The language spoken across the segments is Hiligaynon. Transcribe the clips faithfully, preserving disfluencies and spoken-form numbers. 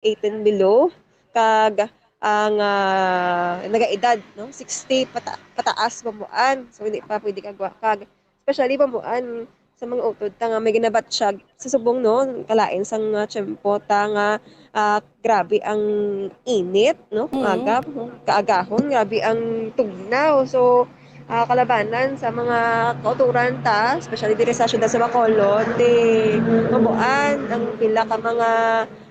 eighteen below, kag ang, ah, nagaedad, no, sixty pata-, pataas, Bamboan. So, hindi pa pwede kagwa-, kag especially, Bamboan, sa mga utod ta nga may ginabatyag sa subong, no, kalain sang, ah, tiyempo ta nga, ah, grabe ang init, no, Mm. aga, kaagahon, grabe ang tugnaw. So, ah, kalabanan sa mga kauturan ta, especially diri sa siyudad sa Bacolod, di Bamboan ang pila ka mga,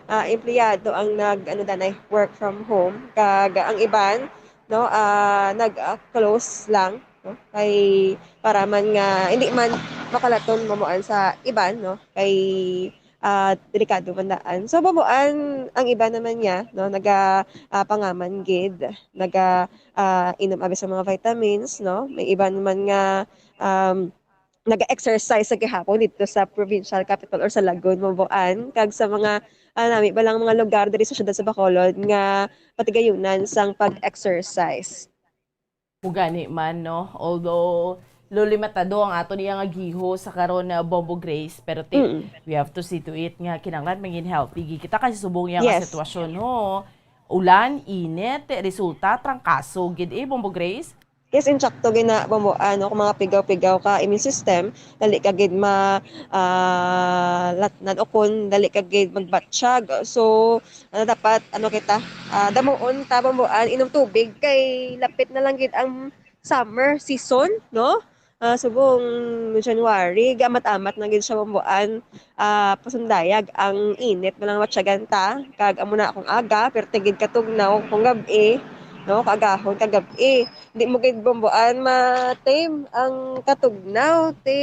ah, empleyado ang nag, ano, danay, work from home. Kag ang iban, no, ah, nag, ah, close lang, no, kay para man nga hindi man makalaton, Bamboan, sa iban, no, kay, ah, delikado man daan. So, Bamboan, ang iban naman niya, no, naga, ah, pangaman gid, naga, ah, inom abi sa mga vitamins, no? May iban man nga, um, naga-exercise sa gihapon dito sa provincial capital or sa Lagun, Bamboan, kag sa mga, ah, nami ba lang mga lugar diri sa siyudad sa Bacolod nga patigayunan sang pag-exercise. Ug gani man, no? Although, lo limitado ang ato niya nga giho sa karon na, Bombo Grace, pero ti, Mm. we have to see to it nga kinahanglan mangin healthy gid kita kasi subong niya nga Yes. sitwasyon, no? Ulan, init, resulta, trangkaso gid eh, Bombo Grace? Yes, insakto gid na, Bombo, ano, kung mga pigaw-pigaw ka immune system, dali ka gid ma-, ah, latnan o kung dali ka gid magbatsyag. So, ano, dapat, ano kita, ah, damuon ta, Bombo, ah, inom tubig kay lapit na lang gid ang summer season, no? Ah, subong January, gamat-amat na gid siya, Bomboan. Ah, pasundayag ang init, malang matyagan ta, kag amo na akong aga, perti gid katugnaw kung gab-i, no? Kaagahon, kagab-i. Di mo gid, Bomboan, ma-tame ang katugnaw. Ti,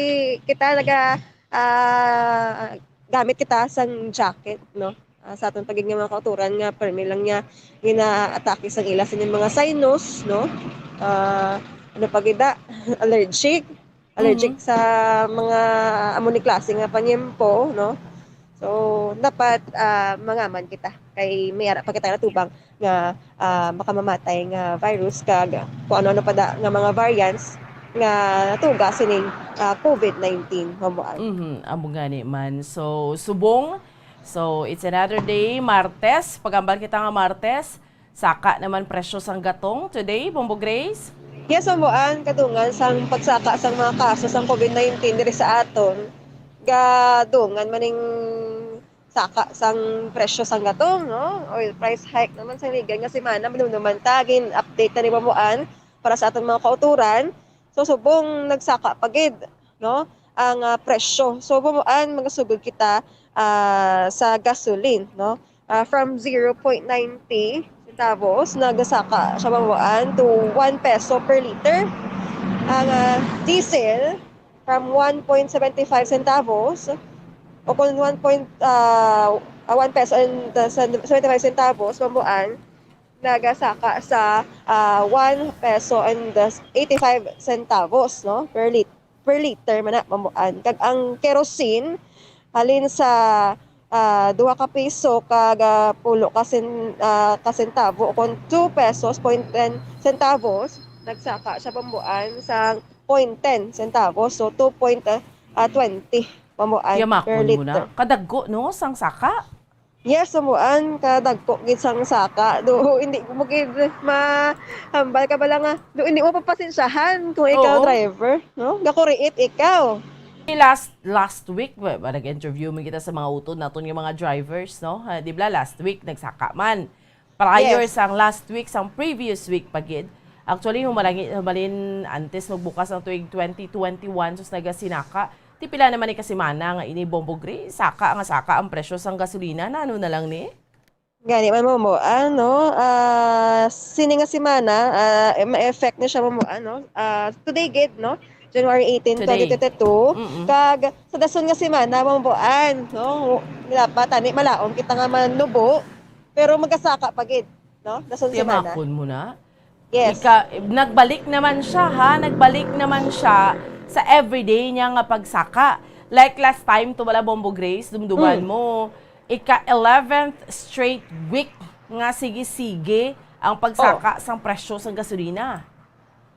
kita naga, ah, gamit kita sang jacket, no? Ah, sa aton pa gid nga mga kauturan nga permi lang niya ginaatake sang ila sa inyong mga sinus, no? Ah, ano pa gid, ah? Allergic. Allergic Mhm. sa mga amo ni klase nga panyempo, no? So, dapat, ah, mangaman kita kay may ara pa kita natubang nga, ah, makamamatay nga virus kag kung ano-ano pa da nga mga variants nga natuga sining, ah, covid nineteen, Bomboan. Mhm, amo gani man. So, subong, so, it's another day, Martes. Pag-ambal kita nga Martes, saka naman presyo sang gatong today, Bombo Grace? Yes, Bomboan, kadungan sang pagsaka sang mga kaso sang covid nineteen diri sa aton, gadungan man ning saka sang presyo sang gatong, no? Oil price hike naman sa ligay nga semana, manunuman ta, gin-update ta ni Bomboan para sa aton mga kauturan. So, subong nagsaka pa gid, no, ang, ah, presyo. So, Bomboan, magasugod kita, ah, sa gasoline, no? Ah, from zero point ninety centavos, nagasaka siya, Bomboan, to one peso per liter. Ang, ah, diesel, from one point seventy five centavos, o kung one point, ah, ah, one peso and, ah, seventy five centavos, Bomboan, nagasaka sa, ah, one peso and, ah, eighty five centavos, no, per lit-, per liter man na, Bomboan. Kag ang kerosene, halin sa, ah, duha ka piso kag, ah, pulo ka sen-, ah, ka sentavo, kung two pesos point ten centavos, nagsaka siya, Bomboan, sa point ten centavos. So, two point, ah, twenty, Bomboan, per liter. Yamakon mo na. Kadagko, no, sang saka? Yes, Bomboan, kadagko gid sang saka. Do, hindi mo gid mahambal ka bala nga, do, hindi mo papasensyahan kung ikaw Oo. driver, no? Gakuriit ikaw. Last, last week, ba, ba, nag-interview man kita sa mga utod naton nga mga drivers, no? Ha, di ba, last week, nagsaka man. Prior Yes. sang last week, sang previous week pa gid. Actually, humalangi-, humalin antes magbukas ang tuig twenty twenty-one, sus nagasinaka. Ti pila naman ni kasimana nga ini, Bombo Grace, saka nga saka ang presyo sang gasolina. Nano na lang ni? Gani man, Bombo, ano, ah, sini nga semana, ah, eh, ma-effect na siya, Bombo, ano, ah, today gid, no? January eighteen, Today. twenty twenty-two. Mm-mm. Kag sa dason nga semana, Bomboan, no? Dapat, tani, malaom kita nga manubo, pero magasaka pa gid, no? Dason semana. Tiyamakon mo na? Yes. Ika-, nagbalik naman siya, ha? Nagbalik naman siya sa everyday niya nga pagsaka. Like last time to, wala, Bombo Grace, dumduman Mm. mo, ika-eleventh straight week nga sige-sige ang pagsaka Oh. sang presyo sang gasolina.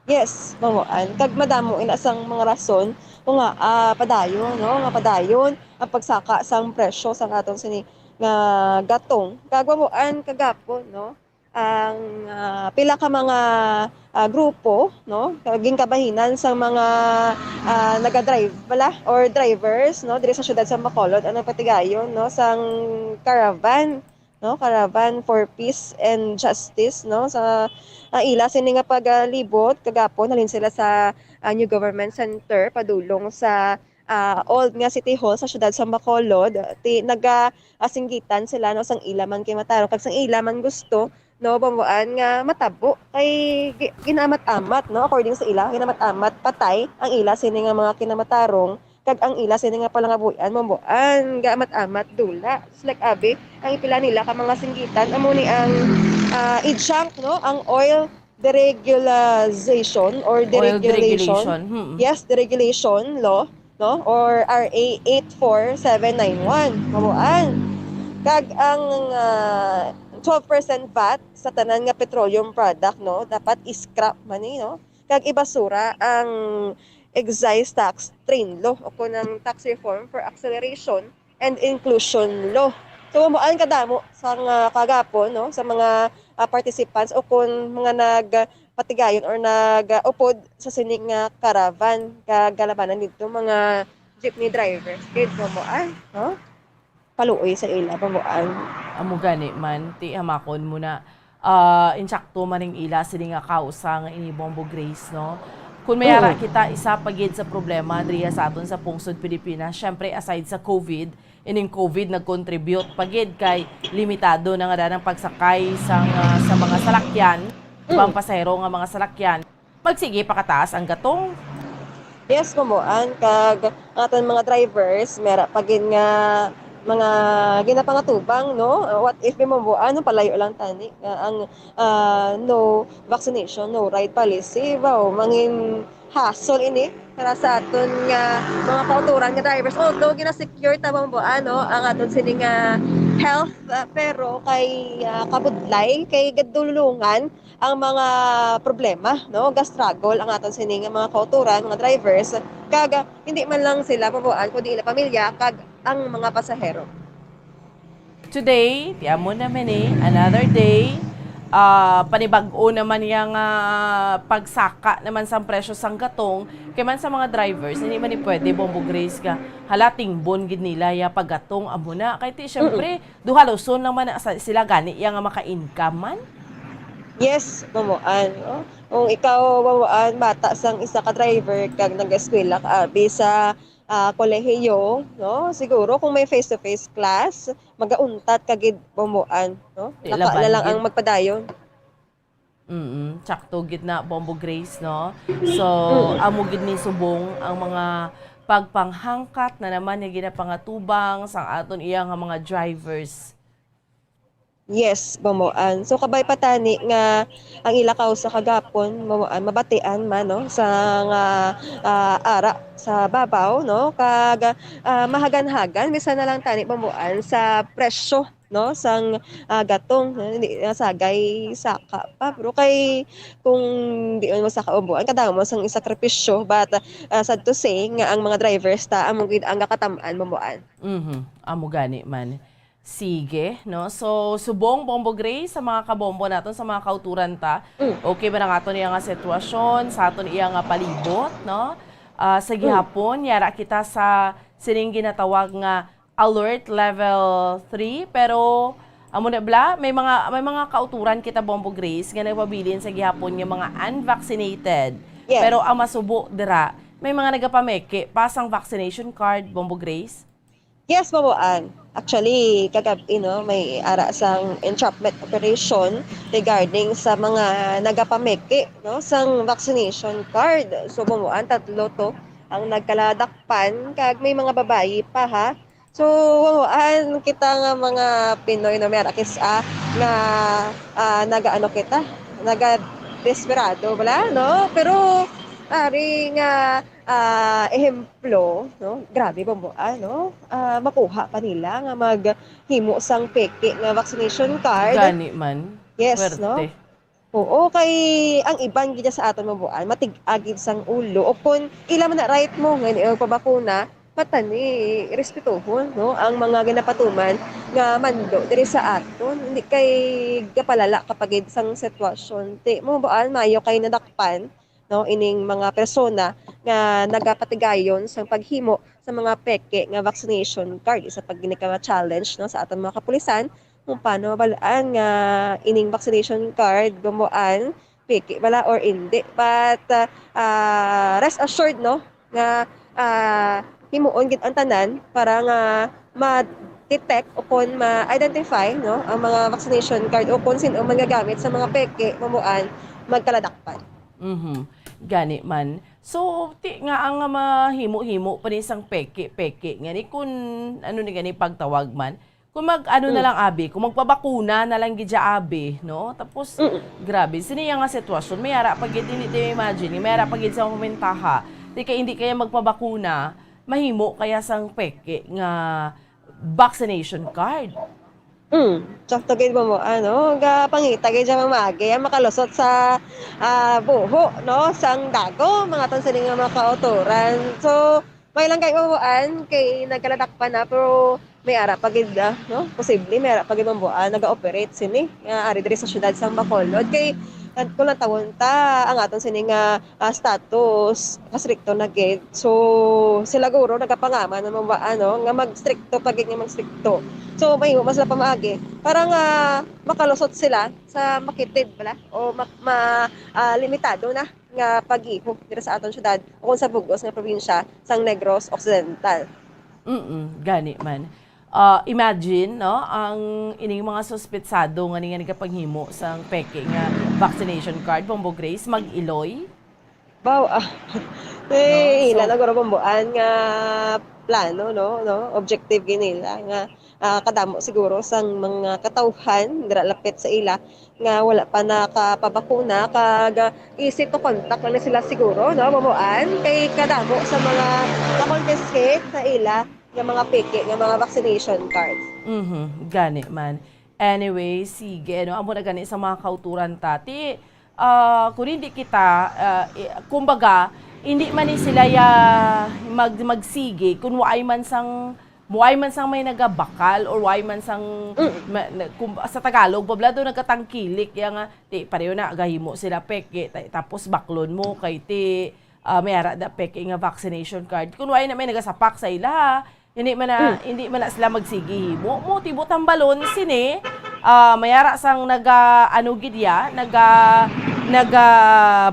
Yes, Bomboan. Kag madamo ina sang mga rason kung nga, ah, padayon, no? Nga padayon ang pagsaka sang presyo sang aton sini nga gatong. Kag, Bamboan, kagapon, no, ang, ah, pila ka mga, ah, grupo, no, ginkabahinan sang mga, ah, nagadrive bala or drivers, no, diri sa siyudad sa Bacolod ang nagpatigayon, no, sang caravan, no, Caravan for Peace and Justice, no, sa, ah, ila sini nga pagalibot kagapon. Halin sila sa, ah, New Government Center padulong sa, ah, old nga City Hall sa siyudad sa Bacolod. Ti naga, ah, singgitan sila, no, sang ila man kay matarong kag sang ila man gusto, no, Bamboan, nga matabo kay gi-, ginamat-amat, no, according sa ila, ginamat-amat patay ang ila sini nga mga kinamatarong kag ang ila sini nga palangabuy-an, Bamboan, gaamat-amat dula. Just like abi, ang ipila nila ka mga singgitan amo ni ang, ah, i-junk, no, ang oil deregulation or Oil deregulation. deregulation. Hmm. Yes, deregulation law, no, or R A eight four seven nine one, Bamboan. Kag ang, ah, twelve percent vat sa tanan nga petroleum product, no, dapat i-scrap man ni, no, kag ibasura ang excise tax train law o kun ang tax reform for acceleration and inclusion law. So, Bamboan, kadamo sang, ah, kagapon, no, sa mga, ah, participants o kun mga nagpatigayon or nag-upod sa sini nga caravan kag kalabanan didto mga jeepney drivers gid, Bamboan, no? Paluoy sa ila, Bamboan. Amo gani man, ti hamakon mo na, ah, insakto man ang ila sini nga kausa nga ini, Bombo Grace, no? Kung may ara Oo. kita, isa pa gid sa problema diriha sa aton sa pungsod Pilipinas, syempre, aside sa COVID, ining COVID nag-contribute pa gid kay limitado na nga danang pagsakay sa, sa mga salakyan, Mm. Pang pasahero nga mga salakyan, magsige pakataas ang gatong. Yes, Bamboan, kag ang aton mga drivers, may ara pa gid nga mga ginapangatubang, no? What if may, Bamboan, no, palayo lang tani nga ang, ah, no vaccination, no ride policy, wow, mangin hassle ini para sa aton nga mga kauturan nga drivers. Although gina-secure ta, Bamboan, no, ang aton sini nga health, ah, pero kay, ah, kabudlay, kay gadulungan ang mga problema, no? Ga-struggle ang aton sini nga mga kauturan, mga drivers, kag, ah, hindi man lang sila, Bamboan, kundi ila pamilya kag ang mga pasahero. Today, ti amo naman eh, another day. Ah, panibag-o naman yang, ah, pagsaka naman sang presyo sang gatong. Kay man sa mga drivers, hindi man ni pwede, Bombo Grace, nga hala, tingbon gid nila ya paggatong, amo na. Kay ti, syempre, duhaluson lang man na sa, sila gani ya nga maka-income man. Yes, Bamboan, no? Kung ikaw, Bamboan, bata sang isa ka driver kag nag-eskwela ka abi sa, ah, kolehiyo, no? Siguro kung may face-to-face class, magauntat ka gid, Bamboan, no? Di Naka laban na lang gid. Ang magpadayon. Mm, sakto gid na, Bombo Grace, no? So, Mm. amo gid ni subong ang mga pagpanghangkat na naman nga ginapangatubang sang aton iya nga mga drivers. Yes, Bamboan. So, kabay pa tani nga ang ila kausa kagapon, Bamboan, mabatian man, no, sa nga, ah, ara sa babaw, no, kag, ah, mahagan-hagan, bisan na lang tani, Bamboan, sa presyo, no, sang, ah, gatong, no, hindi nasagay saka pa, pero kay kung di man masaka, Bamboan, kadamo sang isakripisyo, but, ah, sad to say nga ang mga drivers ta amo gid ang gakatam-an, Bamboan. Mhm, amo gani man. Sige, no? So, subong, Bombo Grace, sa mga kabombo naton, sa mga kauturan ta. Mm. Okay ba ang aton iya nga sitwasyon, sa aton iya nga palibot, no? Ah, sa Mm. gihapon, yara kita sa sining ginatawag nga alert level three, pero amo na bala, may mga, may mga kauturan kita, Bombo Grace, nga nagpabilin sa gihapon nga mga unvaccinated. Yes. Pero ang masubo dira, may mga nagapameke pa sang vaccination card, Bombo Grace? Yes, Bamboan. Actually, kagab-i, no, may ara sang entrapment operation regarding sa mga nagapameke, no, sang vaccination card. So, Bamboan, tatlo to ang nagkaladakpan, kag may mga babayi pa, ha. So, Bamboan, kita nga mga Pinoy, no, may ara kis-a nga, ah, nagaano kita, nagadesperado bala, no? Pero, ari nga, ah, ehemplo, no? Grabe, Bamboan, no? Ah, makuha pa nila nga maghimo sang peke nga vaccination card. Gani man. Yes, Swerte. No? Oo, kay ang iban gid sa aton, Bamboan, matig-a gid sang ulo. O kun ila man na right mo nga hindi magpabakuna, dapat tani respetuhon, no, ang mga ginapatuman nga mando diri sa aton. Hindi kay gapalala ka pa gid sang sitwasyon. Ti, mo ba, maayo kay nadakpan, no, ining mga persona nga nagapatigayon sang paghimo sa mga peke nga vaccination card. Isa pa gid ni ka challenge, no, sa aton mga kapulisan kung paano mabalaan nga ining vaccination card, bambuan, peke bala or indi. But, ah, ah, rest assured, no, nga, ah, himuon gid ang tanan para nga ma-detect o kon ma-identify, no, ang mga vaccination card o kon sin-o man gagamit sa mga peke, bambuan, magkaladakpan. Mhm. Gani man. So, ti nga ang mahimo-himo pa ni sang peke-peke nga ni kun ano ni gani pagtawag man, kung mag-ano na Mm. lang, abi, kung magpabakuna na lang gid siya, abi, no? Tapos, Mm. grabe, sini nga sitwasyon, may ara pa gid, hindi tayo imagine, may ara pa gid sa humentaha. Di kay hindi kaya magpabakuna, mahimo kaya sang peke nga vaccination card. Mm, sakto gid mo, mo, ano, ga pangita gid siya mamagi, ang makalusot sa, ah, buho, no, sang dago, mga ton sini nga mga kautoran. So, may lang kay mabuan, kay nagkaladakpan na, pero may ara pa gid, ah, no, posible, may ara pa gid mabuan, naga-operate sini, nga ari diri sa syudad sang Bacolod. Kay, kan-, kung lang tawon ta, ang aton sini nga ah, status, kastrikto na gid. So, sila guro nagapangaman na maba-, ano, nga magstrikto pa gid nga magstrikto. So, mahimo man sila pamaagi para nga makalusot sila sa makitid bala o ma-, ma-, ah, limitado na nga pag-iho diri sa aton syudad o kung sa bug-os nga probinsya sang Negros Occidental. Mm, gani man. Ah, imagine, no, ang ining mga suspetsado nga ni nga nagapanghimo sang peke nga vaccination card, Bombo Grace, mag-iloy. Baw, ah, No? eh, So, ila na guro bambuan nga plano, no, no? Objective gid nila nga, ah, kadamo siguro sang mga katawhan dira lapit sa ila nga wala pa nakapabakuna kag, ah, easy to contact lang na sila siguro, no, bambuan kay kadamo sa mga na-confiscate sa ila nga mga peke nga mga vaccination cards. Mhm, gani man. Anyway, sige, no? Amo na gani sa mga kauturan ta. Ti, ah, kung hindi kita, ah, i-, kumbaga, hindi man ni sila ya mag-, magsigi kung waay man sang, waay man sang may nagabakal or waay man sang Mm. ma-, na-, kum-, sa Tagalog, pabla daw nagkatangkilik, ya nga, ti, pareho na, gahimo sila peke, ta-, tapos baklon mo, kay ti, ah, may ara da peke nga vaccination card. Kung waay na may nagasapak sa ila, ha? Hindi man na, Mm. hindi man na sila magsigi himo. Mo, ti, buot hambalon sini, ah, may ara sang naga, ano gid ya, naga, naga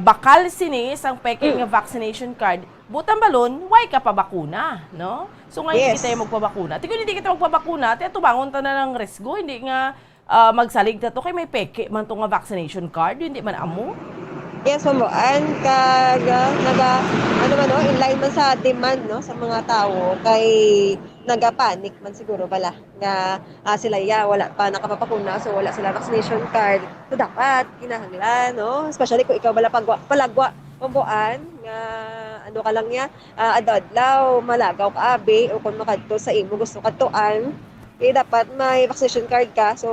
bakal sini sang peke Mm. nga vaccination card. Buot hambalon, way ka pa bakuna, no? So, nga hindi Yes. kita yung magpabakuna. Ti kung hindi kita magpabakuna, ti atubangon ta na ng risgo, hindi nga, ah, magsalig ta to kay may peke man to nga vaccination card, hindi man amo. Yes, mamuan kag, ah, naga, ano man, no, in line man sa demand, no, sa mga tawo kay nagapanic man siguro bala nga, ah, sila ya wala pa nakapapakuna, so wala sila vaccination card. So dapat kinahanglan, no, especially kung ikaw bala pagwa, palagwa, mamuan nga ano ka lang ya, ah, adlaw-adlaw malagaw ka abi o kung makadto sa imo gusto kadtuan, eh, dapat may vaccination card ka. So,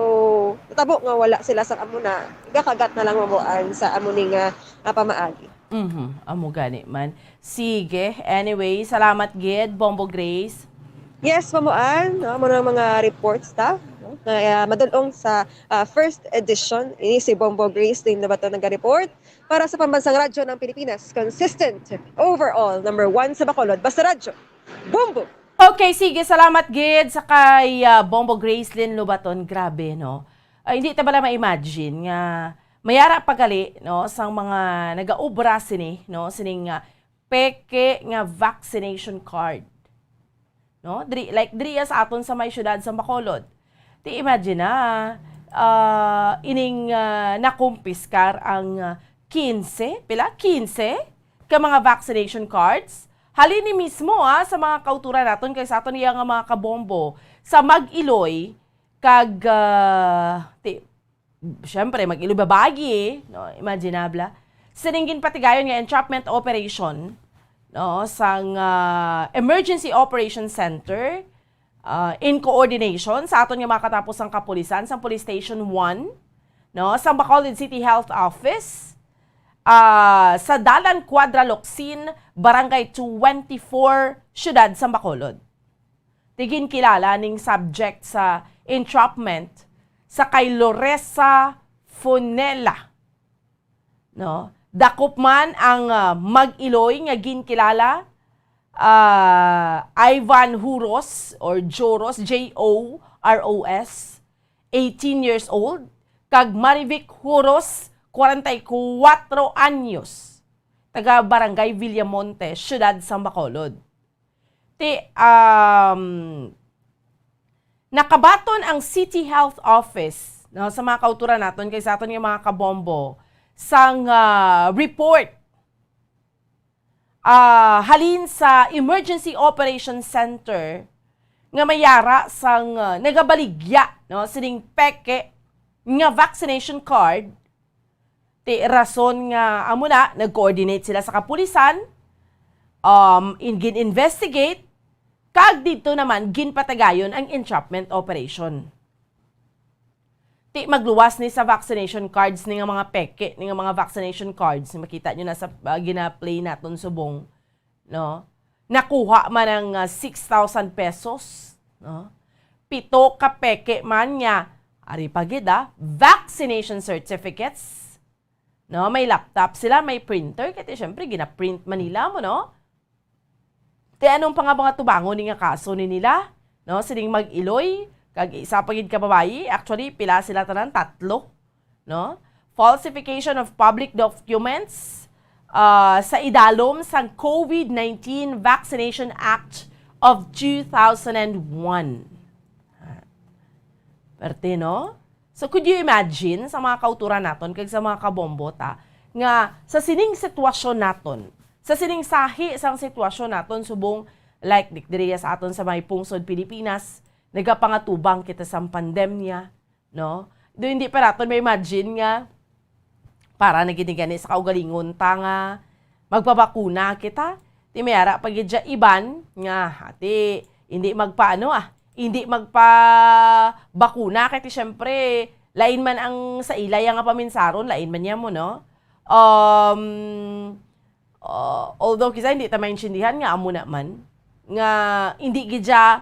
natabo nga wala sila sa amo na, gakagat na lang mabuan sa amo ni nga, ah, pamaagi. Mhm, amo gani man. Sige, anyway, salamat gid, Bombo Grace. Yes, mamuan, no, amo na ang mga reports ta, no, nga, ah, madul-ong sa, ah, first edition. Ini si Bombo Grace din na ba to nag-report para sa Pambansang Radyo ng Pilipinas. Consistent, overall, number one sa Bacolod. Basta Radyo, Bombo! Okay, sige, salamat gid sa kay, ah, Bombo Gracelyn Lobaton. Grabe, no? Ay, hindi ta bala ma-imagine nga mayara pa gali, no, sang mga nagaobra sini, no, sining, ah, peke nga vaccination card. No? Diri, like, diri sa aton sa may syudad sa Bacolod. Ti imagine na, ah, ining, ah, nakumpiskar ang, ah, quince, pila? Quince ka mga vaccination cards. Halin ni mismo, ah, sa mga kauturan naton kay sa aton iya nga mga kabombo sa Mag-iloy kag, ah, ti, syempre, Mag-iloy babayi, no? Imaginabla. Sining ginpatigayon nga entrapment operation, no, sang, ah, Emergency Operations Center, ah, in coordination sa aton nga mga katapusang kapulisan sang Police Station one, no, sang Bacolod City Health Office, ah, sa Dalan Cuadra Locsin, Barangay twenty-four, Siyudad sa Bacolod. Ti ginkilala ning subject sa entrapment sa kay Loresa Fonela, no? Dakop man ang, ah, mag-iloy nga ginkilala, ah, Ivan Huros or Joros, J O R O S, eighteen years old, kag Marivic Huros, kwarenta y kuwatro anyos, taga Barangay Villamonte, Siyudad sa Bacolod. Ti, um, nakabaton ang City Health Office, no, sa mga kauturan naton kay sa aton nga mga kabombo sang, ah, report, ah, halin sa Emergency Operation Center nga may yara sang, ah, nagabaligya, no, sining peke nga vaccination card. Ti rason nga amo na, nag-coordinate sila sa kapulisan, um, in, gin-investigate, kag didto naman ginpatagayon ang entrapment operation. Ti magluwas ni sa vaccination cards ni nga mga peke, ni nga mga vaccination cards, makita nyo na sa, ah, gina-play naton subong, no? Nakuha man ang, ah, six thousand pesos, no? Pito ka peke man nga, ari pa gid, ah, vaccination certificates, no? May laptop sila, may printer, kay ti, syempre, gina-print man nila mo, no? Ti anong pa nga mga tubangon ni nga kaso ni nila, no? Sining mag-iloy, kag isa pa gid ka babayi, actually, pila sila tanan? Tatlo, no? Falsification of public documents, ah, sa idalom sang COVID nineteen Vaccination Act of two thousand and one. Perte, no? So, could you imagine sa mga kauturan naton kag sa mga kabombo ta nga sa sining sitwasyon naton, sa sining sahi sang sitwasyon naton subong, like, di-, diri sa aton sa may pungsod Pilipinas, nagapangatubang kita sang pandemya, no? Do hindi pa naton ma-imagine nga para na gid ni gani sa kaugalingon ta nga magpabakuna kita. Ti may ara pa gid siya iban nga, ati, hindi magpaano, ah, hindi magpabakuna kay ti syempre lain man ang sa ila ya nga paminsaron, lain man niya mo, no? Um, uh, although kisa hindi ta maintindihan nga amo na man, nga hindi gid siya,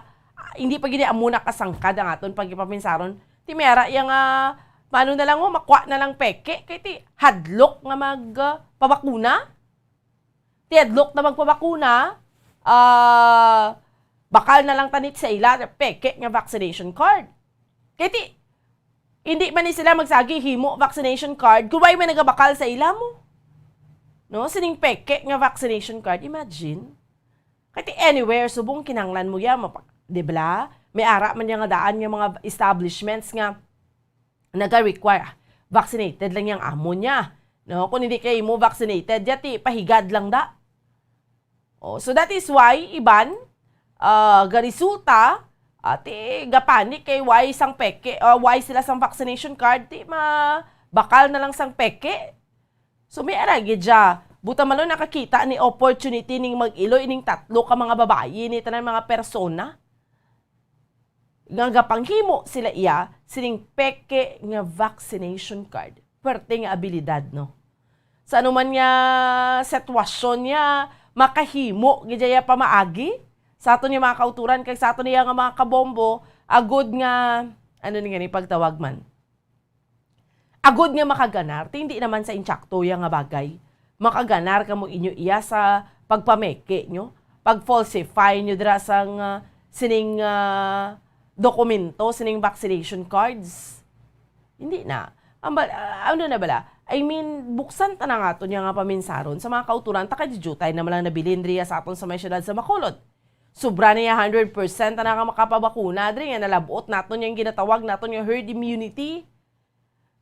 hindi pa gid amo na kasangkad ang aton pagpaminsaron. Ti may ara ya nga, paano na lang, oh, makuha na lang peke, kay ti hadlok nga mag, uh, pabakuna. Ti hadlok na magpabakuna, ah, bakal na lang tanit sa ila, peke nga vaccination card. Kay ti, hindi man ni sila magsagi himo vaccination card kung way man nagabakal sa ila mo. No? Sining peke nga vaccination card, imagine. Kay ti anywhere, subong kinanglan mo ya, mapa-, di ba? May ara man ya nga daan nga mga establishments nga naga-require, ah, vaccinated lang yang amo niya. No? Kung hindi kay mo vaccinated, ya ti pahigad lang da. Oh, so that is why, iban, ah, garesulta, ah, ti gapanik kay why sang peke, ah, why sila sang vaccination card, ti ma-, bakal na lang sang peke. So, may ara gid siya. Buta malo nakakita ni opportunity ning mag-iloy ning tatlo ka mga babayi, ni tanan mga persona nga gapanghimo sila iya sining peke nga vaccination card. Perte nga abilidad, no? Sa anuman nga sitwasyon niya, makahimo gid iya pamaagi sa aton nga mga kauturan kag sa aton iya nga mga kabombo, agod nga, ano ni gani pagtawag man? Agod nga makaganar, ti hindi naman sa insakto ya nga bagay. Makaganar kamo inyo iya sa pagpameke nyo, pag-falsify nyo dira sang, ah, sining, ah, dokumento, sining vaccination cards. Hindi na. Ang ba-, ah, ano na bala? I mean, buksan ta na nga aton ya nga paminsaron sa mga kauturan, ta kay jutay naman lang nabilin riya sa aton sa may siyudad sa Bacolod. Sobra na ya hundred percent na nga makapabakuna diri nga nalab-ot naton yang ginatawag naton nga herd immunity.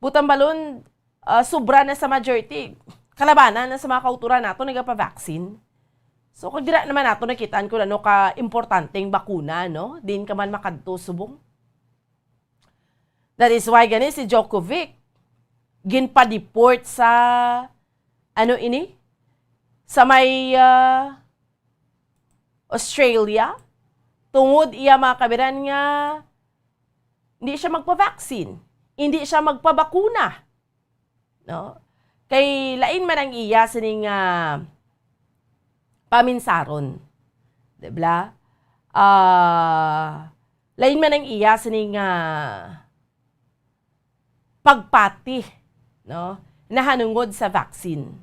Butang balon, ah, sobra na sa majority. Kalabanan na sa mga kauturan nato nagapa-vaccine. So, kag dira naman nato nakitaan kung ano ka importanteng bakuna, no? Din ka man makadto subong. That is why gani si Djokovic ginpa-deport sa, ano ini? Sa may, ah, Australia, tungod iya mga kabiran nga hindi siya magpa-vaccine, hindi siya magpabakuna, no? Kay lain man ang iya sining, ah, paminsaron. Di ba? Ah, lain man ang iya sining, ah, pagpati, no? Nahanungod sa vaccine.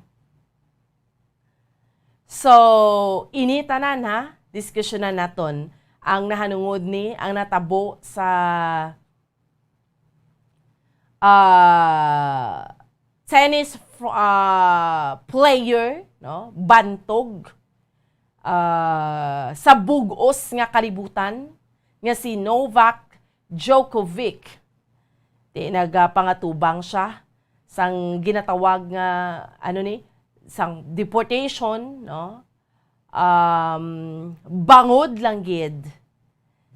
So, ini tanan, ha, diskusyonan naton ang nahanungod ni, ang natabo sa, ah, tennis fr-, ah, player, no? Bantog, ah, sa bug-os nga kalibutan nga si Novak Djokovic. Di nagapangatubang siya sang ginatawag nga, ano ni, sang deportation, no? Um, bangod lang gid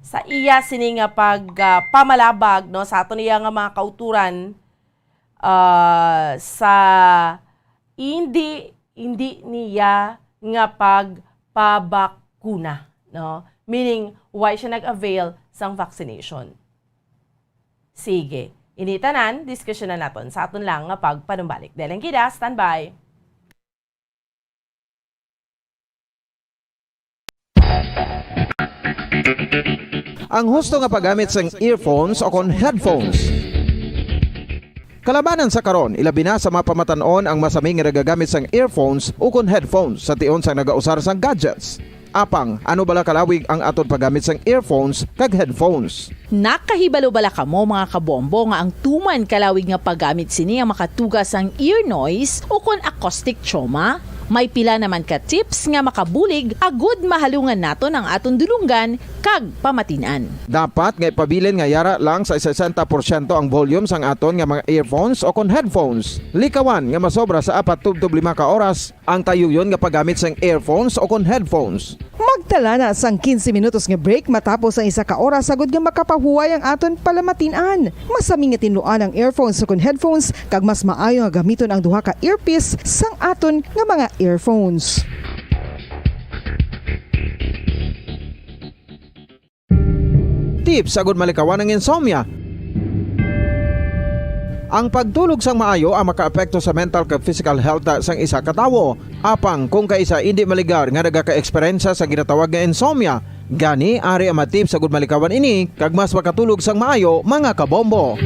sa iya sini nga pag, ah, pamalabag, no, sa aton iya nga mga kauturan, ah, sa hindi, hindi niya nga pagpabakuna, no? Meaning, why siya nag-avail sang vaccination? Sige. Ini tanan, diskusyonan naton sa aton lang nga pagpanumbalik. Daling kida, standby. Ang husto nga paggamit sang earphones o kon headphones. Kalabanan sa karon, ilabi na sa mga pamatan-on ang masami nga nagagamit sang earphones o kon headphones sa tion sang nagausar sang gadgets. Apang, ano bala kalawig ang aton paggamit sang earphones kag headphones? Nakahibalo bala kamo, mga kabombo, nga ang tuman kalawig nga paggamit sini ang makatuga sang ear noise o kon acoustic trauma? May pila naman ka tips nga makabulig agud mahalungan naton ang aton dulonggan kag pamatin-an. Dapat nga ipabilin nga yara lang sa sesenta porsyento ang volume sang aton nga mga earphones o kon headphones. Likawan nga masobra sa apat tubtob lima ka oras ang tayuyon nga paggamit sang earphones o kon headphones. Magtala na sang quince minutos nga break matapos ang isa ka oras agud nga makapahuway ang aton palamatin-an. Masami nga tinluan ang earphones o kon headphones, kag mas maayo nga gamiton ang duha ka earpiece sang aton nga mga earphones. Tips agud malikawan ang insomnia. Ang pagtulog sang maayo ang makaapekto sa mental kag physical health sang isa ka tawo. Apang kung kaisa indi maligar nga nagaka-eksperyensya sa ginatawag nga insomnia, gani ari ang mga tips agud malikawan ini kag mas makatulog sang maayo, mga kabombo.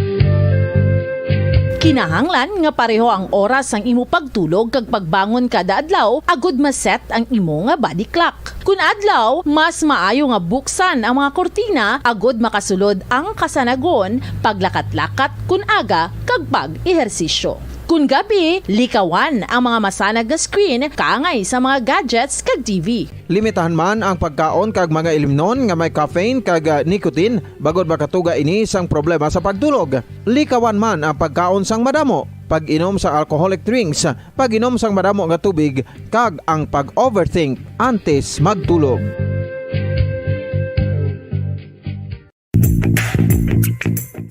Kinahanglan nga pareho ang oras sang imo pagtulog kag pagbangon kada adlaw agud ma-set ang imo nga body clock. Kun adlaw, mas maayo nga buksan ang mga kurtina agud makasulod ang kasanagon, paglakat-lakat kun aga, kag pag-ehersisyo. Kun gabi, likawan ang mga masanag nga screen kaangay sa mga gadgets kag T V. Limitahan man ang pagkaon kag mga ilimnon nga may caffeine kag, ah, nicotine, bangod makatuga ini sang problema sa pagtulog. Likawan man ang pagkaon sang madamo, pag-inom sa alcoholic drinks, pag-inom sang madamo nga tubig, kag ang pag-overthink antes magtulog.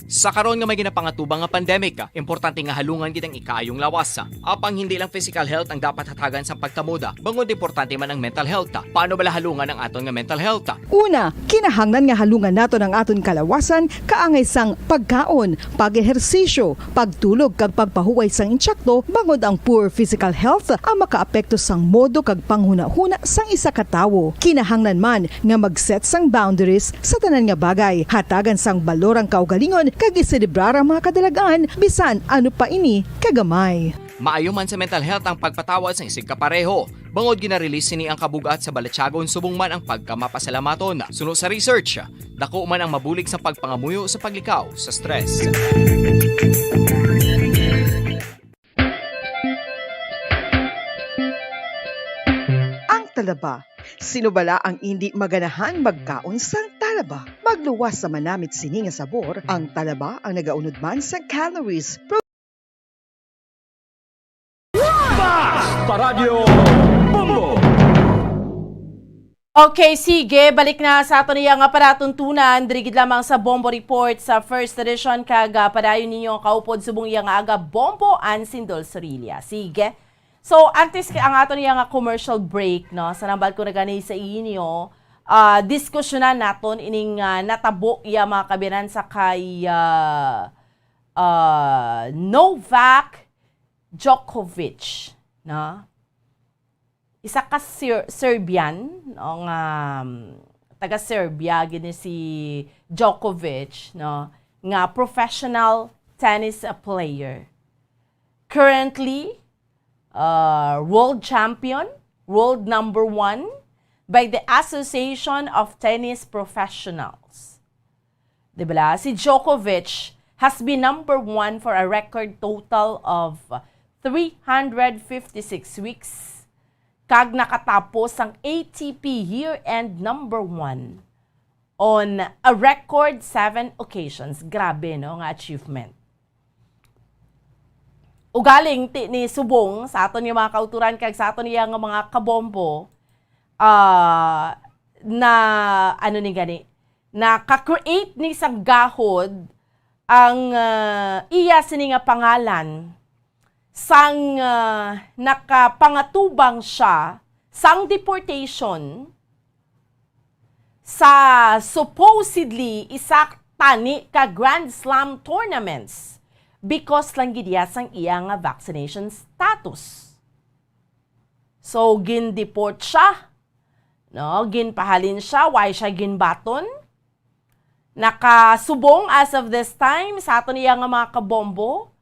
Sa karon nga may ginapangatubang nga pandemic, importante nga halungan gid ang ikaayong lawas. Apang hindi lang physical health ang dapat hatagan sang pagtamod, bangod importante man ang mental health. Paano bala halungan ang aton nga mental health? Una, kinahanglan nga halungan naton ang aton kalawasan kaangay sang pagkaon, pag-ehersisyo, pagtulog kag pagpahuway sang intsakto, bangod ang poor physical health ang makaapekto sang modo kag panghunahuna sang isa ka tawo. Kinahanglan man nga mag-set sang boundaries sa tanan nga bagay, hatagan sang balor ang kaugalingon kag iselebrar ang mga kadalag-an, bisan ano pa ini kagamay. Maayo man sa mental health ang pagpatawad sang isigkapareho, bangod gina-release sini ang kabug-at sa balatyagon subong man ang pagkamapasalamaton. Suno sa research, dako man ang mabulig sa pagpangamuyo sa paglikaw sa stress. Ang talaba. Sino bala ang indi maganahan magkaon sang talaba? Magluwas sa manamit sini nga sabor, ang talaba ang nagaunod man sa calories. Fast Paradyo Bombo! Okay, sige. Balik na sa aton iya nga palatuntunan. Diri gid lamang sa Bombo Report sa first edition, kag, ah, padayon ninyo ang kaupod subong iya nga aga, Bombo Ansindol Sorilla. Sige. So, antes kay ang aton iya nga commercial break, no, sa nambal ko na gani sa inyo, ah, diskusyonan naton ining, ah, natabo iya, mga kaabyanan, sa kay, ah, ah, Novak Djokovic, no? Isa ka Ser-, Serbian, no, nga, um, taga Serbia gid ni si Djokovic, no, nga professional tennis, uh, player. Currently, uh, world champion, world number one by the Association of Tennis Professionals. Di ba? Si Djokovic has been number one for a record total of three hundred fifty-six weeks, kag nakatapos sang A T P year-end number one on a record seven occasions. Grabe, no, nga achievement. Ugaling ti ni subong sa aton nga mga kauturan kag sa aton iya nga mga kabombo, ah, na, ano ni gani, naka-create ni sang gahod ang, ah, iya sini nga pangalan sang, ah, nakapangatubang siya sang deportation sa supposedly isa tani ka Grand Slam tournaments because lang gid iya sang iya nga vaccination status. So, gin-deport siya, no? Ginpahalin siya, why siya ginbaton? Nakasubong as of this time sa aton iya nga mga kabombo.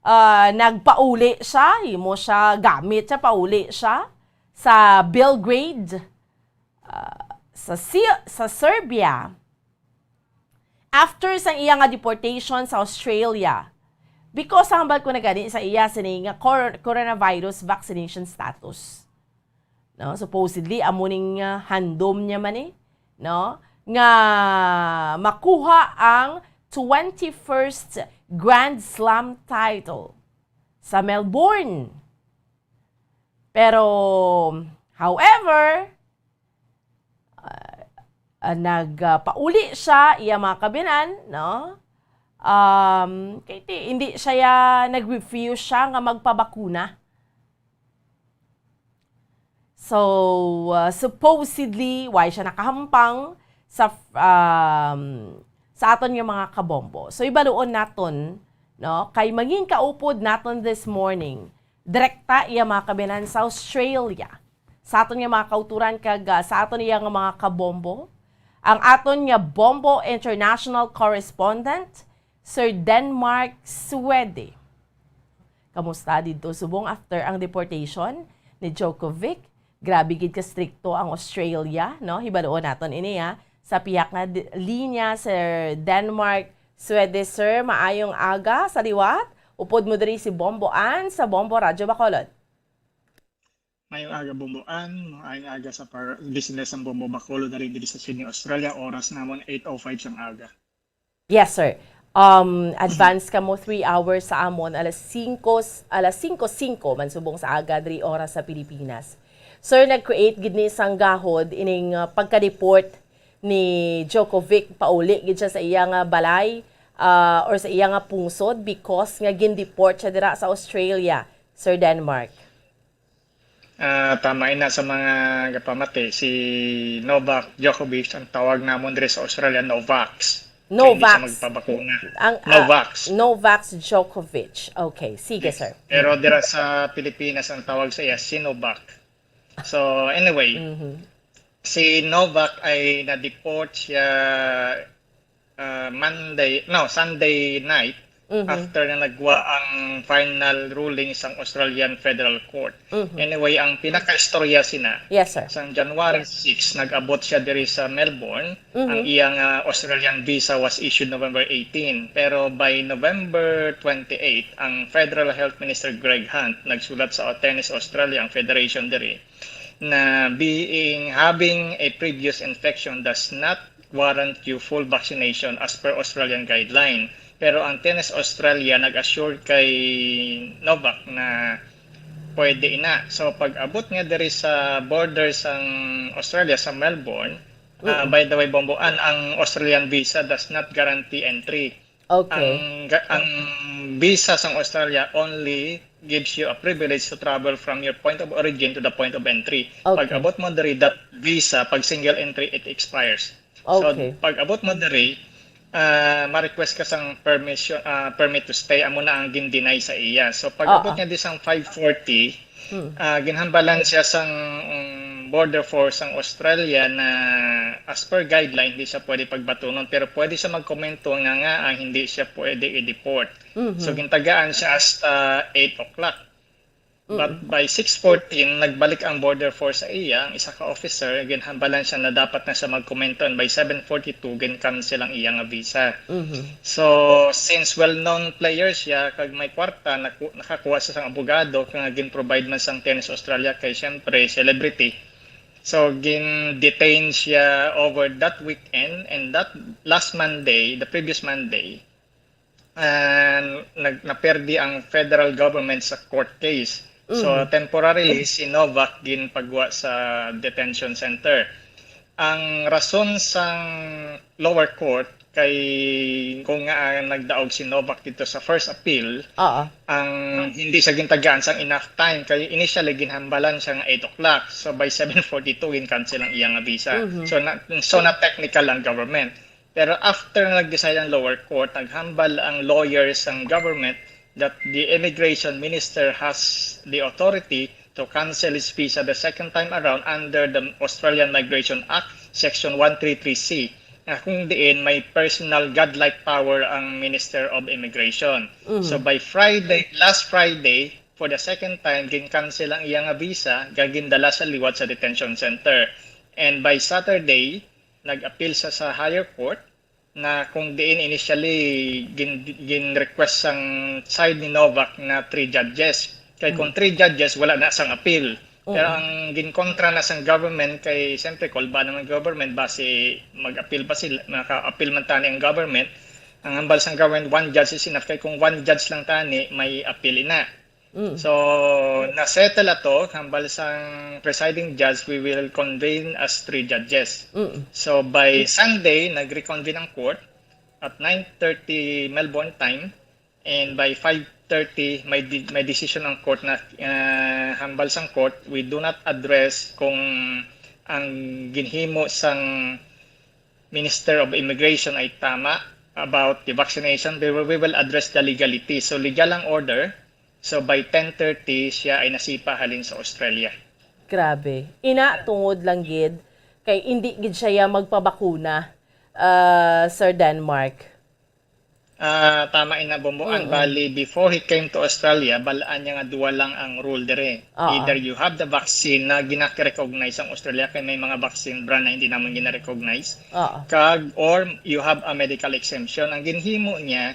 Ah, nagpauli siya, himo siya, gamit siya, pauli siya sa Belgrade, ah, sa Si-, sa Serbia. After sang iya nga deportation sa Australia, because hambal ko na gani sa iya sini nga cor-, coronavirus vaccination status. No, supposedly, amo ning, ah, handom niya man eh, no, nga makuha ang twenty-first Grand Slam title sa Melbourne. Pero, however, ah, ah, nag, ah, pauli siya, iya mga kabinan, no? Um, kay ti-, hindi siya ya-, nag-refuse siya nga magpabakuna. So, ah, supposedly, why siya nakahampang sa, um, sa aton nga mga kabombo? So, ibaluon naton, no? Kay mangin kaupod naton this morning, direkta iya mga kabinan sa Australia. Sa aton nga mga kauturan kag, ah, sa aton iya nga mga kabombo, ang aton nga Bombo International Correspondent, Sir Denmark Suede. Kamusta didto subong after ang deportation ni Djokovic? Grabe gid ka strikto ang Australia, no? Hibaluon naton ini, ha. Sa pihak nga di-, linya, Sir Denmark Suede, sir, maayong aga sa liwat. Upod mo diri si Bombo Ann sa Bombo Radyo Bacolod. Maayong aga, Bombo Ann. Maayong aga sa par-, listeners sang Bombo Bacolod diri, diri sa Sydney, Australia. Oras namon eight oh five sang aga. Yes, sir. Um, advance kamo three hours sa amon, alas singko, alas singko singko man subong sa aga diri oras sa Pilipinas. Sir, nag-create gid ni sang gahod ining, uh, pagka-deport ni Djokovic, pauli gid siya sa iya nga balay, uh, or sa iya nga pungsod because nga gin-deport siya dira sa Australia, Sir Denmark. Ah, tama ina sa mga gapamati, si Novak Djokovic, ang tawag namon diri sa Australia, Novaks. Kay hindi siya Novaks. Magpabakuna. Ang, ah, Novaks. Novaks Djokovic. Okay, sige, Yes. sir. Pero dira sa Pilipinas, ang tawag sa iya, Sinovac. So, anyway, Mhm. si Novak ay na-deport siya, ah, Monday, no, Sunday night, Mhm. after na nagwa ang final ruling sang Australian Federal Court. Mhm. Anyway, ang pinakaistorya sina, Yes, sir. sang January six, nag-abot siya diri sa Melbourne. Mhm. Ang iyang, ah, Australian visa was issued November eighteen. Pero by November twenty-eight, ang Federal Health Minister Greg Hunt nagsulat sa Tennis Australia, ang federation diri, na being, having a previous infection does not warrant you full vaccination as per Australian guideline. Pero ang Tennis Australia nag-assure kay Novak na pwede ina. So, pag-abot niya diri sa border sang Australia, sa Melbourne, ah, Mm. by the way, Bombo Ann, ang Australian visa does not guarantee entry. Okay. Ang ga-, ang visa sang Australia only gives you a privilege to travel from your point of origin to the point of entry. Okay. Pag-abot mo diri, that visa, pag single entry, it expires. So, Okay. pag-abot mo diri, Ah, ma-request ka sang permission, ah, permit to stay, amo na ang gin-deny sa iya. So, pag-abot Oo. niya di sang five forty, Hmm. ah, ginhambalan siya sang, um, border force sang Australia na as per guideline, hindi siya pwede pagbatunon, pero pwede siya magkomento nga, nga, ah, hindi siya pwede i-deport. Mhm. So, gintagaan siya hasta eight o'clock. But Mm. by six fourteen, nagbalik ang border force sa iya, ang isa ka officer, ginhambalan siya na dapat na siya magkomento, and by seven forty-two, gin-cancel ang iya nga visa. Mhm. So, since well-known player siya, kag may kwarta, naku-, nakakuha siya sang abogado, kag gin-provide man sang Tennis Australia kay, siyempre, celebrity. So, gin-detain siya over that weekend, and that last Monday, the previous Monday, and nag-, naperdi ang federal government sa court case. So, Mm. temporarily, si Novak ginpagwa sa detention center. Ang rason sang lower court kay kung nga nagdaog si Novak dito sa first appeal, Oo. ang hindi siya gintagaan sang enough time kay initially ginhambalan siya nga eight o'clock. So, by seven forty-two, gin-cancel ang iya nga visa. Mhm. So, na, so na technical ang government. Pero after nga nag-decide ang lower court, naghambal ang lawyers sang government that the immigration minister has the authority to cancel his visa the second time around under the Australian Migration Act, Section one three three C, na kung diin may personal godlike power ang Minister of Immigration. Mm. So by Friday, last Friday, for the second time, gin-cancel ang iya nga visa, kag gindala sa liwat sa detention center. And by Saturday, nag-appeal siya sa higher court na kung diin initially gin-, gin-request sang side ni Novak na three judges. Kay kung Mm. three judges, wala na sang appeal. Pero Oo. ang ginkontra na sang government kay, siyempre, kulba naman government, basi mag-appeal pa sila, maka-appeal man tani ang government. Ang hambal sang government, one judge is enough. Kay kung one judge lang tani, may appeal ina. Mm. So, na-settle ato, hambal sang presiding judge, we will convene as three judges. Mm. So, by Sunday, nag-reconvene ang court at nine thirty Melbourne time, and by five thirty, may di-, may decision ang court na, ah, hambal sang court, we do not address kung ang ginhimo sang Minister of Immigration ay tama about the vaccination, we will, we will address the legality. So, legal ang order. So, by ten thirty, siya ay nasipa halin sa Australia. Grabe. Ina, tungod lang gid, kay indi gid siya ya magpabakuna, ah, Sir Denmark. Ah, tama ina, Bombo. Ang Mm-mm. bali, before he came to Australia, balaan niya nga duwa lang ang rule dire. Oo. Either you have the vaccine na gina-recognize ang Australia, kay may mga vaccine brand na hindi naman gina-recognize. Oo. Kag, or you have a medical exemption. Ang ginhimo niya,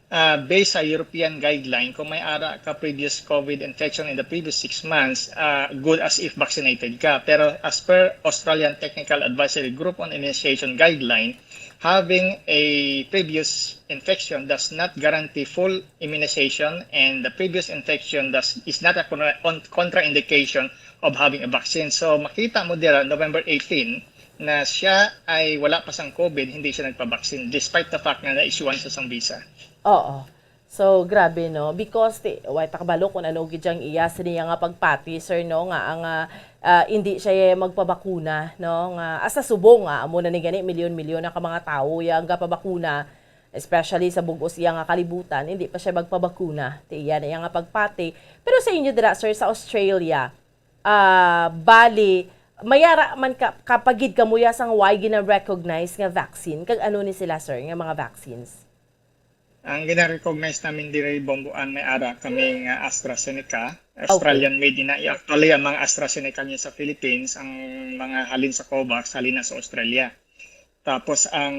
ah, based sa European guideline, kung may ara ka previous COVID infection in the previous six months, ah, good as if vaccinated ka. Pero as per Australian Technical Advisory Group on Immunization Guideline, having a previous infection does not guarantee full immunization, and the previous infection does, is not a contra-, on-, contraindication of having a vaccine. So, makita mo dira, November eighteen, na siya ay wala pa sang COVID, hindi siya nagpa-vaccine, despite the fact na na-issuean siya sang visa. Oo. So, grabe, no? Because, ti-, way ta kabalo kung ano gid ang iya sa niya nga pagpati, sir, no? Nga ang, ah, ah, hindi siya magpabakuna, no? Nga, asa subong, nga, amo na ni gani, milyon-milyon na ka mga tawo yang gapabakuna, especially sa bug-os iya nga kalibutan, hindi pa siya magpabakuna. Ti iya na iya nga pagpati. Pero sa inyo dira, sir, sa Australia, ah, bali, mayara man ka, kapagid kamo ya sang way gina-recognize nga vaccine, kag ano ni sila, sir, nga mga vaccines? Ang gina-recognize namin diri, Bombo, ang may ara kami nga AstraZeneca, Okay. Australian made ina. Actually, ang mga AstraZeneca niya sa Philippines, ang mga halin sa COVAX, halin na sa Australia. Tapos ang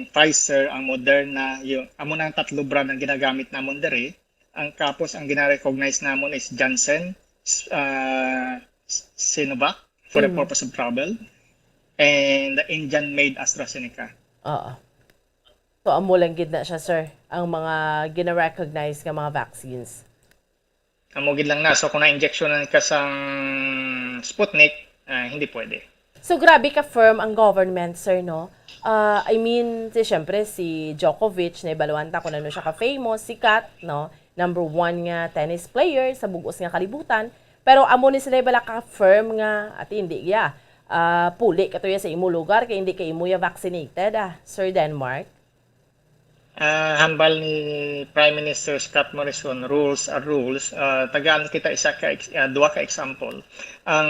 Pfizer, ang Moderna, yung, amo na ang tatlo brand ang ginagamit namon diri. Ang, tapos ang gina-recognize namon is Janssen, s-, ah, s-, Sinovac for the Mm. purpose of travel, and the Indian-made AstraZeneca. Oo. So, amo lang gid na siya, sir, ang mga gina-recognize nga mga vaccines. Amo gid lang na. So, kung na-injectionan ka sang Sputnik, ah, hindi pwede. So, grabe ka firm ang government, sir, no? Ah, I mean, si, syempre, si Djokovic, naibaluan ta kung ano siya ka-famous, sikat, no? Number one nga tennis player sa bug-os nga kalibutan. Pero amo ni sila bala ka firm nga, ati, hindi ya. Ah, puli ka to ya sa imo lugar, kay hindi ka imo ya vaccinated, ah, Sir Denmark. Ah, hambal ni Prime Minister Scott Morrison, "Rules are rules." Ah, tagaan kita isa ka ex-, ah, duha ka example. Ang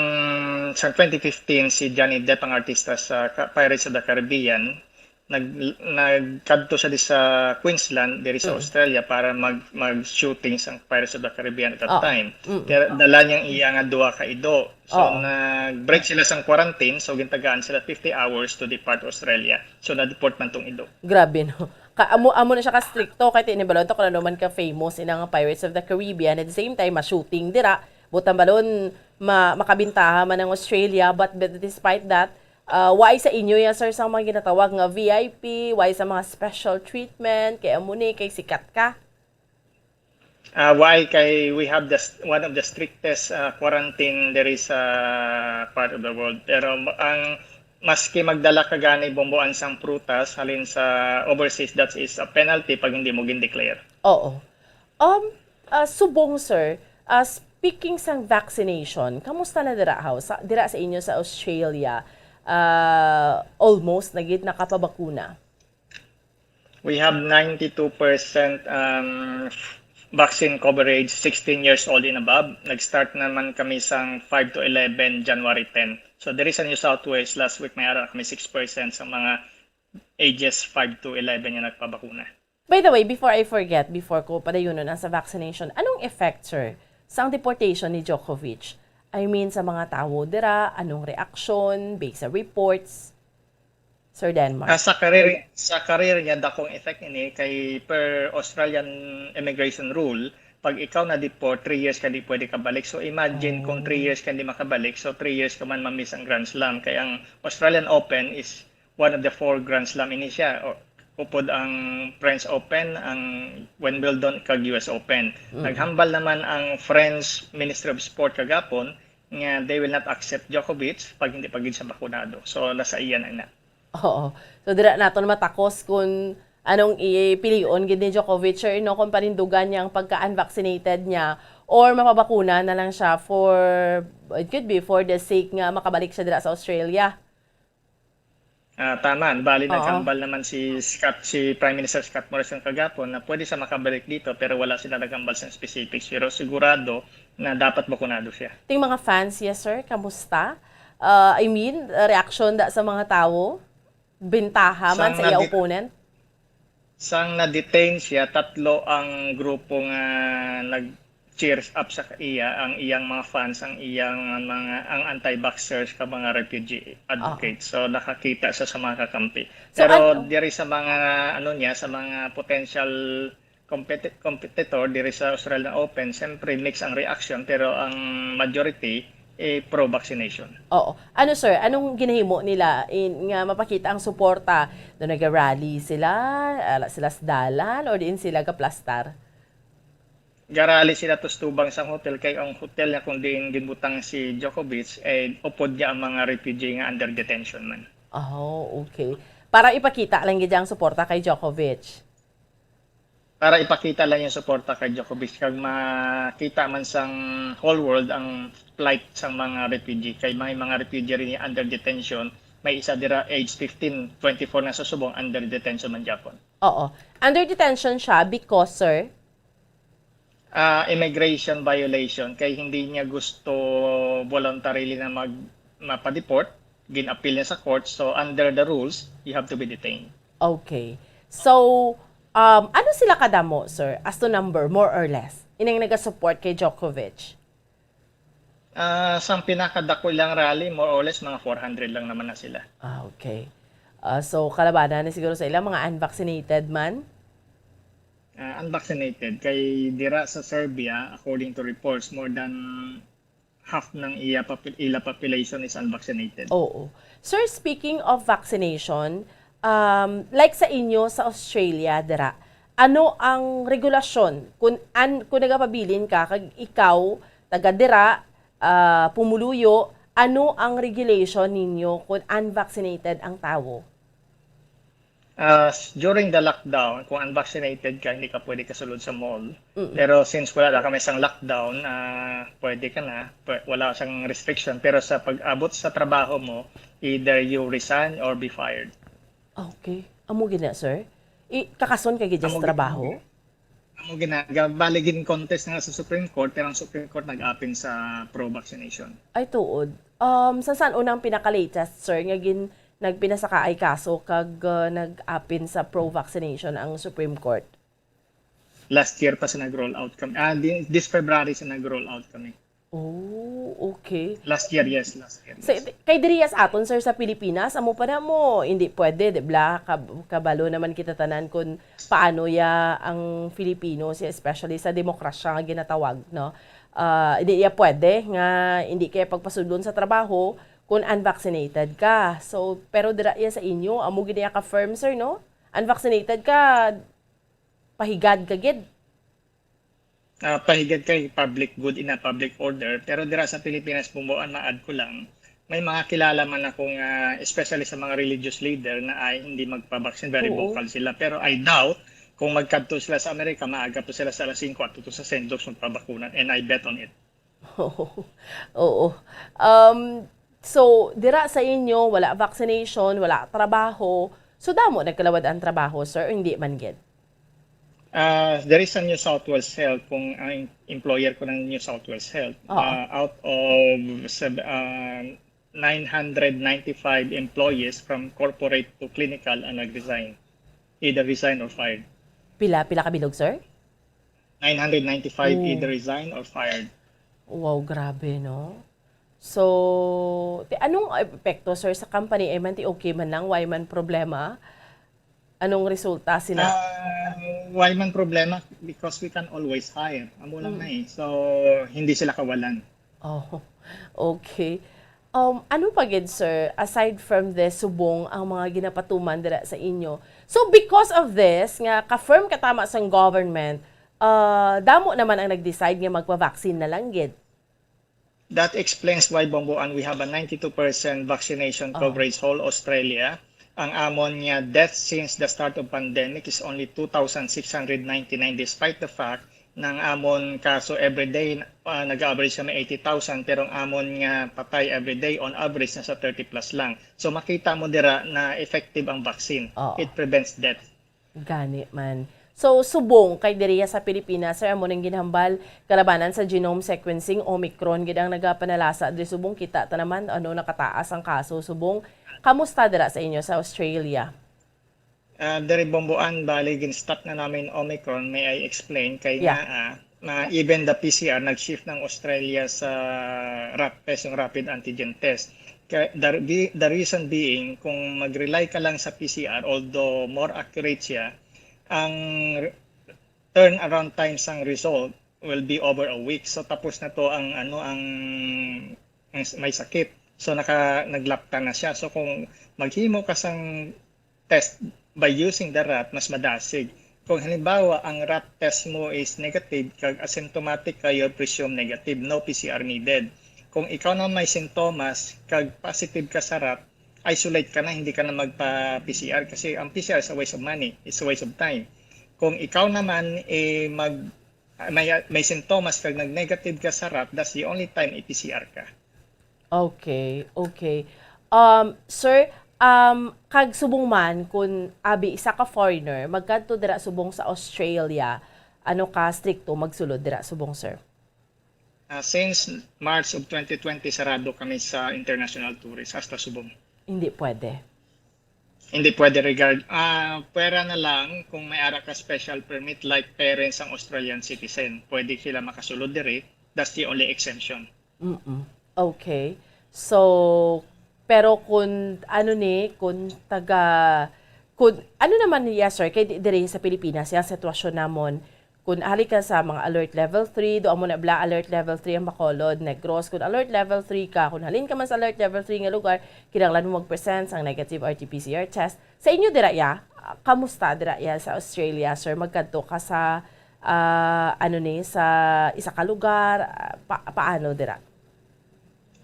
sa twenty fifteen, si Johnny Depp, ang artista sa Ka-, Pirates of the Caribbean, nag-, nagkadto siya di sa Queensland, diri sa Mm. Australia, para mag-, mag-shooting sa Pirates of the Caribbean at that Oo. time. Mm. Kaya dala niyang iya nga duha ka ido. So, Oo. nag-break sila sa quarantine, so gintagaan sila fifty hours to depart Australia. So, na-deport man tong ido. Grabe, no? Ka-, amo, amo na siya ka-stricto, kay tinibalon to kung ano man ka-famous ina nga Pirates of the Caribbean. At the same time, ma-shooting dira. Butang balon, ma-, makabintaha man ang Australia, but, but despite that, uh, why sa inyo yan, sir, sa mga ginatawag nga V I P, why sa mga special treatment, kay amo ni, kay sikat ka? Ah, why? Kay we have the st-, one of the strictest, ah, quarantine there is, ah, part of the world. Pero ma-, ang, maski magdala ka gani bumbuan sang prutas halin sa overseas, that is a penalty pag hindi mo gin-declare. Oo. Um, ah, subong, sir, ah, speaking sang vaccination, kamusta na dira, haw? Sa, dira sa inyo sa Australia, ah, almost na gid nakapabakuna? We have ninety-two percent, um, vaccine coverage, sixteen years old and above. Nag-start naman kami sang five to eleven, January ten. So, diri sa New South Wales, last week may ara kami six percent sa mga ages five to eleven nga nagpabakuna. By the way, before I forget, before ko padayunon ang sa vaccination, anong effect, sir, sang deportation ni Djokovic? I mean, sa mga tawo dira, anong reaksyon, based sa reports? Sir Denmark. Ah, sa career, sa career niya, dakong effect ini kay per Australian immigration rule, pag ikaw na-deport, three years ka di pwede kabalik. So, imagine kung three Oh. years ka di makabalik, so three years ka man ma-miss ang Grand Slam. Kay ang Australian Open is one of the four Grand Slam ini siya. O, upod ang French Open, ang Wimbledon, kag U S Open. Mm. Naghambal naman ang French Ministry of Sport kagapon nga they will not accept Djokovic pag hindi pa gid siya bakunado. So, nasa iya na na. Oo. So, dira naton matakos kung anong ipilion gid ni Djokovic, sir, no, kung panindugan niya ang pagka-unvaccinated niya or mapabakuna na lang siya for, it could be for the sake nga makabalik siya dira sa Australia. Ah, tama. Bali, Oo. naghambal naman si Scott, si Prime Minister Scott Morrison kagapon na pwede siya makabalik dito, pero wala sila naghambal sa specifics. Pero sigurado na dapat bakunado siya. Ting mga fans, yes, sir, kamusta? Ah, I mean, reaction da sa mga tawo? Bintaha man Sang sa iya nadi-, opponent? sang na-detain siya, tatlo ang grupo nga nag-cheers up sa iya, ang iyang mga fans, ang iyang mga, ang anti-vaxxers ka mga refugee advocates. Ah. So, nakakita siya sa mga kakampi. So, Pero an- diri sa mga, ano niya, sa mga potential competi-, competitor diri sa Australian Open, siyempre mix ang reaction, pero ang majority, eh, pro-vaccination. Oo. Ano, sir, anong ginahimo nila in, nga mapakita ang suporta? Do naga-rally sila, ala sila sa dalan, or diin sila gaplastar? Garali sila tustubang sa hotel, kay ang hotel nga kung diin ginbutang si Djokovic, eh, upod niya ang mga refugee nga under detention man. Oh, okay. Para ipakita lang gid ang suporta kay Djokovic. Para ipakita lang yung suporta kay Djokovic, kag makita man sang whole world ang plight sang mga refugee, kay may mga refugee rin under detention, may isa dira age fifteen, twenty-four na sa subong, under detention man gyapon. Oo. Under detention siya because, sir? Ah, immigration violation, kay hindi niya gusto voluntarily na mag-, mapadeport, gin-appeal niya sa court, so under the rules, you have to be detained. Okay. So, um, ano sila kadamo, sir, as to number, more or less, ining nagasupport kay Djokovic? Ah, sang pinakadako ilang rally, more or less, mga four hundred lang naman na sila. Ah, okay. Ah, so, kalabanan ni siguro sa ila, mga unvaccinated man? Ah, unvaccinated. Kay dira sa Serbia, according to reports, more than half ng iya popu-, ila population is unvaccinated. Oo. Sir, speaking of vaccination, um, like sa inyo sa Australia, dira, ano ang regulasyon? Kung an-, kung nagapabilin ka, kag ikaw, taga dira, ah, pumuluyo, ano ang regulation ninyo kung unvaccinated ang tawo? Ah, s-, during the lockdown, kung unvaccinated ka, hindi ka pwede kasulod sa mall. Mm. Pero since wala na kami sang lockdown, ah, pwede ka na, pwe-, wala sang restriction. Pero sa pag-abot sa trabaho mo, either you resign or be fired. Okay. Amo gid na, sir. I, kakason ka gid sa trabaho? Amo gina, bali gin contest na nga sa Supreme Court, pero ang Supreme Court nag-apin sa pro-vaccination. Ay, tuod. Um, sa san unang pinaka-latest, sir, nga gin, nagpinasakaay kaso kag uh, nag-apin sa pro-vaccination ang Supreme Court? Last year pa sa nag-roll out kami. Ah, di, this February sa nag-roll out kami. Oh, okay. Last year, yes, last year. Sa, kay diriya sa aton, sir, sa Pilipinas, amo pa na mo, hindi pwede, di ba? Kab- kabalo naman kita tanan kung paano ya ang Filipino, si especially sa demokrasya nga ginatawag, no? Ah, hindi ya pwede nga hindi kaya pagpasudlon sa trabaho kung unvaccinated ka. So, pero dira ya sa inyo, amo gid ya ka firm, sir, no? Unvaccinated ka, pahigad ka gid. Ah, pahigad kay public good in a public order, pero dira sa Pilipinas, Bumboan, ma-add ko lang, may mga kilala man ako nga, especially sa mga religious leader, na ay hindi magpa-vaccine, very Oo. vocal sila. Pero I doubt kung magkadto sila sa Amerika, maaga po sila sa alas singko at tuto sa Sendox magpabakuna, and I bet on it. Oo. Oo. Um, so, dira sa inyo, wala vaccination, wala trabaho. So, damo nagkalawad ang trabaho, sir, o hindi man gid? Ah, there is a New South Wales Health, kung ang employer ko ng New South Wales Health, Oo. ah, out of seb- ah, nine hundred ninety-five employees from corporate to clinical ang nag-resign. Either resign or fired. Pila, pila ka bilog, sir? nine hundred ninety-five Oh. either resign or fired. Wow, grabe, no? So, ti, anong epekto, sir, sa company? Ay man, ti okay man lang, why man problema? Anong resulta sina? Ah, why man problema? Because we can always hire. Amo lang Mm. na eh. So, hindi sila kawalan. Oh, okay. Um, ano pa gid, sir, aside from this, subong ang mga ginapatuman dira sa inyo? So, because of this, nga ka-firm ka tama sang government, uh, damo naman ang nag-decide nga magpa-vaccine na lang gid. That explains why, Bomboan, we have a ninety-two percent vaccination Oh. coverage whole Australia. Ang amon nga death since the start of pandemic is only two thousand six hundred ninety-nine, despite the fact na ang amon kaso everyday, ah, nag-average kami eighty thousand, pero ang amon nga patay everyday on average nasa thirty plus lang. So makita mo dira na effective ang vaccine. Oo. It prevents death. Gani man. So, subong kay diriya sa Pilipinas, sir, amo ning ginhambal, kalabanan sa genome sequencing, Omicron gid ang nagapanalasa diri. Subong kita ta naman, ano, nakataas ang kaso. Subong, kamusta dira sa inyo sa Australia? Ah, diri, Bomboan, bali gin-stop na namin Omicron, may I explain? Kay Yeah. nga, ah, na even the P C R nag-shift ng Australia sa RAT test, yung rapid antigen test. Kaya the, the reason being, kung mag-rely ka lang sa P C R, although more accurate siya, ang turnaround time sang result will be over a week. So tapos na to ang ano ang, ang may sakit. So naka naglapta na siya. So kung maghimo ka sang test by using the RAT, mas madasig. Kung halimbawa ang RAT test mo is negative kag asymptomatic ka, you presume negative, no P C R needed. Kung ikaw na may sintomas kag positive ka sa RAT, isolate ka na, hindi ka na magpa-P C R kasi ang P C R is a waste of money, it's a waste of time. Kung ikaw naman eh mag may may sintomas kag nag-negative ka sa RAT, that's the only time i-P C R ka. Okay, okay. Um, sir, um, kag subong man, kun abi isa ka foreigner, magkadto dira subong sa Australia, ano ka stricto magsulod dira subong, sir? Ah, since March of twenty twenty, sarado kami sa international tourists hasta subong. Hindi pwede. Hindi pwede regard, ah, pwera na lang kung may ara ka special permit like parents ang Australian citizen. Pwede sila makasulod diri. That's the only exemption. Mm-mm. Okay. So, pero kung ano ni, kung taga, kung ano naman niya, sir, kay di- diri sa Pilipinas, yung sitwasyon namon, kung ali ka sa mga alert level three, do amo na bla alert level three ang Bacolod, Negros. Kung alert level three ka, kung halin ka man sa alert level three nga lugar, kinahanglan mo mag-present sang negative R T P C R test. Sa inyo dira ya, ah, kamusta dira ya sa Australia, sir? Magkadto ka sa ah, ano ni, sa isa ka lugar, ah, pa, paano dira?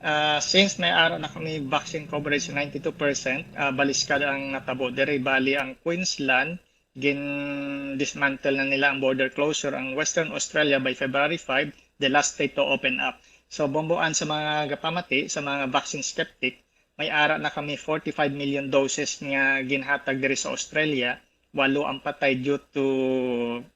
Ah, since may ara na kami vaccine coverage sa ninety-two percent, ah, baliskad ang natabo diri. Bali, ang Queensland, gin-dismantle na nila ang border closure. Ang Western Australia, by February five, the last state to open up. So, Bomboan, sa mga gapamati, sa mga vaccine skeptic, may ara na kami forty-five million doses nga ginhatag diri sa Australia, walo ang patay due to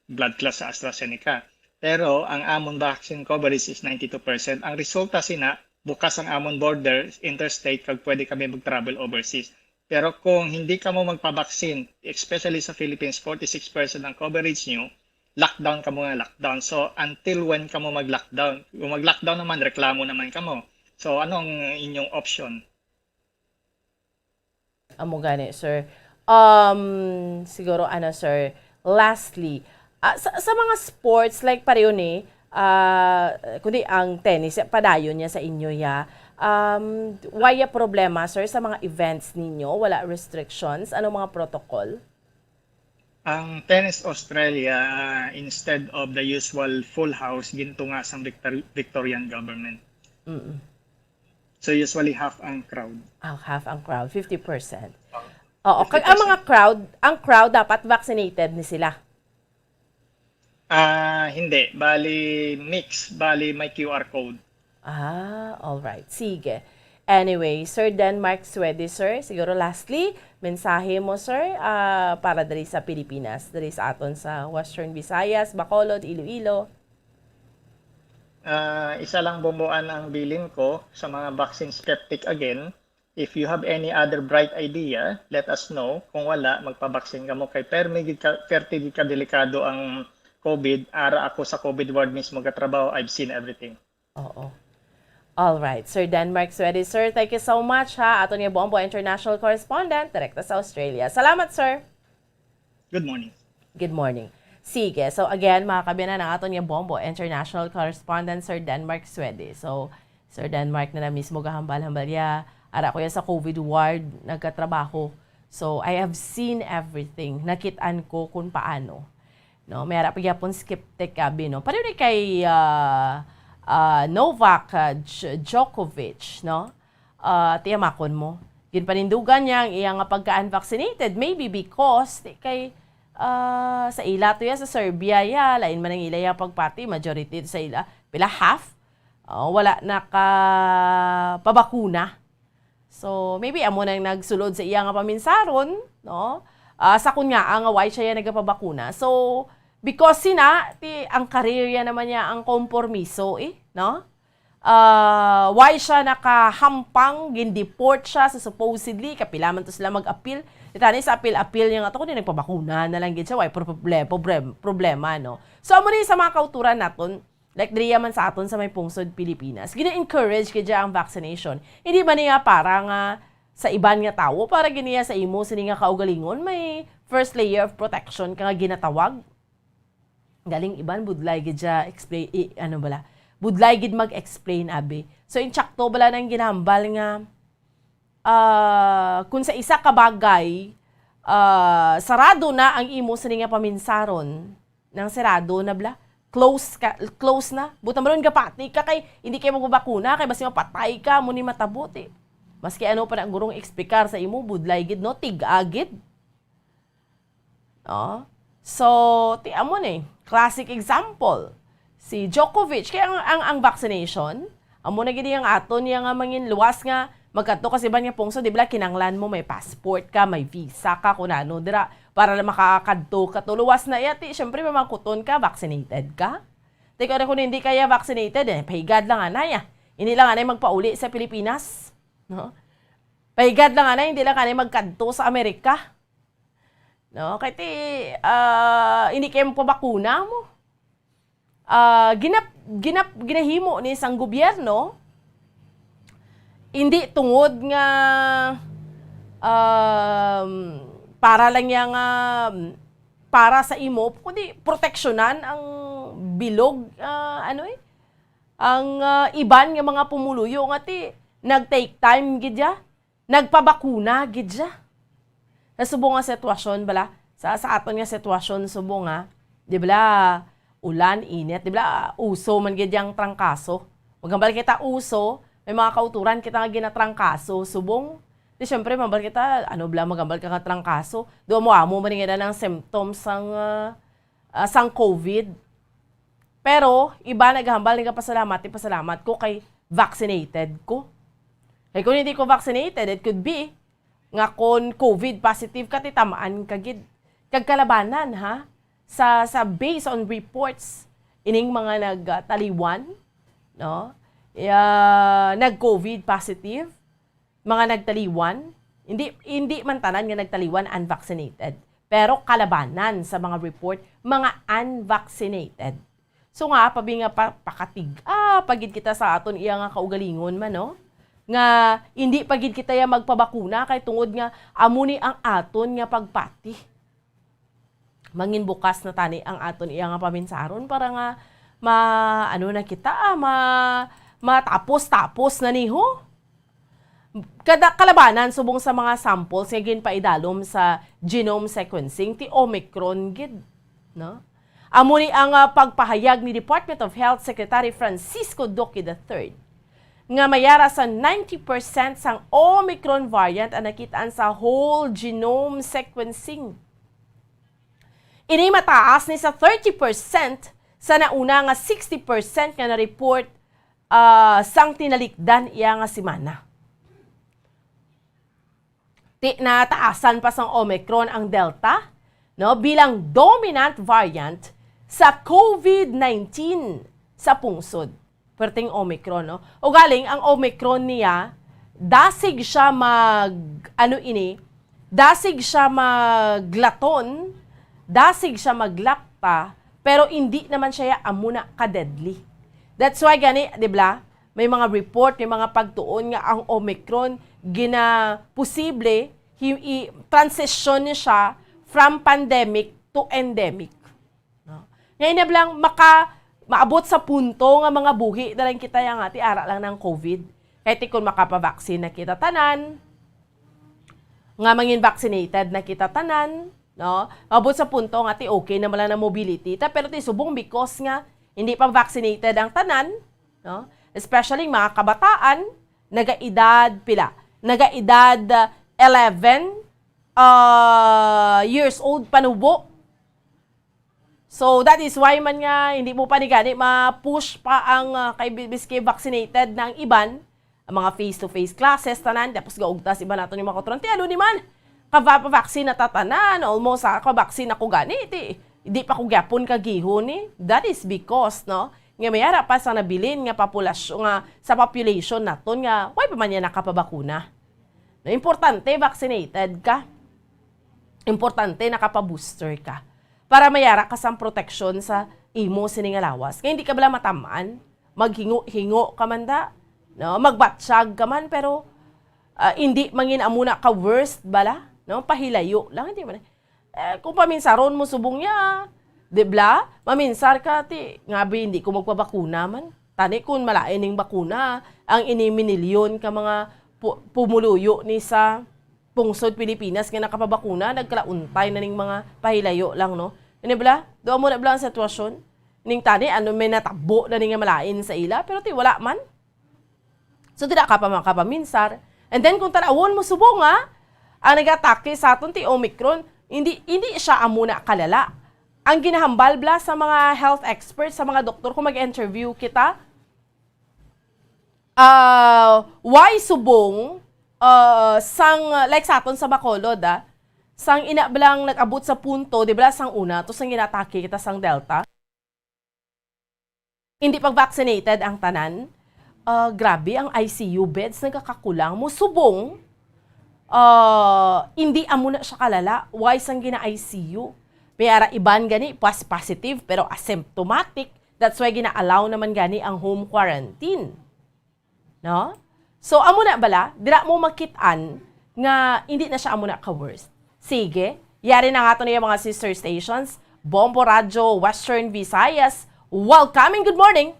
blood clot sa AstraZeneca. Pero ang amon vaccine coverage is ninety-two percent. Ang resulta sina, bukas ang amon border interstate kag pwede kami mag-travel overseas. Pero kung hindi kamo magpabaksin, especially sa Philippines, forty-six percent ang coverage nyo, lockdown kamo nga lockdown. So, until when kamo mag-lockdown? Kung mag-lockdown naman, reklamo naman kamo. So, ano ang inyong option? Amo gani, sir. Um, siguro, ano, sir, lastly, ah, sa, sa mga sports, like, pareho ni, ah, kundi ang tennis, eh, padayon niya sa inyo, ya. Um, why ya problema, sir, sa mga events ninyo? Wala restrictions? Ano mga protocol? Ang Tennis Australia, instead of the usual full house, gintunga sang Victor- Victorian government. Mm. So usually half ang crowd. Ah, half ang crowd, fifty percent. Oh, Oo, kag ang fifty percent. Mga crowd, ang crowd dapat vaccinated ni sila. Ah, hindi. Bali, mix. Bali, may Q R code. Ah, all right. Sige. Anyway, Sir Denmark Swede, sir, siguro lastly, mensahe mo, sir, ah, para diri sa Pilipinas, diri sa aton sa Western Visayas, Bacolod, Iloilo. Ah, isa lang bumbuan ang bilin ko sa mga vaccine skeptic again. If you have any other bright idea, let us know. Kung wala, magpabaksin kamo kay permi gid ka, perti gid ka delikado ang COVID. Ara ako sa COVID ward mismo katrabaho, I've seen everything. Oo. All right. Sir Denmark Swede, sir, thank you so much, ha. Aton nga Bombo International Correspondent, direkta sa Australia. Salamat, sir. Good morning. Good morning. Sige. So again, mga kabiyanan, ang aton nga Bombo International Correspondent, Sir Denmark Swede. So, Sir Denmark na na mismo gahambal-hambal ya. Ara ko ya sa COVID ward, nagkatrabaho. So, I have seen everything. Nakit-an ko kung paano. No, may ara pa gyapon skeptic abi, no. Pareho ni kay, ah, ah, Novak, ah, Dj- Djokovic, no. Ah, tiyamakon mo. Ginpanindugan niya ang iya nga pagka-unvaccinated, maybe because ti kay, ah, sa ila to ya sa Serbia ya, lain man ang ila ya pagpati, majority to sa ila, pila, half, ah, wala nakapabakuna. So, maybe amo nang nagsulod sa iya nga paminsaron, no? Ah, sa kun nga, ah, nga why siya ya nagapabakuna. So, because sina, ti, ang career ya naman niya ang kompormiso, eh, no? Ah, why siya nakahampang, gin-deport siya sa supposedly, kapila man to sila mag-appeal. Itani sa appeal-appeal niya nga to, kundi nagpabakuna na lang gid siya, why pro- proble- problem, problema, no? So, amo ni sa mga kauturan naton, like diri man sa aton sa may pungsod Pilipinas, gina-encourage gid siya ang vaccination. Hindi man niya para nga sa iban nga tawo, para gid niya sa imo sini nga kaugalingon, may first layer of protection ka nga ginatawag. Galing iban, budlay gid siya explain, i- ano bala, budlay gid mag-explain, abi. So, insakto bala nang ginambal nga, ah, kung sa isa ka bagay, ah, sarado na ang imo sini nga paminsaron, nang sarado na bala, close ka, close na. Buta maron gapati ka kay hindi kay magpabakuna, kay basi mapatay ka, mo ni matabo, ti. Maski ano pa na ang gurong explicar sa imo, budlay gid, no? Tig-a gid. Oh. So, ti amo ni, classic example. Si Djokovic, kay ang, ang, ang vaccination, amo na gid ang aton niya nga mangin luwas nga magkadto ka sa iban nga pungsod, di ba, kinanglan mo may passport ka, may visa ka, kung ano, dira, para lang makakadto ka to. Luwas na iya, ti, syempre, mamangkuton ka, vaccinated ka. Ti, kung, kung hindi kaya vaccinated, eh, pahigad lang anay, ah. Hindi lang anay magpauli sa Pilipinas. No? Pahigad lang anay, hindi lang anay magkadto sa Amerika. No? Kay ti, ah, hindi kayo magpabakuna mo. Ah, ginap, ginap, ginahimo ni sang gobyerno, hindi tungod nga, um, para lang niya nga, para sa imo, kundi proteksyonan ang bilog, ah, ano eh, ang, ah, iban nga mga pumuluyo nga ti nag-take time gid ya, nagpabakuna gid ya. Sa subong nga sitwasyon bala, sa, sa aton nga sitwasyon subong nga, di bala, ulan, init, di bala, uso man gid yang trangkaso. Maghambal kita uso, may mga kauturan kita nga ginatrangkaso. Subong, di syempre, maghambal kita, ano bala, maghambal ka nga trangkaso. Do mo amo man nga ng symptoms sang, ah, ah, sang COVID. Pero, iba nagahambal nga pasalamat, ipasalamat ko kay vaccinated ko. Kay kung hindi ko vaccinated, it could be nga kon COVID positive ka, titamaan ka gid. Kag kalabanan, ha? Sa, sa based on reports, ining mga nagtaliwan, no? Ah, nag-COVID positive, mga nagtaliwan, hindi, hindi man tanan nga nagtaliwan unvaccinated, pero kalabanan sa mga report, mga unvaccinated. So nga, pabi nga pa, pakatig-a pa gid kita sa aton iya nga kaugalingon man, no? Nga hindi pa gid kita ya magpabakuna kay tungod nga amo ni ang aton nga pagpati. Mangin bukas na tani ang aton iya nga paminsaron para nga ma, ano na kita, ah, ma, matapos-tapos na ni, ho. Kada kalabanan subong sa mga samples nga ginpaidalom sa genome sequencing ti Omicron gid, no? Amo ni ang, ah, pagpahayag ni Department of Health Secretary Francisco Duque the third nga mayara sa ninety percent sang Omicron variant ang nakitaan sa whole genome sequencing. Ini mataas ni sa thirty percent sa nauna nga sixty percent nga na-report, ah, sang tinalikdan iya nga semana. Ti, nataasan pa sang Omicron ang Delta, no, bilang dominant variant sa COVID nineteen sa pungsod. Perting Omicron, no? Ugaling ang Omicron niya, dasig siya mag, ano ini, dasig siya maglaton, dasig siya maglakta, pero hindi naman siya amo na ka-deadly. That's why gani, di ba? May mga report, may mga pagtuon nga ang Omicron gina posible hi-, i-, transition ni siya from pandemic to endemic. No? Ngayon na lang maka, maabot sa punto nga mga buhi na lang kita yang ati ara lang ng COVID. Kay ti kung makapabaksin na kita tanan, nga mangin vaccinated na kita tanan, no? Maabot sa punto nga ti okay na mala na mobility ta, pero ti subong because nga hindi pa vaccinated ang tanan, no? Especially mga kabataan, nagaedad pila? Nagaedad, uh, eleven, uh, years old panubo. So, that is why man nga hindi mo pa ni gani ma-push pa ang, ah, kay bi-, biski vaccinated na ang iban, ang mga face-to-face classes, tanan, tapos gaugtas iba nato ni mga kutron. Ti ano ni man? Kava-, pa-vaccine na tatanan, almost, ah, ka-vaccine ako gani, ti, di pa ko gyapon kagihon ni. That is because, no, nga may ara pa sa nabilin nga populasyon, nga sa population naton nga, why pa man niya nakapabakuna? No, importante, vaccinated ka. Importante, nakapa-booster ka. Para mayara ka sang proteksyon sa imo sini nga lawas. Nga hindi ka bala matamaan, maghingo-hingo ka man da, no? Magbatsyag ka man, pero, ah, hindi mangin amo na ka worst bala, no? Pahilayo lang, hindi man. Eh, kung paminsaron mo subong niya, di bla? Maminsar ka, ti, nga bi, hindi ko magpabakuna man. Tani kung malain ning bakuna, ang ini minilyon ka mga pu-, pumuluyo ni sa pungsod Pilipinas nga nakapabakuna, nagkalauntay na ning mga pahilayo lang, no? Ini bla? Doon mo na bla ang sitwasyon? Ning tani, ano, may natabo na ning malain sa ila, pero ti, wala man. So, dira ka pa makapaminsar. And then, kung tanawon mo subong nga, ang nag-atake sa aton ti Omicron, hindi, hindi siya amo na kalala. Ang ginahambal bla sa mga health experts, sa mga doktor, kung mag-interview kita, ah, why subong, ah, sang, like sa aton sa Bacolod, ah, sang ina blang nag-abot sa punto, di ba, sang una, to sang ginatake kita sang Delta? Hindi pag vaccinated ang tanan. Ah, grabe, ang I C U beds nagkakakulang. Mo subong, ah, hindi amo na siya kalala. Why sang gina-I C U? May ara iban gani, pas-, positive, pero asymptomatic. That's why gina-allow naman gani ang home quarantine. No? So, amo na bala, dira mo makit-an nga hindi na siya amo na ka-worst. Sige, yari na nga to niya mga sister stations, Bombo Radyo Western Visayas. Welcome and good morning!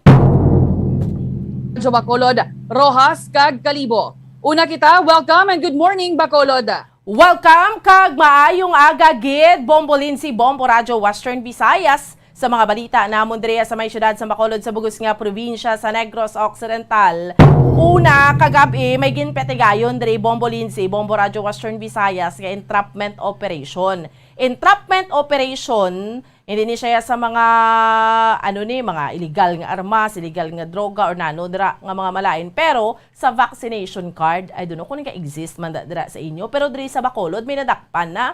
Radyo Bacolod, Roxas, kag Kalibo. Una kita, welcome and good morning, Bacolod. Welcome kag maayong aga gid, Bombo Lindsay, Bombo Radyo Western Visayas. Sa mga balita namon diri sa may siyudad sa Bacolod sa bugos nga probinsya sa Negros Occidental. Una, kagab-i may ginpetigayon diri, Bombo Lindsay, Bombo Radyo Western Visayas, nga entrapment operation. Entrapment operation, hindi ni siya sa mga, ano ni, mga illegal nga armas, illegal nga droga, or nano dira nga mga malain. Pero sa vaccination card, I don't know kung nag-exist man da-, dira sa inyo, pero diri sa Bacolod, may nadakpan na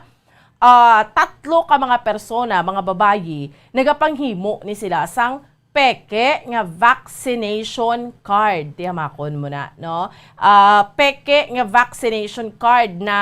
ah, tatlo ka mga persona, mga babayi, nagapanghimo ni sila sang peke nga vaccination card. Tiyamakon mo na, no? Ah, peke nga vaccination card na,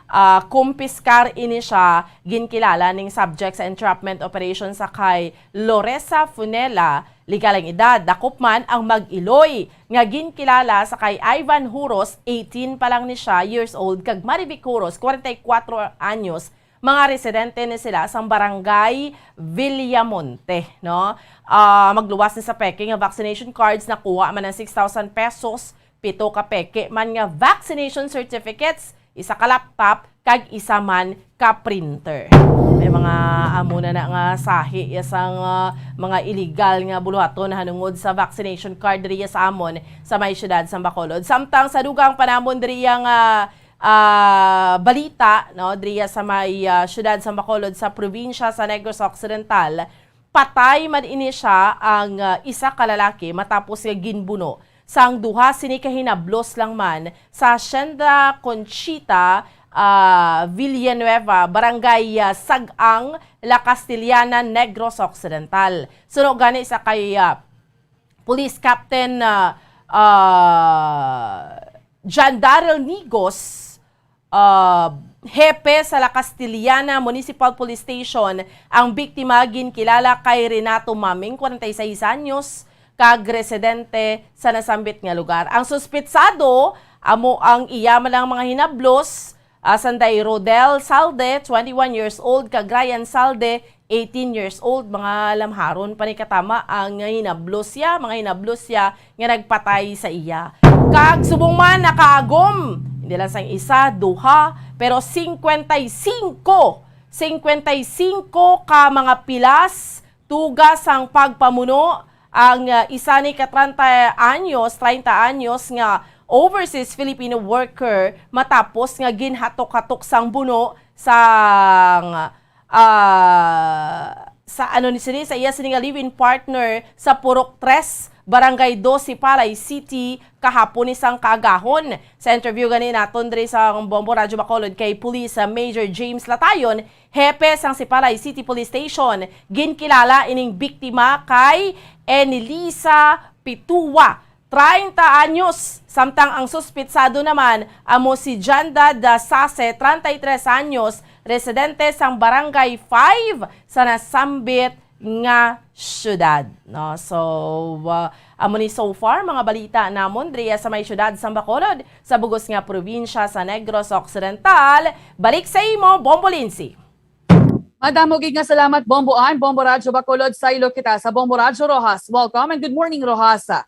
ah, kumpiskar ini siya, ginkilala ning subject sa entrapment operation sa kay Loresa Funela, legal ang edad, dakop man ang mag-iloy nga ginkilala sa kay Ivan Huros, eighteen pa lang ni siya years old, kag Marivic Huros, forty-four anyos, mga residente ni sila sang barangay Villamonte, no? Ah, magluwas ni sa peke nga vaccination cards, nakuha man ang six thousand pesos, pito ka peke man nga vaccination certificates, isa ka laptop, kag isa man ka printer. May mga amo na na nga sahi ya sang, ah, mga illegal nga buluhaton nahanungod sa vaccination card diriya sa amon sa may siyudad sa Bacolod. Samtang sa dugang pa namon diriya nga, ah, balita, no, diriya sa may, ah, siyudad sa Bacolod sa probinsya sa Negros Occidental, patay man ini siya ang, ah, isa ka lalaki matapos nga ginbuno sang duha sini ka hinablos lang man sa Hacienda Conchita, ah, Villanueva, Barangay, ah, Sag-ang, La Castellana, Negros Occidental. Suno gani sa kay, ah, Police Captain, ah, ah, John Daryl Nigos, ah, hepe sa La Castellana Municipal Police Station, ang biktima ginkilala kay Renato Maming, forty-six anyos, kag residente sa nasambit nga lugar. Ang suspitsado amo ang iya man lang mga hinablos, ah, sanday Rodel Salde, twenty-one years old, kag Ryan Salde, eighteen years old. Mga lamharon pa ni katama ang hinablos ya, mga hinablos ya nga nagpatay sa iya. Kag subong man nakaagom, hindi lang sang isa, duha, pero cincuenta y cinco, cincuenta y cinco ka mga pilas tuga sang pagpamuno ang, ah, isa ni ka treinta anyos, treinta anyos nga overseas Filipino worker matapos nga ginhatok-hatok sang buno sang, ah, sa ano ni sini, sa iya sini nga live-in partner sa Purok Tres, Barangay Doce, Sipalay City, kahapon ni sang kaagahon. Sa interview gani naton diri sa Bombo Radyo Bacolod kay Police, ah, Major James Latayon, hepe sang Sipalay City Police Station, ginkilala ining biktima kay Enilisa Pitua, treinta anyos, samtang ang suspitsado naman amo si Janda da Sase, treinta y tres anyos, residente sang Barangay five sa nasambit nga syudad, no? So, uh, amo ni so far mga balita namon diriya sa may syudad sa Bacolod, sa bugos nga probinsya sa Negros Occidental. Balik sa imo, Bombo Lindsay. Madamo gid nga salamat, Bombo Ann. Bombo Radyo Bacolod, saylo kita sa Bombo Radyo Roxas. Welcome and good morning, Roxas.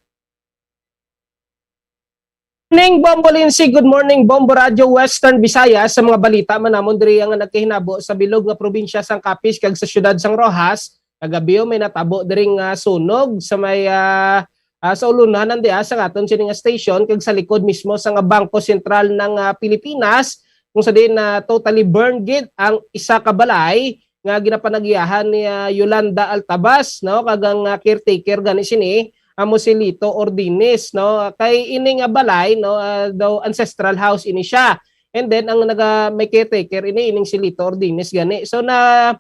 Morning, Bombo Lindsay. Good morning, Bombo Radyo Western Visayas. Sa mga balita man namon diri nga nagkahinabo sa bilog nga probinsya sang Capiz kag sa siyudad sang Roxas, kagabyo may natabo diri nga sunog sa may, ah, ah, sa ulunan diha sa aton sini nga station kag sa likod mismo sa nga Bangko Sentral ng, ah, Pilipinas, kung sa diin na totally burned gid ang isa ka balay nga ginapanagiyahan ni, ah, Yolanda Altabas, no, kag ang, ah, caretaker gani sini amo si Lito Ordines, no. Kay ini nga balay, no, ah, daw ancestral house ini siya. And then ang naga may caretaker ini, ining si Lito Ordines gani. So na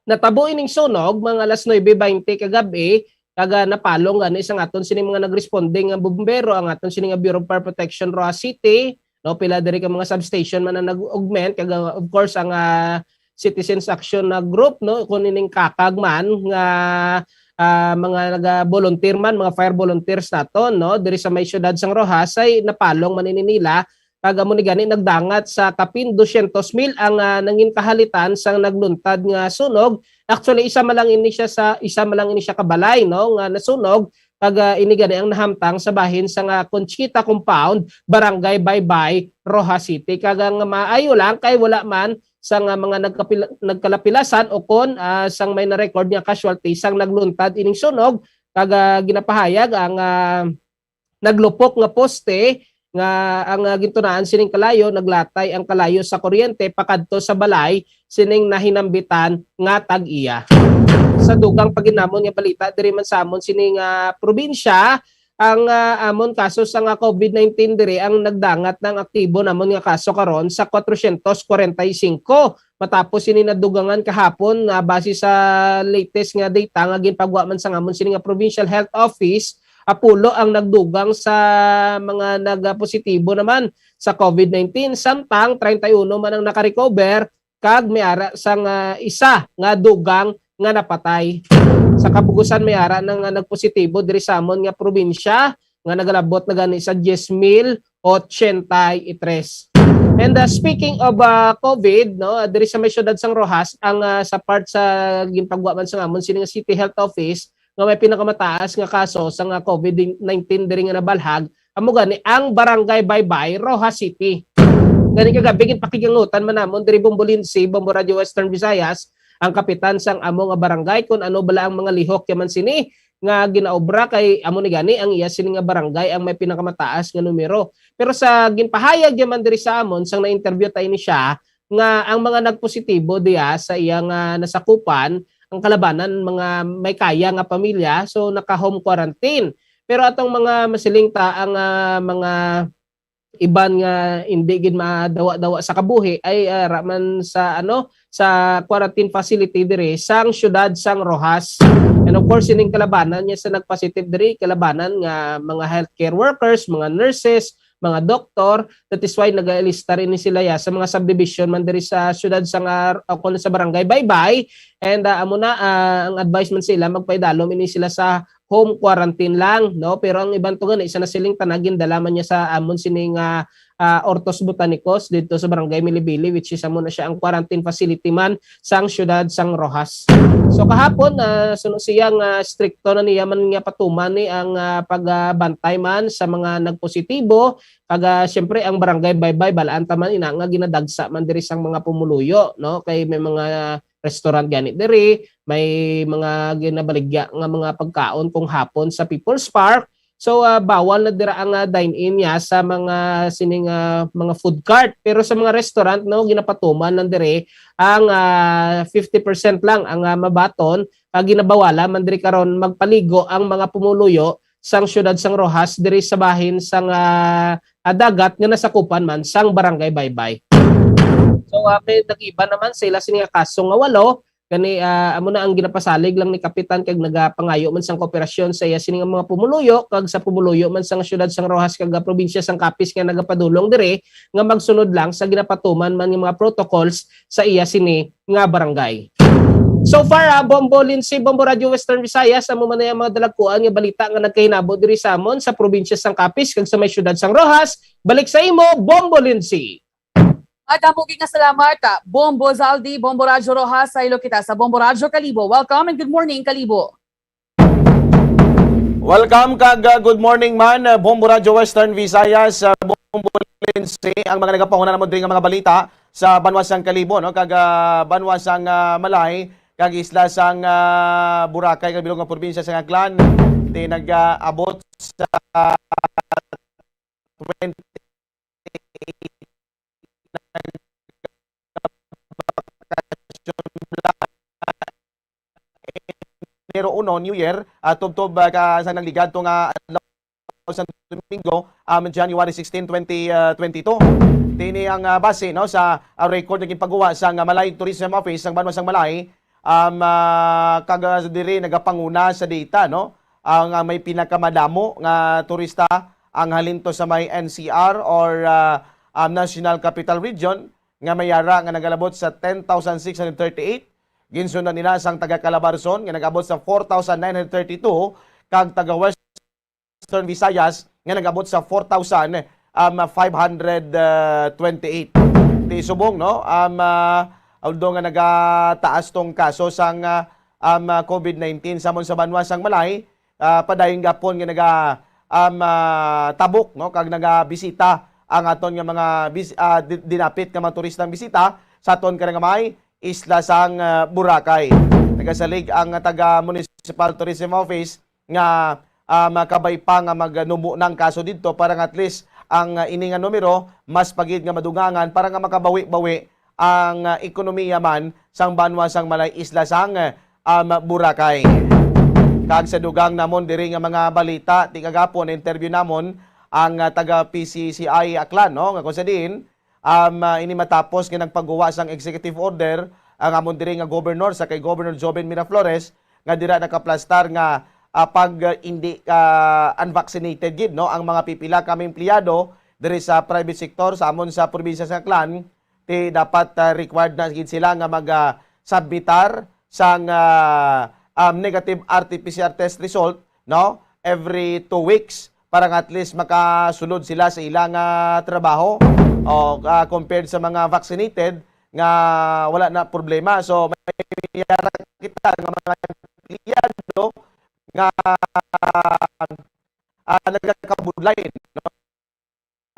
natabo ining sunog mga alas nuebe baynte kagab-i, kag, ah, napalong gani sang aton sini mga nag-responding nga bumbero, ang aton sini nga Bureau of Fire Protection, Roxas City, no, pila diri ka mga substation man ang nag-augment, kag, ah, of course, ang, ah, Citizens Action na group, no, kung ining kakag man nga, ah, mga naga-volunteer man, mga fire volunteers naton, no, diri sa may siyudad sang Roxas, ay napalong man ini nila, kag amo ni gani nagdangat sa kapin dosyentos mil ang, ah, nangin kahalitan sang nagluntad nga sunog. Actually, isa man lang ini siya sa, isa man lang ini siya ka balay, no, nga nasunog, kag, ah, ini gani ang nahamtang sa bahin sang Conchita Compound, Barangay Baybay, Roxas City. Kag ang maayo lang kay wala man sang, ah, mga nagkapila-, nagkalapilasan o kon, ah, sang may na-record nga casualty sang nagluntad ining sunog, kag, ah, ginapahayag ang, ah, naglupok nga poste nga ang, ah, gintunaan sining kalayo, naglatay ang kalayo sa kuryente pakadto sa balay sining nahinambitan nga tag-iya. Sa dugang pa gid namon nga balita diri man sa amon sining, ah, probinsya, ang, ah, amon kaso sa nga COVID nineteen diri, ang nagdangat na ang aktibo namon nga kaso karon sa kwatrocientos kwarenta y singko. Matapos ini nadugangan kahapon, ah, base sa latest nga data nga ginpagwa man sa ngamon sini nga Provincial Health Office, ah, pulo ang nagdugang sa mga nagapositibo naman sa COVID nineteen, samtang treinta y uno man ang nakarecover, kag may ara sang, ah, isa nga dugang nga napatay. Sa kapugusan, may ara na nga nagpositibo diri sa amon nga probinsya nga nagalabot na gani sa diez mil ochenta y tres. And, ah, speaking of, ah, COVID, no, ah, diri sa may siyudad sang Roxas, ang, ah, sa part sa ginpagwa man sa ngamon sini nga City Health Office, nga may pinakamataas nga kaso sa nga COVID nineteen diri nga nabalhag, amo gani ang Barangay Baybay, Roxas City. Gani kagabi, ginpakigangutan man namon diri, Bombo Lindsay, Bombo Radio Western Visayas, ang kapitan sang amo nga barangay, kung ano bala ang mga lihok yaman sini nga ginaobra, kay amo ni gani ang iya sini nga barangay ang may pinakamataas nga numero. Pero sa ginpahayag yaman diri sa amon, sang na-interview ta ini siya, nga ang mga nagpositibo diya sa iya nga nasakupan, ang kalabanan mga may kaya nga pamilya, so naka-home quarantine. Pero atong mga masiling ta ang, ah, mga iban nga hindi gid madawa-dawa sa kabuhi ay, ah, ra man sa, ano, sa quarantine facility diri sang siyudad sang Roxas. And of course, sining kalabanan niya sa nagpositive diri, kalabanan nga mga healthcare workers, mga nurses, mga doktor. That is why nag-aalista rin sila ya sa mga subdivision man diri sa siyudad sang, ah, o kung sa Barangay Baybay. And, ah, amo na, ah, ang advice man sila, magpaidalom ini sila sa home quarantine lang, no? Pero ang iban to gani, sa nasiling tanan, gindala man niya sa amon sining, ah, ah, Hortos Botanicos dito sa Barangay Milibili, which is amo na siya ang quarantine facility man sang siyudad sang Roxas. So kahapon, ah, suno siya nga strikto na niya man nga patuman ni ang, ah, pagbantay man sa mga nagpositibo. Kag, ah, siyempre, ang Barangay Baybay, balaan ta man ina nga ginadagsa man diri sang mga pumuluyo, no? Kay may mga restaurant gani diri, may mga ginabaligya nga mga pagkaon kung hapon sa People's Park. So, ah, bawal na dira ang, ah, dine-in niya sa mga sining, ah, mga food cart. Pero sa mga restaurant, no, ginapatuman lang diri ang, ah, fifty percent lang ang, ah, mabaton. Ah, ginabawala man diri karon magpaligo ang mga pumuluyo sang siyudad sang Roxas diri sa bahin sang, ah, ah, dagat nga nasakupan man sang Barangay Baybay. So, ah, may nag-iba naman sa ila sini nga kaso nga walo. Gani, ah, amo na ang ginapasalig lang ni Kapitan kag nagapangayo man sang kooperasyon sa iya sini nga mga pumuluyo kag sa pumuluyo man sang siyudad sang Roxas kag, ah, probinsya sang Capiz nga nagapadulong diri nga magsunod lang sa ginapatuman man nga mga protocols sa iya sini nga barangay. So far, ah, Bombo Lindsay, Bombo Radio Western Visayas, amo man na ang mga dalagkuan nga balita nga nagkahinabo diri sa amon sa probinsya sang Capiz kag sa may siyudad sang Roxas. Balik sa imo, Bombo Lindsay. At damo gid nga salamat, ah, Bombo Zaldi, Bombo Radyo Roxas, saylo kita sa Bombo Radyo Kalibo. Welcome and good morning, Kalibo. Welcome kag, uh, good morning man, uh, Bombo Radyo Western Visayas, uh, Bombo Lindsay, ang mga nagapahuna namo diri nga mga balita sa banwa sang Kalibo, no, kag, uh, banwa sang, uh, Malay, kag isla sang, uh, Boracay, kag bilog nga probinsya sang Aklan, ti nag-abot sa twenty Enero uno, New Year, ah, tubtob, ah, ka sa nagligad to nga adlaw sa Domingo, um, January sixteen, twenty, ah, twenty-two. Tini ang, ah, base, no, sa, ah, record nga ginpagawa sang, ah, Malay Tourism Office sang banwa sang Malay, um, ah, kag, ah, diri nagapanguna sa data, no, ang, ah, may pinakamadamo nga turista ang halin to sa may N C R or, ah, um, National Capital Region, nga may ara nga nagalabot sa ten thousand six hundred thirty-eight. Ginsundan nila sang taga Calabarzon nga nag-abot sa four thousand nine hundred thirty-two, kag taga Western Visayas nga nag-abot sa four thousand, um, five hundred twenty-eight. Ti subong, no? Um, ah, although nga nagataas tong kaso sang, ah, um, ah, COVID nineteen samon sa banwa sang Malay, ah, padayon gapon nga naga, um, ah, tabok, no, kag nagabisita ang aton nga mga bis-, ah, di-, dinapit nga mga turistang bisita sa aton karangamay, isla sang, ah, Boracay. Nagasalig ang taga Municipal Tourism Office nga, um, kabay pa nga magnubo na ang kaso didto para nga at least ang, ah, ini nga numero mas pa gid nga madugangan para nga makabawi-bawi ang, ah, ekonomiya man sang banwa sang Malay, isla sang, ah, um, Boracay. Kag sa dugang namon diri nga mga balita, ti kagapon interview namon ang, ah, taga P C C I Aklan, no, nga kung sa diin, um, ah, ini matapos nga nagpagawa sang executive order ang amon diri nga governor, sa kay Governor Joven Miraflores, nga dira nakaplastar nga, ah, pag, ah, hindi ka unvaccinated gid, no, ang mga pipila ka mga empleyado diri sa private sector sa amon sa probinsya sa Aklan, ti dapat, ah, required na gid sila nga mag, ah, submitar sang, ah, um, negative R T P C R test result, no, every two weeks para nga at least makasulod sila sa ilang, ah, trabaho. O, ah, compared sa mga vaccinated nga wala na problema. So, may yara kita nga mga empleyado nga, ah, nagakabudlay, no?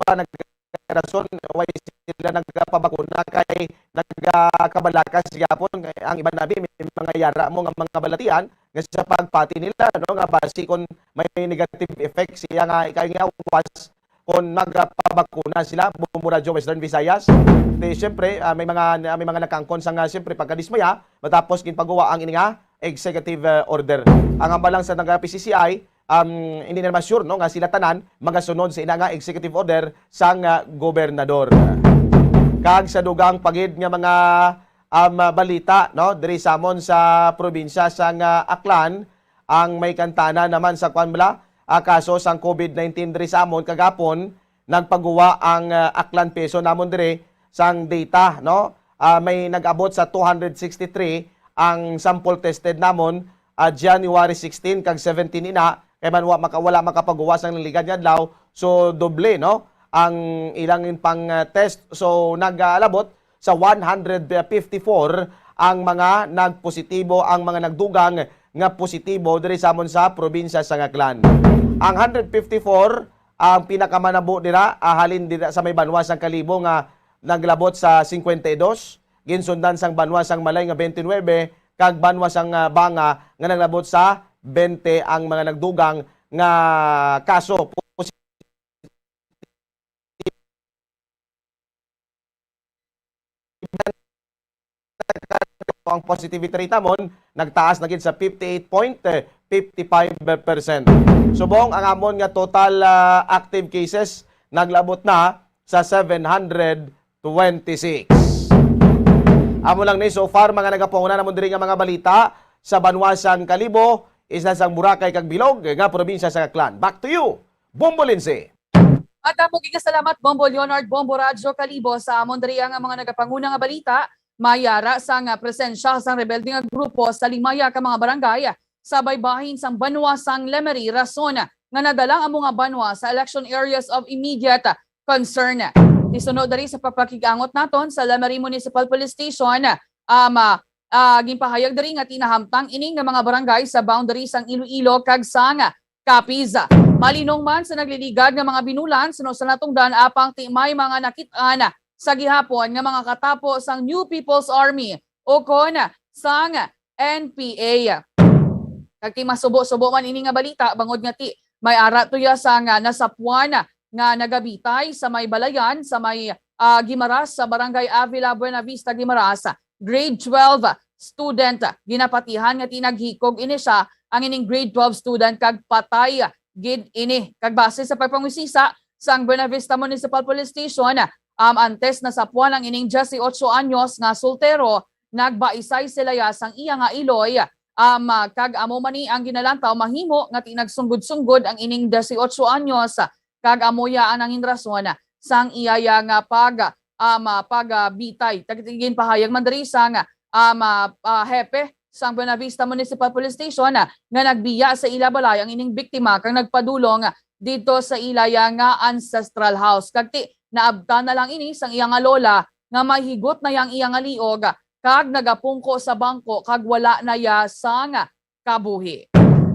Pa nagkarason, why sila nagpabakuna kay nagakabalakas gyapon. Ang iban nabi, may mga yara mo nga mga balatian nga sa pagpati nila, no, nga basi kon may negative effect siya nga ikay nga was kon magpabakuna sila, Bombo Radyo Western Visayas. Di, siyempre, ah, may mga, may mga nakangkon sa nga, siyempre, pagkadismaya matapos ginpagawa ang ini nga executive, ah, order. Ang hambal lang sa taga P C C I, um, hindi na ma-sure, no, nga sila tanan magasunod sa ina nga executive order sang, ah, gobernador. Kag sa dugang pa gid nga mga, um, balita, no, diri samon sa probinsya sang, ah, Aklan, ang may kantana naman sa kwan bala, ah, kaso sang COVID nineteen diri sa amon kagapon, nagpaguwa ang, ah, Aklan Peso namon diri sang data, no? Ah, may nag-abot sa two hundred sixty-three ang sample tested namon, ah, January sixteen kag seventeen ina, kay man wa maka-, wala makapaguwa sang nagligad nga adlaw. So, doble, no, ang ilang pang, ah, test. So, nag-alabot sa one hundred fifty-four ang mga nagpositibo, ang mga nagdugang nga positibo diri samon sa probinsya sang Aklan. Ang hundred fifty-four, ang pinakamanabo dira, ah, halin dira sa may banwa sang Kalibo nga naglabot sa cincuenta y dos, ginsundan sang banwa sang Malay nga twenty-nine, kag banwa sang, ah, Banga nga naglabot sa twenty ang mga nagdugang nga kaso. Ang positivity rate namon nagtaas na gid sa fifty-eight point fifty-five percent. Subong ang amon nga total, ah, active cases naglabot na sa seven hundred twenty-six. Amo lang ni so far, mga nagapanguna namon diri nga mga balita sa banwa sang Kalibo, isla sang Boracay kag Bilog nga probinsya sa Aklan. Back to you, Bombo Lindsay. At amo gid nga salamat, Bombo Leonard, Bombo Radyo Kalibo, sa amon diri nga mga nagapanguna nga balita. May ara sang presensya sang rebelde nga grupo sa limaya ka mga barangay sa baybahin sang banwa sang Lemery, rason nga nadala ang mga banwa sa election areas of immediate concern. Ti suno diri sa pagpakig-angot naton sa Lemery Municipal Police Station, um, ah, ginpahayag diri nga ti nahamtang ini nga mga barangay sa boundary sang Iloilo kag sang Capiz. Malinong man sa nagliligad nga mga binulan, suno sa natungdan, apang ti may mga nakit-an sa gihapon nga mga katapo sang New People's Army ukon sang N P A. Kag ti masubo-subo man ini nga balita, bangod nga ti may ara tuya sang nasapuan nga nagabitay sa may balayan sa may, ah, Guimaras, sa Barangay Avila, Buenavista, Guimaras, grade twelve student. Ginapatihan nga ti naghikog ini siya ang ining grade twelve student kag patay gid ini. Kag base sa pagpangusisa sang Buenavista Municipal Police Station, um, antes nasapuan ang ining dieciocho anyos nga soltero, nagbaisay sila ya sang iya nga iloy, um, kag amo man ni ang ginalantaw mahimo nga ti nagsunggod-sunggod ang ining dieciocho anyos, kag amo ya ang nangin rason sang iya ya nga pag, um, ah, pagbitay. Tag-, ginpahayag man diri sang, um, ah, ah, hepe sang Buenavista Municipal Police Station, ah, nga nagbiya sa ila balay ang ining biktima kag nagpadulong didto sa ila ya nga ancestral house. Kag ti naabtan na lang ini sang iya nga lola nga mahigot na ya ang iya nga liog kag nagapungko sa bangko kag wala na ya sang kabuhi.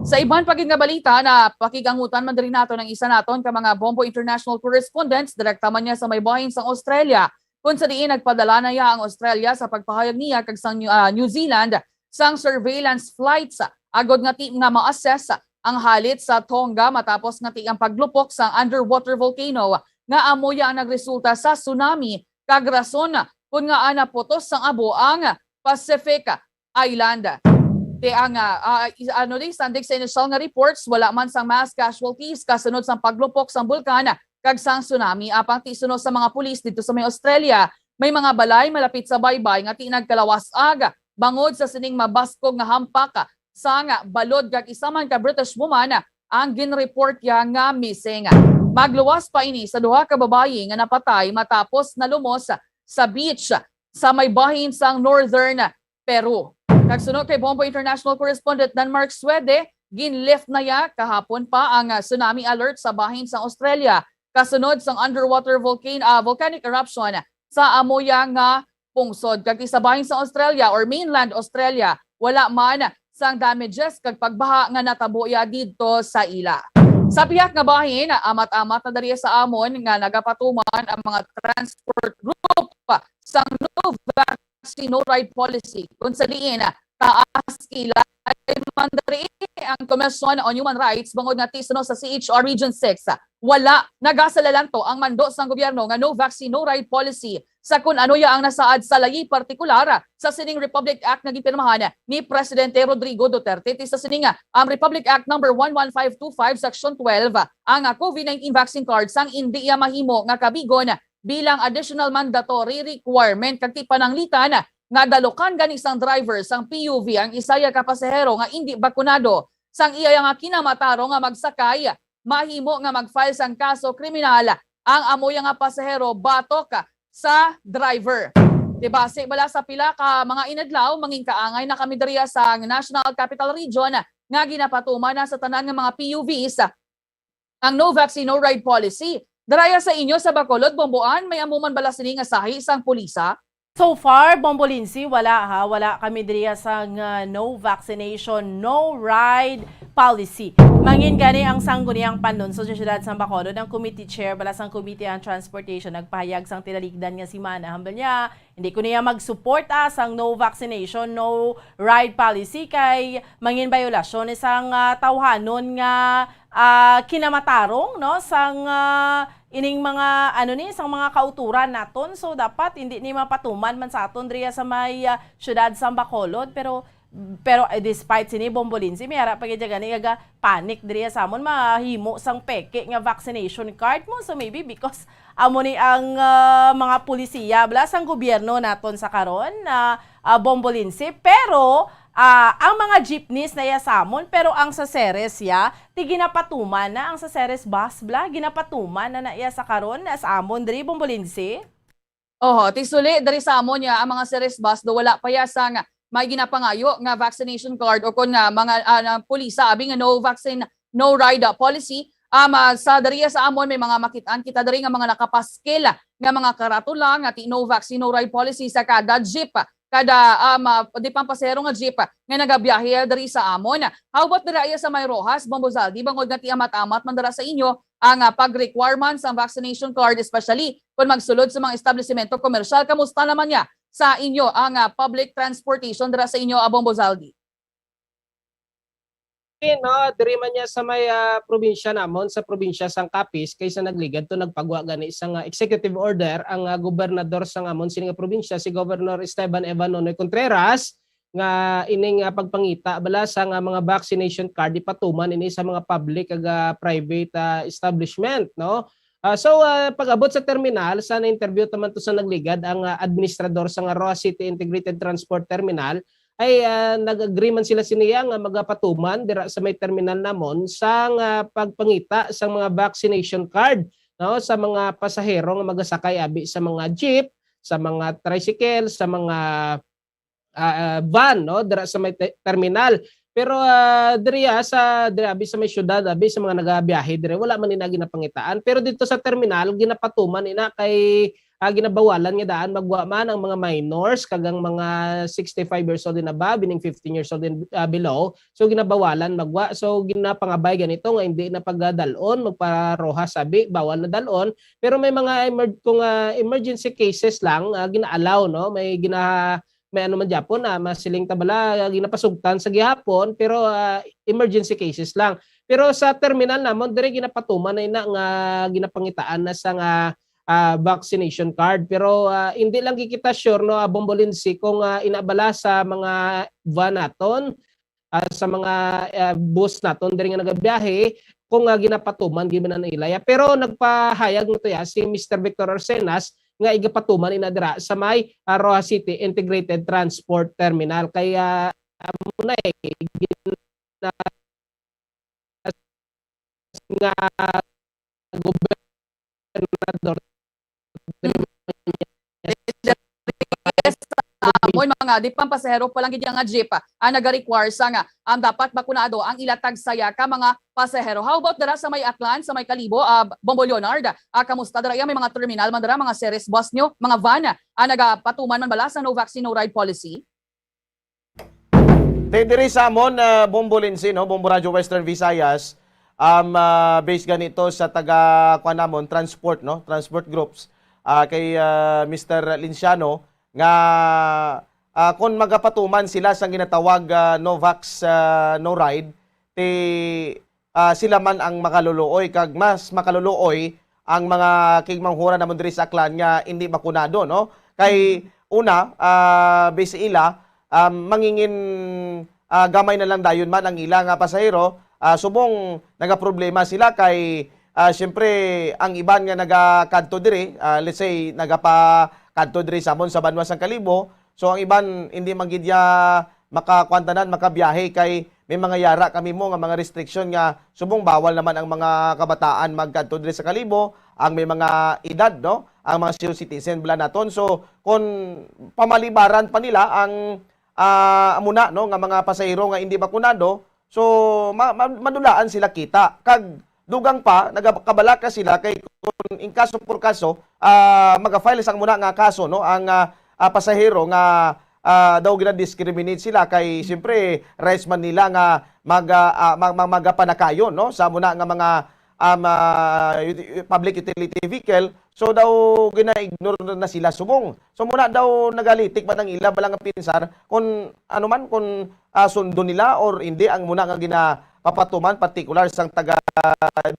Sa iban pa gid nga balita, napakig-angutan man diri naton ang isa naton ka mga Bombo International correspondents, direkta man niya sa may bahin sang Australia, kung sa diin nagpadala na iya ang Australia sa pagpahayag niya kag sang New, ah, New Zealand sang surveillance flights, agod nga ti nga ma-assess ang halit sa Tonga matapos nga ti ang paglupok sang underwater volcano nga amo ya ang nagresulta sa tsunami kag rason kon ngaa naputos sang abo ang Pacific Island. Ti ang, ah, ah, is-, ano di, sandig sa initial nga reports, wala man sang mass casualties kasunod sang paglupok sang bulkan kag sang tsunami. Apang ti suno sa mga pulis dito sa may Australia, may mga balay malapit sa baybay nga ti nagkalawas-ag bangod sa sining mabaskog nga hampak sang balod kag isa man ka British woman ang ginreport ya nga missing. Magluwas pa ini sa duha ka babayi nga napatay matapos nalumos sa beach sa may bahin sang Northern Peru. Kag suno kay Bombo International Correspondent Denmark Swede, ginlift na ya kahapon pa ang, ah, tsunami alert sa bahin sang Australia kasunod sang underwater volcano, ah, volcanic eruption sa amo ya nga pungsod. Kag ti sa bahin sa Australia or mainland Australia, wala man sang damages kag pagbaha nga natabo ya didto sa ila. Sa pihak nga bahin, amat-amat na diri sa amon nga nagapatuman ang mga transport group sang no vaccine, no ride policy, kung sa diin taas kilay man diri ang Commission on Human Rights bangod nga ti suno sa C H R Region six, wala nagasalalanto ang mando sang gobyerno nga no vaccine, no ride policy sa kun ano ya ang nasaad sa layi partikular sa sining Republic Act nga ginpirmahan ni Presidente Rodrigo Duterte. Ti sa sining, um, Republic Act number one one five two five, Section twelve, ang, ah, COVID nineteen vaccine card sang indi ya mahimo nga kabigon bilang additional mandatory requirement kag ti pananglitan nga dalukan gani sang driver sang P U V ang isa ya ka pasahero nga indi bakunado sang iya nga kinamatarong nga magsakay, mahimo nga mag-file sang kaso kriminal ang amo ya nga pasahero batok sa driver. Di base bala sa pila ka mga inadlaw, mangin kaangay na kami diriya sa National Capital Region nga ginapatuman na sa tanan nga mga P U Vs ang no vaccine, no ride policy. Daraya sa inyo sa Bacolod, Bomboan, may amo man bala sini nga sahi sang pulisa? So far, Bombo Lindsay, wala ha. Wala kami diriya sang, ah, no vaccination, no ride policy. Mangin gani ang Sangguniang Panlungsod sa Siyudad sang Bacolod, ang committee chair bala sang Committee on Transportation, nagpahayag sang tinalikdan nga simana. Hambal niya, hindi ko niya mag-support, ah, sang no vaccination, no ride policy kay mangin bayolasyon ni sang, ah, tawhanon nga, ah, kinamatarong, no, sang, ah, ining mga, ano ni, sang mga kauturan naton. So, dapat hindi ni mapatuman man sa aton diriya sa may, ah, siyudad sang Bacolod. Pero, pero, eh, despite sini, Bombo Lindsay, may ara pa gid gani nga panic diriya sa amon, mahimo sang peke nga vaccination card mo. So, maybe because amo ni ang, ah, mga pulisiya bala sang gobyerno naton sa karon, ah, ah, Bombo Lindsay. Pero, ah, ang mga jeepneys na iya sa amon, pero ang sa Ceres ya, ti ginapatuman na ang sa Ceres bus bala, ginapatuman na na iya sa karon, na sa amon diri, Bombo Lindsay. Oho, ti suli diri sa amon ya, ang mga Ceres bus do wala pa ya sang may ginapangayo nga vaccination card o kon nga mga, ah, na pulisa abi nga no vaccine, no ride, ah, policy. Um, ah, sa diri sa amon may mga makit-an kita diri nga mga nakapaskil nga mga karatula nga ti no vaccine, no ride policy sa kada jeep, kada, um, ah, di pang pasahero nga jeep nga nagabiyahe diri sa amon. How about dira iya sa may Roxas, Bombo Zaldi, bangod nga ti amat-amat man dira sa inyo ang, ah, pag-requirement sang vaccination card, especially kung magsulod sa mga establisimento komersyal? Kamusta naman niya sa inyo ang, ah, public transportation dira sa inyo, ah, Bombo Zaldi? No, diri man niya sa may, ah, probinsya namon, sa probinsya sang Capiz, kay sa nagligad to nagpagwa gani sang, ah, executive order ang, ah, gobernador sang amon sini nga probinsya, si Governor Esteban Eva Nonoy Contreras, nga ining, ah, pagpangita bala sa nga mga vaccination card ipatuman ini sa mga public kag, ah, private, ah, establishment, no? Ah, so, ah, pag-abot sa terminal, sa na-interview naman to sa nagligad ang, ah, administrador sa nga Roxas City Integrated Transport Terminal, ay, ah, nag-agree man sila siniya nga magapatuman dira sa may terminal namon sa nga pagpangita sa mga vaccination card, no, sa mga pasahero nga magasakay abi sa mga jeep, sa mga tricycle, sa mga, ah, ah, van, no, dira sa may te-, terminal. Pero, ah, diri, ah, sa, diri, abi sa may syudad, abi sa mga nagabiyahe diri, wala man ina ginapangitaan. Pero dito sa terminal, ginapatuman ina kay, ah, ginabawalan nga daan magwa man ang mga minors kag ang mga sixty-five years old and above, ining fifteen years old and, ah, below. So, ginabawalan magwa. So, ginapangabay ganito nga hindi na pagdalon, magpa-Roxas abi, bawal na dalon. Pero may mga emer-, kung, ah, emergency cases lang, ah, gina-allow, no? May gina-, may ano man gyapon, ah, masiling ta bala, ah, ginapasugtan sa gihapon, pero, ah, emergency cases lang. Pero sa terminal namon, diri ginapatuman na ina nga ginapangitaan na sa nga, ah, vaccination card. Pero, ah, hindi lang gid kita sure, no, ah, Bombo Lindsay, kung, ah, ina bala sa mga van naton, ah, sa mga, ah, bus naton diri nga nagabiyahe kung, ah, ginapatuman gid man ang ila, ya. Pero nagpahayag na to, ya, si Mister Victor Arcenas nga igapatuman ina dira sa may, ah, Roxas City Integrated Transport Terminal. Kaya, ah, amo na, eh, gina-, nga gobernador. Mm. Yes, ah, mo mga di pa pasahero pa lang gid nga jeep, ah, nagarequire sa nga, um, dapat bakunado ang ila tagsaya ka mga pasahero. How about dira sa may Aklan, sa may Kalibo, ah, Bombo Leonard? Ah, kamusta dira? Iya, may mga terminal man dira, mga series bus nyo, mga van, ah, nagapatuman man bala sa no vaccine, no ride policy? Te, diri sa amon, ah, Bombo Lindsay, no? Bombo Radyo Western Visayas, um, ah, based ganito sa taga, kuwan namon, transport, no? Transport groups, ah, kay, ah, Mister Linciano, nga, ah, kung magapatuman sila sa ginatawag, ah, no vax, ah, no ride, ti, ah, sila man ang makaluluoy, kag mas makaluluoy ang mga kigmanghura namon diri sa Aklan nga indi bakunado, no? Kay, mm, una, ah, base ila, ah, mangingin, ah, gamay na lang dayon man ang ila nga pasahero, ah, subong nagaproblema sila kay, ah, siyempre, ang iban nga nagakadto diri, ah, let's say, nagapakadto diri sa amon sa banwa sang Kalibo, so ang iban hindi man gid ya makakuan tanan, makabiyahe kay may mga yara kami mo nga mga restriction nga subong bawal naman ang mga kabataan magkadto diri sa Kalibo, ang may mga edad, no? Ang mga senior citizen bala naton. So, kung pamalibaran pa nila ang, ah, amo na, no, nga mga pasahero nga hindi bakunado, so, ma-, ma-, madulaan sila kita. Kag dugang pa, nagakabalaka sila kay kung in kaso por kaso, ah, maga-file sang muna nga kaso, no, ang, ah, ah, pasahero nga, ah, daw gina-discriminate sila kay, siyempre, rights man nila nga mag-, ah, ah, mag-, mag-, magapanakayon, no, sa muna nga mga, um, ah, ut-, public utility vehicle. So, daw gina-ignore na sila subong. So, muna daw nagalitik man ang ila bala nga pinsar kung ano man, kung, ah, sundon nila or hindi ang muna nga ginapapatuman, partikular sang taga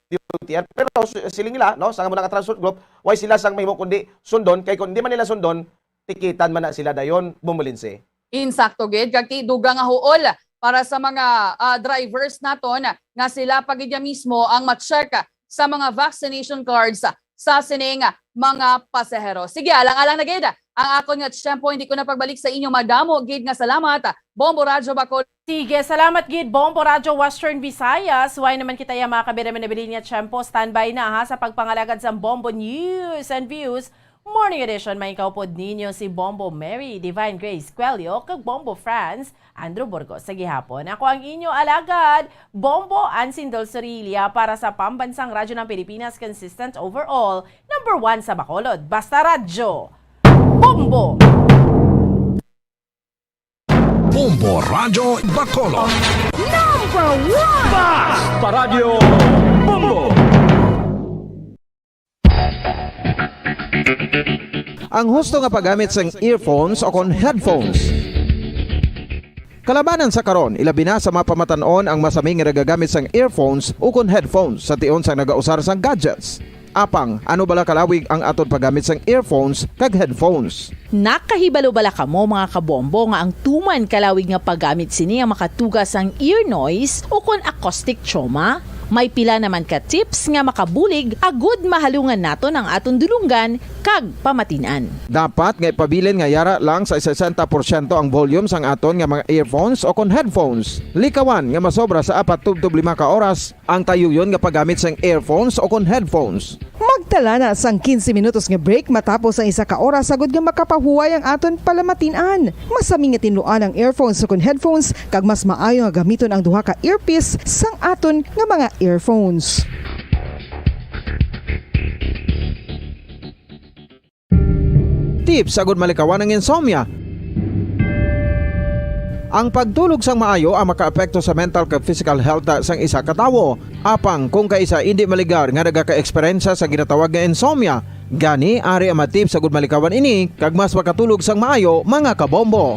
D O T R. Pero s-, siling nila, no, sa muna nga transport group, way sila sang mahimo kundi sundon, kay kung hindi man nila sundon, tikitan man na sila dayon, Bombo Lindsay. Insakto gid, kag ti dugang nga huol para sa mga, ah, drivers naton nga sila pa gid ya mismo ang ma-check sa mga vaccination cards sa sining mga pasahero. Sige, alang-alang na gid ang akon nga tiyempo, hindi ko na pagbalik sa inyo. Madamo gid nga salamat, Bombo Radyo Bacolod. Sige, salamat gid, Bombo Radyo Western Visayas. Way naman kita ya, mga kabida, manabilin nga tiyempo. Standby na, ha, sa pagpangalagad sa Bombo News and Views Morning Edition. May kaupod ninyo si Bombo Mary Divine Grace Cuello kag Bombo Franz Andrew Burgos sa gihapon. Ako ang inyo alagad, Bombo Ansindol Sorilla, para sa Pambansang Radyo ng Pilipinas, consistent overall, number one sa Bacolod. Basta Radyo, Bombo! Bombo Radyo Bacolod. Number one! Basta Radyo, Bombo! Ang husto nga paggamit sang earphones o kon headphones. Kalabanan sa karon, ilabi na sa mga pamatan-on ang masami nga nagagamit sang earphones o kon headphones sa tion sang nagausar sang gadgets. Apang, ano bala kalawig ang aton paggamit sang earphones kag headphones? Nakahibalo bala kamo, mga kabombo, nga ang tuman kalawig nga paggamit sini ang makatuga sang ear noise o kon acoustic trauma? May pila naman ka tips nga makabulig agud mahalungan naton ang aton dulonggan kag pamatin-an. Dapat nga ipabilin nga yara lang sa sesenta porsyento ang volume sang aton nga mga earphones o kon headphones. Likawan nga masobra sa apat tubtob lima ka oras ang tayuyon nga paggamit sang earphones o kon headphones. Magtala na sang quince minutos nga break matapos ang isa ka oras agud nga makapahuway ang aton palamatin-an. Masami nga tinluan ang earphones ukon headphones, kag mas maayo nga gamiton ang duha ka earpiece sang aton nga mga earphones. Tips agud malikawan ang insomnia. Ang pagtulog sang maayo ang makaapekto sa mental kag physical health sang isa ka tawo. Apang kung kaisa indi maligar nga nagaka-eksperyensya sa ginatawag nga insomnia, gani ari ang mga tips agud malikawan ini kag mas makatulog sang maayo, mga kabombo.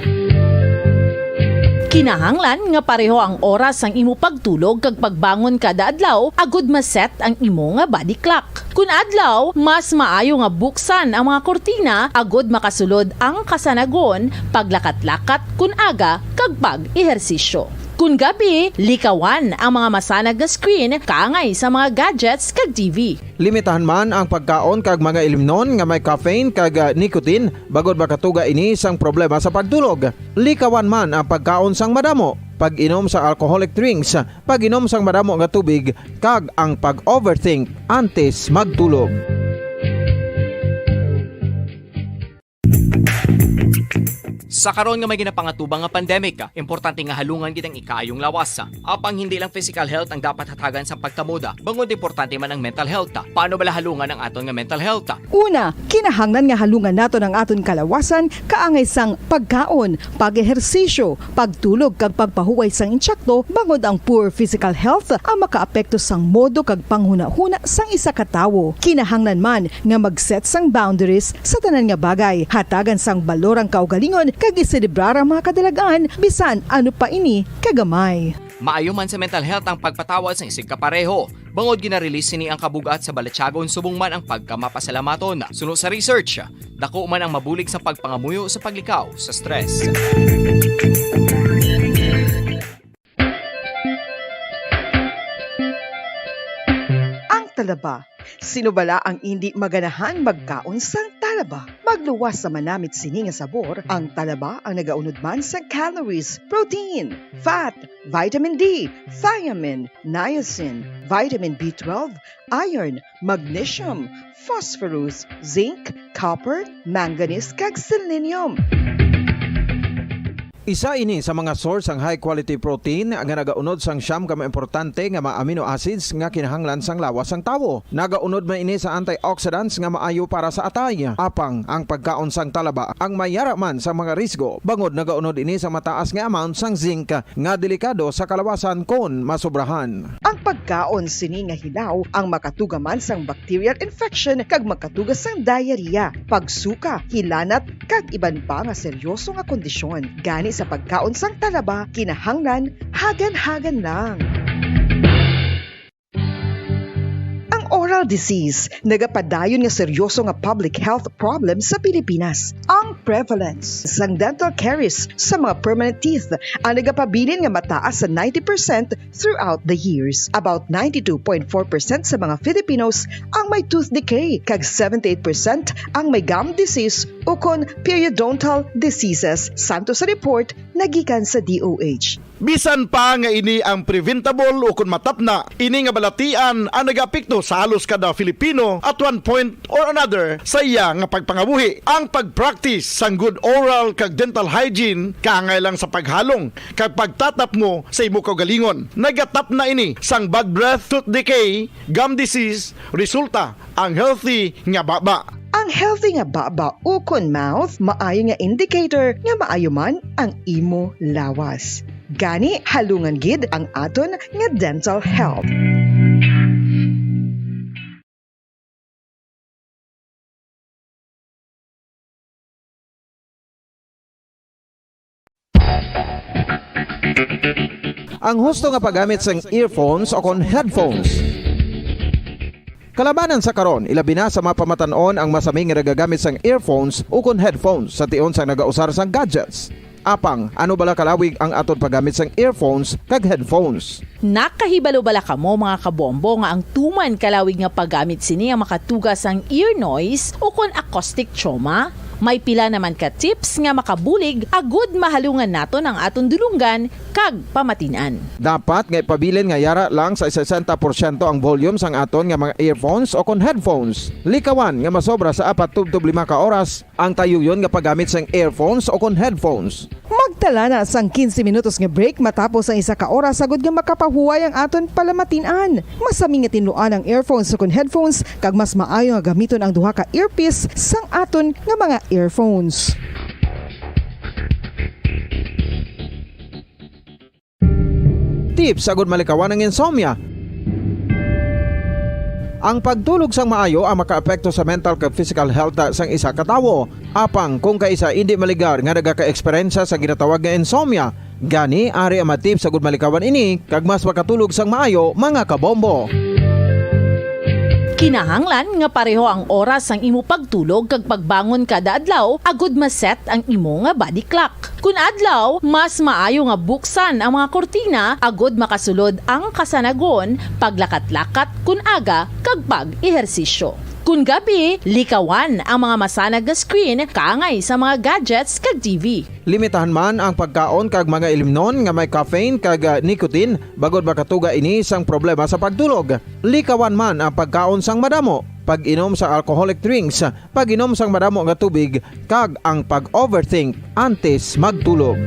Kinahanglan nga pareho ang oras sang imo pagtulog kag pagbangon kada adlaw agud ma-set ang imo nga body clock. Kun adlaw, mas maayo nga buksan ang mga kurtina agud makasulod ang kasanagon, paglakat-lakat kun aga, kag pag-ehersisyo. Kon gabi, likawan ang mga masanag nga screen kaangay sa mga gadgets kag T V. Limitahan man ang pagkaon kag mga ilimnon nga may caffeine kag, ah, nicotine, bangod makatuga ini sang problema sa pagtulog. Likawan man ang pagkaon sang madamo, pag-inom sa alcoholic drinks, pag-inom sang madamo nga tubig, kag ang pag-overthink antes magtulog. Sa karon nga may ginapangatubang nga pandemic, importante nga halungan gid ang ikaayong lawas. Apang hindi lang physical health ang dapat hatagan sang pagtamod, bangod importante man ang mental health. Paano bala halungan ang aton nga mental health? Una, kinahanglan nga halungan naton ang aton kalawasan kaangay sang pagkaon, pag-ehersisyo, pagtulog kag pagpahuway sang insakto, bangod ang poor physical health ang makaapekto sang modo kag panghunahuna sang isa ka tawo. Kinahanglan man nga mag-set sang boundaries sa tanan nga bagay, hatagan sang balor ang kaugalingon kag iselebrar ang mga kadalagan, bisan ano pa ini kagamay. Maayo man sa mental health ang pagpatawad sang isigkapareho, bangod gina-release sini ang kabug-at sa balatyagon subong man ang pagkamapasalamaton. Suno sa research, dako man ang mabulig sa pagpangamuyo sa paglikaw sa stress. Ang talaba. Sino bala ang indi maganahan magkaon sang talaba? Magluwas sa manamit sini nga sabor, ang talaba ang nagaunod man sang calories, protein, fat, vitamin D, thiamine, niacin, vitamin B twelve, iron, magnesium, phosphorus, zinc, copper, manganese, kag selenium. Isa ini sa mga source sang high quality protein nga nagaunod sang siyam ka mga importante nga mga amino acids nga kinahanglan sang lawas sang tawo. Nagaunod man ini sa antioxidants nga maayo para sa atay. Apang ang pagkaon sang talaba ang may yara man sa mga risgo, bangod nagaunod ini sa mataas nga amount sang zinc nga delikado sa kalawasan kon masobrahan. Ang pagkaon sini nga hilaw ang makatuga man sang bacterial infection kag makatuga sang diarrhea, pagsuka, hilanat, kag iban pa nga seryoso nga kondisyon. Gani sa pagkaon sang talaba, kinahanglan hagan-hagan lang. Ang oral disease nagapadayon nga seryoso nga public health problem sa Pilipinas. Ang prevalence sang dental caries sa mga permanent teeth ang nagapabilin nga mataas sa ninety percent throughout the years. About ninety-two point four percent sa mga Filipinos ang may tooth decay, kag seventy-eight percent ang may gum disease ukon periodontal diseases, santo sa report nga gikan sa D O H. Bisan pa nga ini ang preventable ukon matapna, ini nga balatian ang nagaapekto sa halos kada Filipino at one point or another sa iya nga pagpangabuhi. Ang pag-practice sang good oral kag dental hygiene kaangay lang sa paghalong kag pagtatapmo sa imo kaugalingon. Nagatapna ini sang bad breath, tooth decay, gum disease, resulta ang healthy nga baba. Ang healthy nga baba ukon mouth maayo nga indicator nga maayo man ang imo lawas. Gani, halungan gid ang aton nga dental health. Ang husto nga paggamit sang earphones o kon headphones. Kalabanan sa karon, ilabi na sa mga pamatan-on ang masami nga nagagamit sang earphones o kon headphones sa tion sang nagausar sang gadgets. Apang, ano bala kalawig ang aton paggamit sang earphones kag headphones? Nakahibalo bala kamo, mga kabombo, nga ang tuman kalawig nga paggamit sini ang makatuga sang ear noise o kon acoustic trauma? May pila naman ka tips nga makabulig agud mahalungan naton ang aton dulonggan kag pamatin-an. Dapat nga ipabilin nga yara lang sa sesenta porsyento ang volume sang aton nga mga earphones o kon headphones. Likawan nga masobra sa apat tubtob lima ka oras ang tayuyon nga paggamit sang earphones o kon headphones. Magtala na sang quince minutos nga break matapos ang isa ka oras agud nga makapahuway ang aton palamatin-an. Masami nga tinluan ang earphones o kon headphones, kag mas maayo nga gamiton ang duha ka earpiece sang aton nga mga earphones. Tips agud malikawan ang insomnia. Ang pagtulog sang maayo ang makaapekto sa mental kag physical health sang isa ka tawo. Apang kung kaisa indi maligar nga nagaka-eksperyensya sa ginatawag nga insomnia, gani ari ang mga tips agud malikawan ini kag mas makatulog sang maayo, mga kabombo. Kinahanglan nga pareho ang oras sang imo pagtulog kag pagbangon kada adlaw agud ma-set ang imo nga body clock. Kun adlaw, mas maayo nga buksan ang mga kurtina agud makasulod ang kasanagon, paglakat-lakat kun aga, kag pag-ehersisyo. Kun gabi, likawan ang mga masanag nga screen kaangay sa mga gadgets kag T V. Limitahan man ang pagkaon kag mga ilimnon nga may caffeine kag, ah, nicotine, bangod makatuga ini sang problema sa pagtulog. Likawan man ang pagkaon sang madamo, pag-inom sang alcoholic drinks, pag-inom sang madamo nga tubig, kag ang pag-overthink antes magtulog.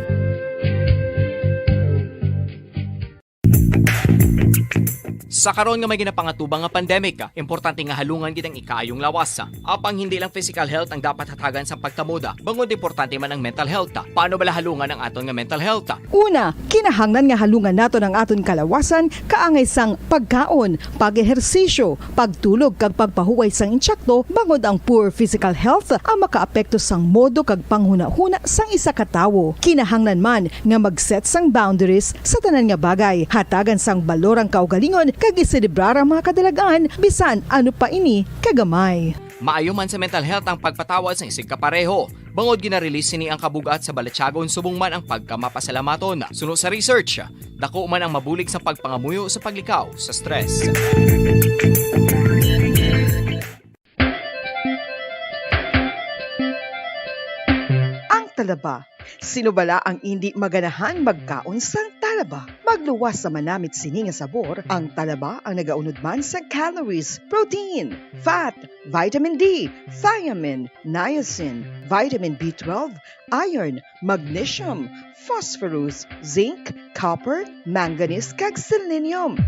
Sa karon nga may ginapangatubang nga pandemic, importante nga halungan gid ang ikaayong lawas. Apang hindi lang physical health ang dapat hatagan sang pagkamoda, bangod importante man ang mental health. Paano bala halungan ang aton nga mental health? Una, kinahanglan nga halungan naton ang aton kalawasan kaangay sang pagkaon, pag-ehersisyo, pagtulog kag pagpahuway sang insakto, bangod ang poor physical health ang makaapekto sang modo kag panghunahuna sang isa ka tawo. Kinahanglan man nga mag-set sang boundaries sa tanan nga bagay, hatagan sang balor ang kaugalingon kag iselebrar ang mga kadalag-an bisan ano pa ini kagamay. Maayo man sa mental health ang pagpatawad sang isigkapareho. Bangod gina-release sini ang kabug-at sa balatyagon subong man ang pagkamapasalamaton. Suno sa research, dako man ang mabulig sa pagpangamuyo sa paglikaw sa stress. Ang talaba. Sino bala ang indi maganahan magkaon sang talaba? Magluwas sa manamit sini nga sabor, ang talaba ang nagaunod man sa calories, protein, fat, vitamin D, thiamine, niacin, vitamin B twelve, iron, magnesium, phosphorus, zinc, copper, manganese, kag selenium.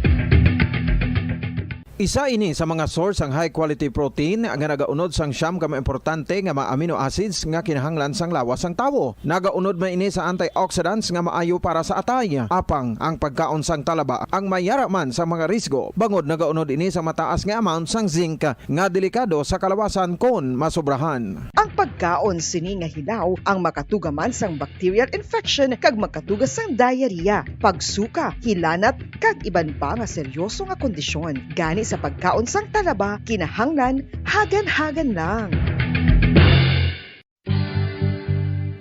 Isa ini sa mga source sang high quality protein nga nagaunod sang siyam ka mga importante nga mga amino acids nga kinahanglan sang lawas sang tawo. Nagaunod man ini sa antioxidants nga maayo para sa atay. Apang ang pagkaon sang talaba ang may yara man sa mga risgo, bangod nagaunod ini sa mataas nga amount sang zinc nga delikado sa kalawasan kon masobrahan. Ang pagkaon sini nga hilaw ang makatuga man sang bacterial infection kag makatuga sang diarrhea, pagsuka, hilanat, kag iban pa nga seryoso nga kondisyon. Gani sa pagkaon sang talaba, kinahanglan hagan-hagan lang.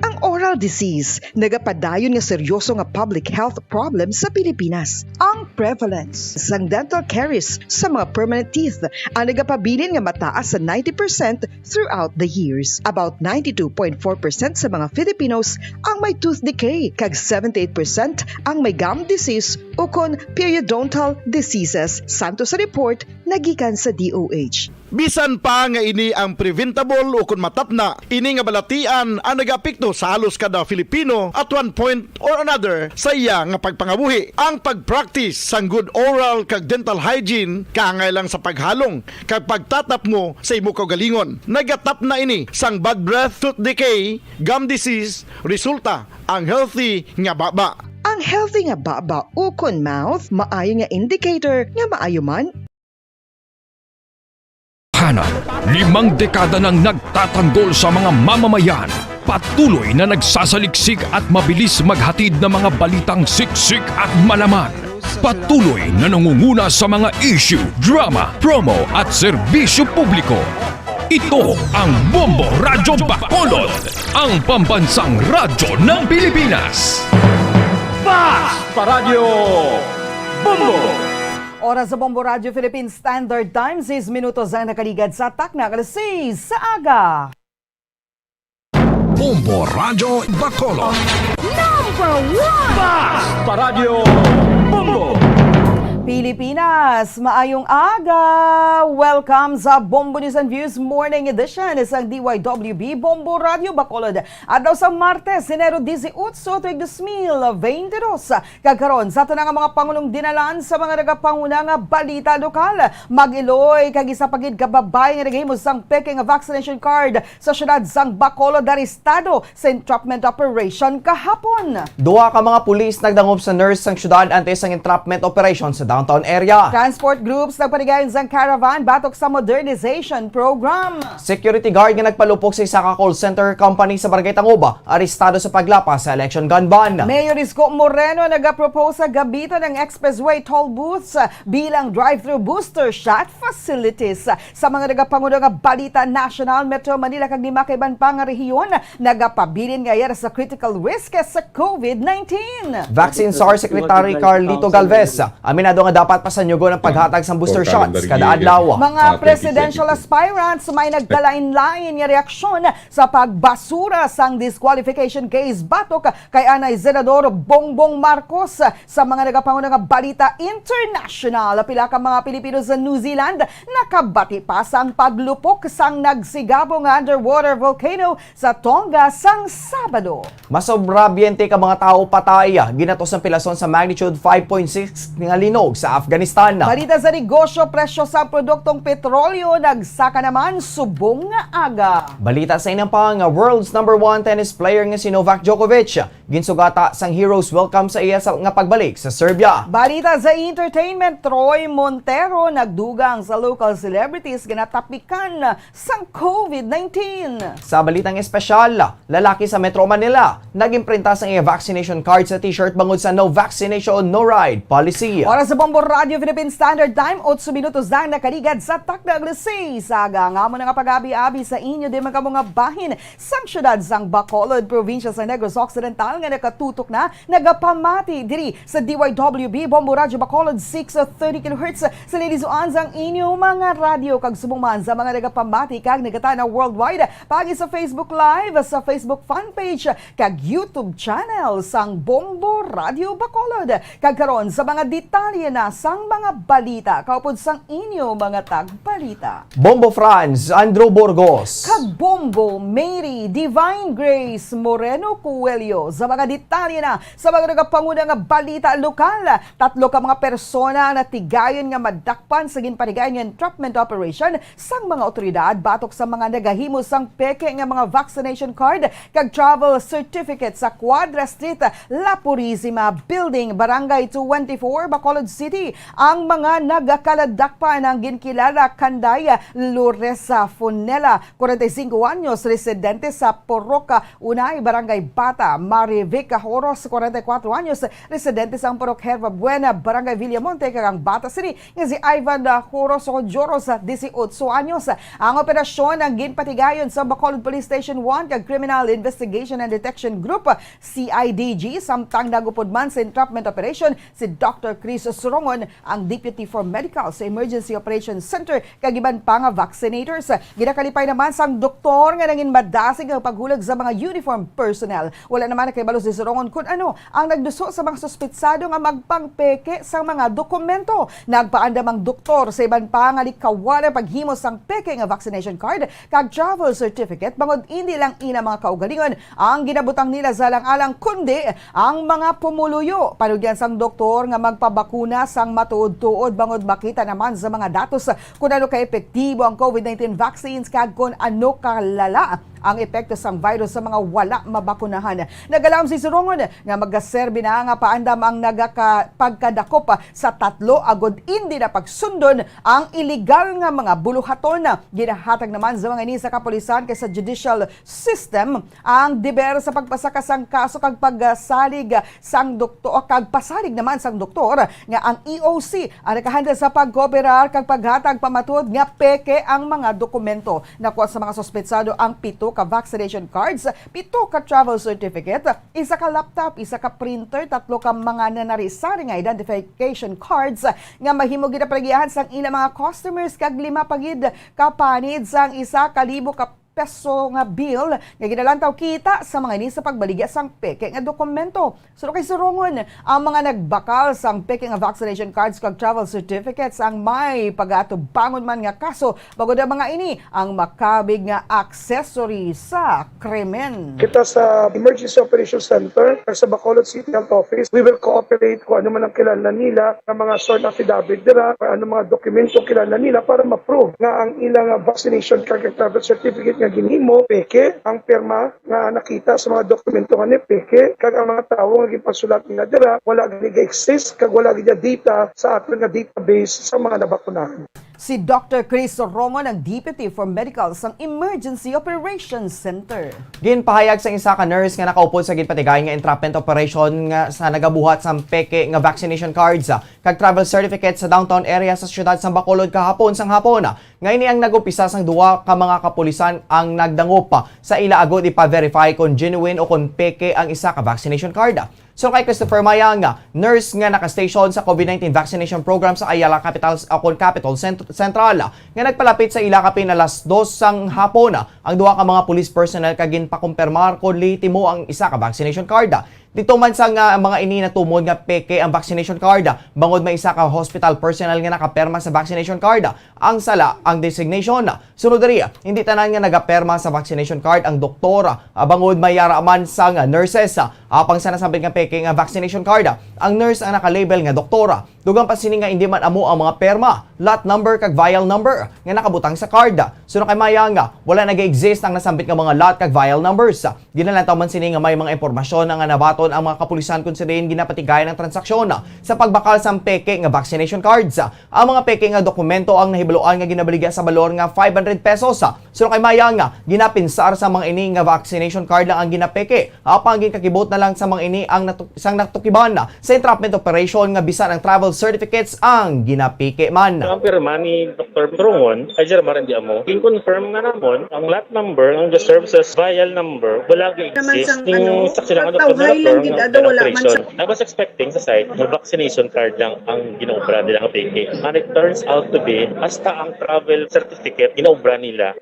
Ang oral disease nagapadayon nga seryoso nga public health problem sa Pilipinas. Ang prevalence sang dental caries sa mga permanent teeth ang nagapabilin nga mataas sa ninety percent throughout the years. About ninety-two point four percent sa mga Filipinos ang may tooth decay, kag seventy-eight percent ang may gum disease ukon periodontal diseases, santo sa report nga gikan sa D O H. Bisan pa nga ini ang preventable ukon matapna, ini nga balatian ang nagaapekto sa halos kada Filipino at one point or another sa iya nga pagpangabuhi. Ang pag-practice sang good oral kag dental hygiene kaangay lang sa paghalong kag pagtatapngo sa imo kaugalingon. Nagatapna ini sang bad breath, tooth decay, gum disease, resulta ang healthy nga baba. Ang healthy nga baba ukon mouth maayo nga indicator nga maayo man. Hanap, limang dekada nang nagtatanggol sa mga mamamayan. Patuloy na nagsasaliksik at mabilis maghatid ng mga balitang siksik at malaman. Patuloy na nangunguna sa mga issue, drama, promo at serbisyo publiko. Ito ang Bombo Radyo Bacolod, ang pambansang radyo ng Pilipinas. Fast Paradyo Bombo! Oras sa Bombo Radyo Philippine Standard Time, sais minutos ang nakaligad sa takna alas sais sa aga. Bombo Radyo Bacolod. Number one! Fast Paradyo Bombo! Pilipinas, maayong aga! Welcome sa Bombo News and Views Morning Edition sang D Y W B Bombo Radyo Bacolod. Adlaw sa Martes, Enero dieciocho, tuig dos mil veintidos. Kag karon, sa tanan nga mga pangulong dinalan sa mga nagapanguna nga balita lokal, mag-iloy kag isa pa gid ka babayi nga naghimo sang peke nga vaccination card sa siyudad sang Bacolod arestado sa entrapment operation kahapon. Duha ka mga pulis nagdangop sa nurse sang siyudad antes sang entrapment operation sa downtown area. Transport groups nagpanigayon sang caravan, battery batok sa modernization program. Security guard nga nagpalupok sa isa ka call center company sa Barangay Tanguba, arestado sa paglapas sa election gun ban. Mayor Isko Moreno nagapropose sa gamiton ang expressway toll booths bilang drive-through booster shot facilities. Sa mga nagapangulo nga balita, national, Metro Manila kag lima ka iban pa nga rehiyon nagapabilin nga yara sa critical risk sa covid nineteen. Vaccine czar Secretary Carlito Galvez aminado nga dapat pasanyugon ang paghatag sang booster shots kada adlaw. Mga presidential aspirants may nagkalain-lain nga reaksyon sa pagbasura sang disqualification case batok kay anay Senador Bongbong Marcos. Sa mga nagapangulo nga balita international, pila ka mga Pilipino sa New Zealand nakabati pa sang paglupok sang nagsigabo nga underwater volcano sa Tonga sang Sabado. Mas sobra twenty ka mga tawo patay, ginatos ang pilason sa magnitude five point six nga linog sa Afghanistan. Balita sa negosyo, presyo sa produktong petrolyo nagsaka naman subong nga aga. Balita sa inang pa nga world's number one tennis player nga si Novak Djokovic ginsugata sang hero's welcome sa iya sa, nga pagbalik sa Serbia. Balita sa entertainment, Troy Montero nagdugang sa local celebrities nga natapikan sang covid nineteen. Sa balitang espesyal, lalaki sa Metro Manila nag-imprinta sang iya vaccination card sa t-shirt bangod sa no vaccination, no ride policy. Oras sa Bombo Radio Philippine Standard Time, otso minutos lang nakaligad sa takna alas seis sa aga. Ang amo na nga pag-abi-abi sa inyo, di man kamo nga bahin sang siyudad sang Bacolod, probinsya sa Negros Occidental, nga nakatutok na, nagapamati diri sa D Y W B Bombo Radyo Bacolod, six thirty kilohertz sa linisoan sang inyo mga radyo, kag subong man sa mga nagapamati kag nagatanaw worldwide, pagi sa Facebook Live, sa Facebook fan page, kag YouTube channel sang Bombo Radyo Bacolod. Kag karon, sa mga detalye na sang mga balita, kaupod sang inyo mga tagbalita. Bombo Franz, Andrew Burgos. Kag Bombo Mary Divine Grace Moreno Coelho. Sa mga detalye na sa mga nagapanguna nga balita lokal, tatlo ka mga persona ang natigayon nga madakpan sa ginpatigayon nga entrapment operation sang mga otoridad batok sa mga nagahimo sang peke nga mga vaccination card kag travel certificate sa Quadra Street, La Purisima Building, Barangay twenty-four, Bacolod City. Ang mga nagakaladakpan ang ginkilala kanday Loresa Fonela, kwarenta y singko anyos, residente sa Purok Unay, Barangay Bata, Marivic Horos, kwarenta y kuwatro anyos, residente sa Purok Herba Buena, Barangay Villamonte, kag ang bata sini nga si Ivan Horos Ojoros, dieciocho anyos. Ang operasyon ang ginpatigayon sa Bacolod Police Station one kag Criminal Investigation and Detection Group, C I D G, samtang nagupod man sa entrapment operation si Doctor Chris Surongon, ang Deputy for Medical sa Emergency Operations Center, kag iban pa nga vaccinators. Ginakalipay naman sang doktor nga nangin madasig ang paghulag sa mga uniform personnel. Wala naman nakahibalo si Surongon kun ano ang nagduso sa mga suspitsado nga magpangpeke sang mga dokumento. Nagpaandam ang doktor sa iban pa nga likawan ang paghimo sang peke nga vaccination card kag travel certificate bangod indi lang ina mga kaugalingon ang ginabutang nila sa alang-alang, kundi ang mga pumuluyo. Panugyan sang doktor nga magpabakuna sang matuod-tuod bangod makita naman sa mga datos kun ano ka epektibo ang covid nineteen vaccines kag kun ano kalala ang epekto sang virus sa mga wala mabakunahan. Nag-alam si Surongon nga magaserbi na nga paandam ang nagaka-, pagkadakop sa tatlo agud indi na pagsundon ang iligal nga mga buluhaton. Ginahatag naman sa mga ini sa kapulisan kag sa judicial system ang deber sa pagpasaka sang kaso kag pagsalig sang doktor, kag pasalig naman sang doktor nga ang E O C ang nakahandle sa pagkooperar kag paghatag pamatud nga peke ang mga dokumento. Nakuha sa mga suspetsado ang pito ka vaccination cards, pito ka travel certificate, isa ka laptop, isa ka printer, tatlo ka mga nanari-sari nga identification cards nga mahimo ginapaligyahan sang ila mga customers, kag lima pa gid ka panid sang isa ka libo ka peso nga bill nga ginalantaw kita sa mga ini sa pagbaligya sang peke nga dokumento. Suno kay Surongon, ang mga nagbakal sang peke nga vaccination cards kag travel certificates ang may pagatubangon man nga kaso, bangod ang mga ini ang makabig nga accessory sa krimen. Kita sa Emergency Operations Center kag sa Bacolod City Health Office, we will cooperate kung ano man ang kinahanglan nila nga mga sworn affidavit dira, kung ano mga dokumento kinahanglan nila para ma-prove nga ang ilang, ah, vaccination card kag travel certificate nga ginhimo peke, ang pirma nga nakita sa mga dokumento nga ni peke, kag ang mga tawo nga ginpasulat nila dira wala gani ga-exist kag wala gid data sa aton nga database sa mga nabakunahan. Si Doctor Chris Rongon ang Deputy for Medical sang Emergency Operations Center. Ginpahayag sang isa ka nurse nga nakaupod sa ginpatigayon nga entrapment operation nga sa nagabuhat sang peke nga vaccination cards, ah, kag travel certificate sa downtown area sa siyudad sang Bacolod kahapon sang hapon, ah, nga ini ang nag-umpisa sang duha ka mga kapulisan ang nagdangop, ah, sa ila agud ipa-verify kon genuine o kon peke ang isa ka vaccination card. Suno kay Christopher Mayang, nurse nga naka-station sa COVID nineteen vaccination program sa Ayala Capital, o kon Capitol Cent-, Central, nga nagpalapit sa ila kapin alas dos sang hapon, ang duha ka mga police personnel kag ginpakumpirmar kon lehitimo ang isa ka vaccination card. Didto man sa nga mga ini natumod nga peke ang vaccination card, bangod may isa ka hospital personnel nga nakapirma sa vaccination card. Ang sala, ang designation. Sunod diri, hindi tanan nga nagapirma sa vaccination card ang doktor, ah, bangod may yara man sang nurses, ah, apang sa nasambit nga peke nga vaccination card, ah, ang nurse ang nakalabel nga doktor. Dugang pa sini nga hindi man amo ang mga pirma, lot number kag vial number nga nakabutang sa card. Suno kay Mayang, ah, wala nag-exist ang nasambit nga mga lot kag vial numbers. Ginalantaw man sini nga may mga impormasyon nga nabaton ang mga kapulisan kon sirin ginapatigayon ang transaksyon sa pagbakal sang peke nga vaccination cards. Ang mga peke nga dokumento ang nahibaluan nga ginabaligya sa balor nga five hundred pesos. Suno kay Mayang, ginapinsar sa mga ini nga vaccination card lang ang ginapeke. Apang ginkakibot na lang sa mga ini ang natu-, sang natukiban sa entrapment operation nga bisan ang travel certificates ang ginapeke man. Ang pirma ni Doktor Trongon, ay, Sir Maren, di amo. Kin-confirm na namon ang lot number, ang the services vial number, wala Naman ga-exist. sang, Ning ano, saksi lang ang Doktor pagtawhay lang Malapor gid, nga ano, wala man operation. sa I was expecting sa site nga vaccination card lang ang ginaobra nila nga peke. And it turns out to be, hasta ang travel certificate ginaobra nila.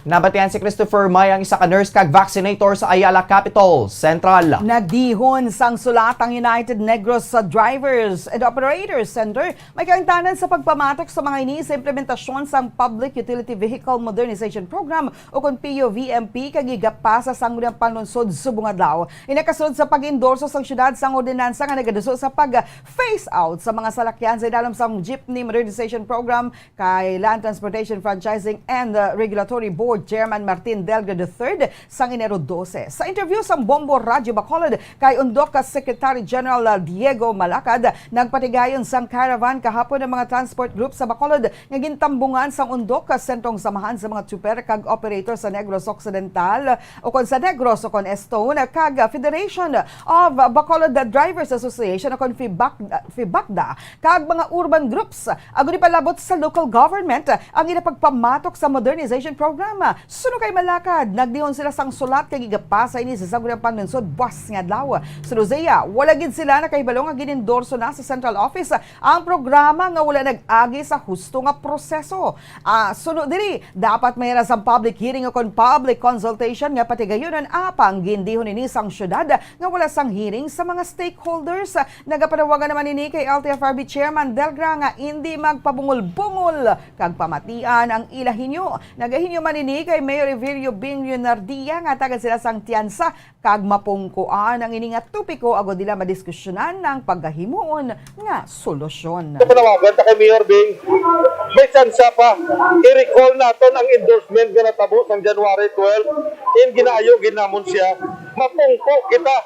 Nabatian si Christopher May, ang isa ka nurse kag vaccinator sa Ayala Capital Central. Nagdihon sang sulat ang United Negros Drivers and Operators Center may kaangtanan sa pagpamatok sa mga ini sa implementasyon sang Public Utility Vehicle Modernization Program o kon P U V M P kag igapasa sang Sangguniang Panlungsod subong adlaw. Ini nakasulod sa pag-endorso sang siyudad sang ordinansa nga nagaduso sa pag-phase out sa mga salakyan sa idalom sang Jeepney Modernization Program kay Land Transportation Franchising and, uh, Regulatory Board Chairman Martin Delga the third sang Enero dose. Sa interview sang Bombo Radyo Bacolod kay Undok ka Secretary General, uh, Diego Malacad, nagpatigayon sang caravan kahapon ang mga transport group sa Bacolod nga gintambungan sang Undok ka Sentrong Samahan sa mga Tsuper kag Operator sa Negros Occidental, ukon sa Negros, ukon Estone, kag Federation of Bacolod Drivers Association, ukon FIBAC, FIBACDA, kag mga urban groups, agod ipalabot sa local government ang ila pagpamatok sa modernization program. Suno kay Malacad, nagdihon sila sang sulat kag igapasa ini sa Sangguniang Panlungsod buas nga adlaw. Suno sa iya, wala gid sila nakahibalo nga gin-endorso na sa central office ang programa nga wala nag-agi sa husto nga proseso. Ah, suno diri, dapat may ra sang public hearing ukon public consultation nga patigayunon, apang gindihon ini sang syudad nga wala sang hearing sa mga stakeholders. Nagapanawagan naman ini kay L T F R B Chairman Delgra nga indi magpabungol-bungol kag pamatian ang ila hinyo. Nagahinyo man ini kay Mayor Evelio Bing Leonardia nga hatagad sila sang tiyansa kag mapungkoan ang ini nga topiko agod nila madiskusyonan ang pagahimuon nga solusyon. Panawagan ta kay Mayor Bing, may tsansa pa. I-recall naton ang endorsement nga natabo sang January twelve. In ginaayo gid namon siya. Mapungko kita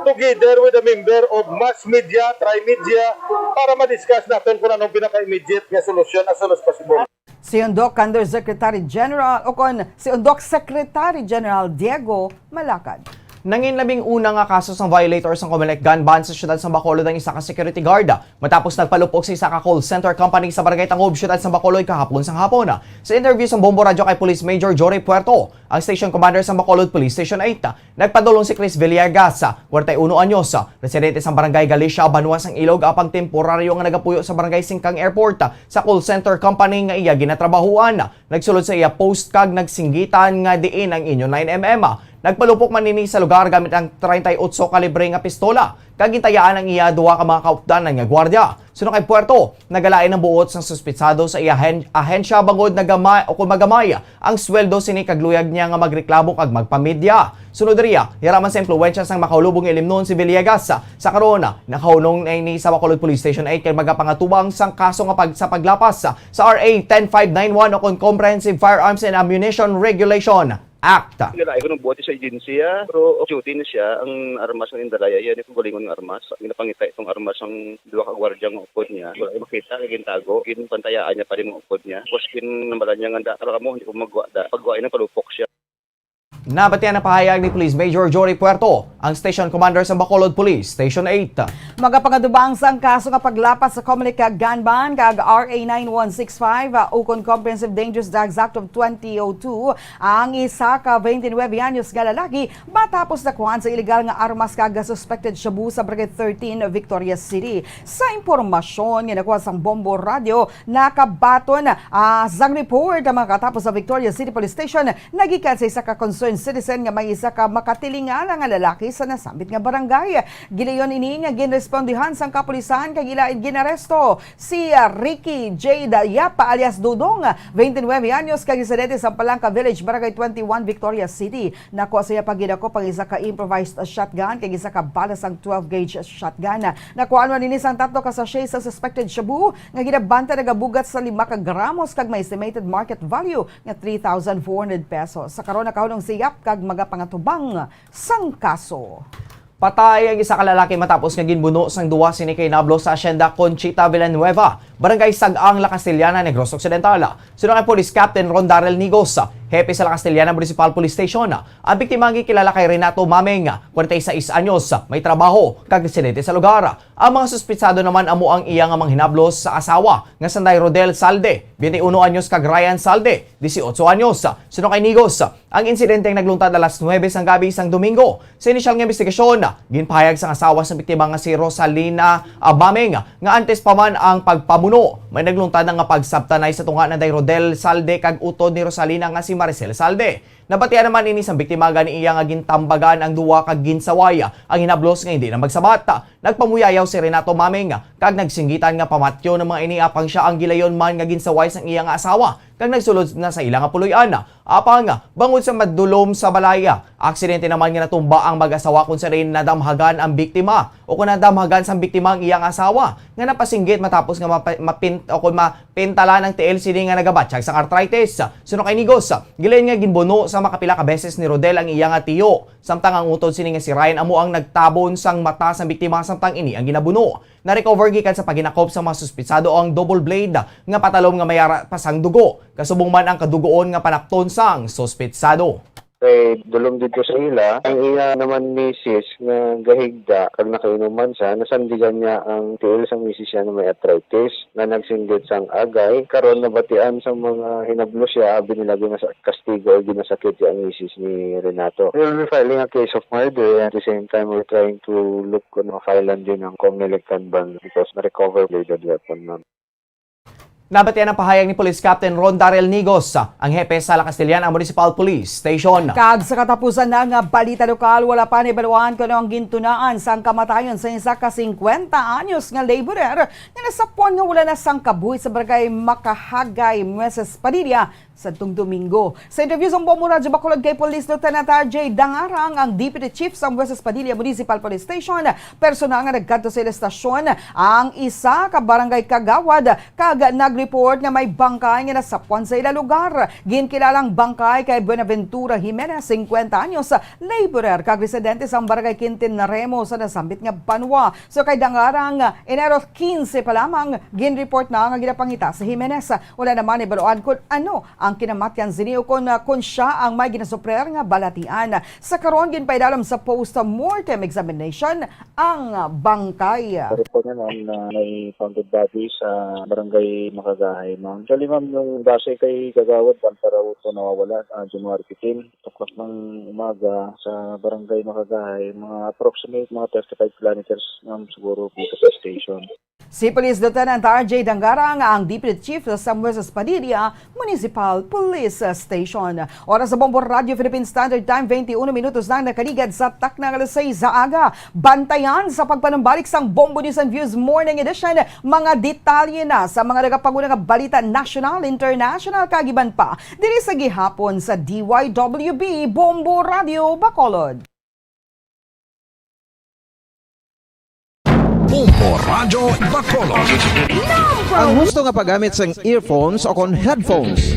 together with the member of mass media, tri-media, para ma-discuss naton kung anong pinaka-immediate nga solusyon as soon as possible. Si Undok Undersecretary General, o kon si Undok Secretary General Diego Malacad. Nangin labing una nga kaso sang violator sang Comelec gun ban sa siyudad sang Bacolod ang isa ka security guard, matapos nagpalupok sa isa ka call center company sa Barangay Tangob, siyudad sang Bacolod, kahapon sang hapon. Sa interview sang Bombo Radyo kay Police Major Jory Puerto, ang station commander sang Bacolod Police Station eight, nagpadulong si Chris Villegas, kwarenta y uno anyos, residente sang Barangay Galicia, banwa sang Ilog, apang temporaryo nga nagapuyo sa Barangay Singkang Airport, sa call center company nga iya ginatrabahuan. Nagsulod sa iya post kag nagsinggitan nga diin ang inyo nine M M. Nagpalupok man ini sa lugar gamit ang treinta y ocho kalibre nga pistola, kag gintayaan ang iya duha ka mga kaupdanan nga gwardiya. Suno kay Puerto, nagalain ang buot sang suspitsado sa iya hen-, ahensya bangod nagamay o kung magamay ang sweldo sini kag luyag niya nga magreklamo kag magpamidya. Sunod diriya, yara man sa impluwensya sang makaulubong ilimnon si Villegas. Sa karon, nakahunong na ini sa Bacolod Police Station eight kag magapangatubang sang kaso nga pag-, sa paglapas sa R A ten five nine one o kon Comprehensive Firearms and Ammunition Regulation. Act. Ginalaay ko ng buhat sa agensiya, pero off duty na siya. Ang armas nga nindalaya, yan yung galingon nga armas. Ginapangita itong armas ang duha ka gwardiya nga upod niya. Wala yung makita, kaya gintago. Ginpantayaan niya pa rin mga upod niya. Tapos ginambalan niya nga, "Da, para mo, hindi ko magwa, da." Pagwa, inang palupok siya. Nabatian ang pahayag ni Police Major Jory Puerto, ang Station Commander sa Bacolod Police Station eight. Magapangatubang sang kaso nga paglapas sa Comelec gun ban kag R A nine one six five, uh, ukon Comprehensive Dangerous Drugs Act of twenty oh two, ang isa ka twenty-nine anyos nga lalaki matapos nakuhaan sa iligal nga armas kag suspected shabu sa Barangay thirteen, Victoria City. Sa impormasyon nga nakuha sang Bombo Radio, nakabaton, ah, sang report ang mga katapos sa Victoria City Police Station nagikan sa isa ka concerned citizen nga may isa ka makatilingala nga lalaki sa nasambit nga barangay. Gilayon ini nga ginrespondihan sang kapulisan kag ila ginaresto si, ah, Ricky J Dayapa alias Dudong, twenty-nine anyos, kag residente sa Palangka Village, Barangay twenty-one, Victoria City. Nakuha sa iya pa gidakop ang isa ka improvised shotgun kag isa ka bala sang twelve gauge shotgun. Nakuhaan man ini sang tatlo ka sachet sa suspected shabu nga ginabanta nagabugat sa lima ka gramos kag may estimated market value nga three thousand four hundred pesos. Sa karon, nakahunong siyap kag magapangatubang sang kaso. Patay ang isa ka lalaki matapos nga ginbuno sang duwa sini ka hinablo sa Hacienda Conchita Villanueva, Barangay Sag-ang, La Castellana, Negros Occidental. Suno kay Police Captain Ron Darrell Nigos, hepe sa La Castellana Municipal Police Station, ang biktima ang gikilala kay Renato Mameng, forty-six anyos, may trabaho kag residente sa lugar. Ang mga suspitsado naman amo ang iya nga manghinablos sa asawa nga sanday Rodel Salde, twenty-uno anyos, kag Ryan Salde, dieciocho anyos. Suno kay Nigos, ang insidente ang naglungtad alas nuebe sang gabi sang Domingo. Sa inisyal nga investigasyon, ginpahayag sang asawa sang biktima nga si Rosalina Abameng nga antes pa man ang pagpabuno, may naglungtad na nga pagsabtanay sa tunga nanday Rodel Salde kag utod ni Rosalina nga si Maricel Salde. Nabatian naman ini sang biktima gani iya nga gintambagan ang duwa kag ginsaway ang hinablos nga hindi na magsabat. Nagpamuyayaw si Renato Maming kag nagsinggitan nga pamatyon ang mga ini apang siya ang gilayon man nga ginsaway sang iya nga asawa kag nagsulod na sa ila nga puloy-an. Apang bangod sa madulom sa balay, aksidente naman nga natumba ang mag-asawa kung sa diin nadamhagan ang biktima o kung nadamhagan sang biktima ang iyang asawa nga napasinggit matapos nga mapa- mapin- o kung mapintalan ang tiil sini nga nagabatyag sang arthritis. Suno kay Nigos, gilayon nga ginbuno sa makapila ka beses ni Rodel ang iya nga tiyo, samtang ang utod sini nga si Ryan amo ang nagtabon sang mata sang biktima samtang ini ang ginabuno. Na-recover gikan sa paghinakop sa mga suspitsado ang double blade nga patalom nga may ara pa sang dugo, kasubong man ang kadugoon nga panapton sang suspitsado. Kay dulom didto sa ila, ang iya naman misis nga gahigda kag nakainom man siya, nasandigan niya ang tiil sang misis niya nga may arthritis nga nagsinggit sang agay. Karon nabatian sa mga hinablo siya, abi nila ginasa-, kastigo o ginasakit ang misis ni Renato. We will be filing a case of murder, at the same time we're trying to look kung ma-file-an din ang Comelec gun ban because na-recover bladed weapon, ma'am. Nabatian ang pahayag ni Police Captain Ron Darrell Nigos, ang hepe sa La Castellana Municipal Police Station. Kag sa katapusan na nga balita lokal, wala pa nahibaluan kung ano ang gintunaan sang kamatayon sa isa ka singkwenta anyos nga laborer nga nasapuan nga wala na sang kabuhi sa barangay Makahagay, Nueces Padilla, sadtong Domingo. Sa interview sang Bombo Radyo Bacolod kay Police Lieutenant R J Dangarang, ang Deputy Chief sa Nueces Padilla Municipal Police Station, personal nga nagkadto sa ila estasyon ang isa ka barangay kagawad kag nag-report nga may bangkay nga nasapuan sa ila lugar. Ginkilalang bangkay kay Buenaventura Jimenez, singkwenta anyos, laborer kag residente sa barangay Quintin Remo sa nasambit nga banwa. So kay Dangarang, Enero quince pa lamang, ginreport na nga ginapangita si Jimenez. Wala naman nahibaluan kung ano ang kinamatyan sini o kon, ah, kon sia ang may ginasuprer nga balatian. Sa karon, ginpaidalom sa post-mortem examination ang bangkay. Report na noon na may found dead body sa barangay Makagahay, ma'am. Actually, ma'am, yung base kay Kagawad, banta raw ito nawawala, ah, January fifteen, two o'clock ng umaga sa barangay Makagahay, mga approximate mga thirty-five kilometers, ma'am, siguro dito sa station. Si Police Lieutenant R J Dangarang, ang Deputy Chief sa Nueces Padilla Municipal Police Station. Oras sa Bombo Radyo Philippine Standard Time, twenty-one minutos lang nakaligad sa takna nga alas sais sa aga. Bantayan sa pagpanumbalik sang Bombo News and Views Morning Edition, mga detalye na sa mga nagapanguna nga balita nasyonal, international, kag iban pa diri sa gihapon sa D Y W B Bombo Radyo Bacolod. Bombo Radyo Bacolod. Ang husto nga paggamit sang earphones o kon headphones.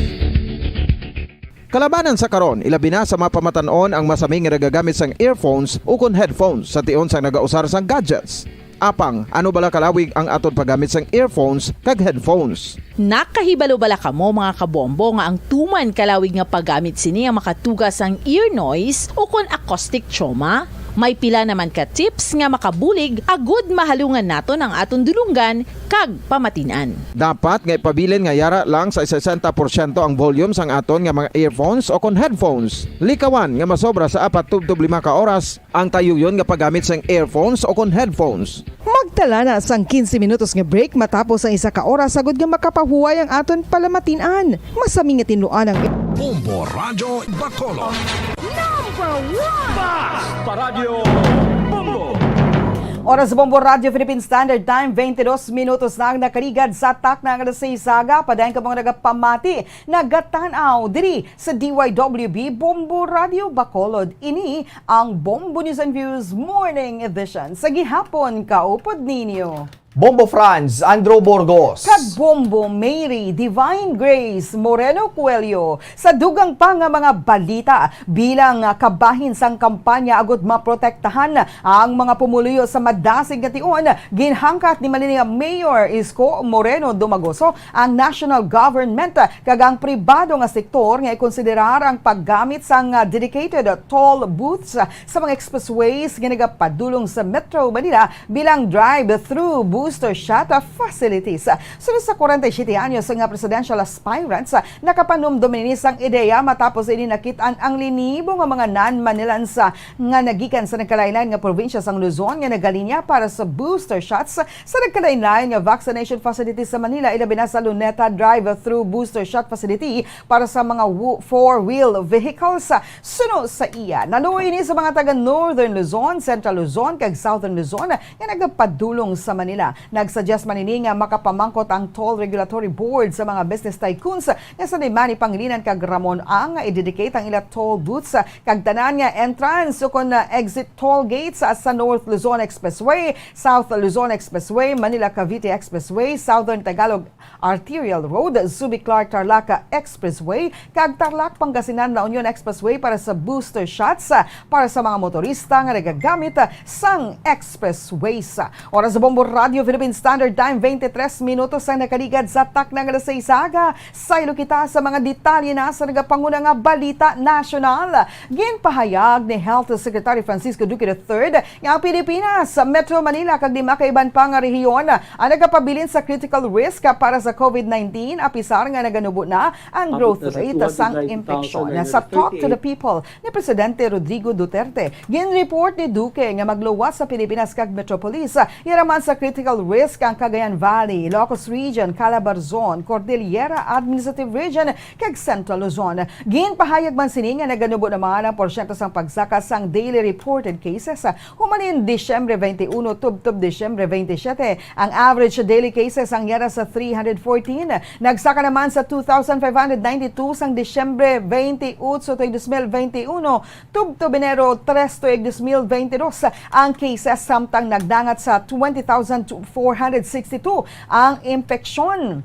Kalabanan sa karon, ilabi na sa mga pamatan-on ang masami nga nagagamit sang earphones ukon headphones sa tion sang nagausar sang gadgets. Apang, ano bala kalawig ang aton paggamit sang earphones kag headphones? Nakahibalo bala kamo, mga kabombo, nga ang tuman kalawig nga paggamit sini ang makatuga sang ear noise ukon acoustic trauma? May pila naman ka tips nga makabulig agud mahalungan naton ang aton dulonggan kag pamatin-an. Dapat nga ipabilin nga yara lang sa sesenta porsyento ang volume sang aton nga mga earphones ukon headphones. Likawan nga masobra sa apat tubtob lima ka oras ang tayuyon nga paggamit sang earphones ukon headphones. Magtala na sang quince minutos nga break matapos ang isa ka oras, agud nga makapahuway ang aton palamatin-an. Masami nga tinluan ang Bombo Radyo Bacolod. Number one! Basta Radyo Bombo! Oras sa Bombo Radyo Philippine Standard Time, twenty-dos minutos na ang nakaligad sa takna nga alas sais aga. Padayon kamo nga nagapamati, nagatan-aw diri sa D Y W B Bombo Radyo Bacolod. Ini ang Bombo News and Views Morning Edition sa gihapon, kaupod ninyo Bombo Franz, Andrew Burgos. Kag Bombo Mary Divine Grace Moreno Coelho. Sa dugang pa nga mga balita, bilang, ah, kabahin sang kampanya agud maprotektahan ang mga pumuluyo sa madasig nga tion, ginhangkat ni Manila Mayor Isko Moreno Dumagoso ang national government kag ang pribado nga sektor nga ikonsiderar ang paggamit sang, ah, dedicated toll booths sa mga expressways nga nagapadulong sa Metro Manila bilang drive-through booster shot facilities. Sunod sa kwarenta y siyete anyos nga presidential aspirants, nakapanumdom ini sang ideya matapos ini nakit-an ang linibo nga mga non-Manilans nga nagikan sa nagkalain-lain nga probinsya sang Luzon nga nagalinya para sa booster shots sa nagkalain-lain nga vaccination facilities sa Manila, ilabi na sa Luneta Drive-Through Booster Shot Facility para sa mga wo-, four-wheel vehicles. Suno sa iya, naluoy ini sa mga taga Northern Luzon, Central Luzon, kag Southern Luzon nga nagapadulong sa Manila. Nagsuggest man ini nga makapamangkot ang Toll Regulatory Board sa mga business tycoons nga sanday man ni Pangilinan kag Ramon Ang nga i-dedicate ang ila toll booths kag tanan nga entrance ukon exit toll gates sa North Luzon Expressway, South Luzon Expressway, Manila Cavite Expressway, Southern Tagalog Arterial Road, Zubee Clark Tarlac Expressway, kag Tarlac Pangasinan La Union Expressway para sa booster shots, ah, para sa mga motorista nga nagagamit, ah, sang expressways. Oras sa Bombo Radio Philippine Standard Time, twenty-three minutos ang nakaligad sa takna nga alas sais aga. Saylo kita sa mga detalye na sa nagapanguna nga balita nasyonal. Ginpahayag ni Health Secretary Francisco Duque the third nga ang Pilipinas, Metro Manila, kag lima ka iban pa nga rehiyon ang nagapabilin sa critical risk para sa COVID nineteen, apisar nga naganubo na ang growth rate sang impeksyon. Sa Talk to the People ni Presidente Rodrigo Duterte, ginreport ni Duque nga magluwas sa Pilipinas kag Metropolis. Yara man sa critical risk ang Cagayan Valley, Ilocos Region, Calabarzon, Cordillera Administrative Region, kag Central Luzon. Ginpahayag man sini nga naganubo naman ang porsyento sang pagsaka sang daily reported cases, ah, humalin Disyembre twenty-one tubtob Disyembre twenty-seven. Ang average daily cases ang yara sa three hundred fourteen. Nagsaka naman sa two thousand five hundred ninety-two sang Disyembre twenty-eight tuig dos mil twenty-one tubtob Enero tres tuig dos mil twenty-dos ang cases, samtang nagdangat sa twenty thousand four hundred sixty-two ang impeksyon.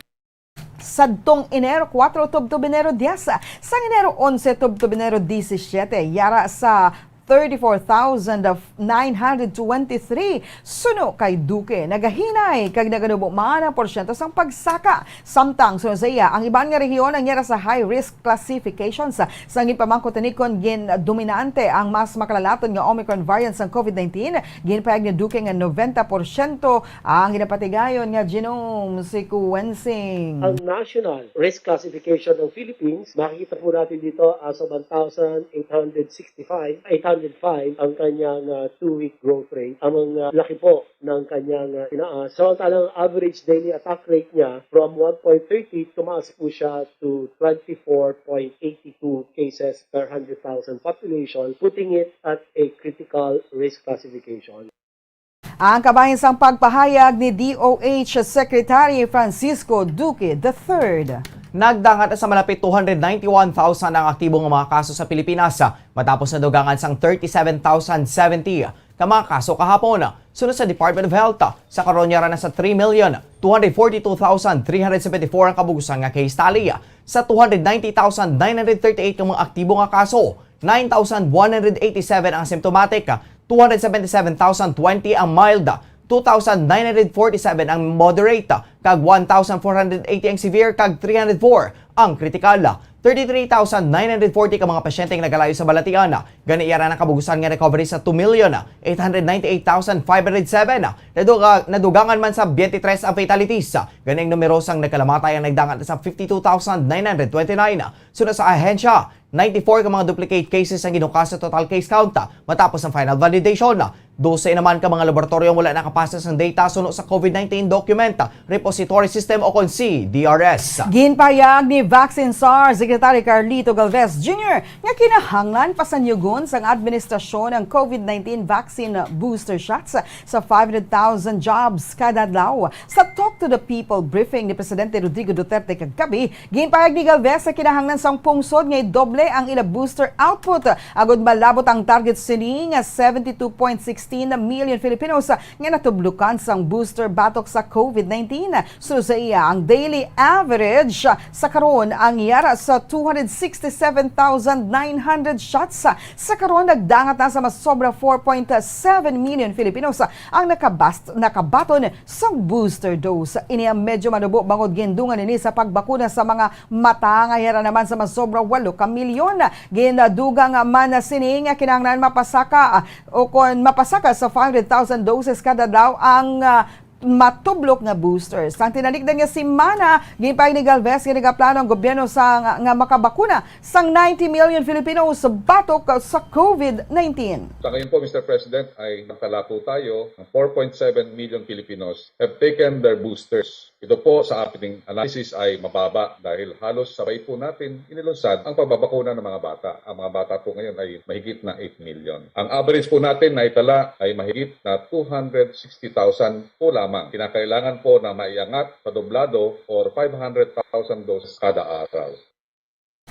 Sadtong Enero kuwatro tubtob Enero dyes, sang Enero onse tubtob Enero disisiete, yara sa thirty-four thousand nine hundred twenty-three. Suno kay Duque, nagahinay kag naganubo man ang porsyento sang pagsaka. Samtang suno sa iya, ang iban nga rehiyon ang yara sa high risk classifications. Sang ginpamangkot ini kon gindominante ang mas makalalaton nga Omicron variant sang COVID nineteen, ginpahayag ni Duque nga noventa porsyento ang ginapatigayon nga genome sequencing. Ang national risk classification ng Philippines, makikita po natin dito as of one thousand eight hundred sixty-five, eight hundred five ang kanyang, ah, two-week growth rate. Ang mga laki po ng kanyang, ah, tinaas. So, ang talagang average daily attack rate niya, from one point thirty, tumaas po siya to twenty-four point eight two cases per hundred thousand population, putting it at a critical risk classification. Ang kabahin sang pagpahayag ni D O H Secretary Francisco Duque the third. Nagdangat sa malapit two hundred ninety-one thousand ang aktibo nga mga kaso sa Pilipinas, matapos nadugangan sang thirty-seven thousand seventy ka mga kaso kahapon. Sunod sa Department of Health, sa karon yara na sa three million two hundred forty-two thousand three hundred seventy-four ang kabugusan nga case tally. Sa two hundred ninety thousand nine hundred thirty-eight ka mga aktibo nga kaso, nine thousand one hundred eighty-seven ang symptomatic, two hundred seventy-seven thousand twenty ang mild, two thousand nine hundred forty-seven ang moderate, kag one thousand four hundred eighty ang severe, kag three hundred four ang critical. Thirty-three thousand nine hundred forty ka mga pasyente ang nagalayo sa balatian. Gani, yara na kabugusan nga recovery sa two million eight hundred ninety-eight thousand five hundred seven. Naduga-, nadugangan man sa twenty-three ang fatalities. Gani, ang numero sang nagkalamatay ang nagdangat sa fifty-two thousand nine hundred twenty-nine. Sunod sa ahensya, ninety-four ka mga duplicate cases ang ginukas sa total case count matapos ang final validation. Dose naman ka mga laboratoryo ang wala nakapasa sang data suno sa COVID nineteen Document Repository System o kon C D R S. Ginpahayag ni Vaccine Czar Secretary Carlito Galvez Junior nga kinahanglan pasanyugon sang administrasyon ang COVID nineteen vaccine booster shots sa five hundred thousand jobs kada adlaw. Sa Talk to the People briefing ni Presidente Rodrigo Duterte kagkabi, ginpahayag ni Galvez nga kinahanglan sang pungsod nga idoble ang ila booster output agud malabot ang target sini nga seventy-two point sixteen million Filipinos nga natublokan sang booster batok sa COVID nineteen. Suno sa iya, ang daily average sa karon ang yara sa two hundred sixty-seven thousand nine hundred shots. Sa karon, nagdangat na sa mas sobra four point seven million Filipinos ang nakabast-, nakabaton sang booster dose. Ini ang medyo manubo bangod gindungan ini sa pagbakuna sa mga mata nga yara naman sa mas sobra walo ka milyon. Gindugang man sini nga kinahanglan mapasaka, o kon mapasaka sa five hundred thousand doses kada adlaw ang, ah, matublok nga boosters. Sang tinalikdan nga semana, ginpahayag ni Galvez nga nagaplano ang gobyerno sa nga, nga makabakuna sang ninety million Filipinos batok sa COVID nineteen. Sa ngayon po, Mister President, ay nagtala po tayo ng four point seven million Filipinos have taken their boosters. Ito po sa ating analysis ay mababa dahil halos sabay po natin inilunsad ang pagbabakuna ng mga bata. Ang mga bata po ngayon ay mahigit na eight million. Ang average po natin na itala ay mahigit na two hundred sixty thousand po lamang. Kinakailangan po na maiangat, padoblado, or five hundred thousand doses kada araw.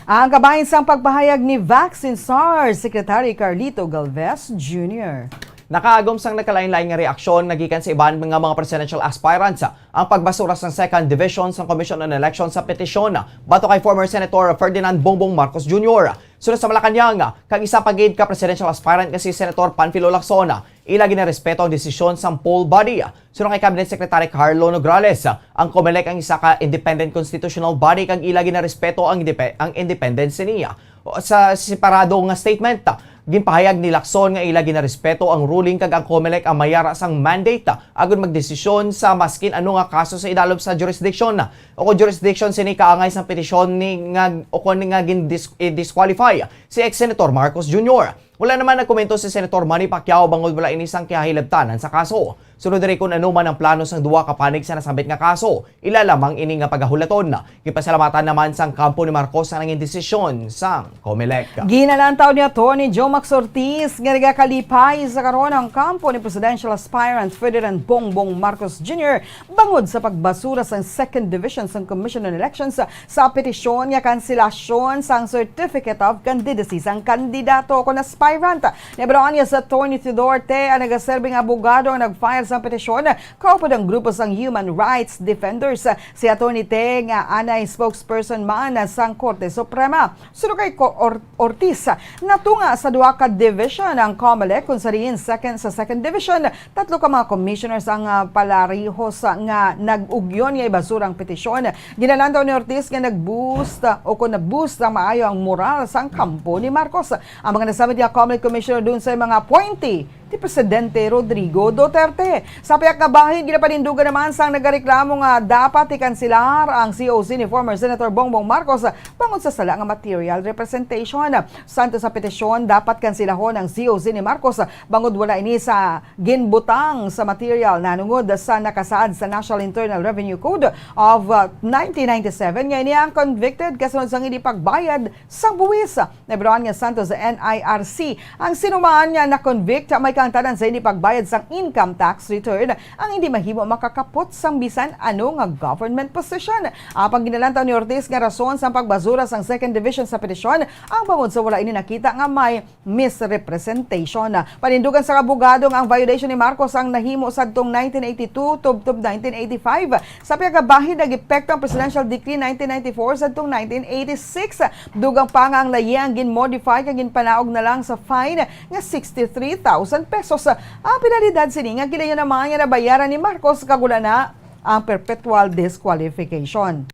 Ang kabahin sang pagpahayag ni Vaccine Czar Secretary Carlito Galvez Junior. Nakaagom sang nagkalain-lain nga reaksyon nagikan sa iban nga mga presidential aspirants ang pagbasura sang Second Division sang Commission on Elections sa petisyon batok kay former Senator Ferdinand Bongbong Marcos Junior. Sunod sa Malacañang, kag isa pa gid ka presidential aspirant nga si Senator Panfilo Lacson, ila ginarespeto ang desisyon sang poll body. Suno kay Cabinet Secretary Carlo Nograles, ang Comelec ang isa ka independent constitutional body kag ila ginarespeto ang indepe-, ang independence niya. O, sa separado nga statement, ginpahayag ni Lacson nga ila ginarespeto ang ruling kag ang Comelec ang mayara sang mandate agud magdesisyon sa maskin ano nga kaso sa idalom sa jurisdiction o kon jurisdiction sini kaangay sang petisyon ni nga o kon nga gindis-, i-disqualify si ex-Senator Marcos Junior. Wala naman nagkomento si Senator Manny Pacquiao bangod wala ini sang kahilabtanan sa kaso. Sunod diri, kun ano man ang plano sang duha ka panig sa nasambit nga kaso, ila lamang ini nga pagahulaton. Gipasalamatan naman sang kampo ni Marcos ang nangin desisyon sang Comelec. Ginalantaw ni Attorney Joe Max Ortiz nga nagakalipay sa karon ang kampo ni presidential aspirant Ferdinand Bongbong Marcos Junior bangod sa pagbasura sang Second Division sang Commission on Elections sa petisyon nga kanselasyon sang Certificate of Candidacy sang kandidato kon aspirant. Nahibaluan nga si Attorney Theodore Te ang nagaserbing abogado ang nag-file sang petisyon, kaupod ang grupo sang human rights defenders. Si Attorney Te nga anay spokesperson man sang Korte Suprema. Suno kay Ko-, Or-, Ortiz, natunga sa duha ka division ang Comelec, kung sa diin second, sa Second Division, tatlo ka mga commissioners ang, ah, palarihos, ah, nga nag-ugyon nga ibasura ang petisyon. Ginalantaw ni Ortiz nga nag-boost, ah, o kung na-boost ang maayo ang moral sang kampo ni Marcos. Ang mga nasambit nga Comelec commissioner dun sa mga appointee ni Presidente Rodrigo Duterte. Sa pihak nga bahin, ginapanindugan naman sang nagareklamo nga dapat ikanselar ang C O C ni former Senator Bongbong Marcos bangod sa sala nga material representation. Santo sa petisyon, dapat kanselahon ang C O C ni Marcos bangod wala ini sa ginbutang sa material nanungod sa nakasaad sa National Internal Revenue Code of, uh, nineteen ninety-seven nga ini ang convicted kasunod sang hindi pagbayad sang buwis. Nahibaluan nga santo sa N I R C ang sinuman nga na-convict may kang tanan sa hindi pagbayad sang income tax return ang hindi mahimo makakapot sang bisan ano nga government position. Apang ginalantaw ni Ortiz nga rason sang pagbasura sang Second Division sa petisyon ang bangod sa wala ini nakita nga may misrepresentation. Panindugan sang abogado nga ang violation ni Marcos ang nahimo sadtong nineteen eighty-two tubtob nineteen eighty-five. Sa pihak nga bahin, nag-epekto ang Presidential Decree nineteen ninety-four sadtong nineteen eighty-six. Dugang pa nga ang layi ang gin-modify kag ginpanaog na lang sa fine nga sixty-three thousand pesos. Ang penalidad sini nga gilayon naman nga nabayaran ni Marcos kag wala na ang perpetual disqualification.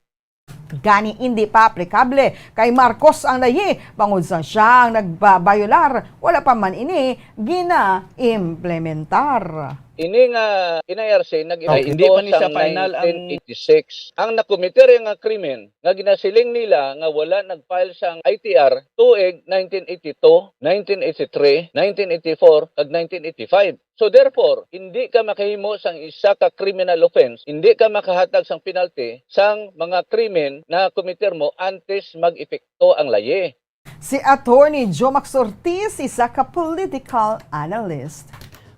Gani, indi pa aplikable kay Marcos ang layi, bangod sang siya ang nagbabayolar, wala pa man ini gina-implementar. Ini nga N I R C nag-epekto Ay, hindi pa ni siya sang final ang nineteen eighty-six. Ang nakomiter nga krimen nga ginasiling nila nga wala nag-file sang I T R tuig nineteen eighty-two, nineteen eighty-three, nineteen eighty-four, kag nineteen eighty-five. So therefore, hindi ka makahimo sang isa ka criminal offense, hindi ka makahatag sang penalty sang mga krimen na komiter mo antes mag-epekto ang layi. Si Attorney Jomax Ortiz, isa ka political analyst.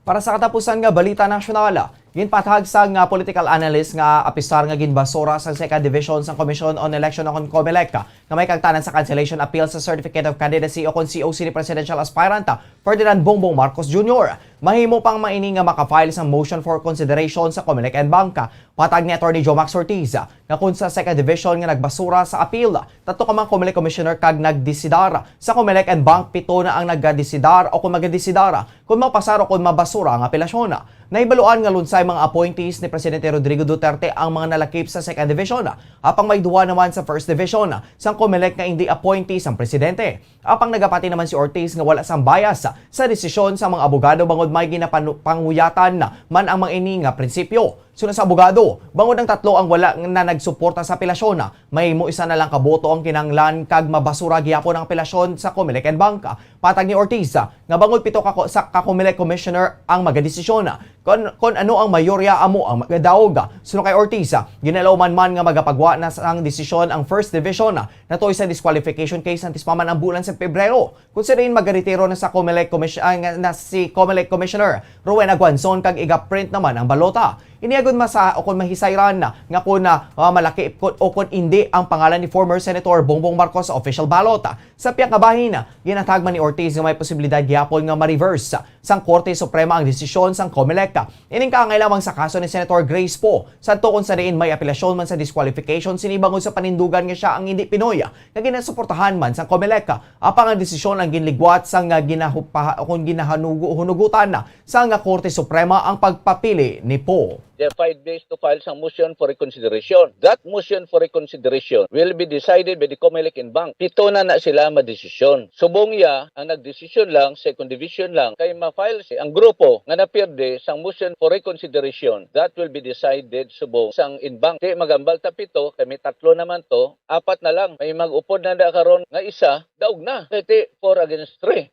Para sa katapusan nga balita nasyonal, ginpatahag sang, ah, political analyst nga apisar nga ginbasura sang Second Division sang Commission on Election o kon COMELEC nga may kaangtanan sa cancellation appeal sa Certificate of Candidacy o kon C O C ni presidential aspirant, ah, Ferdinand Bongbong Marcos Junior. Mahimo pang maini nga maka-file sang motion for consideration sa COMELEC en banc. Patag ni Attorney Jomax Ortiz, ah, nga kon sa Second Division nga nagbasura sa appeal, tatlo ka mga COMELEC commissioner kag nagdesidar. Sa COMELEC en banc, pito na ang nagdesidar o kon magdesidar kon mapasar o kon mabasura ang apelasyon. Nahibaluan nga lunsay mga appointees ni Presidente Rodrigo Duterte ang mga nalakip sa Second Division, apang may duha naman sa First Division sang COMELEC nga indi appointee sang presidente. Apang nagapati naman si Ortiz nga wala sang bias sa desisyon sang mga abogado bangod may ginapanu-, panguyatan man ang mga ini nga prinsipyo. Suno sa abogado, bangod ang tatlo ang wala na nagsuporta sa apelasyon, mahimo isa na lang ka boto ang kinahanglan kag mabasura gihapon ang apelasyon sa COMELEC en banc. Patag ni Ortiz nga bangod pito ka ko-, sa ka COMELEC commissioner ang magadesisyon kon, kon ano ang mayorya amo ang magadaog. Suno kay Ortiz, ginalauman man nga magapagwa na sang desisyon ang First Division natuoy sa disqualification case antes pa man ang bulan sa Pebrero, kung sa diin magaretiro na sa COMELEC commis-, ah, nga, na si COMELEC Commissioner Rowena Guanzon kag iga-print naman ang balota. Ini agud masa o kon mahisayran na nga kon, ah, malaki ko-, o kon indi ang pangalan ni former Senator Bongbong Marcos sa official ballot. Sa pihak nga bahin, ginatag man ni Ortiz nga may posibilidad gihapon nga ma-reverse sang Korte Suprema ang desisyon sang COMELEC. Ining kaangay lamang sa kaso ni Senator Grace Poe, sadto kon sa diin may apelasyon man sa disqualification sini bangod sa panindugan nga sia ang indi Pinoy nga ginasuportahan man sang COMELEC. Apang ang desisyon ang ginligwat sang nga ginahupa-, kung ginahanugo-hunugutan na sa nga Korte Suprema ang pagpapili ni Poe. There are five days to file sang motion for reconsideration. That motion for reconsideration will be decided by the COMELEC en banc. Pito na na sila madesisyon. Subong iya, ang nagdesisyon lang, second division lang, kay ma-file si ang grupo nga napierde sang motion for reconsideration. That will be decided subong sang en banc. Di magambal ta pito, kay may tatlo naman to, apat na lang. May mag-upod na da karon nga isa, daog na. Kay ti four against three.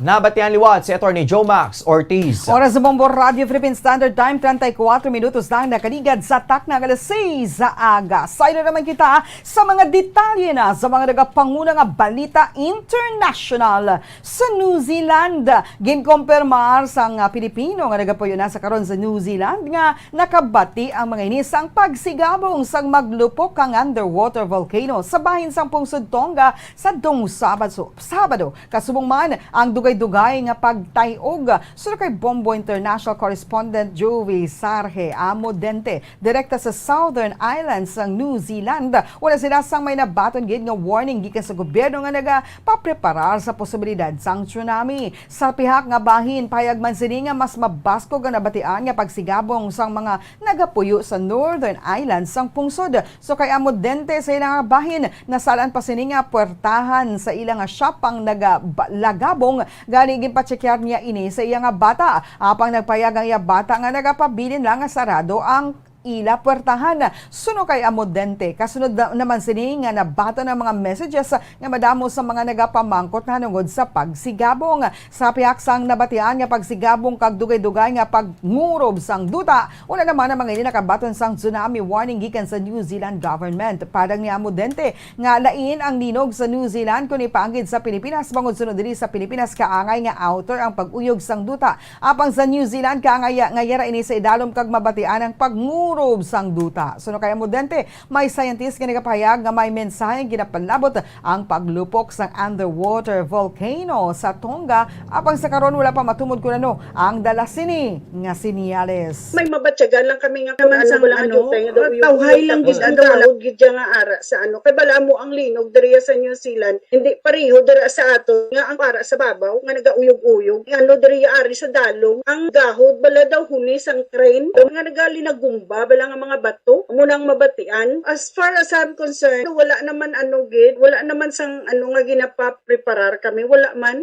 Nabatian liwat si Attorney Jomax Ortiz. Oras sa Bombo Radyo Philippine Standard Time, treinta y cuatro minutos lang nakaligad sa takna nga alas seis sa aga. Saylo naman kita sa mga detalye na sa mga nagapanguna nga balita international. Sa New Zealand, ginkompirmar sang, ah, Pilipino nga nagapuyo na sa karon sa New Zealand nga nakabati ang mga ini sang pagsigabong sang maglupok kang underwater volcano sa bahin sang pungsod Tonga sa dong Sabado, Sabado. Kasubong man ang dugay-dugay nga pagtay-og. Suno kay Bombo International Correspondent Joey Sarge Amodente, direkta sa Southern Islands sang New Zealand, wala sila sang may nabaton gid nga warning gikan sa gobyerno nga nagapapreparar sa posibilidad sang tsunami. Sa pihak nga bahin, pahayag man sini nga mas mabaskog ang nabatian nga pagsigabong sang mga nagapuyo sa Northern Islands sang pungsod. So kay Amodente, sa ila nga bahin, nasal-an pa sini nga puwertahan sa ila nga shop ang naga-, ba-, lagabong, gani ginpatsekyar niya ini sa iya nga bata. Apang nagpahayag ang iya bata nga nagapabilin lang nga sarado ang ila puwertahan. Suno kay Amodente, kasunod na, naman sini nga nabaton ang mga messages nga madamo sa mga nagapamangkot nahanungod sa pagsigabong. Sa pihak sang nabatian nga pagsigabong kag dugay-dugay nga pagngurob sang duta, wala naman ang mga ini nakabaton sang tsunami warning gikan sa New Zealand government. Padang ni Amodente nga lain ang linog sa New Zealand kon ipaanggid sa Pilipinas, bangod sunod diri sa Pilipinas kaangay nga outer ang pag-uyog sang duta. Apang sa New Zealand, kaangay nga yara ini sa idalom kag mabatian ang pagngurob sang duta. Suno kay Amodente, may scientist nga nagapahayag nga may mensaheng ginapalabot ang paglupok sang underwater volcano sa Tonga, apang sa karon wala pa matumod kon ano ang dala sini nga sinyales. May mabatyagan lang kami nga kung Naman ano sang wala nga ano, jutay nga daw uyog-uyog, tawhay lang tapos gid ang ang dahon. Dahon gid dyan nga ara sa ano. Kay bala mo ang linog diriya sa New Zealand, hindi pareho dira sa ato nga ang ara sa babaw nga nagauyog-uyog. Ang ano diriya ari sa dalom, ang gahod bala daw huni sang crane nga nagalinagumba bala nga mga bato. Amo nang mabatian. As far as I'm concerned, wala naman ano gid, wala naman sang ano nga ginapapreparar kami, wala man.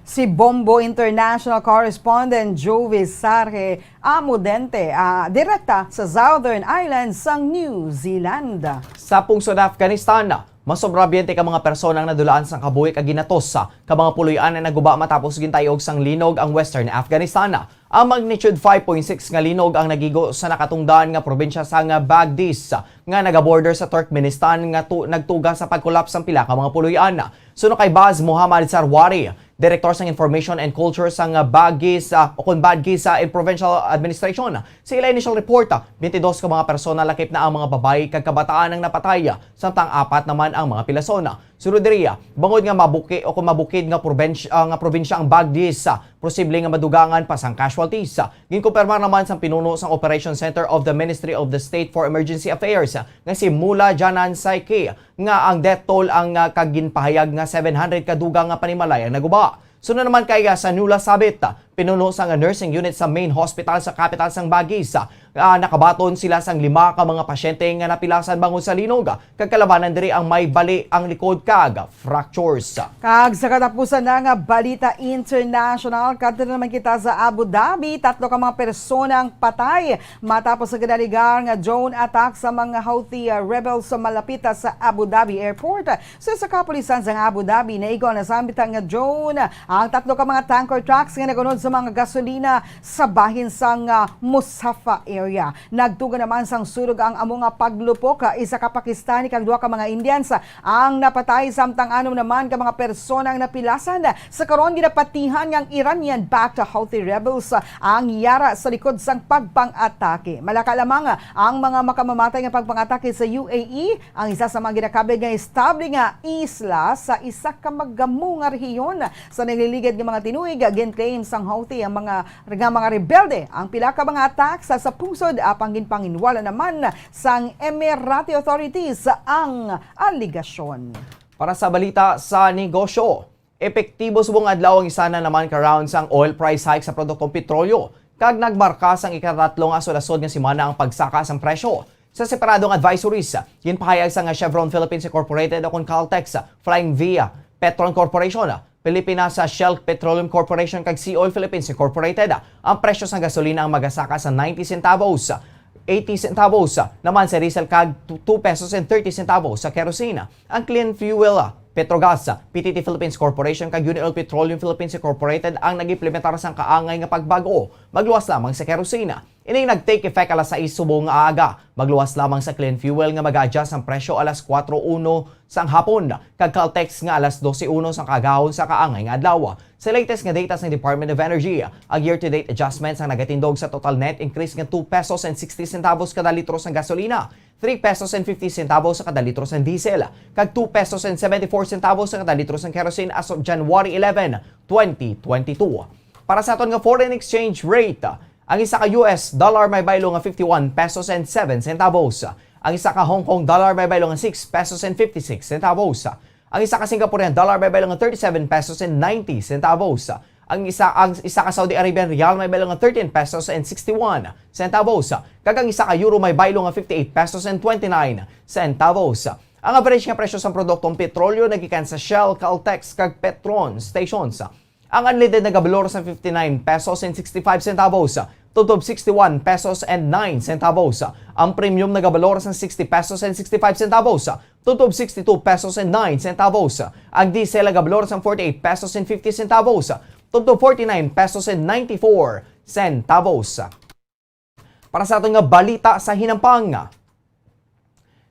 Si Bombo International Correspondent Jovi Sarge Amudente, ah, direkta sa Southern Islands sang New Zealand. Sa pungsod Afghanistan, masobra baynte ka mga persona ang nadulaan sang kabuhi kag ginatos ka mga puloy-an nga naguba matapos gintayog sang linog ang Western Afghanistan. Ang magnitude five point six nga linog ang nagigo sa nakatungdan nga probinsya sang Baghdis nga nagaborder sa Turkmenistan nga tu-, nagtuga sa pagkolaps sang pila ka mga puloy-an. Suno kay Baz Muhammad Sarwari, direktor sang Information and Culture sang Baghdis, ah, o kon Badghis, ah, in Provincial Administration, sa ila initial report, ah, twenty-dos ka mga persona, lakip na ang mga babayi kag kabataan, ang napatay, ah, samtang apat naman ang mga pilason. Sunod diri, ah, bangod nga mabuki o kon mabukid nga probensya, ah, nga probinsya ang Baghdis, ah, posible nga madugangan pa sang casualties. Ginkumpirmar naman sang pinuno sang Operation Center of the Ministry of the State for Emergency Affairs nga si Mula Janan Saiki nga ang death toll ang, ah, kag ginpahayag nga seven hundred ka dugang nga panimalay ang naguba. Sunod naman kay, ah, Sanula Sabit, ah, pinuno sang nursing unit sa main hospital sa kapital sang Baghdis, ah, nakabaton sila sang lima ka mga pasyente nga napilasan bangod sa linog, ah, kag kalabanan diri ang may bali ang likod kag fractures. Kag sa katapusan na nga balita international, kadto na naman kita sa Abu Dhabi. Tatlo ka mga persona ang patay matapos sa ginaligar nga drone attack sa mga Houthi, ah, rebels sa malapit, ah, sa Abu Dhabi Airport. Sa, sa kapulisan sa Abu Dhabi, naigo na sambitan nga drone ang tatlo ka mga tanker trucks nga nagunod sa mga gasolina sa bahin sang, ah, Musafa area. Nagtuga naman sang sulog ang amo nga paglupok, ah, isa ka Pakistani kag duha ka mga Indians, ah, ang napatay, samtang anom naman ka mga persona ang napilasan. Sa karon, ginapatihan nga ang Iranian-backed Houthi rebels, ah, ang yara sa likod sang pagpang-atake. Malaka lamang, ah, ang mga makamamatay nga pagpang-atake sa U A E, ang isa sa mga ginakabig nga estable nga isla sa isa ka magamo nga rehiyon. Sa nagliligad nga mga tinuig, gin-claim sang Houthi ang mga nga mga rebelde ang pila ka mga attack sa, sa pungsod, apang ginpanginwala naman sang Emirati authorities ang alegasyon. Para sa balita sa negosyo, epektibo subong adlaw ang isa na naman ka round sang oil price hike sa produktong petrolyo, kag nagmarka sang ikatatlo nga sulod-sulod nga semana ang pagsaka sang presyo. Sa separadong advisories, ginpahayag sang Chevron Philippines Incorporated o kon Caltex, Flying V, Petron Corporation, Pilipinas Shell Petroleum Corporation kag Sea Oil Philippines Incorporated, ang presyo sang gasolina ang magasaka sa ninety centavos, eighty centavos naman sa diesel kag two pesos and thirty centavos sa kerosene. Ang clean fuel, Petrogas, P T T Philippines Corporation kag Unioil Petroleum Philippines Incorporated ang nag-implementar sang kaangay nga pagbag-o, magluwas lamang sa kerosene. Ining nag-take effect alas sais subong nga aga. Magluwas lamang sa clean fuel nga mag-a-adjust ang presyo alas kuwatro uno sang hapon, kag Caltex nga alas dose uno sang kaagahon sa kaangay nga adlaw. Sa latest nga data sang Department of Energy, ang year-to-date adjustments ang nagatindog sa total net increase nga two pesos and sixty centavos kada litro sang gasolina, three pesos and fifty centavos sa kada litro sang diesel, kag two pesos and seventy-four centavos sa kada litro sang kerosene as of January eleven, twenty twenty-two. Para sa aton nga foreign exchange rate, ang isa ka U S dollar may baylo nga fifty-one pesos and seven centavos. Ang isa ka Hong Kong dollar may baylo nga six pesos and fifty-six centavos. Ang isa ka Singaporean dollar may baylo nga thirty-seven pesos and ninety centavos. Ang isa, ang isa ka Saudi Arabian riyal may baylo nga thirteen pesos and sixty-one centavos. Kag ang isa ka euro may baylo nga fifty-eight pesos and twenty-nine centavos. Ang average nga presyo sa produktong petrolyo nagikan sa Shell, Caltex, kag Petron stations. Ang unleaded nagabalor sa fifty-nine pesos and sixty-five centavos. tubtob sixty-one pesos and nine centavos. Ang premium nagabalor sang sixty pesos and sixty-five centavos, tubtob sixty-two pesos and nine centavos. Ang diesel nagabalor sang forty-eight pesos and fifty centavos, tubtob forty-nine pesos and ninety-four centavos. Para sa aton nga balita sa hinampang,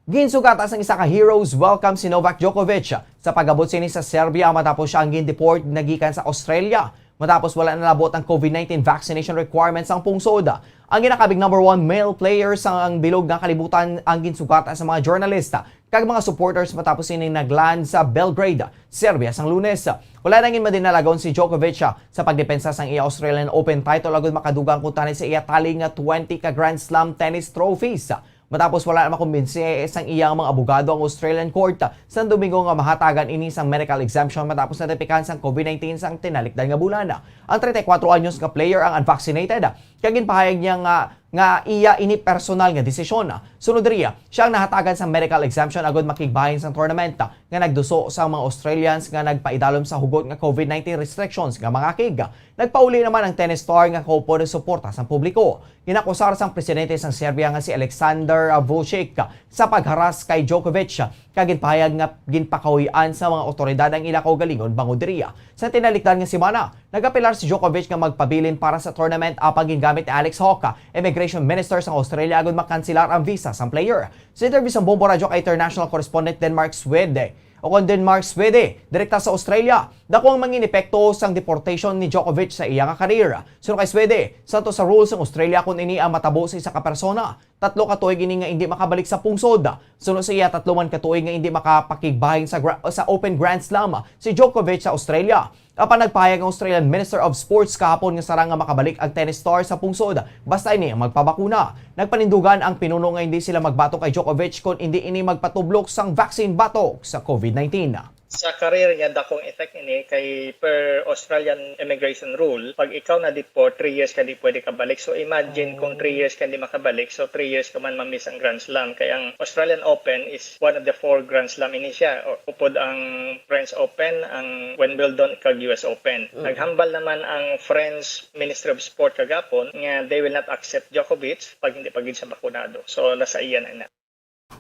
ginsugata sang isa ka hero's welcome si Novak Djokovic sa pag-abot sini sa Serbia matapos siya ang gin-deport na gikan sa Australia matapos wala nalabot ang COVID nineteen vaccination requirements sang pungsod. Ang ginakabig number one male player sa ang bilog nga kalibutan ang ginsugata sa mga journalista kag mga supporters matapos sining nag-land sa Belgrade, Serbia sang Lunes. Wala na gid madinalagon si Djokovic, ah, sa pagdepensa sang iya Australian Open title agud makadugang kuntani sa iya tali nga twenty ka Grand Slam tennis trophies. Matapos wala na makumbinsi sang iyang mga abogado ang Australian court, ah, sa Domingo nga mahatagan ini sang medical exemption matapos natipikan sang COVID nineteen sang tinalikdan nga bulan. Ang treinta y cuatro anyos nga player ang unvaccinated, kag ginpahayag niya nga nga iya ini personal nga desisyon. Sunod diri, siya ang nahatagan sang medical exemption agud makigbahin sang tournament nga nagduso sa mga Australians nga nagpaidalom sa hugot nga COVID nineteen restrictions nga mangakig. Nagpauli naman ang tennis star nga kaupod ang suporta sang publiko. Ginakusar sang presidente sang Serbia nga si Alexander Vucic sa pagharas kay Djokovic, kag ginpahayag nga ginpakahuy-an sa mga awtoridad ang ila kaugalingon bangod diri. Sa tinalikdan nga semana, nagapilar si Djokovic nga magpabilin para sa tournament, apang gingamit ni Alex Hawke, immigration minister sang Australia, agud makansilar ang visa sang player. Sa interview sang Bombo Radyo kay international correspondent Denmark Swede, o kon Denmark Swede, direkta sa Australia, dako ang mangin epekto sang deportation ni Djokovic sa iya nga career. Suno kay Swede, santo sa rules sang Australia kon ini ang matabo sa isa ka persona, tatlo ka tuig ini nga indi makabalik sa pungsod. Suno sa iya, tatlo man ka tuig nga indi makapakigbahin sa gra-, sa Open Grand Slam si Djokovic sa Australia. Apan nagpahayag ang Australian Minister of Sports kahapon nga sarang nga makabalik ang tennis star sa pungsod basta ini ang magpabakuna. Nagpanindugan ang pinuno nga hindi sila magbatok kay Djokovic kon indi ini magpatublok sang vaccine batok sa COVID nineteen. Sa career niya, dakong effect ini kay per Australian immigration rule, pag ikaw na-deport, three years ka di pwede kabalik. So imagine kung three years ka di makabalik, so three years ka man ma-miss ang Grand Slam. Kay ang Australian Open is one of the four Grand Slam ini siya. O, upod ang French Open, ang Wimbledon, kag U S Open. Mm. Naghambal naman ang French Ministry of Sport kagapon nga they will not accept Djokovic pag hindi pa gid siya bakunado. So nasa iya na ina.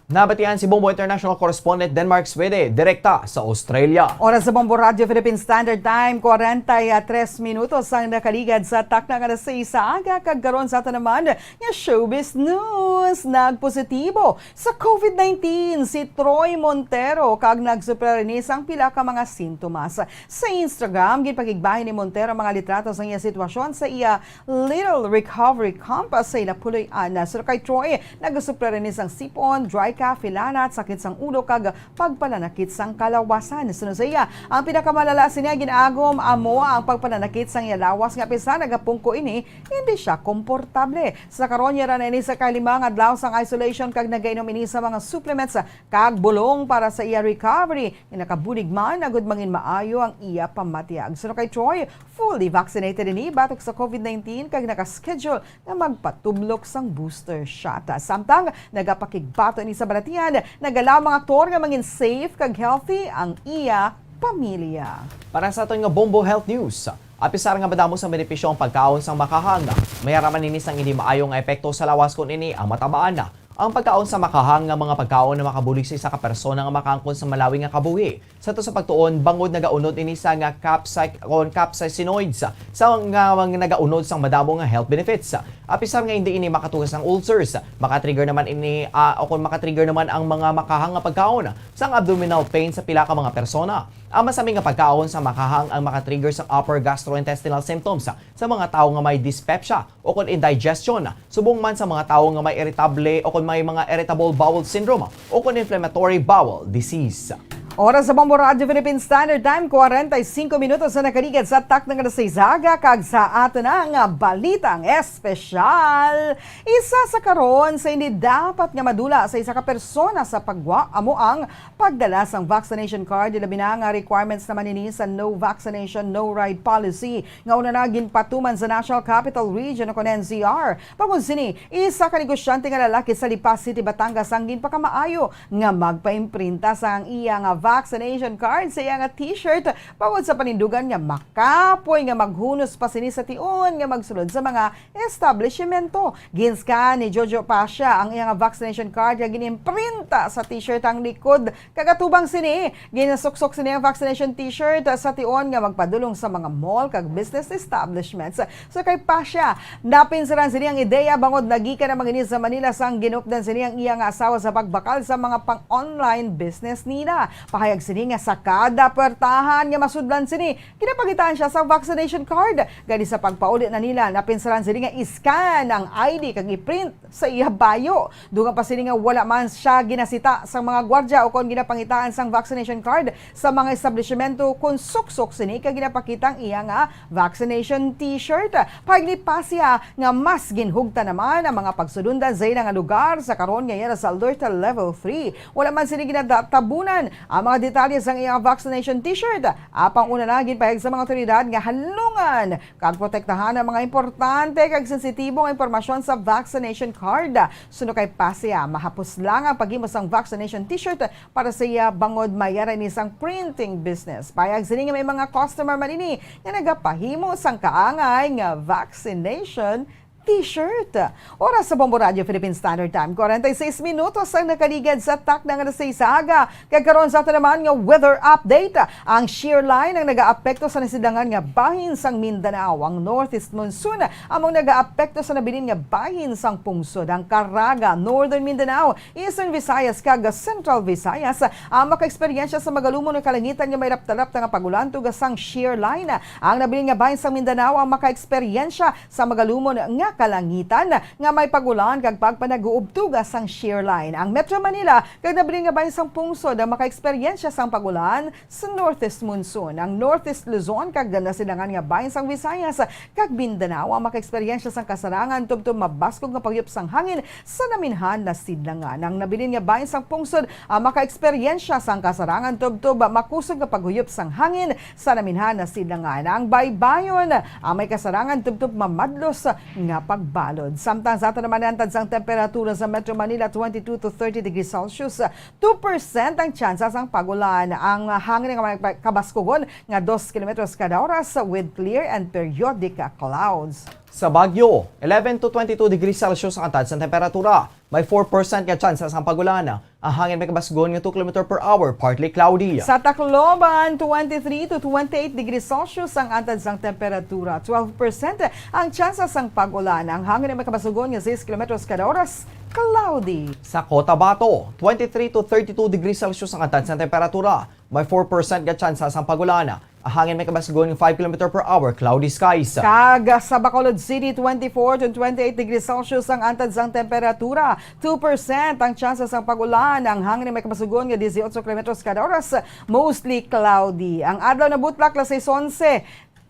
Nabatian si Bombo International Correspondent Denmark Swede, direkta sa Australia. Oras sa Bombo Radyo Philippine Standard Time, kwarenta y tres minutos ang nakaligad sa takna nga alas sais sa aga, kag karon sa aton naman nga showbiz news. Nagpositibo sa COVID nineteen si Troy Montero kag nagsuspre ini sang pila ka mga sintomas. Sa Instagram, ginpakigbahin ni Montero ang mga litrato sang iya sitwasyon sa iya Little Recovery Camp sa Ilapulay-an. Suno kay Troy, nagasuspre ini sang sipon, dry cough, hilanat, sakit sang ulo, kag pagpananakit sang kalawasan. Suno sa iya, ang pinakamalala sini nga gin-agom amo ang pagpananakit sang iya lawas, nga bisan nagapungko ini, hindi siya komportable. Sa karon, yara na ini sa kalima nga adlaw sang isolation kag nagainom ini sa mga supplements kag bulong para sa iya recovery. Nga nakabulig man, agud mangin maayo ang iya pamatiag. Suno kay Troy, fully vaccinated ini batok sa COVID nineteen kag naka-schedule nga magpatublok sang booster shot. Samtang nagapakigbato ini sa balatian, nagalaom ang aktor nga mangin safe kag healthy ang iya pamilya. Para sa aton nga Bombo Health News, apisar nga madamo sang benepisyo ang pagkaon sang makahang, may ara man ini sang hindi maayo nga epekto sa lawas kon ini ang matabaan. Ang pagkaon sa makahang nga mga pagkaon na makabulig sa isa ka persona nga makaangkon sa malawi nga kabuhi. Sa to sa pagtuon, bangod nagaunod ini sa nga capsac-, kon capsaicinoids, sa nga, nga nagaunod sang madamo nga health benefits. Apisar nga hindi ini makatugas ang ulcers, makatrigger naman ini, ah, o kon makatrigger naman ang mga makahang nga pagkaon sang abdominal pain sa pila ka mga persona. Ang masami nga pagkaon sa makahang ang makatrigger sang upper gastrointestinal symptoms sa mga tawo nga may dyspepsia o kon indigestion, subong man sa mga tawo nga may irritable o kon may mga irritable bowel syndrome o kon inflammatory bowel disease. Oras sa Bombo Radyo Philippine Standard Time, kwarenta y singko minutos na nakaligad sa takna nga alas sais aga, kag sa aton na nga balitang espesyal. Isa sa karon sa hindi dapat nga madula sa isa ka persona sa pagwa amo ang pagdala sang vaccination card, ilabi na nga requirements naman ini sa No Vaccination, No Ride policy nga una na ginpatuman sa National Capital Region o kon N C R. Bangod sini, isa ka negosyante nga lalaki sa Lipa City, Batangas ang ginpakamaayo nga magpaimprinta sang iya nga vaccination card sa iya nga t-shirt, bangod sa panindugan nga makapoy nga maghunos pa sini sa tion nga magsulod sa mga establishmento. Gin-scan ni Jojo Pasha ang iya nga vaccination card nga ginimprinta sa t-shirt ang likod, kag atubang sini, ginasuksok sini ang vaccination t-shirt sa tion nga magpadulong sa mga mall kag business establishments. So kay Pasha, napinsaran sini ang ideya bangod nagikan naman ini sa Manila sang ginupdan sini ang iya nga asawa sa pagbakal sa mga pang-online business nila. Pahayag sini nga sa kada puwertahan nga masudlan sini, ginapakitaan siya sa vaccination card. Gani sa pagpauli na nila, napinsaran sini nga i-scan ang I D kag i-print sa iya bayo. Dugang pa sini nga wala man siya ginasita sang mga gwardya ukon ginapangitaan sang vaccination card sa mga establishmento kon suksok sini kag ginapakita ang iya nga vaccination t-shirt. Pahayag ni Pasha nga mas ginhugtan naman ang mga pagsulundan sa ila nga lugar sa karon nga yara sa Alert Level three. Wala man sini ginatabunan ang mga detalye sang iya vaccination t-shirt. Apang una na, ginpahayag sa mga awtoridad nga halungan kag protektahan ang mga importante kag sensitibo nga impormasyon sa vaccination card. Suno kay Pasha, mahapos lang ang paghimo sang vaccination t-shirt para sa iya bangod may ara ini sang printing business. Payag sini nga may mga customer man ini nga nagapahimo sang kaangay nga vaccination t-shirt. Oras sa Bombo Radio Philippine Standard Time, forty-six minutos ang nakaligad sa takna nga alas sais sa aga. Kag karon sa aton naman nga weather update, ang shear line ang nagaapekto sa nasidangan nga bahin sang Mindanao. Ang northeast monsoon amo ang nagaapekto sa nabilin nga bahin sang pungsod. Ang Caraga, Northern Mindanao, Eastern Visayas kag Central Visayas ang makaeksperyensya sa magalumon nga kalangitan nga may rapta-rapta nga pag-ulan tungod sang shear line. Ang nabilin nga bahin sang Mindanao ang makaeksperyensya sa magalumon nga kalangitan nga may pag-ulan kag pagpanaguob tungod sang shear line. Ang Metro Manila kag nabilin nga bahin sang pungsod ang makaeksperyensya sang pag-ulan sa northeast monsoon. Ang northeast Luzon kag nasidangan nga bahin sang Visayas kag Mindanao ang makaeksperyensya sang kasarangan tubtob mabaskog nga paghuyop sang hangin sa naminhan nga sidlangan. Ang nabilin nga bahin sang pungsod ang makaeksperyensya sang kasarangan tubtob makusog nga paghuyop sang hangin sa naminhan nga sidlangan. Ang baybayon ang may kasarangan tubtob mamadlos nga pagbalod. Samtang sa aton naman, antad sang temperatura sa Metro Manila, twenty-two to thirty degrees Celsius, two percent ang tsansa sang pag-ulan. Ang hangin nga may kabaskugon nga dos kilometros kada oras with clear and periodic clouds. Sa Baguio, eleven to twenty-two degrees Celsius ang antad sang temperatura. May four percent nga tsansa sang pag-ulan. Ang hangin may kabasgon nga two kilometer per hour, partly cloudy. Sa Tacloban, twenty-three to twenty-eight degrees Celsius ang antad sang temperatura. Twelve percent ang tsansa sang pag-ulan. Ang hangin may kabasgon nga six kilometros kada oras, cloudy. Sa Cotabato, twenty-three to thirty-two degrees Celsius ang antad sang temperatura. May four percent nga tsansa sang pag-ulan. Ang hangin may kabasgon nga five kilometer per hour, cloudy skies. Kag sa Bacolod City, twenty-four to twenty-eight degrees Celsius ang antad sang temperatura. Two percent ang tsansa sang pag-ulan. Ang hangin may kabasgon nga dieciocho kilometros kada oras, mostly cloudy. Ang adlaw na butlak, alas sais onse.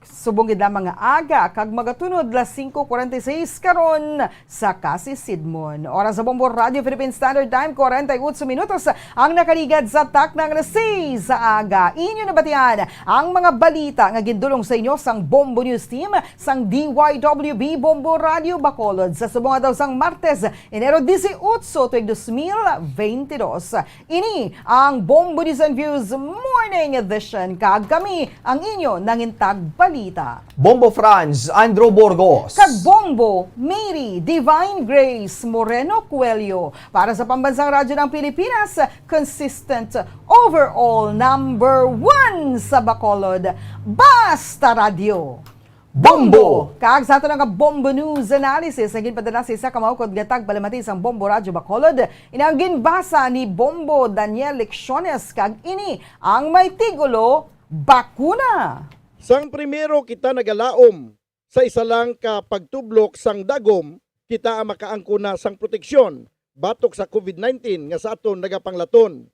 Subong gid lamang nga aga kag magatunod alas singko kwarenta y seis karon sa Casisidmon. Oras sa Bombo Radio Philippine Standard Time, kwarenta y otso minutos ang nakaligad sa takna nga alas sais sa aga. Inyo nabatian ang mga balita nga gindulong sa inyo sang Bombo News Team sang D Y W B Bombo Radio Bacolod sa subong adlaw sang Martes, Enero dieciocho, tuig dos mil veinte dos. Ini ang Bombo News and Views Morning Edition, kag kami ang inyo nangintag balita, Bombo Franz Andrew Burgos. Kag Bombo Mary Divine Grace Moreno Coelho. Para sa Pambansang Radyo ng Pilipinas, consistent overall number one sa Bacolod, Basta Radyo. Bombo! Kag sa aton nga Bombo News Analysis, nga ginpadala sa isa ka maukod nga tagpalamati sang Bombo Radyo Bacolod, ini ang ginbasa ni Bombo Daniel Lecciones, kag ini ang may titulo, Bakuna. Sang primero kita nagalaom sa isa lang ka pagtublok sang dagom, kita ang makaangkon na sang proteksyon batok sa COVID nineteen nga sa aton nagapanglaton.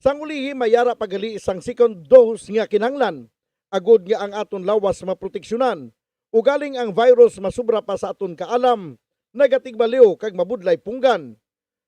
Sang ulihi, may ara pa gali sang second dose nga kinahanglan, agod nga ang aton lawas maproteksyonan. Ugaling ang virus masubra pa sa aton kaalam, nagatigbaliw kag mabudlay punggan.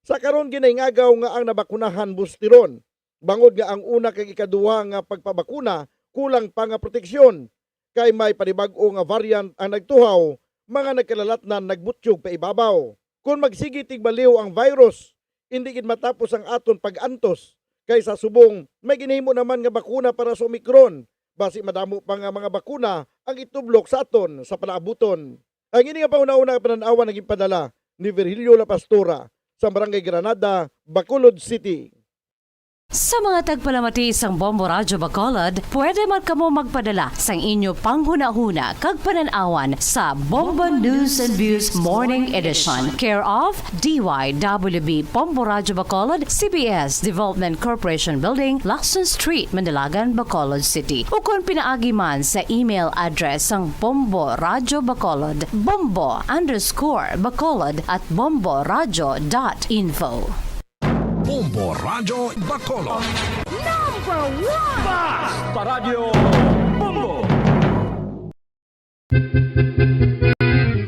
Sa karon, ginahingagaw nga ang nabakunahan bustiron, bangod nga ang una kag ikaduha nga pagpabakuna kulang pa nga proteksyon, kay may panibag-o nga variant ang nagtuhaw, mga nagkalalatnan nagbutyog pa ibabaw. Kon magsigi tigbaliw ang virus, indi gid matapos ang aton pag-antos kaysa subong may ginahimo naman nga bakuna para sa Omicron, basi madamo pa nga mga bakuna ang itublok sa aton sa palaabuton. Ang ini nga panghunahuna nga panan-awan naginpadala ni Virgilio La Pastora sa Barangay Granada, Bacolod City. Sa mga tagpalamati sang Bombo Radyo Bacolod, pwede man kamo magpadala sang inyo panghunahuna kag panan-awan sa Bombo News and Views Morning Edition, care of D Y W B Bombo Radyo Bacolod, C B S Development Corporation Building, Lacson Street, Manalagan, Bacolod City, ukon pinaagi man sa email address sang Bombo Radyo Bacolod, bombo underscore bacolod at bombo radyo dot info. Bombo Radyo Bacolod. Number one! Basta Radyo Bombo!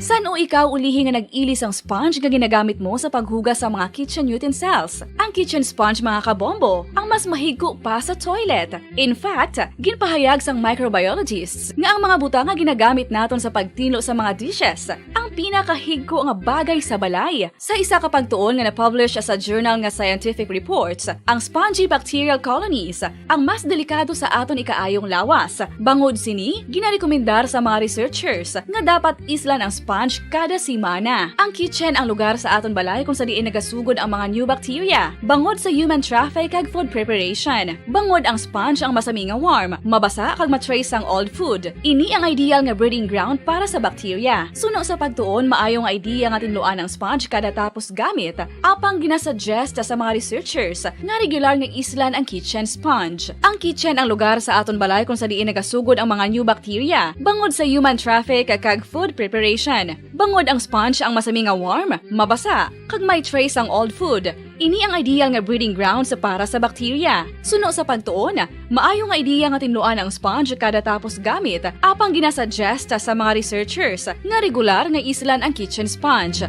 San-o ikaw ulihi nga nag-ili sang sponge nga ginagamit mo sa paghugas sa mga kitchen utensils? Ang kitchen sponge, mga kabombo, ang mas mahigko pa sa toilet. In fact, ginpahayag sang microbiologists nga ang mga butang nga ginagamit naton sa pagtinlo sa mga dishes ang pinakahigko nga bagay sa balay. Sa isa ka pagtuon nga na-publish sa journal nga Scientific Reports, ang spongy bacterial colonies ang mas delikado sa aton ikaayong lawas. Bangod sini, ginarekomendar sa mga researchers nga dapat islan ang sponge kada semana. Ang kitchen ang lugar sa aton balay kung sa diin nagasugod ang mga new bacteria. Bangod sa human traffic kag food preparation, bangod ang sponge ang masami nga warm, mabasa kag ma-trace sang old food. Ini ang ideal nga breeding ground para sa bacteria. Suno sa pagtuon, maayo nga idea nga tinluan ang sponge kada tapos gamit, apang ginasuggest sa mga researchers nga regular nga islan ang kitchen sponge. Ang kitchen ang lugar sa aton balay kung sa diin nagasugod ang mga new bacteria, bangod sa human traffic kag food preparation. Bangod ang sponge ang masami nga warm, mabasa, kag may trace ang old food, ini ang ideal nga breeding grounds para sa bacteria. Suno sa pagtuon, maayo nga ideya nga tinluan ang sponge kada tapos gamit, apang ginasuggest sa mga researchers nga regular nga islan ang kitchen sponge.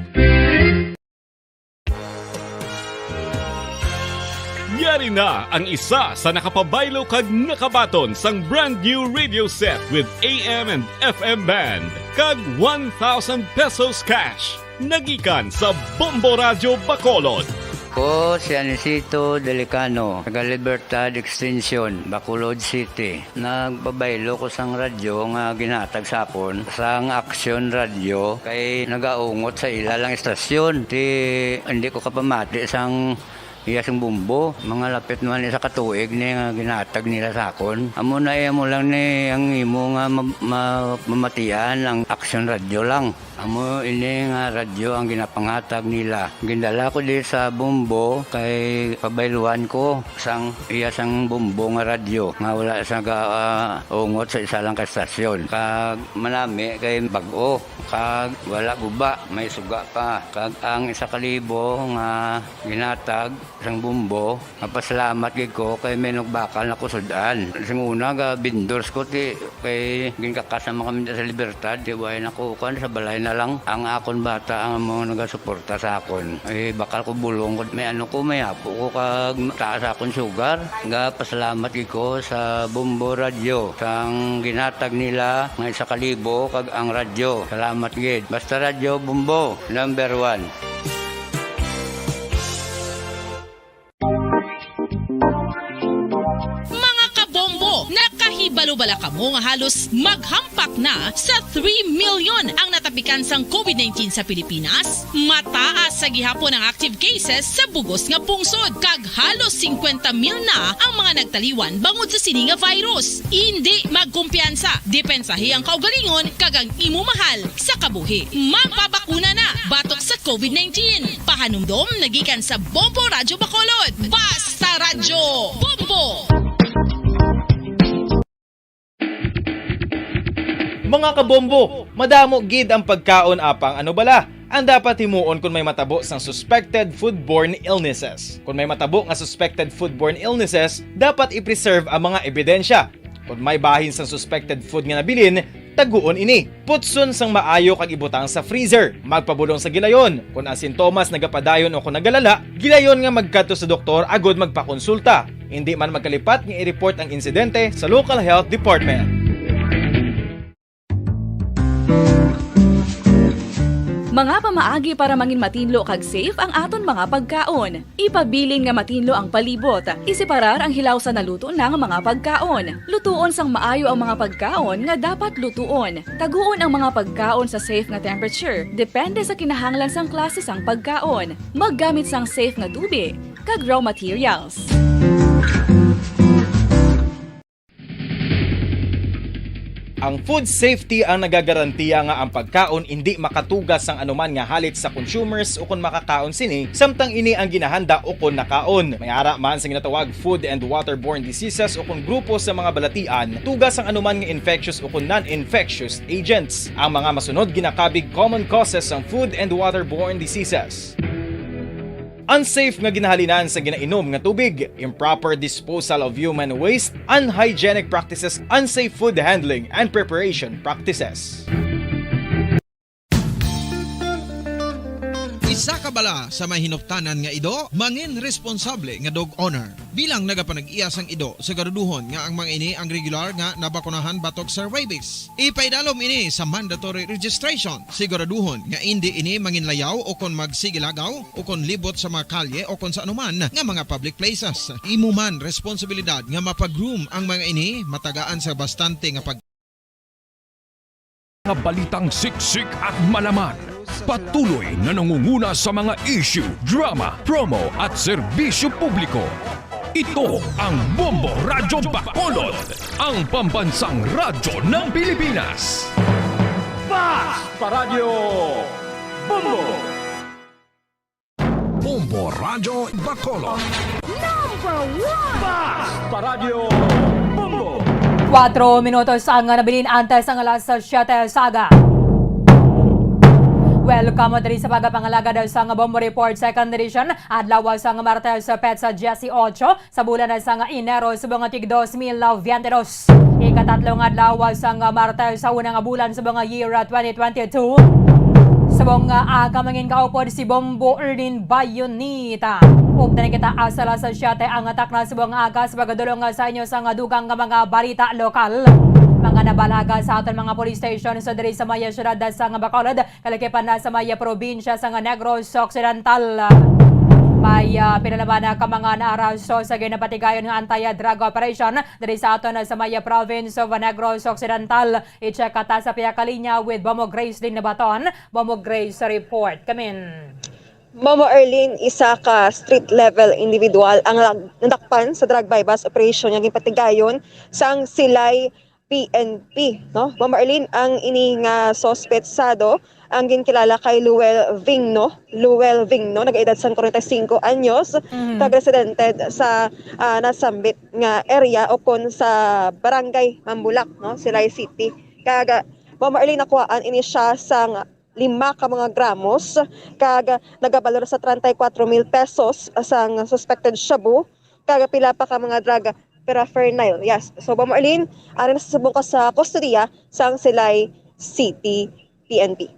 Yari na ang isa sa nakapabaylo kag nakabaton sang brand new radio set with A M and F M band kag one thousand pesos cash. Nagikan sa Bombo Radyo Bacolod. Ko si Anisito Delicano, taga Libertad Extension, Bacolod City. Nagpabaylo ko sang radyo nga ginhatag sa akon sang Action Radio kay nagaungot sa ila lang istasyon. Ti, hindi ko kapamati sang iya sing bumbo. Mga lapit naman isa ka tuig ni nga ginhatag nila sa akon. Amo na, eh, amo lang ni ang imo nga ma-, ma-, mamatian ang Action Radio lang. Amo ini nga radyo ang ginapanghatag nila. Gindala ko di sa Bombo kay pabayluan ko sang iya sang Bombo nga radyo nga wala sa ga, ah, ungot sa isa lang ka estasyon. Kag manami kay bag-o, kag wala guba, may suga pa. Kag ang isa ka libo nga ginhatag sang Bombo, mapasalamat gid ko kay may nagbakal na ko sud-an. Sing una, ga vendors ko ti kay ginkakas naman kami sa Libertad, ti way na ko kuan, sa balay na lang. Ang akon bata ang mga nagasuporta sa akon. Eh, bakal ko bulong ko, may ano ko, may apo ko kag taas akon sugar. Ga pasalamat gid ko sa Bombo Radyo sang ginhatag nila nga isa ka libo kag ang radyo. Salamat gid. Basta Radyo Bombo, number one. Mga kabombo, nakahibalo bala kamo nga halos maghampak na sa three million ang natapikan sang COVID nineteen sa Pilipinas? Mataas sa gihapon ang active cases sa bugos nga pungsod, kag halos singkwenta mil na ang mga nagtaliwan bangod sa sini nga virus. Indi magkumpiyansa, depensahi ang kaugalingon kag ang imo mahal sa kabuhi. Magpabakuna na batok sa COVID nineteen. Pahanumdom nagikan sa Bombo Radyo Bacolod. Basta Radyo Bombo! Mga kabombo, madamo gid ang pagkaon, apang ano bala ang dapat himuon kon may matabo sang suspected foodborne illnesses? Kon may matabo nga suspected foodborne illnesses, dapat i-preserve ang mga ebidensya. Kon may bahin sang suspected food nga nabilin, taguon ini. Putson sang maayo kag ibutang sa freezer. Magpabulong sa gilayon. Kon ang sintomas nagapadayon o kon nagalala, gilayon nga magkadto sa doktor agud magpakonsulta. Indi man magkalipat nga i-report ang insidente sa local health department. Mga pamaagi para mangin matinlo kag safe ang aton mga pagkaon. Ipabilin nga matinlo ang palibot. Iseparar ang hilaw sa naluto na nga mga pagkaon. Lutuon sang maayo ang mga pagkaon nga dapat lutuon. Taguon ang mga pagkaon sa safe nga temperature, depende sa kinahanglan sang klase sang pagkaon. Maggamit sang safe nga tubig kag raw materials. Ang food safety ang nagagarantiya nga ang pagkaon indi makatuga sang anuman nga halit sa consumers ukon makakaon sini, samtang ini ang ginahanda ukon nakaon. May ara man sa ginatawag food and waterborne diseases ukon grupo sa mga balatian, tuga sang anuman nga infectious ukon non-infectious agents. Ang mga masunod ginakabig common causes sang food and waterborne diseases. Unsafe nga ginahalinan sa ginainom nga tubig, improper disposal of human waste, unhygienic practices, unsafe food handling and preparation practices. Isa ka bala sa may hinuptanan nga ido, mangin responsable nga dog owner. Bilang nagapanag-iya sang ido, siguraduhon nga ang mga ini ang regular nga nabakunahan batok sa rabies. Ipaidalom ini sa mandatory registration. Siguraduhon nga indi ini manginlayaw o kon magsigilagaw o kon libot sa mga kalye o kon sa anuman nga mga public places. Imo man responsibilidad nga mapag-groom ang mga ini matagaan sa bastante nga pag- Mga balitang siksik at malaman. Patuloy na nangunguna sa mga issue, drama, promo at serbisyo publiko. Ito ang Bombo Radyo Bacolod, ang pambansang radyo ng Pilipinas. Fast Paradyo Bombo! Bombo Radyo Bacolod. Number one! Fast Paradyo Bombo! Kuwatro minutos ang nabilin antes ang alas siyete sa aga. Welcome diri sa pagapangalagad sang Bombo Report Second Edition, adlaw sang Martes, petsa dieciocho sa bulan sang Enero subong nga tig dos mil veinte dos. Ikatatlong adlaw sang Martes sa unang bulan subong nga year twenty twenty-two. Subong nga aga mangin kaupod si Bombo Erlin Bayonita. Ug na kita asala sa siyete ang atak na subong nga aga sa pagdulong sa inyo sang dugang nga mga balita lokal. Mga nabalaga sa aton mga police stations diri sa may siyudad sang Bacolod, kalakipan na sa may probinsya sang Negros Occidental. May ah, pinalaman na ka mga naaraso sa ginapatigayon nga anti-drug operation diri sa aton sa may province of Negros Occidental. I-check ka ta sa pihakalinya with Bomo Grace Lin Nabaton. Bomo Grace report. Kamin. Mama Erlene, isa ka street level individual ang lag- nadakpan sa drug buy-bust operation nga ginpatigayon sang Silay P N P, no? Mama Erlene, ang ini nga suspetsado ang ginkilala kay Luel Vingno. Luel Vingno, nagaedad sang forty-five anyos, Mhm. kag residente sa ah, nasambit nga area o kon sa barangay Mambulak, no, Silay City. Kag Mama Erlene, nakuhaan ini siya sang lima ka mga gramos kag nagabalor sa treinta y cuatro mil pesos sang suspected shabu kag pila pa ka mga drug paraphernalia. Yes. So, Mama Erlene, ari na sa subong ka sa kustodiya sang Silay City P N P.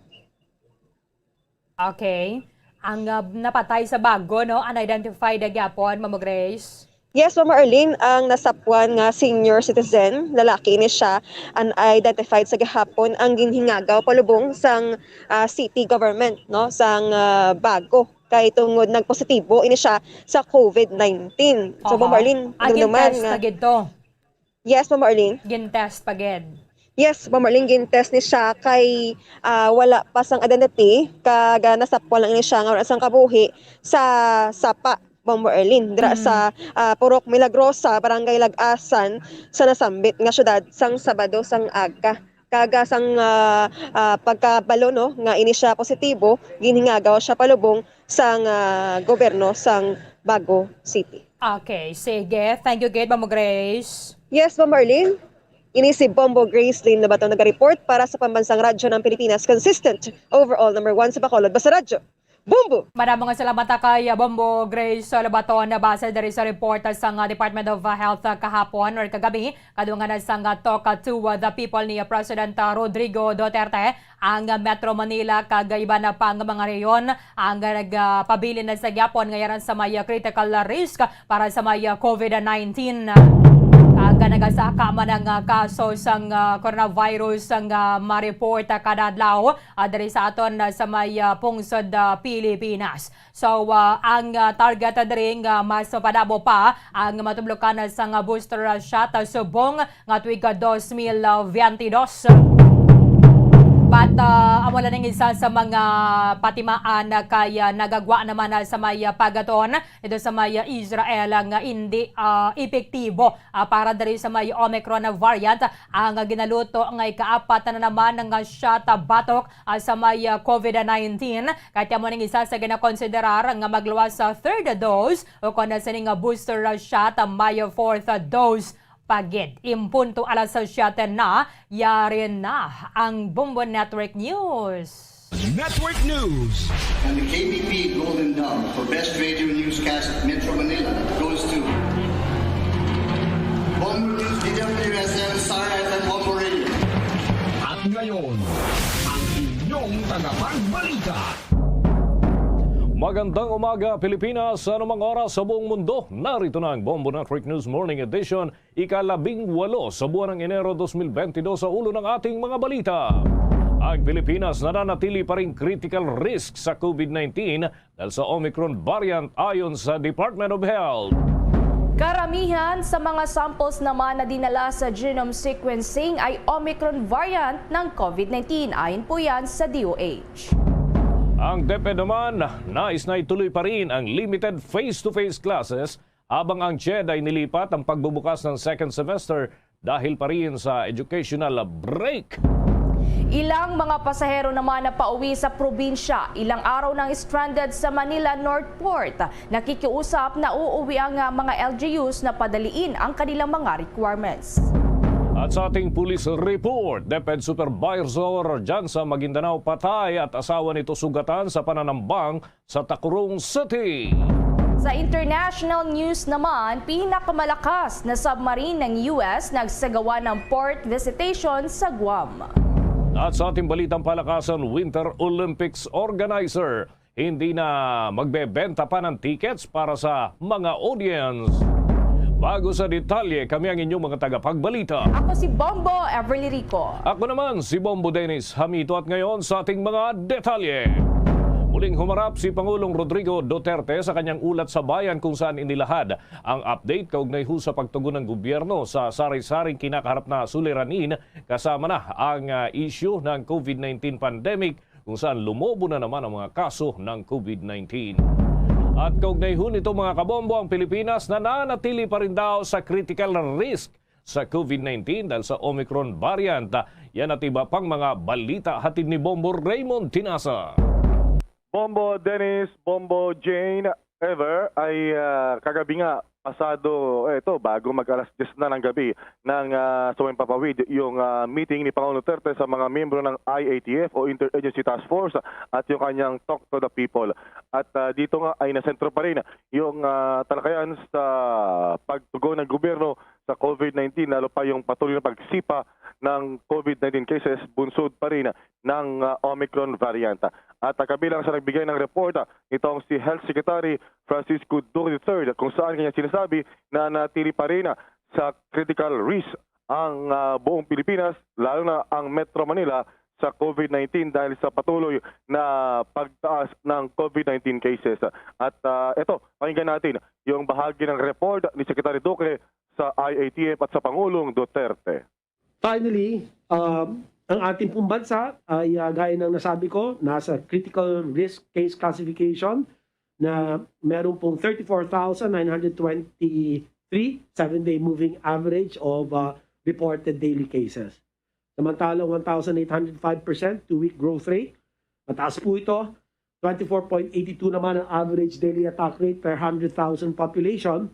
Okay. Ang ah, napatay sa bago, no, unidentified na gyapon, Mamo Grace. Yes, Mama Erlene, ang nasapwan nga senior citizen, lalaki ni siya, unidentified sa gihapon ang ginhingagaw palubong sang ah, city government, no, sang ah, bago kay tungod nagpositibo ini siya sa covid nineteen. So, Aha. Mama Erlene, Ah, naduman gin-test nga na gid to. Yes, Mama Erlene. Gin-test pa gid. Yes, Mama Erlene, gin-test ni siya kay ah, wala pa sang identity kag ah, nasapwan lang ini siya nga wala sang kabuhi sa sapa, Mama Erlene, dira Mm. sa ah, Purok Milagrosa, Barangay Lagasan, sa nasambit nga syudad sang Sabado sang aga. Kag ah, sang ah, ah, pagkabalo, no, nga ini siya positibo, ginhingagaw siya palubong sang ah, gobyerno sang Bago City. Okay, sige. Thank you gid, Mamo Grace. Yes, Ma'am Arlene. Ini si Bombo Grace Lynn Nabato naga-report para sa Pambansang Radyo ng Pilipinas, consistent, overall number one sa Bacolod. Basta Radyo, Bombo! Madamo nga salamat kay Bombo Grace Lobaton. Base diri sa report sang Department of Health kahapon or kagabi, kadungan na sang Talk to the People ni President Rodrigo Duterte, ang Metro Manila kag iban pa nga mga rehiyon ang nagpabilin na sa gyapon nga yaran sa may critical risk para sa may covid nineteen. Ang nagasaka man ang, ah, kaso sang, ah, coronavirus nga ma-report, ah, kada adlaw, ah, diri sa aton, ah, sa may, ah, pungsod, ah, Pilipinas. So, ah, ang, ah, target, ah, diri nga mas mapadamo pa ang matublokan sang, ah, booster, ah, shot, ah, subong nga tuig, ah, dos mil veintidós. But, ah, amo lang ang isa sa mga patimaan, ah, kay, ah, nagagwa naman, ah, sa may, ah, pagaton dito sa may, ah, Israel, ah, nga hindi, ah, epektibo, ah, para diri sa may Omicron variant, ang, ah, ginaluto nga ikaapat na naman nga shot, ah, batok, ah, sa may, ah, COVID nineteen. Kay amo ning isa sa ginakonsiderar nga magluwas sa third dose o kon sining, ah, booster, ah, shot, ah, may fourth, ah, dose pa gid. Impunto alas siyete na, yari na ang Bombo Network News. Network News. And the K B P Golden Dove for Best Radio Newscast Metro Manila goes to Bombo News, D W S M, Star F M, Bombo Radio. At ngayon, ang inyong tagapagbalita. Magandang umaga, Pilipinas. Sa anumang oras sa buong mundo, narito na ang Bombo Network News Morning Edition, ikalabing walo sa buwan ng Enero dos mil bentidós. Sa ulo ng ating mga balita, ang Pilipinas nananatili pa ring critical risk sa COVID nineteen dahil sa Omicron variant ayon sa Department of Health. Karamihan sa mga samples naman na dinala sa genome sequencing ay Omicron variant ng COVID nineteen, ayon po yan sa D O H. Ang DepEd naman, nais na ituloy pa rin ang limited face-to-face classes habang ang CHED ay nilipat ang pagbubukas ng second semester dahil pa rin sa educational break. Ilang mga pasahero naman na pauwi sa probinsya, ilang araw nang stranded sa Manila North Port. Nakikiusap na uuwi ang, ah, mga L G Us na padaliin ang kanilang mga requirements. At sa ating police report, DepEd Supervisor dyan sa Maguindanao patay at asawa nito sugatan sa pananambang sa Tacurong City. Sa international news naman, pinakamalakas na submarine ng U S nagsagawa ng port visitation sa Guam. At sa ating balitang palakasan, Winter Olympics organizer, hindi na magbebenta pa ng tickets para sa mga audience. Bago sa detalye, kami ang inyong mga tagapagbalita. Ako si Bombo Everly Rico. Ako naman si Bombo Dennis Hamito, at ngayon sa ating mga detalye. Muling humarap si Pangulong Rodrigo Duterte sa kanyang ulat sa bayan, kung saan inilahad ang update kaugnay ho sa pagtugon ng gobyerno sa sari-saring kinakaharap na suliranin, kasama na ang, ah, issue ng COVID nineteen pandemic, kung saan lumobo na naman ang mga kaso ng COVID nineteen. At kaugnay ho nito, mga kabombo, ang Pilipinas nananatili pa rin daw sa critical risk sa COVID nineteen dahil sa Omicron variant. Yan at iba pang mga balita hatid ni Bombo Raymond Tinasa. Bombo Dennis, Bombo Jane, Ever, ay, ah, kagabi nga, pasado, eh, ito, bago mag alas diyes na ng gabi, nang, ah, sumimpapawid yung, ah, meeting ni Pangulong Duterte sa mga miyembro ng I A T F o Interagency Task Force at yung kanyang Talk to the People. At, ah, dito nga ay nasentro pa rin yung, ah, talakayan sa pagtugon ng gobyerno sa COVID nineteen, lalo pa yung patuloy na pagsipa ng COVID nineteen cases bunsod pa rin ng, ah, Omicron variant. At, ah, kabilang sa nagbigay ng report, ah, itong si Health Secretary Francisco Duque the third, kung saan kanya sinasabi na natili pa rin, ah, sa critical risk ang, ah, buong Pilipinas, lalo na ang Metro Manila, sa COVID nineteen dahil sa patuloy na pagtaas ng COVID nineteen cases. At, ah, eto, pakinggan natin yung bahagi ng report ni Secretary Duque sa I A T F at sa Pangulong Duterte. Finally, um, ang ating pong bansa ay, ah, gaya ng nasabi ko, nasa critical risk case classification na meron pong thirty-four thousand nine hundred twenty-three seven-day moving average of, ah, reported daily cases. Samantala, one thousand eight hundred five percent two-week growth rate. Mataas po ito. Twenty-four point eight two naman ang average daily attack rate per hundred thousand population.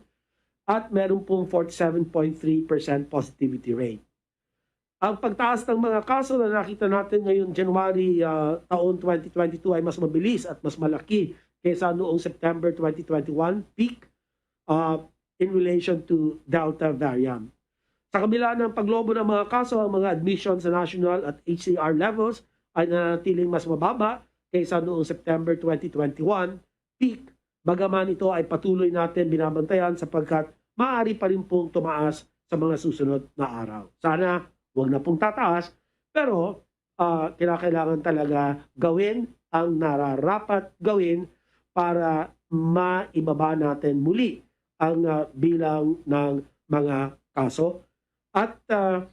At meron pong forty-seven point three percent positivity rate. Ang pagtaas ng mga kaso na nakita natin ngayong January, ah, taon twenty twenty-two ay mas mabilis at mas malaki kaysa noong September twenty twenty-one peak, ah, in relation to Delta variant. Sa kabila ng paglobo ng mga kaso, ang mga admission sa national at H C R levels ay nanatiling mas mababa kaysa noong September twenty twenty-one peak, bagaman ito ay patuloy natin binabantayan sapagkat maaari pa rin pong tumaas sa mga susunod na araw. Sana wag na pong tataas, pero, ah, kinakailangan talaga gawin ang nararapat gawin para maibaba natin muli ang, ah, bilang ng mga kaso. At, ah,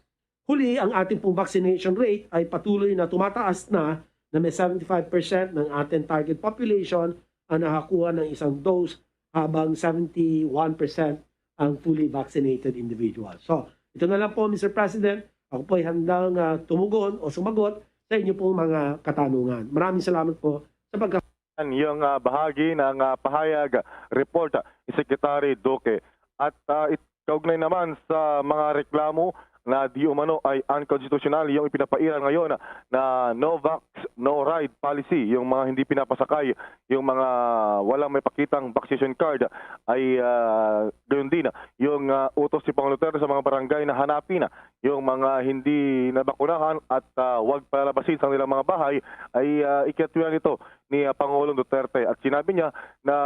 huli, ang ating pong vaccination rate ay patuloy na tumataas na, na may seventy-five percent ng ating target population ang nakakuha ng isang dose, habang seventy-one percent ang fully vaccinated individuals. So, ito na lang po, Mister President. Ako po ay handang, ah, tumugon o sumagot sa inyo pong mga katanungan. Maraming salamat po sa pagka- Yan yung, ah, bahagi ng, ah, pahayag, report, ah, ni Secretary Duque. At, ah, it-, kaugnay naman sa mga reklamo na di umano ay unconstitutional yung ipinapairal ngayon na no vax, no ride policy, yung mga hindi pinapasakay, yung mga walang may pakitang vaccination card ay, ah, gayon din yung, ah, utos ni Pangulong Duterte sa mga barangay na hanapin yung mga hindi nabakunahan at, ah, wag palalabasin sa kanilang mga bahay ay, ah, ikinatwiran ito ni, ah, Pangulong Duterte at sinabi niya na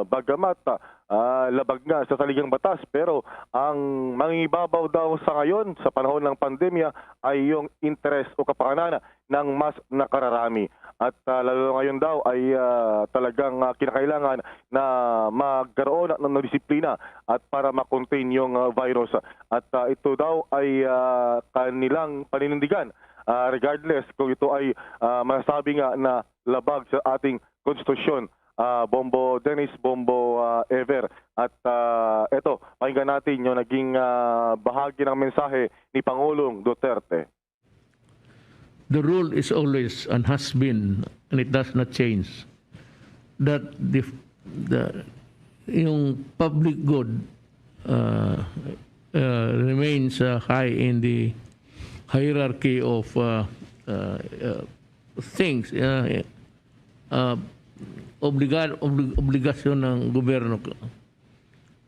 bagamat, ah, labag nga sa saligang batas, pero ang mangingibabaw daw sa ngayon sa panahon ng pandemya ay yung interes o kapakanan ng mas nakararami. At, ah, lalo na ngayon daw ay, ah, talagang, ah, kinakailangan na magkaroon ng, ng disiplina at para ma-contain yung, ah, virus. At, ah, ito daw ay, ah, kanilang paninindigan, ah, regardless kung ito ay, ah, masasabi nga na labag sa ating konstitusyon, ah, Bombo Dennis, Bombo, ah, Ever. At, ah, eto, pakinggan natin yung naging, ah, bahagi ng mensahe ni Pangulong Duterte. The rule is always and has been, and it does not change, that the, the, yung public good, uh, uh, remains, uh, high in the hierarchy of, uh, uh, uh, things, uh, uh, obliga-, obli-, obligasyon ng gobyerno.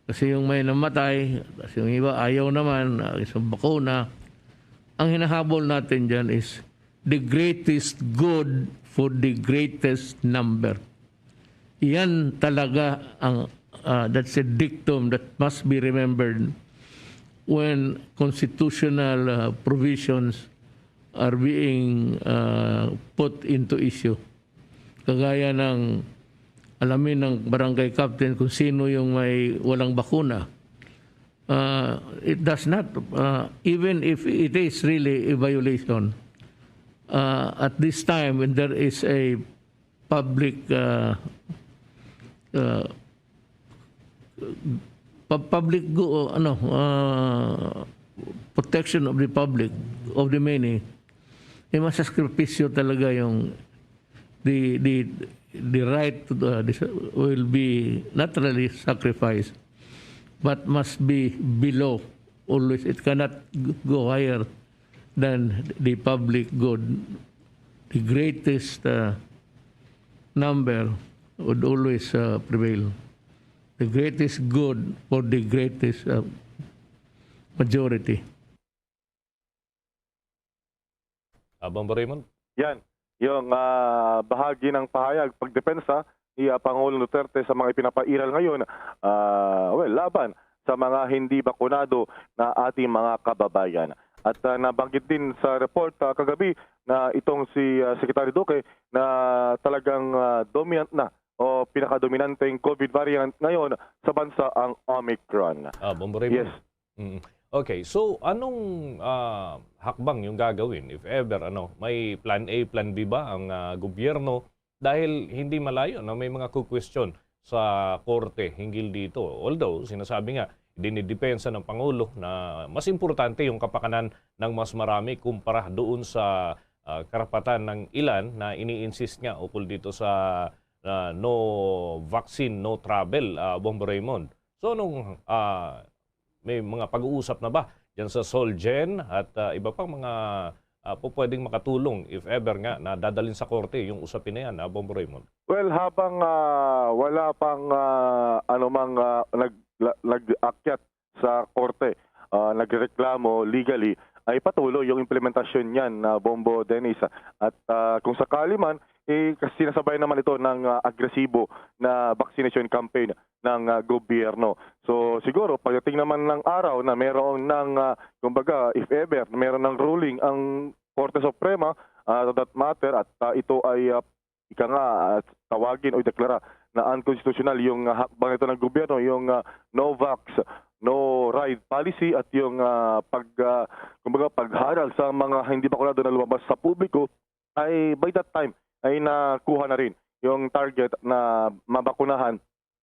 Kasi yung may namatay, kasi yung iba ayaw naman, uh, sa bakuna. Ang hinahabol natin dyan is the greatest good for the greatest number. Yan talaga ang, uh, that's a dictum that must be remembered when constitutional, uh, provisions are being, uh, put into issue. Kagaya ng alamin ng barangay captain kung sino yung may walang bakuna. Uh, it does not, uh, even if it is really a violation, uh, at this time when there is a public, uh, uh, pub-, public go-, ano, uh, protection of the public, of the many, eh, masasakripisyo talaga yung the, the, the right to the, this will be naturally sacrificed, but must be below always. It cannot g-, go higher than the public good. The greatest, uh, number would always, uh, prevail. The greatest good for the greatest, uh, majority. Ah, Bombo Raymond? Yan. Yung, ah, bahagi ng pahayag, pagdepensa ni, ah, Pangulong Duterte sa mga ipinapairal ngayon, ah, well, laban sa mga hindi bakunado na ating mga kababayan. At, ah, nabanggit din sa report, ah, kagabi na itong si, ah, Secretary Duque na talagang, ah, dominant na o pinakadominanteng COVID variant ngayon sa bansa ang Omicron. Ah, Bombo Raymond. Yes. Mm. Okay, so anong, ah, hakbang yung gagawin if ever, ano, may plan A, plan B ba ang, ah, gobyerno? Dahil hindi malayo na may mga kukwestiyon sa korte hinggil dito. Although, sinasabi nga, dinidepensa ng Pangulo na mas importante yung kapakanan ng mas marami kumpara doon sa, ah, karapatan ng ilan na ini-insist nga ukol dito sa, ah, no vaccine, no travel, ah, Bombo Raymond. So, anong, ah, may mga pag-uusap na ba diyan sa Solgen at, ah, iba pang mga, ah, pupwedeng makatulong if ever nga na dadalhin sa korte yung usapin na yan, ah, Bombo Raymond? Well, habang, ah, wala pang, ah, anumang, ah, nag-, la-, nag-akyat sa korte, ah, nagreklamo legally, ay patuloy yung implementasyon niyan, ah, Bombo Dennis. At, ah, kung sakali man eh, kas-, sinasabay naman ito ng, ah, agresibo na vaccination campaign ng, ah, gobyerno. So, siguro pagdating naman ng araw na merong ng, ah, kumbaga, if ever, meron ng ruling ang Korte Suprema, ah, to that matter, at, ah, ito ay, ah, ika nga, ah, tawagin o deklara na unconstitutional yung, ah, hakbang ito ng gobyerno, yung, ah, no vax, no ride policy at yung, ah, pag, ah, kumbaga, pagharang sa mga hindi bakunado na lumabas sa publiko, ay by that time ay nakuha na rin yung target na mabakunahan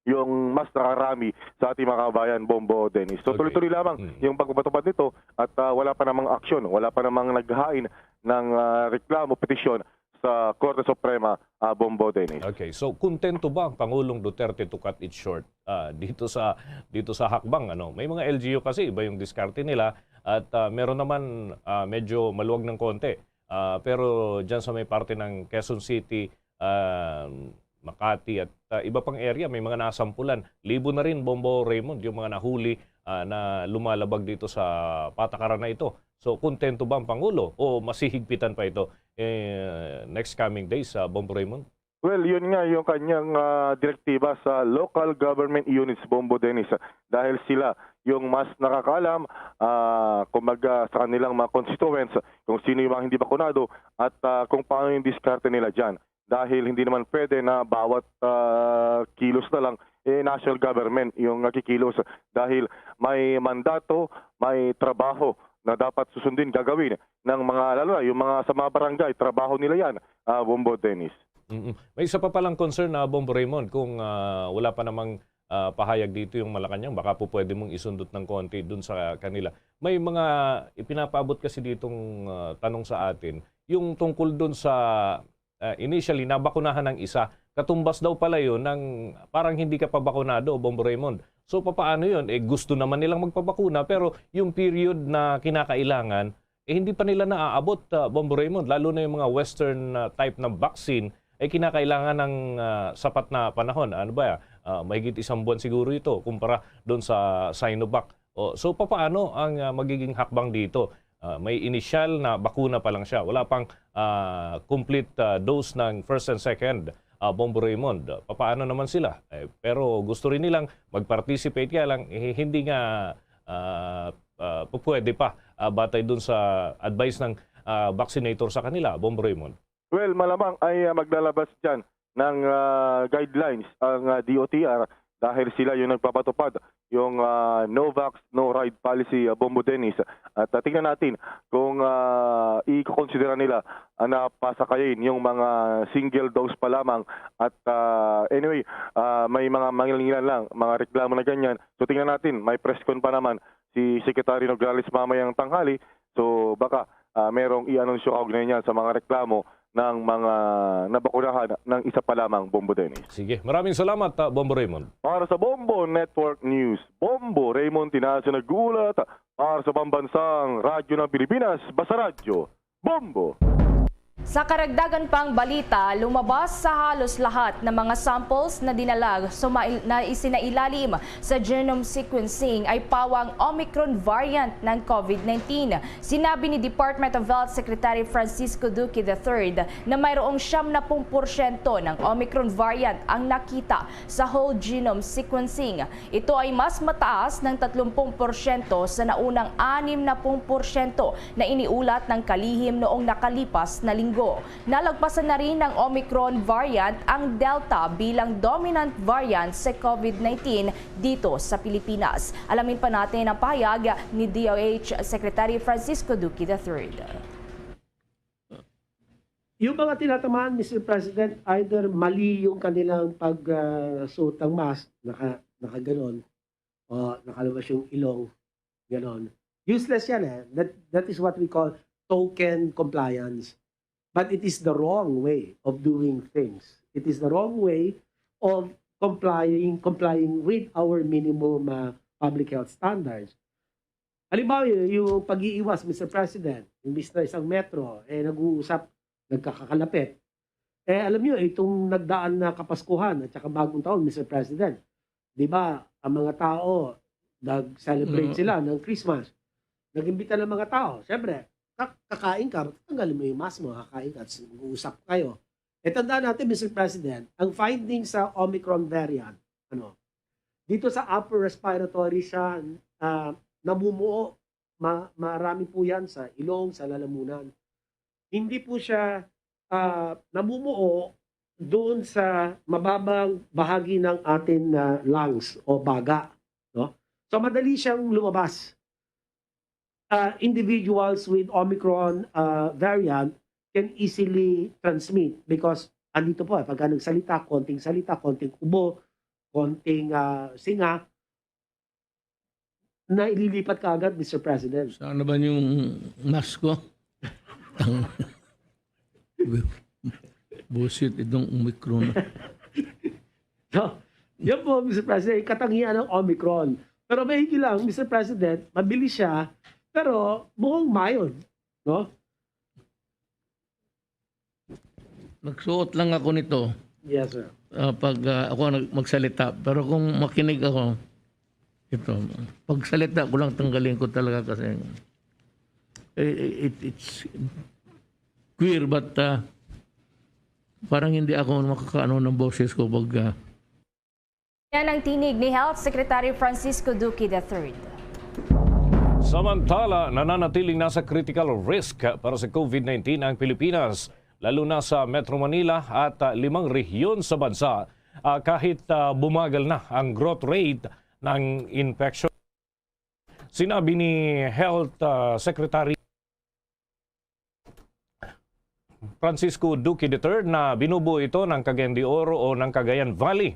yung mas nakarami sa ating mga kabayan, Bombo Dennis. So, okay, tuloy-tuloy lamang, mm, yung pagpapatupad nito at, ah, wala pa namang aksyon, wala pa namang naghain ng, ah, reklamo, petisyon sa Korte Suprema, ah, Bombo Dennis. Okay, so kontento ba ang Pangulong Duterte, to cut it short, ah, dito sa, dito sa hakbang, ano? May mga L G U kasi iba yung diskarte nila at, ah, meron naman, ah, medyo maluwag ng konti. Ah, pero dyan sa may parte ng Quezon City, ah, Makati at, ah, iba pang area, may mga nasampulan. Libo na rin, Bombo Raymond, yung mga nahuli, ah, na lumalabag dito sa patakaran na ito. So, kontento ba ang Pangulo o masihigpitan pa ito, eh, next coming days, ah, Bombo Raymond? Well, yun nga yung kanyang, ah, direktiba sa local government units, Bombo Dennis, dahil sila yung mas nakakaalam, ah, kumbaga, sa kanilang mga constituents kung sino yung mga hindi bakunado at, ah, kung paano yung diskarte nila dyan. Dahil hindi naman pwede na bawat, ah, kilos na lang, eh, national government yung nakikilos, dahil may mandato, may trabaho na dapat susundin, gagawin ng mga, lalo na yung mga sa mga barangay, trabaho nila yan, ah, Bombo Dennis. Mm-mm. May isa pa palang concern na, Bombo Raymond, kung, ah, wala pa namang, ah, pahayag dito yung Malacañang, baka po pwede mong isundot ng konti dun sa kanila. May mga ipinapaabot kasi ditong, ah, tanong sa atin, yung tungkol dun sa, ah, initially, nabakunahan ng isa. Katumbas daw pala yun ng parang hindi ka pa bakunado, Bombo Raymond. So, papaano yun? Eh, gusto naman nilang magpabakuna, pero yung period na kinakailangan, eh, hindi pa nila naaabot, ah, Bombo Raymond, lalo na yung mga Western, ah, type ng vaccine, ay kinakailangan ng, ah, sapat na panahon. Ano ba, ah, mahigit isang buwan siguro ito kumpara doon sa Sinovac. O, so, papaano ang, ah, magiging hakbang dito? Ah, may initial na bakuna pa lang siya. Wala pang, ah, complete, ah, dose ng first and second, ah, Bombo Raymond. Papaano naman sila? Eh, pero gusto rin nilang mag-participate, kaya lang, eh, hindi nga, ah, ah, pupwede pa, ah, batay dun sa advice ng, ah, vaccinator sa kanila, Bombo Raymond. Well, malamang ay, ah, maglalabas dyan ng, ah, guidelines ang, ah, D O T R dahil sila yung nagpapatupad yung, ah, no vax, no ride policy, ah, Bombo Dennis. At, ah, tingnan natin kung, ah, ikokonsidera nila, ah, na pasakayin yung mga single dose pa lamang. At, ah, anyway, ah, may mga mangilangilan lang, mga reklamo na ganyan. So, tingnan natin, may press con pa naman si Secretary Nograles mamayang tanghali. So, baka, ah, merong i-anunsyo kaugnay niyan sa mga reklamo ng mga nabakunahan ng isa pa lamang, Bombo Dennis. Sige, maraming salamat, ah, Bombo Raymond. Para sa Bombo Network News, Bombo Raymond Tinacio nag-uulat para sa Pambansang Radyo ng Pilipinas, Basta Radyo, Bombo. Sa karagdagan pang balita, lumabas sa halos lahat ng mga samples na dinala sumail-, na isinailalim sa genome sequencing ay pawang Omicron variant ng COVID nineteen. Sinabi ni Department of Health Secretary Francisco Duque the third na mayroong siyam na pung porsyento ng Omicron variant ang nakita sa whole genome sequencing. Ito ay mas mataas ng tatlumpung porsyento sa naunang anim na pung porsyento na iniulat ng kalihim noong nakalipas na linggo. Nalagpasan na rin ng Omicron variant ang Delta bilang dominant variant sa COVID nineteen dito sa Pilipinas. Alamin pa natin ang pahayag ni D O H Secretary Francisco Duque the third. Yung mga tinatamaan, Mister President, either mali yung kanilang pag, ah, suot ng mask, naka-, nakaganon, o nakalabas yung ilong, ganon. Useless yan eh. That, that is what we call token compliance. But it is the wrong way of doing things. It is the wrong way of complying, complying with our minimum, ah, public health standards. Halimbawa, y-, yung pag-iiwas, Mister President, imbis na isang metro, eh, nag-uusap, nagkakakalapit. Eh, alam niyo, itong nagdaan na Kapaskuhan at saka Bagong Taon, Mister President, di ba, ang mga tao, nag-celebrate Mm. sila ng Christmas. Nag-imbita ng mga tao. Siyempre, ka-, kakain ka, tanggalin mo yung mask mo, kakain ka, at mag-uusap kayo. E tandaan natin, Mister President, ang findings sa Omicron variant, ano, dito sa upper respiratory siya, ah, namumuo, ma-, marami po yan sa ilong, sa lalamunan. Hindi po siya, ah, namumuo doon sa mababang bahagi ng atin na lungs o baga, no? So, madali siyang lumabas. Ah, individuals with Omicron, ah, variant can easily transmit because andito po, eh, pagka nagsalita, konting salita, konting ubo, konting, ah, singa, naililipat ka agad, Mister President. Saan na ba yung mask ko? Bullshit itong Omicron. So, yan po, Mister President, yung katangian ng Omicron. Pero may lang, Mister President, mabilis siya, pero mukhang mild, no? Nagsuot lang ako nito, Yes, sir. ah, pag, ah, ako nag-, magsalita. Pero kung makinig ako, ito, pagsalita ko lang, tanggalin ko talaga kasi eh, it, it's queer, but, ah, parang hindi ako makakaano ng boses ko pag, ah, Yan ang tinig ni Health Secretary Francisco Duque the third. Samantala, nananatiling nasa critical risk para sa COVID nineteen ang Pilipinas, lalo na sa Metro Manila at, ah, limang rehiyon sa bansa, ah, kahit, ah, bumagal na ang growth rate ng infection. Sinabi ni Health, ah, Secretary Francisco Duque the third na binubuo ito ng Cagayan de Oro o ng Cagayan Valley,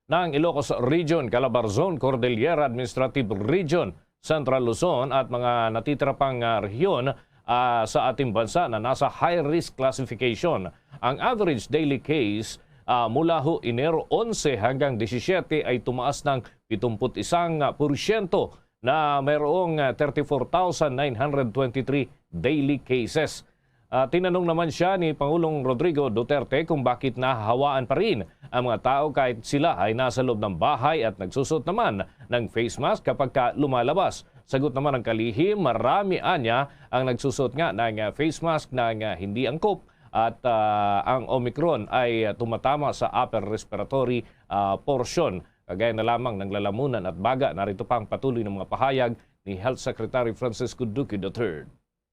ng Ilocos Region, Calabarzon, Cordillera Administrative Region, Central Luzon at mga natitira pang, ah, rehiyon, ah, sa ating bansa na nasa high risk classification. Ang average daily case, ah, mula ho Enero onse hanggang disisiete ay tumaas ng pitumput isang porsyento na mayroong, ah, thirty-four thousand nine hundred twenty-three daily cases. Ah, tinanong naman siya ni Pangulong Rodrigo Duterte kung bakit nahahawaan pa rin ang mga tao kahit sila ay nasa loob ng bahay at nagsusuot naman ng face mask kapag ka lumalabas. Sagot naman ng kalihim, marami anya ang nagsusuot nga ng, ah, face mask na, ah, hindi angkop at, ah, ang Omicron ay, ah, tumatama sa upper respiratory, ah, portion. Kagaya na lamang ng lalamunan at baga, narito pa ang patuloy ng mga pahayag ni Health Secretary Francisco Duque the third.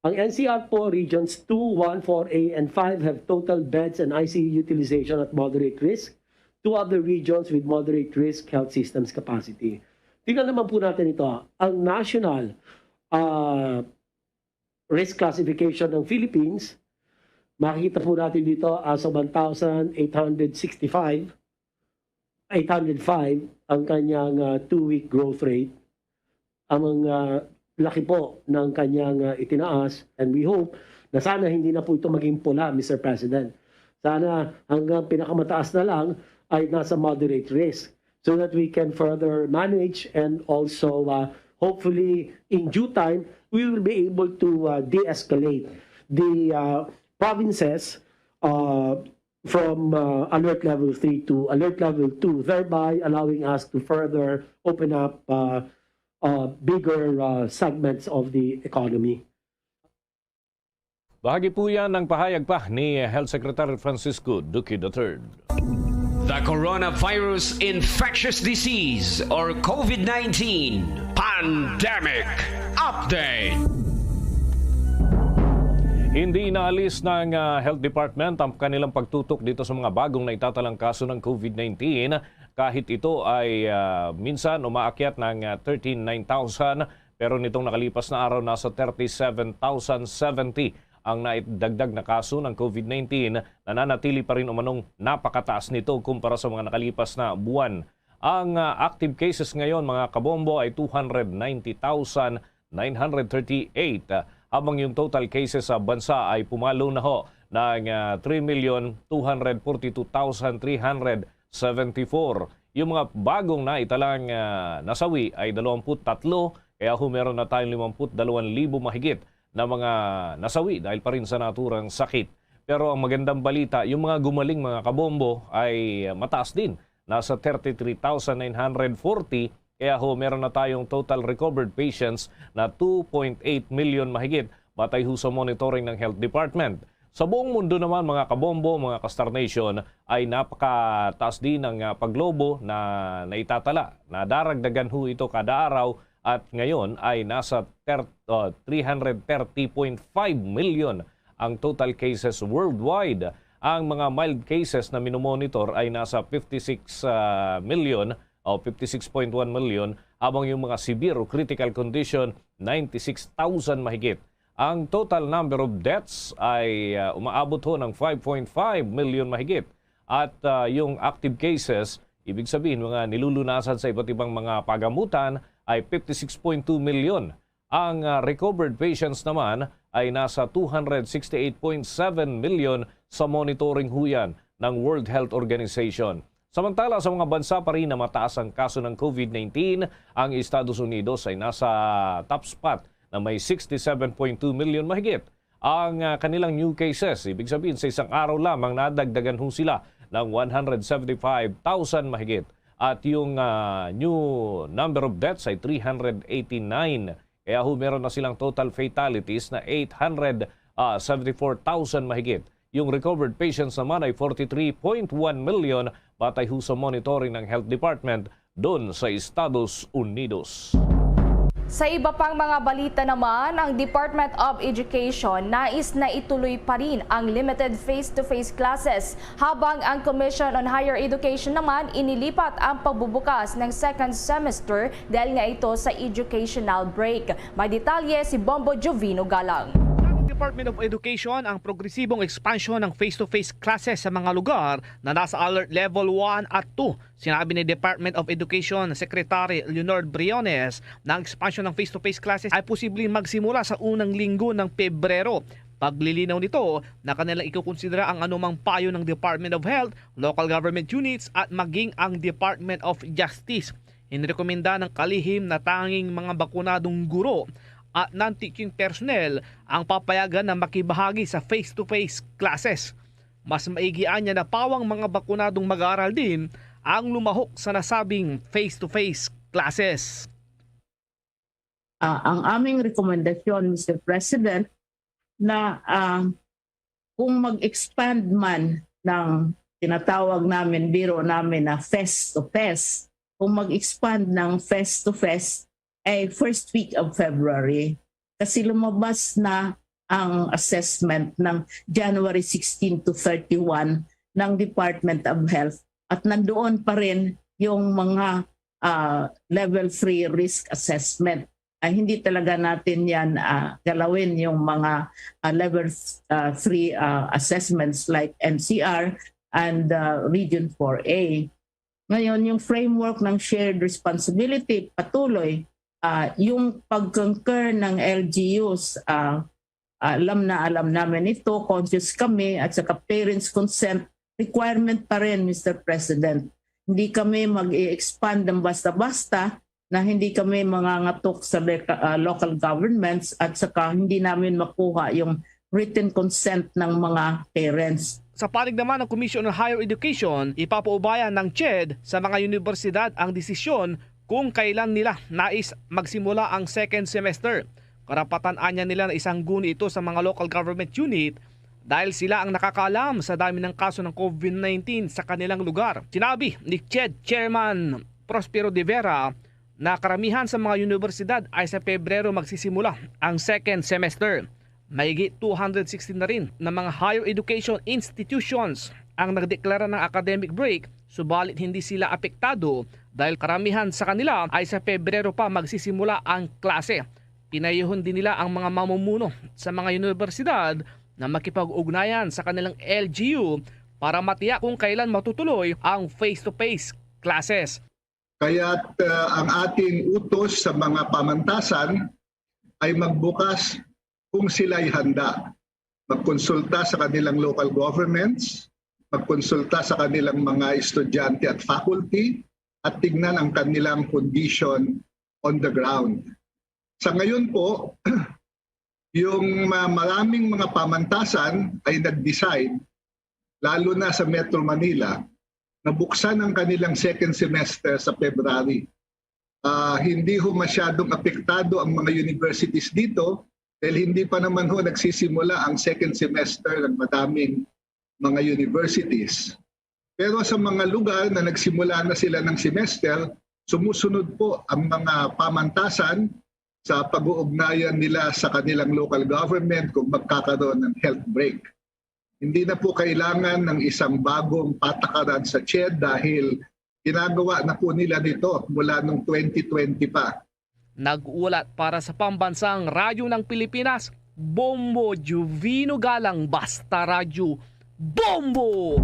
Ang N C R po, Regions two, one, four A, and five have total beds and I C U utilization at moderate risk. Two other regions with moderate risk health systems capacity. Tingnan naman po natin ito. Ang national, ah, risk classification ng Philippines, makikita po natin dito as of one thousand eight hundred sixty-five, eight hundred five ang kanyang, ah, two-week growth rate. Ang, ah, laki po ng kanyang, ah, itinaas, and we hope na sana hindi na po ito maging pula, Mister President. Sana hanggang pinakamataas na lang ay nasa moderate risk so that we can further manage and also, ah, hopefully in due time, we will be able to, ah, de-escalate the, ah, provinces, ah, from, ah, alert level three to alert level two, thereby allowing us to further open up, ah, ah, bigger, ah, segments of the economy. Bahagi po yan ng pahayag pa ni Health Secretary Francisco Duque the third. The coronavirus infectious disease or COVID nineteen pandemic update. Hindi inaalis ng, ah, Health Department ang kanilang pagtutok dito sa mga bagong naitatalang kaso ng COVID nineteen, kahit ito ay, ah, minsan umaakyat ng, ah, thirty-nine thousand, pero nitong nakalipas na araw, nasa thirty-seven thousand seventy ang naidagdag na kaso ng COVID nineteen. Nananatili pa rin umanong napakataas nito kumpara sa mga nakalipas na buwan. Ang, ah, active cases ngayon, mga kabombo, ay two hundred ninety thousand nine hundred thirty-eight, ah, habang yung total cases sa bansa ay pumalo na ho ng, ah, three million two hundred forty-two thousand three hundred seventy-four. Yung mga bagong naitalang, ah, nasawi ay dalawampu't tatlo, kaya ho meron na tayong limampu't dalawang libo mahigit na mga nasawi dahil pa rin sa naturang sakit. Pero ang magandang balita, yung mga gumaling, mga kabombo, ay mataas din. Nasa thirty-three thousand nine hundred forty, kaya ho meron na tayong total recovered patients na two point eight million mahigit, batay ho sa monitoring ng Health Department. Sa buong mundo naman, mga kabombo, mga ka-Star Nation, ay napakataas din ang, ah, paglobo na naitatala. Nadaragdagan ho ito kada araw at ngayon ay nasa ter-, ah, three hundred thirty point five million ang total cases worldwide. Ang mga mild cases na minomonitor ay nasa fifty-six, ah, million o fifty-six point one million, habang yung mga severe o critical condition, ninety-six thousand mahigit. Ang total number of deaths ay, ah, umaabot ho ng five point five million mahigit. At, ah, yung active cases, ibig sabihin mga nilulunasan sa iba't ibang mga pagamutan, ay fifty-six point two million. Ang, ah, recovered patients naman ay nasa two hundred sixty-eight point seven million sa monitoring ho yan ng World Health Organization. Samantala, sa mga bansa pa rin na mataas ang kaso ng COVID nineteen, ang Estados Unidos ay nasa top spot na may sixty-seven point two million mahigit ang, ah, kanilang new cases. Ibig sabihin, sa isang araw lamang, nadagdagan ho sila ng one hundred seventy-five thousand mahigit. At yung, ah, new number of deaths ay three hundred eighty-nine. Kaya ho, meron na silang total fatalities na eight hundred seventy-four thousand mahigit. Yung recovered patients naman ay forty-three point one million, batay ho sa monitoring ng Health Department doon sa Estados Unidos. Sa iba pang mga balita naman, ang Department of Education nais na ituloy pa rin ang limited face-to-face classes, habang ang Commission on Higher Education naman inilipat ang pagbubukas ng second semester dahil nga ito sa educational break. May detalye si Bombo Jovino Galang. Department of Education ang progresibong expansion ng face-to-face classes sa mga lugar na nasa alert level one at two. Sinabi ni Department of Education Secretary Leonard Briones na ang expansion ng face-to-face classes ay posibleng magsimula sa unang linggo ng Pebrero. Paglilinaw nito na kanilang ikukonsidera ang anumang payo ng Department of Health, local government units at maging ang Department of Justice. Inrekomenda ng kalihim na tanging mga bakunadong guro at non-teaching personnel ang papayagan na makibahagi sa face-to-face classes. Mas maigi anya na pawang mga bakunadong mag-aaral din ang lumahok sa nasabing face-to-face classes. Ah, ang aming rekomendasyon, Mister President, na ah, kung mag-expand man ng tinatawag namin, biro namin na fest to fest, kung mag-expand ng fest to fest ay first week of February kasi lumabas na ang assessment ng January sixteen to thirty-one ng Department of Health at nandoon pa rin yung mga ah, level three risk assessment. Ah, hindi talaga natin yan ah, galawin yung mga ah, level ah, three ah, assessments like N C R and ah, Region four A. Ngayon, yung framework ng shared responsibility, patuloy, ah, yung pag-concur ng L G Us, ah, alam na alam namin ito, conscious kami, at saka parents' consent requirement pa rin, Mister President. Hindi kami mag-i-expand ng basta-basta na hindi kami mangangatok sa le- ah, local governments at saka hindi namin makuha yung written consent ng mga parents. Sa panig naman ng Commission on Higher Education, ipapaubayan ng CHED sa mga universidad ang desisyon kung kailan nila nais magsimula ang second semester. Karapatan anya nila na isangguni ito sa mga local government unit dahil sila ang nakakaalam sa dami ng kaso ng COVID nineteen sa kanilang lugar. Sinabi ni CHED Chairman Prospero De Vera na karamihan sa mga universidad ay sa Pebrero magsisimula ang second semester. Mayigit two hundred sixty na rin na mga higher education institutions ang nagdeklara ng academic break, subalit hindi sila apektado dahil karamihan sa kanila ay sa Pebrero pa magsisimula ang klase. Pinayuhon din nila ang mga mamumuno sa mga universidad na makipag-ugnayan sa kanilang L G U para matiyak kung kailan matutuloy ang face-to-face classes. Kaya't uh, ang ating utos sa mga pamantasan ay magbukas kung sila'y handa. Magkonsulta sa kanilang local governments, magkonsulta sa kanilang mga estudyante at faculty, at tignan ang kanilang condition on the ground. Sa ngayon po, yung maraming mga pamantasan ay nag-decide, lalo na sa Metro Manila, na buksan ang kanilang second semester sa February. Uh, hindi ho masyadong apektado ang mga universities dito Dahil hindi pa naman ho nagsisimula ang second semester ng madaming mga universities. Pero sa mga lugar na nagsimula na sila ng semester, sumusunod po ang mga pamantasan sa pag-uugnayan nila sa kanilang local government kung magkakaroon ng health break. Hindi na po kailangan ng isang bagong patakaran sa CHED dahil ginagawa na po nila nito mula nung twenty twenty pa. Nag-ulat para sa Pambansang Radyo ng Pilipinas, Bombo Juvino Galang, Basta Radyo, Bombo!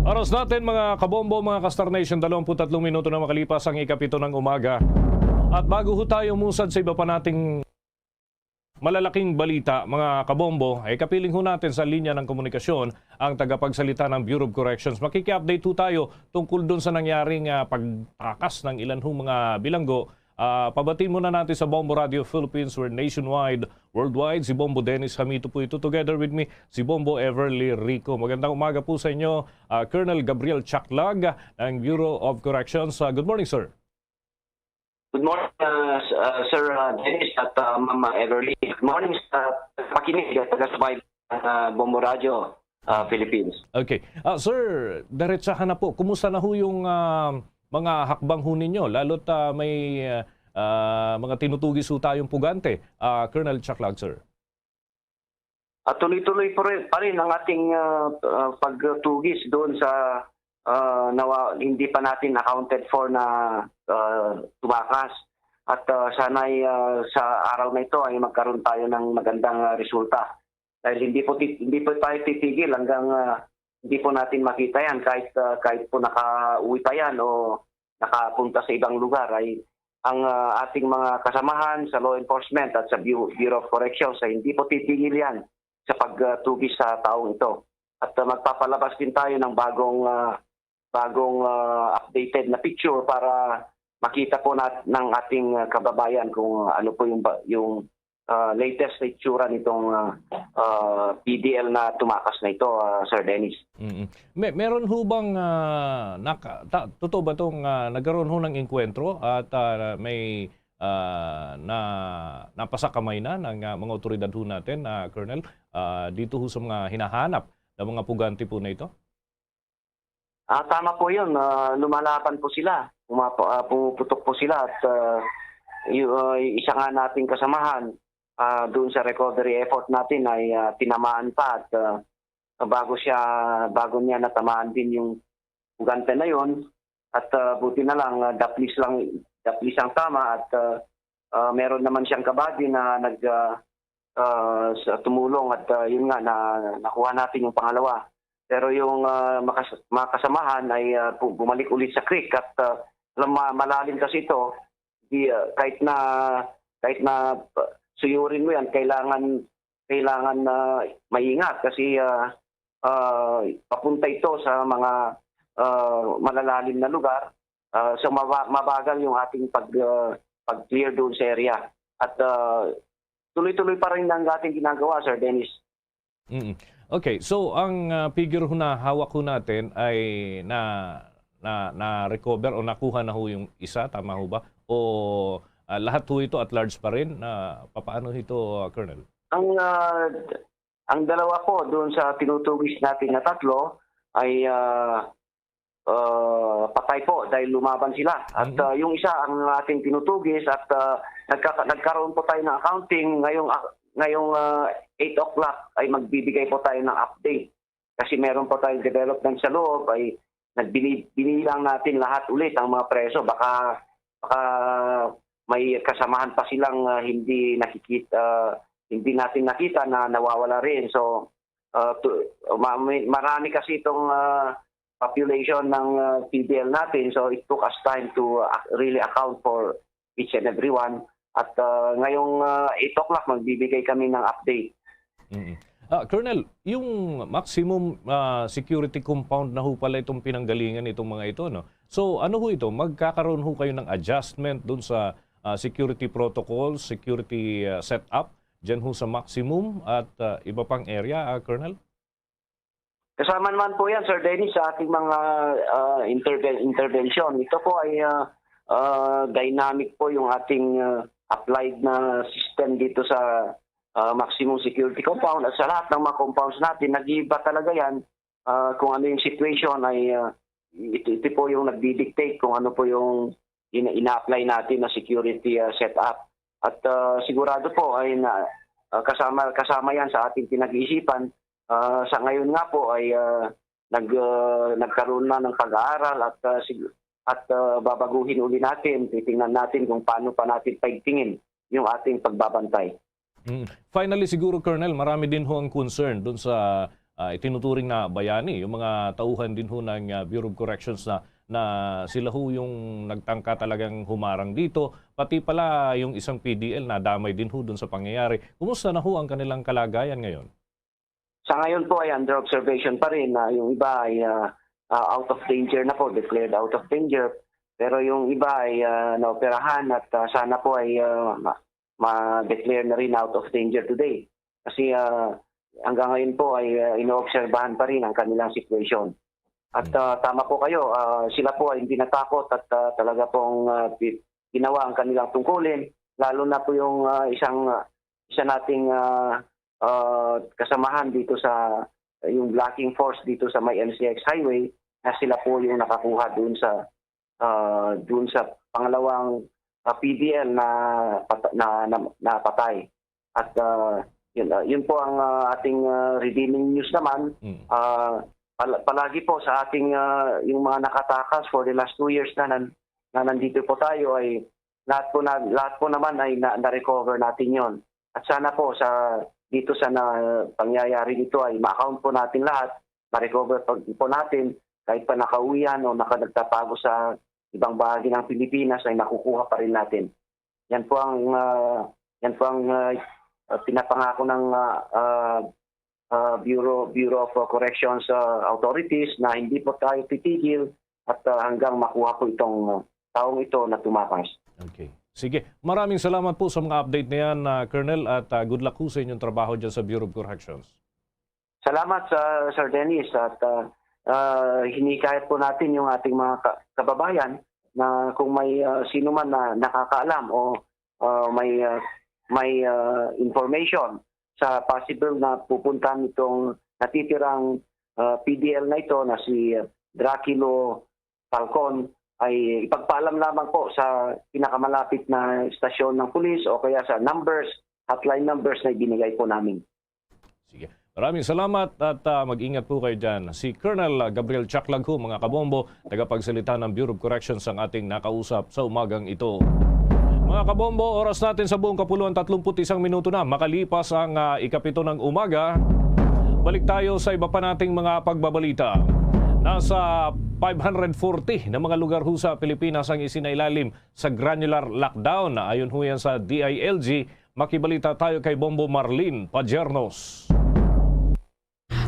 Oras natin, mga kabombo, mga ka-Star Nation, dalawampu't tatlong minuto na makalipas ang ikapito ng umaga. At bago ho tayo umusad sa iba pa nating malalaking balita, mga kabombo, ay kapiling ho natin sa linya ng komunikasyon ang tagapagsalita ng Bureau of Corrections. Makiki-update ho tayo tungkol dun sa nangyaring ah, pagtakas ng ilan hong mga bilanggo. Ah, pabatiin muna natin sa Bombo Radio Philippines. We're nationwide, worldwide. Si Bombo Dennis Hamito po ito. Together with me, si Bombo Everly Rico. Magandang umaga po sa inyo, ah, Colonel Gabriel Chaklag ng Bureau of Corrections. Ah, good morning, sir. Good morning, uh, s- uh, Sir uh, Dennis at uh, Ma'am Everly. Good morning sa pakinig at taga-subay ng uh, Bombo Radio uh, Philippines. Okay. Ah, sir, diretsahan na po. Kumusta na ho yung ah, mga hakbang ho ninyo? Lalo't ah, may ah, ah, mga tinutugis ho tayong pugante. Ah, Colonel Chaklag, sir. At tuloy-tuloy pa rin, pa rin ang ating uh, uh, pagtugis doon sa uh, nawa, hindi pa natin accounted for na uh, tumakas. At uh, sana'y uh, sa araw na ito ay magkaroon tayo ng magandang uh, resulta. Dahil hindi po, ti- hindi po tayo titigil hanggang uh, hindi po natin makita yan kahit uh, kahit po nakauwi pa yan o nakapunta sa ibang lugar ay ang uh, ating mga kasamahan sa law enforcement at sa Bu- Bureau of Corrections ay hindi po titigil yan sa pagtugis sa taong ito. At uh, magpapalabas din tayo ng bagong uh, bagong uh, updated na picture para makita po nat ng ating uh, kababayan kung uh, ano po yung ba- yung uh, latest na itsura nitong uh, uh, P D L na tumakas na ito, uh, Sir Dennis. Mm-mm. May, meron ho bang ah, naka, ta, totoo ba tong ah, nagkaroon ho ng engkwentro at ah, may ah, na napasakamay na ng ah, mga otoridad ho natin, ah, Colonel, ah, dito ho sa mga hinahanap ng mga pugante po na ito? Ah, tama po 'yun. Ah, lumalaban po sila. Pumapa, ah, pumuputok po sila at ah, yu- ah, isa nga nating kasamahan ah, doon sa recovery effort natin ay ah, tinamaan pa at ah, bago siya bago niya natamaan din yung pugante na 'yon at ah, buti na lang ah, daplis lang daplis ang tama at ah, ah, meron naman siyang kabady na nag ah, ah, sa tumulong at ah, yun nga na nakuha natin yung pangalawa. Pero yung ah, makas- mga kasamahan ay ah, bu- bumalik ulit sa creek at ah, alam ma- malalim kasi ito. Di, ah, kahit na kahit na ah, suyurin mo yan, kailangan kailangan na maingat kasi ah, ah, papunta ito sa mga ah, malalalim na lugar. Ah, so maba- mabagal yung ating pag ah, pag-clear doon sa area. At ah, tuloy-tuloy pa rin ang ating ginagawa, Sir Dennis. Mm. Okay, so ang ah, figure ho na hawak ho natin ay na na na-recover o nakuha na ho yung isa, tama ho ba? O ah, lahat ho ito at large pa rin? Na papaano ito, ah, Colonel? Ang ah, ang dalawa po doon sa tinutugis natin na tatlo ay ah, ah, patay po dahil lumaban sila. At Mhm. ah, yung isa ang ating tinutugis at ah, nagkaka- nagkaroon po tayo ng accounting ngayong ah, ngayong ah, eight o'clock ay magbibigay po tayo ng update. Kasi meron po tayong development sa loob ay nagbini- binilang natin lahat ulit ang mga preso. Baka baka may kasamahan pa silang ah, hindi nakikita ah, hindi natin nakita na nawawala rin. So ah, tu- ma- may- marami kasi itong ah, population ng ah, P D L natin. So it took us time to ah, really account for each and every one. At ah, ngayong ah, eight o'clock magbibigay kami ng update. Mm. Ah, Colonel, yung maximum ah, security compound na ho pala itong pinanggalingan itong mga ito, no? So ano ho ito? Magkakaroon ho kayo ng adjustment dun sa ah, security protocol, security ah, setup dyan ho sa maximum at ah, iba pang area, ah, Colonel? Kasama naman po yan, Sir Dennis, sa ating mga ah, interve- intervention. Ito po ay ah, ah, dynamic po yung ating ah, applied na system dito sa ah, maximum security compound at sa lahat ng mga compounds natin, nag-iiba talaga yan. Ah, kung ano yung situation ay, ah, ito, ito po yung nagdi-dictate kung ano po yung ina-, ina-apply natin na security, ah, setup. At, ah, sigurado po ay na, ah, kasama, kasama yan sa ating pinag-iisipan. Ah, sa ngayon nga po ay, ah, nag-, ah, nagkaroon na ng pag-aaral at, ah, sig-, at, ah, babaguhin uli natin, titingnan natin kung paano pa natin paigtingin yung ating pagbabantay. Mm. Finally, siguro, Colonel, marami din ho ang concern dun sa, ah, itinuturing na bayani, yung mga tauhan din ho ng, ah, Bureau of Corrections na, na sila ho yung nagtangka talagang humarang dito, pati pala yung isang P D L nadamay din ho dun sa pangyayari. Kumusta na ho ang kanilang kalagayan ngayon? Sa ngayon po ay under observation pa rin, na yung iba ay, ah, ah, out of danger na po, declared out of danger. Pero yung iba ay, ah, naoperahan at, ah, sana po ay, ah, ma-, ma-declare na rin out of danger today. Kasi, ah, hanggang ngayon po ay, ah, inoobserbahan pa rin ang kanilang situation. At, Hmm. ah, tama po kayo, ah, sila po ay hindi natakot at, ah, talaga pong, ah, pi-, ginawa ang kanilang tungkulin, lalo na po yung, ah, isang, ah, isa nating, ah, ah, kasamahan dito sa, yung blocking force dito sa may N C X highway, na sila po yung nakakuha doon sa, ah, doon sa pangalawang, ah, P D L na pata-, na, na, napatay. At, ah, yun, ah, yun po ang, ah, ating, ah, redeeming news naman. Mm. Ah, pala-, palagi po sa ating, ah, yung mga nakatakas for the last two years na nan-, na nandito po tayo ay lahat po na, lahat po naman ay na, na-recover natin yon. At sana po sa, dito sa na, pangyayari dito ay ma-account po natin lahat, ma-recover pa po natin, kahit pa nakauwian o naka-, nagtatago sa ibang bahagi ng Pilipinas ay makukuha pa rin natin. Yan po ang, ah, yan po ang, ah, ah, pinapangako ng, ah, ah, ah, Bureau, Bureau of Corrections, ah, authorities na hindi po tayo titigil at, ah, hanggang makuha po itong, ah, taong ito na tumakas. Okay. Sige. Maraming salamat po sa mga update na yan, ah, Colonel, at, ah, good luck po sa inyong trabaho dyan sa Bureau of Corrections. Salamat sa Sir Dennis at, ah, ah, hinihikayat po natin yung ating mga ka-, kababayan na kung may, ah, sino man na nakakaalam o, ah, may, ah, may, ah, information sa possible na pupuntahan itong natitirang, ah, P D L na ito na si Draculo Falcon, ay ipagpaalam lamang po sa pinakamalapit na estasyon ng pulis o kaya sa numbers, hotline numbers na ibinigay po namin. Sige. Maraming salamat at, ah, mag-ingat po kayo dyan. Si Colonel Gabriel Chaklag ho, mga kabombo, tagapagsalita ng Bureau of Corrections, ang ating nakausap sa umagang ito. Mga kabombo, oras natin sa buong kapuluan, tatlumpu't isang minuto na makalipas ang, ah, ikapito ng umaga. Balik tayo sa iba pa nating mga pagbabalita. Nasa five hundred forty na mga lugar ho sa Pilipinas ang isinailalim sa granular lockdown. Ayon ho yan sa D I L G, makibalita tayo kay Bombo Marlene Pajernos.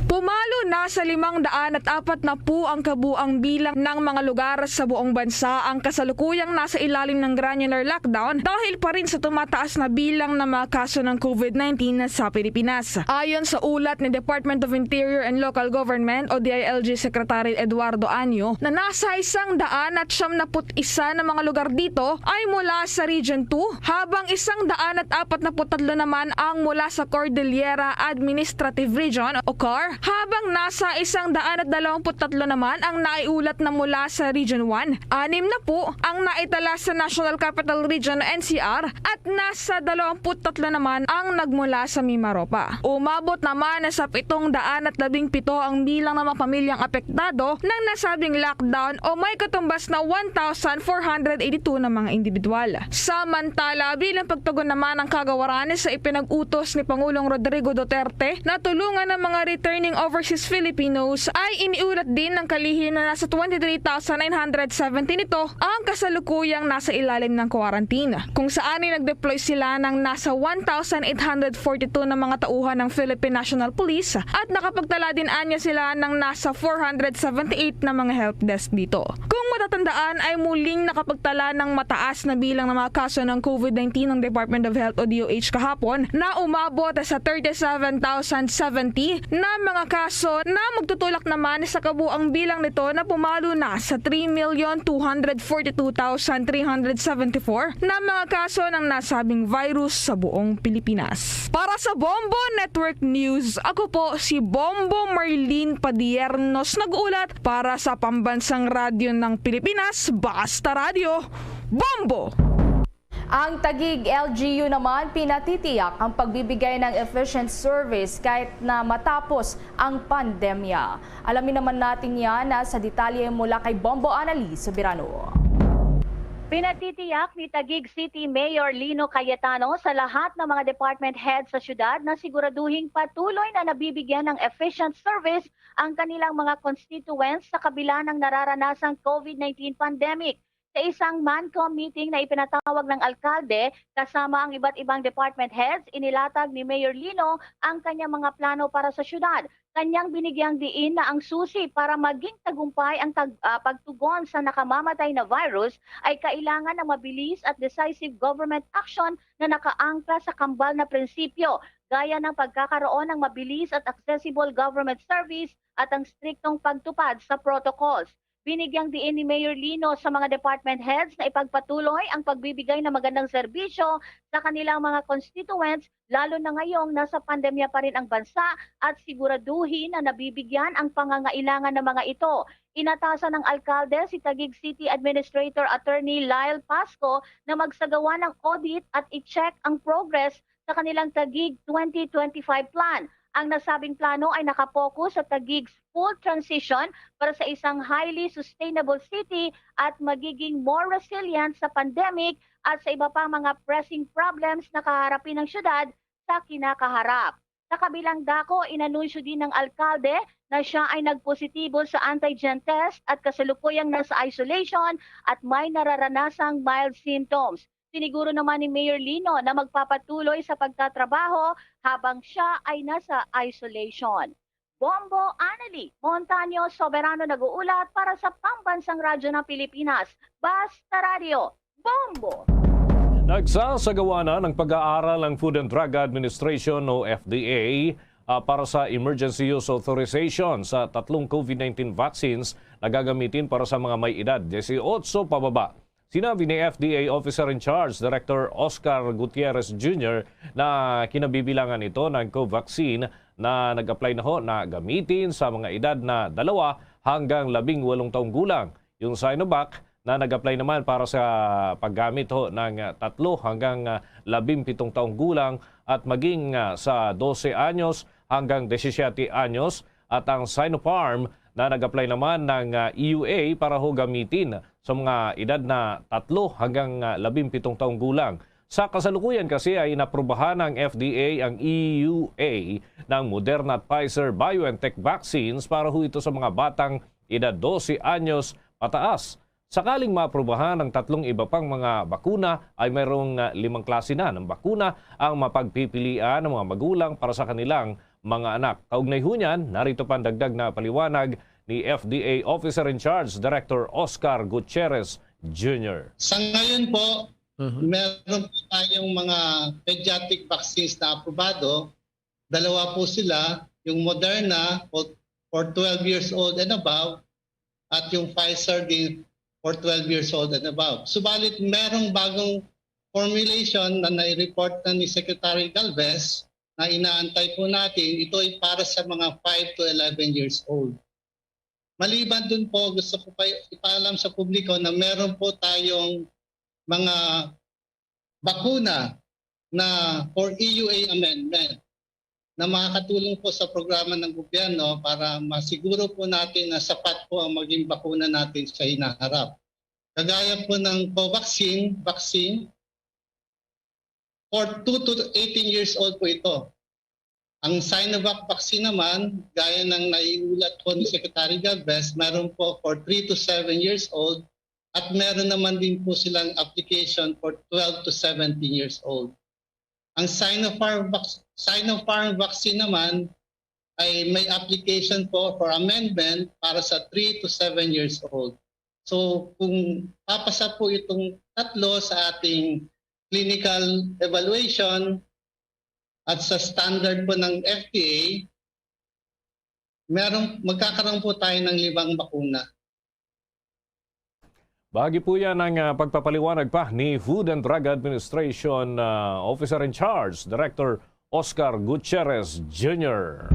Pumalo na sa limang daan at apat na po ang kabuang bilang ng mga lugar sa buong bansa ang kasalukuyang nasa ilalim ng granular lockdown dahil pa rin sa tumataas na bilang ng mga kaso ng COVID nineteen sa Pilipinas. Ayon sa ulat ni Department of Interior and Local Government o D I L G Secretary Eduardo Anyo, na nasa isang daan at siyam na put isa na mga lugar dito ay mula sa Region two, habang isang daan at apat na put tatlo naman ang mula sa Cordillera Administrative Region o car, habang nasa isang daan at dalawang put tatlo naman ang naiulat na mula sa Region one, anim na po ang naitala sa National Capital Region o N C R, at nasa dalawang put tatlo naman ang nagmula sa Mimaropa. Umabot naman sa pitong daan at labing pito ang bilang ng mga pamilyang apektado ng nasabing lockdown o may katumbas na one thousand four hundred eighty-two na mga individual. Samantala, bilang pagtugon naman ang kagawaran sa ipinag-utos ni Pangulong Rodrigo Duterte na tulungan ang mga returning overseas Filipinos, ay iniulat din ng kalihim na nasa twenty-three thousand nine hundred seventy nito ang kasalukuyang nasa ilalim ng quarantine, kung saan ay nag-deploy sila ng nasa one thousand eight hundred forty-two na mga tauhan ng Philippine National Police at nakapagtala din anya sila ng nasa four hundred seventy-eight na mga help desk dito. Kung matatandaan, ay muling nakapagtala ng mataas na bilang ng mga kaso ng COVID nineteen ang Department of Health o D O H kahapon na umabot sa thirty-seven thousand seventy na mga mga kaso na magtutulak naman sa kabuang bilang nito na pumalo na sa three million two hundred forty-two thousand three hundred seventy-four na mga kaso ng nasabing virus sa buong Pilipinas. Para sa Bombo Network News, ako po si Bombo Marlene Padiernos, nag-uulat para sa Pambansang Radyo ng Pilipinas, Basta Radyo, Bombo! Ang Taguig L G U naman pinatitiyak ang pagbibigay ng efficient service kahit na matapos ang pandemya. Alamin naman natin yan, ah, sa detalye mula kay Bombo Anali Soberano. Pinatitiyak ni Taguig City Mayor Lino Cayetano sa lahat ng mga department head sa syudad na siguraduhing patuloy na nabibigyan ng efficient service ang kanilang mga constituents sa kabila ng nararanasang COVID nineteen pandemic. Sa isang MANCOM meeting na ipinatawag ng alkalde kasama ang iba't ibang department heads, inilatag ni Mayor Lino ang kanyang mga plano para sa syudad. Kanyang binigyang diin na ang susi para maging tagumpay ang tag-, ah, pagtugon sa nakamamatay na virus ay kailangan ng mabilis at decisive government action na nakaangkla sa kambal na prinsipyo, gaya ng pagkakaroon ng mabilis at accessible government service at ang striktong pagtupad sa protocols. Binigyang diin ni Mayor Lino sa mga department heads na ipagpatuloy ang pagbibigay ng magandang serbisyo sa kanilang mga constituents, lalo na ngayong nasa pandemya pa rin ang bansa, at siguraduhin na nabibigyan ang pangangailangan ng mga ito. Inatasan ng alkalde si Taguig City Administrator Attorney Lyle Pasco na magsagawa ng audit at i-check ang progress sa kanilang Taguig twenty twenty-five plan. Ang nasabing plano ay nakapokus sa Taguig's full transition para sa isang highly sustainable city at magiging more resilient sa pandemic at sa iba pang mga pressing problems na kaharapin ng syudad sa kinakaharap. Sa kabilang dako, inanunsyo din ng alkalde na siya ay nagpositibo sa antigen test at kasalukuyang nasa isolation at may nararanasang mild symptoms. Siniguro naman ni Mayor Lino na magpapatuloy sa pagtatrabaho habang siya ay nasa isolation. Bombo Anali Montaño Soberano nag-uulat para sa Pambansang Radyo ng Pilipinas, Basta Radyo, Bombo! Nagsasagawa na ng pag-aaral ang Food and Drug Administration o F D A, ah, para sa emergency use authorization sa tatlong COVID nineteen vaccines na gagamitin para sa mga may edad dieciocho pababa. Sinabi ni F D A Officer in Charge Director Oscar Gutierrez Junior na kinabibilangan ito ng Covaxin na nag-apply na ho na gamitin sa mga edad na dalawa hanggang labing walong taong gulang. Yung Sinovac na nag-apply naman para sa paggamit ho ng, ah, tatlo hanggang, ah, labing pitong taong gulang at maging, ah, sa dose anyos hanggang disisiete anyos, at ang Sinopharm na nag-apply naman ng, ah, E U A para ho gamitin sa mga edad na tatlo hanggang, ah, labing pitong taong gulang. Sa kasalukuyan kasi ay inaprubahan ng F D A ang E U A ng Moderna at Pfizer-BioNTech vaccines para ho ito sa mga batang edad dose anyos pataas. Sakaling maaprubahan ang tatlong iba pang mga bakuna, ay mayroong, ah, limang klase na ng bakuna ang mapagpipilian ng mga magulang para sa kanilang mga anak. Kaugnay ho niyan, narito pa ang dagdag na paliwanag ni F D A Officer in Charge Director Oscar Gutierrez Junior. Sa ngayon po, Mhm. meron po tayong mga pediatric vaccines na aprobado. Dalawa po sila, yung Moderna for, for twelve years old and above, at yung Pfizer din for twelve years old and above. Subalit, merong bagong formulation na nai-report na ni Secretary Galvez na inaantay po natin. Ito ay para sa mga five to eleven years old. Maliban dun po, gusto ko pa ipaalam sa publiko na meron po tayong mga bakuna na for E U A amendment na makakatulong po sa programa ng gobyerno para masiguro po natin na sapat po ang maging bakuna natin sa hinaharap. Kagaya po ng Covaxin vaccine, for two to eighteen years old po ito. Ang Sinovac vaccine naman, gaya ng naiulat po ni Secretary Galvez, meron po for three to seven years old at meron naman din po silang application for twelve to seventeen years old. Ang Sinopharm vac-, Sinopharm vaccine naman ay may application po for amendment para sa three to seven years old. So, kung papasa po itong tatlo sa ating clinical evaluation at sa standard po ng F D A, Meron, magkakaroon po tayo ng limang bakuna. Bahagi po yan ng ah, pagpapaliwanag pa ni Food and Drug Administration ah, Officer in Charge, Director Oscar Gutierrez Junior.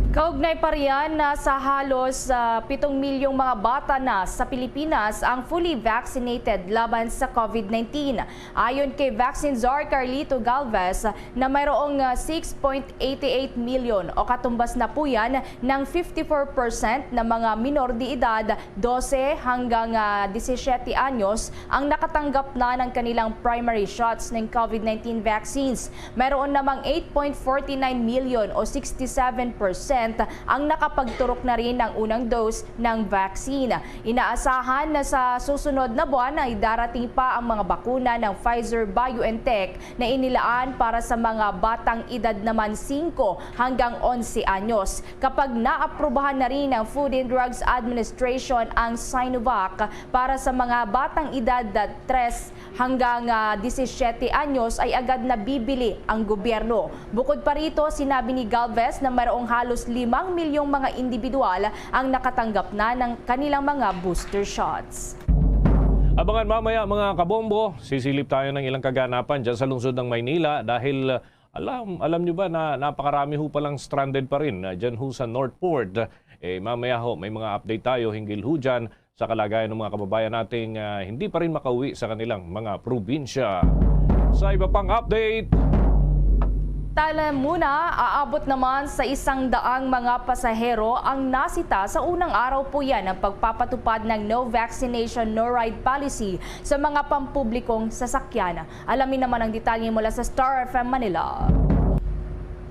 Kaugnay pa riyan, nasa halos ah, pitong milyong mga bata na sa Pilipinas ang fully vaccinated laban sa COVID nineteen. Ayon kay Vaccine Czar Carlito Galvez, na mayroong ah, six point eight eight million o katumbas na po yan ng fifty-four percent na mga minor de edad, dose hanggang ah, disisiete anyos, ang nakatanggap na ng kanilang primary shots ng COVID nineteen vaccines. Mayroon namang eight point forty nine million o sixty-seven percent ang nakapagturok na rin ng unang dose ng vaccine. Inaasahan na sa susunod na buwan ay darating pa ang mga bakuna ng Pfizer-BioNTech na inilaan para sa mga batang edad naman singko hanggang onse anyos. Kapag naaprubahan na rin ng Food and Drugs Administration ang Sinovac para sa mga batang edad na tres hanggang ah, disisiete anyos, ay agad na bibili ang gobyerno. Bukod pa rito, sinabi ni Galvez na mayroong halos limang milyong mga individual ang nakatanggap na ng kanilang mga booster shots. Abangan mamaya, mga kabombo, sisilip tayo ng ilang kaganapan dyan sa lungsod ng Maynila dahil alam, alam nyo ba na napakarami ho palang stranded pa rin ah, dyan ho sa Northport. Eh, mamaya ho, may mga update tayo hinggil ho dyan sa kalagayan ng mga kababayan nating ah, hindi pa rin makauwi sa kanilang mga probinsya. Sa iba pang update, Tala muna, aabot naman sa isang daang mga pasahero ang nasita sa unang araw po yan ng pagpapatupad ng No Vaccination, No Ride Policy sa mga pampublikong sasakyan. Alamin naman ang detalye mula sa Star F M Manila.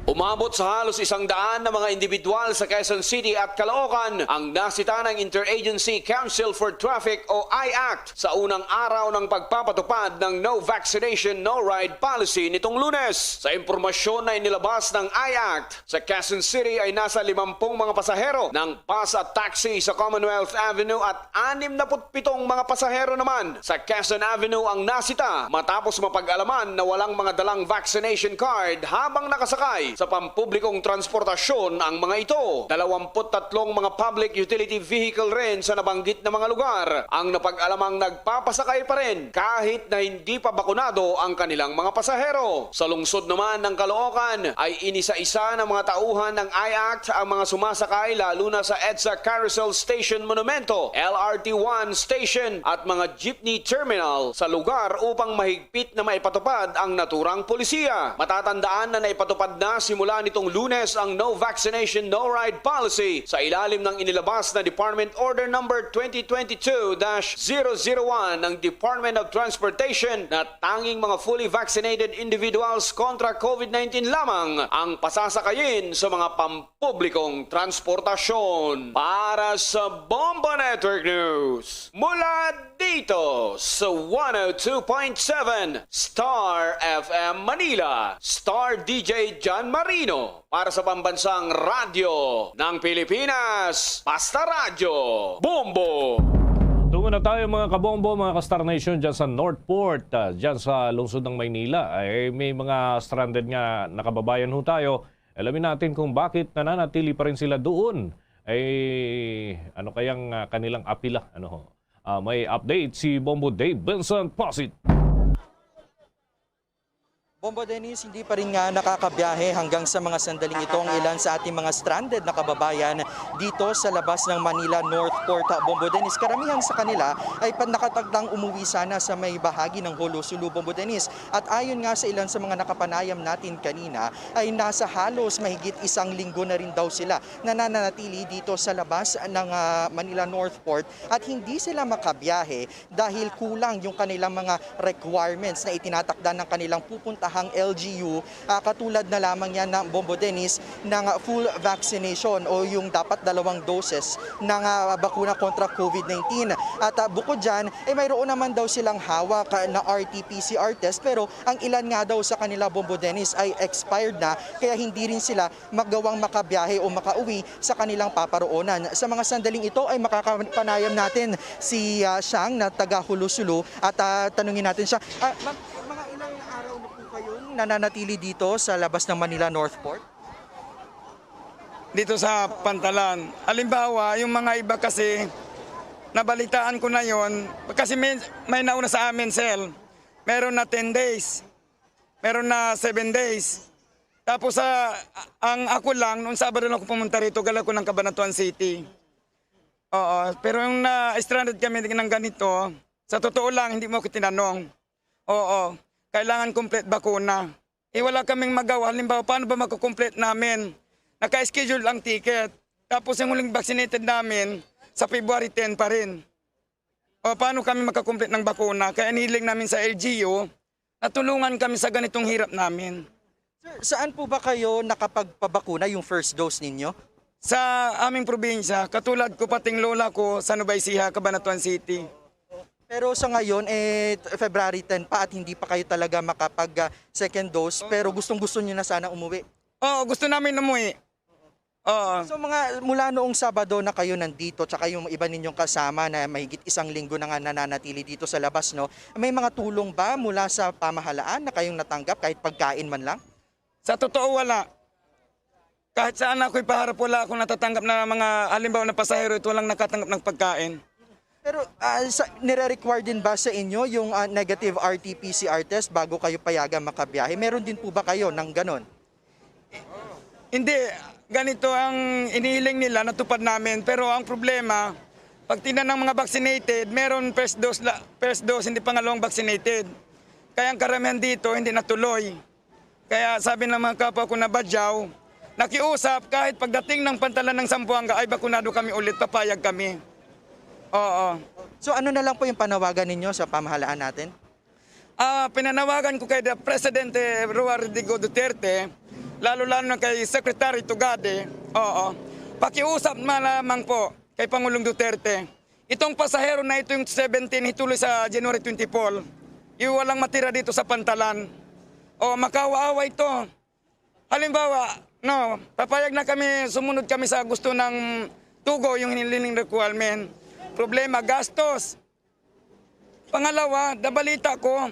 Umabot sa halos isang daan na mga individual sa Quezon City at Caloocan ang nasita ng Interagency Council for Traffic o I-ACT sa unang araw ng pagpapatupad ng No Vaccination, No Ride Policy nitong Lunes. Sa impormasyon na inilabas ng I-ACT, sa Quezon City ay nasa limampung mga pasahero ng bus at taxi sa Commonwealth Avenue at anim na pitong mga pasahero naman sa Quezon Avenue ang nasita matapos mapag-alaman na walang mga dalang vaccination card habang nakasakay sa pampublikong transportasyon ang mga ito. Dalawampu't tatlong mga public utility vehicle rin sa nabanggit na mga lugar ang napag-alamang nagpapasakay pa rin kahit na hindi pa bakunado ang kanilang mga pasahero. Sa lungsod naman ng Caloocan ay inisa-isa ng mga tauhan ng I-ACT ang mga sumasakay lalo na sa EDSA Carousel Station Monumento, L R T one Station at mga jeepney terminal sa lugar upang mahigpit na maipatupad ang naturang polisiya. Matatandaan na naipatupad na simula nitong Lunes ang No Vaccination, No Ride Policy sa ilalim ng inilabas na Department Order Number twenty twenty-two dash zero zero one ng Department of Transportation na tanging mga fully vaccinated individuals kontra COVID nineteen lamang ang pasasakayin sa mga pampublikong transportasyon. Para sa Bombo Network News, mula dito sa one oh two point seven Star F M Manila, Star D J John Marino para sa Pambansang Radyo ng Pilipinas, Basta Radyo, Bombo! Tungo na tayo, mga kabombo, mga ka-Star Nation, dyan sa Northport, ah, dyan sa lungsod ng Maynila. Ay, may mga stranded nga nakababayan ho tayo. Alamin natin kung bakit nananatili pa rin sila doon. Ay, ano kayang ah, kanilang apila? Ano ho? Ah, may update si Bombo Dave Vincent Pasit. Bombo Dennis, hindi pa rin nga nakakabiyahe hanggang sa mga sandaling ito ang ilan sa ating mga stranded na kababayan dito sa labas ng Manila Northport. Bombo Dennis, karamihan sa kanila ay pan-, nakatakdang umuwi sana sa may bahagi ng Jolo Sulu, Bombo Dennis. At ayon nga sa ilan sa mga nakapanayam natin kanina, ay nasa halos mahigit isang linggo na rin daw sila na nananatili dito sa labas ng ah, Manila Northport at hindi sila makabiyahe dahil kulang yung kanilang mga requirements na itinatakda ng kanilang pupuntahang L G U, ah, katulad na lamang yan ng Bombo Dennis ng full vaccination o yung dapat dalawang doses ng ah, bakuna kontra COVID nineteen. At ah, bukod dyan, eh, mayroon naman daw silang hawak ah, na R T P C R test, pero ang ilan nga daw sa kanila, Bombo Dennis, ay expired na, kaya hindi rin sila magawang makabiyahe o makauwi sa kanilang paparoonan. Sa mga sandaling ito ay makakapanayam natin si ah, Shang na taga Jolo Sulu at ah, tanungin natin siya. Ah, ma'am, mga ilang araw na po kayong nananatili dito sa labas ng Manila Northport? dito sa pantalan. Halimbawa, yung mga iba kasi, nabalitaan ko na yon, kasi may, may nauna sa amin, sir. Meron na ten days, meron na seven days. Tapos sa, ang ako lang, noong Sabado lang ako pumunta rito, galing ko ng Cabanatuan City. Oo, pero yung na-stranded kami ng ganito, sa totoo lang, hindi mo ako tinanong. Oo, kailangan complete bakuna. Eh, wala kaming magawa. Halimbawa, paano ba magko-complete namin? Naka-schedule ang ticket. Tapos yung huling vaccinated namin, sa February ten pa rin. O, paano kami magka-complete ng bakuna? Kaya iniling namin sa L G U, natulungan kami sa ganitong hirap namin. Sir, saan po ba kayo nakapagpabakuna, yung first dose ninyo? Sa aming probinsya, katulad ko, pating lola ko sa Nueva Ecija, Cabanatuan City. Pero sa ngayon, eh, February ten pa at hindi pa kayo talaga makapag, ah, second dose, pero gustong-gusto niyo na sana umuwi? Oo, gusto namin umuwi. Oo. So, mga, mula noong Sabado na kayo nandito, tsaka yung iba ninyong kasama na mahigit isang linggo na nga nananatili dito sa labas, no? May mga tulong ba mula sa pamahalaan na kayong natanggap, kahit pagkain man lang? Sa totoo, wala. Kahit saan ako ipaharap, wala akong natatanggap na mga, halimbawa, na pasahero at walang nakatanggap ng pagkain. Pero, ah, sa, nire-require din ba sa inyo yung, ah, negative R T P C R test bago kayo payagan makabiyahe? Meron din po ba kayo ng ganon? Hindi. Ganito ang inihiling nila, natupad namin. Pero ang problema, pag tingnan ng mga vaccinated, meron first dose, la, first dose, hindi pangalawang vaccinated. Kaya ang karamihan dito, hindi natuloy. Kaya sabi ng mga kapwa ko na Badyaw, nakiusap, kahit pagdating ng pantalan ng Zamboanga ay bakunado kami ulit, papayag kami. Oo. So, ano na lang po yung panawagan ninyo sa pamahalaan natin? Ah, pinanawagan ko kay the Presidente Rodrigo Duterte, lalo-lalo na kay Secretary Tugade, oo, pakiusap na lamang po kay Pangulong Duterte. Itong pasahero na ito, yung seventeen, hituloy sa January twenty-four, yung walang matira dito sa pantalan. O, makaawa-awa ito. Halimbawa, no, papayag na kami, sumunod kami sa gusto ng Tugo, yung hiniling requirement. Problema, gastos. Pangalawa, nabalita ko,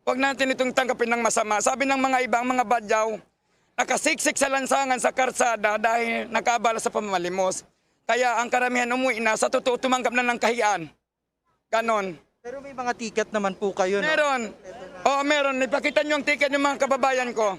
wag natin itong tanggapin ng masama. Sabi ng mga iba, ang mga Badyaw, nakasiksik sa lansangan sa karsada dahil nakaabala sa pamamalimos. Kaya ang karamihan umuwi na, sa totoo, tumanggap na ng kahian. Ganon. Pero may mga ticket naman po kayo, no? Meron. Oo, meron. Ipakita niyo ang ticket ng mga kababayan ko.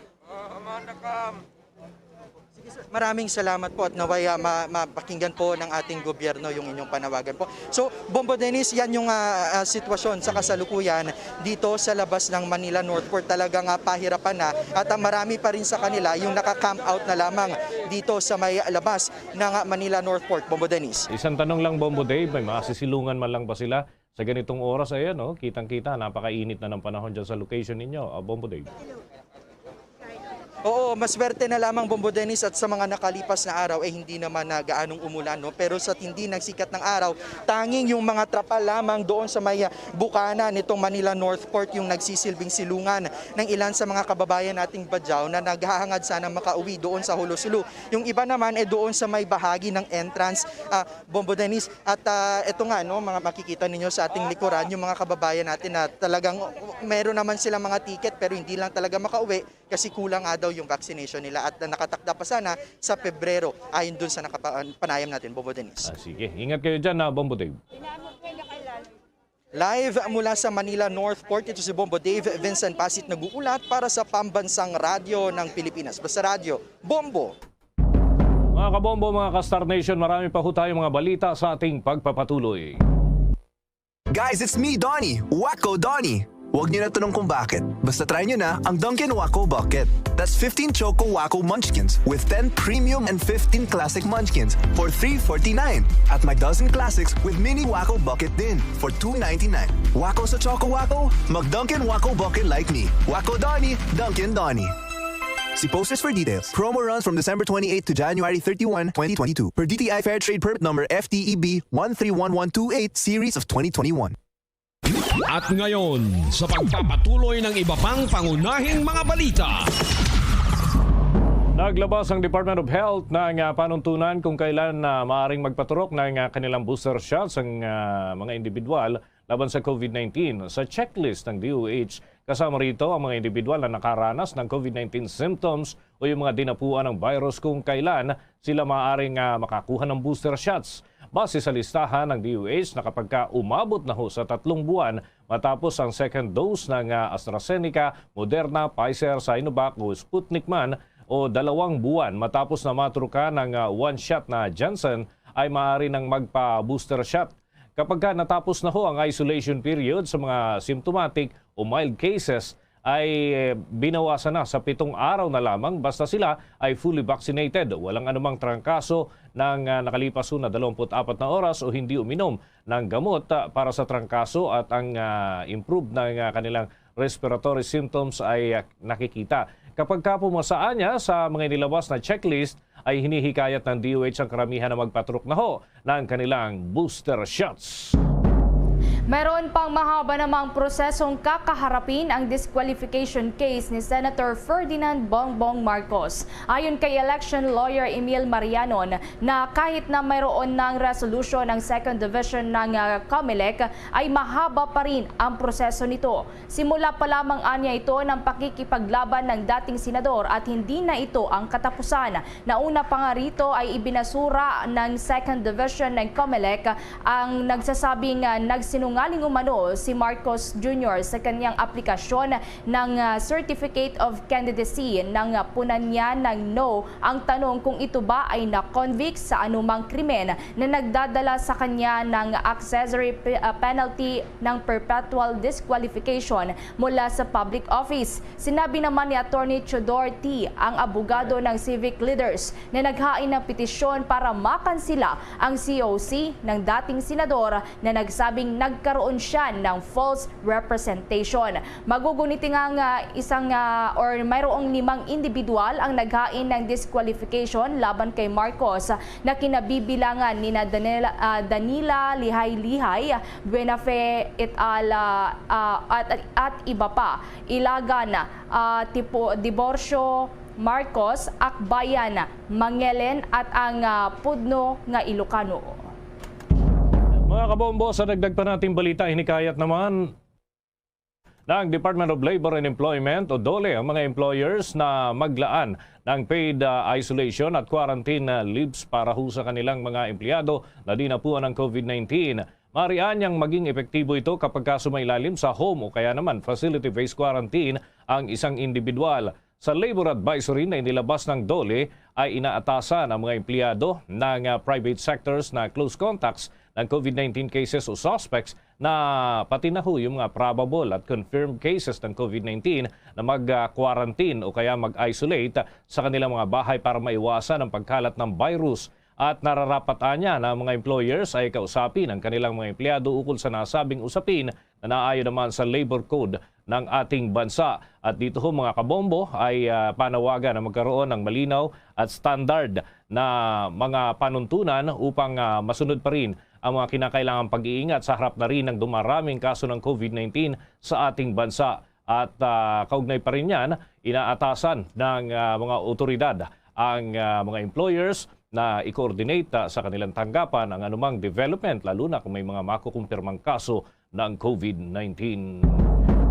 Sige, sir. Maraming salamat po at naway, ah, ma-, mapakinggan po ng ating gobyerno yung inyong panawagan po. So, Bombo Dennis, yan yung, ah, ah, sitwasyon sa kasalukuyan dito sa labas ng Manila Northport. Talagang, ah, pahirapan na at, ah, marami pa rin sa kanila yung naka-camp out na lamang dito sa may labas ng, ah, Manila Northport. Bombo Dennis. Isang tanong lang, Bombo Dave, may mga sisilungan man lang ba sila? Sa ganitong oras, ayan, oh, kitang-kita, napakainit na ng panahon dyan sa location ninyo, ah, Bombo Dave. Oo, maswerte na lamang, Bombo Dennis, at sa mga nakalipas na araw, eh, hindi naman na gaanong umulan, no? Pero sa tindi ng sikat ng araw, tanging yung mga trapal lamang doon sa may, ah, bukana nitong Manila Northport yung nagsisilbing silungan ng ilan sa mga kababayan nating Badyaw na naghahangad sana makauwi doon sa Jolo-Solo. Yung iba naman, eh, doon sa may bahagi ng entrance, ah, Bombo Dennis. At, ah, eto nga, no, mga makikita ninyo sa ating likuran, yung mga kababayan natin na talagang meron naman silang mga ticket pero hindi lang talaga makauwi kasi kulang nga daw yung vaccination nila at nakatakda pa sana sa Pebrero, ayon dun sa nakapa-, panayam natin, Bombo Dennis. Ah, sige. Ingat kayo dyan, ah, Bombo Dave. Live mula sa Manila Northport, ito si Bombo Dave Vincent Pasit nag-uulat para sa Pambansang Radyo ng Pilipinas. Basta Radyo, Bombo! Mga kabombo, mga ka-Star Nation, marami pa ho tayong mga balita sa ating pagpapatuloy. Guys, it's me, Donnie. Wacko Donnie. Huwag niyo na tanong kung bakit. Basta try niyo na ang Dunkin' Wacko Bucket. That's fifteen Choco Wacko Munchkins with ten premium and fifteen classic munchkins for three forty-nine. At may dozen classics with mini Wacko Bucket din for two ninety-nine. Wacko sa Choco Wacko? Mag Dunkin' Wacko Bucket like me. Wacko Donnie, Dunkin' Donnie. See posters for details. Promo runs from December twenty-eighth to January thirty-one, twenty twenty-two. Per D T I Fair Trade Permit Number F T E B one three one one two eight, Series of twenty twenty-one. At ngayon, sa pagpapatuloy ng iba pang pangunahing mga balita. Naglabas ang Department of Health ng, ah, panuntunan kung kailan na maaring magpaturok ng, ah, kanilang booster shots ang, ah, mga individual laban sa COVID nineteen. Sa checklist ng D O H, Kasama rito ang mga individual na nakaranas ng COVID nineteen symptoms o yung mga dinapuan ng virus kung kailan sila maaaring, ah, makakuha ng booster shots. Base sa listahan ng D O H, na kapag ka umabot na ho sa tatlong buwan matapos ang second dose ng, ah, AstraZeneca, Moderna, Pfizer, Sinovac o Sputnik man, o dalawang buwan matapos na matruka ng, ah, one shot na Janssen, ay maaari nang magpa-booster shot. Kapag ka natapos na ho ang isolation period sa mga symptomatic o mild cases, ay, eh, binawasan na sa pitong araw na lamang basta sila ay fully vaccinated, walang anumang trangkaso ng, ah, nakalipas ho na dalawampu't apat na oras o hindi uminom ng gamot, ah, para sa trangkaso at ang, ah, improve ng, ah, kanilang respiratory symptoms ay, ah, nakikita. Kapag ka pumasa niya sa mga inilabas na checklist, ay hinihikayat ng D O H ang karamihan na magpatrok na ho ng kanilang booster shots. Mayroon pang mahaba namang prosesong kakaharapin ang disqualification case ni Senator Ferdinand Bongbong Marcos. Ayon kay election lawyer Emil Marianon, na kahit na mayroon ng resolusyon ang Second Division ng, ah, Comelec, ay mahaba pa rin ang proseso nito. Simula pa lamang anya ito ng pakikipaglaban ng dating senador at hindi na ito ang katapusan. Nauna pa nga rito ay ibinasura ng Second Division ng Comelec ang nagsasabing, ah, nagsinungaling umano si Marcos Junior sa kanyang aplikasyon ng, ah, Certificate of Candidacy nang, ah, punan niya ng no ang tanong kung ito ba ay na-convict sa anumang krimen na nagdadala sa kanya ng accessory pe-, ah, penalty ng perpetual disqualification mula sa public office. Sinabi naman ni Attorney Theodore T, ang abogado ng civic leaders, na naghain ng petisyon para makansila ang C O C ng dating senador na nagsabing nagkaroon siya ng false representation. Maguguniti nga nga isang, ah, or mayroong limang individual ang naghain ng disqualification laban kay Marcos na kinabibilangan nina Danila, ah, Danila Lihay-Lihay, Buenafe et al, ah, ah, at, at, at iba pa. Ilagan, ah, Tipo, Diborcio Marcos, Akbayan, Mangelen, at ang, ah, pudno nga Ilocano. Mga kabombo, sa dagdag pa nating balita, hinikayat naman ng Department of Labor and Employment o DOLE ang mga employers na maglaan ng paid, ah, isolation at quarantine, ah, leaves para ho sa kanilang mga empleyado na dinapuan ng COVID nineteen. Maaari anyang maging epektibo ito kapag ka sumailalim sa home o kaya naman facility-based quarantine ang isang individual. Sa labor advisory na inilabas ng DOLE, ay inaatasan ang mga empleyado ng, ah, private sectors na close contacts ng COVID nineteen cases o suspects na pati na ho yung mga probable at confirmed cases ng COVID nineteen na mag-quarantine o kaya mag-isolate sa kanilang mga bahay para maiwasan ang pagkalat ng virus. At nararapat anya na ang mga employers ay kausapin ang kanilang mga empleyado ukol sa nasabing usapin na naayon naman sa labor code ng ating bansa. At dito ho, mga kabombo, ay, ah, panawagan na magkaroon ng malinaw at standard na mga panuntunan upang, ah, masunod pa rin ang mga kinakailangang pag-iingat sa harap na rin ng dumaraming kaso ng COVID nineteen sa ating bansa. At, ah, kaugnay pa rin yan, inaatasan ng, ah, mga otoridad ang, ah, mga employers na i-coordinate, ah, sa kanilang tanggapan ang anumang development, lalo na kung may mga makukumpirmang kaso ng COVID nineteen.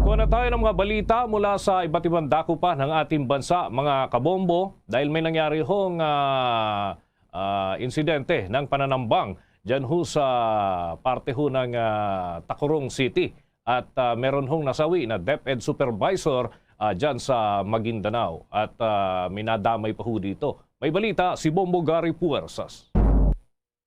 Kuha na tayo ng mga balita mula sa iba't ibang dako pa ng ating bansa, mga kabombo, dahil may nangyari hong, ah, ah, insidente ng pananambang dyan ho sa parte ho ng, ah, Tacurong City. At, ah, meron hong nasawi na DepEd supervisor, ah, dyan sa Maguindanao. At, ah, may nadamay pa ho dito. May balita si Bombo Gary Puersas.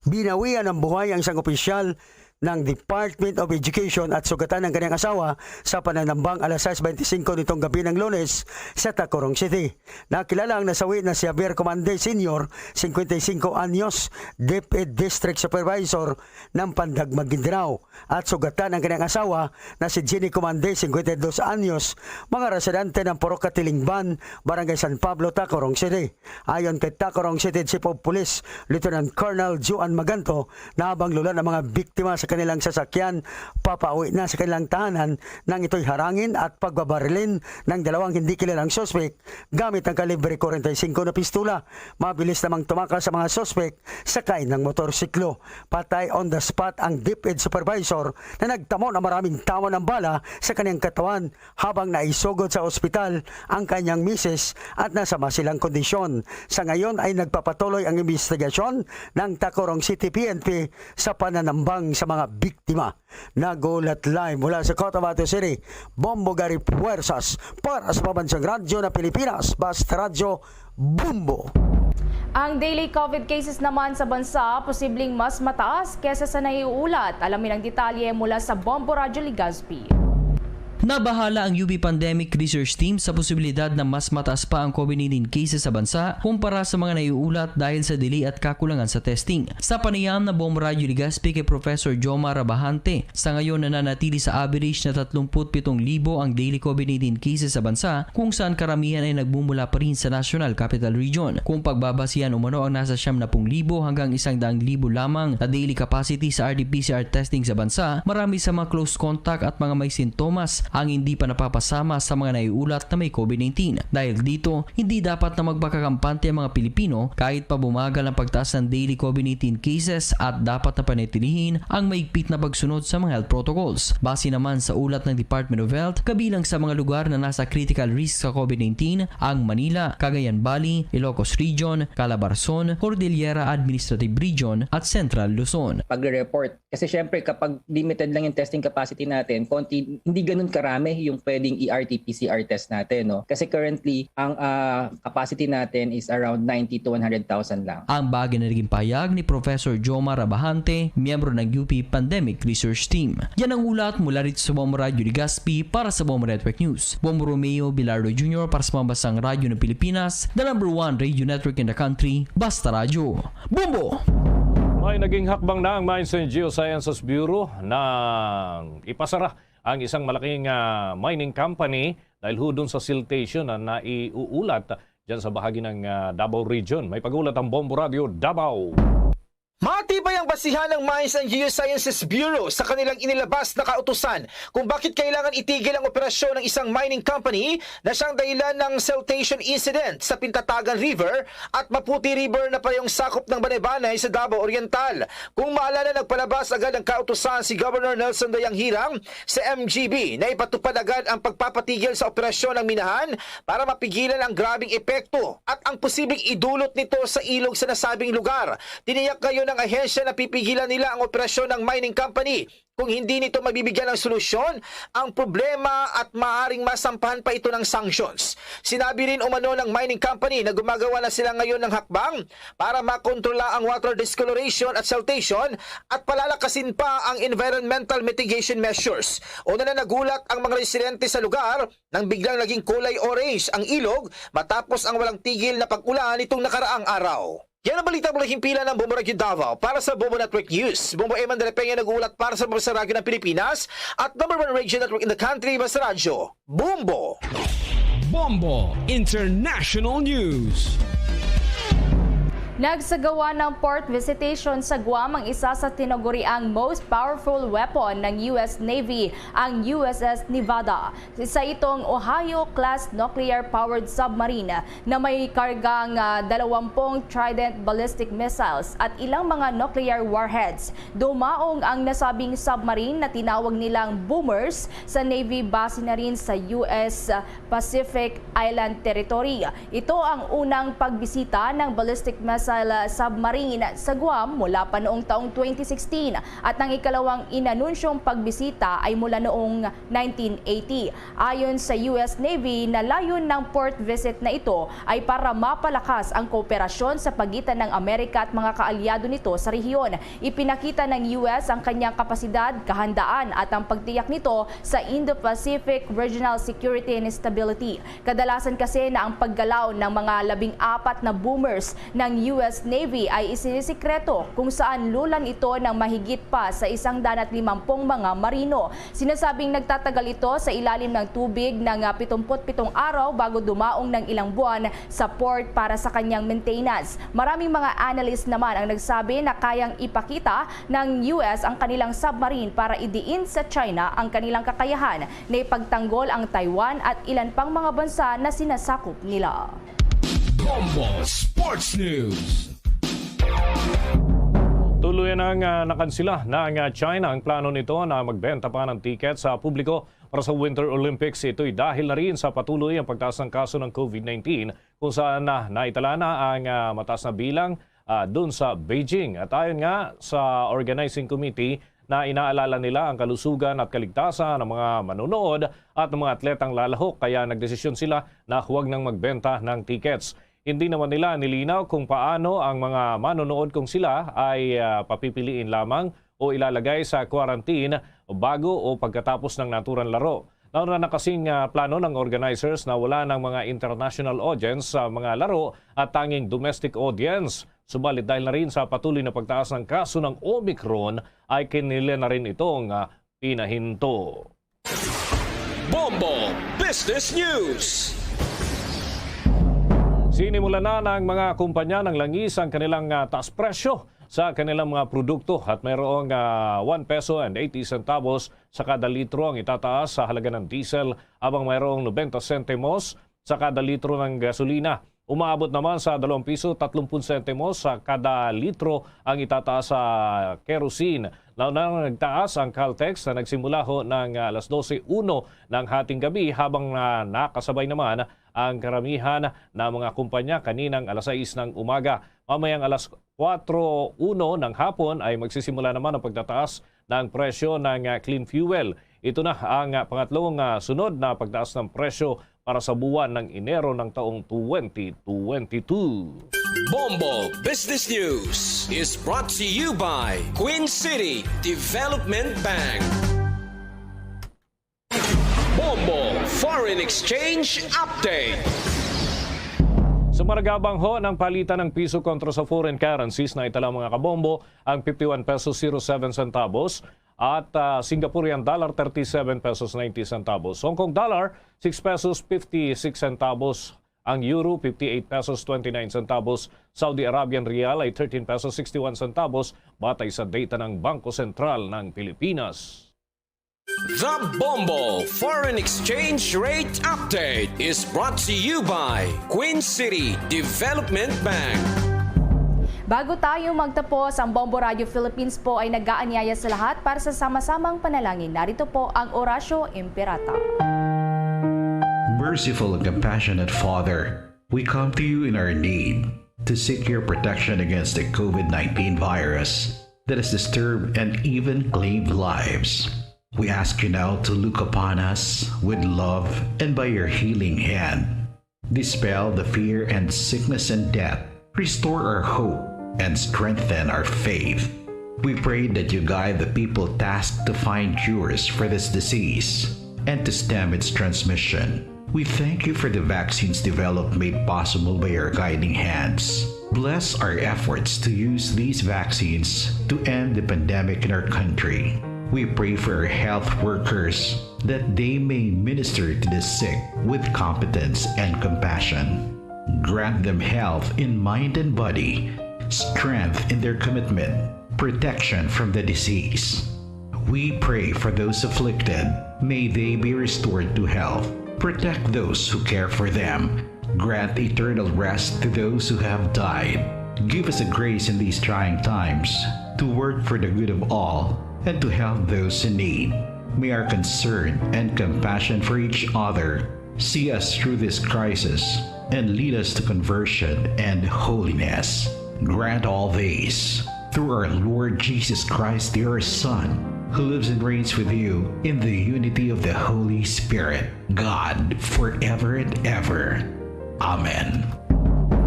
Binawian ng buhay ang isang opisyal ng Department of Education at sugatan ang kanyang asawa sa pananambang alas sais bente singko nitong gabi ng Lunes sa Tacurong City. Nakilala ang nasawi na si Javier Comande Senior, singkwenta y singko anyos, DepEd District Supervisor ng Pandag Maguindanao, at sugatan ang kanyang asawa na si Jenny Comande, singkwenta y dos anyos, mga residente ng Purok Katilingban, Barangay San Pablo, Tacurong City. Ayon kay Tacurong City Chief of Police Lieutenant Colonel Joan Maganto, nahabanglulan ang mga biktima sa kanilang sasakyan papauwi na sa kanilang tahanan nang ito'y harangin at pagbabarilin ng dalawang hindi kilalang suspek gamit ang kalibre forty-five na pistola. Mabilis namang tumakas sa mga suspek sakay ng motorsiklo. Patay on the spot ang DepEd supervisor na nagtamo ng maraming tawa ng bala sa kanyang katawan habang naisugod sa ospital ang kanyang misis at nasa masilang kondisyon. Sa ngayon ay nagpapatuloy ang investigasyon ng Tacurong City P N P sa pananambang sa mga biktima. Nagulat live mula sa Cotabato City, Bombo Gary Puersas para sa Pambansang Radyo na Pilipinas, Basta Radyo, Bombo. Ang daily COVID cases naman sa bansa posibleng mas mataas kesa sa naiuulat. Alamin ang detalye mula sa Bombo Radyo Legazpi. Nabahala ang U P Pandemic Research Team sa posibilidad na mas mataas pa ang COVID nineteen cases sa bansa kumpara sa mga naiulat dahil sa delay at kakulangan sa testing. Sa panayam na Bombo Radyo Legazpi kay Professor Joma Rabahante, sa ngayon nananatili sa average na tatlumpu't pitong libo ang daily COVID nineteen cases sa bansa, kung saan karamihan ay nagmumula pa rin sa National Capital Region. Kung pagbabasihan umano ang nasa siyam na pung libo hanggang isang daang libo lamang na daily capacity sa R T P C R testing sa bansa, marami sa mga close contact at mga may sintomas ang hindi pa napapasama sa mga naiulat na may COVID nineteen. Dahil dito, hindi dapat na magpakakampante ang mga Pilipino kahit pa bumagal ang pagtaas ng daily COVID nineteen cases at dapat na panatilihin ang maigpit na pagsunod sa mga health protocols. Base naman sa ulat ng Department of Health, kabilang sa mga lugar na nasa critical risk sa COVID nineteen ang Manila, Cagayan Valley, Ilocos Region, Calabarzon, Cordillera Administrative Region at Central Luzon. Pagre-report. Kasi syempre, kapag limited lang yung testing capacity natin, konti, hindi ganun karami yung pwedeng i-R T P C R test natin, no? Kasi currently, ang ah, capacity natin is around ninety to one hundred thousand lang. Ang bagay na naging pahayag ni Professor Joma Rabahante, miyembro ng U P Pandemic Research Team. Yan ang ulat mula rito sa Bombo Radyo Legazpi para sa Bombo Network News. Bombo Romeo Bilardo Junior para sa Pambansang Radyo ng Pilipinas, the number one radio network in the country, Basta Radyo. Bombo! May naging hakbang na ang Mines and Geosciences Bureau na ipasara ang isang malaking ah, mining company dahil hudon sa siltation na naiuulat dyan sa bahagi ng ah, Davao Region. May pag-ulat ang Bombo Radio Davao. Matibay ang basihan ng Mines and Geosciences Bureau sa kanilang inilabas na kautusan kung bakit kailangan itigil ang operasyon ng isang mining company na siyang dahilan ng siltation incident sa Pintatagan River at Maputi River na parehong sakop ng Banaybanay sa Davao Oriental. Kung maalala, nagpalabas agad ng kautusan si Governor Nelson Dayang Hirang sa M G B na ipatupad agad ang pagpapatigil sa operasyon ng minahan para mapigilan ang grabing epekto at ang posibleng idulot nito sa ilog sa nasabing lugar. Tiniyak ngayon ng ahensya na pipigilan nila ang operasyon ng mining company kung hindi nito mabibigyan ng solusyon ang problema at maaaring masampahan pa ito ng sanctions. Sinabi rin umano ng mining company na gumagawa na sila ngayon ng hakbang para makontrola ang water discoloration at siltation at palalakasin pa ang environmental mitigation measures. Una na nagulat ang mga residente sa lugar nang biglang naging kulay orange ang ilog matapos ang walang tigil na pag-ulan nitong nakaraang araw. Yan ang balita mula himpilan ng Bombo Radyo Davao. Para sa Bombo Network News, Bombo Eman de la Peña nag-uulat para sa Basta Radyo ng Pilipinas at number one radio network in the country, Basta Radyo, Bombo! Bombo International News. Nagsagawa ng port visitation sa Guam ang isa sa tinaguriang most powerful weapon ng U S Navy, ang U S S Nevada. Sa itong Ohio-class nuclear-powered submarine na may kargang ah, dalawampung Trident ballistic missiles at ilang mga nuclear warheads. Dumaong ang nasabing submarine na tinawag nilang boomers sa Navy base na rin sa U S Pacific Island Territory. Ito ang unang pagbisita ng ballistic missile submarine sa Guam mula pa noong taong twenty sixteen at ang ikalawang inanunsyong pagbisita ay mula noong nineteen eighty. Ayon sa U S Navy, nalayon ng port visit na ito ay para mapalakas ang kooperasyon sa pagitan ng Amerika at mga kaalyado nito sa rehiyon. Ipinakita ng U S ang kanyang kapasidad, kahandaan at ang pagtiyak nito sa Indo-Pacific regional security and stability. Kadalasan kasi na ang paggalaw ng mga labing apat na boomers ng U S Navy ay isinisikreto kung saan lulan ito ng mahigit pa sa isang daan at limampung mga marino. Sinasabing nagtatagal ito sa ilalim ng tubig ng, ah, pitumpu't pitong araw bago dumaong ng ilang buwan sa port para sa kanyang maintenance. Maraming mga analyst naman ang nagsabi na kayang ipakita ng U S ang kanilang submarine para idiin sa China ang kanilang kakayahan na ipagtanggol ang Taiwan at ilan pang mga bansa na sinasakop nila. Bombo Sports News. Tuluyan ang, ah, nakansila ng, ah, China ang plano nito na magbenta pa ng tiket sa publiko para sa Winter Olympics. Ito'y dahil na rin sa patuloy ang pagtaas ng kaso ng COVID nineteen, kung saan na naitala na ang, ah, mataas na bilang, ah, dun sa Beijing. At ayon nga sa organizing committee, na inaalala nila ang kalusugan at kaligtasan ng mga manonood at ng mga atletang lalahok, kaya nagdesisyon sila na huwag nang magbenta ng tickets. Hindi naman nila nilinaw kung paano ang mga manonood, kung sila ay, ah, papipiliin lamang o ilalagay sa quarantine bago o pagkatapos ng naturang laro. Nauna na kasing, ah, plano ng organizers na wala ng mga international audience sa mga laro at tanging domestic audience. Subalit, dahil na rin sa patuloy na pagtaas ng kaso ng Omicron, ay kinili na rin itong, ah, pinahinto. Bombo Business News. Sinimulan na ng mga kumpanya ng langis ang kanilang, ah, taas presyo sa kanilang mga produkto, at mayroong, ah, one peso and eighty centavos sa kada litro ang itataas sa halaga ng diesel, habang mayroong nobenta sentimos sa kada litro ng gasolina. Umaabot naman sa dalawang piso tatlong sentimos sa kada litro ang itataas sa kerosene. Nauna nang nagtaas ang Caltex na nagsimula ho ng, ah, alas dose uno ng hating gabi, habang, ah, nakasabay naman ang karamihan na mga kumpanya kaninang alas sais ng umaga. Mamayang alas kwatro uno ng hapon ay magsisimula naman ang pagtataas ng presyo ng, ah, clean fuel. Ito na ang, ah, pangatlong, ah, sunod na pagtaas ng presyo para sa buwan ng Enero ng taong twenty twenty-two. Bombo Business News is brought to you by Queen City Development Bank. Bombo Foreign Exchange Update. Sa maragabang ho ng palitan ng piso kontra sa foreign currencies, na itala, mga kabombo, ang fifty-one pesos zero seven centavos at, ah, Singaporean dollar, thirty-seven pesos ninety centavos, Hong Kong dollar, six pesos fifty-six centavos, ang euro, fifty-eight pesos twenty-nine centavos, Saudi Arabian rial ay thirteen pesos sixty-one centavos, batay sa data ng Bangko Sentral ng Pilipinas. The Bombo Foreign Exchange Rate Update is brought to you by Queen City Development Bank. Bago tayo magtapos, ang Bombo Radio Philippines po ay nag-aanyaya sa lahat para sa sama-samang panalangin. Narito po ang Oratio Imperata. Merciful and compassionate Father, we come to you in our need to seek your protection against the COVID nineteen virus that has disturbed and even claimed lives. We ask you now to look upon us with love and by your healing hand, dispel the fear and sickness and death. Restore our hope and strengthen our faith. We pray that you guide the people tasked to find cures for this disease and to stem its transmission. We thank you for the vaccines developed made possible by your guiding hands. Bless our efforts to use these vaccines to end the pandemic in our country. We pray for our health workers that they may minister to the sick with competence and compassion. Grant them health in mind and body, strength in their commitment, protection from the disease. We pray for those afflicted. May they be restored to health. Protect those who care for them. Grant eternal rest to those who have died. Give us a grace in these trying times to work for the good of all and to help those in need. May our concern and compassion for each other see us through this crisis and lead us to conversion and holiness. Grant all this through our Lord Jesus Christ, your Son, who lives and reigns with you in the unity of the Holy Spirit, God, forever and ever. Amen.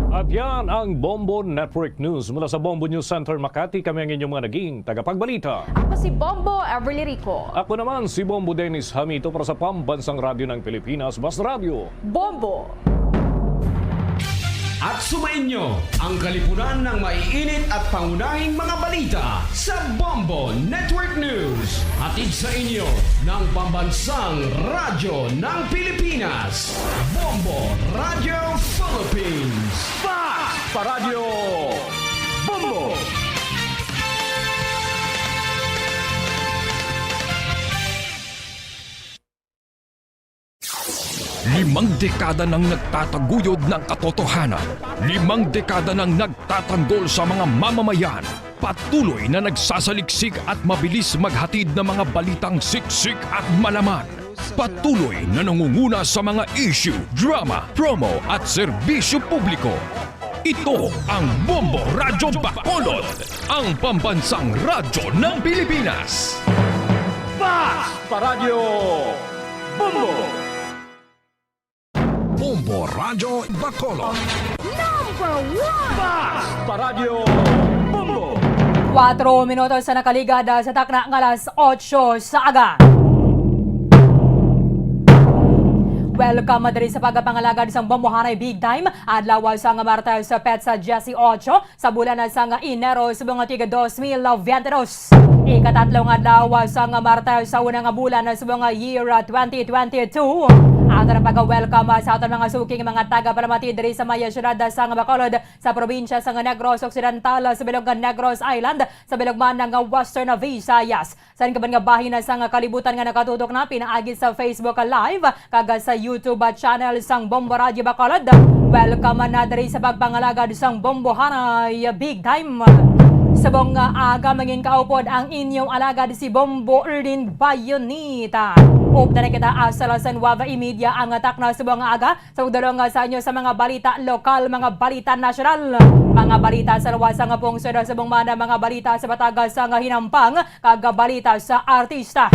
At yan ang Bombo Network News. Mula sa Bombo News Center Makati, kami ang inyong mga naging tagapagbalita. Ako si Bombo Everly Rico. Ako naman si Bombo Dennis Hamito para sa Pambansang Radyo ng Pilipinas, Basta Radyo. Bombo! At sumainyo ang kalipunan ng maiinit at pangunahing mga balita sa Bombo Network News. Hatid sa inyo ng Pambansang Radyo ng Pilipinas, Bombo Radio Philippines. Fast Paradyo Bombo! Limang dekada nang nagtataguyod ng katotohanan. Limang dekada nang nagtatanggol sa mga mamamayan. Patuloy na nagsasaliksik at mabilis maghatid ng mga balitang siksik at malaman. Patuloy na nangunguna sa mga issue, drama, promo at serbisyo publiko. Ito ang Bombo Radyo Bacolod, ang pambansang radyo ng Pilipinas. Fast Paradyo Bombo! Bombo Radyo Bacolod. Number one! Fast Paradyo Bombo! Kuwatro minutos sa nakaligad, ah, sa takna nga alas otso sa aga. Welcome diri sa pagpangalagad sang Bombohanay Big Time, adlaw sang Martes, petsa diyesotso sa bulan sang Enero subong nga tig dos mil biyente dos. Ikatatlo nga adlaw sang Martes sa una nga bulan subong nga year twenty twenty-two. Ato na pag-welcome sa aton mga suking mga tagapalamati diri sa may siyudad sang Bacolod, sa probinsya sang Negros Occidental, sa bilog nga Negros Island, sa bilog man nga Western Visayas. Sa iban nga bahin sang kalibutan nga nakatutok na pinaagi sa Facebook Live kag sa YouTube channel sang Bombo Radyo Bacolod. Welcome na diri sa pagpangalagad sang Bombohanay Big Time. Subong nga aga, mangin kaupod ang inyong alagad si Bombo Erdin Bayonita. Upda na kita, asa alas nuwebe y media ang takna subong nga aga. Sa pagdulong sa inyo sa mga balita lokal, mga balita nasyonal, mga balita sa luwas nga pungsod, subong man mga balita sa batagas nga hinampang, kag balita sa artista.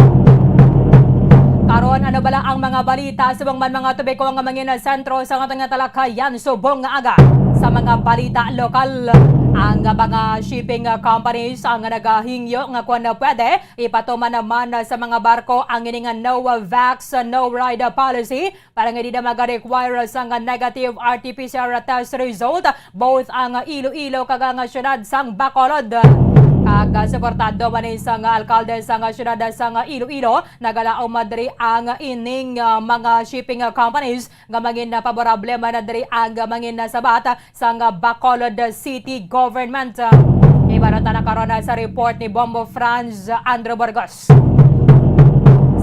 Karon, ano bala ang mga balita subong man mga topiko nga mangin sentro sa aton nga talakayan subong nga aga? Sa mga balita lokal, ang mga shipping companies ang nagahingyo nga kon pwede, ipatuman naman sa mga barko ang ini nga no vax, no ride policy para nga di na mag-require sang negative R T P C R test result, both ang Iloilo kag ang siyudad sang Bacolod. Kag suportado man ni sang alkalde sang siyudad sang Iloilo, nagalaom diri ang ining, ah, mga shipping companies nga mangin paborable man diri ang mangin sabat sang Bacolod City Government. Ibaruta na karon sa report ni Bombo Franz Andrew Burgos.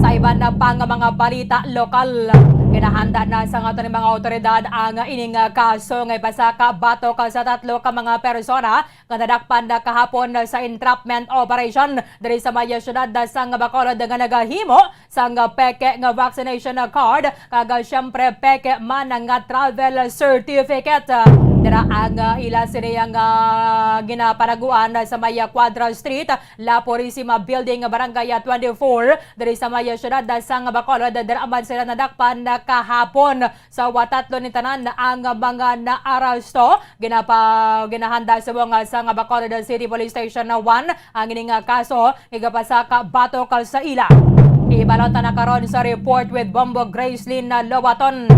Sa iban na pa nga mga balita lokal, ginahanda na sang aton mga awtoridad ang ining kaso nga ipasaka batok sa tatlo ka mga persona nga nadakpan na kahapon sa entrapment operation diri sa may siyudad sang Bacolod nga nagahimo sang peke nga vaccination card kag, ah, siyempre, peke man nga travel certificate. Dira ang, ah, ila sini ang, ah, ginapanaguan sa may, ah, Quadra Street, La Purisima Building, Barangay, ah, twenty-four, diri sa may, ah, siyudad, ah, sang Bacolod. Dira man sila nadakpan, ah, kahapon. Sa watatlo ni tanan ang mga naaresto, ginapa-, ginahanda subong sang Bacolod City Police Station one ang ining kaso nga ipasaka batok sa ila. Ibalota na karon sa report with Bombo Gracelyn Lobaton.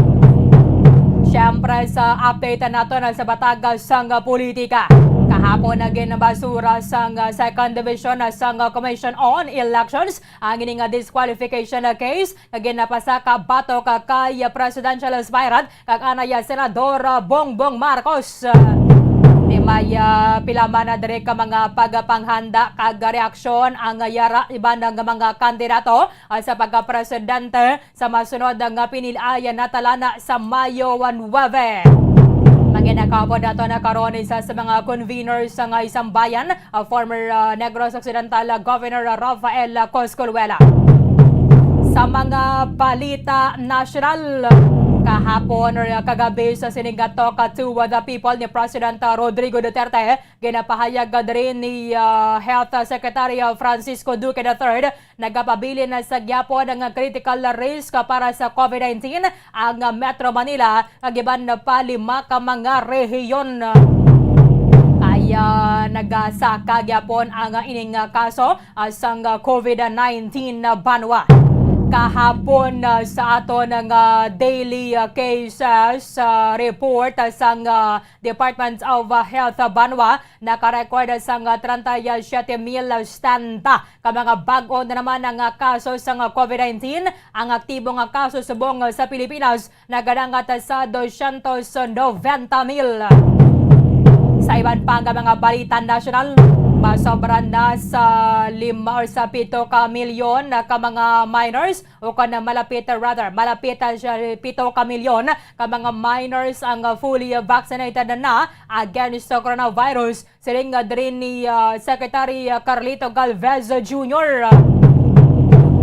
Siyempre, sa update nato na sa batagas sang politika. Kahapon, naging basura sang Second Division sang Commission on Elections ang ini nga disqualification case nga ginapasaka batok kay presidential aspirant kag anay Senador Bongbong Marcos. Ni may, ah, pila man na diri ka mga pagpanghanda kag reaksyon ang yara iban nga mga kandidato, ah, sa pagkapresidente sa masunod nga pinil-ayan na talana sa Mayo nuwebe. Manginakapod nato na karon isa sa mga conveners sa nga isang bayan, ah, former, ah, Negros Occidental, ah, Governor Rafael, ah, Coscolwela. Sa mga balita nasyonal, kahapon or kagabi sa sining Talk to the People ni President, ah, Rodrigo Duterte, ginapahayag diri ni, ah, Health Secretary, ah, Francisco Duque the third, nagapabilin na sa gyapon ang critical risk para sa COVID nineteen ang Metro Manila kag iban pa lima ka mga rehiyon. Kaya nagasaka gyapon ang ining kaso, ah, sang COVID nineteen banwa. Kahapon, ah, sa aton nga daily, ah, cases, ah, report, ah, sang, ah, Department of, ah, Health, ah, banwa, nakarecord sang, ah, treinta y siete mil setenta ka mga bag-o na naman ang, ah, kaso sang, ah, COVID nineteen. Ang aktibo nga kaso subong, ah, sa Pilipinas nagadangat sa dosyentos noventa mil. Sa iban pa nga mga balita nasyonal, masobra na sa lima or sa pito ka milyon ka mga minors, o kon malapit, rather, malapit sa pito ka milyon ka mga minors ang fully vaccinated na against sa coronavirus. Siling, ah, diri ni, ah, Secretary, ah, Carlito Galvez Junior.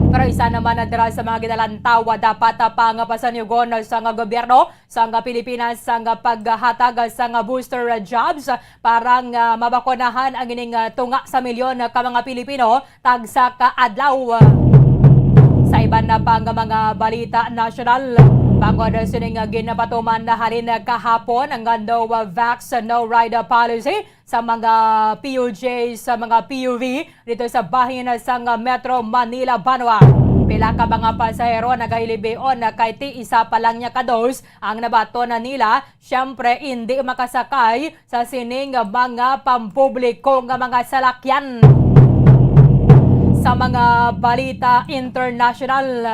Pero isa naman na dira sa mga ginalantaw, ah, dapat, ah, pangapasanyugon sa nga gobyerno, sa nga Pilipinas, sa nga paghatag, ah, sa nga booster, ah, jobs, ah, para nga mabakunahan ang ining, ah, tunga sa milyon, ah, ka mga Pilipino tagsa ka adlaw. Sa iban na pa nga mga balita nasyonal, bangod sining, ah, ginapatuman na halin kahapon ang no, ah, vax, no ride, ah, policy sa mga P U J, sa mga P U V dito sa bahin sang Metro Manila banwa. Pila ka mga pasahero nagahilibion na kay ti isa pa lang niya ka dose ang nabaton na nila, siyempre hindi makasakay sa sining mga pampubliko nga mga salakyan. Sa mga balita international,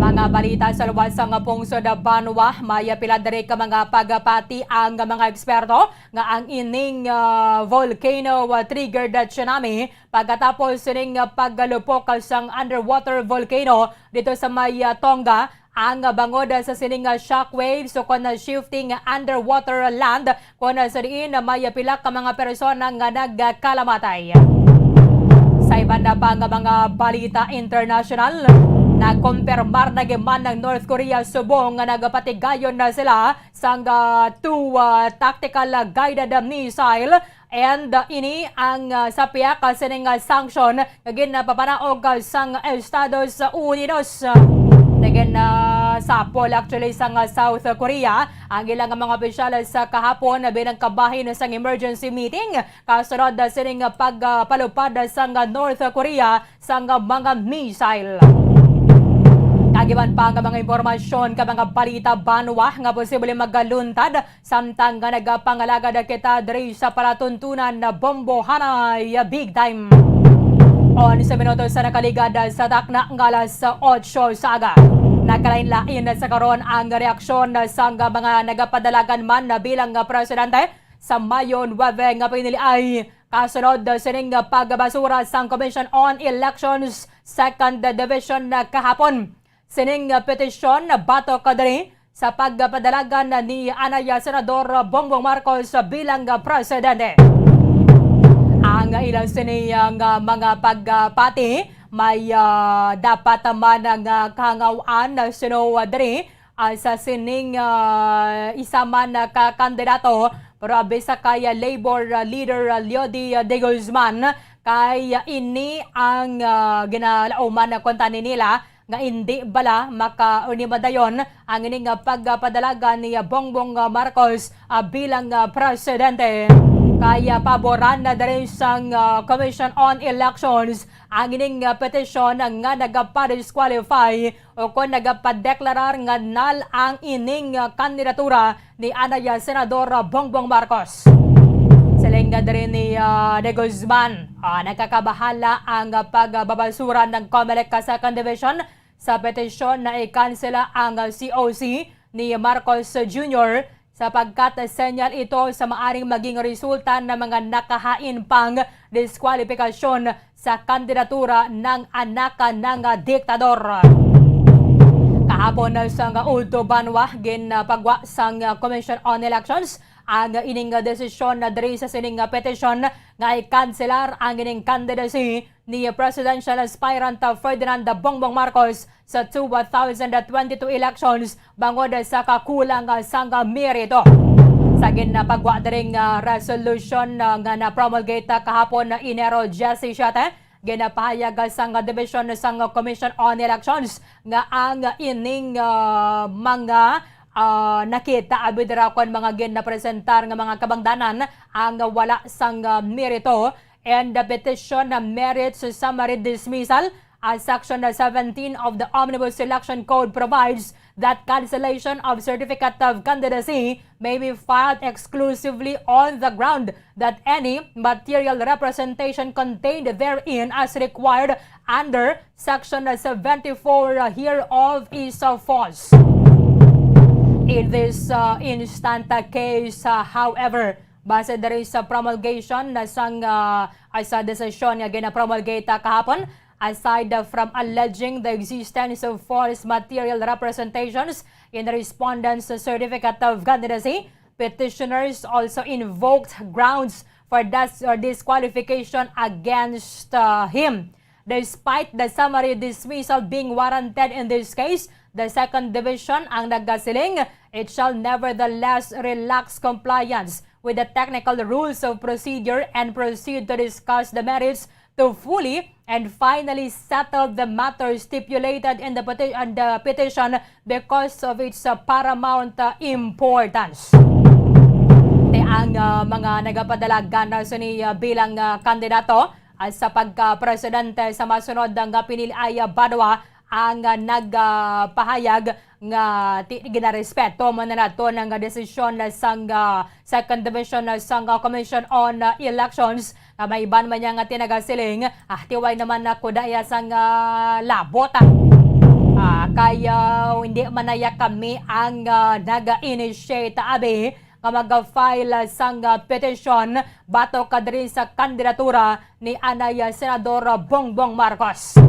mga balita sa luwas sang pungsod banwa, may pila diri ka mga pagpati ang mga eksperto nga ang ining, ah, volcano, ah, triggered tsunami pagkatapos sining, ah, paggalupok sang underwater volcano dito sa may, ah, Tonga. Ang, ah, bangod, ah, sa sining, ah, shockwaves o kon, ah, shifting underwater land, kon, ah, sa diin, ah, may, ah, pila ka mga persona nga nagkalamatay. Sa iban na pa nga mga balita international, nakumpirmar na giman ng North Korea subong nga nagapatigayon na sila sang, ah, two, ah, tactical, ah, guided, ah, missile. And, ah, ini ang, ah, sa piyak, ah, sining, ah, sanction nga ginapapanaog, ah, sang Estados Unidos. Nagin, ah, sapol actually sang, ah, South Korea ang ilang mga opisyal sa kahapon bilang kabahin sang emergency meeting kasunod, ah, sining, ah, pagpalupad sang, ah, North Korea sang mga missile. Kagiban pa nga mga impormasyon ka mga balita banwa nga posible magaluntad samtang nga nagapangalagad kita diri sa palatuntunan na bombohanay big time. Onse minutos sa nakaligad sa takna nga alas otso sa aga. Nagkalain-lain sa karon ang reaksyon sang mga nagapadalagan man bilang presidente sa Mayo nuebe nga piniliay. Kasunod sining pagbasura sang Commission on Elections Second Division kahapon, sining petisyon batok diri sa pagpadalagan ni anay Senador Bongbong Marcos bilang presidente. Ang ilang sini nga mga pagpati may, ah, dapat man nga kahangaw-an sino diri ah, sa sining, ah, isa man, ah, ka kandidato, pero abi sa kay, ah, Labor, ah, leader, ah, Leody, ah, De Guzman, kay, ah, ini ang, ah, ginalauman na kuntani nila nga indi bala maka-, o ni madayon ang ining, ah, pagpadalagan ni, ah, Bongbong, ah, Marcos, ah, bilang, ah, presidente. Kay, ah, paboran na diri sang, ah, Commission on Elections ang ining, ah, petisyon nga nagapa-disqualify o kon nagapadeklarar nga null ang ining, ah, kandidatura ni anay Senador Bongbong Marcos. Siling nga diri ni, ah, De Guzman, ah, nagkakabahala ang, ah, pagbabasura ng Comelec ka Second Division sa petisyon na ikansela ang, ah, C O C ni Marcos Junior sapagkat senyal ito sa maaring maging resulta ng mga nakahain pang diskwalipikasyon sa kandidatura ng anak ng diktador. Kahapon sa nga udto banwa, ginpagwa sang Commission on Elections ang ining desisyon na diri sa sining petisyon nga i-cancelar ang ining candidacy ni presidential aspirant Ferdinand Bongbong Marcos sa two thousand twenty-two elections bangod sa kakulang sang merito. Sa ginpagwa diri nga resolution nga na-promulgate kahapon, Enero diyesisiyete, ginapahayag sang Division sang Commission on Elections nga ang ining, ah, mga, ah, nakita abi dira kon mga ginapresentar nga mga kabangdanan ang wala sang, ah, merito and the petition na merits summary dismissal As Section seventeen of the Omnibus Election Code provides that cancellation of certificate of candidacy may be filed exclusively on the ground that any material representation contained therein as required under Section seventy-four hereof is false. In this uh, instant uh, case, uh, however, base diri sa promulgation na sang uh, ay sa desisyon nga ginapromulgate uh, kahapon, aside uh, from alleging the existence of false material representations in the respondent's certificate of candidacy, petitioners also invoked grounds for dis- or disqualification against uh, him. Despite the summary dismissal being warranted in this case, the Second Division ang nagasiling, it shall nevertheless relax compliance with the technical rules of procedure and proceed to discuss the merits to fully and finally settle the matter stipulated in the, peti- in the petition because of its uh, paramount uh, importance. Te ang uh, mga nagapadalagan na sini uh, bilang uh, kandidato uh, sa pagka-presidente sa masunod nga pinili ay uh, banwa ang uh, nagpahayag nga ti- ginarespeto man na nato nga desisyon sang uh, Second Division sang uh, Commission on uh, Elections. Nga may iban man niya nga tinagasiling, ah, tiway naman na kuda iya sang uh, labot. Ah, kay uh, hindi man na iya kami ang uh, nag-initiate abi nga mag-file sang uh, petition batok ka diri sa kandidatura ni anay Senador Bongbong Marcos.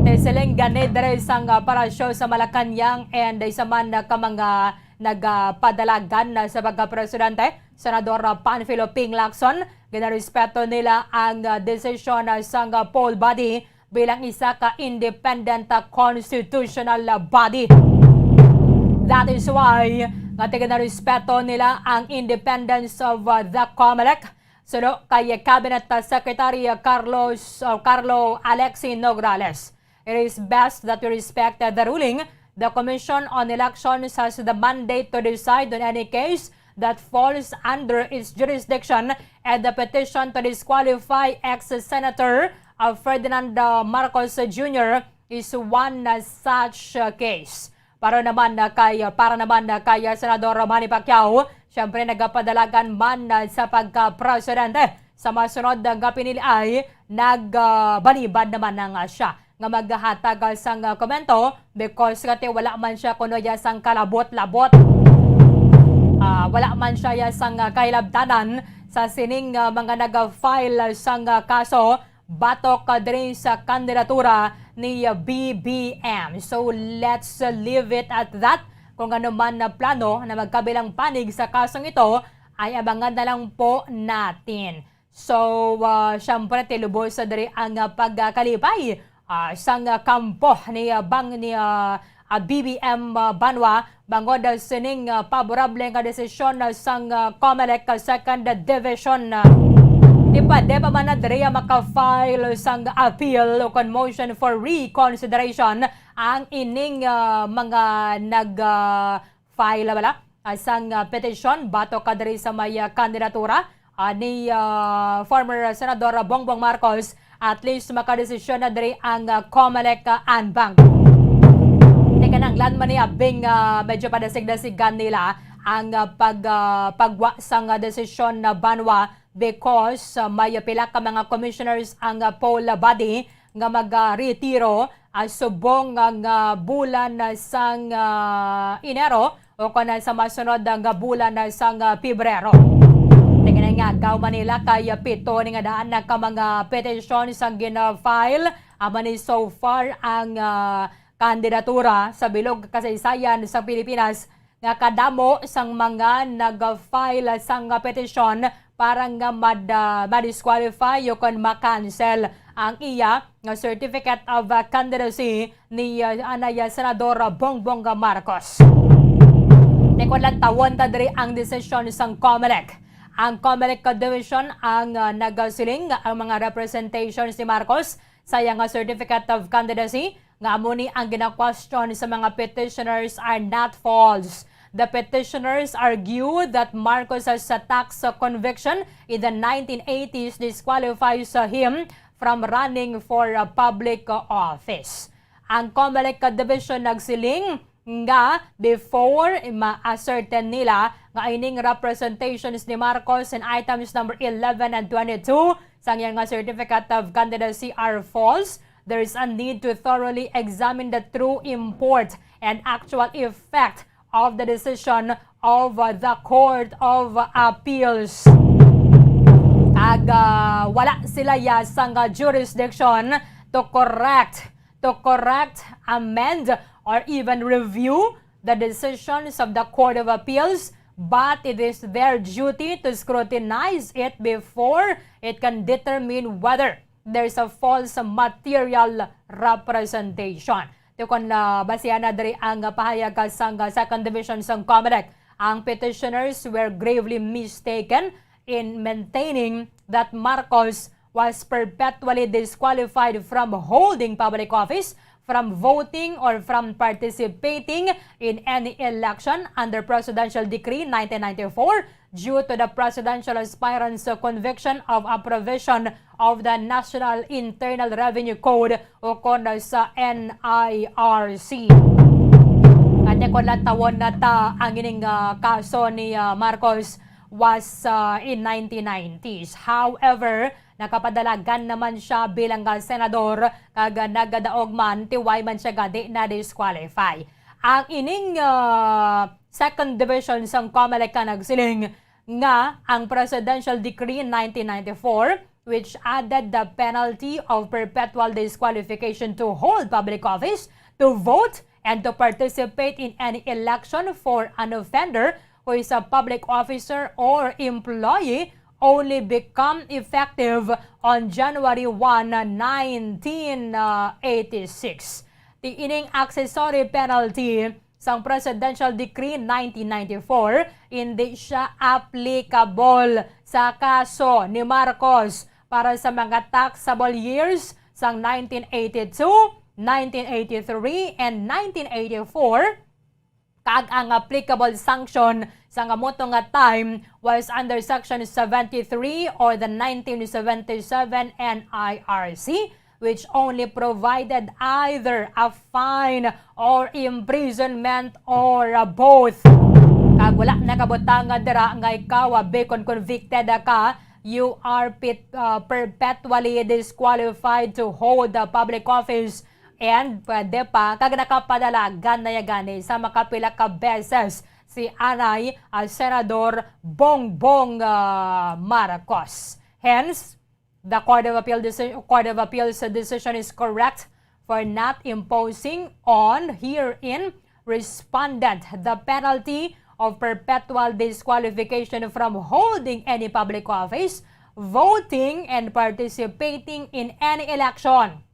Nagsiling gani diri sang uh, palasyo sa Malacañang and isa man uh, ka mga nagapadalagan na sa pagka-presidente, Senador uh, Panfilo Ping Lacson, ginarespeto nila ang uh, desisyon uh, sang uh, poll body bilang isa ka independent uh, constitutional uh, body. That is why nga ginarespeto nila ang independence of uh, the Comelec, suno kay Cabinet Secretary Carlos, uh, Carlo Alexi Nograles. It is best that we respect the ruling. The Commission on Elections has the mandate to decide on any case that falls under its jurisdiction, and the petition to disqualify ex-Senator uh, Ferdinand uh, Marcos Junior is one uh, such uh, case. Para naman na kay para naman na kay Senador Manny Pacquiao, siyempre nagapadalagan man sa pagka-presidente sa masunod nga pinili ay nagbalibad naman na nga siya nga maghatag sang komento because kati wala man siya kuno ya sang kalabot-labot. Ah, wala man siya ya sang kahilabtanan sa sining ah, mga nag-file sang ah, kaso batok ka diri sa kandidatura ni B B M. So, let's uh, leave it at that. Kung ano man na plano na magkabilang panig sa kasong ito, ay abangan na lang po natin. So, uh, syempre, tilubos sa diri ang uh, pagkalipay uh, sang uh, kampo ni uh, Bang ni uh, uh, B B M uh, Banwa bangod sining ah, paborable nga desisyon ah, sang ah, Comelec ah, Second Division. Ah, di pa, di pa man na diri ah, maka-file sang appeal o kon motion for reconsideration ang ining ah, mga nag ah, file bala ah, sang ah, petisyon batok ka diri sa may ah, kandidatura ah, ni ah, former Senador Bongbong Marcos. At least makadesisyon na diri ang ah, Comelec ah, and Bank. Kinahanglan man ni abing ah, medyo padasig-dasigan nila ang ah, pag ah, pagwa sang ah, desisyon na Banwa because ah, may pila ka mga commissioners ang ah, poll body nga magaretiro ah, subong nga, nga bulan ah, sang ah, Enero o kon sa masunod nga bulan sang ah, Pebrero. Tingnan nga, Gao Manila kay pito ni nga daan na ka mga petisyon sang gina-file. Amo ni so far ang ah, kandidatura sa bilog kasaysayan sa Pilipinas nga kadamo sang mga nag-file sang petisyon para nga mad, ah, ma-disqualify o kon ma-cancel ang iya nga certificate of ah, candidacy ni ah, anay Senador Bongbong Marcos. Ni kon lantawon ta diri ang desisyon sang Comelec. Ang Comelec Division ang ah, nagasiling nga ang mga representations ni Marcos sa iya nga certificate of candidacy nga amo ni ang gina-question sa mga petitioners are not false. The petitioners argue that Marcos's tax conviction in the nineteen eighties disqualifies him from running for a public, uh, office. Ang Comelec, uh, division nagsiling nga before ma-ascertain nila nga ining representations ni Marcos in items number eleven and twenty-two sang iya nga certificate of candidacy are false, there is a need to thoroughly examine the true import and actual effect of the decision of, uh, the Court of Appeals. Kag, uh, wala sila ya sang, uh, jurisdiction to correct, to correct, amend, or even review the decisions of the Court of Appeals, but it is their duty to scrutinize it before it can determine whether there's a false material representation. Tukon na basihan na diri ang pahayag sang Second Division sang Comelec. Ang petitioners were gravely mistaken in maintaining that Marcos was perpetually disqualified from holding public office, from voting, or from participating in any election under Presidential Decree nineteen ninety-four due to the presidential aspirant's conviction of a provision of the National Internal Revenue Code o kon sa N I R C. Kanya kon lantawon na ta ang ining, ah, kaso ni, ah, Marcos was, ah, in nineteen nineties. However, nakapadalagan naman siya bilang, ah, senador kag, ah, nagadaog man, tiway man siya gadi na disqualify. Ang ining, ah, Second Division sang Comelec nagsiling nga ang Presidential Decree nineteen ninety-four, which added the penalty of perpetual disqualification to hold public office, to vote, and to participate in any election for an offender who is a public officer or employee, only become effective on January one, nineteen eighty-six. Ti ining accessory penalty sang Presidential Decree nineteen ninety-four, hindi siya applicable sa kaso ni Marcos para sa mga taxable years sang nineteen eighty-two, nineteen eighty-three, and nineteen eighty-four, kag ang applicable sanction sa amo to nga time was under Section seventy-three or the nineteen seventy-seven N I R C, which only provided either a fine or imprisonment or, uh, both. Kag wala nakabutang nga dira nga ikaw, uh, bikon convicted ka, you are pit-, uh, perpetually disqualified to hold the public office. And pwede pa, kag nakapadalagan na ya gani sa makapila ka beses si anay, uh, Senador Bongbong, uh, Marcos. Hence, the Court of Appeal deci-, Court of Appeals decision is correct for not imposing on herein respondent the penalty of perpetual disqualification from holding any public office, voting, and participating in any election.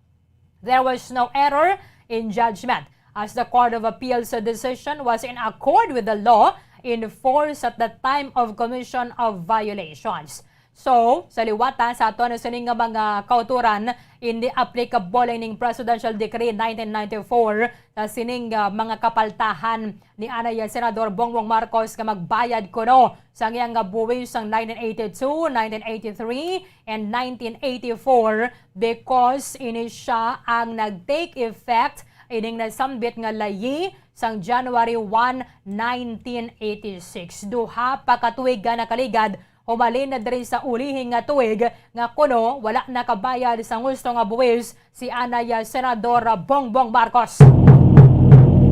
There was no error in judgment, as the Court of Appeals decision was in accord with the law in force at the time of commission of violations. So, sa liwata sa aton sining nga mga kautoran, hindi applicable ining Presidential Decree nineteen ninety-four sa sining, ah, mga kapaltahan ni anay Senador Bongbong Marcos nga magbayad kuno sang iya nga buwis sang nineteen eighty-two, nineteen eighty-three, and nineteen eighty-four, because ini siya ang nag-take effect ining nasambit nga layi sang January one, nineteen eighty-six. Duha pa ka tuig nga nakaligad, humalin na diri sa ulihi nga tuig nga kuno wala nakabayad sang husto nga buwis si anay Senador Bongbong Marcos.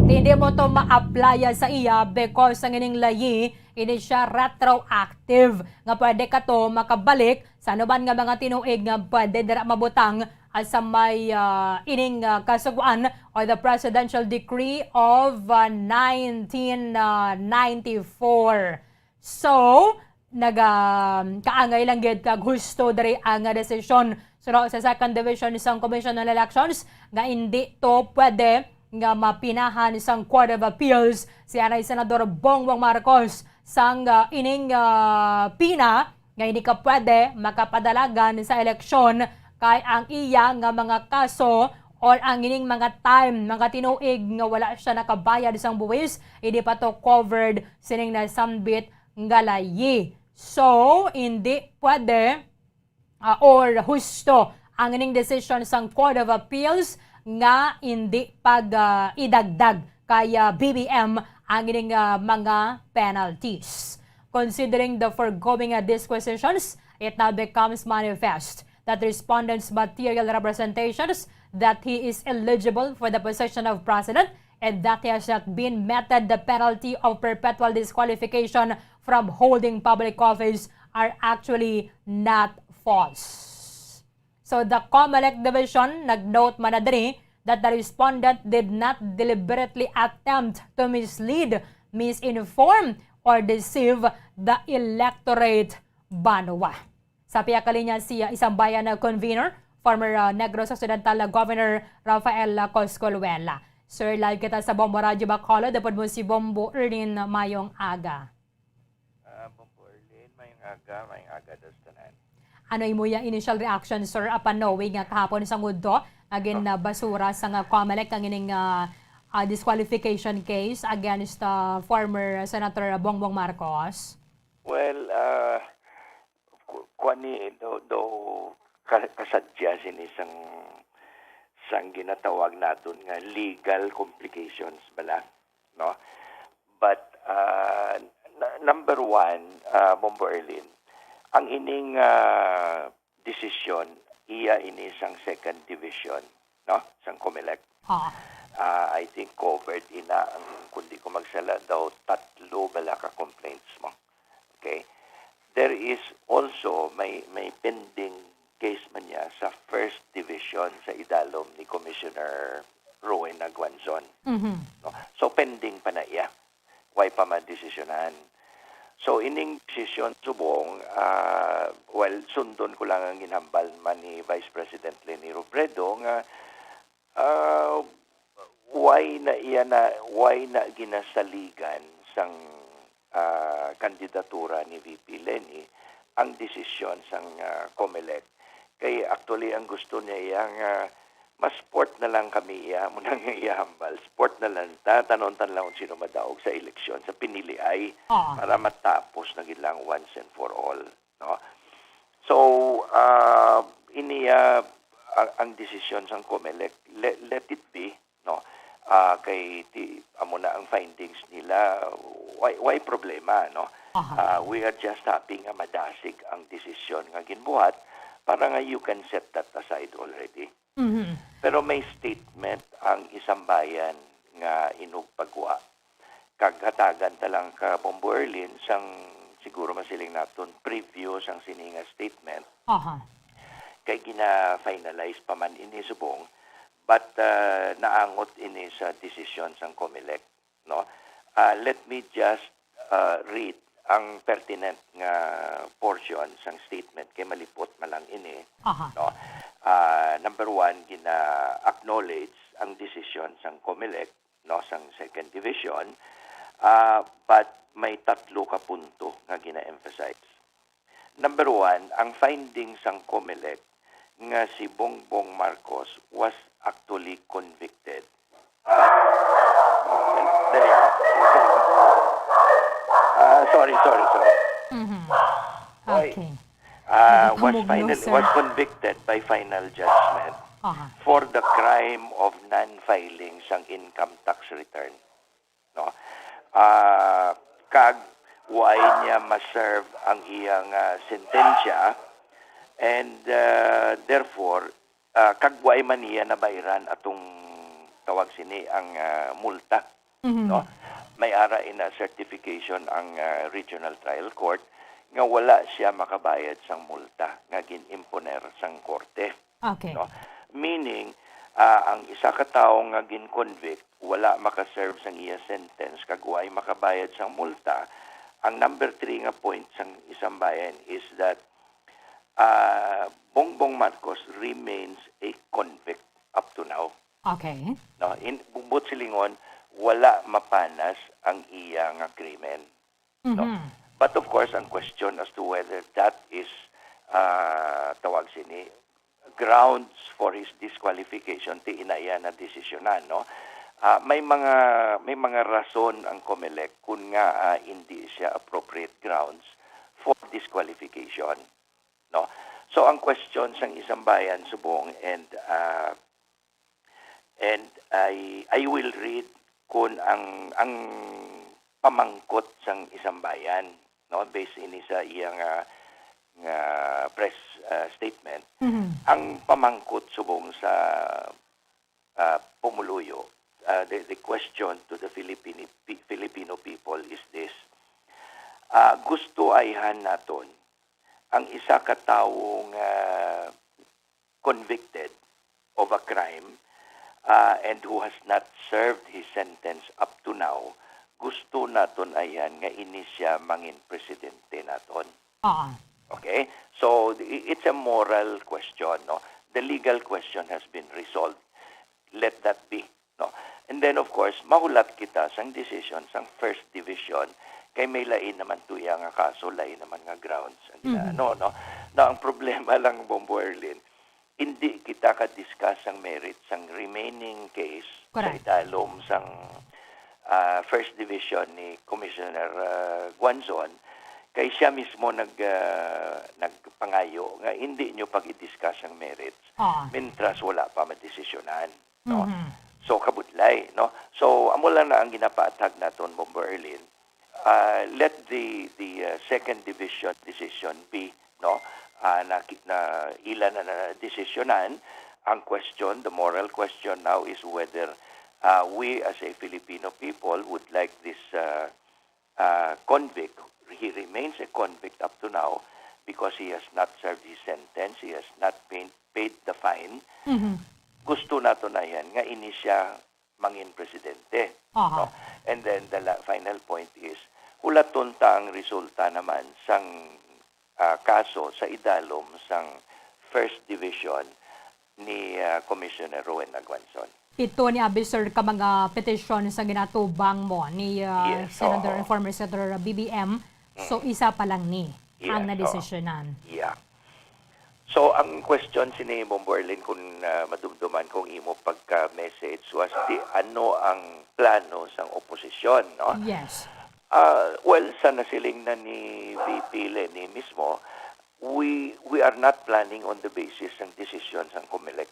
Hindi mo to ma-apply sa iya because ang ining layi, ini siya retroactive nga pwede ka to makabalik sa anuman nga mga tinuig nga pwede dira mabutang, ah, sa may, ah, ining, ah, kasugoan or the Presidential Decree of, ah, nineteen ninety-four. So, naga, kaangay lang gid kag husto diri ang, ah, desisyon. So, sa Second Division sang Commission on Elections nga hindi to pwede nga mapinahan sang Court of Appeals si anay Senador Bongbong Marcos sang, ah, ining, ah, pina nga hindi ka pwede makapadalagan sa eleksyon kay ang iya nga mga kaso or ang ining mga time, mga tinuig nga wala siya nakabayad sang buwis, hindi pa to covered sining nasambit nga layi. So, hindi pwede, ah, or husto ang ining desisyon sang Court of Appeals nga indi pag, ah, idagdag kay, ah, B B M ang ining, ah, mga penalties. Considering the foregoing, ah, disquisitions, it now becomes manifest that respondent's material representations that he is eligible for the position of president and that he has not been meted the penalty of perpetual disqualification from holding public office are actually not false. So the COMELEC division nag-note man na diri that the respondent did not deliberately attempt to mislead, misinform, or deceive the electorate banwa. Sa pihak linya si, uh, Isang Bayan, uh, convener, former, uh, Negros Occidental, uh, Governor Rafael, uh, Coscoluela. Sir, live kita sa Bombo Radyo Bacolod, upod mo si Bombo Erlin, mayong aga. Ah, Bombo Erlin, mayong aga, mayong aga daw sa tanan. Ano imo ya initial reaction, sir, upon knowing nga kahapon sang udto nga gin-, ah, basura sang, ah, COMELEC ang ining, ah, ah, disqualification case against, ah, former Senator Bongbong Marcos? Well, ah, ku-, kuwan ni, do, do, ka-, kasadya sini sang, sang ginatawag naton nga legal complications bala, no? But, ah, na-, number one, ah, Bombo Erlin, ang ining, ah, desisyon, iya ini sang second division, no? Sang COMELEC. Ah. Ah, I think covered ina ang, kung di ko magsala daw, tatlo bala ka complaints mo. Okay? There is also, may, may pending case man niya sa first division sa idalom ni Commissioner Rowen Aguanzon. Mhm. No? So, pending pa na iya. Way pa madesisyonan. So, ining desisyon subong, ah, well, sundon ko lang ang ginhambal man ni Vice President Leni Robredo nga, ah, way na iya na, way na ginasaligan sang, ah, kandidatura ni V P Leni ang desisyon sang, ah, COMELEC. Kay actually, ang gusto niya iya nga mas sport na lang kami iya, mo na nga iya hambal. Sport na lang ta, tanon-tan lang kung sino madaog sa eleksyon, sa piniliay, Oo. para matapos na gid lang once and for all, no? So, ah, ini, ah, ang, ang desisyon sang COMELEC, le-, let it be, no? Ah, kay ti, amo na ang findings nila, why, why problema, no? Aha. Ah, we are just happy nga madasig ang desisyon nga ginbuhat para nga you can set that aside already. Mhm. Pero may statement ang Isang Bayan nga inugpagwa. Kag hatagan ta lang ka, Bombo Erlin, sang siguro masiling naton preview sang sini nga statement. Aha. Kay gina-finalize pa man ini subong, but, ah, naangot ini sa desisyon sang COMELEC, no? Ah, let me just, ah, read ang pertinent nga portion sang statement kay malipot man lang ini, Aha. no? Ah, number one, gina-acknowledge ang desisyon sang COMELEC, no, sang second division, ah, but may tatlo ka punto nga gina-emphasize. Number one, ang finding sang COMELEC nga si Bongbong Marcos was actually convicted. Dali, ah. Ah, sorry, sorry, sorry. Mhm. Oy. Okay. Ah, was Nakapamugno, final, sir. was convicted by final judgment Aha. for the crime of non-filing sang income tax return. No? Ah, kag way niya ma-serve ang iyang, ah, sentensya, and, ah, therefore, ah, kag way man niya nabayran atong tawag sini ang, ah, multa, Mhm. no? May ara ina certification ang, ah, Regional Trial Court nga wala siya makabayad sang multa nga gin-imponer sang korte. Okay. No? Meaning, ah, ang isa ka tawo nga gin-convict, wala maka-serve sang iya sentence, kag way makabayad sang multa. Ang number three nga point sang Isang Bayan is that, ah, Bongbong Marcos remains a convict up to now. Okay. No? In, buot silingon, wala mapanas ang iya nga krimen. No? Mhm. But of course, ang question as to whether that is, ah, tawag sini, grounds for his disqualification, ti ina iya na desisyonan, no? Ah, may mga, may mga rason ang COMELEC kung nga, ah, hindi siya appropriate grounds for disqualification, no? So, ang question sang Isambayan subong, and, ah, and I, I will read kung ang, ang pamangkot sang Isambayan, no, based ini sa iya nga, nga press, ah, statement. Mhm. Ang pamangkot subong sa, ah, pumuluyo, ah, the, the question to the Filipini-, Pi-, Filipino people is this. Ah, gusto ayhan naton ang isa ka tawo nga convicted of a crime, ah, and who has not served his sentence up to now, gusto naton ayhan nga ini sia mangin presidente naton. Oo. Okay? So, i-, it's a moral question, no? The legal question has been resolved. Let that be, no? And then, of course, mahulat kita sang decision sang First Division, kay may lain naman to iya nga kaso, lain naman nga grounds ang Mhm. ginaano, no? Now, ang problema lang, Bombo Erlin, hindi kita ka-discuss sang merits sang remaining case sa Correct. idalom sang, ah, First Division ni Commissioner, ah, Guanzon, kay siya mismo nag, ah, nagpangayo nga hindi nyo pag-i-discuss ang merits Oo. mintras wala pa madesisyonan, no? Mhm. So, kabudlay, no? So, amo lang na ang ginapaathag naton, Bombo Erlin. Ah, let the, the, ah, second division decision be, no? Ah, na, na ila na, na desisyonan. Ang question, the moral question now is whether, ah, we as a Filipino people would like this, ah, ah, convict. He remains a convict up to now because he has not served his sentence, he has not paid, paid the fine. Mhm. Gusto naton ayhan nga ini sia mangin presidente, Aha. no? And then the la-, final point is, hulaton ta ang resulta naman sang, ah, kaso sa idalom sang First Division ni, ah, Commissioner Rowena Guanzon. Pito ni abi, sir, ka mga petisyon sa ginatubang mo ni, ah, Yes, Senator, oo. former Senator B B M. So, Mm. isa pa lang ni Yes, ang oo. nadesisyonan. Yeah. So, ang question sini, Bombo Erlin, kung, ah, madumduman kong imo pagka-message was di ano ang plano sang oposisyon, no? Yes. Ah, well, sa nasiling na ni V P Leni mismo, we, we are not planning on the basis sang desisyon sang Comelec.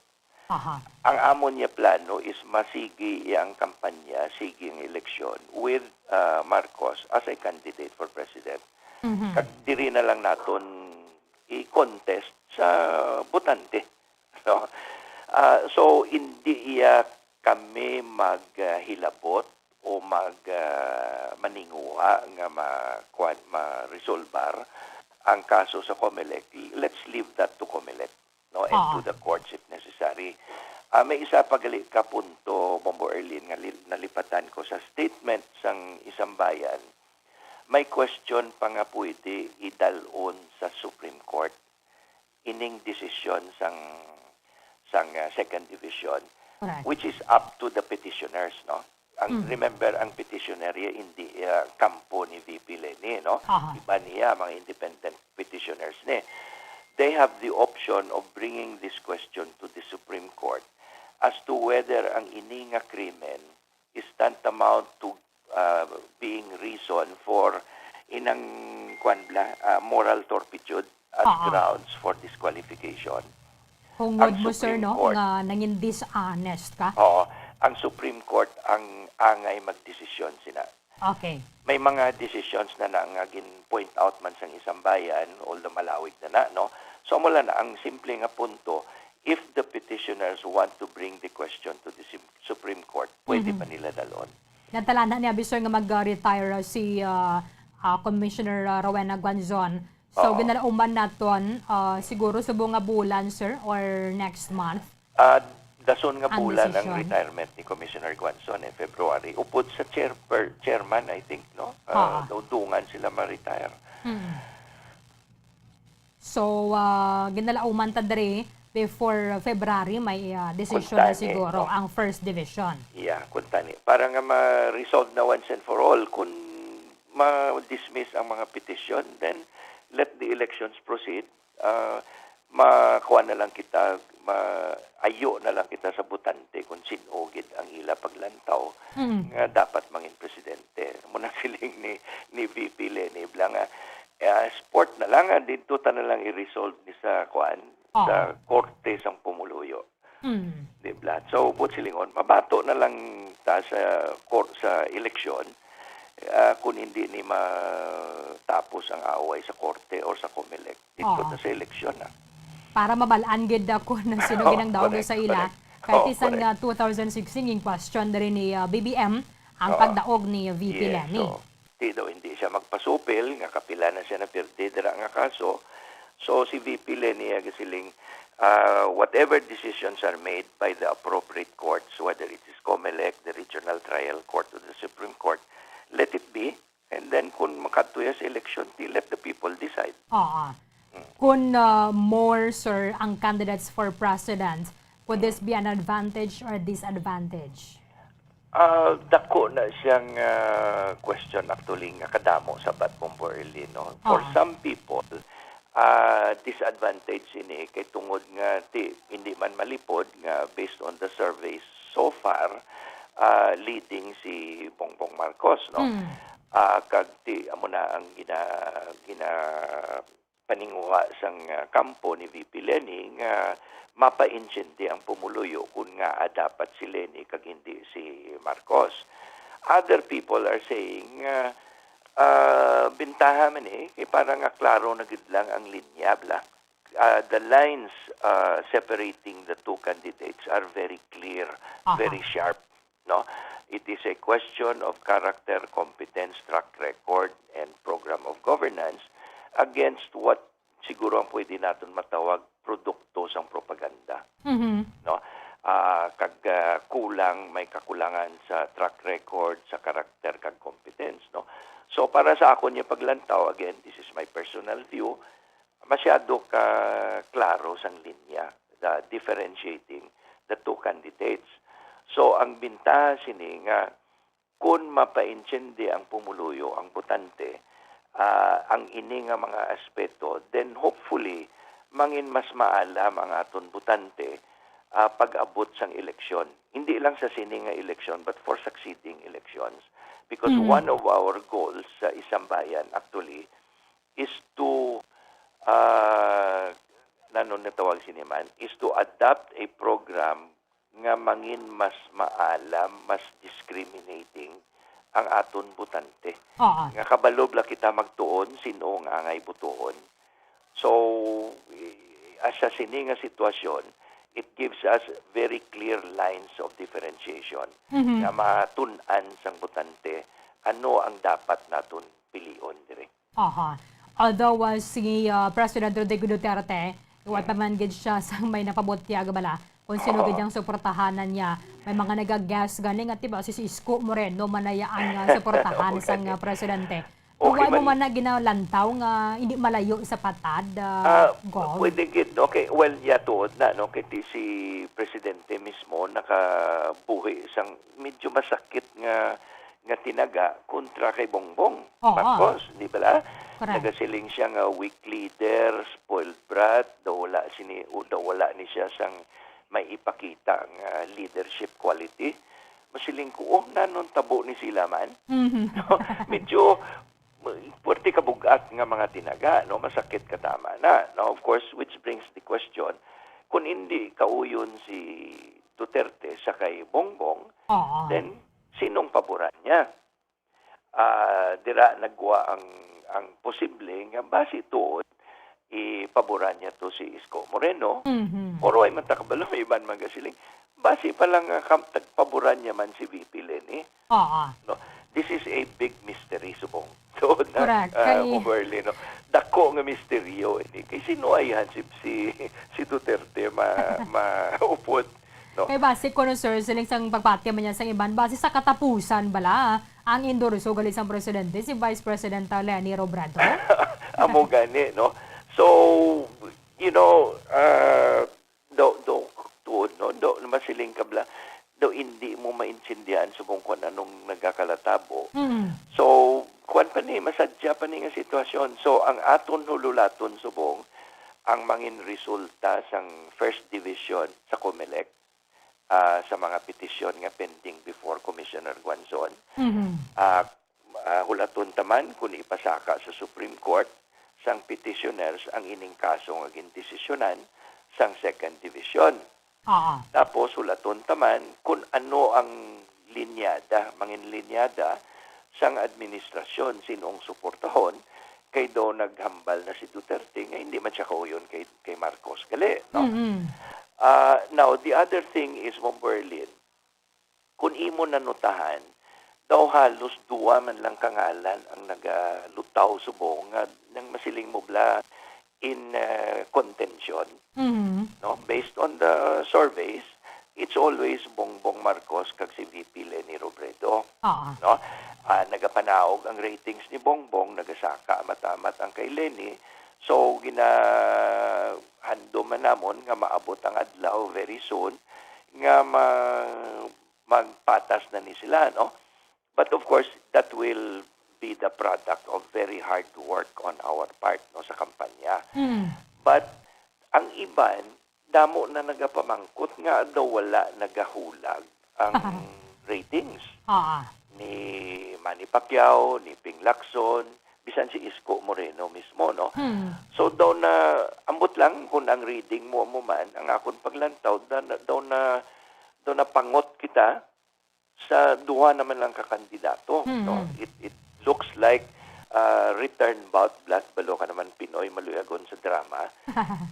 Aha. Ang amon niya plano is masigi iya ang kampanya, sige ang eleksyon with, ah, Marcos as a candidate for president. Mhm. Kag diri na lang naton i-contest sa botante, no? Ah, so, hindi iya kami maghilabot o mag, ah, maninguha nga ma-, kuwan, ma-resolbar ang kaso sa Comelec. Let's leave that to Comelec, no, and to Oo. the courts if necessary. Ah, may isa pa gali ka punto, Bombo Erlin, nga li-, nalipatan ko sa statement sang Isambayan. May question pa nga pwede idalon sa Supreme Court ining desisyon sang, sang, ah, Second Division, Correct. which is up to the petitioners, no? Ang, Mm. remember, ang petitioner iya hindi, ah, kampo ni V P Leni, no? Aha. Iba niya, mga independent petitioners ni. They have the option of bringing this question to the Supreme Court as to whether ang ini nga krimen is tantamount to, ah, being reason for inang, kwan bala, ah, moral turpitude as Oo. grounds for disqualification. Hungod Ang mo, sir, Supreme no, Court nga nangin dishonest ka? Oo. Ang Supreme Court ang angay magdesisyon sina. Okay. May mga decisions na na nga gin-point out man sang Isambayan, although malawig na na, no? So, amo lang na, ang simple nga punto, if the petitioners want to bring the question to the Sim-, Supreme Court, pwede Mhm. pa nila dalon. Natalana ni abi, sir, nga mag-retire si, ah, ah, Commissioner, ah, Rowena Guanzon. So, Oo. ginalauman naton, ah, siguro subong nga bulan, sir, or next month? Ah, dason nga Ang bulan ang desisyon? retirement ni Commissioner Guanzon, eh, February. Upod sa chair-, per-, chairman, I think, no? Ah, Oo. daw dungan sila ma-retire. Mm. So, ah, ginalauman ta diri before February, may, ah, desisyon na Kuntani, siguro no? ang First Division. Yeah, kuntani. Para nga ma-resolve na once and for all, kung ma-dismiss ang mga petisyon, then let the elections proceed. Ah, makuha na lang kita, ma-, ayo na lang kita sa botante kung sin-o gid ang ila paglantaw Mm. nga dapat mangin presidente. Amo na siling ni, ni V P Leni bala nga, Eh, sport na lang, ah, dito ta na lang i-resolve ni sa, kuan, Oo. sa korte sang pumuluyo. Mm. Di ba? So, buot silingon, mabato na lang ta sa kor-, sa eleksyon, ah, kung hindi ni matapos ang away sa korte or sa Comelec. Dito Oo. ta sa eleksyon, ah. Para mabal-an gid ako na sino Oo, ginang daog correct, sa ila. Correct. Kahit Oo, isang, correct. ah, two thousand sixteen, in question na rin ni, ah, B B M ang Oo. pagdaog ni V P Yes, Leni. Oo. Di daw hindi siya magpasupil, nga kapila na siya napirdi dira nga kaso. So, si V P Leni, ah, gasiling, ah, whatever decisions are made by the appropriate courts, whether it is Comelec, the Regional Trial Court, or the Supreme Court, let it be. And then, kung makadto ya sa election, di let the people decide. Oo. Mm. Kung, ah, more, sir, ang candidates for president, would this Mm. be an advantage or a disadvantage? Ah, dako na siyang, ah, question actually nga kadamo sa bat Bomborelli, no? For Ah. some people, ah, disadvantage ini kay tungod nga ti, hindi man malipod nga based on the surveys so far, ah, leading si Bongbong Marcos, no? Mm. Ah, kag ti, amo na ang gina-, gina-, paninguha sang, ah, kampo ni V P Leni nga mapaintindi ang pumuluyo kun ngaa dapat si Leni kag hindi si Marcos. Other people are saying, ah, ah, bintaha man, eh, kay para nga klaro na gid lang ang linya, bala. Ah, the lines, ah, separating the two candidates are very clear, Aha. very sharp. No? It is a question of character, competence, track record, and program of governance against what siguro ang pwede naton matawag produkto sang propaganda. Mhm. No? Ah, kag, ah, kulang, may kakulangan sa track record, sa karakter, kag competence, no? So, para sa akon nga paglantaw, again, this is my personal view, masyado ka klaro sang linya, the differentiating the two candidates. So, ang bintaha sini nga kun mapaintindi ang pumuluyo, ang botante, ah, ang ini nga mga aspeto, then hopefully, mangin mas maalam ang aton botante, ah, pag-abot sang eleksyon. Hindi lang sa sini nga eleksyon, but for succeeding elections. Because Mm. one of our goals sa Isambayan, actually, is to, ah, nano natawag sini man, is to adopt a program nga mangin mas maalam, mas discriminating ang aton botante. Oo. Nga kabalo bala kita magtuon sin-o ang angay botohon. So, i-, sa sini nga sitwasyon, it gives us very clear lines of differentiation Mhm. nga matun-an sang botante ano ang dapat naton pilion diri. Aha. Although, ah, si, ah, President Rodrigo Duterte, wa Aha. pa man gid siya sang may napabutyag bala kung sino gid Aha. ang suportahanan niya. May mga naga-guess gani nga, diba, si, si Isko Moreno man na ya ang, ah, suportahan Okay. sang, ah, presidente. Okay Wa mo man. man na ginalantaw nga hindi malayo sa patad, ah, Ah, Gov? pwede gid, no? Kay, well, ya, tuod na, no? Kay ti-, si Presidente mismo nakabuhi sang medyo masakit nga, nga tinaga kontra kay Bongbong Oo. Marcos, di ba la? Correct. Nagasiling siya nga weak leader, spoiled brat, daw wala sini, o daw wala ni siya sang may ipakita nga leadership quality. Masiling ko, "Oh, nanon tabo ni sila man?" Mhm. No? Medyo, puwerte ka bug-at nga mga tinaga, no? Masakit ka tama na, no? Of course, which brings the question, kung hindi kauyon si Duterte sa kay Bongbong, Oo. then sinong paboran niya? Ah, dira nagwa ang, ang posible nga basi tuod ipaboran niya to si Isko Moreno. Mhm. Pero ay man ta kabalo, may iban man gasiling, basi pa lang nga kam-, tagpaboran niya man si V P Leni. Oo. No? This is a big mystery, subong. So, na, Correct. ah, Kay overly, no? Dako nga misteryo ini. Kay sino ayhan si, si, si Duterte ma-, maupod, no? Kay basi kuno, sir, siling sang pagpati man niya sang iban, basi sa katapusan bala ang endorso gali sang presidente si Vice President, ah, Leni Robredo? Amo gani, no? So, you know, ah, do, do, tuod, no? Do, masiling ka bala, do, hindi mo maintindihan subong kung anong nagakalatabo. Mm. So, kuwan pa ni, masadya pa ni nga sitwasyon. So, ang aton hululaton subong, ang mangin resulta sang first division sa Comelec, ah, sa mga petisyon nga pending before Commissioner Guanzon. Mhm. Ah, ah, hulaton ta man kung ipasaka sa Supreme Court, sang petitioners ang ining kaso nga gindesisyonan sang Second Division. Oo. Tapos, hulaton ta man kung ano ang linyada, mangin linyada sang administrasyon, sinong suportahon, kay daw naghambal na si Duterte nga hindi man siya kauyon kay, kay Marcos gali, no? Mm-mm. Ah, now, the other thing is, Ma'am Berlin, kung imo nanutahan, daw halos duwa man lang ka ngalan ang nagalutaw subong nga nang masiling mo bala in, uh, contention, Mhm. no? Based on the surveys, it's always Bongbong Marcos kag si V P Leni Robredo, Oo. no? Ah, nagapanaog ang ratings ni Bongbong, nagasaka amat-amat ang kay Leni. So, ginahandom man namon nga maabot ang adlaw very soon nga ma-, magpatas na ni sila, no? But of course, that will be the product of very hard work on our part, no, sa kampanya. Mm. But ang iban, damo na nagapamangkot nga daw wala nagahulag ang ratings Oo. ni Manny Pacquiao, ni Ping Lacson, bisan si Isko Moreno mismo, no? Hmm. So, daw na, ambot lang kung ang reading mo, mo man, ang akon paglantaw, da-, daw na, daw napangot kita sa duha naman lang ka kandidato, no? Mm. It, it looks like, ah, return bout, bla-, balo ka naman Pinoy, maluyagon sa drama.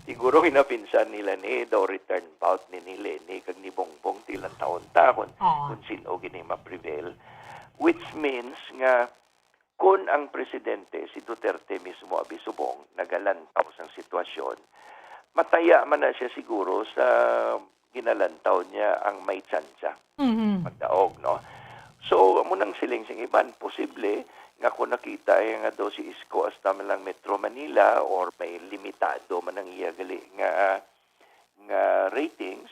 Siguro ginapinsan nila ni daw return bout ni, ni Leni kag ni Bongbong, ti lantawon ta kung, Oo. kung sin-o gini ma-prevail. Which means nga kung ang presidente, si Duterte mismo, abi subong, nagalantaw sang sitwasyon, mataya man na siya siguro sa ginalantaw niya ang may tsansa Mhm. magdaog, no? So, amo nang siling sing iban, posible nga kung nakita niya nga daw si Isko hasta man lang Metro Manila or may limitado man ang iya gali nga, nga ratings,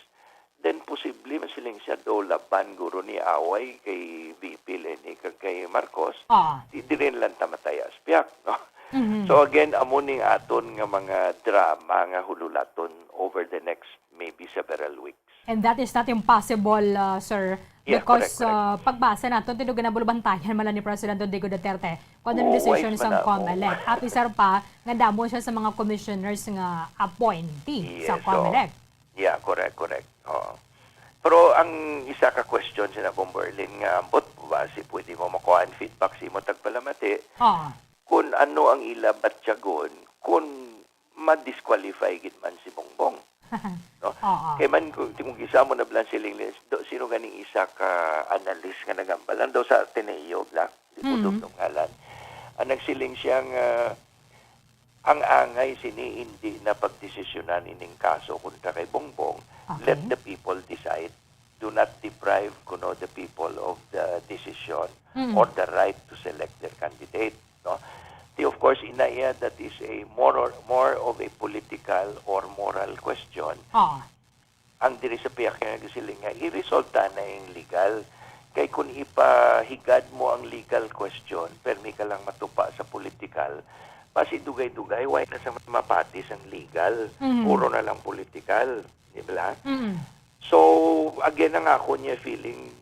then posible man siling siya daw laban guro ni away kay V P Leni kag kay Marcos. Ah. Di, di rin lang ta mataya sa piyak, no? Mhm. So again, amo ning aton nga mga drama nga hululaton over the next maybe several weeks. And that is not impossible, uh, sir, Yeah, because, correct, correct. uh, pagbasa nato, tinuod nga nabulubantayan man lang ni President Rodrigo Duterte kung ano ang Oo, decision wise man sang na, oo. COMELEC. Apisar pa nga damo siya sa mga commissioners nga appointee sa Yes, oo. COMELEC. Yeah, correct, correct. Oo. Pero ang isa ka question sina Bomberlin nga, ambot ba si pwede mo makuha ang feedback sa imo tagpalamati? Oo. Kung ano ang ila batyagon, kung ma-disqualify gid man si Bongbong. No? Oo. Kay man, kung, kung gisa mo na blan siling list, do, sino ganing isa ka analyst nga nagambal? Ang daw sa Ateneo, bla? Di ko Mm. dugtong ngalan. Ang nagsiling siya nga, ang angay sini hindi na pagdesisyonan ining kaso kontra kay Bongbong. Okay. Let the people decide. Do not deprive kuno the people of the decision Mm. or the right to select their candidate, no? Di, of course, ina iya, that is a more or, more of a political or moral question. Ah. Ang diri sa piyak nga gisiling nga, i-resolve ta na yung legal. Kay kung ipahigad mo ang legal question, permi ka lang matupa sa political, basi dugay-dugay, why na sa mapati sang legal? Mhm. Puro na lang political, di ba? Mm. So, again, ang ako niya feeling,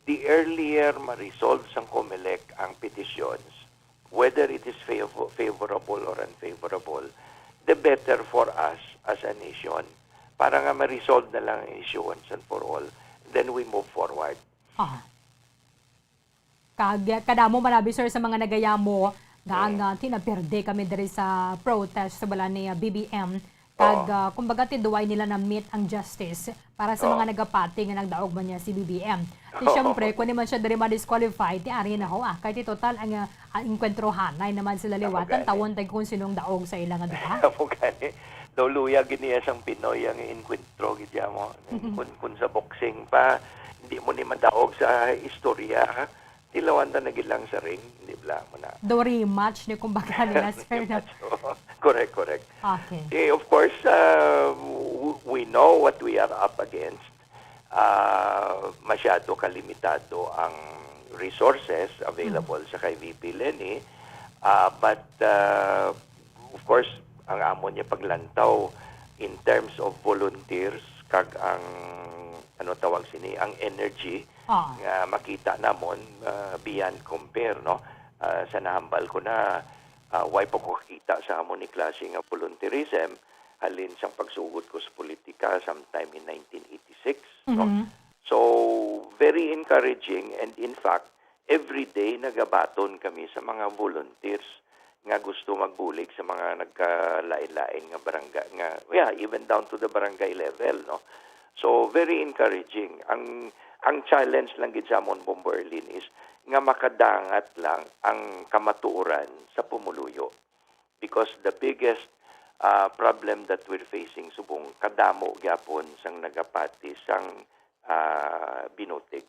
the earlier ma-resolve sang COMELEC ang petitions, whether it is favor-, favorable or unfavorable, the better for us as a nation. Para nga ma-resolve na lang ang issue once and for all, then we move forward. Ah. Kag, kadamo man abi, sir, sa mga nagayamo nga ang, Mm. ah, tinaperde kami diri sa protest sa bala ni, ah, B B M. Kag, Oo. ah, kumbaga, ti duway nila na-meet ang justice para sa Oo. mga nagapati nga nagdaog man niya si B B M. Ti, Oo. siyempre, kung di man siya diri ma-disqualify, ti ari na ho, ah. Kay ti total, ang, ah, ang enkwentro hanay naman sila Amo liwatan, gani. tawon tay kung sinong daog sa ila nga duha. Amo gani. Daw luya gid niya sang Pinoy ang enkwentro gid ya mo. Kung, kung sa boxing pa, hindi mo ni madaog sa istorya, ha? Tilawan ta na gid lang sa ring, di bala mo na. Do rematch ni kumbaga nila, sir, na. Rematch, oo. Correct, correct. Okay. Eh, of course, uh, w-, we know what we are up against. Uh, masyado kalimitado ang resources available Mm. sa kay V P Leni. Uh, but, uh, of course, ang amon niya paglantaw in terms of volunteers kag ang, ano tawag sini, ang energy Ah. nga makita namon, ah, beyond compare, no? Ah, sa nahambal ko na, Ah, way pa ko kakita sa amo ni klase nga volunteerism halin sang pagsugod ko sa politika sometime in nineteen eighty-six, no? Mhm. So, very encouraging, and in fact, every day nagabaton kami sa mga volunteers nga gusto magbulig sa mga nagkalain-lain nga barangay, nga, yeah, even down to the barangay level, no? So, very encouraging. Ang ang challenge lang gid sa amon, Bombo Erlin, is nga makadangat lang ang kamatuoran sa pumuluyo. Because the biggest ah, problem that we're facing subong kadamo gyapon sang nagapati sang ah, binutig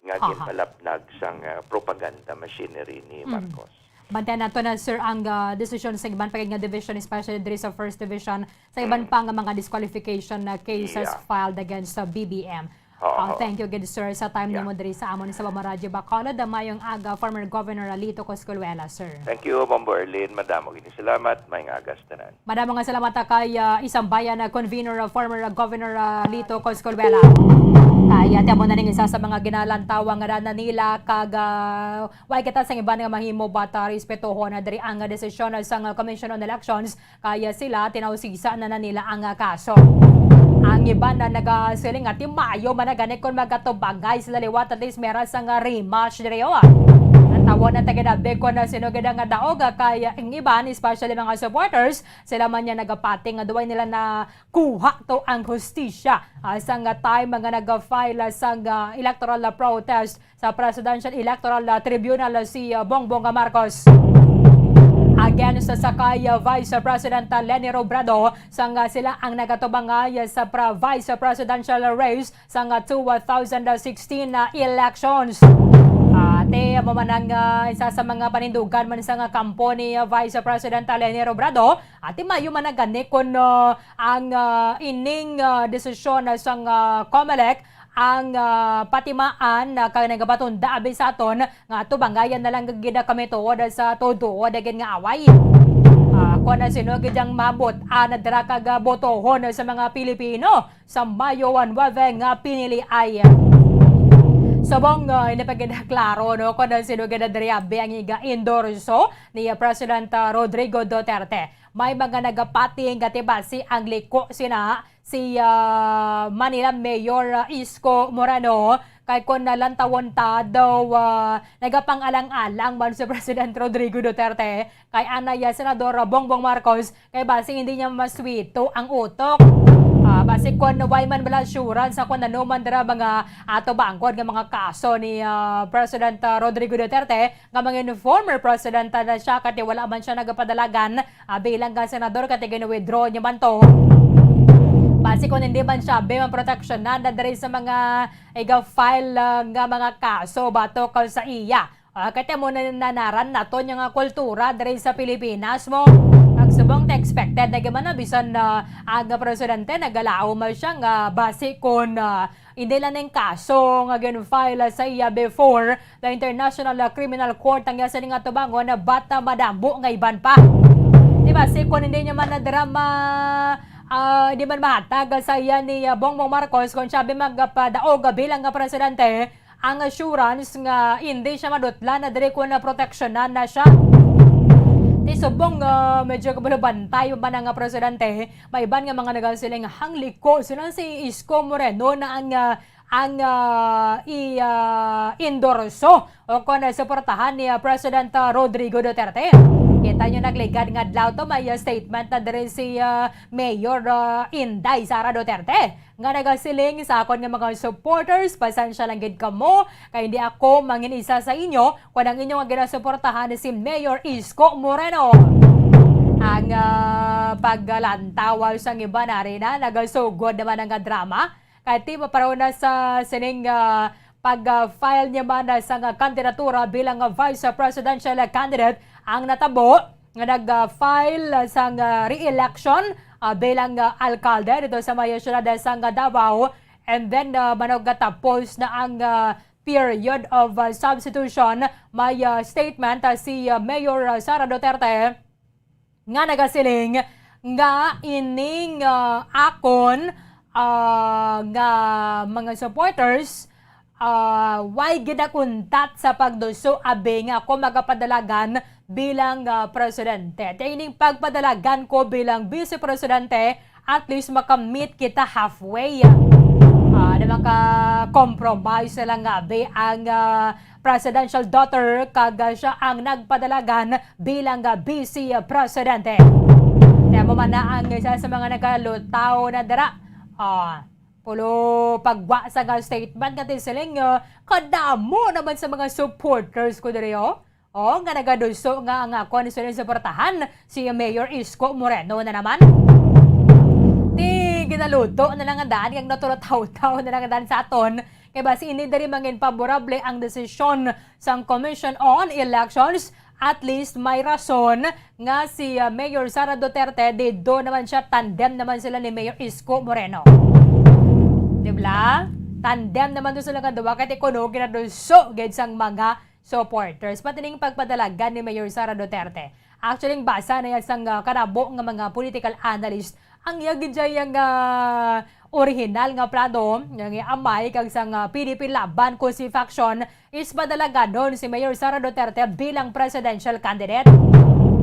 nga Aha. Ginpalapnag sang ah, propaganda machinery ni Mm. Marcos. Bantayan nato na, sir, ang ah, desisyon sa iban pa gid nga division, especially diri sa First Division, sa iban pa nga mga disqualification na cases Yeah. filed against sa B B M. Oo. Ah, thank you gid, sir, sa time Yeah. nimo diri sa amon sa Bombo Radyo Bacolod. Ah, mayong aga, former Governor Lito Coscolwela, sir. Thank you, Bombo Erlin. Madamo gini salamat. May nga agas tanan. Madamo nga salamat ta kay ah, Isambayan na convener, ah, former ah, Governor ah, Lito Coscolwela. Kay ah, amo na ning isa sa mga ginalantawa nga na nila kag ah, way kita sang iban nga mahimo, but ah, respetuhon na diri ang ah, desisyon sang ah, Commission on Elections, kay ah, sila tinausisa na, na nila ang ah, kaso. Ang iban na nagasiling nga timayo man na gani kon magatubangay sila liwat, at least mera sang ah, rematch diri, oh. Ang tawon na tagadabi kon ah, sino gid ang ah, daog, ah, kay ah, ang iban, especially mga supporters, sila man niya nagapati nga duway nila na kuha to ang hustisya, ah, sang ah, time nga nag-file ah, sang ah, electoral ah, protest sa Presidential Electoral ah, Tribunal, ah, si ah, Bongbong Marcos against sa kay ah, Vice President ah, Leni Robredo, sang ah, sila ang nagatubangay sa pra-, vice presidential race sang ah, two thousand sixteen na elections. Ate, amo man ang ah, isa sa mga panindugan man sa nga kampo ni ah, Vice President ah, Leni Robredo. Ate, mayo man na gani kon ah, ang ah, ining ah, desisyon na sang ah, Comelec ang ah, patimaan na kay nagabatunda abi sa aton nga tubangayan na lang gid kami tuod sa tuod-tuod gid nga away. Ah, kon na sino gid ang mabot-an na dira kag ah, botohon sa mga Pilipino sa Mayo one nga pinili ay subong ah, hindi pa gid klaro, no, kon na sino gid diri abi ang iga-endorso ni ah, President ah, Rodrigo Duterte. May mga nagapati nga ti basi ang liko sina si ah, Manila Mayor ah, Isko Moreno, kay kon nalantawon ta daw ah, nagapang-alang-alang man si President Rodrigo Duterte kay anay ah, Senador Bongbong Marcos, kay basi hindi niya maswito ang utok. Ah, basi kon way man bala assurance sa kung ano man dira mga ato bangkod nga mga kaso ni ah, President ah, Rodrigo Duterte, nga mga former president na siya, kati wala man siya nagapadalagan ah, bilang nga senador, kati gin-withdraw niya man to. Basi kung hindi man siya abi man proteksyonan na diri sa mga iga-file ah, nga mga kaso batok sa iya. Ah, kati mo na nanaran nato niya nga kultura diri sa Pilipinas mo. Ang subong ta expected na gaman na bisan na ang presidente nagalaom man siya nga basi kon ah, hindi lang ning kaso nga gin-file sa iya before the International ah, Criminal Court ang iya sining atubangon, but ah, madambo nga iban pa. Di ba, si kon hindi niya man nadrama, ah, hindi man mahatag sa iya ni ah, Bongbong Marcos kung siya bi magpadaog bilang nga presidente, ang assurance nga hindi siya madutlan na diri ko na proteksyonan na siya. Ti subong ah, medyo kabalo bantay pa man ang ah, presidente, may iban nga mga nagasiling hangliko sila si Isko Moreno na ang ah, ang ah, i ah, endorso o kon suportahan ni ah, President ah, Rodrigo Duterte. Kita nyo, nagligad nga adlaw to, may ah, statement na diri si ah, Mayor ah, Inday Sara Duterte nga nagasiling sa akon nga mga supporters, pasensya lang gid kamo kay hindi ako mangin isa sa inyo kon ang inyo nga ginasuportahan si Mayor Isko Moreno. Ang ah, paglantaw sang iban ari na nagasugod naman ang drama kay ti mapareho na sa sining ah, pag-file niya man sa nga kandidatura bilang ah, vice presidential candidate ang natabo nga nag-file sang ah, re-election ah, bilang ah, alkalde dito sa may siyudad sang Davao. And then ah, manog gatapos na ang ah, period of ah, substitution, may ah, statement ah, si ah, Mayor ah, Sara Duterte nga nagasiling nga ining ah, akon ah, nga mga supporters ah, way ginakuntat sa pagduso abi nga ako magapadalagan bilang, ah, presidente. Ti ining pagpadalagan ko bilang vice presidente, at least makamit kita halfway. Ah, na maka-compromise na lang nga, be, ang, ah, presidential daughter, kag, ah, siya ang nagpadalagan bilang, ah, vice presidente. Kaya mo man na ang isa sa mga nagalutaw na dira. Ah, pulo pagwa sa nga statement nga ti siling, ah, kadamo naman sa mga supporters ko diri, oh. O, nga nagaduso nga ang akon sinuportahan si Mayor Isko Moreno na naman. Ti ginaluto na lang ang daan, kag natulot-hawtaw na lang ang daan sa aton. Kay basi hindi diri mangin favorable ang desisyon sang Commission on Elections, at least may rason nga si, ah, Mayor Sara Duterte, di do naman siya, tandem naman sila ni Mayor Isko Moreno. Di ba? Tandem naman do sila nga duwa, kay ti kuno ginaduso gid sang mga supporters. Pati ning pagpadalagan ni Mayor Sara Duterte. Actually, ang basa na yan sang, ah, kadamo nga mga political analyst, ang iya gid siya yang, ah, original nga plano nga amay kag sang, ah, P D P Laban Cosi faction is padalaganon si Mayor Sara Duterte bilang presidential candidate.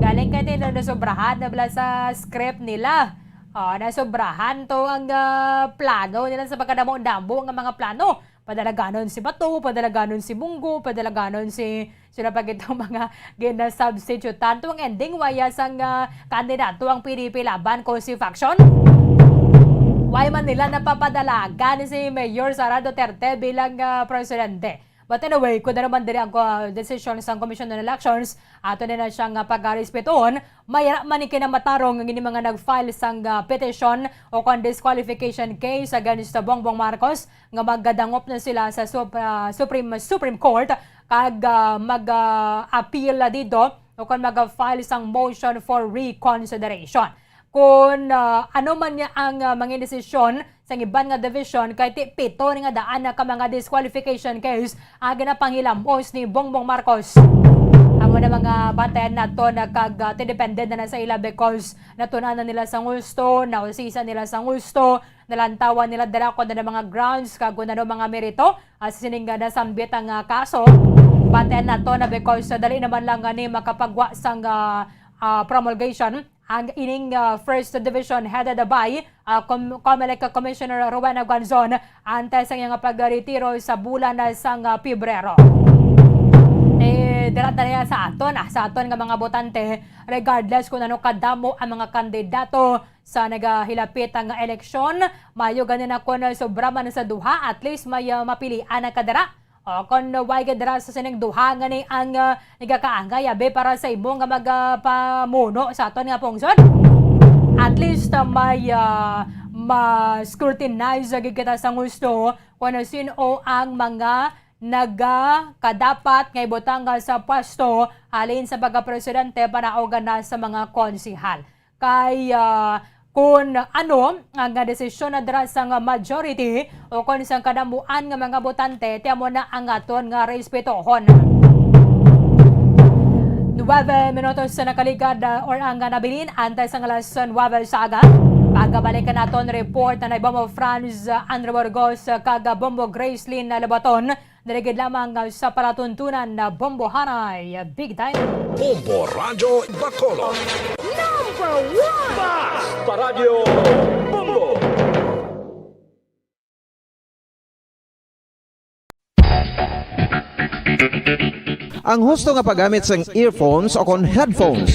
Galing kay nila nasobrahan na bala sa script nila. Ah, nasobrahan to ang, ah, plano nila sa pagkadamo-damo nga mga plano. Padalaganon si Bato, padalaganon si Bong Go, padalaganon si, sila pa gitong mga ginasubstitutan. Tuwang ending, waya sang, ah, kandidato ang P D P Laban Cosi faction. Why man nila napapadalagan si Mayor Sara Duterte bilang, ah, presidente? But anyway, kung ano man diri ang, ah, desisyon sang Commission on Elections, ato na na siyang, ah, pag-respetohon. Mayra man ni kinamatarong ang ini mga nag-file sang, ah, petition o kon disqualification case against Bongbong Marcos nga magadangop na sila sa Sup-, ah, Supreme, Supreme Court kag, ah, mag, ah, appeal na dito o kon mag-file sang motion for reconsideration. Kung, ah, ano man niya ang, ah, mga desisyon sa iban nga division, kay ti pito ni nga daan na ka mga disqualification case ang ginapanghilamos ni Bongbong Marcos. Amo na mga batayan nato na kag, ah, ti depende na, na sa ila, because natun-an na nila sang husto, nausisa nila sang husto, nalantawan nila dira kung ano mga grounds kag kung ano mga merito, ah, sa sining nga nasambit ang, ah, kaso. Batayan nato na because, ah, dali naman lang gani makapagwa sang, ah, ah, promulgation ang ining, ah, First Division headed by, ah, Com-, Comelec Commissioner Rowena Guanzon antes ang iyang pagretiro sa bulan na sang, ah, Pebrero. Eh, dira na niya sa aton, ah, sa aton nga mga botante, regardless kung ano kadamo ang mga kandidato sa nagahilapit nga eleksyon, mayo gani na kon sobra man sa duha, at least may, ah, mapilian na kadara. O, kon way gid dira sa sining duha nga ni ang, ah, nagakaangay, abi, para sa imo nga magapamuno sa aton nga pungsod. At least, ah, may, ah, ma-scrutinize gid kita sa gusto kung ano, sino ang mga nagakadapat nga ibutang sa pwesto halin sa pagkapresidente panaog na sa mga konsihal. Kay, ah, kun ano ang, ah, desisyon na dira sang majority o kon sang kadamuan nga mga botante, ti amo na ang aton nga respetohon. Nuebe minutos sa nakaligad, ah, or ang, ah, nabilin, antes ang alas nuebe sa aga. Pagabalikan naton report na ni Bombo Franz, ah, Andrew Burgos, ah, kag, ah, Bombo Gracelyn, ah, Labaton. Diri gid lamang sa palatuntunan na Bombo Haray, Big Time. Bombo Radyo Bacolod. Number one! Basta Radyo Bombo! Ang husto nga paggamit sang earphones o kon headphones.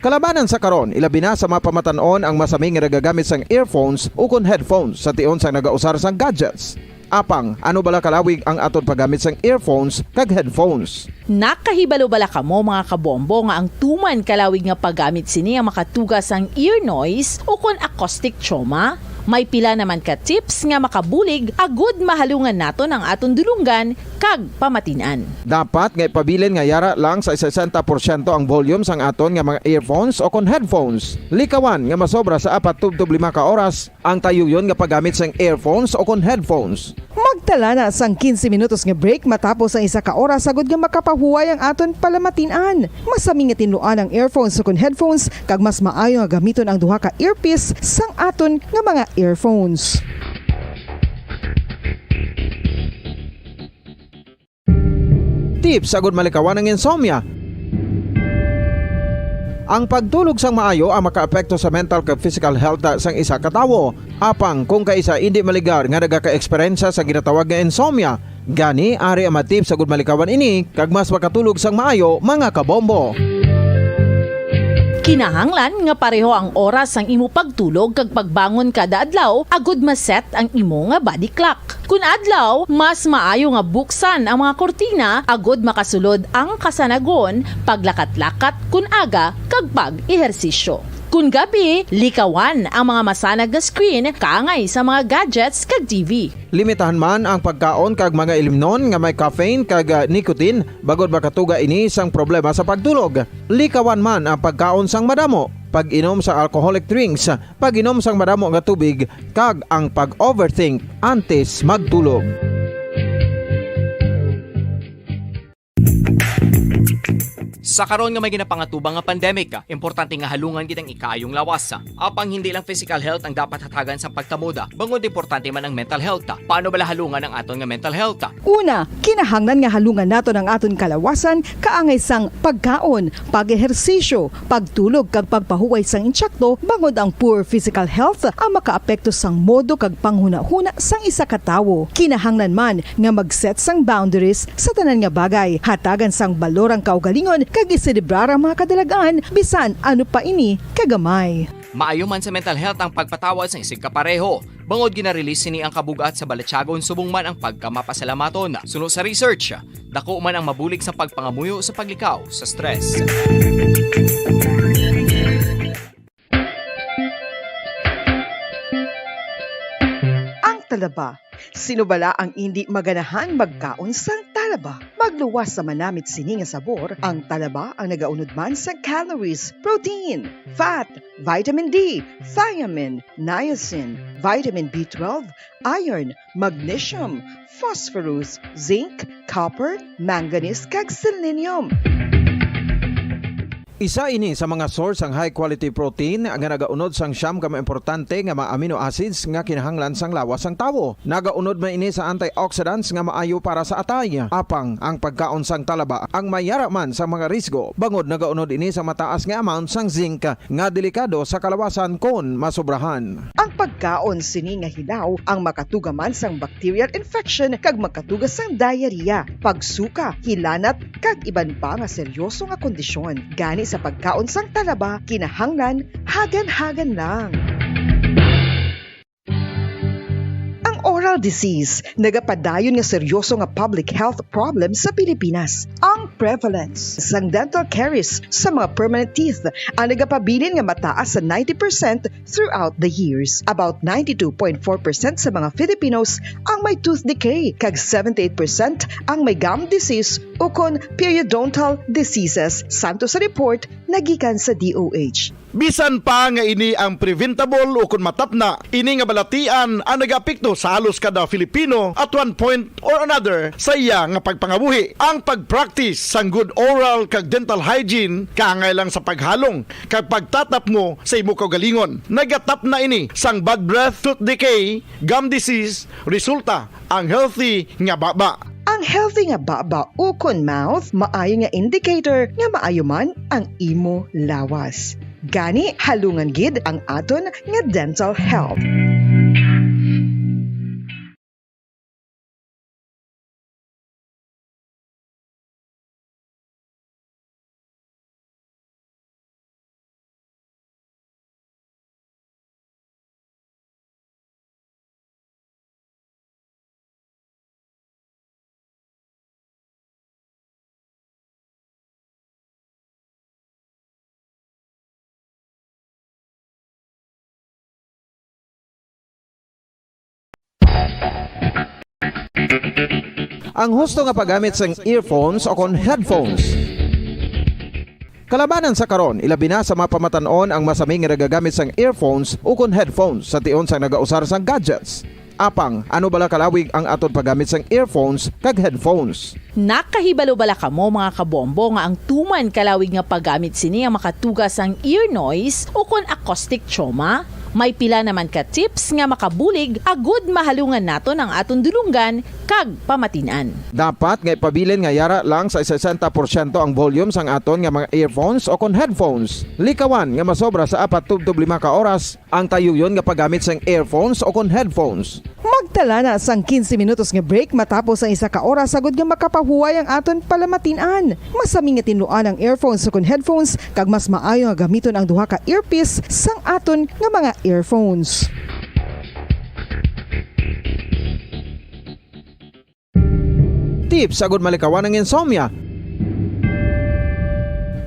Kalabanan sa karon, ilabi na sa mga pamatan-on ang masami nga nagagamit sang earphones ukon headphones sa tion sang nagausar sang gadgets. Apang, ano bala kalawig ang aton paggamit sang earphones kag headphones? Nakahibalo bala kamo, mga kabombo, nga ang tuman kalawig nga paggamit sini ang makatuga sang ear noise ukon acoustic trauma? May pila naman ka tips nga makabulig agud mahalungan naton ang aton dulonggan kag pamatin-an. Dapat nga ipabilin nga yara lang sa sesenta porsyento ang volume sang aton nga mga earphones o kon headphones. Likawan nga masobra sa apat tubtob lima ka oras ang tayuyon nga paggamit sang earphones o kon headphones. Magtala na sang quince minutos nga break matapos ang isa ka oras agud nga makapahuway ang aton palamatin-an. Masami nga tinluan ang earphones o kon headphones, kag mas maayo nga gamiton ang duha ka earpiece sang aton nga mga earphones. Tips agud malikawan ang insomnia. Ang pagtulog sang maayo ang makaapekto sa mental kag physical health sang isa ka tawo. Apang kung kaisa indi maligar nga nagakaeksperyensya sa ginatawag nga insomnia, gani ari ang mga tips agud malikawan ini kag mas makatulog sang maayo, mga kabombo. Kinahanglan nga pareho ang oras sang imo pagtulog kag pagbangon kada adlaw agud ma-set ang imo nga body clock. Kun adlaw, mas maayo nga buksan ang mga kurtina agud makasulod ang kasanagon, paglakat-lakat kun aga, kag pag-ehersisyo. Kun gabi, likawan ang mga masanag nga screen kaangay sa mga gadgets kag T V. Limitahan man ang pagkaon kag mga ilimnon nga may caffeine kag, ah, nicotine, bangod makatuga ini sang problema sa pagtulog. Likawan man ang pagkaon sang madamo, pag-inom sa alcoholic drinks, pag-inom sang madamo nga tubig, kag ang pag-overthink antes magtulog. Sa karon nga may ginapangatubang nga pandemic, importante nga halungan gid ang ikaayong lawas. Apang hindi lang physical health ang dapat hatagan sang pagtamod, bangod importante man ang mental health. Paano bala halungan ang aton nga mental health? Una, kinahanglan nga halungan naton ang aton kalawasan kaangay sang pagkaon, pag-ehersisyo, pagtulog kag pagpahuway sang insakto, bangod ang poor physical health ang makaapekto sang modo kag panghunahuna sang isa ka tawo. Kinahanglan man nga mag-set sang boundaries sa tanan nga bagay, hatagan sang balor ang kaugalingon kag iselebrar ang mga kadalag-an, bisan ano pa ini kagamay. Maayo man sa mental health ang pagpatawad sang isigkapareho. Bangod gina-release sini ang kabug-at sa balatyagon subong man ang pagkamapasalamaton. Suno sa research, dako man ang mabulig sa pagpangamuyo sa paglikaw sa stress. Ang talaba. Sino bala ang indi maganahan magkaon sang talaba? Magluwas sa manamit sini nga sabor, ang talaba ang nagaunod man sa calories, protein, fat, vitamin D, thiamine, niacin, vitamin B twelve, iron, magnesium, phosphorus, zinc, copper, manganese, kag selenium. Isa ini sa mga source sang high quality protein nga nagaunod sang siyam ka mga importante nga mga amino acids nga kinahanglan sang lawas sang tawo. Nagaunod man ini sa antioxidants nga maayo para sa atay. Apang ang pagkaon sang talaba ang may yara man sa mga risgo, bangod nagaunod ini sa mataas nga amount sang zinc nga delikado sa kalawasan kon masobrahan. Ang pagkaon sini nga hilaw ang makatuga man sang bacterial infection kag makatuga sang diarrhea, pagsuka, hilanat, kag iban pa nga seryoso nga kondisyon. Gani sa pagkaon sang talaba, kinahanglan hagan-hagan lang. Ang oral disease nagapadayon nga seryoso nga public health problem sa Pilipinas. Ang prevalence sang dental caries sa mga permanent teeth ang nagapabilin nga mataas sa ninety percent throughout the years. About ninety-two point four percent sa mga Filipinos ang may tooth decay, kag seventy-eight percent ang may gum disease ukon periodontal diseases, santo sa report nga gikan sa D O H. Bisan pa nga ini ang preventable ukon matapna, ini nga balatian ang nagaapekto sa halos kada Filipino at one point or another sa iya nga pagpangabuhi. Ang pag-practice sang good oral kag dental hygiene kaangay lang sa paghalong kag pagtatapmo sa imo kaugalingon. Nagatapna ini sang bad breath, tooth decay, gum disease, resulta ang healthy nga baba. Ang healthy nga baba ukon mouth maayo nga indicator nga maayo man ang imo lawas. Gani, halungan gid ang aton nga dental health. Ang husto nga paggamit sang earphones o kon headphones. Kalabanan sa karon, ilabi na sa mga pamatan-on ang masami nga nagagamit sang earphones o kon headphones sa tion sang nagausar sang gadgets. Apang, ano bala kalawig ang aton paggamit sang earphones kag headphones? Nakahibalo bala kamo, mga kabombo, nga ang tuman kalawig nga paggamit sini ang makatuga sang ear noise o kon acoustic trauma? May pila naman ka tips nga makabulig agud mahalungan naton ang aton dulonggan kag pamatin-an. Dapat nga ipabilin nga yara lang sa sesenta porsyento ang volume sang aton nga mga earphones o kon headphones. Likawan nga masobra sa apat tubtob lima ka oras ang tayuyon nga paggamit sang earphones o kon headphones. Magtala na sang quince minutos nga break matapos ang isa ka oras agud nga makapahuway ang aton palamatin-an. Masami nga tinluan ang earphones o kon headphones, kag mas maayo nga gamiton ang duha ka earpiece sang aton nga mga earphones. Tips agud malikawan ang insomnia.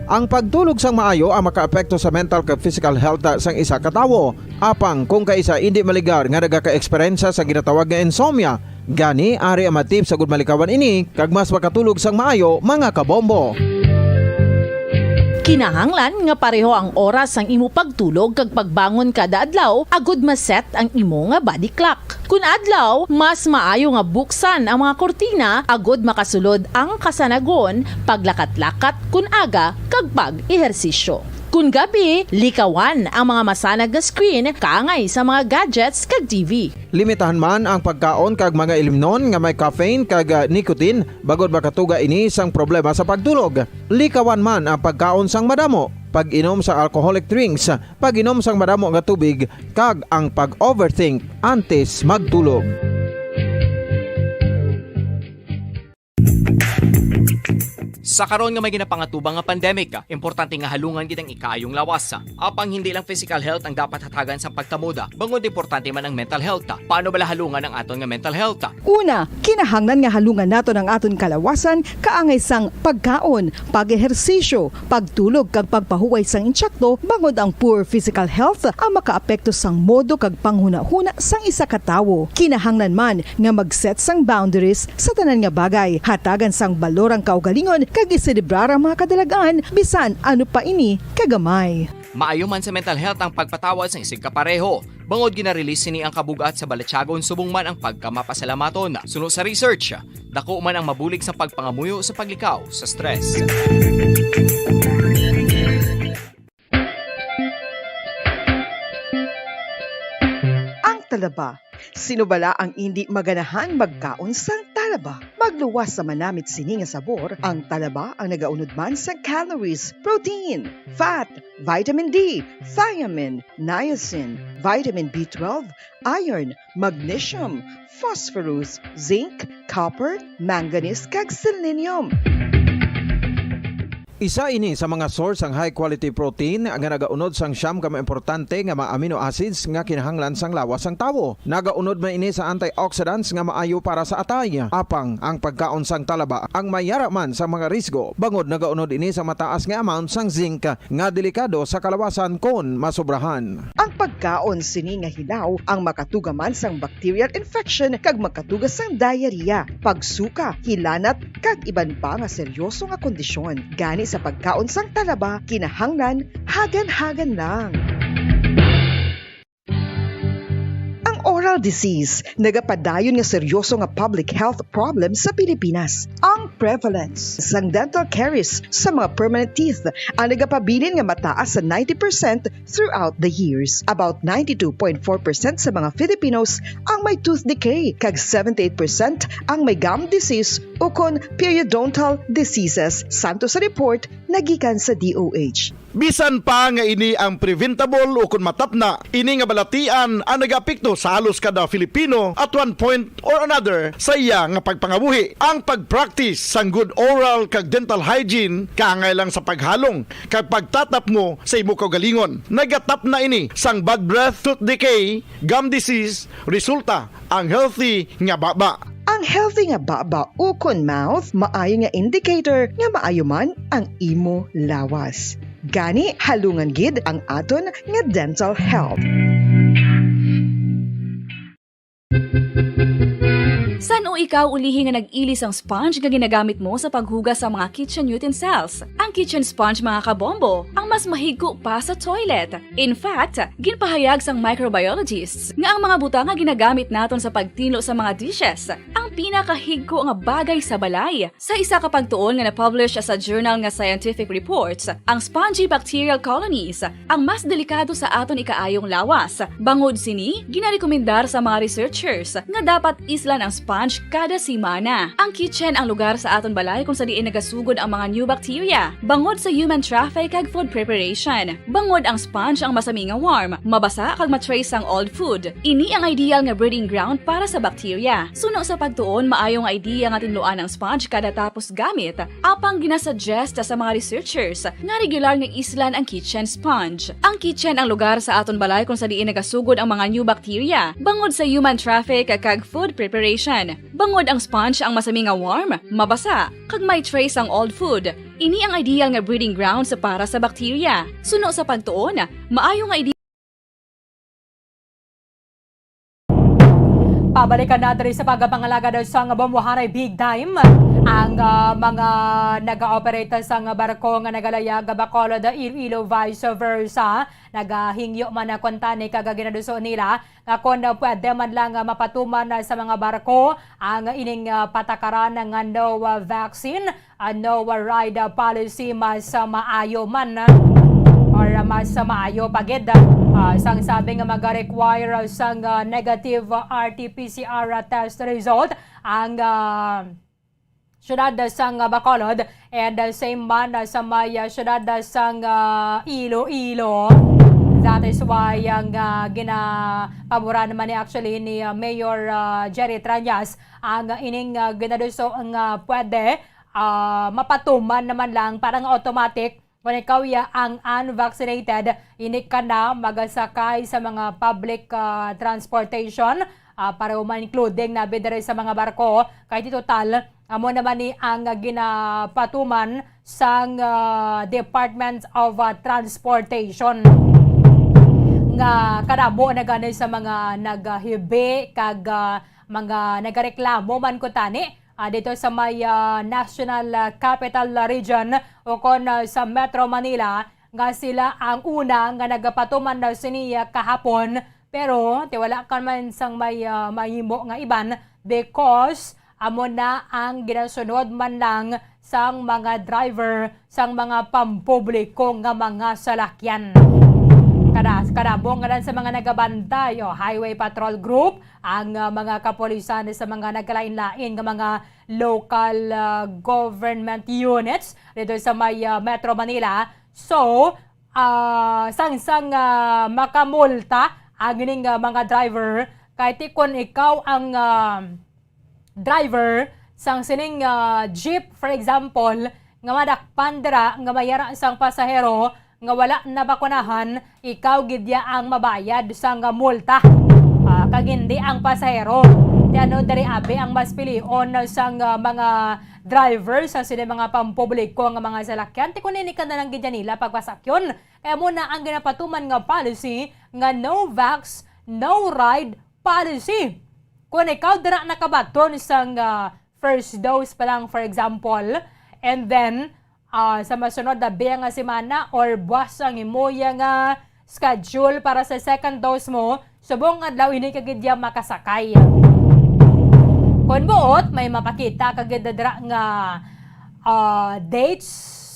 Ang pagtulog sang maayo ang makaapekto sa mental kag physical health sang isa ka tawo. Apang kung kaisa indi maligar nga nagaka-eksperyensya sa ginatawag nga insomnia, gani ari ang mga tips agud malikawan ini kag mas makatulog sang maayo, mga kabombo. Kinahanglan nga pareho ang oras sang imo pagtulog kag pagbangon kada adlaw agud ma-set ang imo nga body clock. Kun adlaw, mas maayo nga buksan ang mga kurtina agud makasulod ang kasanagon, paglakat-lakat kun aga, kag pag-ehersisyo. Kun gabi, likawan ang mga masanag nga screen kaangay sa mga gadgets kag T V. Limitahan man ang pagkaon kag mga ilimnon nga may caffeine kag, ah, nicotine, bangod makatuga ini sang problema sa pagtulog. Likawan man ang pagkaon sang madamo, pag-inom sa alcoholic drinks, pag-inom sang madamo nga tubig, kag ang pag-overthink antes magtulog. Sa karon nga may ginapangatubang nga pandemic, importante nga halungan gid ang ikaayong lawas. Apang hindi lang physical health ang dapat hatagan sang pagkamoda, bangod importante man ang mental health. Paano bala halungan ang aton nga mental health? Una, kinahanglan nga halungan naton ang aton kalawasan kaangay sang pagkaon, pag-ehersisyo, pagtulog kag pagpahuway sang insakto, bangod ang poor physical health ang makaapekto sang modo kag panghunahuna sang isa ka tawo. Kinahanglan man nga mag-set sang boundaries sa tanan nga bagay, hatagan sang balor ang kaugalingon kag iselebrar ang mga kadalag-an bisan ano pa ini kagamay. Maayo man sa mental health ang pagpatawad sang isigkapareho, bangod gina-release sini ang kabug-at sa balatyagon subong man ang pagkamapasalamaton. Suno sa research, dako man ang mabulig sa pagpangamuyo sa paglikaw sa stress. Ang talaba. Sino bala ang indi maganahang magkaon sang talaba? Magluwas sa manamit sini nga sabor, ang talaba ang nagaunod man sang calories, protein, fat, vitamin D, thiamine, niacin, vitamin B twelve, iron, magnesium, phosphorus, zinc, copper, manganese, kag selenium. Isa ini sa mga source sang high quality protein nga nagaunod sang siyam ka mga importante nga mga amino acids nga kinahanglan sang lawas sang tawo. Nagaunod man ini sa antioxidants nga maayo para sa atay. Apang ang pagkaon sang talaba ang may yara man sa mga risgo, bangod nagaunod ini sa mataas nga amount sang zinc nga delikado sa kalawasan kon masobrahan. Ang pagkaon sini nga hilaw ang makatuga man sang bacterial infection kag makatuga sang diarrhea, pagsuka, hilanat, kag iban pa nga seryoso nga kondisyon. Gani sa pagkaon sang talaba, kinahanglan hagan-hagan lang. Ang oral disease nagapadayon nga seryoso nga public health problem sa Pilipinas. Ang prevalence sang dental caries sa mga permanent teeth ang nagapabilin nga mataas sa ninety percent throughout the years. About ninety-two point four percent sa mga Filipinos ang may tooth decay, kag seventy-eight percent ang may gum disease ukon periodontal diseases, santo sa report nagikan sa D O H. Bisan pa nga ini ang preventable ukon matapna, ini nga balatian ang nagaapekto sa halos kada Filipino at one point or another sa iya nga pagpangabuhi. Ang pag-practice sang good oral kag dental hygiene kaangay lang sa paghalong kag pagtatapngo sa imo kaugalingon. Nagatapna ini sang bad breath, tooth decay, gum disease, resulta ang healthy nga baba. Ang healthy nga baba ukon mouth maayo nga indicator nga maayo man ang imo lawas. Gani, halungan gid ang aton nga dental health. San-o ikaw ulihi nga nag-ili sang sponge nga ginagamit mo sa paghugas sa mga kitchen utensils? Ang kitchen sponge, mga kabombo, ang mas mahigko pa sa toilet. In fact, ginpahayag sang microbiologists nga ang mga butang nga ginagamit naton sa pagtinlo sa mga dishes, ang pinakahigko nga bagay sa balay. Sa isa ka pagtuon nga na-publish sa journal nga Scientific Reports, ang spongy bacterial colonies ang mas delikado sa aton ikaayong lawas. Bangod sini, ginarekomendar sa mga researchers nga dapat islan ang sponge kada semana. Ang kitchen ang lugar sa aton balay kung sa diin nagasugod ang mga new bacteria. Bangod sa human traffic kag food preparation, bangod ang sponge ang masami nga warm, mabasa kag ma-trace ang old food. Ini ang ideal nga breeding ground para sa bacteria. Suno sa pagtuon, maayo nga idea nga tinluan ang sponge kada tapos gamit. Apang ginasuggest sa mga researchers nga regular nga islan ang kitchen sponge. Ang kitchen ang lugar sa aton balay kung sa diin nagasugod ang mga new bacteria, bangod sa human traffic kag food preparation. Bangod ang sponge ang masami nga warm, mabasa, kag may trace ang old food. Ini ang ideal nga breeding grounds para sa bacteria. Suno sa pagtuon, maayo nga idea. Pabalikan na diri sa pagpangalagad sang Bumbuhanay Big Time. Ang, ah, mga nag-ooperate sang barko nga nagalayag Bacolod, Iloilo, vice versa, nagahingyo man na kuntani kag ginaduso nila nga kon pwede man lang, ah, mapatuman, ah, sa mga barko ang ining, ah, patakaran nga no, ah, vaccine, ah, no, ah, ride, ah, policy mas, ah, maayo man, ah, or, ah, mas, ah, maayo pa gid, ah, sang sabi nga mag-require, ah, sang, ah, negative, ah, R T P C R, ah, test result ang, ah, siyudad sang, ah, Bacolod and, ah, same man, ah, sa may, ah, siyudad, ah, sang, ah, Iloilo. That is why ang, ah, ginapaboran naman ni actually ni, ah, Mayor, ah, Jerry Trañas ang, ah, ining, ah, ginaduso nga pwede, ah, mapatuman naman lang para nga automatic. Kung ikaw ya ang unvaccinated, hindi ka na magasakay sa mga public, ah, transportation, ah, para man including na diri sa mga barko, kay di total, amo naman ni ang ginapatuman sang, ah, Department of, ah, Transportation nga kadamo na gani sa mga nagahibi kag, ah, mga nagareklamo man kuntani, ah, dito sa may, ah, National, ah, Capital Region o kon, ah, sa Metro Manila nga sila ang una nga nagapatuman daw sini, ah, kahapon, pero ti wala ka man sang may, ah, mahimo nga iban because amo na ang ginasunod man lang sang mga driver sang mga pampubliko nga mga salakyan. Kada, kadabong nga sa mga nagabantay o Highway Patrol Group, ang, ah, mga kapulisan sa mga nagkalain-lain nga mga local, ah, government units dito sa may, ah, Metro Manila. So, ah, sang, sang, ah, makamulta ang ining, ah, mga driver, kay ti kon ikaw ang, ah, driver sang sining, ah, jeep, for example, nga madakpan dira nga may ara sang pasahero nga wala nabakunahan, ikaw gid ya ang mabayad sang multa. Ah, kag hindi ang pasahero. Ti ano diri abi ang mas pilion sang, ah, mga driver sa sini mga pampubliko nga mga salakyan? Ti kon ini ka na lang gid ya nila pagpasakyon. Kaya mo na ang ginapatuman nga policy nga no vax, no ride policy. Kung ikaw dira nakabaton sang, ah, first dose pa lang, for example, and then, ah, sa masunod na biya nga semana or buwas ang imo ya nga schedule para sa second dose mo, subong adlaw hindi ka gid ya makasakay. Kon buot, may mapakita ka gid dira nga, ah, dates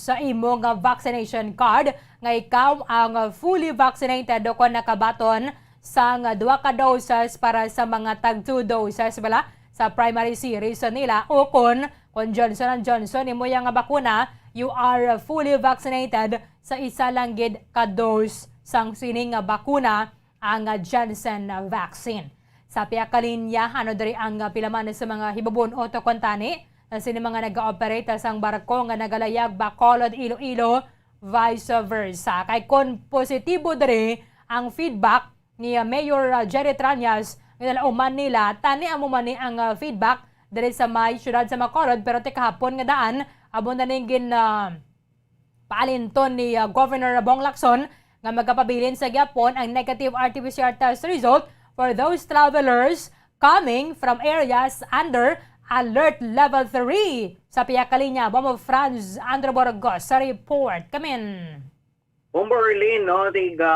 sa imo nga vaccination card nga ikaw ang fully vaccinated o kon nakabaton sang duha ka doses para sa mga tag two doses bala sa primary series nila, o kon, kon Johnson and Johnson imo ya nga bakuna, you are fully vaccinated sa isa lang gid ka dose sang sini nga bakuna, ang Janssen vaccine. Sa pihak ka linya, ano diri ang pila man sa mga hibubun-ot kuntani sa sini mga nag-ooperate sang barko nga nagalayag Bacolod, Iloilo, vice versa. Kay kon positibo diri ang feedback ni, ah, Mayor, ah, Jerry Trañas, nga nalauman nila, tani amo man ni ang, ah, feedback diri sa may siyudad sa Bacolod, pero ti kahapon nga daan, amo na ning gin, ah, paalinton ni, ah, Governor Bong Lacson nga magapabilin sa gihapon ang negative R T P C R test result for those travelers coming from areas under Alert Level three. Sa pihak ka linya, Bombo Franz Andrew Burgos sa report. Kamin. Bombo Erlin, no, tiga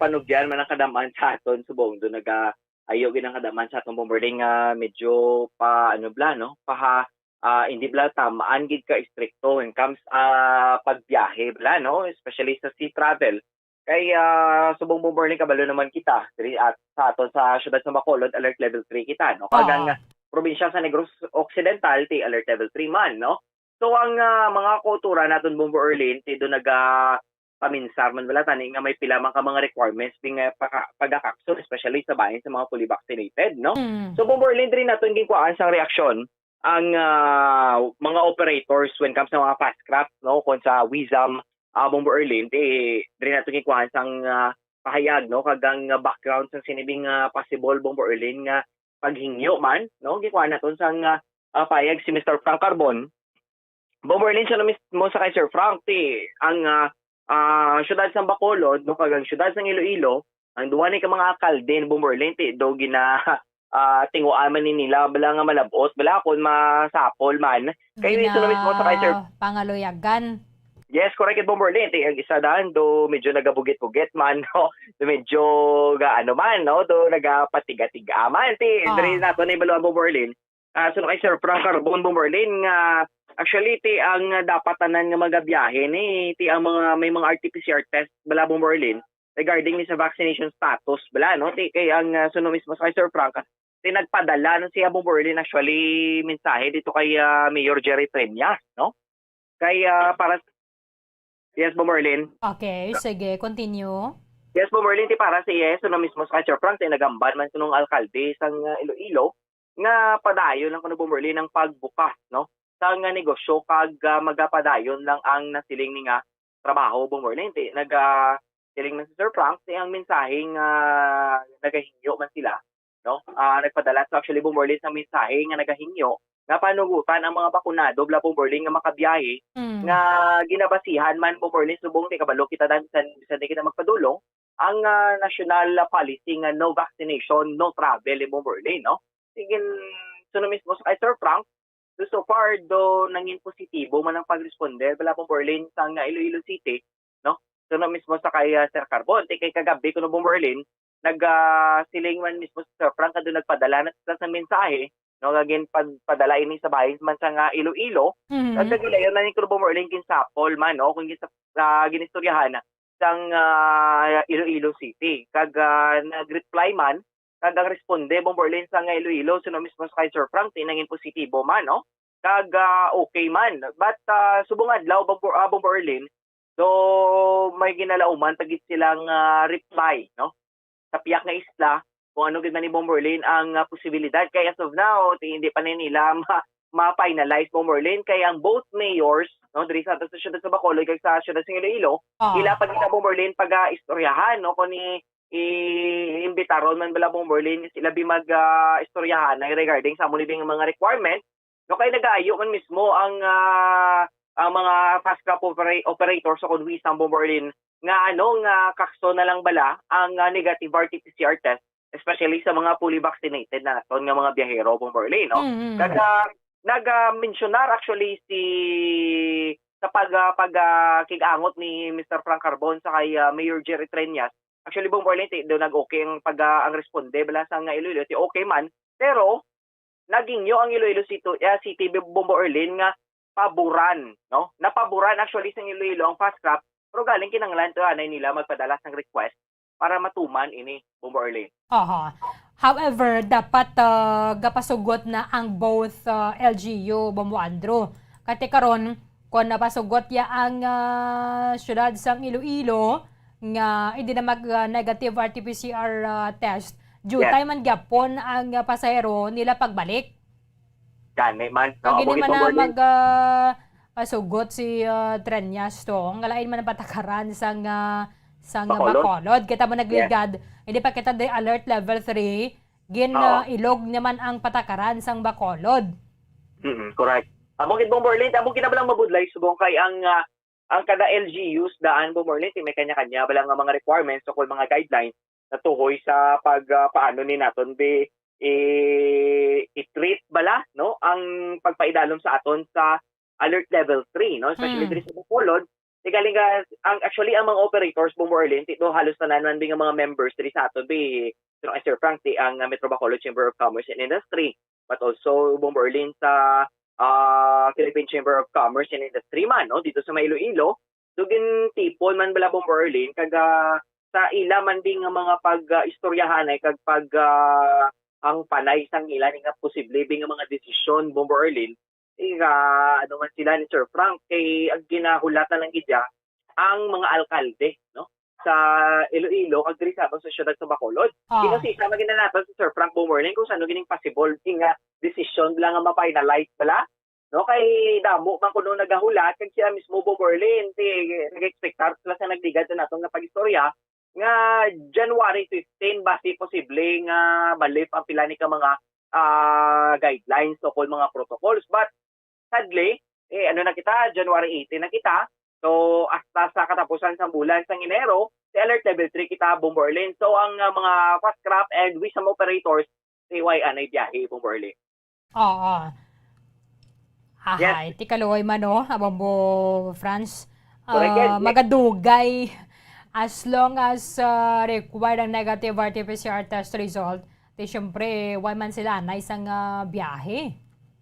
panugyan man ang kadam-an sa aton subong do naga ayo gid ang kada man sa atong Bomberlin nga medyo pa, ano bala, no? Paha, ah, hindi bala tamaan gid ka istrikto when comes, ah, pagbiyahe bala, no? Especially sa sea travel. Kay, ah, subong Bomberlin, kabalo naman kita, diri at sa aton sa siyudad sa Bacolod, alert level three kita, no? Kag ang Oo. probinsya sa Negros Occidental, ti alert level three man, no? So, ang, ah, mga kauturan naton, Bombo Erlin, ti do naga paminsar man bala tani nga may pila man ka mga requirements bi nga paka-, pagakakson, especially sa bahin sa mga fully vaccinated, no? Mm. So, Bombo Erlin, diri naton ginkuhaan sang reaksyon ang, ah, mga operators when comes sa mga fast craft, no? Kung sa WIZAM, ah, Bombo Erlin, ti diri naton ginkuhaan sang, ah, pahayag, no? Kag ang, ah, background sang sinibing, ah, possible, Bombo Erlin, nga paghingyo man, no? Ginkuhaan naton sang, ah, ah, pahayag si Mister Frank Carbon. Bombo Erlin, sa mismo sa kay Sir Frank, ti ang, ah, ah, siyudad sang Bacolod, no, kag ang siyudad sang Iloilo, ang duwa ni ka mga alkalde ni Bombo Erlin, ti do gina, ah, tinguan man ni nila, bala nga malab-ot, bala kon masapol man. Kay Gina-, sa mismo sa kay Sir pangaluyagan. Yes, correct, Bombo Erlin. Ti ang isa daan, do medyo nagabugit-bugit man, no? Do medyo ga-, ano man, no? Do nagapatiga-tiga man. Ti, Ah. diri nato na ibaluan, Bombo Erlin. Ah, so, kay Sir Frank Carbon, Bombo Erlin, nga actually, ti ang dapat tanan nga magabiyahe ni, ti ang mga, may mga R T P C R test bala, Bombo Erlin, regarding ni sa vaccination status bala, no? Ti kay ang, ah, suno mismo sa kay Sir Frank, ti nagpadala na siya, Bombo Erlin, actually, mensahe dito kay, ah, Mayor Jerry Treñas, no? Kay, ah, para, yes, Bombo Erlin. Okay, sige, continue. Yes, Bombo Erlin, ti para sa iya, suno mismo sa kay Sir Frank, ti nagambal man sunong alkalde sang, ah, Iloilo, nga padayon lang kuno, Bombo Erlin, ang pagbukas, no, sa nga negosyo kag, ah, magapadayon lang ang nasiling ni nga trabaho, Bombo Erlin. Ti nag, ah, siling man si Sir Frank, ti ang mensahe nga nagahingyo man sila, no? Ah, nagpadala sa actually, Bombo Erlin, sa mensahe nga nagahingyo nga panugutan ang mga bakunado bala, Bombo Erlin, nga makabiyahe Mm. nga ginabasihan man, Bombo Erlin, subong ti kabalo kita dan bisan, bisan di kita magpadulong, ang, ah, national policy nga no vaccination, no travel, eh, Bombo Erlin, no? Sige, suno mismo sa kay Sir Frank, so, so far, do nangin positibo man ang pagresponde bala, Bombo Erlin, sa nga Iloilo City, no? Suno mismo sa kay, ah, Sir Carbon. Ti kay kagabi kuno, Bombo Erlin, nag, ah, siling man mismo si Sir Frank, kado nagpadala na sila sa mensahe, no, nga ginpad-, padala ini sa bahin man sa nga Iloilo. Mhm. Kag nagilayon na ni kuno, Bombo Erlin, ginsapol man, no, kung ginsa-, ah, ginistoryahan sang, ah, Iloilo City. Kag, ah, nag-reply man, kag ang responde, Bombo Erlin, sa nga Iloilo, suno mismo sa kay Sir Frank, ti nangin positibo man, no? Kag, ah, okay man. But, ah, subong adlaw, Bombo, ah, Bombo Erlin, so may ginalauman pa gid silang, ah, reply, no? Sa piyak nga isla, kung ano gid man ni, Bombo Erlin, ang, ah, posibilidad. Kay as of now, ti hindi pa ni nila ma-, ma-finalize, Bombo Erlin, kay ang both mayors, no, diri sa, sa siyudad sa Bacolod kag sa siyudad sa Iloilo, Oh. ila pa gid, Bombo Erlin, pag-, ah, istoryahan, no, kung i-, i-, imbitaron man bala, Bombo Erlin, sila bi mag, ah, istoryahan na regarding sa amo ni bing mga requirement, no, kay nagaayo man mismo ang, ah, ang mga fast craft opera-, operators o kon WIZAM, Bombo Erlin, nga ano, nga kakso na lang bala ang, ah, negative R T P C R test, especially sa mga fully vaccinated naton nga mga biyahero, Bombo Erlin, no? Mm. Kag, ah, nag, ah, mensyonar actually si, sa pag, ah, pag, ah, kig-angot ni Mister Frank Carbon sa kay, ah, Mayor Jerry Treñas. Actually, Bombo Erlin, ti, do nag-okay ang pag, ah, ang responde bala sa nga Iloilo, ti okay man, pero naghingyo ang Iloilo City, ah, City, Bombo Erlin, nga paboran, no? Napaboran actually sa Iloilo ang fast craft, pero galing kinahanglan to anay nila magpadala sang request para matuman ini, Bombo Erlin. Aha. However, dapat, ah, gapasugot na ang both, ah, L G U, Bombo Andrew. Kati karon, kung napasugot ya ang, ah, siyudad sang Iloilo nga hindi na mag, ah, negative R T P C R, ah, test, due Yes. time man gyapon ang, ah, pasahero nila pagbalik. Gani man. Kag No, hindi amo man gid, na Bombo Erlin. mag, ah, pasugot si, ah, Treñas to. Ang lain man ang patakaran sang, ah, sang Bacolod. Bacolod. Kita mo Yes. nagligad, hindi pa kita di alert level three, gin, Oo. ah, ilog naman ang patakaran sang Bacolod. Mm, correct. Amo gid, Bombo Erlin, amo gid na lang mabudlay subong kay ang, ah, ang kada L G Us daan, Bombo Erlin, ti may kanya-kanya bala nga mga requirements o kung mga guidelines natuhoy sa pag, ah, paano ni naton bi i-, i-treat bala, no, ang pagpaidalom sa aton sa alert level three, no, especially Mm. diri sa Bacolod. Ti galing nga, ang, actually, ang mga operators, Bombo Erlin, ti do halos tanan man bi nga mga members diri sa aton bi Sino kay Sir Frank, ti ang, ah, Metro Bacolod Chamber of Commerce and Industry, but also, Bombo Erlin, sa, ah, Philippine Chamber of Commerce and Industry man, no, dito sa may Iloilo. So, gintipon man bala, Bombo Erlin, kag, ah, sa ila man din nga mga pag, ah, istoryahanay kag pag, ah, ang panay sang ila ni nga posible bi nga mga desisyon, Bombo Erlin, eh, nga, ano man sila ni Sir Frank, kay ang ginahulat na lang gid ya ang mga alkalde, no, sa Iloilo kag diri sa aton sa siyudad sa Bacolod. Ah. Kinusisa man gid na naton si Sir Frank Bombo Erlin kung sano gining possible nga desisyon bala nga ma-finalize bala, no? Kay damo man kuno nagahulat, kag sila mismo, Bombo Erlin, si, nag-expect sila sa nagligad sa naton nga pag-istorya nga January fifteen basi posible nga ma-lift ang pila ni ka mga, ah, guidelines o kon mga protocols. But sadly, eh, ano na kita, January eighteen na kita. So, hasta sa katapusan sang bulan sang Enero, si alert level three kita, Bombo Erlin. So, ang, ah, mga fast craft and wisam operators, T Y anay biyahe, Bombo Erlin. Oo. Yes. Ahay, ti kaluoy man, no, Bombo Franz. Correct, yes, Ah, yes. Magadugay as long as, ah, required ang negative R T P C R test result. Ti, syempre, why man sila anay sang, ah, biyahe?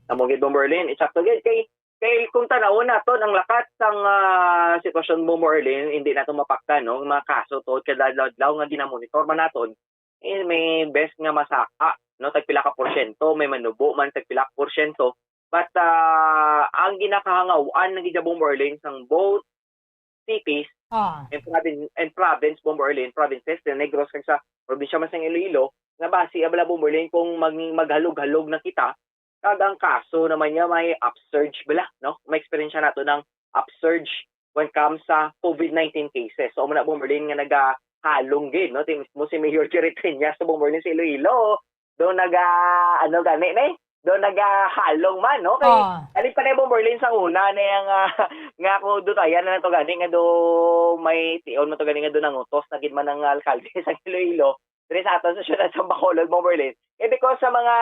Amo gid, Bombo Erlin. Eksakto gid. Kay, kay kung tanawon naton ang lakat sang, ah, sitwasyon, Bombo Erlin, hindi naton mapaktan, no? Mga kaso to, kada adlaw-adlaw nga ginamonitor man naton, eh, may bes nga masaka, no? Tagpila ka porsyento, may manubo man, tagpila ka porsyento. But, ah, ang ginakahangawan na gid, Bombo Erlin, sang both cities Ah. and province, and province, Bombo Erlin, provinces, sa Negros kag sa probinsya man sang Iloilo, nga basi, abala, Bombo Erlin, kung mag-, maghalog-halog na kita, kag ang kaso naman niya may upsurge bala, no? May eksperyensya nato ng upsurge when comes sa COVID nineteen cases. So, amo na, Bombo Erlin, nga nagahalong gid, no? Ti mismo si Mayor Jerry Treñas sa, Bombo Erlin, sa Iloilo, do naga, ano gani ni? Do nagahalong man, no? Kay, Ah. ali pa na, Bombo Erlin, sa una na yung, ah, nga ako do, ayan na lang to gani, nga do may tion mo to gani, nga do nangutos na gid man ang alkalde sa Iloilo, diri sa aton sa siyudad sa Bacolod, Bombo Erlin. Eh, because sa mga,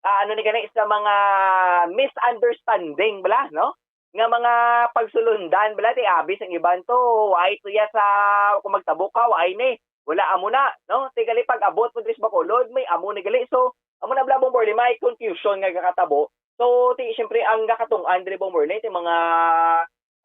ah, ano ni gani, sa mga misunderstanding bala, no? Nga mga pagsulundan bala, ti abi sang iban to, waay to ya sa, kung magtabo ka, waay ni. Wala, amo na, no? Ti gali pag-abot mo diri sa Bacolod, may amo ni gali. So, amo na bala, Bombo Erlin, may confusion nga gakatabo. So, ti, siyempre, ang gakatungod diri, Bombo Erlin, ti mga,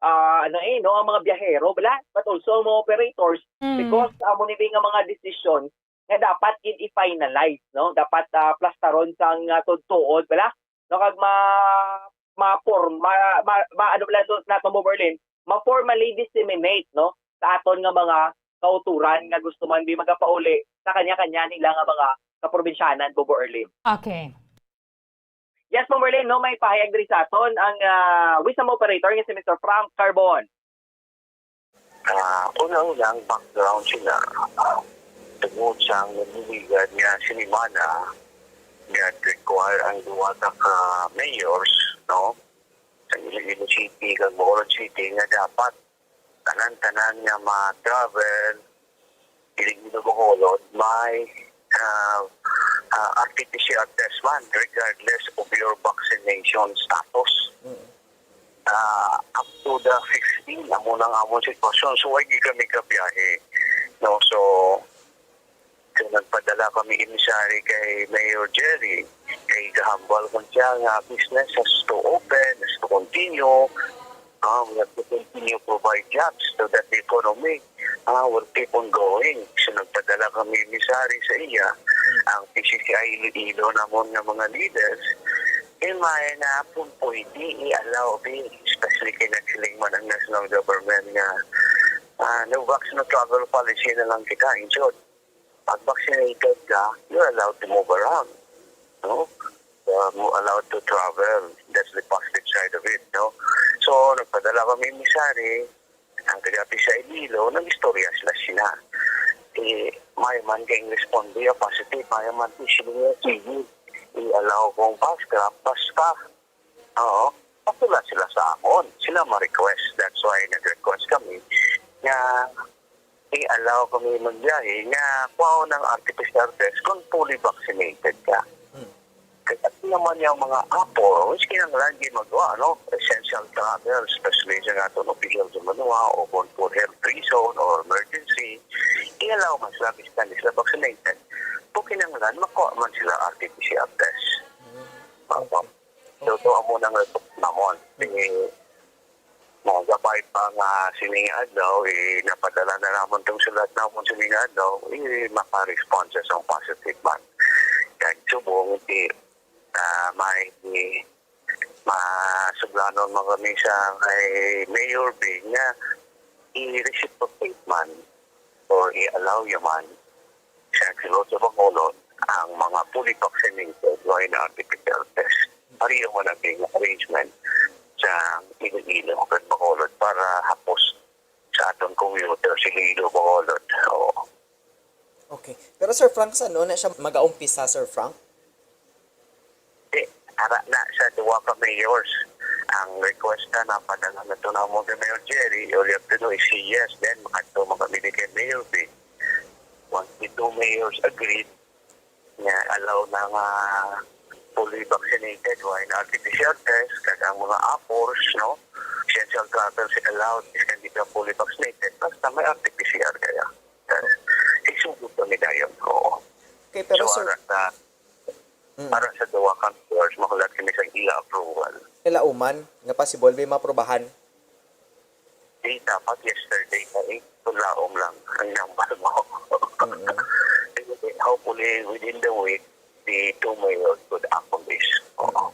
ah, ano eh, no, ang mga biyahero bala, but also ang mga operators, Mm. because amo ni nga mga desisyon nga dapat gid i-finalize, no? Dapat, ah, plastaron sang, ah, tuod-tuod bala, no? Kag ma-, ma-form-, ma-, ma-, ma-, ano bala to, nato, Bombo Erlin, ma-formally disseminate, no, sa aton nga mga kauturan nga gusto man bi magapauli sa kanya-kanya nila nga mga kaprobinsyanan, Bombo Erlin. Okay. Yes, Bombo Erlin, no, may pahayag diri sa aton ang, ah, wisam operator nga si Mister Frank Carbon. Ah, una-una, ang background sila, ah, tungod sa ang nabuligad nga sinimana, nga require ang duwa ka, ka mayors, no? Sa Iloilo City, kag Bacolod City, nga dapat tanan-tanan nga ma-travel, inig Bacolod, may, ah, ah, R T P C R test man, regardless of your vaccination status. Mm. Ah, up to the fifteen, amo nang amon sitwasyon. So, why di kami kabiyahe? No, so, so, nagpadala kami emisary kay Mayor Jerry, kay gahambal man siya nga business has to open, has to continue. Ah, we have to continue provide jobs so that the economy, ah, will keep on going. So, nagpadala kami emisary sa iya. Ang P C C I Iloilo namon nga mga leaders, eh, may na kung pwede i-allow, eh, especially kay nagsiling man ang national government nga, ah, no vax, no travel policy na lang kita, in short. Pag vaccinated ka, you're allowed to move around. No? Um, allowed to travel. That's the positive side of it, no? So, nagpadala kami emisary, ang taga P C I Iloilo, nag-istorya sila sina. Eh, may man kay responde, ah, positive, may man kay sila nga, sige, i-allow kong fast track, basta, oo, patula sila sa amon. Sila ma-request. That's why nag-request kami nga i-allow kami magbiyahe nga kuhaon ang R T P C R test kung fully vaccinated ka. Hmm. Kaya naman yung mga apor, which kinahanglan di magawa, no? Essential travel, especially sa nga itong official sa banwa o kung for health reason or emergency, i-allow man sila, bisan di sila vaccinated. To kinahanglan makuha man sila R T P C R test. Opo. So, to amo nang report namon. Kay mga gabay pa nga sini nga adlaw, eh, napadala na namon tong sulat namon sini nga adlaw, eh, maka-respond sa isang positive man. Kag subong, eh, ah, may masuglanon man kami sa kay Mayor Bing nga i-reciprocate man or i-allow niya man sa sulod sa Bacolod ang mga fully vaccinated nga in R T P C R test. Pareho man ang ginga arrangement sa Iloilo kag Bacolod para hapos sa aton commuter sa Iloilo, Bacolod. Oo. Okay. Pero Sir Frank, sa ano na siya mag-aumpisa, Sir Frank? Di, ara na sa duwa ka mayors. Ang request na napadala na to namo kay Mayor Jerry, all you have to do is say yes, then makadto man kami ni kay Mayor Bing. Once the two mayors agreed, nga allow na nga fully vaccinated, why not R T P C R test, kag ang mga apors, no? Essential travelers allowed, is can be fully vaccinated, basta may R T P C R kaya. Isugot kami dayon, oo. Okay, pero So, Sir, ara sa, Mm. ara sa duwa ka mayors, mahulat kami sa ila approval. Nila uman nga possible may maprobahan. Di dapat yesterday na eh. Pulaom lang ang number mo. Mm-mm. Hopefully, within the week, the two mayors could act on this. Oo.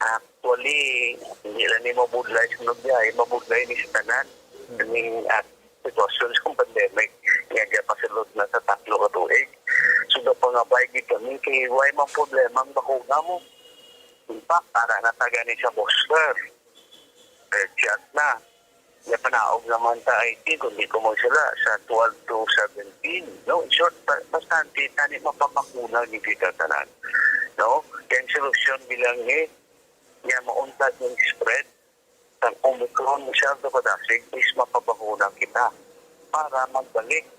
Actually, hindi lang ni mabudlay sa nagbiyahe, mabudlay ni sa tanan. Kaning, ah, sitwasyon sa pandemic, nga gapasulod na sa tatlo ka tuig. So, napangabay gid kami kay why man problema ang bakuna mo. In fact, para na ta gani sa booster. Third shot na. Napanaog naman ta, I think, kung di ko magsala, sa twelve to seventeen. No? In short, ba- bastante, tani mapabakuna gid kita tanan. No? Kaya ang solusyon bilang ni, nga mauntad yung spread, ang Omicron, masyado kadasig, is mapabakuna kita para magbalik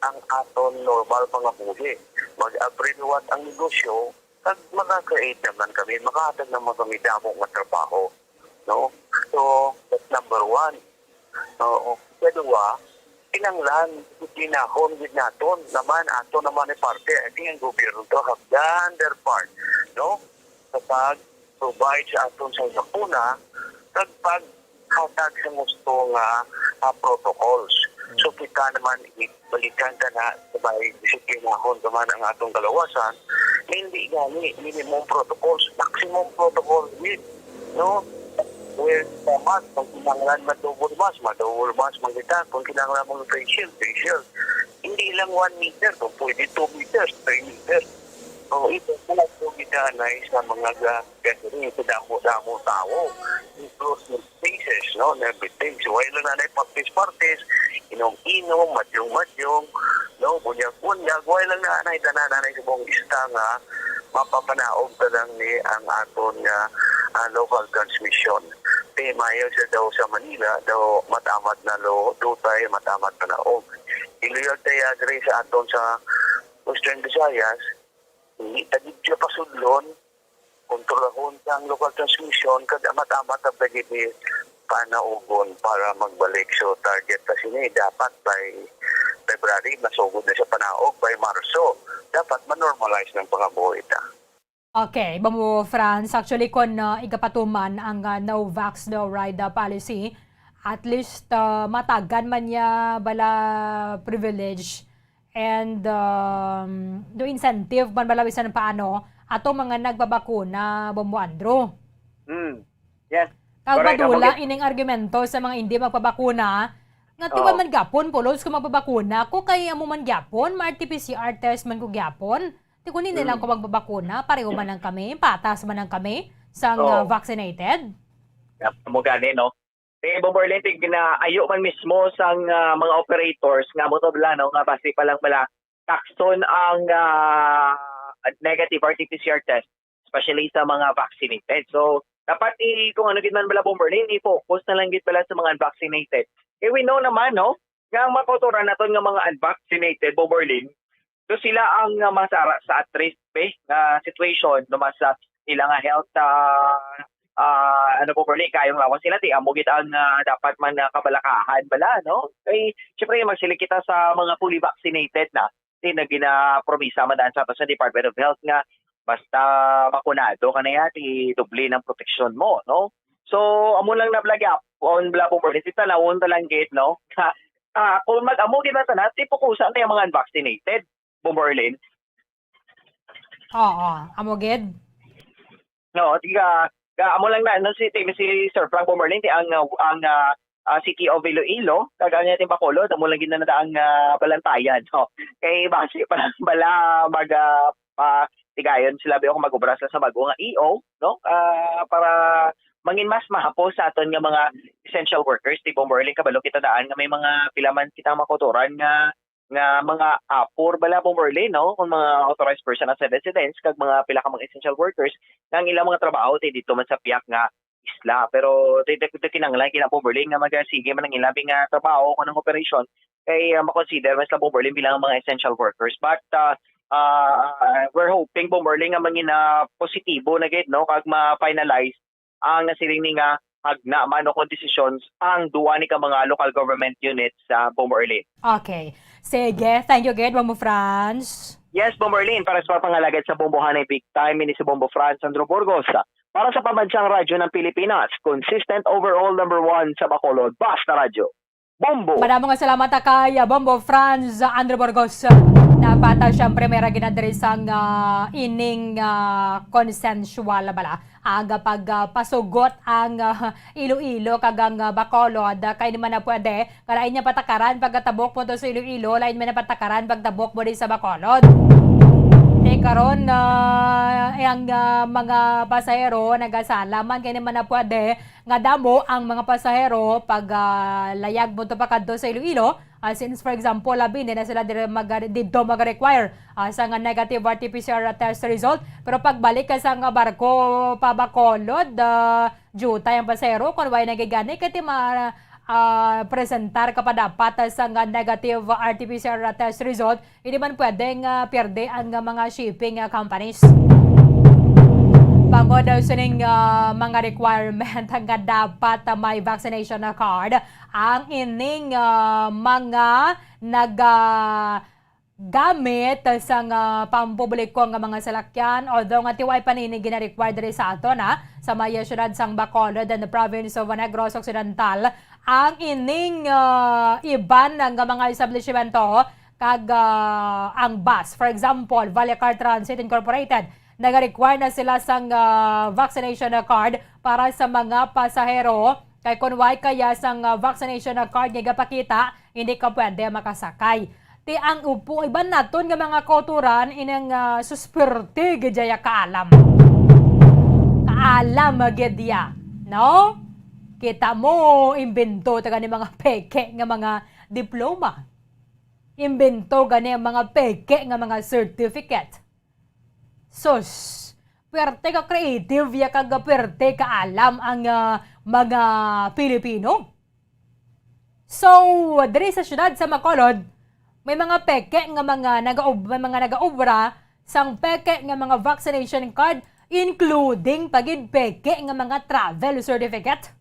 ang aton normal pangabuhi. Mag-abri liwat ang negosyo, kag maka-create naman kami, makahatag naman kami damo nga trabaho. No? So, that's number one. Oo. Ikaduha, kinahanglan, ginahon gid naton naman, ato naman ni parte. I think ang gobyerno to have done their part, no? Sa pag-provide sa aton sa bakuna, kag paghatag sa gusto nga, ah, protocols. So, kita naman, balikan ka na, sabay, disiplinahan ka man ang atong kalawasan, hindi gani, minimum protocols, maximum protocols with, no? With the mask, kung kinahanglan ma-double mask, ma-double mask man kita, kung kinahanglan mo face shield, face shield. Hindi lang one meter, kung pwede two meters, three meters. So, ito po, po kita na sa mga ga- gathering sa damo-damo tawo, inclusive spaces, no, and everything. So, wala lang na parties-parties, inom-inom, madyong-madyong, no, bunyag-bunyag, wala lang na na tanan na sa buong lista nga mapapanaog ta lang ni ang aton nga, ah, local transmission. Kay maayo sa daw sa Manila, daw matamat na lo, dutay, matamat na naog. Iloy tay agri sa aton sa Western Visayas, hindi ta gid siya pasudlon, kontrolahon sang local transmission, kag amat-amat ang pwede panaugon para magbalik. So, target ta sini, dapat by February, masugod na sa panaog, by Marso, dapat ma-normalize ng pangabuhi ta. Okay, Bambo Franz, actually, kung uh, igapatuman ang uh, no vax, no ride uh, policy, at least uh, matagan man niya bala privilege and um, do incentive man bala bisan paano atong mga nagpabakuna, Bambo Andrew. Mm. Yes. Kag Correct, madula amo ining argumento sa mga hindi magpabakuna nga Oo. tuwa man gyapon pulos ko magpabakuna ko kay amo man gyapon ma-R T P C R test man ko gyapon. Ti kunin nila Mm. ko magpabakuna, pareho man lang kami, patas man lang kami sa Oo. vaccinated. Amo gani, no? Eh, Bomberlin, tig na ayo man mismo sang ah, mga operators nga mo to bala, no, nga basi pa lang bala takson ang ah, negative R T P C R test, especially sa mga vaccinated. So, dapat i kung ano gid man bala, Bomberlin, i-focus na lang gid bala sa mga unvaccinated. Eh, we know naman, no, nga ang mga kautoran naton nga mga unvaccinated, Bomberlin, so sila ang ah, mas ara sa at risk, eh, nga situation, no, mas ah, ila nga health ah, ah, ano, Bomberlin, kayong lawas sila, ti amo gid ang ah, dapat man ah, kabalakahan bala, no? Kay syempre, magsiling kita sa mga fully vaccinated na. Di na ginapromisa man daan sa ato sa Department of Health nga basta bakunado ka na yan, idoble ng proteksyon mo, no? So, amo lang na lagi, on bala po, Bernie, si tanawon na lang gid, no? Ah, kung mag-amo gid na tanan, di po kusa na yung mga unvaccinated, Bombo Erlin. Oo, amo gid. No, di ka, ka amo lang na, no, si, si Sir Frank Bombo Erlin, di ang, uh, ang uh, uh, City of Iloilo, kag ang ating Bacolod, amo lang gid na ang uh, balantayan, no? Kay basi pa lang bala mag uh, uh, tigayon sila biyo kung mag-obra sila sa bago nga E O, no? Uh, para mangin mas mahapos sa aton nga mga essential workers, di Bombo Erlin, kabalo kita daan nga may mga pila man kita makuturan nga nga mga apor bala, Bombo Erlin, no? Kung mga authorized personnel sa residence kag mga pila ka mga essential workers, nga ang ilang mga trabaho ti dito man sa piyak nga isla. Pero ti ti ti kinanglan kina, Bombo Erlin, nga magasige man ang ilang nga trabaho kung ang operasyon kay uh, makonsider man sila, Bombo Erlin, bilang mga essential workers. But uh, uh, we're hoping, Bombo Erlin, nga mangin uh, positibo na gid, no, kag ma-finalize ang nasiling ni nga hagna man o kung decisions ang duwa ni ka mga local government units sa Bombo Erlin. Okay. Sige. Thank you, Gid. Bombo Franz. Yes, Bombo Erlin. Para sa pangalagad sa Bombo Hanay Big Time, ini si Bombo Franz Andrew Burgos. Para sa Pambansang Radyo ng Pilipinas, consistent overall number one sa Bacolod, Basta Radyo. Bombo. Madamo nga salamat kay Bombo Franz Andrew Burgos. Dapat uh, siyempre may ragina diri sang uh, ining uh, consensual bala ang pagpasugot ang uh, Iloilo kag ang uh, Bacolod uh, kay di man na pwede kalain niya patakaran pagkatabok mo to sa Iloilo lain man na patakaran pagtabok mo din sa Bacolod. Di karon uh, ang uh, mga pasahero nagasala man kay di man na pwede nga damo ang mga pasahero pag uh, layag mo to pakadto sa Iloilo. Uh, since for example, labi hindi na sila dire mag didto mag-require uh, sa nga negative R T P C R test result. Pero pagbalik ka sa nga barko pa Bacolod, uh, jutay ang pasahero kung wala nagigani kay ma uh, presentar ka pa dapat sa nga negative R T P C R test result Hindi man pwedeng uh, pierde ang uh, mga shipping uh, companies. Bangod uh, sining uh, mga requirement nga dapat uh, may vaccination uh, card ang ining uh, mga naga uh, gamit sa nga pampubliko nga mga salakyan, although nga tiway pa nini gina-require diri sa ato na sa may syudad sang Bacolod and the province of Negros Occidental, ang ining uh, iban nga mga establishmento kag uh, ang bus. For example, Valle Car Transit Incorporated, nag-require na sila sang uh, vaccination card para sa mga pasahero. Kay kung way kaya sang uh, vaccination card nga gapakita, hindi ka pwede makasakay. Ti ang upo, iban naton nga mga kauturan, inang uh, susperte gidya kaalam. Kaalam gidya, no? Kita mo, imbento ta gani mga peke nga mga diploma. Imbento gani ang mga peke nga mga certificate. Sus, pwerte ka creative ya kag pwerte ka alam ang uh, mga Pilipino. So, diri sa syudad sa Bacolod, may mga peke nga mga nagaob may mga nagaobra sang peke nga mga vaccination card including pagid peke nga mga travel certificate.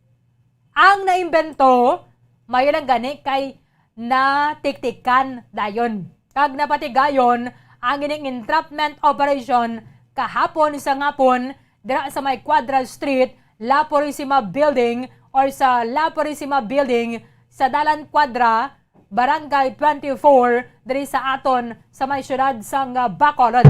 Ang naimbento, mayo lang gani kay natiktikan dayon kag napatigayon ang ining entrapment operation kahapon sa ngapon dira sa may Quadra Street, La Purisima Building or sa La Purisima Building sa Dalan Quadra, Barangay twenty-four diri sa aton sa may syudad sang Bacolod.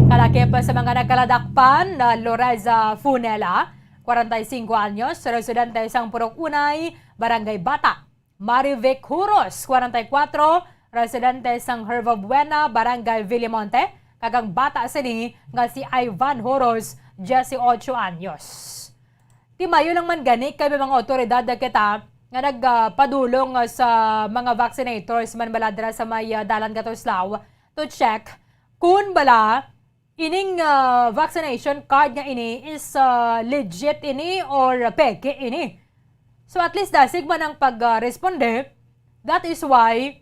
Kalakip sa mga nagkaladakpan na Loreza Funela, kwarenta y singko anyos, residente sang Purok Unay, Barangay Bata. Marivic Huros, kwarenta y kwatro, residente sang Herva Buena, Barangay Villimonte, kag ang bata sini nga si Ivan Huros, diyesyocho anyos. Ti mayo lang man gani kay may mga awtoridad na kita nga nagpadulong sa mga vaccinators man bala dira sa may ah, dalan Katuslaw to check kun bala ining ah, vaccination card nga ini is ah, legit ini or peke ini. So at least dasig man ang pagresponde. That is why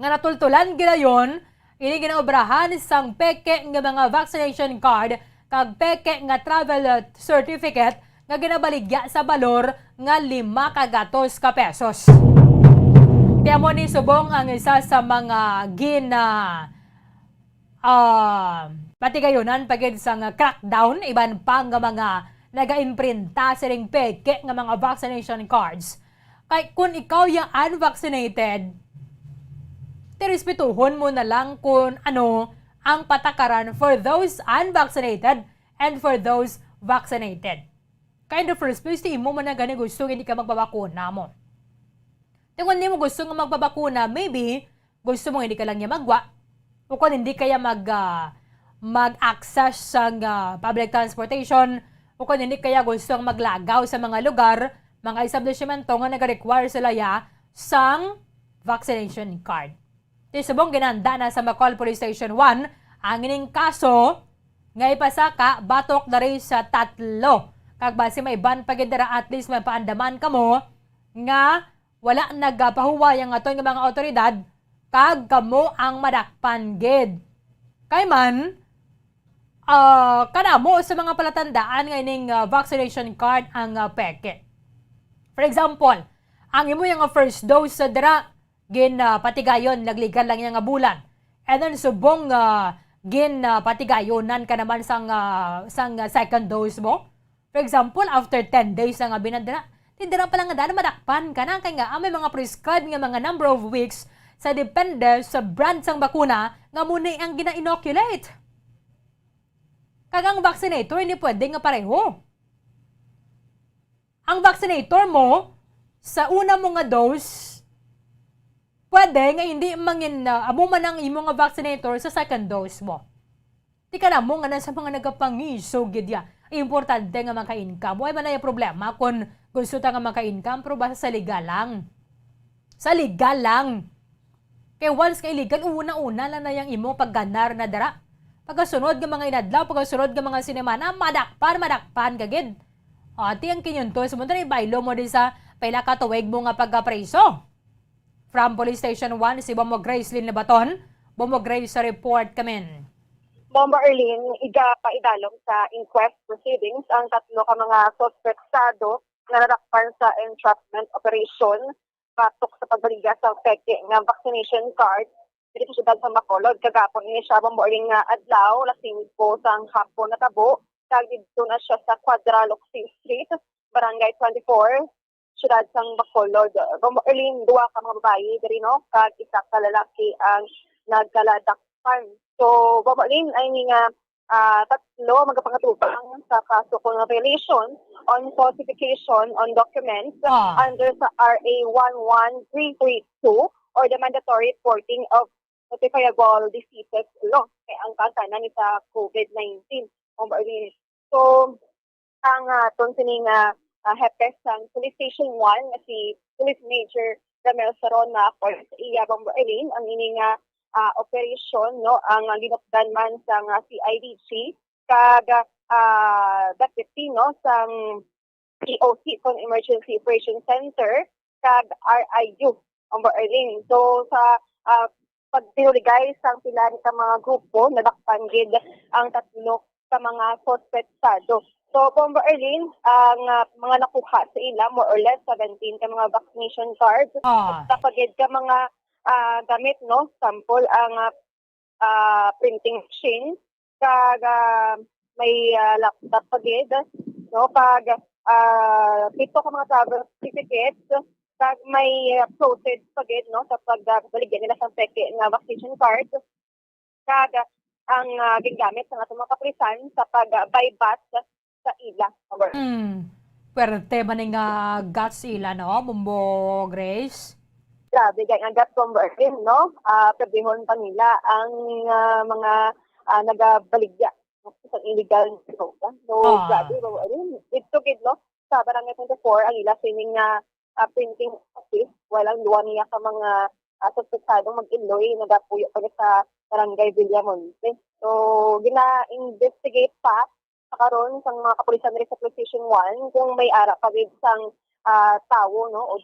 nga natultulan gidayon ini ginaobrahan sang peke nga mga vaccination card kag peke nga travel certificate nga ginabaligya sa balor nga lima ka gatos ka pesos. Kaya mo ni subong ang isa sa mga gina, ah, patigayonan pa gid sang crackdown, iban pa nga mga nagaimprenta sining peke nga mga vaccination cards. Kay kun ikaw ya unvaccinated, ti respetuhon mo na lang kun ano ang patakaran for those unvaccinated and for those vaccinated. Kay in the first place, ti imo man na gani gusto, hindi ka magpabakuna mo. Ti kung hindi mo gusto nga magpabakuna, maybe gusto mo hindi ka lang niya magwa, o kung hindi kaya mag, ah, mag-access sa, ah, public transportation, o kung hindi kaya gusto ang maglagaw sa mga lugar, mga establishmento nga nag-require sila ya sang vaccination card. Ti subong ginanda na sa Bacol Police Station one ang ining kaso nga ipasaka batok diri sa tatlo. Kag basi may ban pa gid dira, at least may paandaman kamo nga wala nagapahuway ang aton nga mga awtoridad, kag kamo ang madakpan gid. Kay man, ah, kanamo sa mga palatandaan nga ining, ah, vaccination card ang, ah, peke. For example, ang imo nga first dose sa dira, gin, ah, patigayon, naglegal lang iya nga bulan. And then subong, ah, gin, ah, patigayonan ka naman sang, ah, sang, ah, second dose mo. For example, after ten days na nga binandira, ti dira pa lang nga daan madakpan ka na, kay nga, ah, may mga prescribed nga mga number of weeks sa depende sa brand sang bakuna nga mo ni ang gina-inoculate. Kag ang vaccinator, hindi pwede nga pareho. Ang vaccinator mo, sa una mo nga dose, pwede nga hindi mangin, ah, amo man ang imo nga vaccinator sa second dose mo. Ti kanamo nga na sa mga nagapangiso gid ya. Importante nga maka-income. Way man na problema kung gusto ta nga maka-income, pero basta sa legal lang. Sa legal lang. Kay once nga illegal, una-una lang na yang imo pagganar na dara. Pagkasunod nga mga inadlaw, pagkasunod nga mga sinemana, madakpan, madakpan ka gid. O, ti ang kinyuntos mo, dali, baylo mo din sa pila ka tuig mo nga pagkapreso. From Police Station one, si Bombo Grace Lynn Labaton. Bombo Grace, sa report kami. Bombo Arlene, iga pa idalom sa inquest proceedings ang tatlo ka mga suspetsado nga nadakpan sa entrapment operation batok sa pagbaligya sa peke nga vaccination card diri sa siyudad sa Bacolod. Kagapon ini siya, Bombo Arlene, nga adlaw, alas singko sang hapon natabo, kag didto na siya sa Quadra Locsin Street, Barangay twenty-four, siyudad sang Bacolod. Bombo Arlene, duha ka mga babayi diri, no, kag isa ka lalaki ang nagkaladakpan. So, Bombo Arlene, ay ni nga, ah, tatlo magapangatubang sa kaso kon violation on falsification on documents Ah. under sa R A one one three three two or the mandatory reporting of notifiable diseases law. Kay ang kaso na ni sa COVID nineteen, Bombo Arlene. So, ang, ah, aton sining, ah, ah, hepe sang Police Station one nga si Police Major Ramel Sarona, for sa iya, Bombo Arlene, ang ini nga, ah, operasyon, no, ang, ah, ginupdan man sang, ah, C I D G kag, ah, deputy, no, sang E O C kon Emergency Operation Center kag R I U, Bombo Arlene. So, sa, ah, pagtinuligay sang pila ni ka mga grupo, nadakpan gid ang tatlo ka mga suspetsado. So, Bombo Arlene, ang, ah, mga nakuha sa ila, more or less seventeen ka mga vaccination cards. Ah. Sa pagid ka mga, ah, gamit, no? Sample, ang, ah, ah, printing machine, kag, ah, may, ah, laptop pa gid, no? Kag, ah, pito ka mga travel certificates, kag may, ah, floated pa gid, no, sa pag, ah, baligya nila sang peke nga vaccination card. Kag, ah, ang, ah, gingamit sa atong mga kapulisan sa pag, ah, buy bat sa ila. Hmm. Puwerte man ni nga guts ila, no, Bombo Grace? Grabe, kay nga guts, Bombo Erwin, no? Ah, pwedehon pa nila ang, ah, mga, ah, nagabaligya, no, sa illegal nga droga. So, Ah. grabe, Bombo Erwin. Dito gid, no, sa Barangay twenty-four, ang ila sining nga, ah, printing office, walang duwa niya ka mga, ah, suspetsadong mag-iloy, nagapuyo pa ni sa Barangay Villamonte. So, gina-investigate pa sa karon sang mga kapulisan diri sa Police Station one kung may ara pa gid sang, ah, tawo, no, o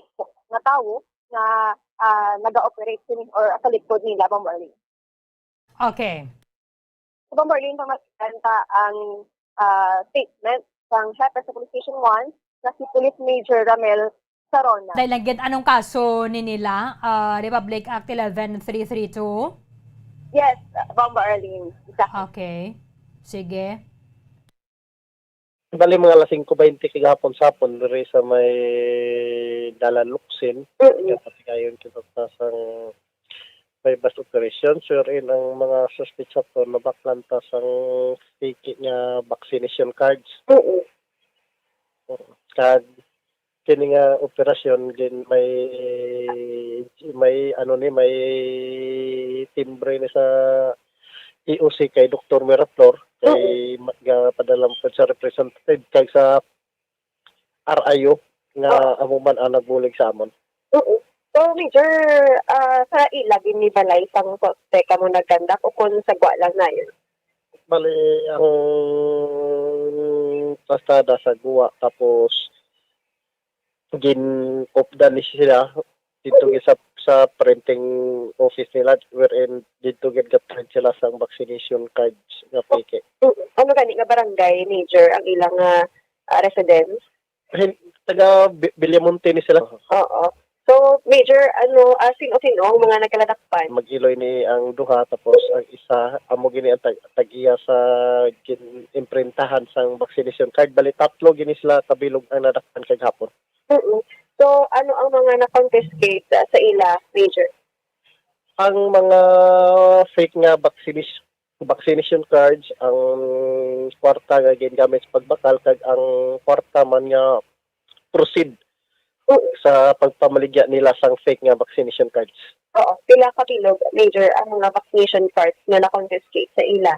nga tawo nga, ah, naga-operate sini or sa likod nila, Bombo Erwin. Okay. So, Bombo Erwin, pamastikan ta ang, ah, statement sang hepe sa Police Station one nga si Police Major Ramel Sa Rona. Dahil lang gid, anong kaso ni nila? Ah, Republic Act eleven three three two? Yes, Bombo Arlene. Exactly. Okay. Sige. Bali, mga alas singko baynte kagahapon sa hapon, diri sa may Dalan Luksin, Mm-mm. Katigayon kita sa sang may bus operation, wherein ang mga suspect sa to nabaklan ta sang fake nga vaccination cards. Mm-mm. Kag kini nga operasyon gin may, may ano ni, may timbre ni sa E O C kay Doktor Miraflor, kay Oo. ma-, gapadala man sa representative kag sa R I O nga Oo. amo man ang nagbulig sa amon. Oo. So, Major, ah, sa ila gid ni balay sang suspect kamo nagkandak o kon sa gwa lang na yun? Bali, ang pasada sa guwa, tapos ginkupdan ni sila dito gid sa, sa printing office nila, wherein dito gid ga-print sila sang vaccination cards nga peke. Mm. Ano gani nga barangay, Major, ang ilang, ah, ah, residence? Hin-, taga Bi-, Villamonte ni sila. Oo. So, Major, ano, ah, sino-sino ang mga nagkaladakpan? Mag-iloy ni ang duha, tapos ang isa, amo gini ang tag-, tag-iya sa gin-, imprintahan sang vaccination card. Bali, tatlo gini sila kabilog ang nadakpan kagahapon. Mm-mm. So, ano ang mga na-confiscate, ah, sa ila, Major? Ang mga fake nga vaccinis-, vaccination cards, ang kwarta nga gingamit sa pagbakal, kag ang kwarta man nga proceed Oo. sa pagpamaligya nila sang fake nga vaccination cards. Oo. Pila ka bilog, Major, ang mga vaccination cards nga na-confiscate sa ila?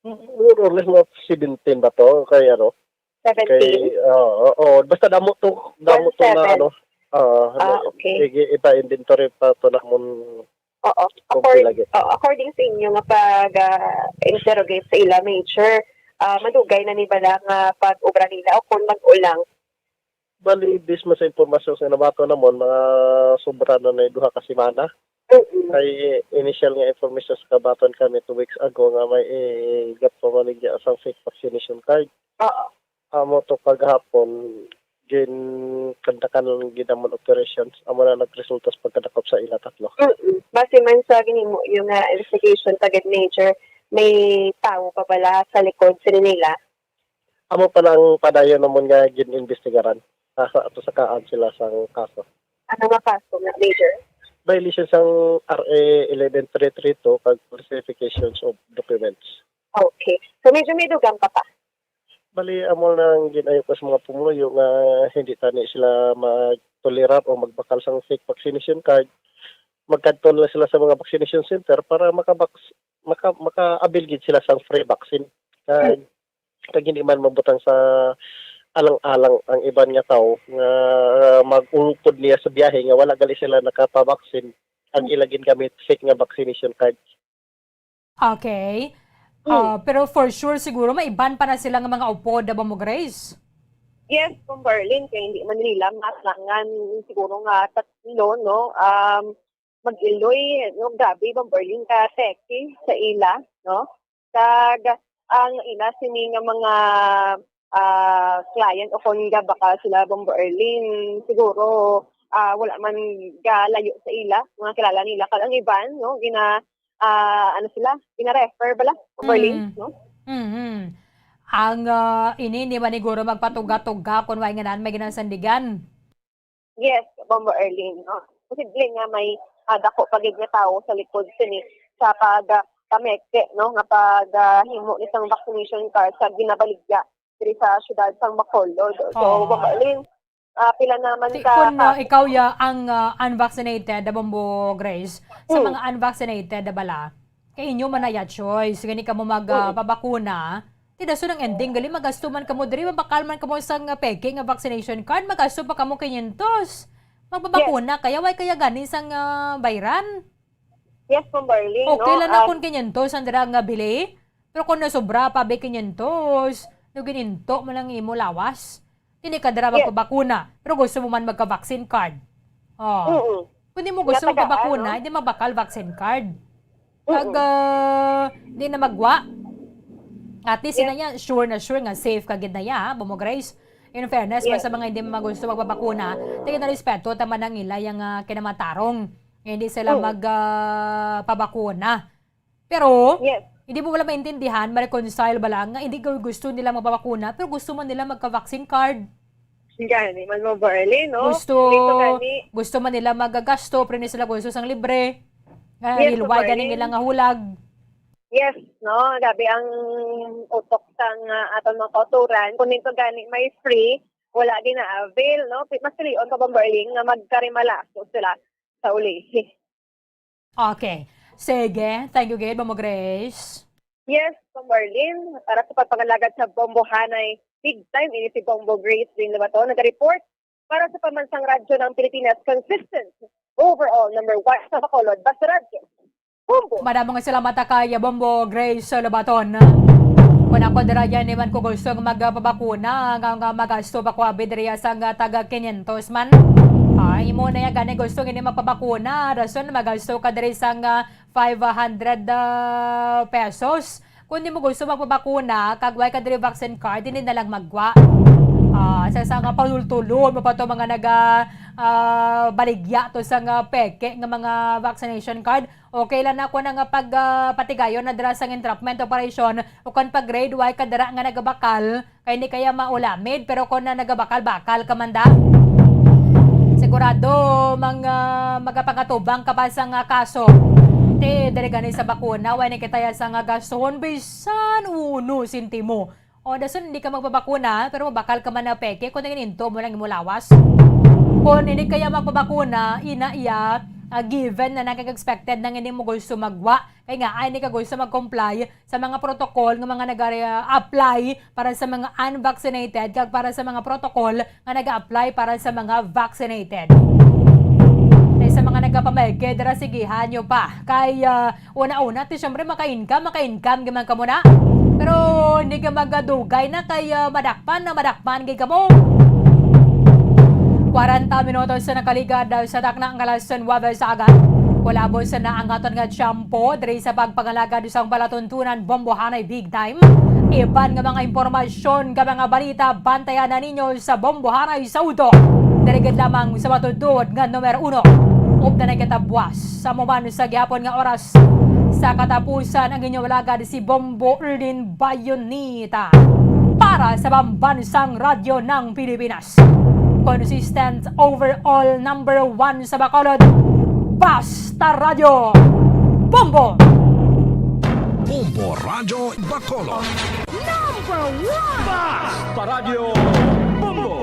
More or less, mga seventeen ba to? Kay ano? Seventeen? Kay, oo, oo. Basta damo to, damo to na, One seven. Ano. Oo, Ah, na-, okay. i-, ipa-inventory pa to namon Oo. kung Accord-, pila gid. Oo, according sa inyo nga pag, ah, interrogate sa ila, Major, ah, madugay na ni bala nga pag-obra nila o kung mag-ulang? Bali, based man sa impormasyon nga nabaton namon, mga sobra na na duha ka semana. Mm-mm. Kay initial nga information sa kabaton kami two weeks ago nga may, eh, gapamaligya sang fake vaccination card. Oo. Amo to kagahapon, ginkandakan lang gid namon operations. Amo na nagresulta sa pagkadakop sa ila tatlo. Mm-mm. Base man sa ginhimo yung, ah, investigation, Target Major, may tawo pa bala sa likod sini nila? Amo pa lang padayon namon nga gin-imbestigaran. Nasa ato sa kaan sila sang kaso. Ano nga kaso nga, Major? Violation sang R A eleven three three two kag falsifications of documents. Okay. So, medyo may dugang ka pa? Bali, amo lang ginayo ko sa mga pumuluyo nga hindi tani sila magtolerar o magbakal sang fake vaccination card. Magkadto na sila sa mga vaccination center para makabaks-, maka-, maka-avail gid sila sang free vaccine. Kag, kag hindi man mabutang sa alang-alang ang iban nga tawo nga mag-ulupod niya sa biyahe nga wala gali sila nakapabaksin, ang ila gingamit fake nga vaccination card. Okay. Mm. Ah, pero for sure, siguro may iban pa na sila nga mga upod, Bombo Grace? Yes, Bombo Arlene, kay hindi man nila maatlangan siguro nga tatlo, no? Um, mag-iloy, no? Grabe, Bombo Arlene, ka sexy sa ila, no? Kag ang ila sini nga mga, ah, client o kon gabakal sila, Bombo Arlene, siguro, ah, wala man galayo sa ila, mga kilala nila. Kag ang iban, no, gina-, ah, ano sila, gina-refer bala, Bombo Arlene, Mm. no? Mhm. Ang, ah, ini, di ba, ni guro magpatuga-tuga kung may nga naan, may ginasandigan? Yes, Bombo Arlene, no? Posible nga may, ah, dako pa gid nga tawo sa likod sini sa pag, ah, pameke, no, nga pag, ah, himo ni sang vaccination card sa ginabaligya diri sa siyudad sang Bacolod. So, Oo. Bombo Arlene, ah, pila naman Ti-, ka kung, ah, kaso? Ikaw ya ang, ah, unvaccinated, Bombo Grace, sa Mm. mga unvaccinated na bala, kay inyo man na ya choice. Gani kamo mag, ah, Mm. pabakuna. Ti dason ang ending, gali magasto man kamo diri, mabakal man kamo sang, ah, peke nga vaccination card, magasto pa kamo quinientos. Magpabakuna Yes. kaya, way kaya gani sang, ah, bayran? Yes, Bombo Arlene, Okay no? lang na Um, kung quinientos ang dira nga bili. Pero kung nasobra pa, be, quinientos, no, gininto mo lang imo lawas. Hindi ka dira Yes. magpabakuna, pero gusto mo man magka-vaccine card. Oh. Mm-mm. Kung di mo gusto Natagaan, magpabakuna, no? Hindi mabakal vaccine card. Kag, Mm-mm. ah, di na magwa. At least, Yes. na yan, sure na sure nga safe ka gid na ya, ha, Bombo Grace. In fairness, man Yes. sa mga hindi man gusto magpabakuna, tingin na respeto, tama na nila yung, ah, kinamatarong. Hindi sila Mm. mag, ah, pabakuna. Pero, Yes. hindi mo wala maintindihan, ma-reconcile ba lang nga hindi gu-, gusto nila magpabakuna, pero gusto man nila magka-vaccine card. Gani man mo, Barley, no? Gusto, Dito gani. gusto man nila magagasto, pero hindi sila gusto sang libre. Nga, Yes, hilway gani Barley. nila nga hulag. Yes, no? Grabe ang utok sang, ah, aton mga kauturan. Kung dito gani may free, wala gina-avail, no? Mas pilion pa, Bomberling, nga magkarimalaso sila sa uli. Okay. Sige. Thank you, gid, Bombo Grace. Yes, Bomberling, para sa pagpangalagad sa Bombohanay, big time ini si Bombo Grace Lynn Lobato. Nag-report para sa Pambansang Radyo ng Pilipinas, consistent overall number one sa Bacolod, Basta Radyo. Bombo. Madamo nga salamat kay Bombo Grace Lobaton. Kung ako dira yan, iwan ko gusto nga magpabakuna, nga, nga magasto pa ko abi diri sang taga quinientos man. Ay, imo na yan, gani gusto nga hindi magpabakuna. Rason, magasto ka diri sang, ah, five hundred, ah, pesos. Kung di mo gusto magpabakuna, kag way ka diri vaccine card, hindi na lang magwa. Ah, sa, sa nga paultulon mo pa to mga naga, ah, baligya to sa nga peke nga mga vaccination card. Okay lang na ako na nga pag, ah, patigayon na dira sang entrapment operation o kon pag raid, way ka dira nga nagabakal, kay hindi kaya maulamid, pero kung na nagabakal-bakal ka man da, sigurado mang, ah, magapangatubang ka pa sa nga kaso. Ti, diri gani sa bakuna, way ni kita ya sa nga gastuhon, bisan uno sentimo. O, dason hindi ka magpabakuna, pero mabakal ka man na peke, kung nagininto mo lang imo lawas. Kung hindi kaya magpabakuna, ina iya, ah, given na nag-expected na hindi mo gusto magwa, kay nga, ay, hindi ka gusto mag-comply sa mga protocol nga mga nag-apply para sa mga unvaccinated, kag para sa mga protocol nga nag-apply para sa mga vaccinated. Kay sa mga nagapameke, dira, sigihan nyo pa. Kay, ah, una-una, ti, syempre, maka-income, maka-income, giman ka muna. Pero hindi ka magadugay na kay, ah, madakpan na madakpan, gid kamo. Kwarenta minutos sa nakaligad, ah, sa takna nga alas nuwebe sa agad. Kulabos na ang aton nga tiyempo diri sa pagpangalagad sang palatuntunan, Bombohanay Big Time. Iban nga mga impormasyon, nga mga balita, bantayan na ninyo sa Bombohanay sa udto. Diri gid lamang sa matuod nga numero uno. Upda na kita buwas sa amo man sa gihapon nga oras. Sa katapusan, ang inyong alagad si Bombo Erlin Bayonita para sa Pambansang Radyo ng Pilipinas. Consistent overall number one sa Bacolod. Basta Radyo Bombo! Bombo Radyo Bacolod. Number one! Basta Radyo Bombo!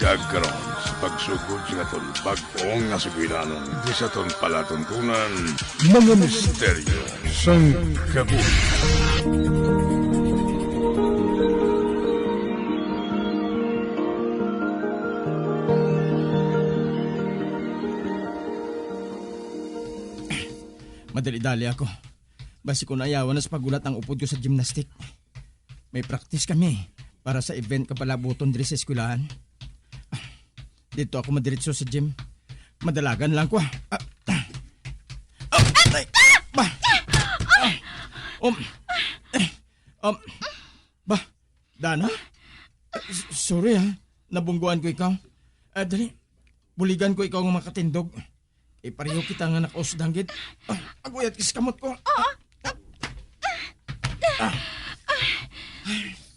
Kag karon, sa pagsugod sa aton bag-o nga sugilanon, di sa aton palatuntunan, mga misteryo sang kabuhi. Madali-dali ako. Basi ko naayawan na sa paghulat ang upod ko sa gymnastic. May practice kami para sa event nga palabuton diri sa eskwelahan. Dito ako madiretso sa gym. Madalagan lang ko, ah. Ah, ah, ah, ay, ba? Ah, um, eh, um, ba? Dana? Eh, s-, sorry, ha. Nabungguan ko ikaw. Ah, dali. Buligan ko ikaw nga makatindog. Eh, pareho kita nga nakausdang gid. Ah, aguyat ka sa kamot ko. Ah, ah, ah. Ah.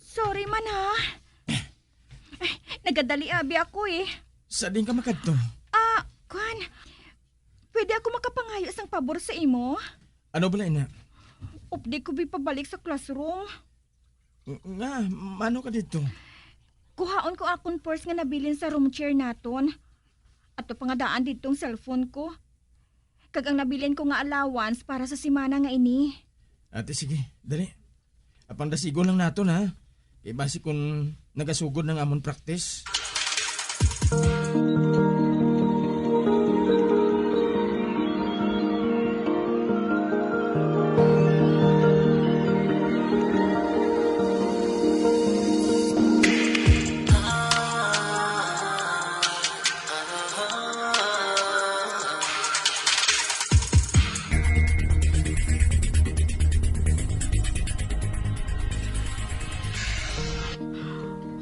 Sorry man, ha. Ay, nagadali abi ako, eh. Sa din ka makadto? Ah, kwan. Pwede ako makapangayo sang pabor sa imo? Ano bala ina? Updi ko bi pabalik sa classroom. Nga, mano ka dito? Kuhaon ko akon purse nga nabilin sa room chair naton. Ato pa nga daan didto ang cellphone ko. Kag ang nabilin ko nga allowance para sa semana nga ini. Ate, sige, dali. Apang dasigon lang naton, ha? Kay basi kung nagasugod na ang amon practice.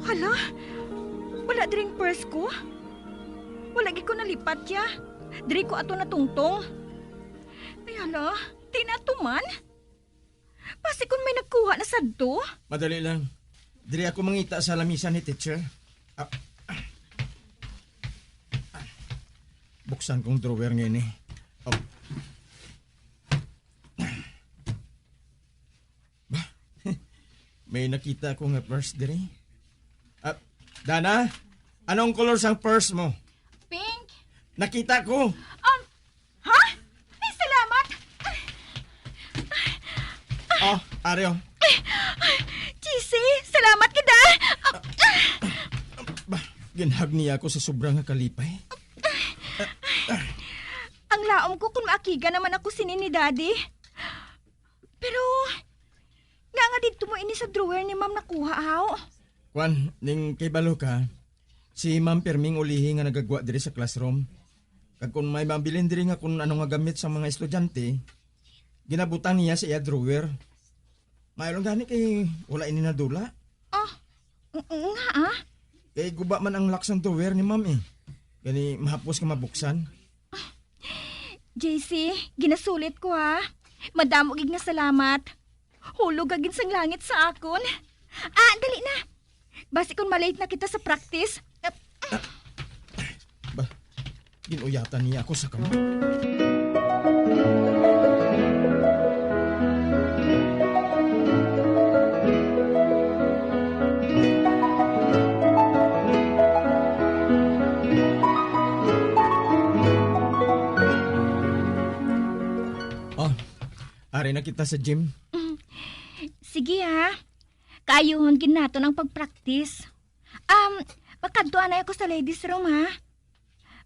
Hala, wala diri ang purse ko. Wala gid ko nalipat ya. Diri ko ato natungtong. Ay, hala, di na ato man. Basi kon may nagkuha na sadto. Madali lang. Diri ako mangita sa lamisa ni teacher. Ah. Buksan kong drawer nga ini. Oh. Ba? May nakita ko nga purse diri. Ah, Dana, anong color sang purse mo? Pink. Nakita ko. Um, ha? Ay, salamat. Oh, ari, oh. G C, salamat gid, ah. Ba, ginhag niya ako sa sobra nga kalipay. Ang laom ko kung maakigan naman ako sini ni Daddy. Pero, nga nga didto mo ini sa drawer ni Ma'am nakuha, haw? Kwan, ning kay balo ka, si Ma'am pirming ulihi nga nagagwa diri sa classroom. Kag kung may mabilin diri nga kung ano nga gamit sa mga estudyante, ginabutang niya sa iya drawer. Maayo lang gani kay wala ini nadula. Ah, ng-, nga, ah? Kay guba man ang lock sang drawer ni Ma'am, eh. Gani mahapos nga mabuksan. J C, ginasulit ko, ha. Madamo gid nga salamat. Hulog ka gid sang langit sa akon. Ah, dali na. Basi kung malate na kita sa practice. Ba, ginuyatan niya ako sa kamot. Oh, ari na kita sa gym. Mm. Sige, ha. Kaayuhon gid naton ang pag-practice. Um, makadto anay ako sa ladies room, ha?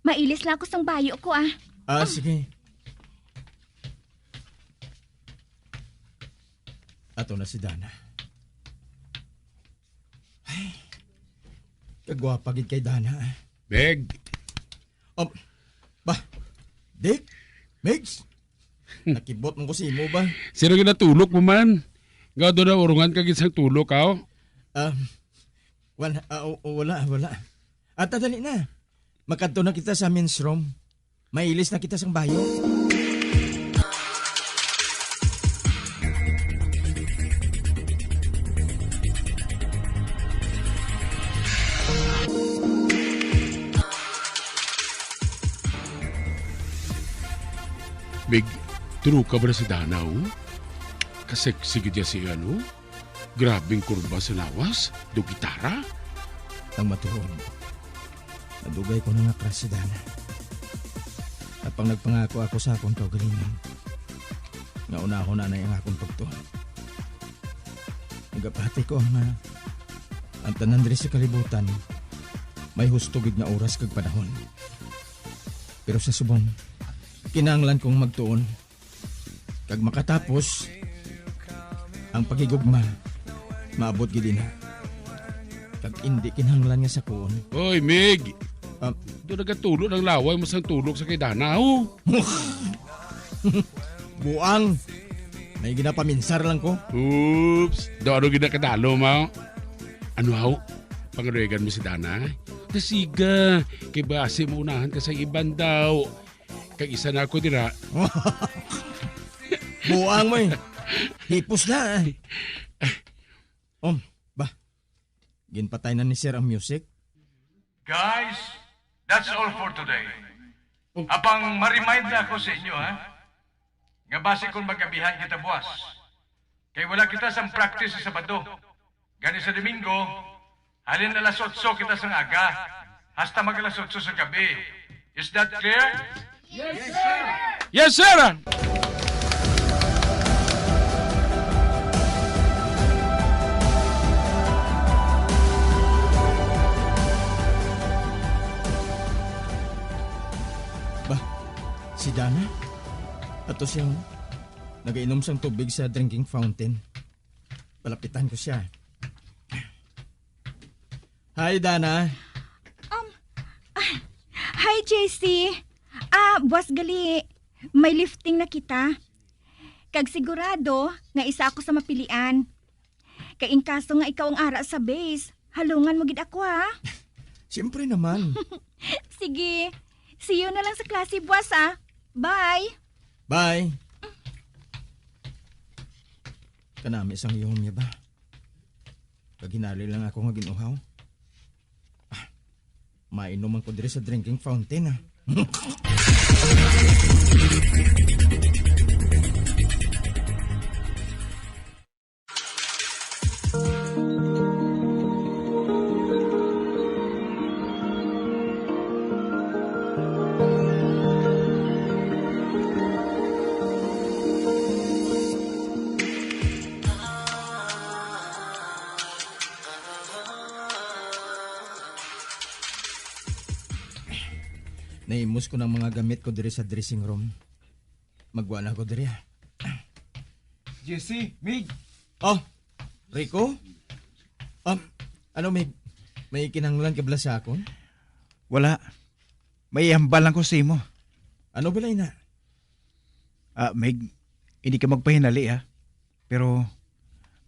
Mailis lang ako sang bayo ko, ah. Ah, sige. Ato na si Dana. Ay, kagwapa gid kay Dana, ah. Beg. Um, ba, Dick? Migs? Nakibot man ko sa imo ba? Sino ginatulok mo man? Nga doon na urungan ka gid sang tulok, aw? Ah, wala, ah, o-, o-, wala, wala. At dali na. Makadto na kita sa men's room. Mailis na kita sang bayo. Mig, true ka ba na si Dana, oh? Kasexy gid niya si ano? Grabing kurba sa lawas, do gitara. Ang matuod, Nadugay ko na nga crush si Dana. Apang nagpangako ako sa akon kaugalingon nga unahon na ang akon pagtuon. Nagapati ko nga ang tanan diri sa kalibutan may husto gid nga oras kag panahon. Pero sa subong, kinahanglan kong magtuon. Kag makatapos ang paghigugma, maabot gid ina. Kag indi kinahanglan nga sakuon. Oy, Mig! Ah. Doon nagatulo ng laway mo sang tulog sa kay Dana, oh. Buang! May ginapaminsar lang ko. Oops! Daw ano ginakadalo mo? Ano, haw? Pangaluyagan mo si Dana? Kasiga, kay basi maunahan ka sa iban daw. Kag isa na ako dira. Buang mo eh. Hipos na eh. Um, ba? Ginpatay na ni Sir ang music? Guys, that's all for today. Apang ma-remind na ako sa inyo, ha? Nga basi kung magabihan kita buwas. Kay wala kita sang practice sa Sabado. Gani sa Domingo, halin alas otso kita sang aga, hasta mag alas otso sa gabi. Is that clear? Yes, sir! Ba, si Dana? Ato siyang nagainom sang tubig sa drinking fountain. Palapitan ko siya. Hi, Dana. Um, ah, hi, J C. Ah, buwas gali, may lifting na kita. Kag sigurado nga isa ako sa mapilian. Kay in kaso nga ikaw ang ara sa base, halungan mo gid ako, ha? Siyempre naman. Sige, see you na lang sa klase buwas, ah. Bye. Bye. Kanami sang ihom niya ba? Kag hinali lang ako nga gin-uhaw. Ah, mainom man ko diri sa drinking fountain, ah. Naimos ko ng mga gamit ko diri sa dressing room. Magwa na ako diri, ah. Jesse, Mig! Oh, Rico? Um, ano, Mig? May kinahanglan ka bala sa akon? Wala. May ihambal lang ko sa imo. Ano bala ina? Ah, Mig, hindi ka magpahinali, ha? Pero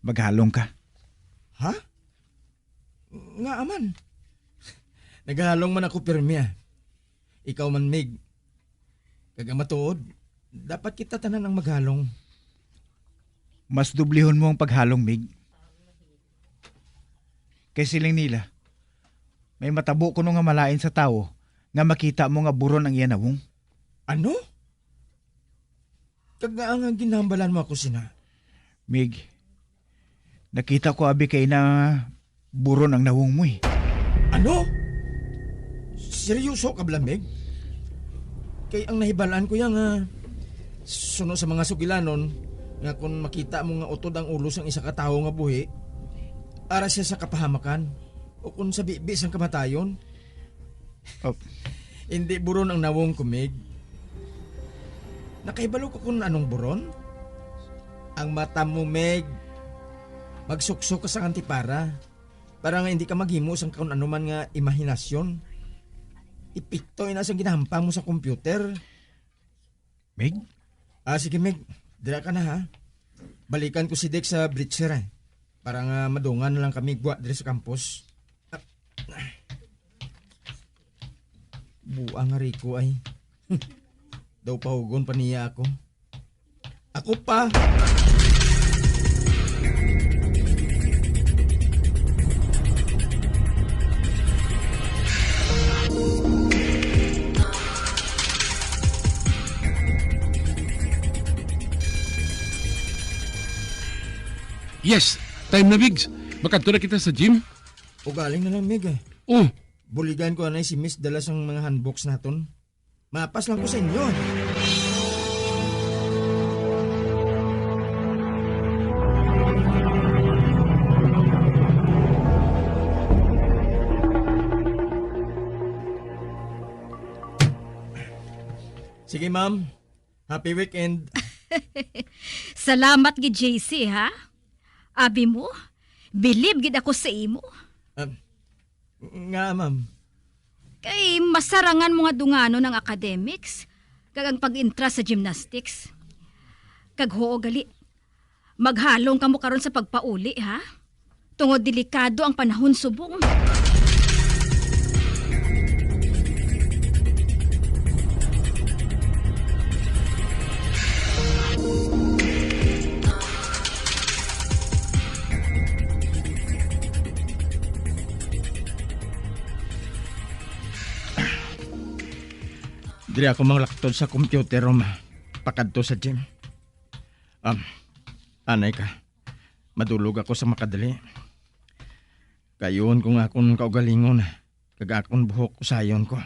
maghalong ka. Ha? Nga man. Naghalong man ako pirmi, ah. Ikaw man, Mig. Kag ang matuod, dapat kita tanan ang maghalong. Mas dublihon mo ang paghalong, Mig. Kay siling nila, may matabo kuno nga malain sa tawo nga makita mo nga buron ang iya nawong. Ano? Kag ngaa nga ginhambalan mo ako sina? Mig, nakita ko abi kay na buron ang nawong mo, eh. Ano? Seryoso ka bala, Mig? Kay ang nahibalaan ko ya nga suno sa mga sugilanon nga kung makita mo nga utod ang ulo sang isa ka tawo nga buhi, ara siya sa kapahamakan o kung sa bibi sang kamatayon. Oh. Hindi buron ang nawong ko, Mig. Nakahibalo ko kung anong buron? Ang mata mo, Mig. Magsuksok ka sa antipara para nga hindi ka maghimo sang kung ano man nga imahinasyon. Epekto ina sang ginahampang mo sa computer. Mig? Ah, sige, Mig. Dira ka na, ha? Balikan ko si Dick sa bleacher, eh. Para nga madungan na lang kami gwa diri sa campus. Buang nga Rico ay. Daw pahugon pa niya ako. Ako pa. Yes, time na, Migs. Makadto na kita sa gym. Ugaling na lang, Mig, eh. Oh, Buligan ko anay si Miss dala sang mga handbooks naton. Mapas lang ko sa inyo. Sige, ma'am. Happy weekend. Salamat gid, J C, ha? Abi mo, bilib gid ako sa imo. Ah, nga, ma'am. Kay masarangan mo nga dunganon ang academics kag ang pag-entra sa gymnastics. Kag huo gali, maghalong kamo karon sa pagpauli, ha? Tungod delikado ang panahon subong. Diri ako manglaktod sa computer room pakadto sa gym. Um, anay ka. Madulog ako sa makadali. Kayuhon ko nga akon kaugalingon, kag akon buhok usayon ko.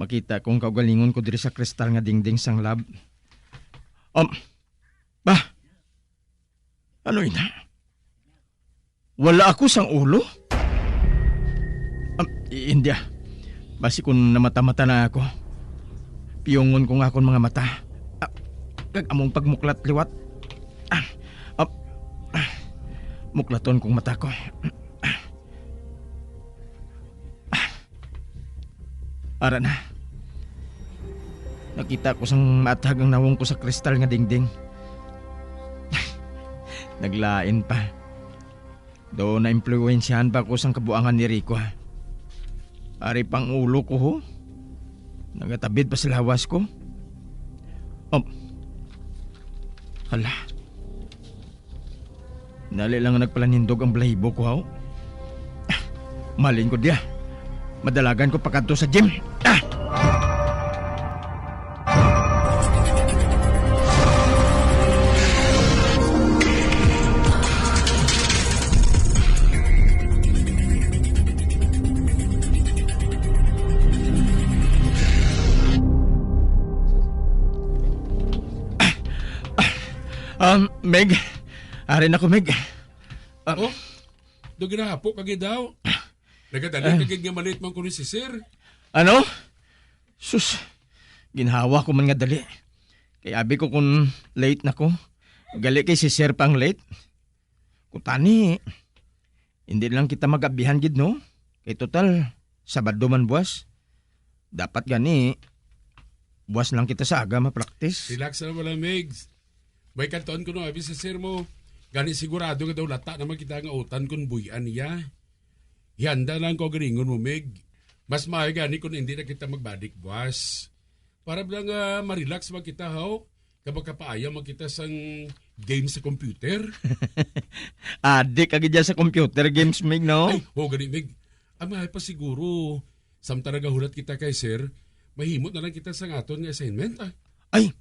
Makita kong kaugalingon ko diri sa kristal nga dingding sang lab. Um, ba? Ano ina? Wala ako sang ulo? Um, i-, hindi ah. Basi kung namata-mata na ako, piyungon ko nga akon mga mata. Ah, kag among pagmuklat liwat. Ah, ah, ah, muklaton kong mata ko. Ara na. Nakita ko sang maathag ang nawong ko sa kristal nga dingding. Naglain pa. Do naimpluwensyahan pa ko sang kabuangan ni Rico, ha? Ari pang ulo ko, ho. Nagatabid pa sa lawas ko. Oh. Hala. Nali lang nga nagpalanindog ang balahibo ko, haw. Ah, malin ko diya. Madalagan ko pakadto sa gym. Ah! Ah, ah, um, Meg, ari na ko, Meg. Ah. Oh, do ginahapo ka gid daw. Nagadali ka gid nga malit man kuno si sir. Ano? Sus, ginhawa ko man nga dali. Kay abi ko kung late na ko, gali kay si sir pang late. Kutani, hindi lang kita mag-abihan gid, no? Kay total, Sabado man buwas. Dapat gani, buwas lang kita sa aga ma-practice. Relax na wala, Migs. May kanton ko no, abi sa sir mo. Gani sigurado nga daw lata naman kita nga utan kung buy-an niya. Handa lang ko galingon mo, Mig. Mas maayo gani kung hindi na kita magbalik buwas. Para lang nga ma-relax man kita, haw? Kag makapaaya man kita sang game sa computer. Adik ka gid dyan sa computer games, Mig, no? Ay, ho, gani, Mig. Ang maayo pa siguro, samtang nagahulat kita kay sir, mahimo na lang kita sang aton nga assignment, ah. Ay,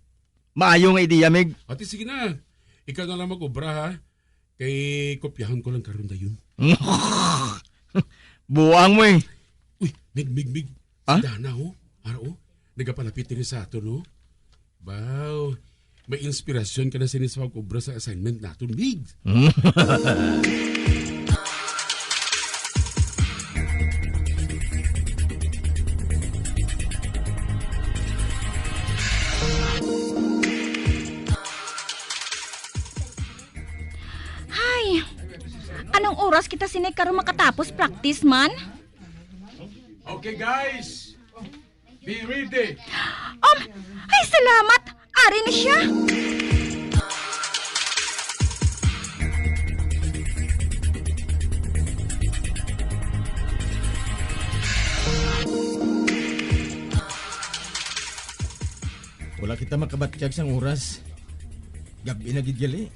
maayo nga ideya, Mig. Ate, sige na. Ikaw na lang mag-obra, ha? Kay kopyahon ko lang karon dayon. Buang mo, eh. Uy, Mig, Mig, Mig. Ha? Si Dana, oh. Ara, oh. Nagapalapit diri sa aton, oh. Baw, may inspirasyon ka na sini sa pag-obra sa assignment naton, Mig. Hay, anong oras kita sini karon makatapos practice man? Okay, guys. Be ready. Um, ay, salamat! Ari na siya! Wala kita makabatyag sang oras. Gabi na gid gali.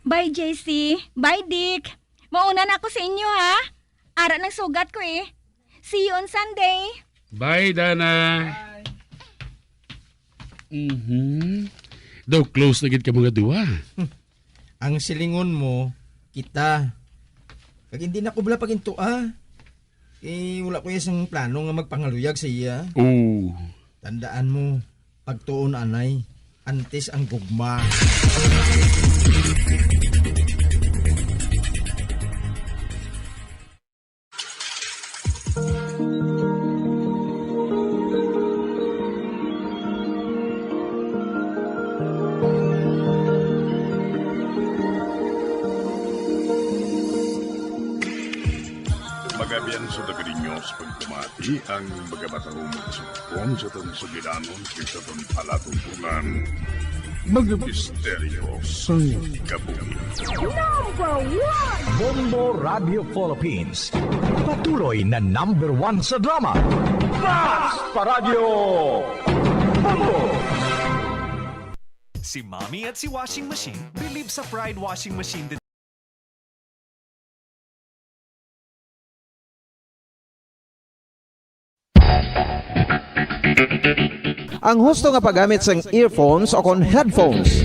Bye, J C. Bye, Dick. Mauna na ako sa inyo, ha? Ara nang sugat ko, eh. See you on Sunday. Bye, Dana. Mhm. Daw close na gid ka mga duwa. Ang silingon mo, kita. Kag hindi na ko bala pagintua. Eh, wala ko isang plano nga magpangaluyag sa iya. Oh. Tandaan mo, pagtuon anay, antes ang gugma. Magabian sa taga ninyo sa pagpamati ang mga matahong mga sumpong sa atong sugilanon kag sa atong palatuntunan. Mga misteryo sang kabuhi. Number one! Bombo Radio Philippines. Patuloy na number one sa drama. Mas pa Radyo Bombo! Si Mommy at si Washing Machine believe sa Pride Washing Machine din. Ang husto nga paggamit sang earphones o kon headphones.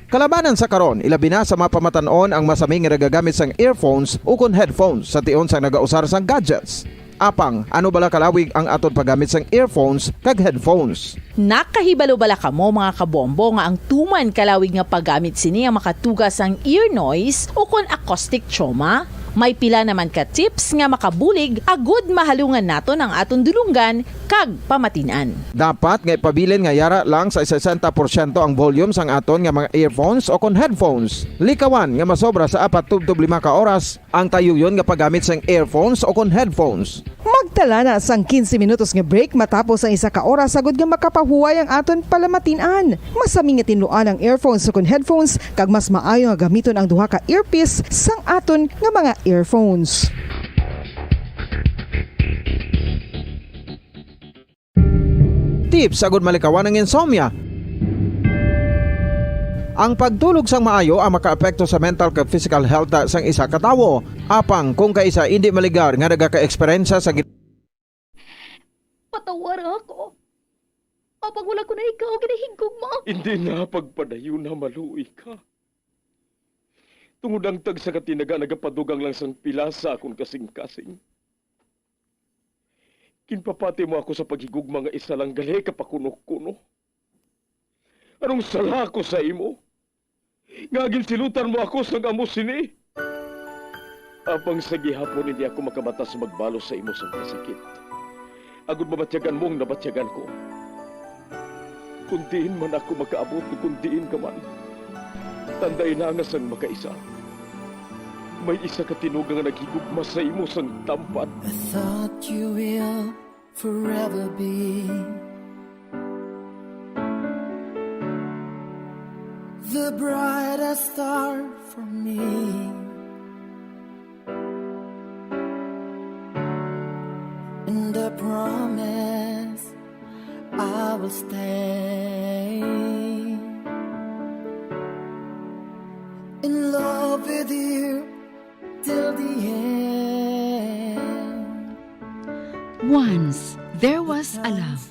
Kalabanan sa karon, ilabi na sa mga pamatan-on ang masami nga nagagamit sang earphones o kon headphones sa tion sang nagausar sang gadgets. Apang, ano bala kalawig ang aton paggamit sang earphones kag headphones? Nakahibalo bala kamo, mga kabombo, nga ang tuman kalawig nga paggamit sini ang makatuga sang ear noise o kon acoustic trauma? May pila naman ka tips nga makabulig agud mahalungan naton ang aton dulonggan kag pamatin-an. Dapat nga ipabilin nga yara lang sa sesenta porsyento ang volume sang aton nga mga earphones o kon headphones. Likawan nga masobra sa apat tubtob lima ka oras ang tayuyon nga paggamit sang earphones o kon headphones. Magtala na sang quince minutos nga break matapos ang isa ka oras, agud nga makapahuway ang aton palamatin-an. Masami nga tinluan ang earphones o kon headphones, kag mas maayo nga gamiton ang duha ka earpiece sang aton nga mga earphones. Tips agud malikawan ang insomnia. Ang pagtulog sang maayo ang makaapekto sa mental kag physical health sang isa ka tawo. Apang kung kaisa indi maligar nga nagaka-eksperyensya sa gin- Patawara ako. Apang wala ko na ikaw ginahigugma. Hindi na pagpadayon na maluoy ka. Tungod ang tagsa ka tinaga nagapadugang lang sang pila sa akon kasing-kasing. Ginpapati mo ako sa paghigugma nga isa lang gali ka pakuno-kuno. Anong sala ko sa imo? Nga ginsilutan mo ako sang amo sini? Apang sa gihapon hindi ako makabatas magbalos sa imo sang kasakit. Agud mabatyagan mo ang nabatyagan ko. Kung diin man ako makaabot o kung diin ka man, tandai na nga sang makaisa, may isa ka tinuga nga naghigugma sa imo sang tampad. I thought you will forever be the brightest star for me. And I promise I will stay in love with you till the end. Once there was a love.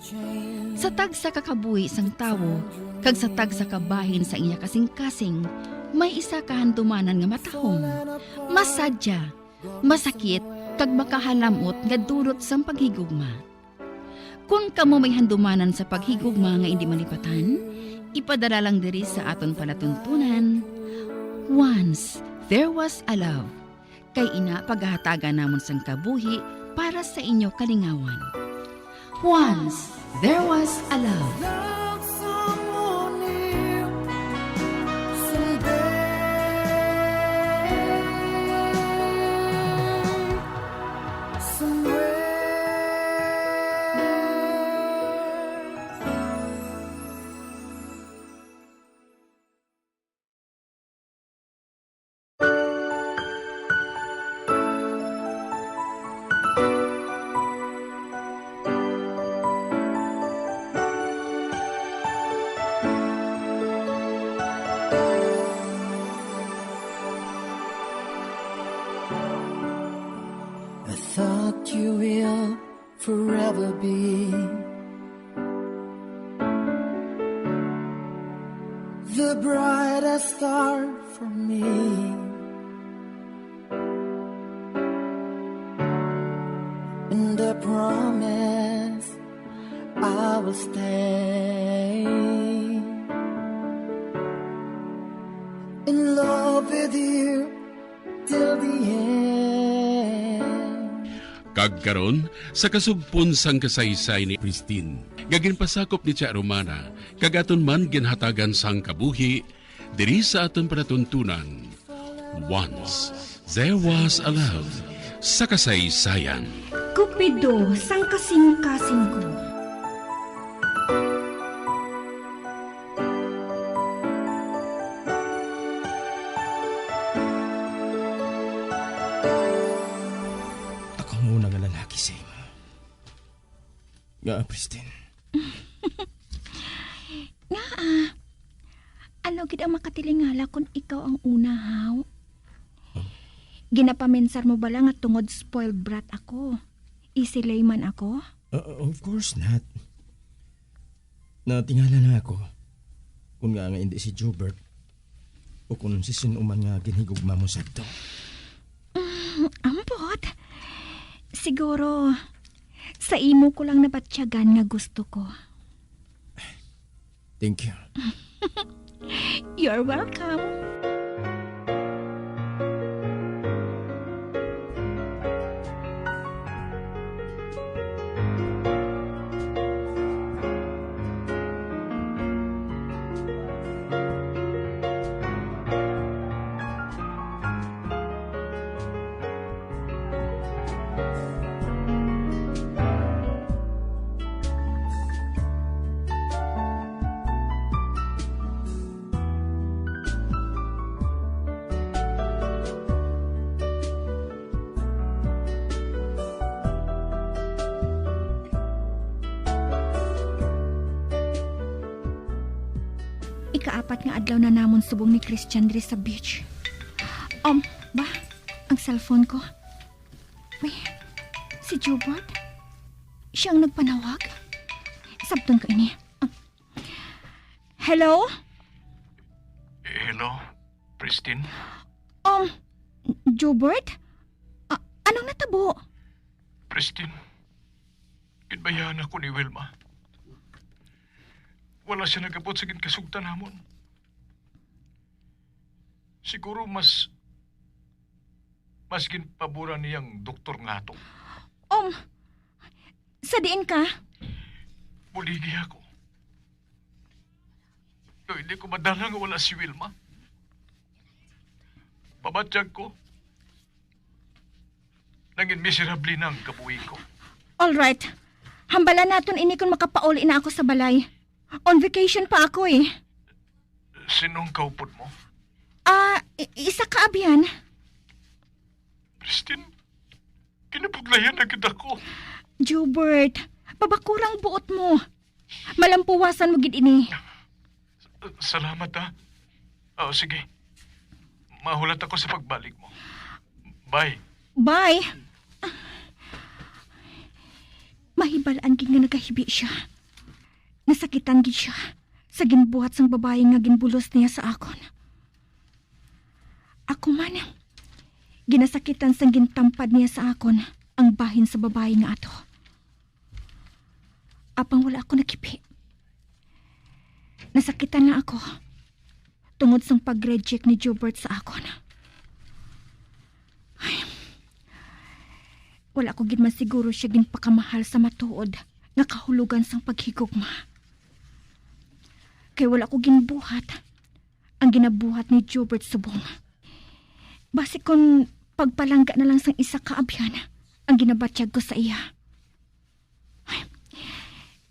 Sa tagsa ka kabuhi sang tawo kag sa tagsa ka bahin sa iya kasing-kasing, may isa ka handumanan nga matahom, masadya, masakit, kag makahalam-ot nga dulot sang paghigugma. Kon kamo may handumanan sa paghigugma nga indi malipatan, ipadala lang diri sa aton palatuntunan, Once There Was a Love, kay ina pagahatagan namon sang kabuhi para sa inyo kalingawan. Once There Was a Love. Love someone new someday, somewhere. I thought you will forever be the brightest star for me. And I promise I will stay in love with you till the end. Kag karon, sa kasugpon sang kasaysay ni Christine, nga ginpasakop ni Tia Romana, kag aton man ginhatagan sang kabuhi, diri sa aton palatuntunan, Once There Was a Love, sa kasaysayan. Cupido sang kasingkasing ko. Ako ang una nga lalaki sa imo. Nga, Christine? Nga, ah. Ano gid ang makatilingala kon ikaw ang una, haw? Ginapaminsar mo bala nga tungod spoiled brat ako, easy layman ako? Uh, of course not. Natingala lang ako kung nga nga hindi si Jobert o kung si sin-o man nga ginhigugma mo sadto. Mm, ambot. Siguro, sa imo ko lang nabatyagan nga gusto ko. Thank you. You're welcome. Ikaapat nga adlaw na namon subong ni Christian diri sa beach. Um, ba? Ang cellphone ko. May, si Jubert? Siya ang nagpanawag? Sabton ko ini. Um, hello? Hello, Christine? Um, Jubert? A-, anong natabo? Christine, ginbayaan ako ni Wilma. Wala siya nagabot sa ginkasugtan namon. Siguro mas, mas ginpaboran niya ang doktor nga ato. Um, sa diin ka? Buligi ako. Kay hindi ko madala nga wala si Wilma. Mabatyag ko, nangin miserable na ang kabuhi ko. All right. Hambalan naton ini kung makapauli na ako sa balay. On vacation pa ako eh. Sinong kaupod mo? Ah, i-, isa ka abyan. Christine, kinabudlayan na gid ako. Jubert, pabakurang buot mo. Malampuwasan mo gid ini. Salamat, ha. Oh, sige. Mahulat ako sa pagbalik mo. Bye. Bye. Mahibal-an gid nga nagahibi siya. Nasakitan gid siya sa ginbuhat sang babayi nga ginbulos niya sa akon. Ako man, ginasakitan sang gintampad niya sa akon ang bahin sa babayi nga ato. Apang wala ako nakipi. Nasakitan na ako tungod sang pag-reject ni Jobert sa akon. Ay, wala ko gid masiguro siya ginpakamahal sa matuod nga kahulogan sang paghigugma. Kay wala ko ginbuhat ang ginabuhat ni Jobert subong. Basi kon pagpalangga na lang sang isa ka abyan ang ginabatyag ko sa iya. Ay,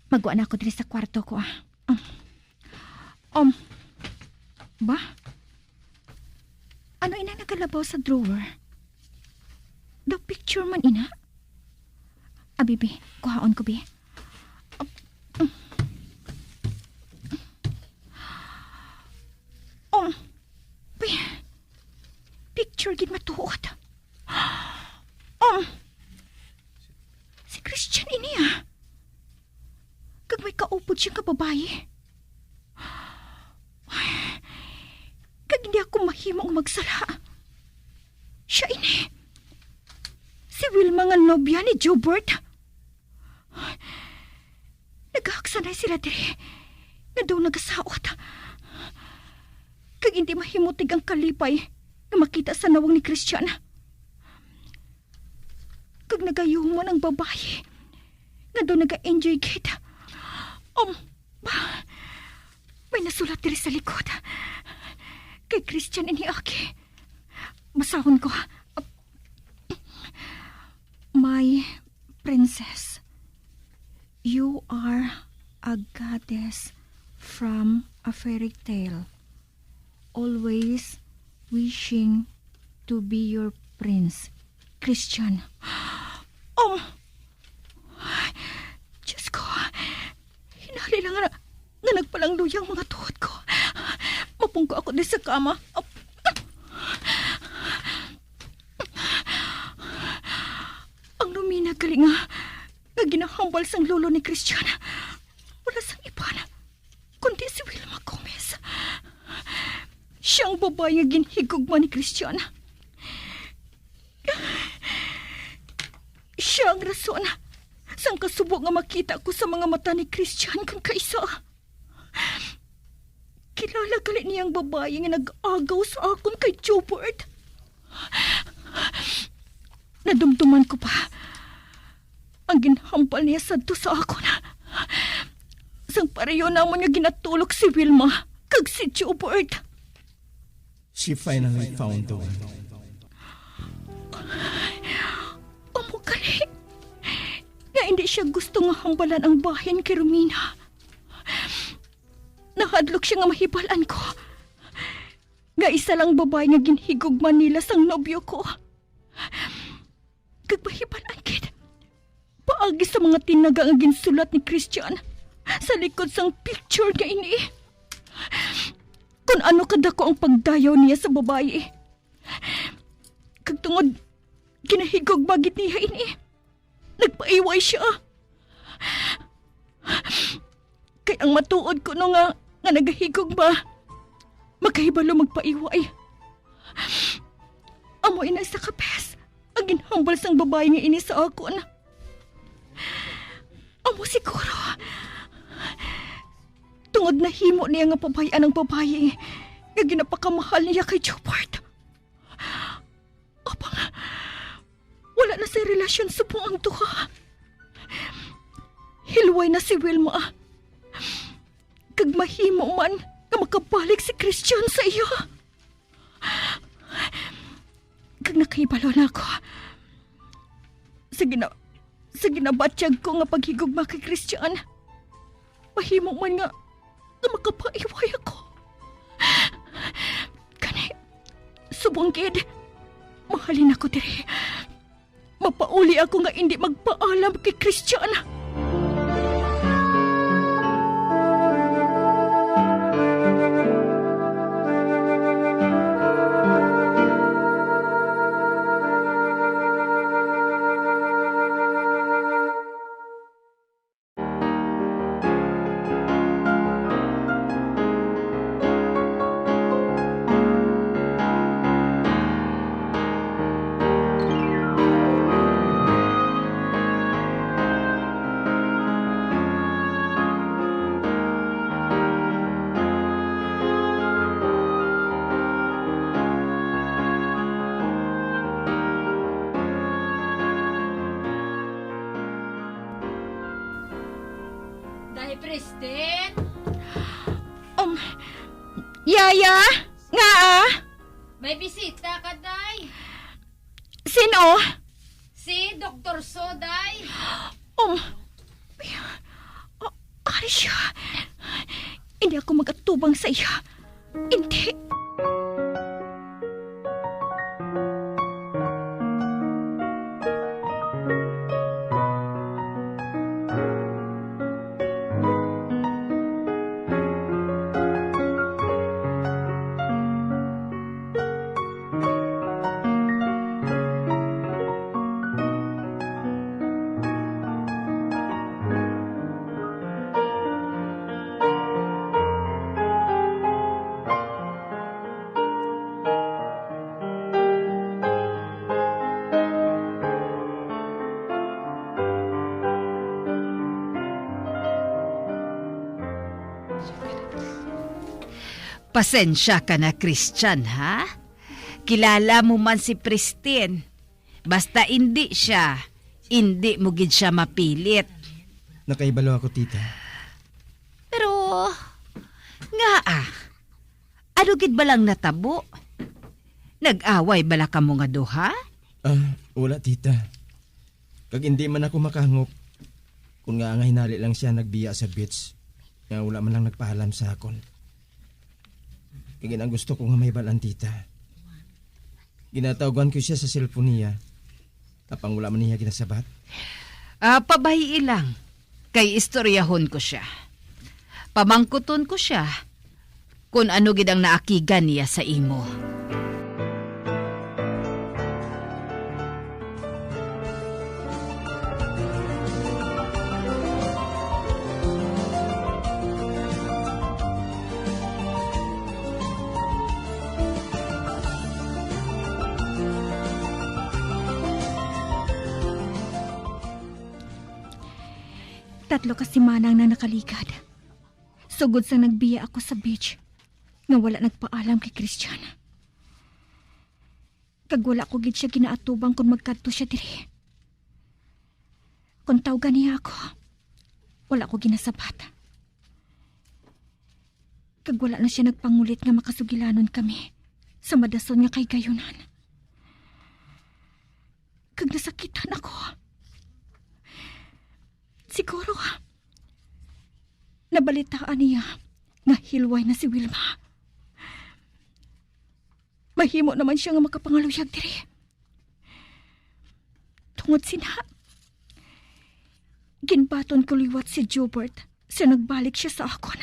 magwa na ako diri sa kwarto ko, ah. Um, um, ba? Ano ina nagalabaw sa drawer? Daw picture man ina? Abi, bi, kuhaon ko, bi. Um, um, pi-, picture gid matuod. Um, si Christian ini, ah. Kag may kaupod siya nga babayi. Kag hindi ako mahimo nga magsala. Siya ini. Si Wilma. Ang nobya ni Jobert? Nagahaksanay sila diri nga daw nagasaot. Kag indi mahimutig ang kalipay nga makita sa nawong ni Christian. Kag nagayuman ang babayi nga daw naga-enjoy gid. Um, ba, may nasulat diri sa likod. Kay Christian ini, aki. Basahon ko. My princess, you are a goddess from a fairy tale, always wishing to be your prince. Christian. Um, Diyos ko, hinali lang nga, nga nagpalangluya ang mga tuhod ko. Mapungko ako di sa kama. Ang Lumina gali nga, nga ginahambal sang lolo ni Christian, wala sang iban kundi si Wilma Gomez. Siya ang babayi nga ginhigugma ni Christian. Siya ang rason sang kasubo nga makita ko sa mga mata ni Christian kon kaisa. Kilala gali niya ang babayi nga nag-agaw sa akon kay Jobert. Nadumduman ko pa ang ginhambal niya sadto sa akon, sang pareho namon nga ginatulok si Wilma kag si Jobert. She finally found the one. Amo gali nga indi siya gusto nga hambalan ang bahin kay Romina. Nahadlok siya nga mahibal-an ko nga isa lang babayi nga ginhigugma nila sang nobyo ko. Kag mahibal-an gid, paagi sa mga tinaga nga ginsulat ni Christian sa likod sang picture nga ini, kon ano kadako ang pagdayaw niya sa babayi. Kag tungod ginahigugma gid niya ini, nagpaiway siya. Kay ang matuod kuno nga, nga nagahigugma, makahibalo magpaiway. Amo ina isa ka bes ang ginhambal sang babayi nga ini sa akon. Amo siguro, tungod nahimo niya nga pabay-an ang babayi nga ginapakamahal niya kay Jobert. Apang wala na sa relasyon subong ang duha. Hilway na si Wilma. Kag mahimo man nga makabalik si Christian sa iya. Kag nakahibalo na ako sa gina-, sa ginabatyag ko nga paghigugma kay Christian. Mahimo man nga, nga makapaiway ako. Gani, subong gid, mahalin ako diri. Mapauli ako nga indi magpaalam kay Christian. Day Preste? Um, Yaya? Ngaa? May bisita ka, day. Sino? Si Doktor So, day. Um, ay, ah, ari siya. Hindi ako magatubang sa iya. Hindi. Pasensya ka na, Christian, ha? Kilala mo man si Pristine. Basta indi siya, indi mo gid siya mapilit. Nakahibalo ako, tita. Pero, ngaa, ano gid bala ang natabo? Nag-away bala kamo nga duha? Ah, wala, tita. Kag indi man ako makahangop kung ngaa nga hinali lang siya nagbiya sa beach, nga wala man lang nagpaalam sa akon. Kag yun ang gusto ko nga mahibal-an, tita. Ginatawgan ko siya sa cellphone niya, tapang wala man niya ginasabat. Ah, pabayii lang, kay istoryahon ko siya. Pamangkuton ko siya kung ano gid ang naakigan niya sa imo. Tatlo ka semana ang nang nakaligad. Sugod sang nagbiya ako sa beach, nga wala nagpaalam kay Christian. Kag wala ko gid siya ginaatubang kon magkadto siya diri. Kon tawgan niya ako, wala ko ginasabat. Kag wala na siya nagpangulit nga makasugilanon kami sa madason nga kahigayunan. Kag nasakitan ako. Siguro, nabalitaan niya nga hilway na si Wilma. Mahimo naman siya nga makapangaluyag diri. Tungod sina, ginbaton ko liwat si Jobert sa nagbalik siya sa akon.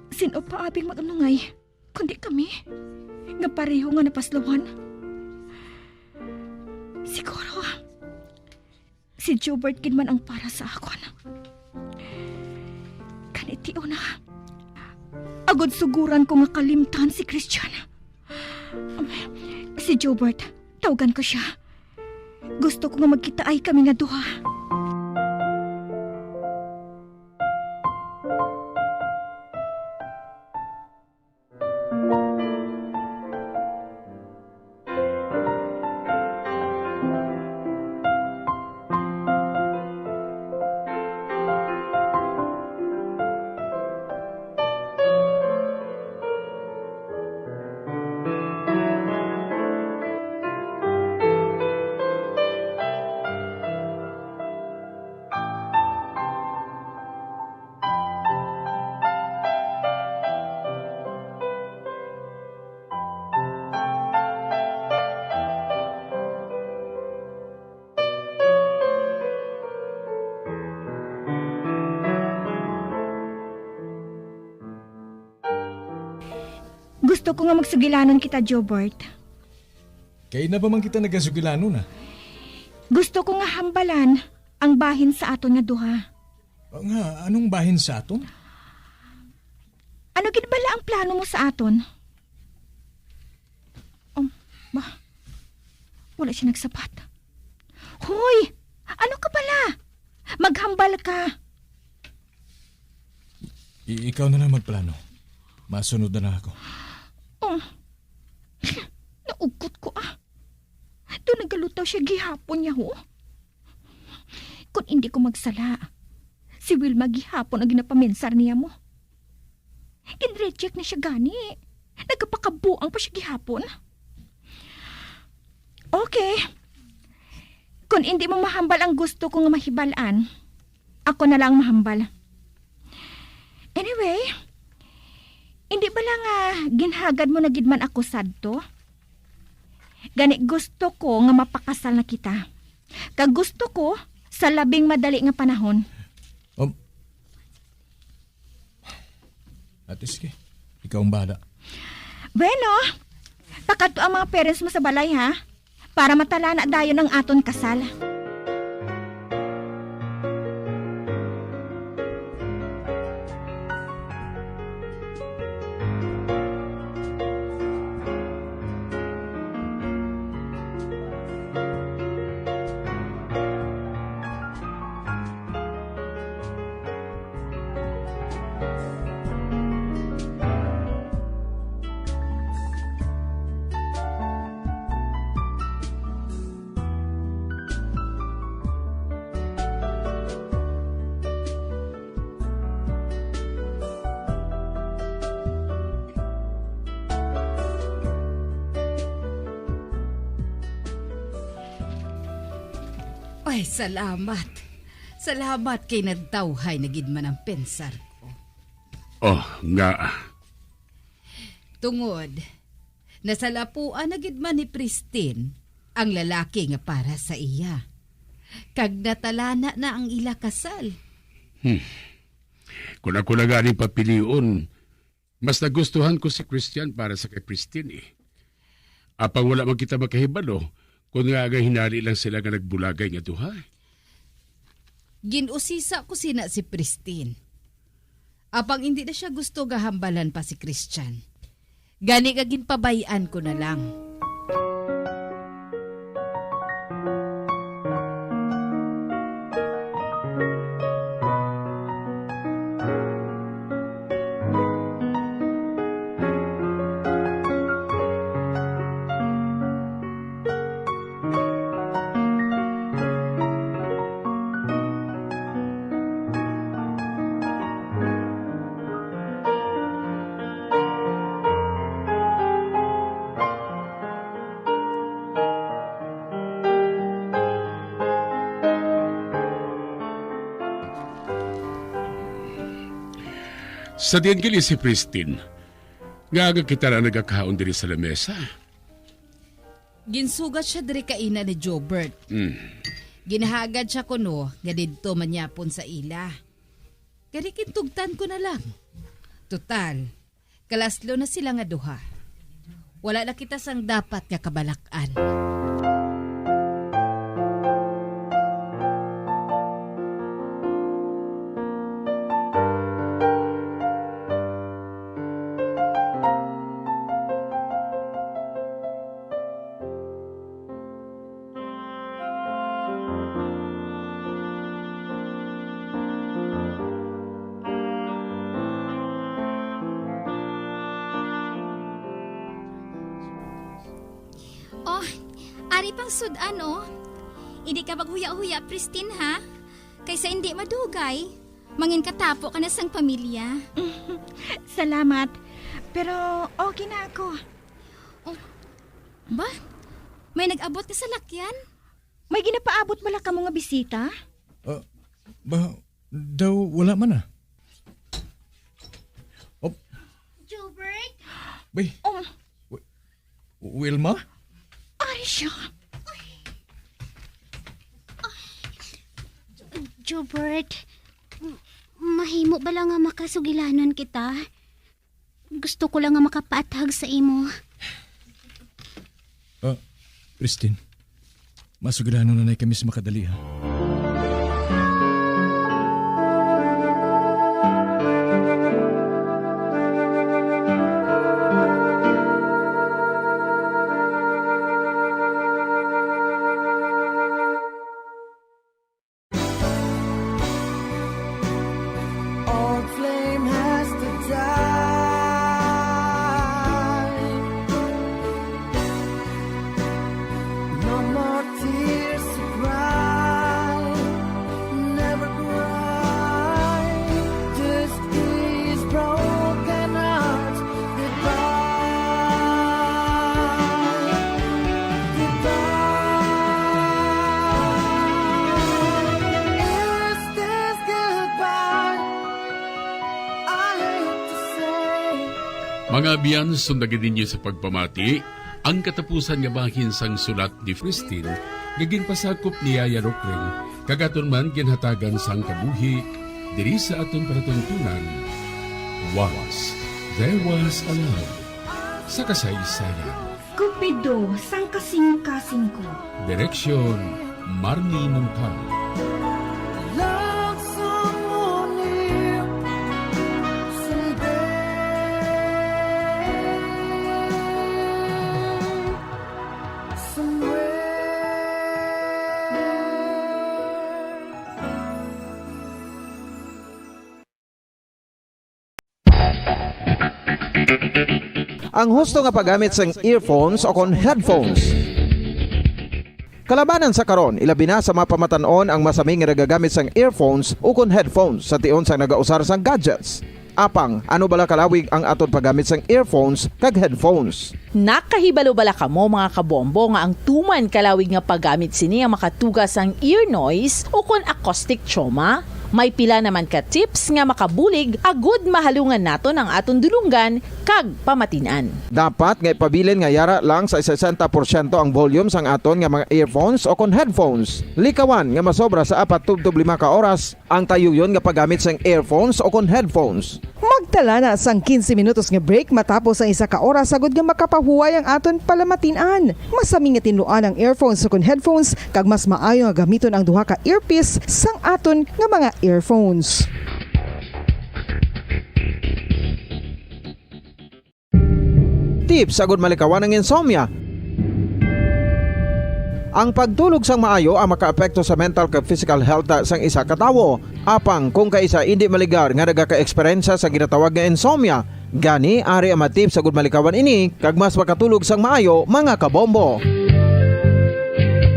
Sin-o pa abi ang mag-unungay, kundi kami, nga pareho nga napaslawan? Siguro, si Jobert gid man ang para sa akon. Gani, tion na, agod suguran ko nga kalimtan si Christian. Um, si Jobert, tawgan ko siya. Gusto ko nga magkitaay kami nga duha. Gusto ko nga magsugilanon kita, Jobert. Kay na ba man kita nagasugilanon, ah? Gusto ko nga hambalan ang bahin sa aton nga duha. Nga, anong bahin sa aton? Ano gid bala ang plano mo sa aton? Um, ba? Wala siya nagsabat. Hoy! Ano ka bala? Maghambal ka. I-, ikaw na lang magplano. Masunod na lang ako. Oh. Naugot ko, ah. Daw nagalutaw siya gihapon niya, ho. Kung hindi ko magsala, si Wilma gihapon ang ginapaminsar niya mo. Gin-reject na siya gani. Nagapakabuang pa siya gihapon. Okay. Kung hindi mo mahambal ang gusto ko nga mahibal-an, ako na lang mahambal. Anyway, hindi bala nga ginhagad mo na gid man ako sadto? Gani gusto ko nga mapakasal na kita. Kag gusto ko sa labing madali nga panahon. Um, Ate, sige. Ikaw ang bahala. Bueno, pakadto ang mga parents mo sa balay, ha? Para matalana dayon ang aton kasal. Ay, salamat. Salamat kay nagtawhay na gid man ang pensar ko. Oh, nga. Tungod, nasalapuan na gid man ni Pristin ang lalaki nga para sa iya. Kag natalana na ang ila kasal. Hmm. Kung ako lang ganing papilion, mas nagustuhan ko si Christian para sa kay Pristin, eh. Apang wala man kita makahibalo kung nga nga hinali lang sila nga nagbulagay nga duha. Gin-usisa ko sina si Pristin. Apang indi na sia gusto nga hambalan pa si Christian. Gani nga ginpabay-an ko na lang. Sa diin gid si Pristin, nga aga kita na nagakaon diri sa lamesa? Ginsugat sia diri kaina ni Jobert. Hmm. Ginahagad sia kuno nga didto manyapon sa ila. Kani kintugtan ko na lang. Total, kalaslo na sila nga duha. Wala na kita sang dapat nga kabalak-an. Oh, ari pang sud-an, oh. Hindi ka maghuya-huya, Pristin, ha? Kaysa hindi madugay, mangin katapo ka na sang pamilya. Salamat. Pero okay na ako. Oh, ba? May nag-abot ka sa lakyan? May ginapaabot bala kamo nga bisita? Ah, ba, daw wala man, ah. Oh. Jobert? Bay. Um. Wi-, Wilma? Ari siya. Jobert, m-, mahimo bala nga makasugilanon kita? Gusto ko lang nga makapaathag sa imo. Ah, Christine, masugilanon na nay kami sa makadali, ha? Old flame has to die. No more tears to cry. Never cry. This is broken heart. Goodbye. Goodbye. Is this goodbye? I hate to say. Mga abyan, sundagi ninyo sa pagpamati ang katapusan nga bahin sang sulat ni Christine nga ginpasakop ni Yaya Rokring, kag aton man ginhatagan sang kabuhi diri sa aton palatuntunan. Once There Was a Love sa kasaysayan. Cupido sang kasingkasing ko. Direksyon, Marnie Montal. Love someone new someday, somewhere. Ang husto nga paggamit sang earphones o kon headphones. Kalabanan sa karon, ilabi na sa mga pamatan-on ang masami nga nagagamit sang earphones o kon headphones sa tion sang nagausar sang gadgets. Apang, ano bala kalawig ang aton paggamit sang earphones kag headphones? Nakahibalo bala kamo, mga kabombo, nga ang tuman kalawig nga paggamit sini ang makatuga sang ear noise ukon acoustic trauma? May pila naman ka tips nga makabulig agud mahalungan naton ang aton dulonggan kag pamatin-an. Dapat nga ipabilin nga yara lang sa sesenta porsyento ang volume sang aton nga mga earphones ukon headphones. Likawan nga masobra sa apat tubtob lima ka oras ang tayuyon nga paggamit sang earphones ukon headphones. Magtala na sang quince minutos nga break matapos ang isa ka oras, agud nga makapahuway ang aton palamatin-an. Masami nga tinluan ang earphones ukon headphones, kag mas maayo nga gamiton ang duha ka earpiece sang aton nga mga earphones. Tips agud malikawan ang insomnia. Ang pagtulog sang maayo ang makaapekto sa mental kag physical health sang isa ka tawo. Apang kung kaisa indi maligar nga nagakaeksperyensya sa ginatawag nga insomnia, gani ari ang mga tips agud malikawan ini kag mas makatulog sang maayo, mga kabombo.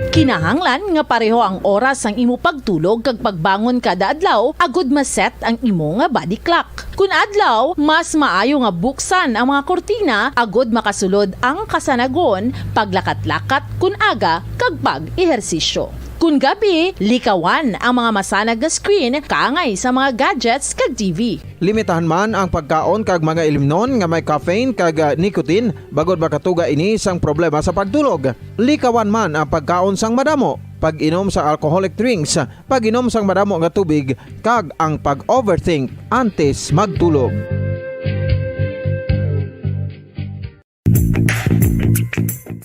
Kinahanglan nga pareho ang oras sang imo pagtulog kag pagbangon kada adlaw agud ma-set ang imo nga body clock. Kun adlaw, mas maayo nga buksan ang mga kurtina agud makasulod ang kasanagon, paglakat-lakat kun aga, kag pag-ehersisyo. Kun gabi, likawan ang mga masanag nga screen kaangay sa mga gadgets kag T V. Limitahan man ang pagkaon kag mga ilimnon nga may caffeine kag, ah, nicotine, bangod makatuga ini sang problema sa pagtulog. Likawan man ang pagkaon sang madamo, pag-inom sa alcoholic drinks, pag-inom sang madamo nga tubig, kag ang pag-overthink antes magtulog.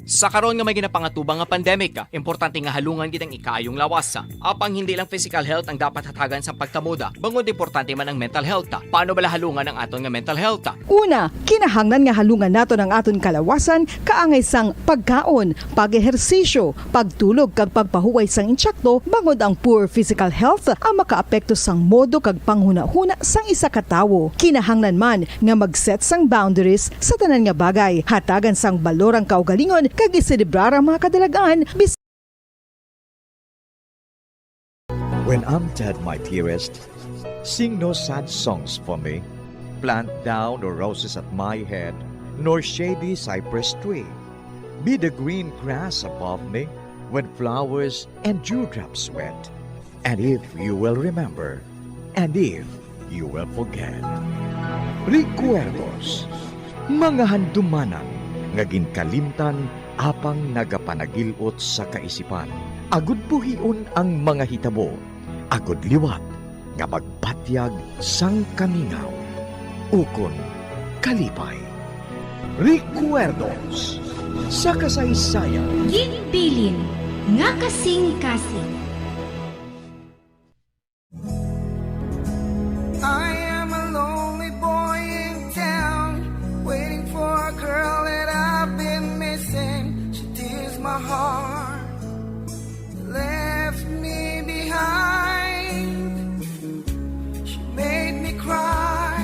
Sa karon nga may ginapangatubang nga pandemic, importante nga halungan gid ang ikaayong lawas. Apang hindi lang physical health ang dapat hatagan sang pagtamod, bangod importante man ang mental health. Paano bala halungan ang aton nga mental health? Una, kinahanglan nga halungan naton ang aton kalawasan kaangay sang pagkaon, pag-ehersisyo, pagtulog kag pagpahuway sang intsakto, bangod ang poor physical health ang makaapekto sang modo kag panghunahuna sang isa ka tawo. Kinahanglan man nga mag-set sang boundaries sa tanan nga bagay, hatagan sang balor ang kaugalingon kag iselebrar ang mga kadalag-an, bis- When I'm dead, my dearest, sing no sad songs for me. Plant thou no roses at my head, nor shady cypress tree. Be the green grass above me when flowers and dewdrops wet. And if you will remember, and if you will forget. Recuerdos, mga handumanan nga ginkalimtan apang nagapanagil-ot sa kaisipan. Agud buhion ang mga hitabo, agud liwat nga magbatyag sang kamingaw ukon kalipay. Recuerdos sa kasaysayan. Ginbilin nga kasing-kasing. I am a lonely boy in town, waiting for a girl that I've been missing. She tears my heart, left me behind. She made me cry.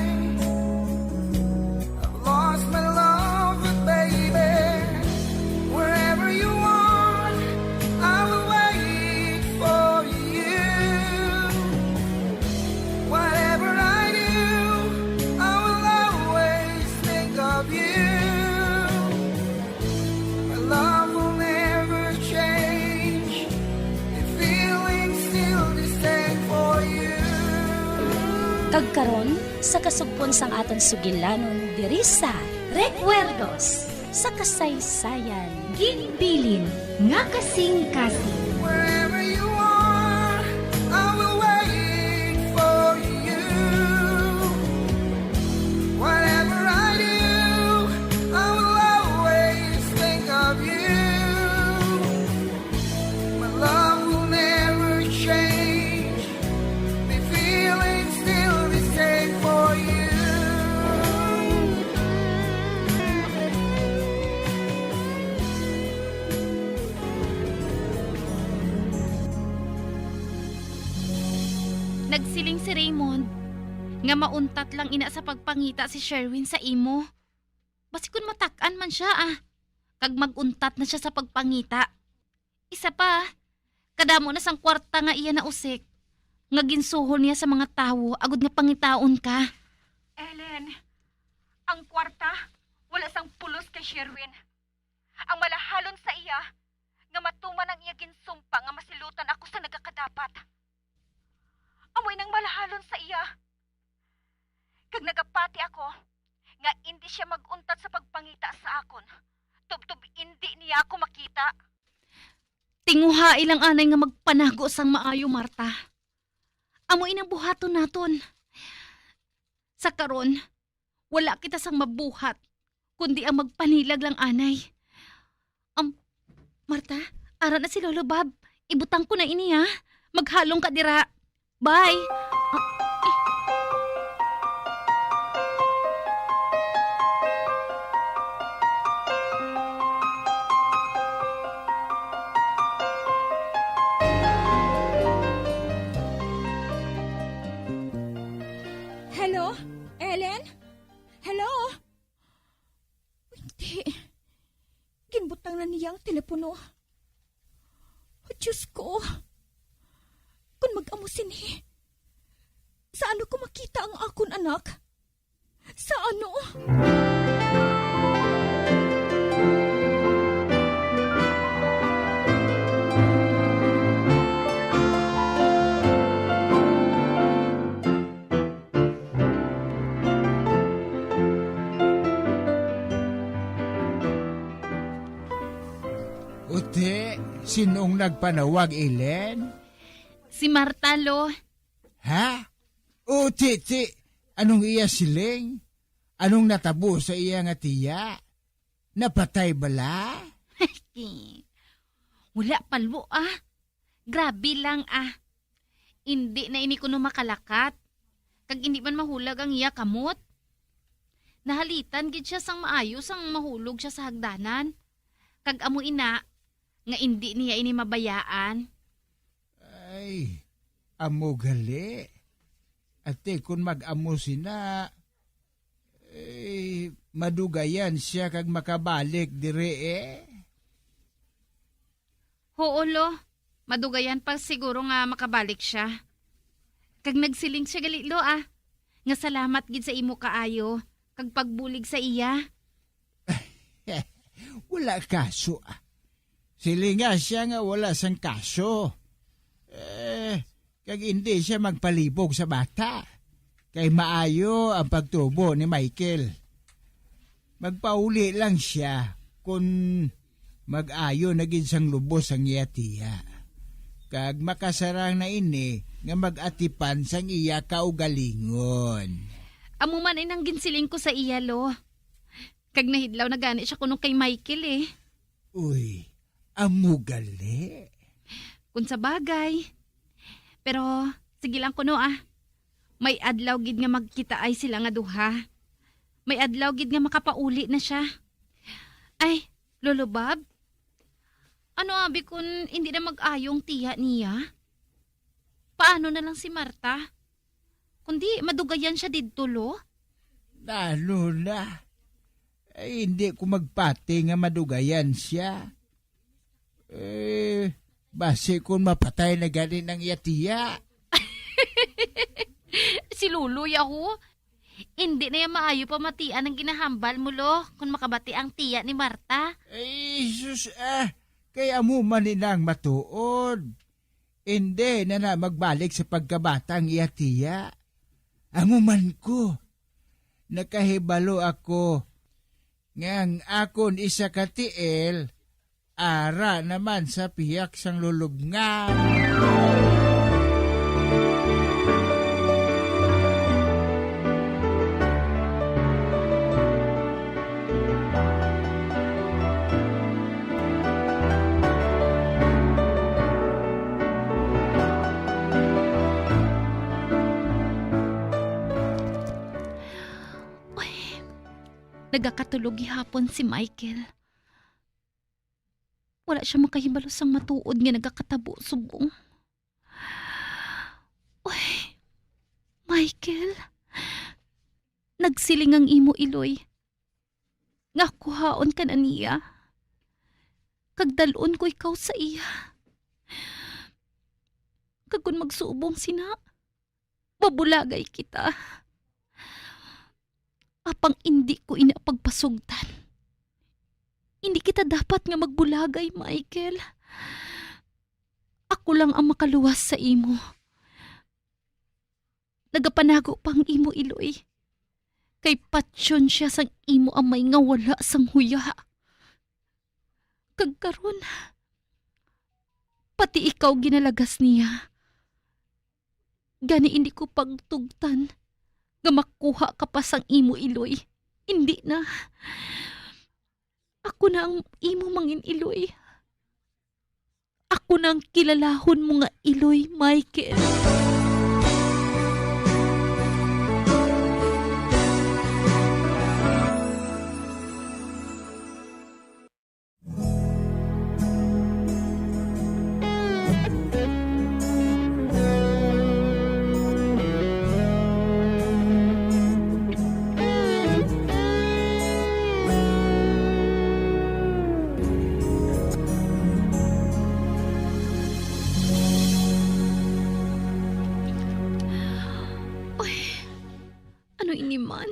I've lost my love, but baby, wherever you are, I will wait for you. Whatever I do, I will always think of you. My love will never change. The feeling's still the same for you. Kag karon, sa kasugpon sang aton sugilanon diri sa Recuerdos sa Kasaysayan. Ginbilin nga kasing-kasing. Wherever you are, I will wait for you. Whatever I do, I will always think of you. My love will never change. The feeling's still the same for you. Nagsiling si Raymond nga mauntat lang ina sa pagpangita si Sherwin sa imo. Basi kun matak-an man sia, ah, kag mag-untat na sia sa pagpangita. Isa pa, kadamo na sang kwarta nga iya nausik, nga ginsuhol niya sa mga tawo agod nga pangitaon ka. Ellen, ang kwarta wala sang pulos kay Sherwin. Ang malahalon sa iya nga matuman ang iya ginsumpa nga masilutan ako sa nagakadapat. Amo inang malahalon sa iya. Kag nagapati ako nga indi siya mag-untat sa pagpangita sa akon, tubtob indi niya ako makita. Tinguhai lang anay nga magpanago sang maayo, Marta. Amo inang buhaton naton. Sa karon, wala kita sang mabuhat, kundi ang magpanilag lang anay. Um, Marta, ara na si Lolo Bob. Ibutang ko na ini, ha? Maghalong ka dira. Bye. Hello? Ellen? Hello? Hindi. Ginbutang na niya ang telepono. Diyos ko. Kung mag-amo sini, sa ano ko makita ang akon anak? Sa ano? Uti, sinong nagpanawag, Ellen? Si Marta, Lo. Ha? Uti, ti, anong iya siling? Anong natabo sa iya nga tiya? Napatay bala? Wala pa, Lo, ah. Grabe lang, ah. Indi na ini kuno makalakat, kag indi man mahulag ang iya kamot. Nahalitan gid sia sang maayo sang mahulog sia sa hagdanan, kag amo ina nga indi niya ini mabayaan. Ay, amo gali. Ate, kun mag-amo sina, eh, madugayan sia kag makabalik diri, eh. Huo, Lo. Madugayan pa siguro nga makabalik sia. Kag nagsiling sia gali, Lo, ah, nga salamat gid sa imo kaayo kag pagbulig sa iya. Wala kaso, ah. Silinga sia nga wala sang kaso. Eh, kag indi sia magpalibog sa bata, kay maayo ang pagtubo ni Michael. Magpauli lang sia kun mag-ayo na gid sang lubos ang iya tiya, kag makasarang na ini nga mag-atipan sang iya kaugalingon. Amo man inang ginsiling ko sa iya, Lo. Kag nahidlaw na gani sia kuno kay Michael, eh. Uy, amo gali. Kung sa bagay. Pero, sige lang kuno, ah. May adlaw gid nga magkitaay sila nga duha. May adlaw gid nga makapauli na sia. Ay, Lolo Bob, ano abi kun hindi na mag-ayo ang tiya niya? Paano na lang si Marta? Kundi madugayan sia didto, Lo? Lalo na. Ay, hindi ko magpati nga madugayan sia. Eh, basi kun mapatay na gani ang iya tiya. Si Lolo ya, ho. Hindi na ya maayo pamatian ang ginahambal mo, Lo, kun makabati ang tiya ni Marta. Ay, sus, ah, kay amo man ni nang matuod. Indi na na magbalik sa pagkabata ang iya tiya. Amo man ko, nakahibalo ako nga ang akon isa ka tiil ara naman sa pihak sang lulubngan. Uy, nagakatulog gihapon si Michael. Wala sia makahibalo sang matuod nga nagakatabo subong. Uy, Michael, nagsiling ang imo iloy nga kuhaon ka na niya, kag dal-on ko ikaw sa iya. Kag kon magsubong sina, mabulagay kita. Apang indi ko ina pagpasugtan. Indi kita dapat nga magbulagay, Michael. Ako lang ang makaluwas sa imo. Nagapanago pa ang imo iloy, kay patyon sia sang imo amay nga wala sang huya. Kag karon, pati ikaw ginalagas niya. Gani indi ko pagtugtan nga makuha ka pa sang imo iloy. Indi na. Ako na ang imo mangin-iloy. Ako na ang kilalahon mo nga iloy, Michael. Uy, ano ini man?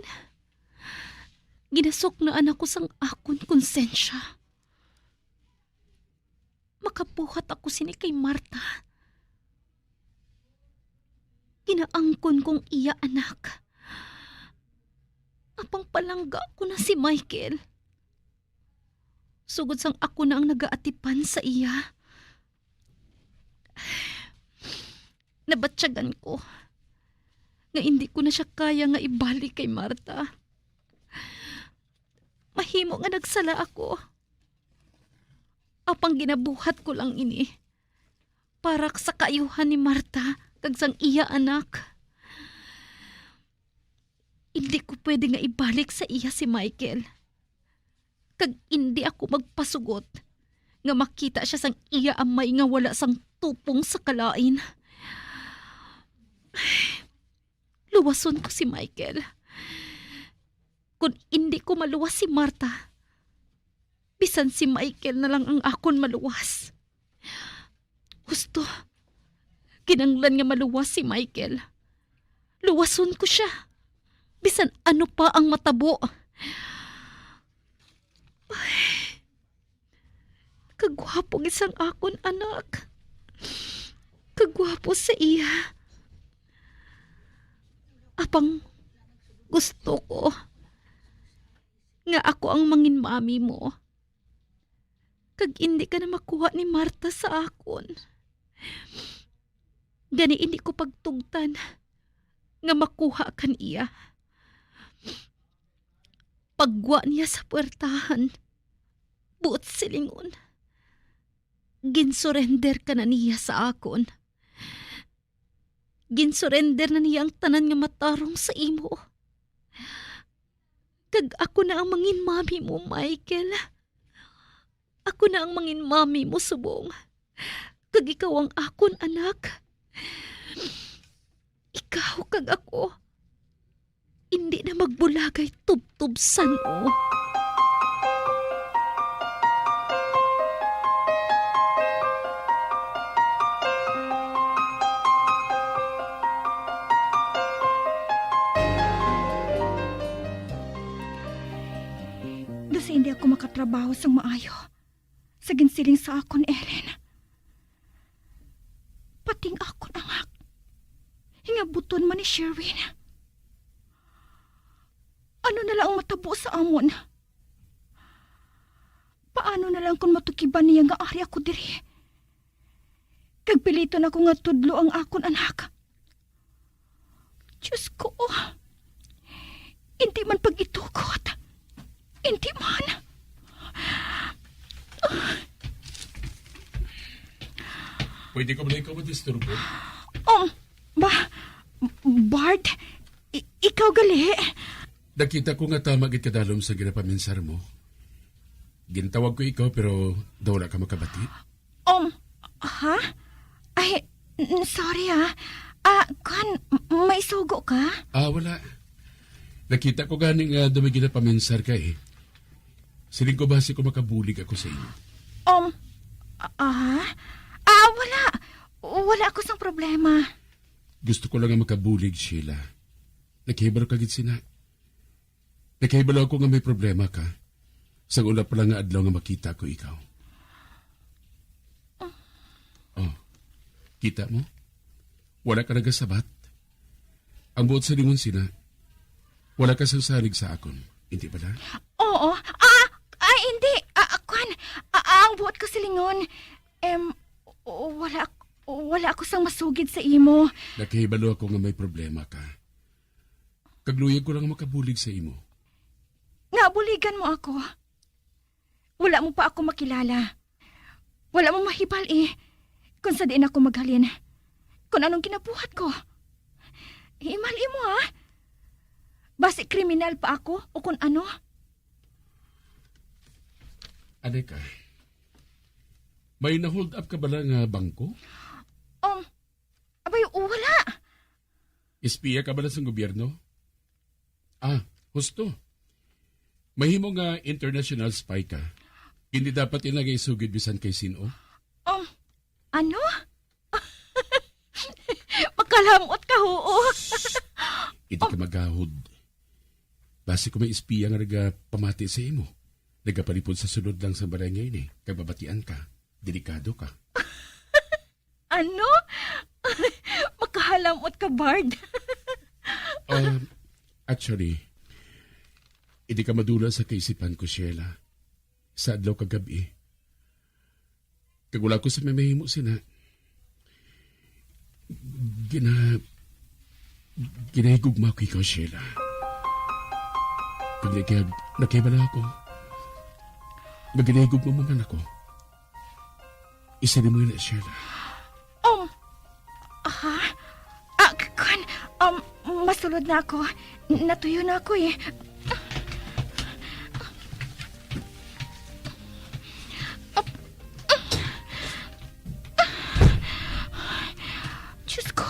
Ginasuknaan ako sang akon konsensya. Makabuhat ako sini kay Marta. Ginaangkon kong iya anak. Apang palangga ko na si Michael. Sugod sang ako na ang nagaatipan sa iya, nabatyagan ko nga indi ko na siya kaya nga ibalik kay Marta. Mahimo nga nagsala ako. Apang ginabuhat ko lang ini para sa kaayuhan ni Marta kag sang iya anak. Indi ko pwede nga ibalik sa iya si Michael. Kag indi ako magpasugot nga makita sia sang iya amay nga wala sang tupong sa kalain. Luwason ko si Michael. Kon indi ko maluwas si Marta, bisan si Michael na lang ang akon maluwas. Husto, kinahanglan nga maluwas si Michael. Luwason ko sia, bisan ano pa ang matabo. Ay, kagwapo gid sang akon anak. Kagwapo sa iya. Apang gusto ko nga ako ang mangin mami mo, kag indi ka na makuha ni Marta sa akon. Gani indi ko pagtugtan nga makuha kan iya. Paggwa niya sa puwertahan, buot silingon, "Ginsurrender ka na niya sa akon. Ginsurrender na niya ang tanan nga matarong sa imo. Kag ako na ang mangin mami mo, Michael. Ako na ang mangin mami mo subong. Kag ikaw ang akon anak. Ikaw kag ako, indi na magbulagay tubtob san-o." Daw sa hindi ako makatrabaho sang maayo, sa ginsiling sa akon, Ellen. Pati ang akon anak, hingabuton man ni Sherwin. Ano na lang ang matabo sa amon? Paano na lang kung matukiban niya nga ari ako diri? Kag piliton ako nga tudlo ang akon anak. Diyos ko, hindi man pag-itugot. Hindi man. Pwede ko ba ikaw madisturbo? Um, ba, Bart, i- ikaw gali? Nakita ko nga tama gid kadalom sa ginapaminsar mo. Gintawag ko ikaw, pero daw wala ka makabati. Um, ha? Ay, n- sorry, ah. Ah, kwan, m- may sugo ka? Ah, wala. Nakita ko gani nga daw may ginapaminsar ka, eh. Siling ko, basi ko makabulig ako sa imo. Um, ah, ah, wala. Wala ako sang problema. Gusto ko lang nga makabulig, Sheila. Nakahibalo ka gid sina. Nakahibalo ako nga may problema ka. Sang una pa lang nga adlaw nga makita ko ikaw. Oh, kita mo? Wala ka nagasabat. Ang buot silingon sina, wala ka sang salig sa akon. Hindi bala? Oo. Ah, ah, hindi. Ah, ah, kwan. Ah, ah, ang buot ko silingon. Em, o-, wala ak-, wala ako sang masugid sa imo. Nakahibalo ako nga may problema ka. Kag luyag ko lang makabulig sa imo. Nga buligan mo ako. Wala mo pa ako makilala. Wala mo mahibal-i kung sa diin ako maghalin. Kung anong ginabuhat ko. Himal-i mo, ha? Basi kriminal pa ako o kung ano. Anay ka, may na-hold up ka bala nga bangko? Um, abay, wala. Espiya ka bala sang gobyerno? Ah, husto. Mahimo nga international spy ka. Hindi dapat ina nga isugid bisan kay sin-o. Um, ano? Makalamot ka, huo. Hindi ka maghahod. Basi ko may espiya nga nagapamati sa imo. Nagapalipod sa sulod lang sa balay nga ini, kag mabatian ka. Delikado ka. Ano? Makahalamot ka, Bard. Ah, actually, hindi ka madula sa kaisipan ko, Sheila. Sa adlaw kag gab-i. Kag wala ko sa may mahimo sina. Gina-, ginahigugma ko ikaw, Sheila. Kag nakihag-, nakahibalo ako nga ginahigugma mo man ako. Isa ni mo na, Sheila. Um, ha? Ah, k-, kwan, um, masulod na ako. N-, natuyo na ako, eh. Diyos ko.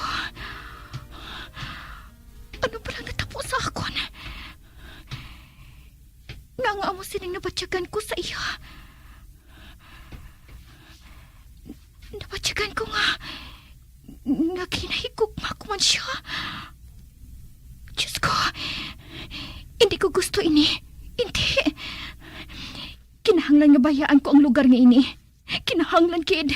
Ano ba lang natabo sa akon? Nga, nga amo sining nabatyagan ko sa iya. Nabatyagan ko nga, nga ginahigugma ko man siya. Diyos ko, hindi ko gusto ini. Hindi. Kinahanglan nga bayaan ko ang lugar nga ini. Kinahanglan, kid.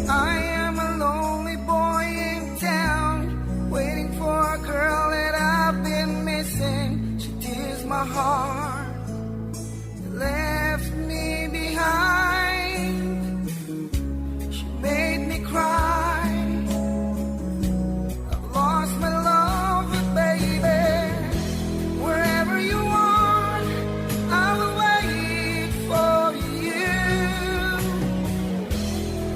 I am a lonely boy in town, waiting for a girl that I've been missing. She tears my heart, left me behind. She made me cry. I've lost my love, but baby, wherever you are, I will wait for you.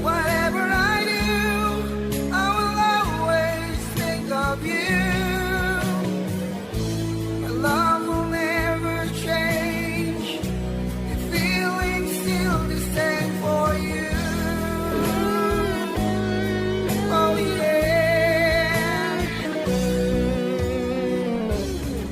Whatever I do, I will always think of you. My love will never change. The feeling's still the same for you. Oh, yeah.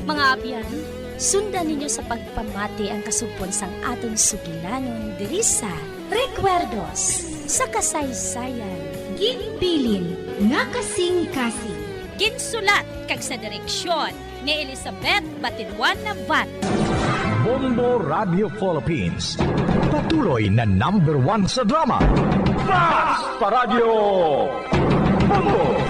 Mga abyan, sundan ninyo sa pagpamati ang kasugpon sang aton sugilanon diri sa Recuerdos sa Kasaysayan. Ginbilin nga kasing-kasing. Ginsulat kag sa direksyon ni Elizabeth Batiluan Navarro. Bombo Radio Philippines. Patuloy na number one sa drama. Basta Radyo Bombo!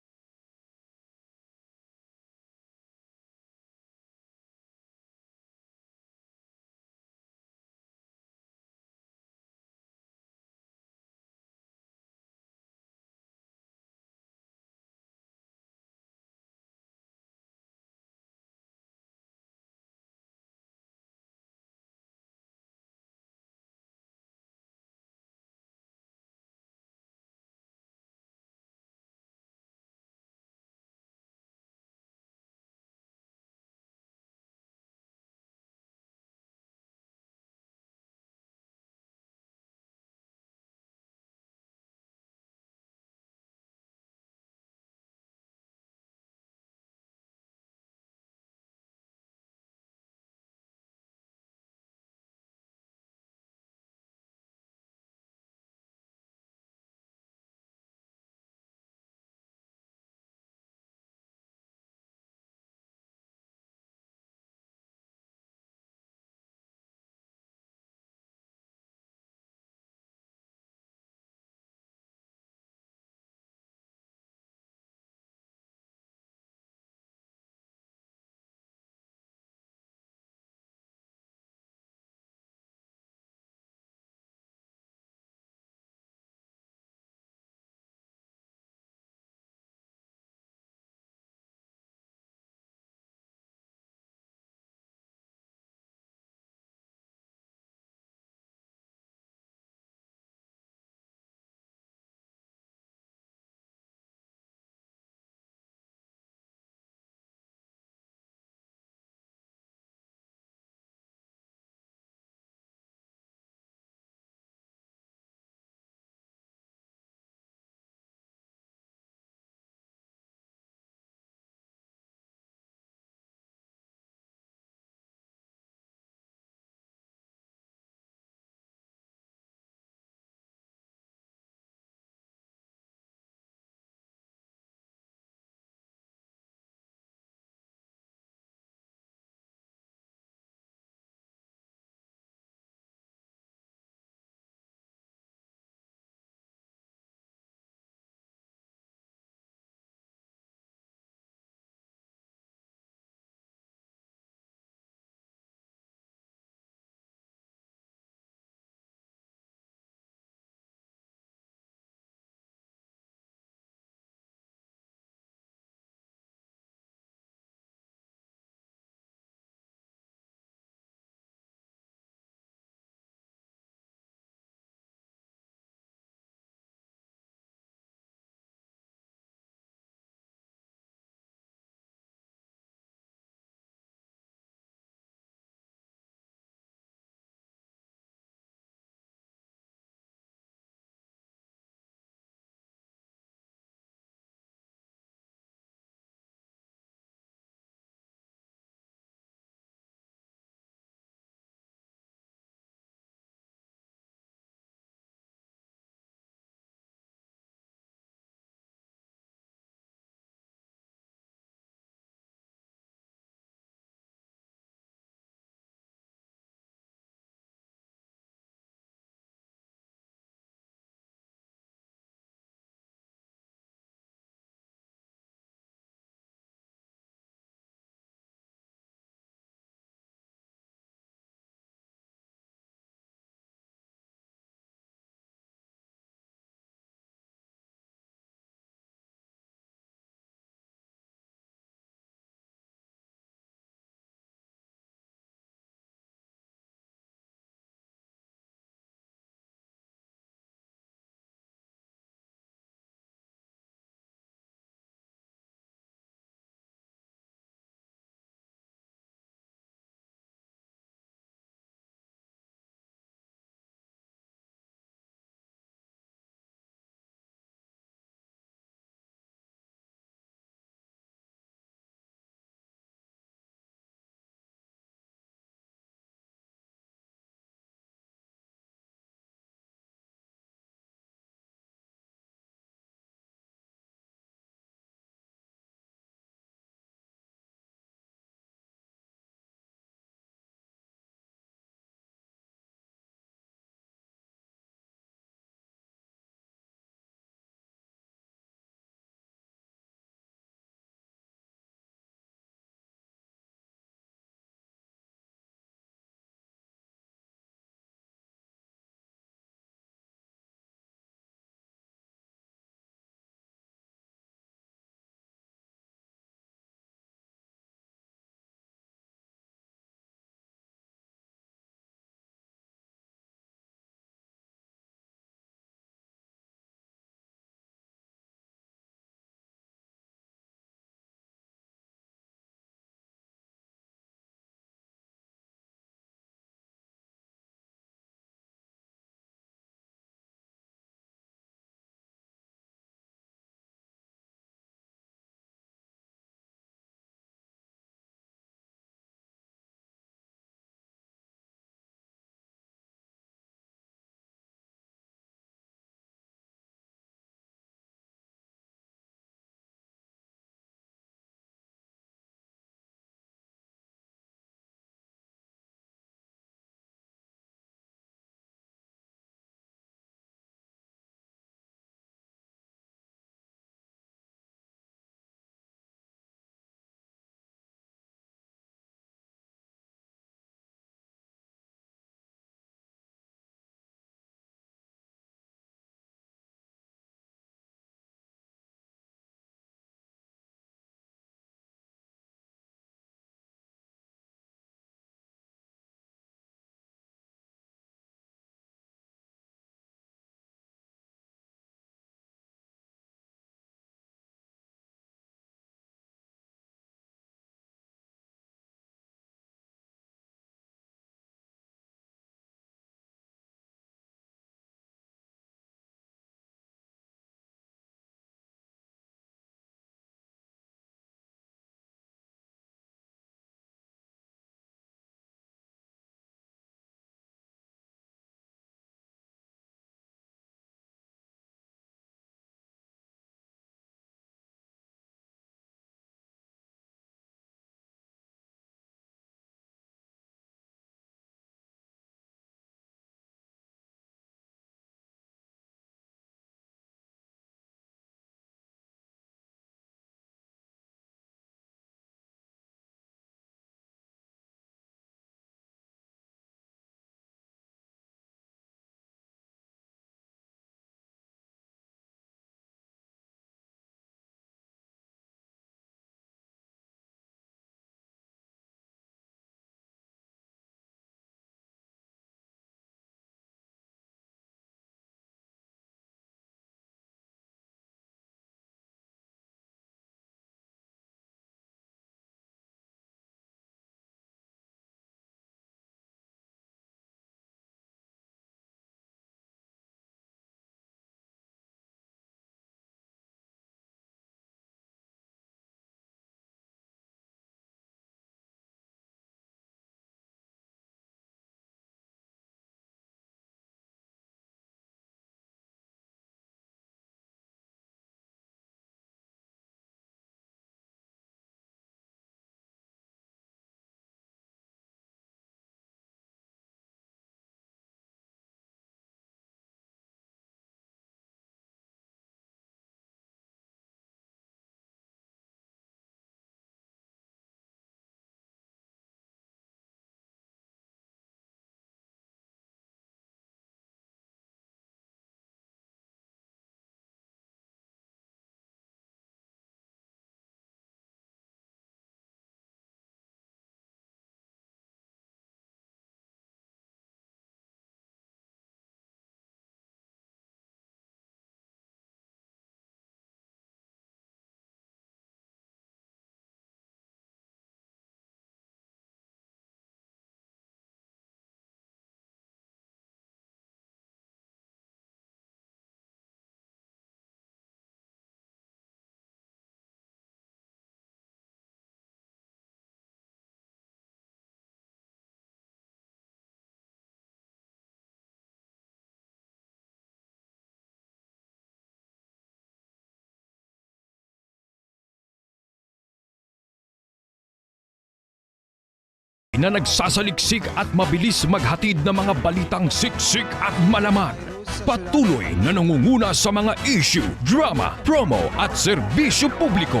na nagsasaliksik at mabilis maghatid ng mga balitang siksik at malaman. Patuloy na nangunguna sa mga issue, drama, promo at serbisyo publiko.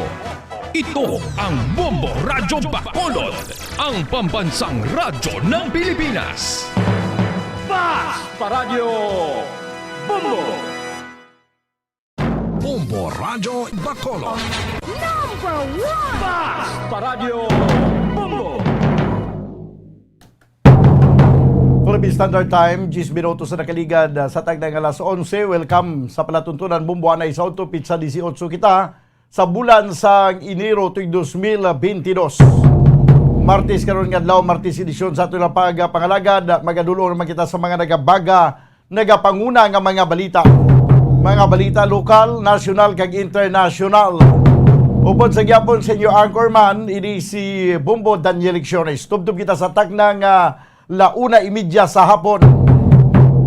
Ito ang Bombo Radyo Bacolod, ang pambansang radyo ng Pilipinas. Fast Paradyo Bombo! Bombo Radyo Bacolod. Number one! Fast Paradyo Bombo! Philippine Standard Time, diyes minutos na nakaligad, ah, sa tagna nga alas onse. Welcome sa palatuntunan, Bombo, anay sa Auto Pizza, dieciocho kita sa bulan sang Enero tuig dos mil bentidós. Martes karon nga adlaw, Martes edisyon sa aton nga pagpangalagad. Magadulong naman kita sa mga nagabaga, nagapanguna nga mga balita. Mga balita lokal, nasyonal, kag internasyonal. Upod sa gyapon sa inyo anchorman, ini si Bombo Daniel Lecciones. Tubtob kita sa takna nga la una y media sa hapon.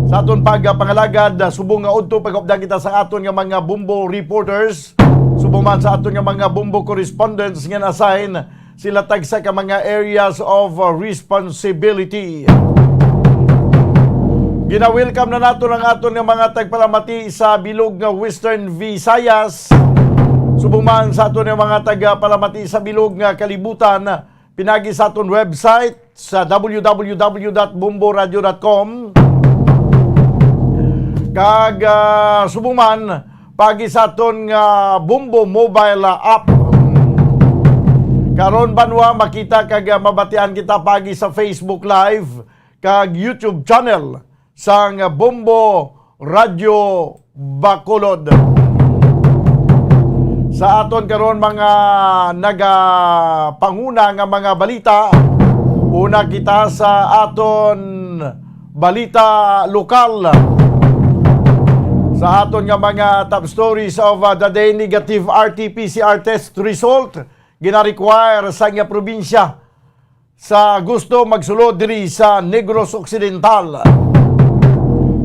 Sa aton pagpangalagad, subong nga udto, pagupdan kita sa aton nga mga Bombo reporters. Subong man sa aton nga mga Bombo correspondents nga na-assign, sila tagsa ka mga areas of responsibility. Gina-welcome na naton ang aton nga mga tagpalamati sa bilog nga Western Visayas. Subong man sa aton nga mga tagpalamati sa bilog nga kalibutan, pinagi sa aton website sa w w w dot bombo radio dot com. Kag, ah, subong man, pagi sa aton nga Bombo mobile, ah, app. Karon, banwa, makita kag, ah, mabatian kita pagi sa Facebook Live kag YouTube channel sang Bombo Radyo Bacolod. Sa aton karon, mga nagapanguna nga mga balita, una kita sa aton balita lokal. Sa aton nga mga top stories of, uh, the day, negative R T P C R test result gina-require sa nga probinsya sa gusto magsulod diri sa Negros Occidental.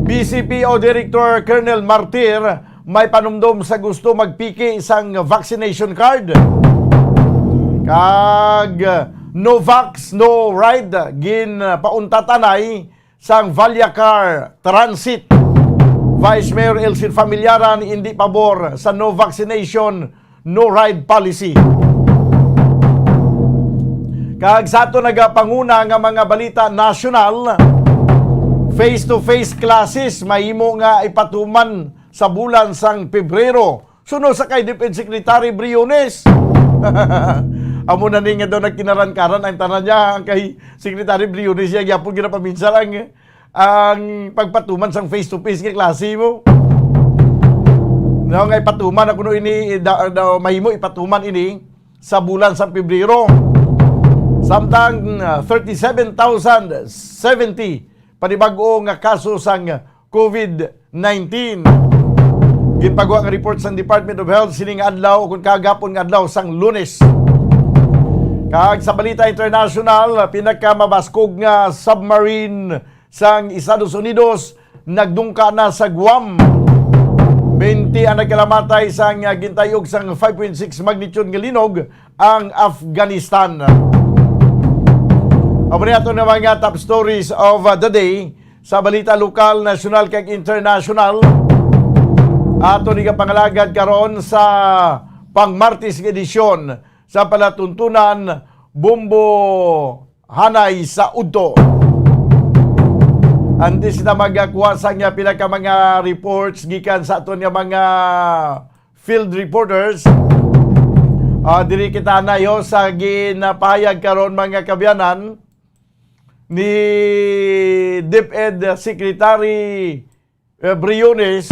B C P O Director Colonel Martir may panumdom sa gusto magpiki sang vaccination card. Kag no vax, no ride, ginpauntat anay sang Vallecar Transit. Vice Mayor Elcid Familiaran indi pabor sa no vaccination, no ride policy. Kag sa ato nagapanguna nga mga balita nasyonal, face-to-face classes mahimo nga ipatuman sa bulan sang Pebrero. Suno sa kay DepEd Secretary Briones. Amo na ni nga daw nagkinaran-karan ang tanan niya, ang kay Secretary Briones, siya gyapon ginapaminsar ang, ang pagpatuman sang face-to-face nga klase mo. No, nga ipatuman ako no ini, da, da, mahimo ipatuman ini sa bulan sa Pebrero. Samtang, ah, thirty-seven thousand seventy panibag-o nga kaso sang COVID nineteen. Ginpagwa nga report sang Department of Health sining adlaw, o kon kagapon nga adlaw sang Lunes. Kag sa balita internasyonal, pinakamabaskog nga submarine sang Estados Unidos nagdungka na sa Guam. Twenty ang nagkalamatay sang, ah, gintayog sang five point six magnitude nga linog ang Afghanistan. Amo ni ato na mga top stories of, uh, the day sa balita lokal, nasyonal, kag internasyonal. Ato ni kapangalagad karon sa pang-Martes nga edisyon sa palatuntunan, Bombo Hanay sa Udto. Antes na magkuha sa nga pila ka mga reports gikan sa aton nga mga field reporters. Ah, diri kita nayo sa ginapahayag karon, mga kaabyanan, ni DepEd Secretary, eh, Briones,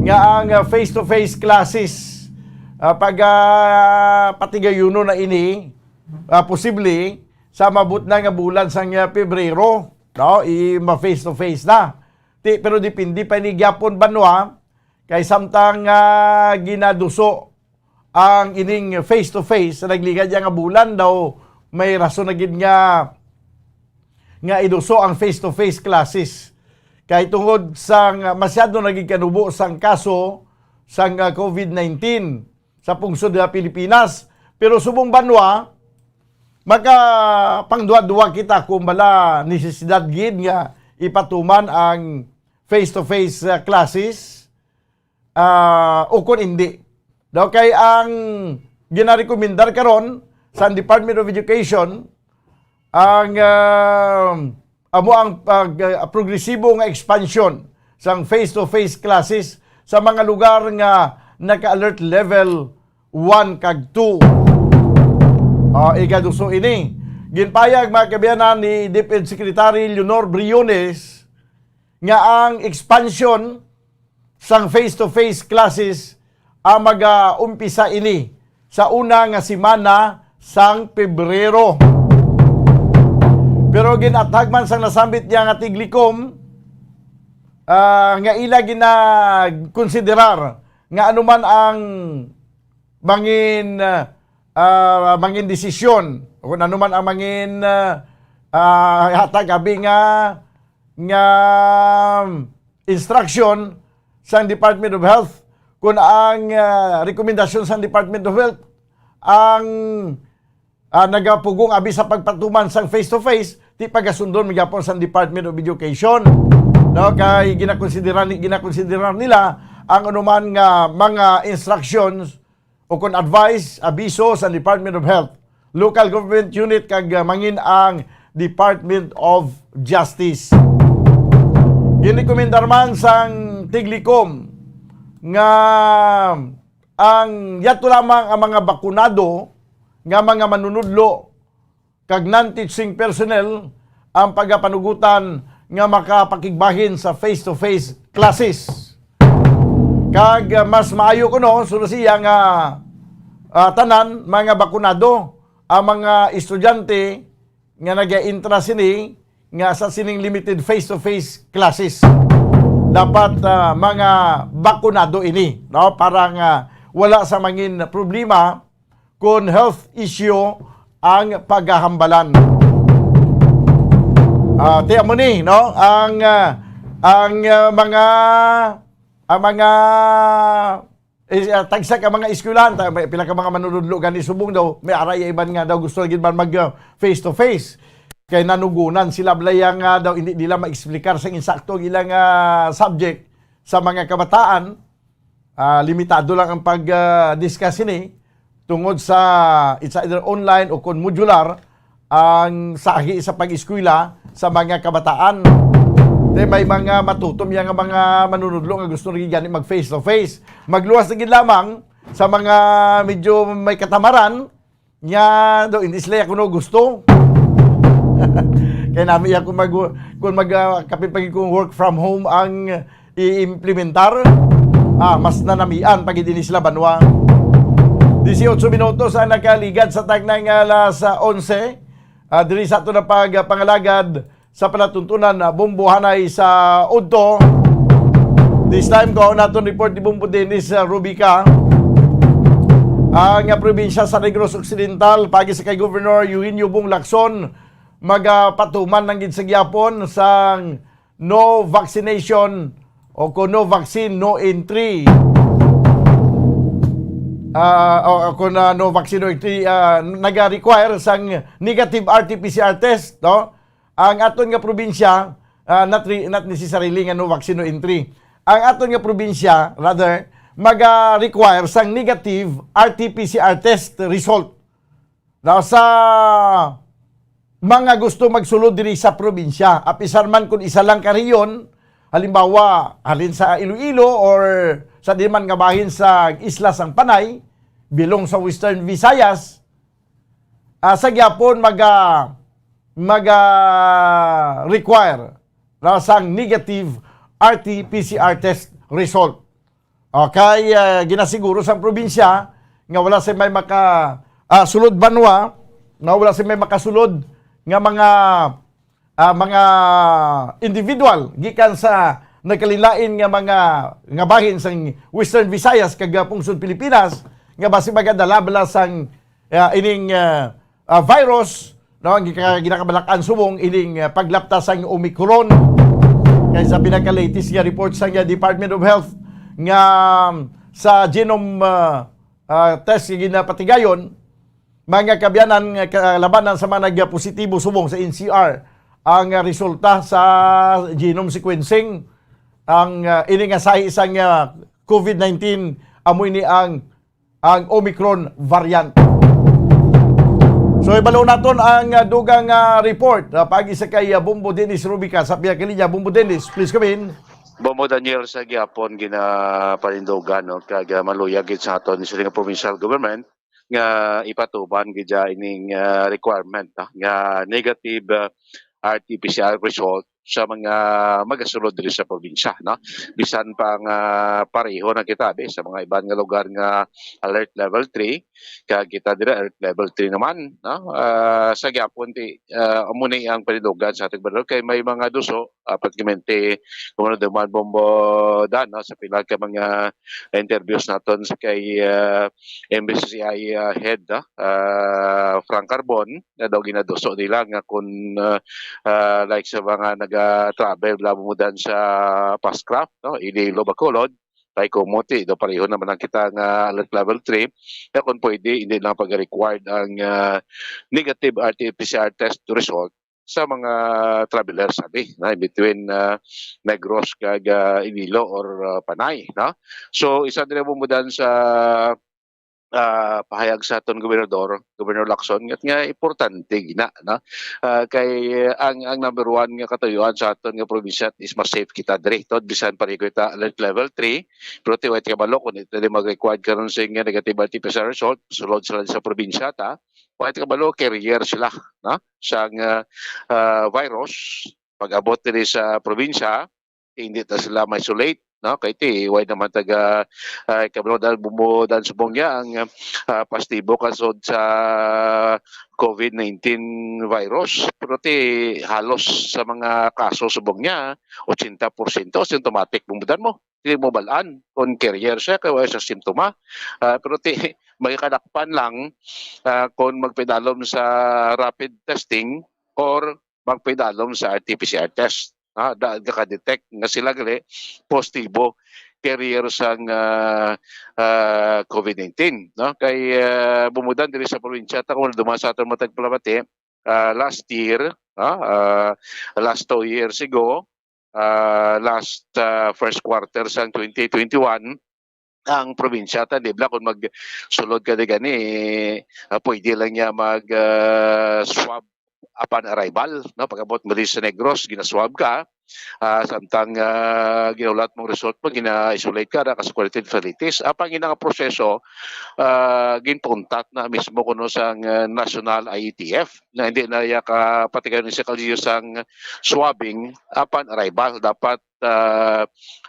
nga ang, ah, face-to-face classes, ah, pag, ah, patigayunon na ini, ah, posible sa maabot na nga bulan sang, ah, Pebrero, no? I, ma-face-to-face na. Ti, pero depende pa ini gyapon, banwa, kay samtang, ah, ginaduso ang ining face-to-face sa nagligad ya nga bulan, daw may rason na gid nga, nga iduso ang face-to-face classes. Kay tungod sang masyado na gid kanubo sang kaso sang, ah, COVID nineteen sa pungsod nga Pilipinas. Pero subong banwa, Makapangduwa-duwa kita kung bala nisisidad gid nga ipatuman ang face-to-face, ah, classes, ah, o kung hindi. Daw kay ang ginarekomendar karon sa Department of Education, ang, ah, amo ang pag-, ah, progresibo nga expansion sang face-to-face classes sa mga lugar nga naka-alert level one kag two. Ah, ikaduso ini. Ginpayag, mga kaabyanan, ni DepEd Secretary Leonor Briones nga ang expansion sang face-to-face classes ang mag-umpisa ini sa una nga semana sang Pebrero. Pero ginathag man sang nasambit niya nga tiglikom, ah, nga ila ginakonsiderar nga ano man ang mangin, ah, mangin desisyon, kung ano man ang mangin, ah, ah, hatag abi nga, nga instruction sang Department of Health, kung ang, ah, rekomendasyon sang Department of Health ang, ah, nagapugong abi sa pagpatuman sang face-to-face, ti pagasundon man gyapon sang Department of Education, no? Kay ginakonsidera ni-, ginakonsidera nila ang anuman nga mga instructions o kon advice, abiso sa Department of Health, Local Government Unit, kag, ah, mangin ang Department of Justice. Ginrekomendar man sang tiglikom nga ang yadto lamang ang mga bakunado nga mga manunudlo kag non-teaching personnel ang pagapanugutan nga makapakigbahin sa face-to-face classes. Kag, ah, mas maayo kuno, suno siya, nga, ah, tanan mga bakunado ang mga estudyante nga nag-intra sini nga sa sining limited face-to-face classes. Dapat, ah, mga bakunado ini, no? Para nga wala sa mangin problema kon health issue ang pagahambalan. Ah, ti amo ni, no? Ang, ah, ang, ah, mga, ang mga, eh, ah, tagsa ka mga eskwelahan, ta-, may pila ka mga manunudlo gani subong daw, may aray iban nga daw gusto gid man mag, ah, face to face. Kay nanugunan sila, balay, nga daw hindi nila ma-explicar sa insakto ang ilang, ah, subject sa mga kabataan. Ah, limitado lang ang pag, ah, discuss ini tungod sa it's either online o kon modular ang sahi sa pag-eskwela sa mga kabataan. Te, may mga matutom ya nga mga manunudlo nga gusto na gid gani mag face to face. Magluwas na gid lamang sa mga medyo may katamaran, nya daw, hindi sila kuno gusto. Kay nami ako mag, kung mag, ah, kapin pag kung work from home ang i-implementar, ah, mas nanamian pag ini sila banwa. Dieciocho minutos ang nakaligad sa tagnang alas onse. Ah, diri sa ato na pagpangalagad sa palatuntunan, ah, Bombohanay sa udto. This time, kuhaon naton report ni Bombo Dennis, ah, Rubica. Ang, ah, probinsya sa Negros Occidental, pagi sa kay Governor Eugenio Bong Lacson, magapatuman lang gid sa gyapon sang no vaccination o kung no vaccine, no entry. Ah, o, o kung, ah, no vaccine, no entry, ah, naga-require sang negative R T P C R test, no? Ang aton nga probinsya, ah, not re-, not necessarily nga no vaccine, no entry. Ang aton nga probinsya, rather, maga-require sang negative R T P C R test result. Now, sa mga gusto magsulod diri sa probinsya, apisar man kung isa lang ka rehiyon, halimbawa, halin sa Iloilo or sa di man nga bahin sa isla sang Panay, bilong sa Western Visayas, ah, sa gyapon maga-, maga-require ra sang negative R T P C R test result. Okay, ah, ginasiguro sang probinsya nga wala sa may maka, ah, sulod banwa, nga wala sa may makasulod nga mga, ah, mga individual gikan sa nagkalain-lain nga mga, nga bahin sang Western Visayas kag, ah, pungsod Pilipinas nga basi magadala bala sang, ah, ining, ah, ah, virus, no, ang gika-, ginakabalak-an subong ining, ah, paglapta sang Omicron. Kay sa pinaka-latest nga report sa nga Department of Health nga, um, sa genome, ah, ah, test nga ginapatigayon, Mga kaabyanan, kalabanan sa mga nagpositibo subong sa N C R ang, ah, resulta sa genome sequencing, ang, ah, ini nga sahi sang, ah, COVID nineteen, amo ini ang, ang Omicron variant. So, ibalo naton ang, ah, dugang, ah, report, ah, paagi sa kay, ah, Bombo Dennis Rubica sa pihak linya. Bombo Dennis, please come in. Bombo Daniel, sa gihapon ginapanindugan, no, kag, ah, maluyag gid sa aton sa provincial government nga ipatuman gid, ah, ining, ah, requirement, ah, nga negative, ah, R T P C R result sa mga magasulod diri sa probinsya, no? Bisan pa nga pareho na kita, be, sa mga iban nga lugar nga alert level three, kag kita dira alert level three naman, no? Ah, sa gyapon ti, ah, amo ni ang panidugan sa ating gobernador kay may mga duso, ah, pratikamente, kung ano duman, Bombo Dan, no? Sa pila ka mga interviews naton sa kay, ah, M B C C I, ah, head, ah, ah, Frank Carbon, nga daw ginaduso nila nga kung, ah, ah, like sa mga naga-travel, labo mo dan sa Pascraf, no? Iloilo, Bacolod, kay kumuti daw pareho naman ang kita nga alert level three, nga kung pwede, hindi lang pag-required ang, ah, negative R T P C R test result sa mga travelers, sabi, na between, ah, Negros kag, ah, Iloilo or, ah, Panay, no? So, isa diri mo dan sa, ah, pahayag sa aton gobernador, Governor Lacson, nga, nga importante gina, no? Ah, kay ang, ang number one nga katuyuan sa aton nga probinsya is mas safe kita diri. Tod, bisan pa rin kita alert level three, pero ti, wait, kabalo kung ito di mag-required karon sa nga negative R T P C R result, sulod sila sa probinsya, ta? Wait, kabalo, carrier sila, no? Sang, ah, ah, virus, pag-abot diri sa probinsya, hindi ta sila ma-isolate, no? Kay ti, way naman taga, ah, kabalo dan, bumudan subong niya ang, ah, pastibo kasod sa COVID nineteen virus. Pero ti, halos sa mga kaso subong niya, eighty percent symptomatic bumudan mo. Hindi mo balaan kung carrier siya, kay wala siya simptoma. Ah, pero ti, may kadakpan lang, ah, kung magpidalom sa rapid testing or magpidalom sa R T P C R test. Ah, da, ka-detect nga sila gali positibo carrier sang, ah, ah, COVID nineteen, no? Kay, ah, bumudan diri sa probinsya, ta kung duman sa aton matag palamati, ah, last year, ah, ah, last two years ago, ah, last, ah, first quarter sang twenty twenty-one, ang probinsya ta, di ba, kung magsulod ka di gani, ah, pwede lang niya mag, ah, swab upon arrival, no? Pag-abot mo diri sa Negros, ginaswab ka, ah, samtang, ah, ginulat mong result mo, gina-isolate ka, naka sa quarantine facilities. Apang ina nga proseso, ah, ginpuntat na mismo kuno sang, ah, national I E T F na hindi na iya ka patigayon sa kalidyo sang swabbing upon arrival. Dapat, ah,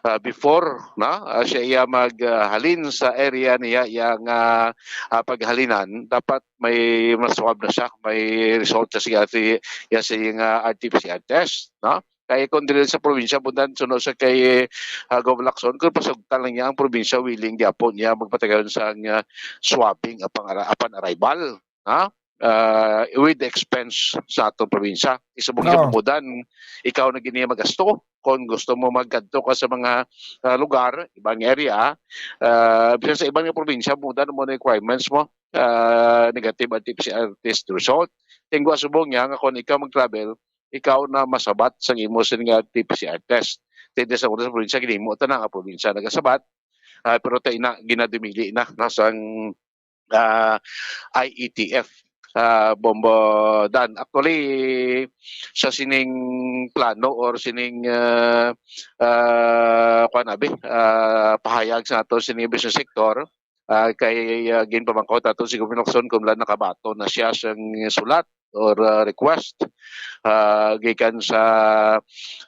ah, before, no, ah, siya iya mag, ah, halin sa area niya, iya nga, ah, paghalinan, dapat may maswab na siya, may result sa siya, si, iya sa iya nga R T P C R test, no? Kay kung diri sa probinsya, bundan, suno sa kay, ah, Gov Lacson, kung pasugtan lang niya ang probinsya, willing gyapon niya magpatigayon sa nga swabbing upon arri-, upon arrival, ha? Ah, with the expense sa atong probinsya. Isubong niya Oo. Bumudan, ikaw na gini magasto. Kung gusto mo magkadto ka sa mga, ah, lugar, ibang area, ah, bisan sa ibang nga probinsya, bumudan mo na requirements mo, ah, negative R T P C R test result. Tingwa subong niya nga kung ikaw mag-travel, ikaw na masabat sang imo sin nga R T P C R test. Tindi sa una sa probinsya, ginimo ta na nga probinsya nagasabat. Ah, pero ta ina, ginadumili na, na sang, ah, I E T F, ah, Bombo Dan. Actually, sa sining plano or sining, ah, ah, kuwan, abi, ah, pahayag sa ato sining business sector, ah, kay, ah, ginpamangkot ato si Governor Lacson kung wala nakabaton na siya sang sulat or, ah, request, ah, gikan sa,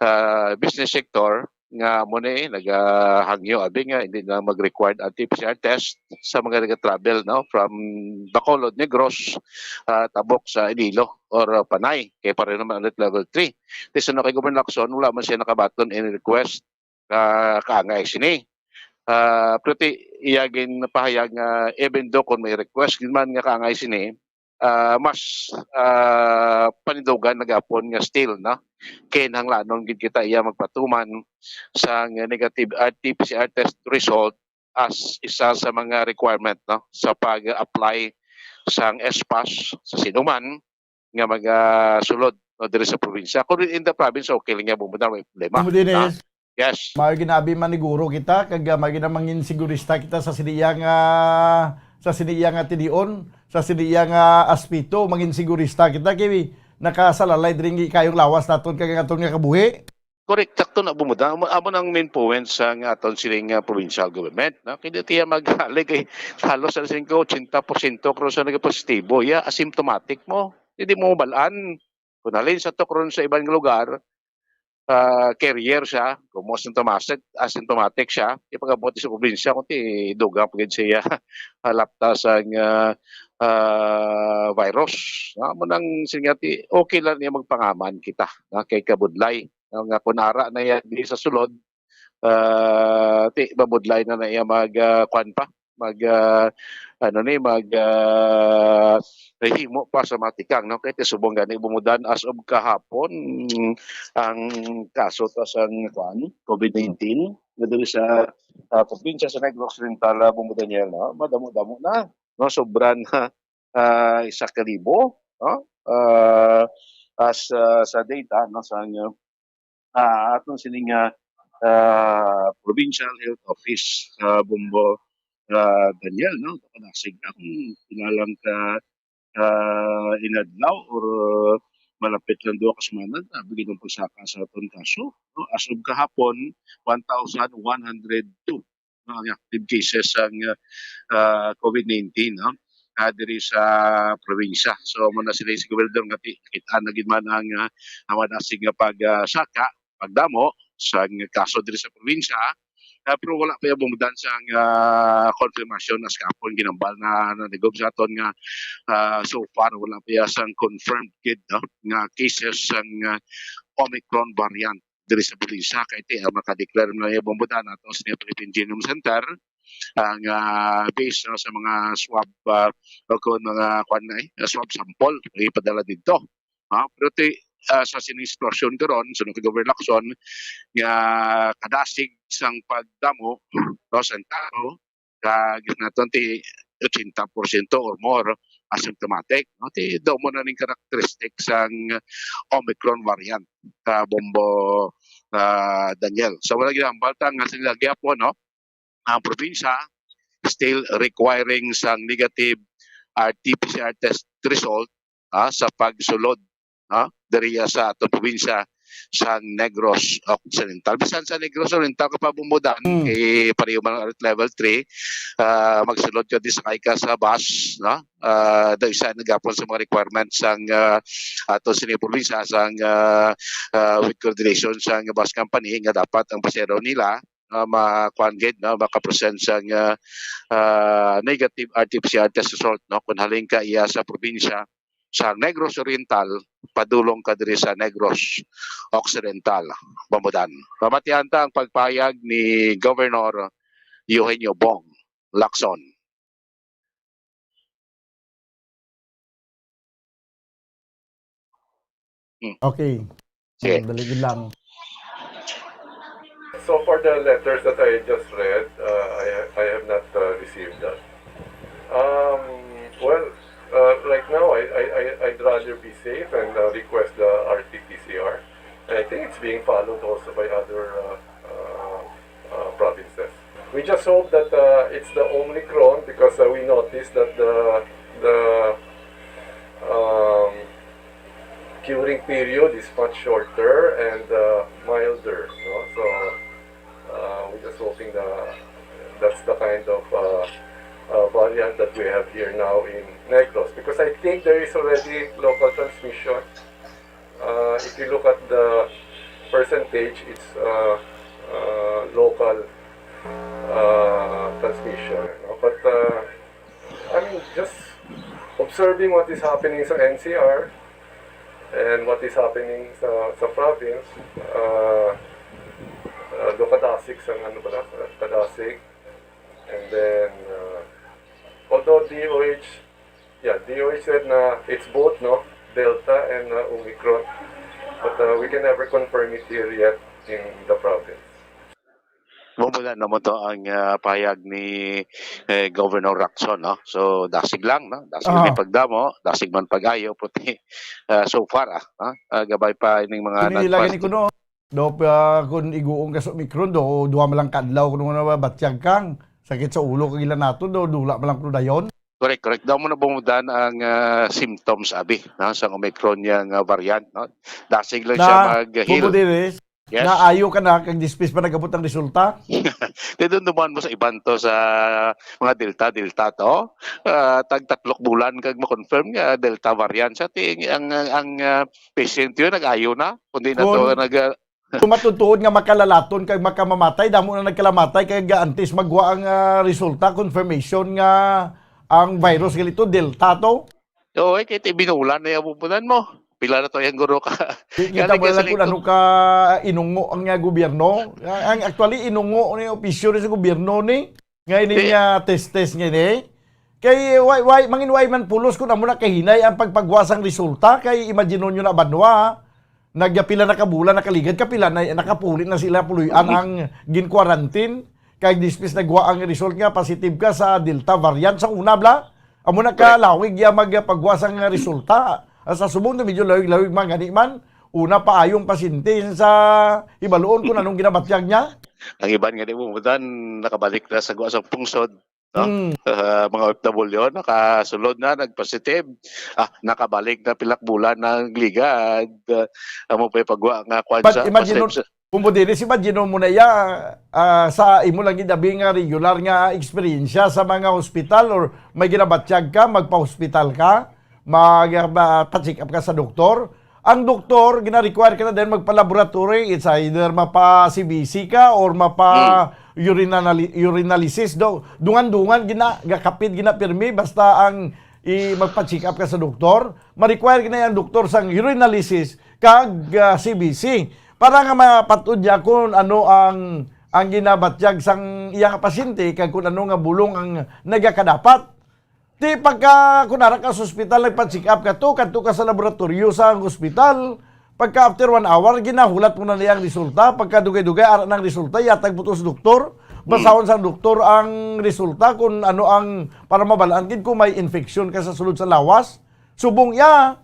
ah, business sector nga mo ni nagahangyo, abi, nga hindi na mag-required R T P C R test sa mga nag-travel, no, from Bacolod, Negros, ah, tabok sa Iloilo or, ah, Panay, kay pareho naman alert level three. Ti suno kay Governor Lacson, wala man siya nakabaton any request, ah, kaangay sini. Ah, pero ti iya ginpahayag nga even though kung may request gid man nga kaangay sini, ah, mas, ah, panindugan na gapon nga still, no? Kinahanglanon gid kita iya magpatuman sa nga negative R T P C R test result as isa sa mga requirement, no, sa pag-apply sang S-PaSS sa sinuman nga magasulod, no, diri sa probinsya. Kung in the province, okay lang yan, bumuda, may problema. Amo din, ha? Eh. Yes. Maayo ginabi maniguro kita, kag, ah, maayo gina mangin sigurista kita sa siniya nga, sa siniya nga tinion, sa siniya nga aspeto, mangin sigurista kita, kay nakasalalay diri kayong lawas naton kag aton nga kabuhi. Correct, sakto na bumuda. Amo, amo nang main point sa nga aton sining, ah, provincial government, no? Kay di tiya maghalig kay halos sa singko, ochenta porsyento karon sa nagapositibo. Ya, asymptomatic mo. Di, di mo mabalaan. Kung halin sa to karon sa ibang lugar, ah, carrier siya, kung mo asymptomatic, asymptomatic siya, ipag-abot sa probinsya, kung ti, dugang pa gid siya, ah, lapta sang, ah, ah, virus. Amo nang sining nga ti, okay lang niya magpangaman kita, na kay kabudlay. Nga kung ara na yan di sa sulod, ah, ti, mabudlay na na iya mag, ah, kwan pa, mag, ah, ano ni, mag, ah, himo pa sa matikang, no? Kay ti subong gani bumudan as of kahapon, ang kaso ta sang, kwan, COVID nineteen, nga diri sa, ah, probinsya sa Negros Oriental, ah, Bombo Daniel, no? Madamo-damo na, no? Sobra na, ah, isa ka libo, no? Ah, as, ah, sa data, no, sa, ah, aton sining, ah, ah, Provincial Health Office sa Bombo, ah, Daniel, no? Kadasig na kung pila lang ka, ah, inadlaw or malapit lang duha ka semana, grabe gid ang pagsaka sa aton kaso, no? As of kahapon, one thousand one hundred two, no, ang active cases sang, ah, COVID nineteen, no? Ah, diri sa probinsya. So, amo na sila si Gobernador nga ti-, kita na gid man ang, ah, ang madasig nga pag, ah, saka, pagdamo sang kaso diri sa probinsya. Ah, pero wala pa yung bumudan sang, ah, confirmation as kahapon ginambal na nanigog sa aton nga, ah, so far wala pa ya sang confirmed gid, no, nga cases sang, ah, Omicron variant diri sa probinsya, kay ti, ah, maka-declare na yung bumudan nato sa Philippine Genome Center, ang, ah, based, no, sa mga swab, ah, o kung mga, kwan na, eh, swab sample nga ipadala dito. Ha? Pero ti, ah, sa sining sitwasyon karon, sunod kay Governor Lacson, nga kadasig sang pagdamo, no, sang tao, kag naton ti ochenta porsyento or more asymptomatic, no? Ti daw mo na ning characteristic sang Omicron variant, ah, Bombo, ah, Daniel. So, wala ginambal ta nga sila gyapon, no? Ang probinsya still requiring sang negative R T P C R test result, ah, sa pagsulod, ah, diriya sa aton probinsya sa Negros Occidental. Bisan sa Negros Oriental ka pa bumudan, Mm. eh, pareho man ang level three, ah, magsulod ka, di sakay ka sa bus, no? Ah, daw isa na gapon sa mga requirements sang, ah, ato sini probinsya sang, ah, ah, with coordination sang bus company nga dapat ang pasahero nila, ah, ma-, kuwan gid, no, makapresent sang, ah, ah, negative R T P C R test result, no, kung halin ka iya sa probinsya sa Negros Oriental, padulong ka diri sa Negros Occidental, Bambudan. Pamatihan ta ang pagpayag ni Governor Eugenio Bong Lacson. Hmm. Okay. Sige. Dali lang. So for the letters that I just read, uh, I, I have not, uh, received that. Um, well, uh, right now, I, I, I, I'd rather be safe and, uh, request the R T P C R. And I think it's being followed also by other, uh, uh, uh, provinces. We just hope that, uh, it's the Omicron because, uh, we noticed that the, the, um, curing period is much shorter and, uh, milder, no? So, uh, we're just hoping that that's the kind of, uh, uh, variant that we have here now in Negros, because I think there is already local transmission. Uh, if you look at the percentage, it's, uh, uh, local, uh, transmission, no? But, uh, I mean, just observing what is happening sa N C R and what is happening sa, sa province, uh, uh, do kadasig sa, ano ba na, kadasig. And then, uh, although D O H, yeah, D O H said na it's both, no? Delta and, uh, Omicron. But, uh, we can never confirm it here yet in the province. Mao na naman to ang, ah, pahayag ni, eh, Governor Lacson, no? So, dasig lang, no? Dasig Aha. Ni pagdamo, dasig man pag-ayo, puti, ah, so far, ah, ah, ah, gabay pa ining mga Kini nila gani nagpasti- kuno. Do, pa, kung iguong ka sa Omicron, do, duha man lang ka adlaw kuno nga batyag kang sakit sa ulo kag ila nato, do, dula man lang kuno dayon. Correct, correct. Daw mo na bumudan ang, ah, symptoms, abi, no? Sa Omicron niya nga variant, no? Dasig lang Na, siya mag-heal. Bubo Diri, Yes. Naayo ka na kag dispis pa nagabot ang resulta? Di, duman mo sa iban to, sa mga Delta, Delta to. Ah, tag tatlok bulan kag ma-confirm nga Delta variant. Sa ti-, ang, ang, ang, ah, patient yun, nag-ayo na. Kundi na to, Kun, nag, ah, kung matutuod nga makalalaton kag makamamatay, damo na nagkalamatay kay ga-, antes magwa ang, ah, resulta, confirmation nga ang virus gali to, Delta to. Oo, eh, kay ti-, binulan na yung pupunan mo. Pila na to yung guro ka. Di, kita mo lang kung ano ka inungo ang, ah, gobyerno. Ang, ang actually, inungo ni opisyo ni sa gobyerno ni. Nga ini Di. Nga test-test nga ini. Kay why, why, mangin why man pulos kung amo na kahinay ang pagpagwa sang resulta. Kay imagine nyo na banwa, nagyapila na kabulan, nakaligad, kapila na, nakapuli na sila puloy-an ang gin-quarantine. Kay dispis nagwa ang result nga positive ka sa Delta variant. Sa una, bla, amo na Correct. Kalawig ya magpagwa sang resulta. Ah, sa subong na medyo lawig-lawig man, gani man, una pa ayong pasyente sa hibaluon kung anong ginabatyag niya. Ang iban nga di mo mudan, nakabalik na sa gwa sa pungsod, no? Mm. Ah, mga O F W, nakasulod na, nagpositive. Ah, nakabalik na pilak bulan na ang ligad. Ah, amo pa'y pagwa nga kwan But sa imagine positive sa Kung mo diri, si imagine mo na iya, ah, sa imo lang gid abi nga regular nga eksperyensya sa mga hospital or may ginabatyag ka, magpa-hospital ka, mag, ah, pa-check up ka sa doktor. Ang doktor, gina-require ka na din magpa-laboratory, it's either mapa-C B C ka or mapa Hmm. urinanali-, urinalysis. Do, dungan-dungan, gina, gakapit, ginapirmi, basta ang i, magpa-check up ka sa doktor, ma-require gina ang doktor sang urinalysis kag, ah, C B C para nga mapat-od niya kung ano ang, ang ginabatyag sang iya nga pasyente kag kung ano nga bulong ang nagakadapat. Di pagka kung ara ka sa ospital, nagpa-check up ka to, kadto ka sa laboratorio sa hospital, pagka after one hour, ginahulat mo na niya ang resulta. Pagka dugay-dugay, ara na ang resulta, yatag mo to sa doktor. Basahon sang doktor ang resulta kung ano ang, para mabalaan gid kung may infection ka sa sulod sa lawas. Subong iya,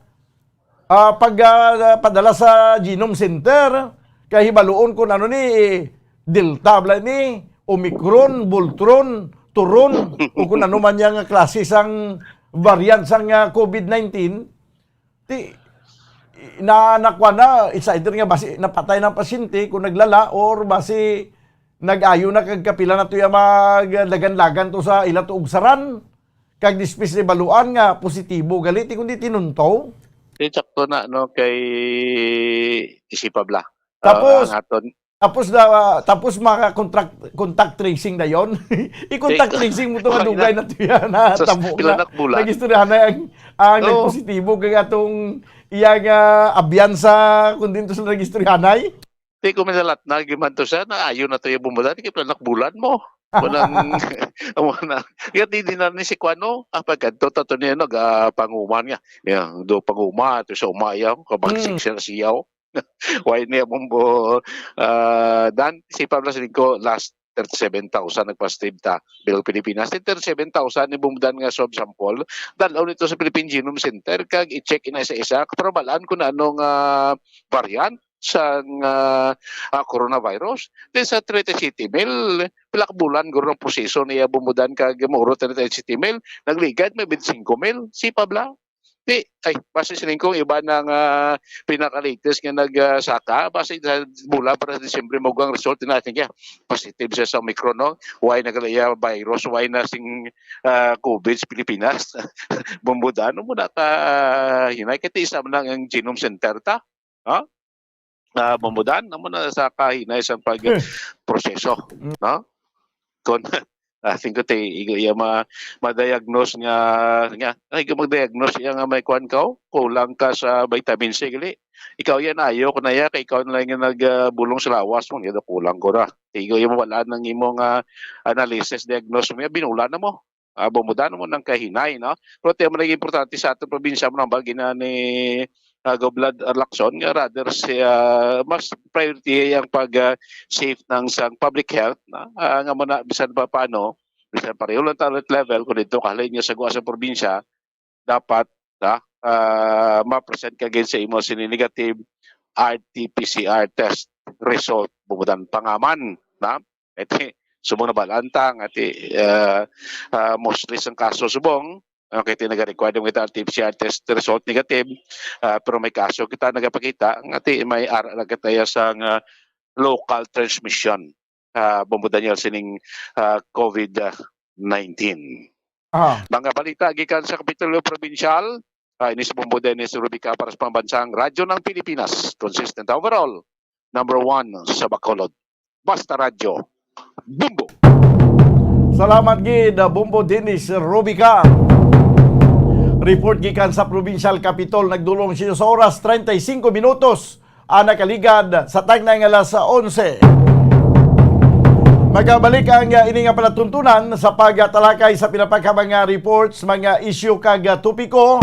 ah, pag, ah, padala sa Genome Center, kay hibaluon kung ano ni, Delta bala ni, Omicron, Voltron, Turon, o kung ano man niya nga klase sang variant sang, ah, COVID nineteen, ti, na, nakuha na, it's either nga basi napatay ng pasyente kung naglala or basi nag-ayo na kag kapila na to yung maglagan-lagan to sa ila to ugsaran. Kag dispis ni baluan nga positibo gali, ti kundi tinunto. Di, sakto na, no, kay isipa bla. Tapos, Ah, ang aton tapos na, tapos maka contact, contact tracing na yon. I-contact Take tracing mo to nga Wala. Dugay na to yan, na Sus, tabo pila na, na bulan? Nag-istoryahanay ang, ang Oo. Nagpositibo kag atong iyang, ah, abyan sa kung din to sa nag-istoryahanay. Di ko minalat na, giman to siya, na ayo na to yung bumulan, di pila na bulan mo. Walang, wala. Kaya di, di na ni si Kwano, ah, pagkadto, tato niya, nag, ah, panguman niya. Yan, do panguma, to sa umaya, kabagsik Mm. siya na siyaw. Why niya bumbo, ah, dan, si Pablo Sinico, last thirty-seven thousand nagpositive ta bilang Pilipinas. Yung thirty-seven thousand ni bumudan nga swab sample, dalaw nito sa Philippine Genome Center, kag i-check ina isa-isa, para balaan kung anong, ah, variant sang, ah, ah, coronavirus. Then sa thirty city mil, pila ka bulan guro ang proseso niya bumudan kag maurot na thirty city mil, nagligad may twenty-five mil, si Pabla. Di, ay, basta siling kong iba na nga pinaka-latest nga nag, ah, saka, basta sa mula para sa Disyembre mo ang result na ating kaya positive siya sa Omicron, no? Why na kaya virus, why na sing, ah, COVID sa Pilipinas? Bumbudan mo na ka, hinay, kaya isa man lang ang Genome Center ta, ha? Ah, bumbudan mo na sa kahinay sa pag Hmm. proseso, Hmm. no? Kon, ah, tingko te, igo iya ma-, ma-diagnose nga, nga, ay, igo mag-diagnose iya nga may kuwan ka, oh, kulang ka sa vitamin C, gali. Ikaw yan, ayo ko na iya, kay ikaw na lang yung nag, ah, bulong sa lawas mo, niya daw kulang ko na. Igo iya mawala ng imo nga analysis, diagnose mo, iya, binulan na mo. Ah, bumudan mo ng kahinay, no? Pero tiyan mo naging importante sa atong probinsya mo nang bagi na ni, uh, Gob Lacson, nga rather si, ah, mas priority ang pag, ah, save ng sang public health, na, ah, nga muna, bisan pa paano, bisan pareho lang talent level, kung dito kahalin nyo sa guwa sa probinsya, dapat, ah, ah, ma-present ka gid sa imo sini negative R T P C R test result, bumutan pangaman, na? Iti, subong na balantang, iti, ah, ah, mostly sang kaso subong, ah, kay ti nagarequire mo kita R T P C R test result negative, ah, pero may kaso kita nagapakita, nga ti may ara lang kita ya sang, ah, local transmission, ah, bumutan niya sining, ah, COVID nineteen. Ah. Mga balita gikan sa Kapitolyo Probinsyal, ah, ini si Bombo Dennis Rubica para sa Pambansang Radyo ng Pilipinas. Consistent overall, number one sa Bacolod. Basta Radyo, Bombo! Salamat gid, ah, Bombo Dennis Rubica. Report gikan sa Provincial Capitol, nagdulong siya sa oras, treinta y cinco minutos. Ah, nakaligad sa tagnay nga alas onse. Magabalik ang, ah, ini nga palatuntunan sa pagtalakay sa pila pa ka mga reports, mga isyu kag, ah, topiko.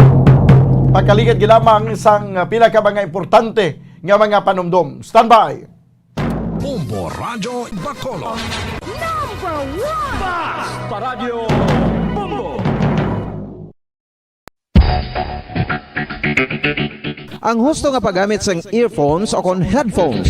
Pagkaligad gid lamang sang, ah, pila ka mga importante nga mga panumdom. Standby. Bombo Radyo Bacolod. Number one! Basta Radyo Bombo! Ang husto nga paggamit sang earphones o kon headphones.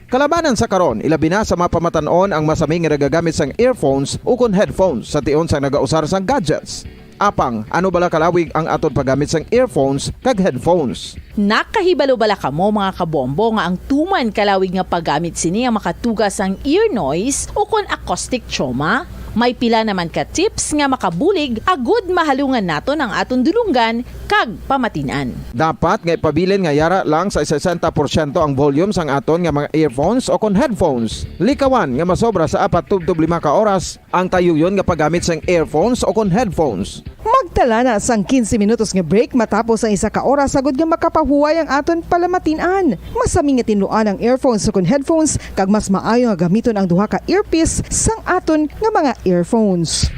Kalabanan sa karon, ilabi na sa mga pamatan-on ang masami nga nagagamit sang earphones o kon headphones sa tion sang nagausar sang gadgets. Apang, ano bala kalawig ang aton paggamit sang earphones kag headphones? Nakahibalo bala kamo, mga kabombo, nga ang tuman kalawig nga paggamit sini ang makatuga sang ear noise o kon acoustic trauma? May pila naman ka tips nga makabulig agud mahalungan naton ang aton dulunggan kag pamatin-an. Dapat nga ipabilin nga yara lang sa sesenta porsyento ang volume sang aton nga mga earphones o kon headphones. Likawan nga masobra sa apat tubtob lima ka oras ang tayuyon nga paggamit sang earphones o kon headphones. Magtala na sang quince minutos nga break matapos ang isa ka oras agud nga makapahuway ang aton palamatin-an. Masami nga tinluan ang earphones o kon headphones, kag mas maayo nga gamiton ang duha ka earpiece sang aton nga mga earphones.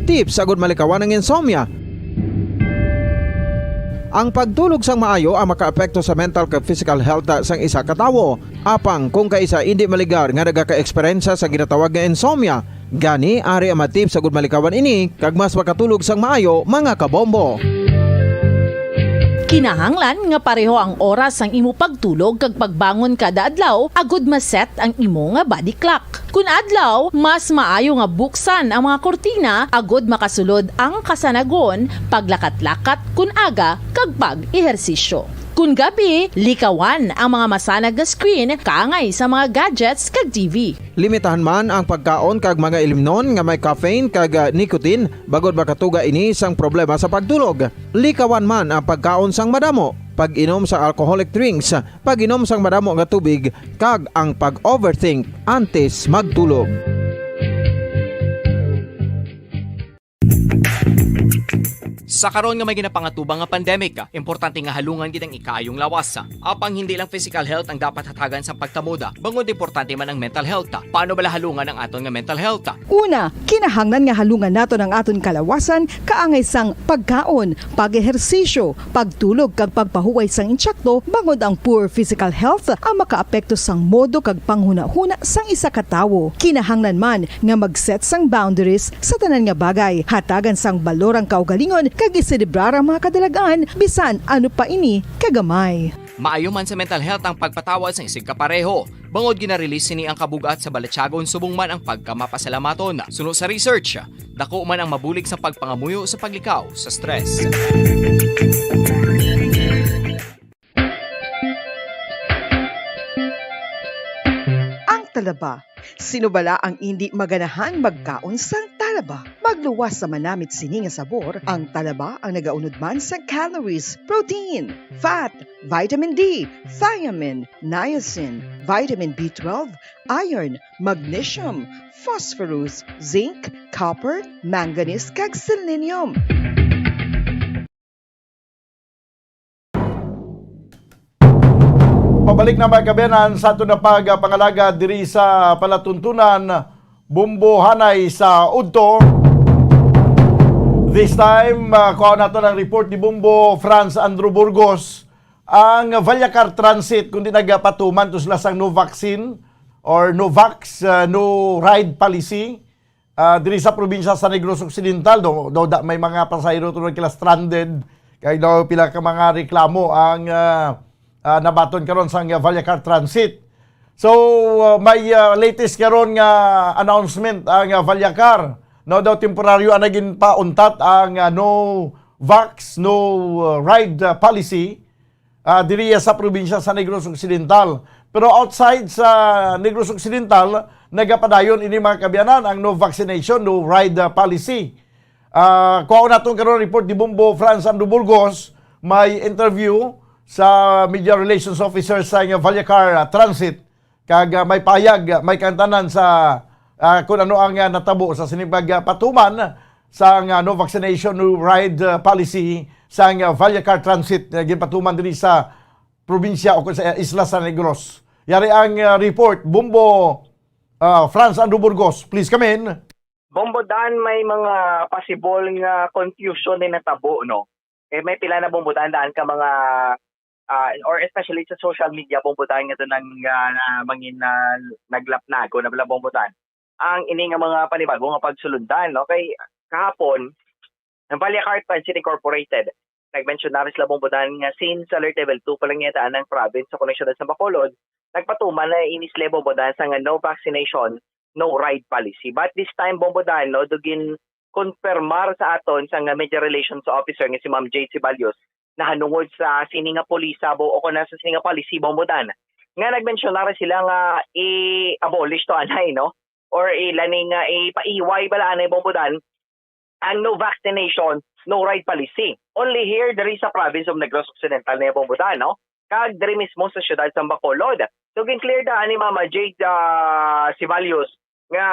Tips agud malikawan ang insomnia. Ang pagtulog sang maayo ang makaapekto sa mental kag physical health sang isa ka tawo. Apang kung kaisa indi maligar nga nagaka-eksperyensya sa ginatawag nga insomnia, gani ari ang mga tips agud malikawan ini kag mas makatulog sang maayo, mga kabombo. Kinahanglan nga pareho ang oras sang imo pagtulog kag pagbangon kada adlaw agud ma-set ang imo nga body clock. Kun adlaw, mas maayo nga buksan ang mga kurtina agud makasulod ang kasanagon, paglakat-lakat kun aga, kag pag-ehersisyo. Kun gabi, likawan ang mga masanag nga screen kaangay sa mga gadgets kag T V. Limitahan man ang pagkaon kag mga ilimnon nga may caffeine kag, ah, nicotine, bangod makatuga ini sang problema sa pagtulog. Likawan man ang pagkaon sang madamo, pag-inom sa alcoholic drinks, pag-inom sang madamo nga tubig, kag ang pag-overthink antes magtulog. Sa karon nga may ginapangatubang nga pandemic, importante nga halungan gid ang ikaayong lawas. Apang hindi lang physical health ang dapat hatagan sa pagtamuda, bangod importante man ang mental health. Paano bala halungan ang aton nga mental health? Una, kinahanglan nga halungan naton ang aton kalawasan kaangay sang pagkaon, pag-ehersisyo, pagtulog kag pagpahuway sang insakto, bangod ang poor physical health ang makaapekto sang modo kag panghunahuna sang isa ka tawo. Kinahanglan man nga mag-set sang boundaries sa tanan nga bagay, hatagan sang balor ang kaugalingon kag iselebrar ang mga kadalag-an, bisan ano pa ini kagamay. Maayo man sa mental health ang pagpatawad sang isigkapareho. Bangod gina-release sini ang kabug-at sa balatyagon subong man ang pagkamapasalamaton. Suno sa research, dako man ang mabulig sa pagpangamuyo sa paglikaw sa stress. Ang talaba. Sino bala ang indi maganahan magkaon sang talaba? Magluwas sa manamit sini nga sabor, ang talaba ang nagaunod man sa calories, protein, fat, vitamin D, thiamine, niacin, vitamin B twelve, iron, magnesium, phosphorus, zinc, copper, manganese, kag selenium. Pabalik na, mga kaabyanan, sa aton na pagpangalagad diri sa palatuntunan, Bombo Hanay sa Udto. This time, uh, kuha nato ng report ni Bombo Franz Andrew Burgos. Ang Vallacar Transit, kundi nagapatuman to sila sang no vaccine or no vax, uh, no ride policy, ah, diri sa probinsya sa Negros Occidental, do, do, da, may mga pasahero to nagkila stranded, kay daw pila ka mga reklamo ang, ah, ah, nabaton karon sa, ah, Vallacar Transit. So, ah, may, ah, latest karon nga announcement ang, ah, Vallacar. No, daw temporaryo ang naging pauntat ang, ah, no vax, no, ah, ride, ah, policy, ah, diri sa probinsya sa Negros Occidental. Pero outside sa Negros Occidental, nagapadayon ini, mga kaabyanan, ang no vaccination, no ride, ah, policy. Ah, kuhaon naton karon report ni Bombo Franz Andrew Burgos, may interview sa media relations officer sa Vallacar, ah, Transit. Kag, ah, may payag, ah, may kaangtanan sa, ah, kung ano ang, ah, natabo sa sining pagpatuman sa, ah, no vaccination, no ride, ah, policy sa, ah, Vallacar Transit nga ginpatuman diri sa probinsya o sa isla sa Negros. Yari ang, ah, report, Bombo, ah, Franz Andrew Burgos. Please come in. Bombo Dan, may mga possible nga confusion na natabo, no? Eh, may pila na, Bombo Dan, daan ka mga, ah, or especially sa social media, Bombo Dan, nga doon nang, ah, na, mangin, ah, naglapnago na pala, Bombo Dan, ang ini nga mga panibago nga pagsulundan, no? Kay kahapon, ang Vallacar Transit Incorporated, nag-mention na rin sila, Bombo Dan, nga since alert level two pa lang yata ang province sa koneksyon sa Bacolod, nagpatuman na ini sila, Bombo Dan, sa nga no vaccination, no ride policy. But this time, Bombo Dan, no, dugin konfirmar sa aton sa nga media relations officer nga si Ma'am Jade Ceballos, nahanungod sa sini nga polisa, Bo, o kung nasa sini nga policy, Bombo Dan, nga nagmensionar sila nga i-abolish to anay, no? Or ila ni nga ipaiway bala anay, Bombo Dan, ang no vaccination, no ride policy. Only here, diri sa province of Negros Occidental na, Bombo Dan, no? Kag diri mismo sa siyudad sa Bacolod. So, gin-clear da ni Mama Jade, ah, Ceballos nga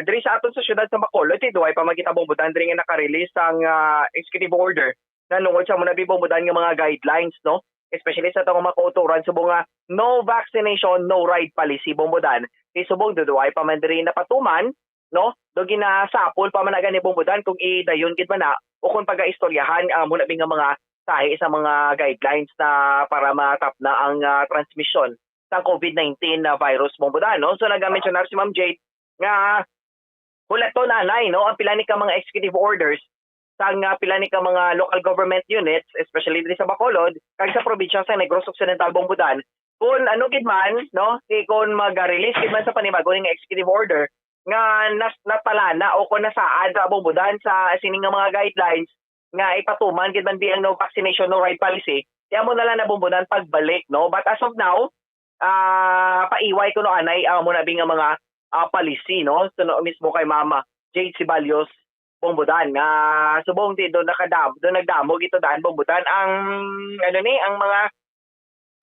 diri sa aton sa siyudad sa Bacolod, ti duway pa makita, Bombo Dan, diri nga naka-release ang, ah, executive order na nungod sa muna, Bombo Dan, nga mga guidelines, no? Especially sa atong mga kauturan, subong nga no vaccination, no ride policy, Bombo Dan. Kay subong, duduway pa man diri napatuman, no? Do ginasapol pa man na gani, Bombo Dan, kung idayon gid man na o kung pagaistoryahan, ah, muna bi nga mga sahi sa mga guidelines na para matapna ang, ah, transmisyon sa covid nineteen na virus, Bombo Dan, no? So, nagamensionar si Ma'am Jade nga hulaton anay, no, ang pila ni ka mga executive orders sang, ah, pila ni ka mga local government units, especially diri sa Bacolod, kag sa probinsya sa Negros Occidental, Bombo Dan, kung ano gid man, no, kay kung mag-release gid man sa panibago nga executive order nga nas-, natalana o kung nasaad sa, Bombo Dan, sa sining nga mga guidelines nga ipatuman gid man bi ang no vaccination, no ride policy, kaya mo na lang na, Bombo Dan, pagbalik, no? But as of now, ah, paiway kuno anay, ah, mo na bi nga mga, ah, policy, no? Suno mismo kay Mama Jade Ceballos, Bombo Dan, nga subong ti do nakadam-, do nagdamo gito daan, Bombo Dan, ang, ano ni, ang mga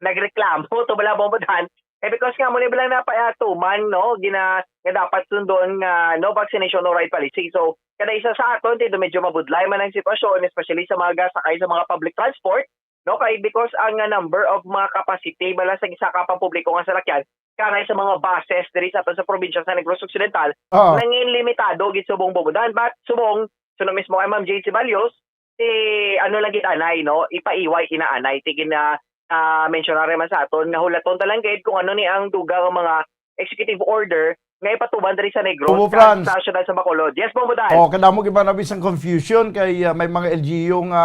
nagreklamo to bala, Bombo Dan. Eh, because nga mo ni bala na patuman, no, gina-, nga dapat sundon nga no vaccination, no ride policy. So, kada isa sa aton, ti do medyo mabudlay man ang sitwasyon, especially sa mga gasakay sa mga public transport, no? Kay because ang, ah, number of mga capacity bala sa isa ka pampubliko nga salakyan, kangay sa mga buses diri sa aton sa probinsya sa Negros Occidental, Oo. nangin limitado gid subong, Bombo Dan. But subong, suno mismo kay Ma'am Jade Ceballos, ti ano lang gid anay, no? Ipaiway ina anay. Ti gina-, ah, mensionar man sa aton nga hulaton ta lang gid kung ano ni ang dugang nga mga executive order nga ipatuman diri sa Negros Bombo kag Franz. sa siyudad sa Bacolod. Yes, Bombo Dan. Oh, kadamo gid ba na bisang confusion kay, ah, may mga L G U nga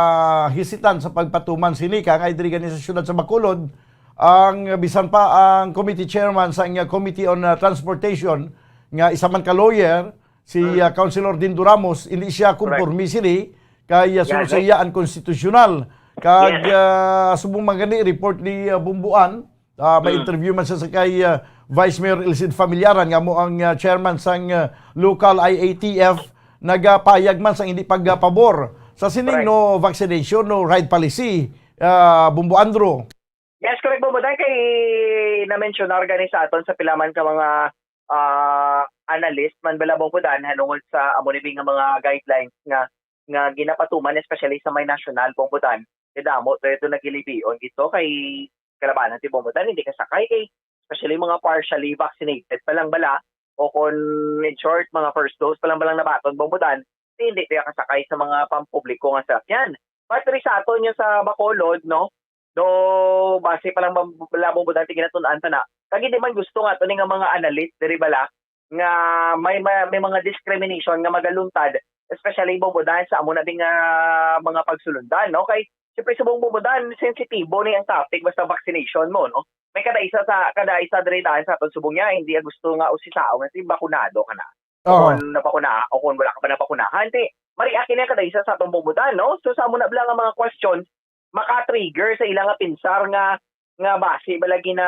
hesitant sa pagpatuman sini, kangay diri gani sa siyudad sa Bacolod, ang bisan pa ang committee chairman sa, ah, Committee on, ah, Transportation, nga isa man ka lawyer, si, Mm. ah, Councilor Dindo Ramos, hindi siya Correct. kumporme sini kay, ah, Yan, suno sa eh. iya ang konstitusyonal. Kag, Yes. ah, subong man gani report ni, ah, Bombo Dan, ah, may Mm. interview man siya sa kay, ah, Vice Mayor Elcid Familiaran, nga mo ang, ah, chairman sang, ah, local I A T F, nagapayag man sang hindi pagpabor sa sining Correct. no vaccination, no ride policy, ah, Bombo Andrew. Yes, correct, Bombo Dan, kay na-mensionar gani sa aton sa pila man ka mga, ah, analyst man bala, Bombo Dan, hanungod sa amo ni nga mga guidelines nga, nga ginapatuman, especially sa may national, Bombo Dan, nga damo to, ito nagilibion dito kay kalabanan ti, Bombo Dan, hindi kasakay kay especially mga partially vaccinated pa lang bala, o kung in short, mga first dose pa lang balang nabaton, Bombo Dan, Di, hindi kaya kasakay sa mga pampubliko nga sasakyan. But diri sa aton nga sa Bacolod, no? Do, base pa lang bam-, labong budante ginatun-an ta na. Kag hindi man gusto nga to ni nga mga analyst diri bala nga may, may, may mga discrimination nga magaluntad, especially bumbudan sa amo na ding, ah, mga pagsulundan, no? Kay, siyempre, subong bumbudan, sensitibo ni ang topic basta vaccination mo, no? May kada isa sa, kada isa diri daan sa aton subong niya, hindi gusto nga usisaon nga si bakunado ka na. O Oo. Kung nabakuna-, o kung wala ka pa nabakunahan, ti, mari akin niya kada isa sa atong bumbudan, no? So, sa amo na bala nga mga questions, maka-trigger sa ila nga pinsar nga, nga basi bala gina,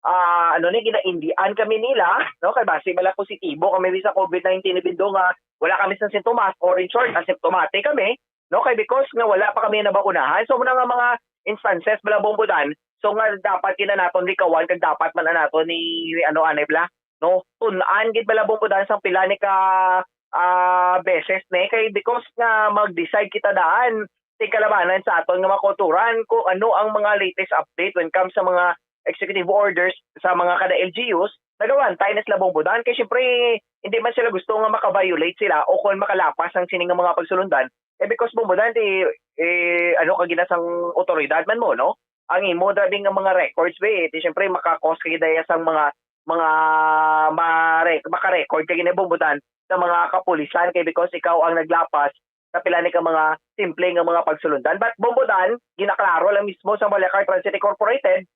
ah, ano ni, ginaindian kami nila, no? Kay basi bala positibo kami sa covid nineteen, even though nga wala kami sa sintomas, or in short, asymptomatic kami, no? Kay because nga wala pa kami nabakunahan. So, muna nga mga instances bala bumbudan, so nga dapat gina naton likawan, kag dapat man naton ni, ano, anay bala, no? Tun-an gid bala bumbudan sang pila ni ka, ah, beses ni, kay because nga mag-decide kita daan, tingkalabanan sa aton nga mga kulturan kung ano ang mga latest update when comes sa mga executive orders sa mga kada L G Us, nagawantay na sila bumbudan. Kay siyempre, hindi man sila gusto nga maka-violate sila o kung makalapas ang sining nga mga pagsulundan. Eh, because bumbudan, di, eh, ano ka gina sang otoridad man mo, no? Ang imo, dabi nga mga records, be, di siyempre, maka-cause ka gid sang mga, mga mare-, maka-record ka gina bumbudan sa mga kapulisan. Kay because ikaw ang naglapas sa pila ni ka mga simple nga mga pagsulundan. But bumbudan, ginaklaro lang mismo sa Baliakar Transit Incorporated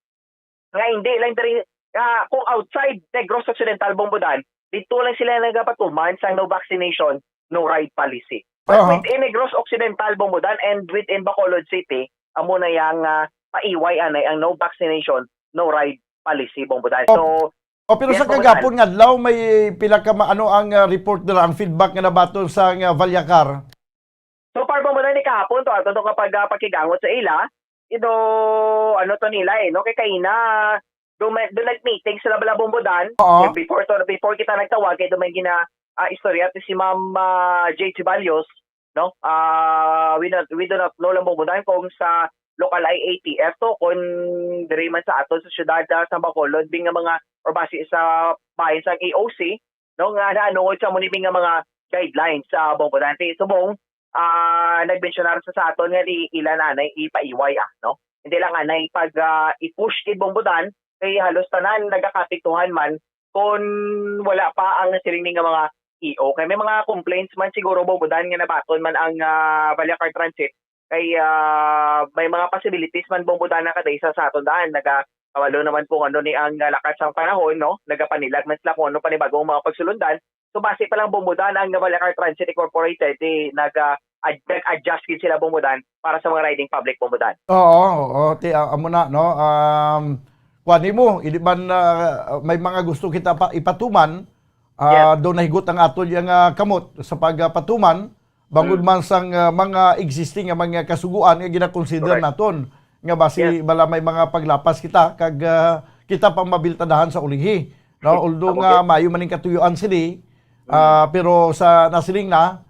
nga hindi lang diri, ah, kung outside Negros Occidental, bumbudan, dito lang sila nagapatuman sa no vaccination, no ride policy. But Aha. within Negros Occidental, bumbudan, and within Bacolod City, amo na yang, ah, paiway anay ang no vaccination, no ride policy, bumbudan. Oh. So, Oh, pero yes, sa bumbudan. Kagapon nga adlaw, may pila ka ma-, ano ang, ah, report nila, ang feedback nga nabaton sa nga Valyacar? So far, bumbudan, ni kahapon to, ato to nga pag, ah, pakigangot sa ila, ito, ano to nila eh, no? Kay kaina, do, may, do nag-meeting sila bala bumbudan. Oo. Eh, before to, before kita nagtawag, kay do may gina, ah, istorya to si Ma'am, ah, Jade Ceballos, no? Ah, we not, we do not know lang bumbudan kung sa local I A T F to, kung diri man sa aton sa syudad, ah, sa Bacolod, bing nga mga, or base sa bahin sang A O C, no, nga naanungod sa mo ni bing nga mga guidelines sa bumbudan. Si Subong, ah, nagmensyonar sa, sa aton nga di ila nanay ipaiway, ah, no? Hindi lang anay pag, ah, i-push kay bumbudan, kay halos tanan nagakapektuhan man kung wala pa ang nasiling ni nga mga E O. Kay may mga complaints man siguro, bumbudan, nga nabaton man ang, ah, Valyacar Transit. Kay, ah, may mga possibilities man, bumbudan, na kada isa sa aton daan. Naga-, kabalo naman kung ano ni ang, ah, lakat sang panahon, no? Nagapanilag man sila kung ano panibagong mga pagsulundan. So, base pa lang, bumbudan, ang Valyacar Transit Incorporated, eh, nag, ah, ad-, nag-adjust gid sila, bumbudan, para sa mga riding public, bumbudan. Oo, oo, ti, ah, amo na, no? Um, kuwan nimo, hindi man, ah, may mga gusto kita pa ipatuman, ah, Yes. do nahigot ang aton yang, ah, kamot sa pagpatuman, bangod Mm. man sang, ah, mga existing nga mga kasugoan nga ginakonsider Correct. naton, nga basi Yes. bala may mga paglapas kita, kag, ah, kita pang mabiltadahan sa ulihi, no? Yes. Although Ako nga gid. maayo man ning katuyuan sini, Mm. ah, pero sa nasiling na,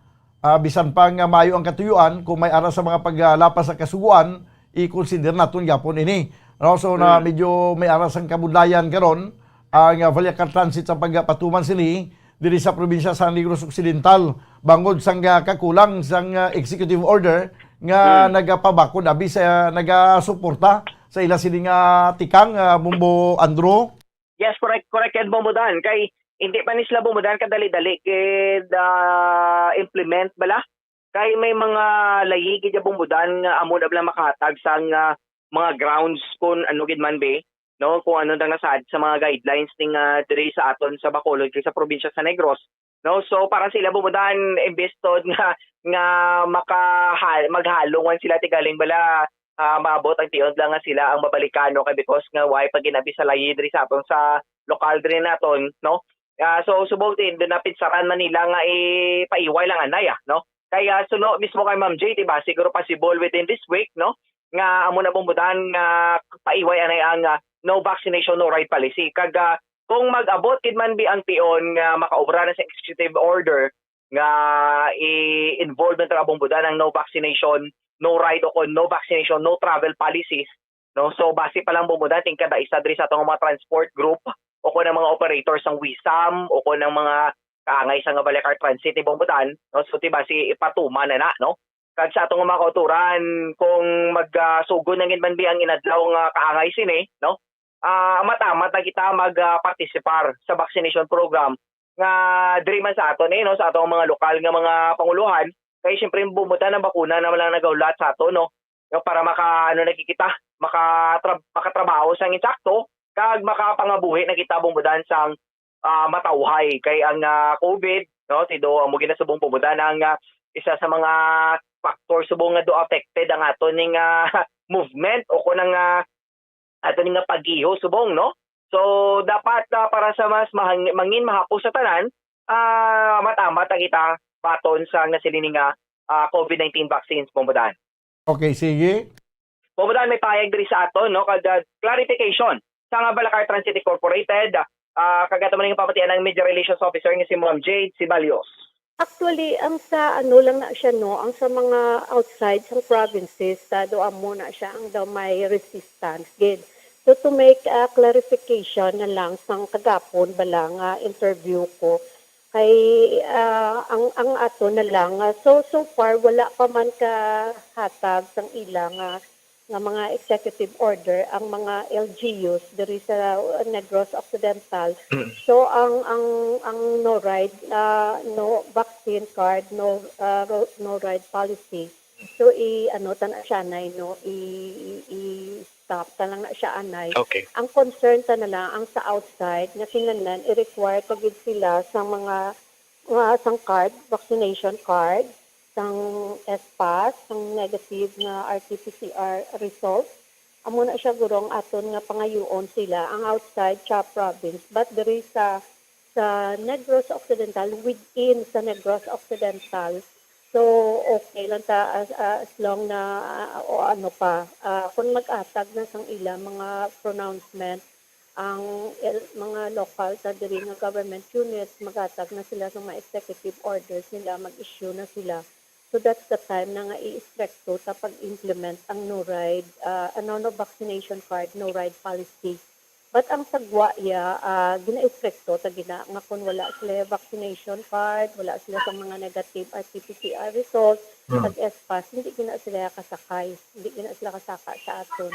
ah, bisan pa nga maayo ang katuyuan, kung may ara sa mga paglapas sa kasugoan, i-consider naton gyapon ini, no? So, na Mm. medyo may ara sang kabudlayan karon ang, ah, Valyacar Transit sa pagpatuman sini diri sa probinsya sa Negros Occidental, bangod sang, ah, kakulang sang, ah, executive order nga Mm. nagapabakod abi sa, nagasuporta sa ila sini nga tikang, ah, Bombo Andrew. Yes, correct, correct yan, bumbudan. Kay hindi pa ni sila, bumbudan, kadali-dali kid, ah, implement bala. Kay may mga layi gid ya, bumbudan, nga amo na bala makahatag sang, ah, mga grounds kung ano gid man, be, no? Kung ano nang nasaad sa mga guidelines ning, ah, diri sa aton sa Bacolod kag sa probinsya sa Negros, no? So, para sila, bumbudan, imbes to nga, nga makahal-, maghalong man sila, ti galing bala, ah, maabot ang tion lang nga sila ang mabalikan, no? Kay because nga way pa ginabi sa layi diri sa aton sa lokal diri naton, no? Ah, so, subong din, doon napinsaran man nila nga ipaiway lang anay, ah, no? Kaya suno mismo kay Ma'am Jade, diba? Siguro possible within this week, no? Nga amo na, bumbudan, nga paiway anay ang, ah, no vaccination, no ride policy. Kag, ah, kung mag-abot gid man bi ang tion nga makaobra na sa executive order nga i-involve na, bumbudan, ang no vaccination, no ride, o kung no vaccination, no travel policies, no? So, base pa lang, bumbudan, tingkada isa diri sa atong mga transport group o kung ang mga operators sang WISAM o kung ang mga kaangay sa nga Balicar Transit ni Bong Budan, no? So, di ba, si ipatuman na na, no? Kag sa atong mga kauturan, kung mag, ah, sugod na gid man bi ang inadlaw nga kaangay sini, no? Ah, amat-amat na kita mag, ah, partisipar sa vaccination program nga diri man sa aton, eh, no, sa atong mga lokal nga mga panguluhan. Kay siyempre, Bong Budan, ang bakuna na man lang nagahulat sa aton, no? Nga para maka, ano na kita, makatrab-, makatrabaho sang insakto, kag makapangabuhi na kita, Bong Budan, sang, ah, matawhay. Kay ang, ah, COVID, no, ti do, amo ginasubong, Bong Budan, ang, ah, isa sa mga factor subong nga do affected ang aton ning, ah, movement o kun ang, ah, ato ni nga pag-iho subong, no? So, dapat, ah, para sa mas mahang-, mangin mahapos sa tanan, ah, amat-amat ang kita baton sa nasiling nga, ah, COVID nineteen vaccines, Bong Budan. Okay, sige. Bong Budan, may pahayag diri sa aton, no? Kag, ah, clarification sa nga Balicar Transit Incorporated, ah, kag ato man nga pamatian ang Media Relations Officer nga si Ma'am Jade Sibalios. Actually, ang sa ano lang na siya, no, ang sa mga outside sang provinces, ta do amo na siya ang daw may resistance gid. So, to make a clarification na lang, sang kagapon bala nga interview ko, kay, ah, ang, ang ato na lang, ah, so, so far, wala pa man kahatag sang ila nga, nga mga executive order ang mga L G Us diri sa, uh, Negros Occidental. Mm. So, ang, ang, ang no ride, ah, no vaccine card, no, ah, ro-, no ride policy. So, i-, ano, tan-, siya anay, no, i-, i-, i-stop ta lang na siya anay. Okay. Ang concern ta na lang, ang sa outside, nga kinahanglan, i-require ta gid sila sa mga, mga sang card, vaccination card, sang S pass, sang negative nga R T P C R result. Amo na siya, guro, ang aton nga pangayuon sila, ang outside sa province. But diri sa, sa Negros Occidental, within sa Negros Occidental, so, okay lang ta as, as long na, ah, o ano pa, ah, kung mag-atag na sang ila mga pronouncement, ang el-, mga local ta diri nga government units, mag-atag na sila sa mga executive orders nila, mag-issue na sila. So, that's the time na nga i-istrikto ta pag-implement ang no ride, ah, ano, no vaccination card, no ride policy. But ang sa gwa iya, ah, gina-istrikto ta gina nga kung wala sila vaccination card, wala sila sa mga negative R T P C R result, Hmm. Kag S pass, hindi gina sila kasakay, hindi gina sila kasaka sa aton.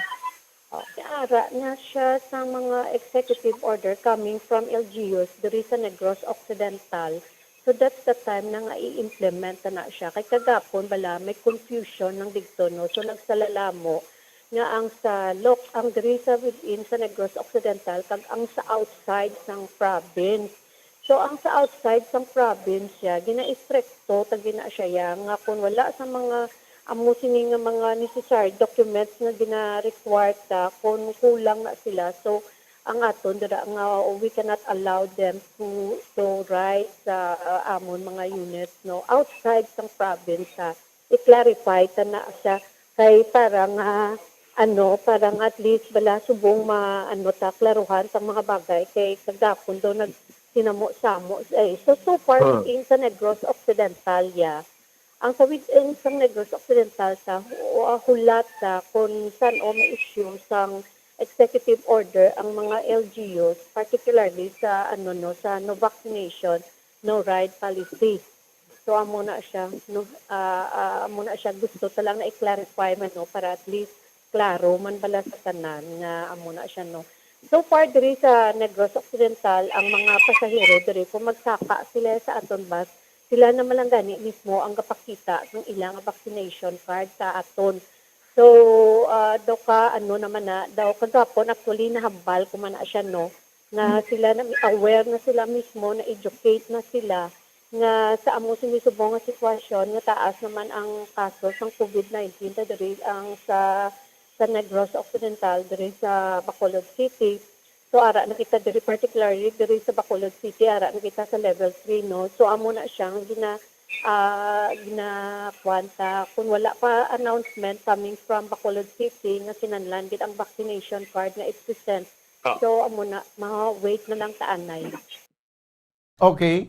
Okay, ara na siya sa mga executive order coming from L G Us diri sa Negros Occidental. So that's the time na nga i-implement na siya. Kay kagapon bala, may confusion lang dito, no? So nagsalalamo nga ang sa loc-, ang diri sa within sa Negros Occidental kag ang sa outside sang province. So ang sa outside sang province siya, gina-istrikto ta gina siya ya nga kung wala sa mga amo sini nga mga necessary documents nga gina-require ta, kung kulang na sila. So ang aton dira nga we cannot allow them to, to ride sa, uh, amon mga units, no, outside sang province, ha. I-clarify ta na siya kay para nga, ano, para nga at least bala subong ma-, ano ta, klaruhan sang mga bagay kay kagapon daw nagsinamo-samo. Eh, so, so far, Hmm. within sa Negros Occidental, ya. Ang sa within sa Negros Occidental, sa hu-, hulat sa kung san-o may issue sang executive order ang mga L G Us, particularly sa, ano, no, sa no vaccination, no ride policy. So, amo na siya, no, ah, ah, amo na siya, gusto ta lang na i-clarify man, no, para at least klaro man bala sa tanan nga amo na siya, no. So far, diri sa Negros Occidental, ang mga pasahero diri, kung magsaka sila sa aton bus, sila naman lang gani mismo ang gapakita ng ilang vaccination card sa aton. So, ah, daw ka, ano naman na, daw kagapon, actually, nahambal ko man na siya, no, nga Hmm. sila na, aware na sila mismo, na-educate na sila nga sa amo sini subong nga sitwasyon nga taas naman ang kaso sang COVID nineteen ta diri ang sa, sa Negros Occidental, diri sa Bacolod City. So, ara na kita diri, particularly diri sa Bacolod City, ara na kita sa level three, no? So, amo na siya nga gina-, ah, ginakuan ta. Kung wala pa announcement coming from Bacolod City nga kinahanglan gid ang vaccination card nga i-present. Ah. So, amo na, ma-wait na lang ta anay. Okay.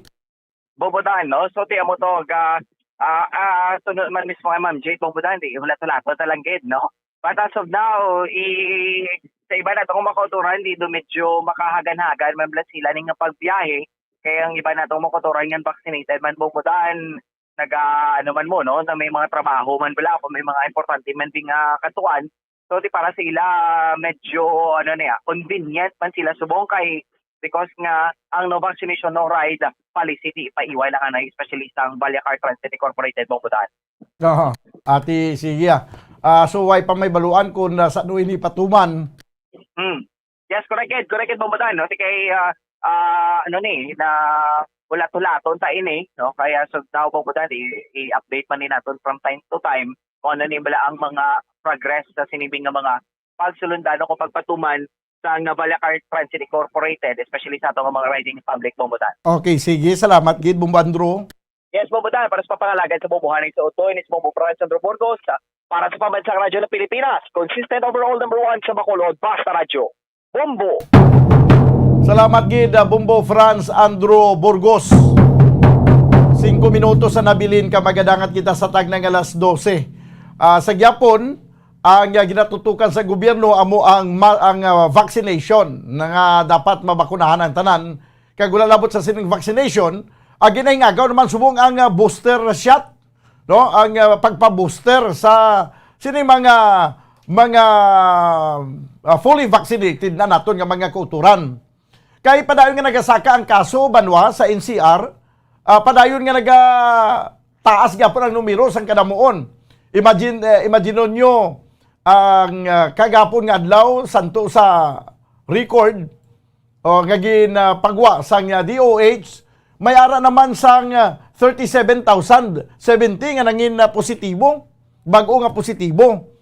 Bong Budan, no? So, ti amo to, ga, ah, ah, sunod man mismo kay Ma'am Jade, Bong Budan, di, hulat-hulaton ta lang gid, no? But as of now, i-, sa iba nato nga mga kauturan, di do medyo makahagan-hagan man bala sila ning nga pagbiyahe. Kay ang iba natong mga kautoran nga vaccinated man, Bong Budan, naga-, ano man mo, no, na may mga trabaho man bala, kung may mga importante man ding, ah, katuan. So, di para sa ila, medyo, ano na, convenient man sila subong kay, because nga ang no vaccination, no ride policy, di paiway lang, ano, especially sang Balyacar Transit Incorporated, Bong Budan. Aha. Ati, sige, ah. Ah, so, way pa may baluan kung, ah, sa ano ini patuman. Hmm. Yes, correct, Ed. Correct, Ed, Bong Budan, no? Kay, ah, ah, ano ni, na ulat-ulaton ta ini, no? Kaya so now, Bong Budan, i-, i-update man ni naton from time to time kung ano ni bala ang mga progress sa sinibing nga mga pagsulundan o kung pagpatuman sa nga Balyacar Transit Incorporated, especially sa ato nga mga riding public, Bong Budan. Okay, sige. Salamat gid, Bumbo Andrew. Yes, Bong Budan, para sa papangalagad sa bubuhaning sa utoy ni Bumbo Franz Andrew Burgos, para sa Pambansang Radyo ng Pilipinas, consistent overall number one sa Bacolod, Basta Radyo. Bombo. Salamat gid, ah, Bombo Franz Andrew Burgos. Singko minutos sa nabilin ka, magadangat kita sa tag na nga alas dose. Ah, sa gyapon, ang, ah, ginatutukan sa gobyerno amo ang ma-, ang, ah, vaccination na nga dapat mabakunahan ang tanan. Kag wala labot sa sining vaccination, ang ginahingagaw naman subong ang, ah, booster shot, no? Ang, ah, pagpa-booster sa sining mga, mga, ah, fully vaccinated na naton nga mga kauturan. Kay padayon nga nagasaka ang kaso, banwa, sa N C R, ah, padayon nga nagataas gyapon ang numero sang kadamuon. Imagine, eh, imagine nyo ang, ah, kagapon nga adlaw, santo sa record, o nga ginapagwa sang, ah, D O H, may ara naman sang, ah, thirty-seven thousand seventy nga nangin, ah, positibo, bag-o nga positibo.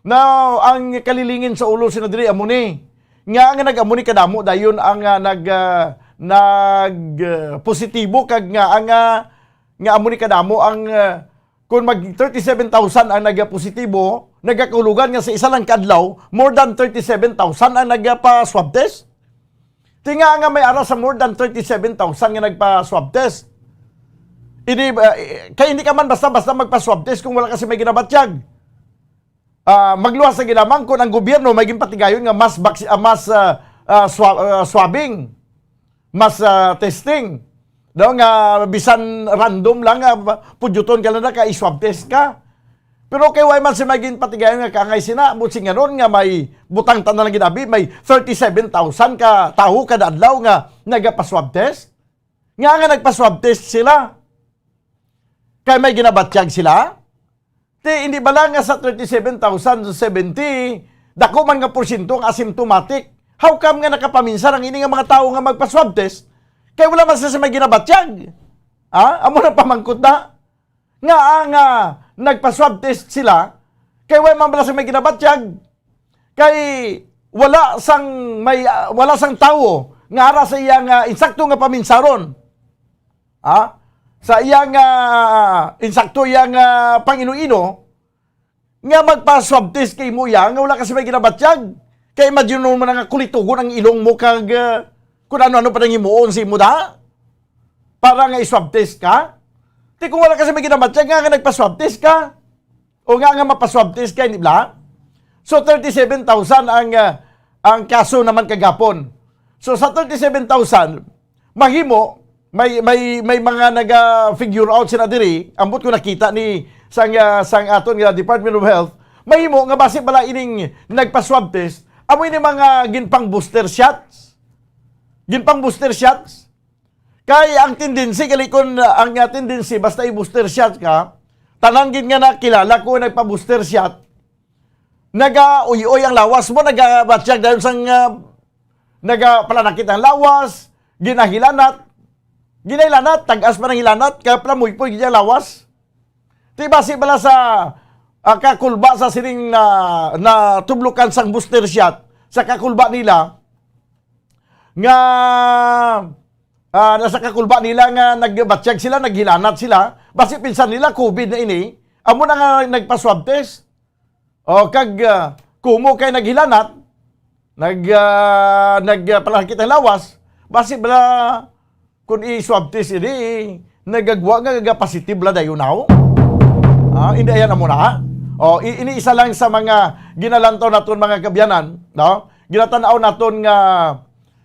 Now, ang kalilingin sa ulo sina diri amo ni, nga, nga nag-amo ni kadamo dayon ang, ah, nag, ah, nag, ah, positibo kag nga, ang, ah, nga amo ni kadamo ang, ah, kung mag thirty-seven thousand ang nagapositibo, nagakahulugan nga sa isa lang ka adlaw, more than thirty-seven thousand ang nagapa-swab test. Tinga nga may ara sa more than thirty-seven thousand nga nagpa-swab test. Ini, ah, eh, kay hindi ka man basta-basta magpa-swab test kung wala kasi may ginabatyag. Ah, magluwas sa gilamang kung ang gobyerno may ginpatigayon nga mas vac-, ah, mas, ah, ah, swa-, ah, swabbing, mas, ah, testing. Daw nga bisan random lang nga pudyuton ka lang na ka, i-swab test ka. Pero kay way man si may ginpatigayon nga kaangay sina, buot silingon nga may butang tanan lang ginabi, may thirty-seven thousand ka tawo kada adlaw nga nagapa-swab test. Nga nga nagpa-swab test sila. Kay may ginabatyag sila? Ti, hindi ba lang nga sa thirty-seven thousand seventy, dako man nga porsyento ang asymptomatic? How come nga nakapaminsar ang ini nga mga tawo nga magpa-swab test? Kay wala man sila sa may ginabatyag. Ha? Amo na pamangkot na. Nga ang, ah, nagpa-swab test sila, kay wala man bala sa may ginabatyag. Kay wala sang may, ah, wala sang tawo nga ara sa iyang, ah, insakto nga paminsaron. Ha? Sa iyang, ah, insakto iyang, ah, pangino-ino, nga magpa-swab test kay mo iya, nga wala kasi may ginabatyag. Kay imagine mo man nga kulitugon ang ilong mo kag, ah, kung ano-ano pa nang himuon sa imo da. Para nga i-swab test ka. Ti kung wala kasi may ginabatyag, nga, nga nagpa-swab test ka. O nga, nga mapa-swab test ka, hindi bala? So, thirty-seven thousand ang, ah, ang kaso naman kagapon. So, sa thirty-seven thousand, mahimo, may, may, may mga naga-figure out sila diri, ambot ko nakita ni sang, ah, sang aton nga Department of Health, mahimo nga basi bala ining nagpa-swab test, amo ini mga ginpang booster shots. Ginpang booster shots. Kay ang tendency, gali kun, ah, ang, ah, tendency, basta i-booster shot ka, tanan gid nga nakilala ko nagpa-booster shot, nagauy-uy ang lawas mo, nagabatyag dayon sang, ah, nagapalanakit ang lawas, ginahilanat, ginahilanat, tag-as pa nang hilanat, kaya palamoypoy gid ang lawas. Ti basi bala sa, ah, kakulba sa sining na, natublokan sang booster shot, sa kakulba nila, nga, ah, nasa kakulba nila nga nagbatyag sila, naghilanat sila, basi pinsan nila covid na ini, amo na nga nagpa-swab test. O, kag, ah, kumo kay naghilanat, nag, ah, nag, ah, palakit ang lawas, basi bala, kung i-swab test ini, nagagwa nga gaga-positive la dayon now. Ah, hindi, ayan na muna, ha? O, i-, ini isa lang sa mga ginalantaw naton, mga kaabyanan, no? Ginatan-aw naton nga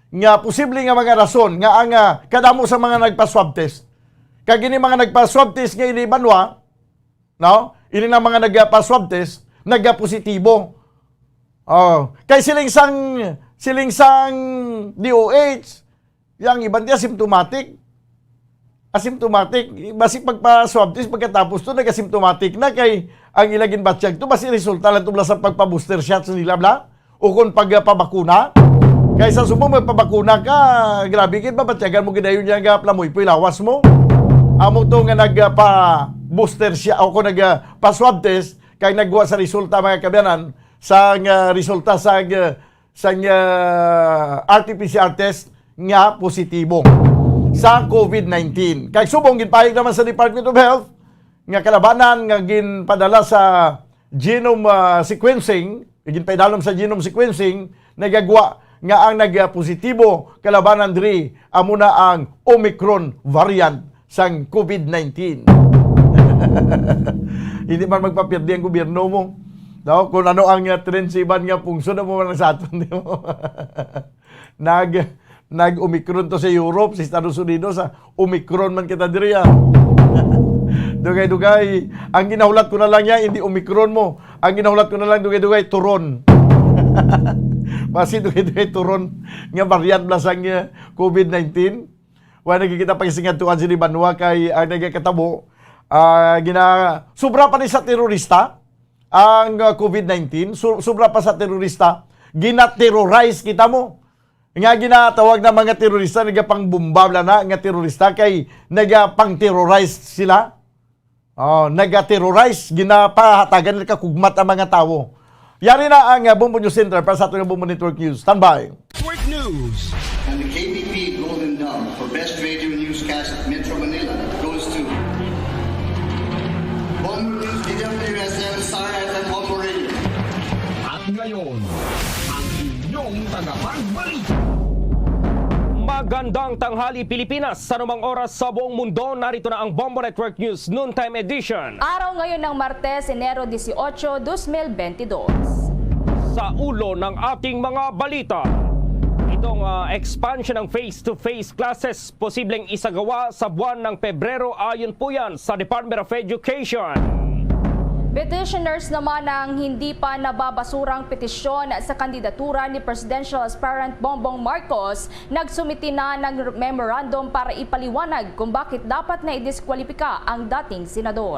nga posible nga mga rason nga ang, ah, kadamo sa mga nagpa-swab test. Kag ini mga nagpa-swab test nga ini banwa, no? Ini na mga nagpa-swab test, nagapositibo. Oh, kay siling sang, siling sang D O H, yang iban di asymptomatic. Asymptomatic, basi pagpa-swab test, pagkatapos to, nag-asymptomatic na kay ang ila ginbatyag to, basi resulta lang to bala sa pagpa-booster shot sa nila, bla? O kung pagpabakuna. Kay sa subong magpabakuna ka, grabe gid, mabatyagan mo gid dayon niya nga palamoy-poy lawas mo. Amo to nga nagpa-booster shot, o kung nagpa-swab test, kay nagwa sa resulta, mga kaabyanan, sa nga resulta sa nga sang, ah, R T P C R test nga positibo sa COVID nineteen. Kag subong ginpahayag naman sa Department of Health nga kalabanan nga ginpadala sa genome, ah, sequencing, ginpaidalom sa genome sequencing, nagagwa nga ang nagpositibo kalabanan diri amo na ang Omicron variant sang COVID nineteen. Hindi man magpapirdi ang gobyerno mo. No? Kung ano ang, uh, trend sa iban nga pungsod, amo man sa aton, di mo? Nag, nag-Omicron to sa Europe, sa Estados Unidos, ah. Omicron man kita diri, ah. Dugay-dugay. Ang ginahulat ko na lang niya, hindi Omicron mo. Ang ginahulat ko na lang, dugay-dugay, turon. Basi dugay-dugay, turon. Nga variant bala sang, uh, COVID nineteen. Wa na kita pagsingadtuan sini banwa kay ang nagakatabo, ah, gina-, sobra pa ni sa terorista ang, ah, COVID nineteen. So-, sobra pa sa terorista, gina-terrorize kita mo. Nga ginatawag na mga terorista, nagapangbomba bala na nga terorista kay nagapang-terrorize sila. Oh, nagaterrorize, ginapahatagan nila kakugmat ang mga tawo. Yari na ang, ah, Bombo News Center para sa aton nga Bombo Network News. Standby. Network News. And the K B P Golden Dove for Best Radio Newscast Metro Manila goes to Bombo News, D W S M, Star F M, Bombo Radio. At ngayon, ang inyong tagapagbalita. Magandang tanghali, Pilipinas. Sa anumang oras sa buong mundo, narito na ang Bombo Network News Noontime Edition. Araw ngayon ng Martes, Enero dieciocho, dos mil veintidós. Sa ulo ng ating mga balita, itong, ah, expansion ng face-to-face classes posibleng isagawa sa buwan ng Pebrero, ayon po yan sa Department of Education. Petitioners naman ang hindi pa nababasurang petisyon sa kandidatura ni Presidential Aspirant Bongbong Marcos, nagsumiti na ng memorandum para ipaliwanag kung bakit dapat na idiskwalipika ang dating senador.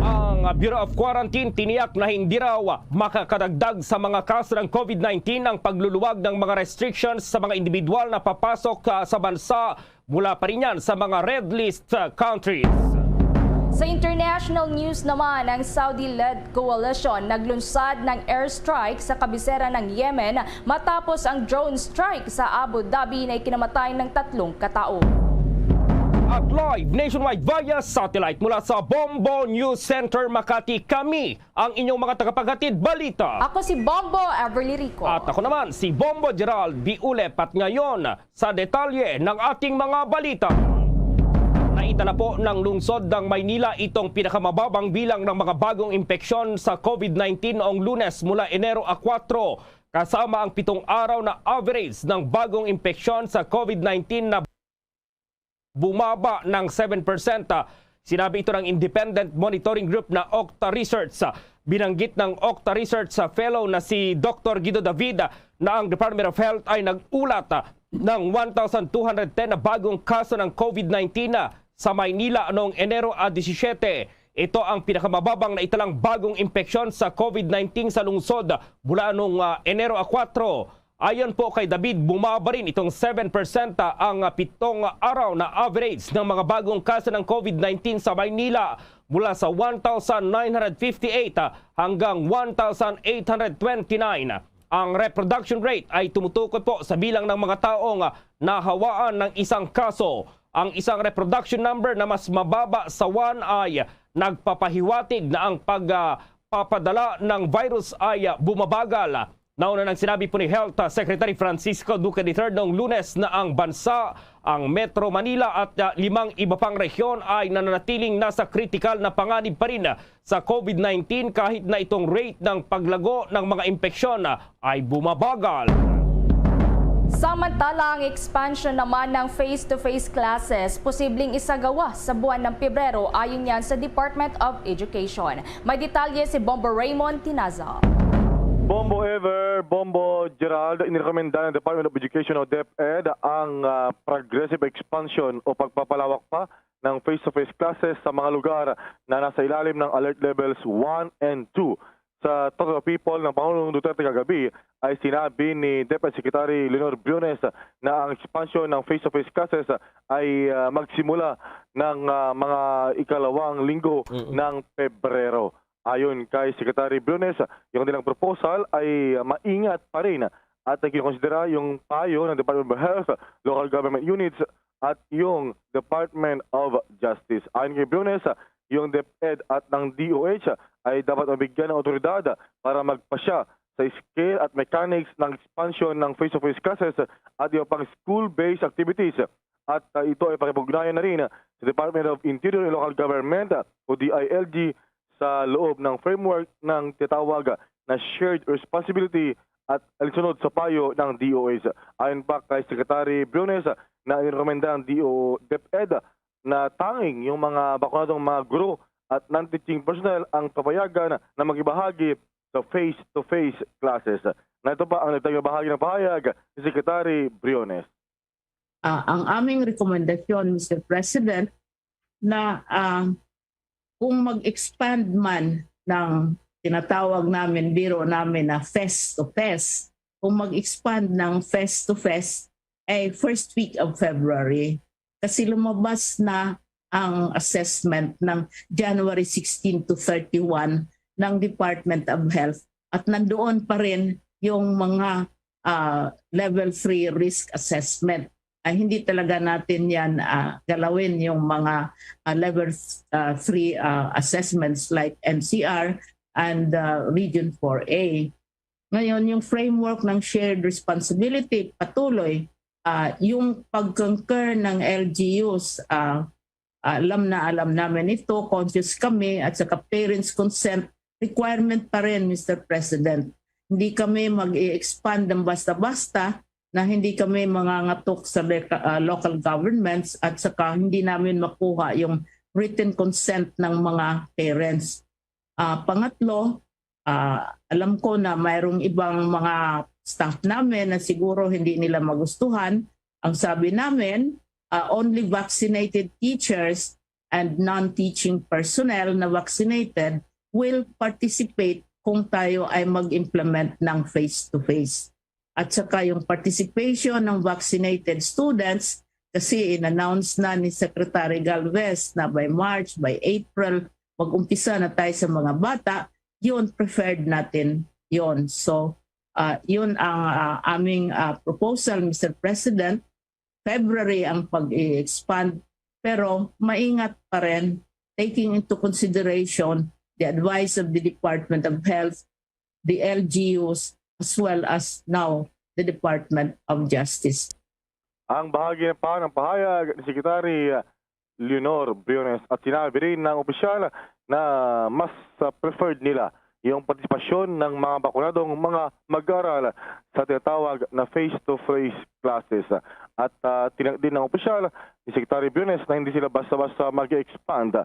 Ang Bureau of Quarantine tiniyak na hindi raw makakadagdag sa mga kaso ng COVID nineteen ang pagluluwag ng mga restrictions sa mga individual na papasok, ah, sa bansa. Mula pa rin yan sa mga red list, ah, countries. Sa international news naman, ang Saudi-led coalition naglunsad ng airstrike sa kabisera ng Yemen matapos ang drone strike sa Abu Dhabi na ikinamatay ng tatlong katao. At live nationwide via satellite mula sa Bombo News Center Makati, kami ang inyong mga tagapaghatid balita. Ako si Bombo Everly Rico. At ako naman si Bombo Gerald Biulep. At ngayon, sa detalye ng ating mga balita. Naitala po ng lungsod ng Maynila itong pinakamababang bilang ng mga bagong impeksyon sa COVID nineteen noong Lunes mula Enero a kuwatro, kasama ang pitong araw na average ng bagong impeksyon sa COVID nineteen na bumaba ng seven percent. Sinabi ito ng independent monitoring group na Octa Research. Binanggit ng Octa Research sa fellow na si Doktor Guido David na ang Department of Health ay nag-ulat ng one thousand two hundred ten na bagong kaso ng COVID nineteen sa Maynila noong Enero a disisyete. Ito ang pinakamababang na italang bagong impeksyon sa COVID nineteen sa lungsod mula noong, ah, Enero a kuwatro. Ayon po kay David, bumaba rin itong seven percent ang pitong araw na average ng mga bagong kaso ng COVID nineteen sa Maynila, mula sa one thousand nine hundred fifty-eight hanggang one thousand eight hundred twenty-nine. Ang reproduction rate ay tumutukoy po sa bilang ng mga taong nahawaan ng isang kaso. Ang isang reproduction number na mas mababa sa one ay nagpapahiwatig na ang pagpapadala ng virus ay bumabagal. Nauna nang sinabi po ni Health Secretary Francisco Duque the third noong Lunes na ang bansa, ang Metro Manila at, ah, limang iba pang rehiyon ay nananatiling nasa kritikal na panganib pa rin sa COVID nineteen kahit na itong rate ng paglago ng mga impeksyon ay bumabagal. Samantala, ang expansion naman ng face-to-face classes posibleng isagawa sa buwan ng Pebrero, ayon yan sa Department of Education. May detalye si Bombo Raymond Tinaza. Bombo Ever, Bombo Gerald, inirekomenda ng Department of Education o DepEd ang ah, progressive expansion o pagpapalawak pa ng face-to-face classes sa mga lugar na nasa ilalim ng Alert Levels one and two. Sa Talk to the People ng Pangulong Duterte kagabi, ay sinabi ni DepEd Secretary Leonor Briones na ang expansion ng face-to-face classes ay ah, magsimula ng ah, mga ikalawang linggo ng Pebrero. Ayon kay Secretary Briones, yung nilang proposal ay maingat pa rin at ay kinokonsidera yung payo ng Department of Health, local government units at yung Department of Justice. Ayon kay Briones, yung DepEd at ng DOH ay dapat mabigyan ng otoridad para magpasya sa scale at mechanics ng expansion ng face-to-face classes at iba pang school-based activities. At ah, ito ay pakipag-ugnayan na rin sa Department of Interior and Local Government o DILG sa loob ng framework ng tinatawag na shared responsibility at alinsunod sa payo ng DOH. Ayon pa kay Secretary Briones, na irekomenda ng DO DepEd na tanging yung mga bakunadong mga guro at non-teaching personnel ang papayagan na makibahagi sa face-to-face classes. Na ito pa ang nagtaging bahagi ng pahayag ni Secretary Briones. Ah, ang aming rekomendasyon, Mister President, na ah, kung mag-expand man ng tinatawag namin, biro namin na fest to fest, kung mag-expand ng fest to fest ay first week of February. Kasi lumabas na ang assessment ng January sixteen to thirty-one ng Department of Health at nandoon pa rin yung mga ah, level three risk assessment. Ah, hindi talaga natin yan ah, galawin yung mga ah, level ah, three ah, assessments like N C R and ah, Region four A. Ngayon, yung framework ng shared responsibility, patuloy ah, yung pag-concur ng L G Us, ah, alam na alam namin ito, conscious kami, at saka parents' consent requirement pa rin, Mister President. Hindi kami mag-i-expand ng basta-basta na hindi kami mangangatok sa le- ah, local governments at saka hindi namin makuha yung written consent ng mga parents. Ah, pangatlo, ah, alam ko na mayroong ibang mga staff namin na siguro hindi nila magustuhan. Ang sabi namin, ah, only vaccinated teachers and non-teaching personnel na vaccinated will participate kung tayo ay mag-implement ng face-to-face. At saka yung participation ng vaccinated students, kasi in-announce na ni Secretary Galvez na by March, by April, mag-umpisa na tayo sa mga bata, yun, preferred natin yun. So, ah, yun ang ah, aming ah, proposal, Mister President. February ang pag-i-expand, pero maingat pa rin, taking into consideration the advice of the Department of Health, the L G Us, as well as now the Department of Justice. Ang bahagi pa ng pahayag ni Secretary Leonor Briones at sinabi rin ng opisyal na mas ah, preferred nila yung partisipasyon ng mga bakunadong mga mag-aaral sa tinatawag na face-to-face classes. At uh, tinag din ng opisyal ni Secretary Briones na hindi sila basta-basta mag-expand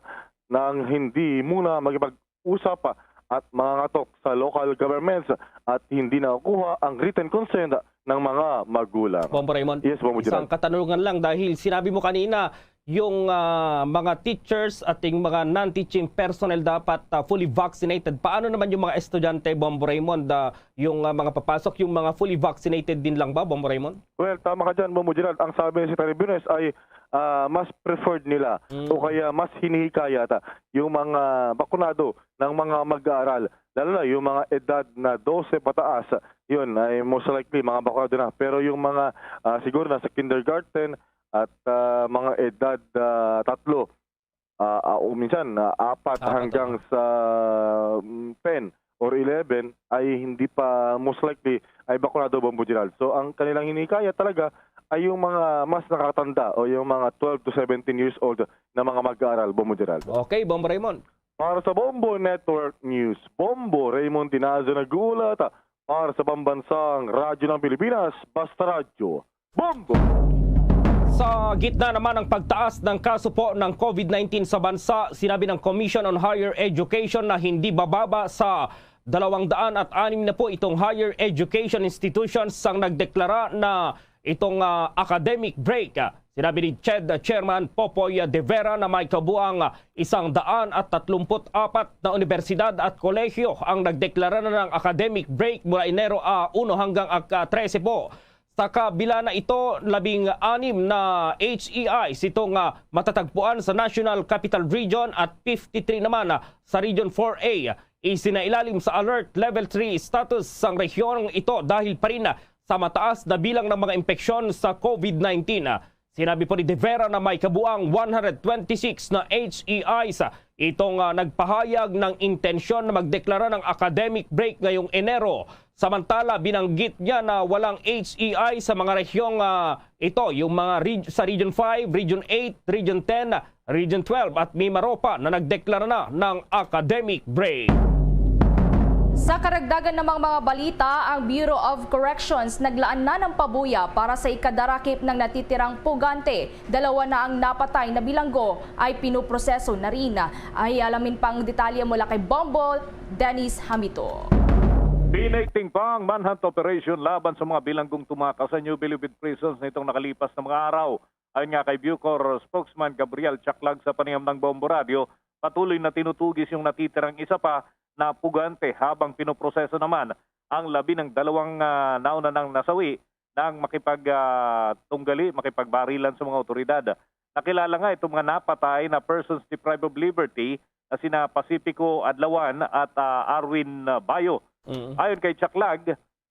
nang hindi muna makipag-usap at mangangatok sa local governments at hindi nakukuha ang written consent ng mga magulang. Bombo Raymond, Yes, Bombo isang Gerald. Katanungan lang dahil sinabi mo kanina yung ah, mga teachers at yung mga non-teaching personnel dapat ah, fully vaccinated. Paano naman yung mga estudyante, Bombo Raymond? Ah, yung ah, mga papasok, yung mga fully vaccinated din lang ba, Bombo Raymond? Well, tama ka dyan, Bombo Gerald. Ang sabi ni Secretary Briones ay ah, mas preferred nila Mm. o kaya mas hinihikayat ah, yung mga bakunado ng mga mag-aaral, lalo na yung mga edad na dose pataas, yun ay most likely mga bakunado na. Pero yung mga ah, siguro nasa kindergarten at ah, mga edad ah, tatlo ah, ah, o minsan ah, apat Apat, hanggang sa mm, ten or eleven ay hindi pa most likely ay bakunado, Bombo Gerald. So ang kanilang hinikaya talaga ay yung mga mas nakatanda o yung mga twelve to seventeen years old na mga mag-aaral, Bombo Gerald. Okay, Bombo Raymond. Para sa Bombo Network News, Bombo Raymond Tinazo nag-uulat Para sa Pambansang Radyo ng Pilipinas, Basta Radyo, Bombo! Sa gitna naman ng pagtaas ng kaso po ng COVID nineteen sa bansa, sinabi ng Commission on Higher Education na hindi bababa sa dalawang daan at anim na po itong higher education institutions ang nagdeklara na itong, ah, academic break. Sinabi ni CHED Chairman Popoy De Vera na may kabuang isang daan at tatlumpu't apat na unibersidad at kolehiyo ang nagdeklara na ng academic break mula Enero, ah, uno hanggang, ah, trese po. Sa kabila na ito, labing anim na H E Is itong, ah, matatagpuan sa National Capital Region at fifty-three naman, ah, sa Region four A. Isinailalim sa Alert Level three status ang rehiyong ito dahil pa rin, ah, sa mataas na bilang ng mga impeksyon sa COVID nineteen. Sinabi po ni De Vera na may kabuang one hundred twenty-six na H E Is itong, ah, nagpahayag ng intensyon na magdeklara ng academic break ngayong Enero. Samantala, binanggit niya na walang H E I sa mga rehiyong, ah, ito, yung mga reg-, sa Region five, Region eight, Region ten, Region twelve at Mimaropa na nagdeklara na ng academic break. Sa karagdagan namang mga balita, ang Bureau of Corrections naglaan na ng pabuya para sa ikadarakip ng natitirang pugante. Dalawa na ang napatay na bilanggo ay pinoproseso na rin. Ay alamin pang detalye mula kay Bombo Dennis Hamito. Pinigting pa ang manhunt operation laban sa mga bilanggong tumakas sa New Bilibid Prisons nitong nakalipas na mga araw. Ayon nga kay Bucor spokesman Gabriel Chaklag sa panayam ng Bombo Radio, patuloy na tinutugis yung natitirang isa pa na pugante habang pinoproseso naman ang labi ng dalawang, ah, nauna nang nasawi nang makipag, ah, tunggali, makipagbarilan sa mga awtoridad. Nakilala nga itong mga napatay na persons deprived of liberty na sina Pacifico Adlawan at, ah, Arwin, ah, Bayo. Mm. Ayon kay Chaklag,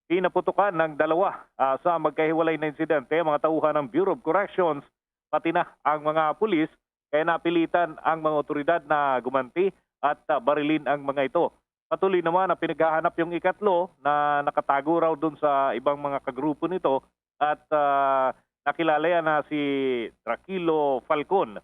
pinaputukan ng dalawa, ah, sa magkahiwalay na insidente ang mga tauhan ng Bureau of Corrections, pati na ang mga pulis, kaya napilitan ang mga otoridad na gumanti at, ah, barilin ang mga ito. Patuloy naman ang pinaghahanap yung ikatlo na nakatago raw dun sa ibang mga kagrupo nito at, ah, nakilala yan na si Tranquilo Falcon.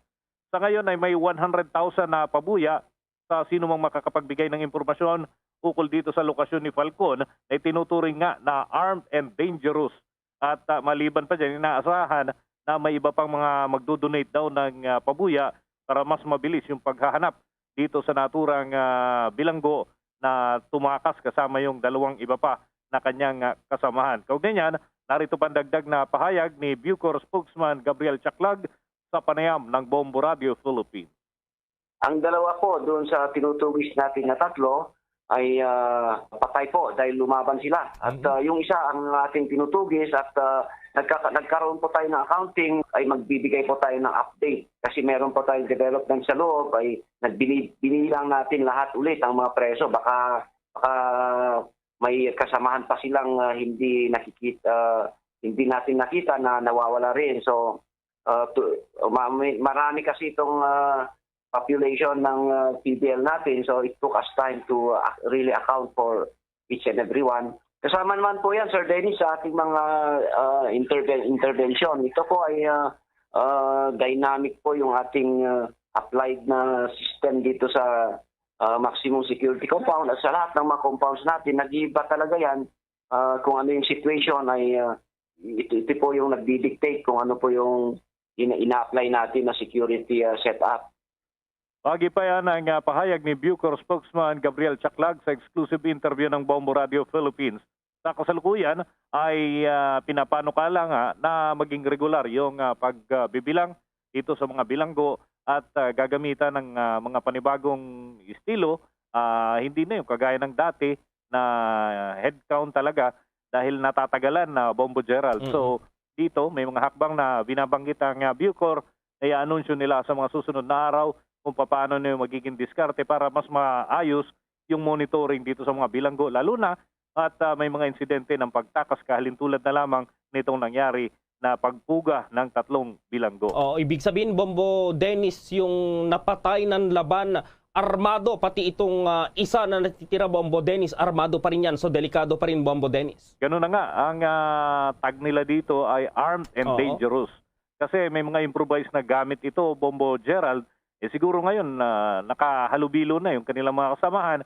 Sa ngayon ay may one hundred thousand na pabuya sa sino mang makakapagbigay ng impormasyon ukol dito sa lokasyon ni Falcon na itinuturing nga na armed and dangerous. At, ah, maliban pa dyan, inaasahan na may iba pang mga magdo-donate daw ng, ah, pabuya para mas mabilis yung paghahanap dito sa naturang, ah, bilanggo na tumakas kasama yung dalawang iba pa na kanyang, ah, kasamahan. Kaugnay niyan, narito pandagdag na pahayag ni Bucor spokesman Gabriel Chaklag sa panayam ng Bombo Radio Philippines. Ang dalawa po doon sa tinutugis natin na tatlo ay, ah, patay po dahil lumaban sila. At, Mhm. ah, yung isa ang ating tinutugis at, ah, nagkaka-, nagkaroon po tayo ng accounting, ay magbibigay po tayo ng update. Kasi meron po tayong development sa loob, ay nagbini-, binilang natin lahat ulit ang mga preso. Baka, baka may kasamahan pa silang, ah, hindi nakikita, ah, hindi natin nakita na nawawala rin. So, ah, to, ma-, may, marami kasi itong, ah, population ng, ah, P D L natin. So, it took us time to, ah, really account for each and every one. Kasama naman po yan, Sir Dennis, sa ating mga, ah, interve-, intervention. Ito po ay, ah, ah, dynamic po yung ating, ah, applied na system dito sa, ah, maximum security compound at sa lahat ng mga compounds natin. Nag-iiba talaga yan, ah, kung ano yung situation ay, ah, ito, ito po yung nagdi-dictate kung ano po yung ina-, ina-apply natin na security, ah, setup. Bago pa yan ang, ah, pahayag ni Bucor spokesman Gabriel Chaklag sa exclusive interview ng Bombo Radio Philippines. Sa kasalukuyan ay, ah, pinapanukala nga na maging regular yung, ah, pagbibilang dito sa mga bilanggo at, ah, gagamitan ng, ah, mga panibagong estilo. Ah, hindi na yung kagaya ng dati na head count talaga dahil natatagalan na, Bombo Gerald. Mm. So, dito may mga hakbang na binabanggit ang, ah, Bucor na i-anunsyo nila sa mga susunod na araw kung papaano na yung magiging diskarte para mas maayos yung monitoring dito sa mga bilanggo, lalo na at, ah, may mga insidente ng pagtakas kahalintulad na lamang nitong nangyari na pagpuga ng tatlong bilanggo. Oh, ibig sabihin, Bombo Dennis, yung napatay ng laban, armado, pati itong, ah, isa na natitira, Bombo Dennis, armado pa rin yan. So, delikado pa rin, Bombo Dennis. Ganun na nga, ang, ah, tag nila dito ay armed and Oo. dangerous. Kasi may mga improvised na gamit ito, Bombo Gerald. Eh, siguro ngayon, ah, nakahalubilo na yung kanilang mga kasamahan.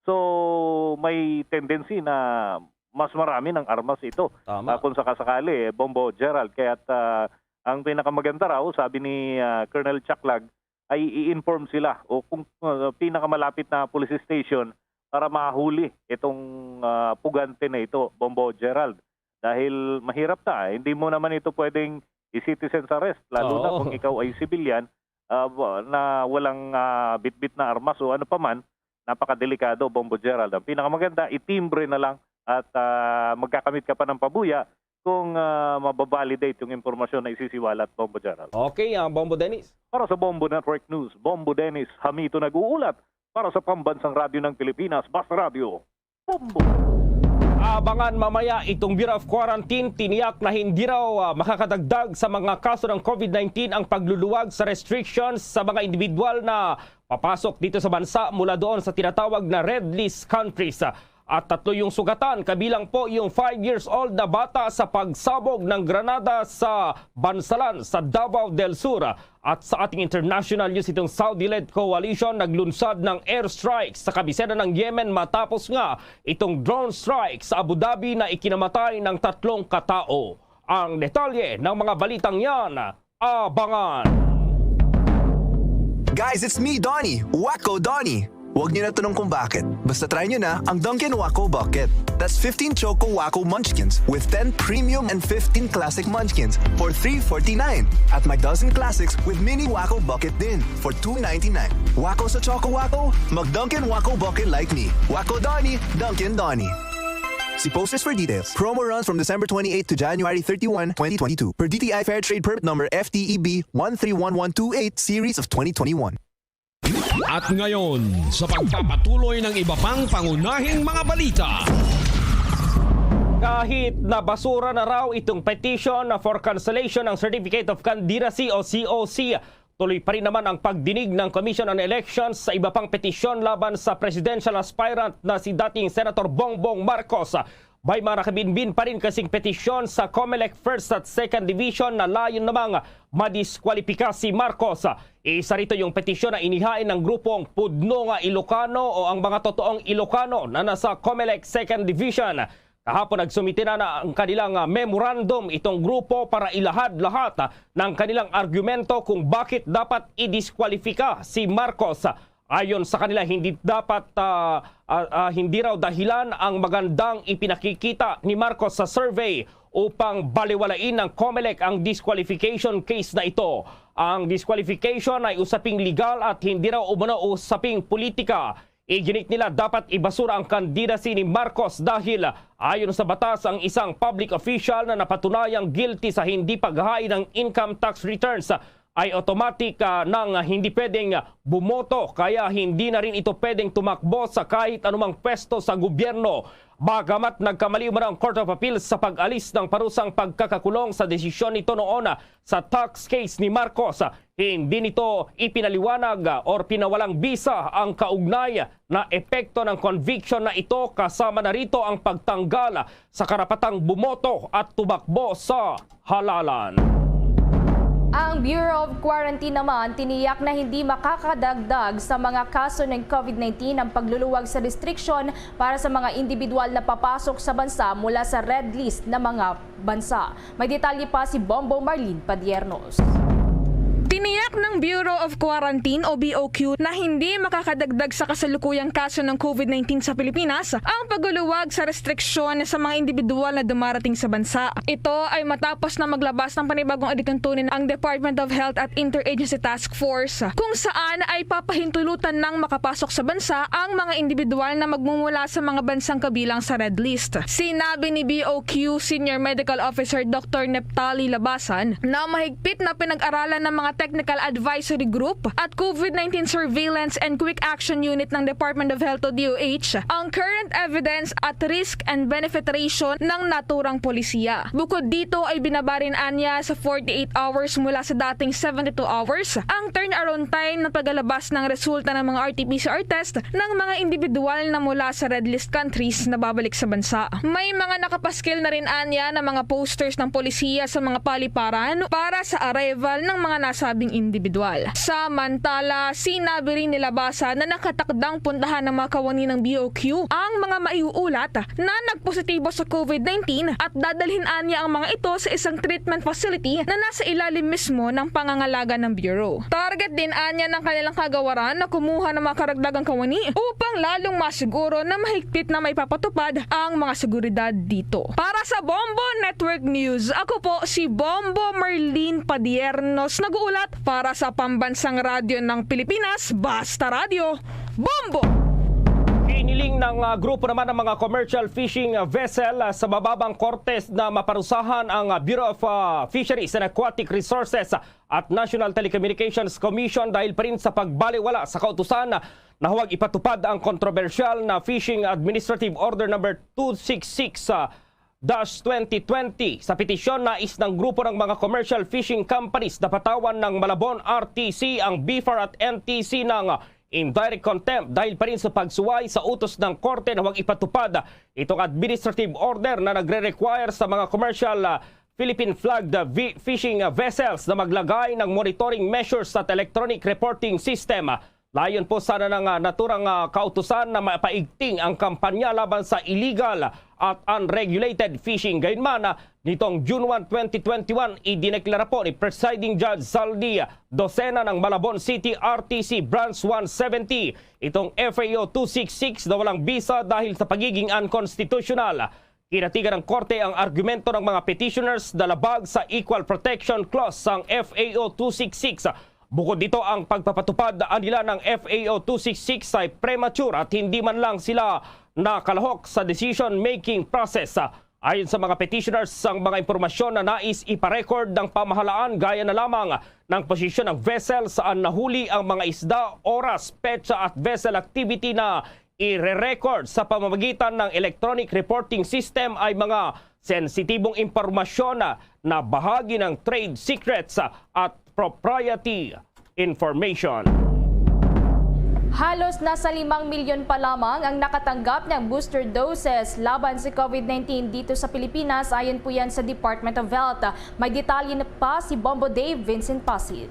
So, may tendency na mas marami ng armas ito. Tama. Ah, kung sakasakali, eh, Bombo Gerald. Kaya't, ah, ang pinakamaganda raw, sabi ni, ah, Colonel Chaklag, ay i-inform sila o kung, ah, pinakamalapit na police station para mahuli itong, ah, pugante na ito, Bombo Gerald. Dahil mahirap na, hindi mo naman ito pwedeng i-citizen's arrest, lalo na Oo. kung ikaw ay sibilyan, ah, wa-, na walang, ah, bitbit na armas o ano pa man. Napakadelikado, Bombo Gerald. Ang pinakamaganda, itimbre na lang at, ah, magkakamit ka pa ng pabuya kung, ah, mababalidate yung impormasyon na isisiwalat, Bombo Gerald. Okay, ah, Bombo Dennis. Para sa Bombo Network News, Bombo Dennis Hamito nag-uulat para sa Pambansang Radyo ng Pilipinas, Basta Radyo, Bombo. Abangan mamaya itong Bureau of Quarantine, tiniyak na hindi raw, ah, makakadagdag sa mga kaso ng COVID nineteen ang pagluluwag sa restrictions sa mga individual na papasok dito sa bansa mula doon sa tinatawag na red list countries. At tatlo yung sugatan, kabilang po yung five years old na bata sa pagsabog ng granada sa Bansalan sa Davao del Sur. At sa ating international news, itong Saudi-led coalition naglunsad ng airstrike sa kabisera ng Yemen matapos nga itong drone strike sa Abu Dhabi na ikinamatay ng tatlong katao. Ang detalye ng mga balitang yan, abangan. Guys, it's me, Donnie. Wacko Donnie. Huwag niyo na tanong kung bakit. Basta try niyo na ang Dunkin' Wacko Bucket. That's fifteen Choco Wacko Munchkins with ten Premium and fifteen Classic Munchkins for three forty-nine. At may dozen Classics with Mini Wacko Bucket din for two ninety-nine. Wacko sa Choco Wacko? Mag Dunkin' Wacko Bucket like me. Wacko Donnie, Dunkin' Donnie. See posters for details. Promo runs from December twenty-eighth to January thirty-one, twenty twenty-two. Per D T I Fair Trade Permit Number F T E B one three one one two eight Series of twenty twenty-one. At ngayon, sa pagpapatuloy ng iba pang pangunahing mga balita. Kahit nabasura na raw itong petition for cancellation ng Certificate of Candidacy o C O C, tuloy pa rin naman ang pagdinig ng Commission on Elections sa iba pang petisyon laban sa presidential aspirant na si dating Senator Bongbong Marcos. May mga nakabinbin pa rin kasing petisyon sa Comelec First at Second Division na layon namang madiskwalipika si Marcos. Isa rito yung petisyon na inihain ng grupong Pudno nga Ilocano o ang mga totoong Ilocano na nasa Comelec Second Division. Kahapon nagsumite na ang kanilang memorandum itong grupo para ilahad lahat ng kanilang argumento kung bakit dapat idiskwalipika si Marcos. Ayon sa kanila, hindi dapat, ah, ah, ah, hindi raw dahilan ang magandang ipinakikita ni Marcos sa survey upang baliwalain ng Comelec ang disqualification case na ito. Ang disqualification ay usaping legal at hindi raw umano usaping politika. Iginit nila dapat ibasura ang candidacy ni Marcos dahil, ayon sa batas, ang isang public official na napatunayang guilty sa hindi paghain ng income tax returns ay automatic, ah, nang hindi pwedeng bumoto, kaya hindi na rin ito pwedeng tumakbo sa kahit anumang pwesto sa gobyerno. Bagamat nagkamali umano ang Court of Appeals sa pag-alis ng parusang pagkakakulong sa desisyon nito noon sa tax case ni Marcos, hindi nito ipinaliwanag or pinawalang bisa ang kaugnay na epekto ng conviction na ito, kasama na rito ang pagtanggal sa karapatang bumoto at tumakbo sa halalan. Ang Bureau of Quarantine naman tiniyak na hindi makakadagdag sa mga kaso ng COVID nineteen ang pagluluwag sa restriksyon para sa mga individual na papasok sa bansa mula sa red list na mga bansa. May detalye pa si Bombo Marlene Padiernos. Tiniyak ng Bureau of Quarantine o B O Q na hindi makakadagdag sa kasalukuyang kaso ng COVID nineteen sa Pilipinas ang pagluluwag sa restriksyon sa mga individual na dumarating sa bansa. Ito ay matapos na maglabas ng panibagong alituntunin ang Department of Health at Interagency Task Force, kung saan ay papahintulutan ng makapasok sa bansa ang mga individual na magmumula sa mga bansang kabilang sa red list. Sinabi ni B O Q Senior Medical Officer Doctor Neptali Labasan na mahigpit na pinag-aralan ng mga Technical Advisory Group at COVID nineteen Surveillance and Quick Action Unit ng Department of Health o D O H ang current evidence at risk and benefit ratio ng naturang polisiya. Bukod dito ay binabarin anya sa forty-eight hours mula sa dating seventy-two hours ang turnaround time ng paglalabas ng resulta ng mga R T P C R test ng mga individual na mula sa red list countries na babalik sa bansa. May mga nakapaskil na rin anya na mga posters ng polisiya sa mga paliparan para sa arrival ng mga nasa sinasabing individual. Samantala, sinabi rin ni Labasa na nakatakdang puntahan ng mga kawani ng B O Q ang mga maiuulat na nagpositibo sa COVID nineteen at dadalhin anya ang mga ito sa isang treatment facility na nasa ilalim mismo ng pangangalaga ng Bureau. Target din anya ng kanilang kagawaran na kumuha ng mga karagdagang kawani upang lalong masiguro na mahigpit na maipapatupad ang mga seguridad dito. Para sa Bombo Network News, ako po si Bombo Merlin Padiernos, nag-uulat para sa Pambansang Radyo ng Pilipinas, Basta Radyo, Bombo! Hiniling ng, ah, grupo naman ng mga commercial fishing, ah, vessel, ah, sa mababang korte na maparusahan ang, ah, Bureau of, ah, Fisheries and Aquatic Resources at National Telecommunications Commission dahil pa rin sa pagbaliwala sa kautusan na huwag ipatupad ang kontrobersyal na Fishing Administrative Order number two six six, ah, dash twenty twenty. Sa petisyon, nais ng grupo ng mga commercial fishing companies na patawan ng Malabon R T C ang BFAR at N T C ng indirect contempt dahil pa rin sa pagsuway sa utos ng korte na huwag ipatupad itong administrative order na nagre-require sa mga commercial, ah, Philippine flagged, ah, vi-, fishing, ah, vessels na maglagay ng monitoring measures at electronic reporting system. Layon po sana ng, ah, naturang, ah, kautusan na mapaigting ang kampanya laban sa illegal at unregulated fishing. Gayunman, ah, nitong June one, twenty twenty-one, idineklara po ni Presiding Judge Zaldy Docena ng Malabon City R T C Branch one seventy itong F A O two six six na walang bisa dahil sa pagiging unconstitutional. Kinatigan ng korte ang argumento ng mga petitioners na labag sa Equal Protection Clause sang F A O two six six. Bukod dito, ang pagpapatupad nila ng F A O two six six ay premature at hindi man lang sila nakalahok sa decision-making process. Ayon sa mga petitioners, ang mga impormasyon na nais iparecord ng pamahalaan gaya na lamang ng posisyon ng vessel, saan nahuli ang mga isda, oras, petsa at vessel activity na ire-record sa pamamagitan ng electronic reporting system ay mga sensitibong impormasyon na, na bahagi ng trade secrets at propriety information. Halos nasa limang milyon pa lamang ang nakatanggap ng booster doses laban sa COVID nineteen dito sa Pilipinas, ayon po yan sa Department of Health. May detalye na pa si Bombo Dave Vincent Pasit.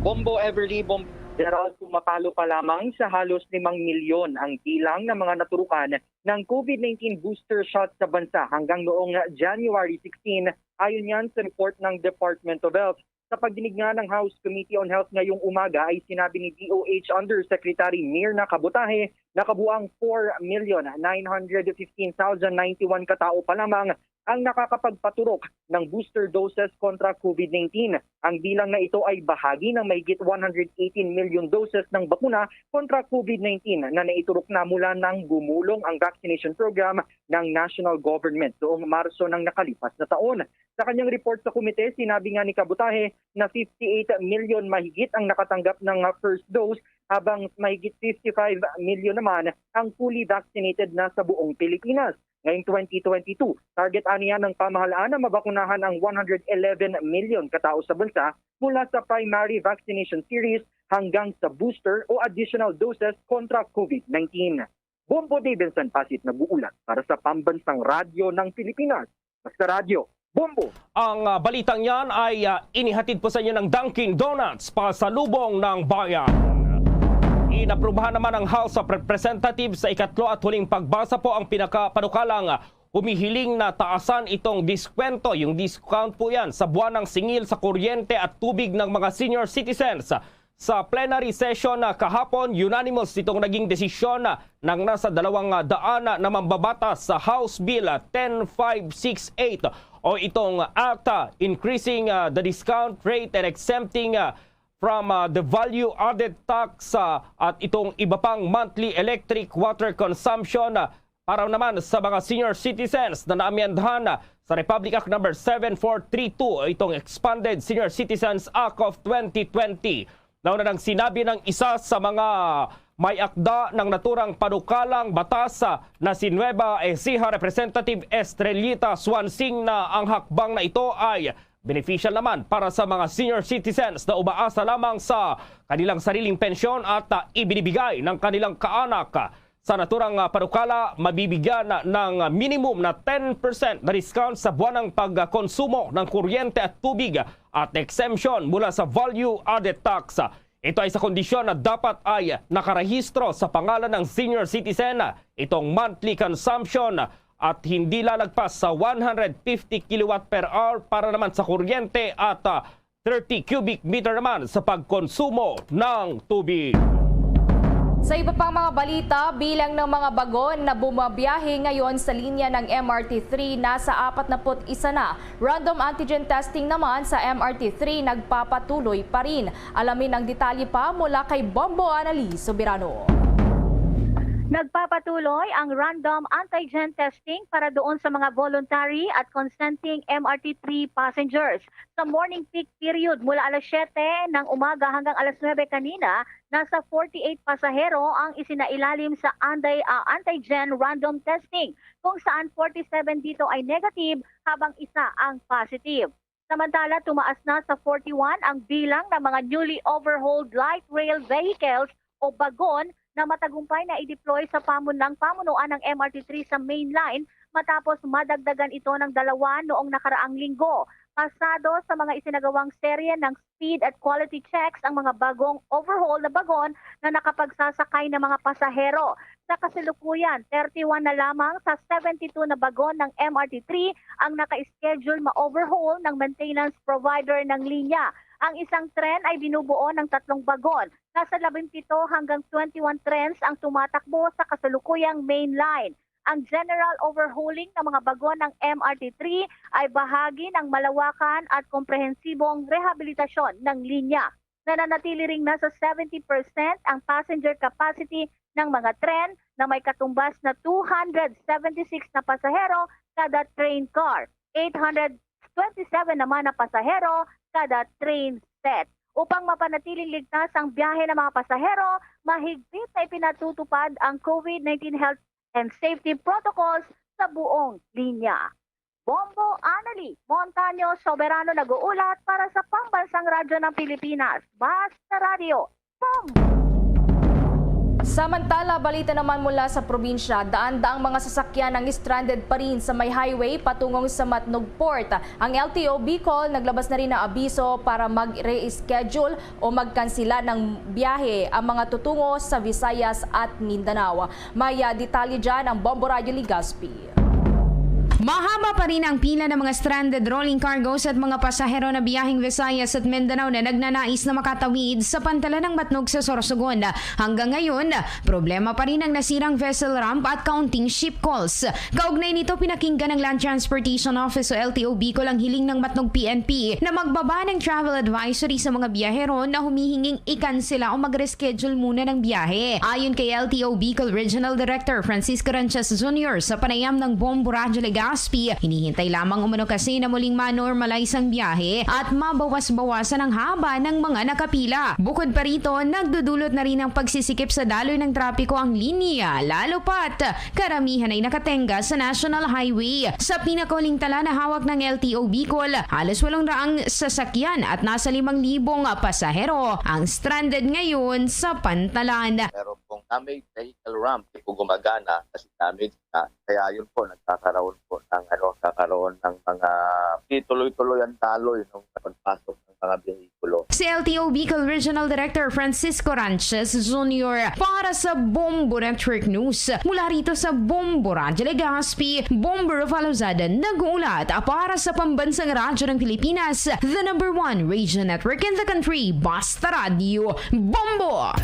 Bombo Everly, Bombo General, pumapalo pa lamang sa halos limang milyon ang bilang ng mga naturukan ng COVID nineteen booster shot sa bansa hanggang noong January sixteen, ayon yan sa report ng Department of Health. Sa pagdinig nga ng House Committee on Health ngayong umaga ay sinabi ni D O H Undersecretary Mirna Kabutahe na kabuang four million nine hundred fifteen thousand ninety-one ka tawo pa lamang ang nakakapagpaturok ng booster doses kontra COVID nineteen. Ang bilang na ito ay bahagi ng mahigit one hundred eighteen million doses ng bakuna kontra COVID nineteen na naiturok na mula nang gumulong ang vaccination program ng national government noong Marso ng nakalipas na taon. Sa kanyang report sa komite, sinabi nga ni Kabutahe na fifty-eight million mahigit ang nakatanggap ng first dose, habang mahigit fifty-five million naman ang fully vaccinated na sa buong Pilipinas. Ngayong twenty twenty-two, target aniya ng pamahalaan na mabakunahan ang one hundred eleven million katao sa bansa mula sa primary vaccination series hanggang sa booster o additional doses kontra COVID nineteen. Bombo Davidson Pasit nag-uulat para sa Pambansang Radyo ng Pilipinas. Basta Radyo, Bombo! Ang, ah, balitang yan ay, ah, inihatid po sa inyo ng Dunkin' Donuts, pasalubong ng bayan. Inaprubahan naman ng House of Representatives sa ikatlo at huling pagbasa po ang pinakapanukalang, ah, humihiling na taasan itong diskwento. Yung discount po yan sa buwanang singil sa kuryente at tubig ng mga senior citizens. Sa plenary session na kahapon, unanimous itong naging desisyon ng nasa dalawang daan na mambabatas sa House Bill ten five six eight o itong Act, uh, increasing, uh, the discount rate and exempting, uh, from, uh, the value added tax, uh, at itong iba pang monthly electric water consumption, uh, para naman sa mga senior citizens na naamyendahan sa Republic Act number seven four three two, itong Expanded Senior Citizens Act of twenty twenty. Nauna nang sinabi ng isa sa mga may akda ng naturang panukalang batas na si Nueva Ecija Representative Estrellita Suansing na ang hakbang na ito ay beneficial naman para sa mga senior citizens na umaasa lamang sa kanilang sariling pensyon at, ah, ibinibigay ng kanilang kaanak. Sa naturang, ah, panukala, mabibigyan ng minimum na ten percent na discount sa buwanang pagkonsumo ng kuryente at tubig at exemption mula sa value added tax. Ito ay sa kondisyon na dapat ay nakarehistro sa pangalan ng senior citizen itong monthly consumption at hindi lalagpas sa one hundred fifty kilowatt per hour para naman sa kuryente at, ah, thirty cubic meter naman sa pagkonsumo ng tubig. Sa iba pang mga balita, bilang ng mga bagon na bumabiyahe ngayon sa linya ng M R T three nasa apat na put isa na. Random antigen testing naman sa M R T three nagpapatuloy pa rin. Alamin ang detalye pa mula kay Bombo Anali Soberano. Nagpapatuloy ang random antigen testing para doon sa mga voluntary at consenting M R T three passengers. Sa morning peak period mula alas siyete ng umaga hanggang alas nuwebe kanina, nasa forty-eight pasahero ang isinailalim sa anti-, ah, antigen random testing, kung saan forty-seven dito ay negative habang isa ang positive. Samantala, tumaas na sa forty-one ang bilang ng mga newly overhauled light rail vehicles o bagon na matagumpay na i-deploy sa pamun-, ng pamunuan ng M R T three sa main line matapos madagdagan ito ng dalawa noong nakaraang linggo. Pasado sa mga isinagawang serye ng speed at quality checks ang mga bagong overhaul na bagon na nakapagsasakay ng mga pasahero. Sa kasalukuyan, thirty-one na lamang sa seventy-two na bagon ng M R T three ang naka-schedule ma-overhaul ng maintenance provider ng linya. Ang isang tren ay binubuo ng tatlong bagon. Nasa labing pito hanggang twenty-one trens ang tumatakbo sa kasalukuyang main line. Ang general overhauling ng mga bagon ng M R T three ay bahagi ng malawakan at komprehensibong rehabilitasyon ng linya. Nananatili ring nasa seventy percent ang passenger capacity ng mga tren na may katumbas na two hundred seventy-six na pasahero kada train car, eight hundred twenty-seven naman na pasahero kada train set. Upang mapanatiling ligtas ang biyahe ng mga pasahero, mahigpit na ipinatutupad ang COVID nineteen health and safety protocols sa buong linya. Bombo Anali Montaño Soberano nag-uulat para sa Pambansang Radyo ng Pilipinas, Basta Radyo, Bombo! Samantala, balita naman mula sa probinsya, daan-daang mga sasakyan ang stranded pa rin sa may highway patungong sa Matnog Port. Ang L T O Bicol naglabas na rin ng abiso para mag-reschedule o magkansela ng biyahe ang mga tutungo sa Visayas at Mindanao. May, ah, detalye dyan ang Bombo Radyo Legazpi. Mahaba pa rin ang pila ng mga stranded rolling cargos at mga pasahero na biyaheng Visayas at Mindanao na nagnanais na makatawid sa pantalan ng Matnog sa Sorsogon. Hanggang ngayon, problema pa rin ang nasirang vessel ramp at counting ship calls. Kaugnay nito, pinakinggan ng Land Transportation Office o L T O Bicol ang hiling ng Matnog P N P na magbaba ng travel advisory sa mga biyahero na humihinging ikansela o mag-reschedule muna ng biyahe. Ayon kay L T O Bicol Regional Director Francisco Ranches Junior sa panayam ng Bombo Radyo Legazpi, hinihintay lamang umano kasi na muling ma-normalize ang biyahe at mabawas-bawasan ang haba ng mga nakapila. Bukod pa rito, nagdudulot na rin ang pagsisikip sa daloy ng trapiko ang linya, lalo pat karamihan ay nakatenga sa National Highway. Sa pinakahuling tala na hawak ng L T O Bicol, halos walong raang sasakyan at nasa limang libong pasahero ang stranded ngayon sa pantalan. Meron pong damaged vehicle ramp, hindi po gumagana kasi damaged na. Kaya yun po, nagkakaroon po ng, ano, nagkakaroon ng mga di tuloy-tuloy ang daloy ng pagpasok ng mga behikulo. Si L T O Bicol Regional Director Francisco Ranches Junior para sa Bombo Network News. Mula rito sa Bombo Radyo Legazpi, Bombo Rafa Lozada nag-uulat para sa Pambansang Radyo ng Pilipinas, the number one radio network in the country, Basta Radyo, Bombo!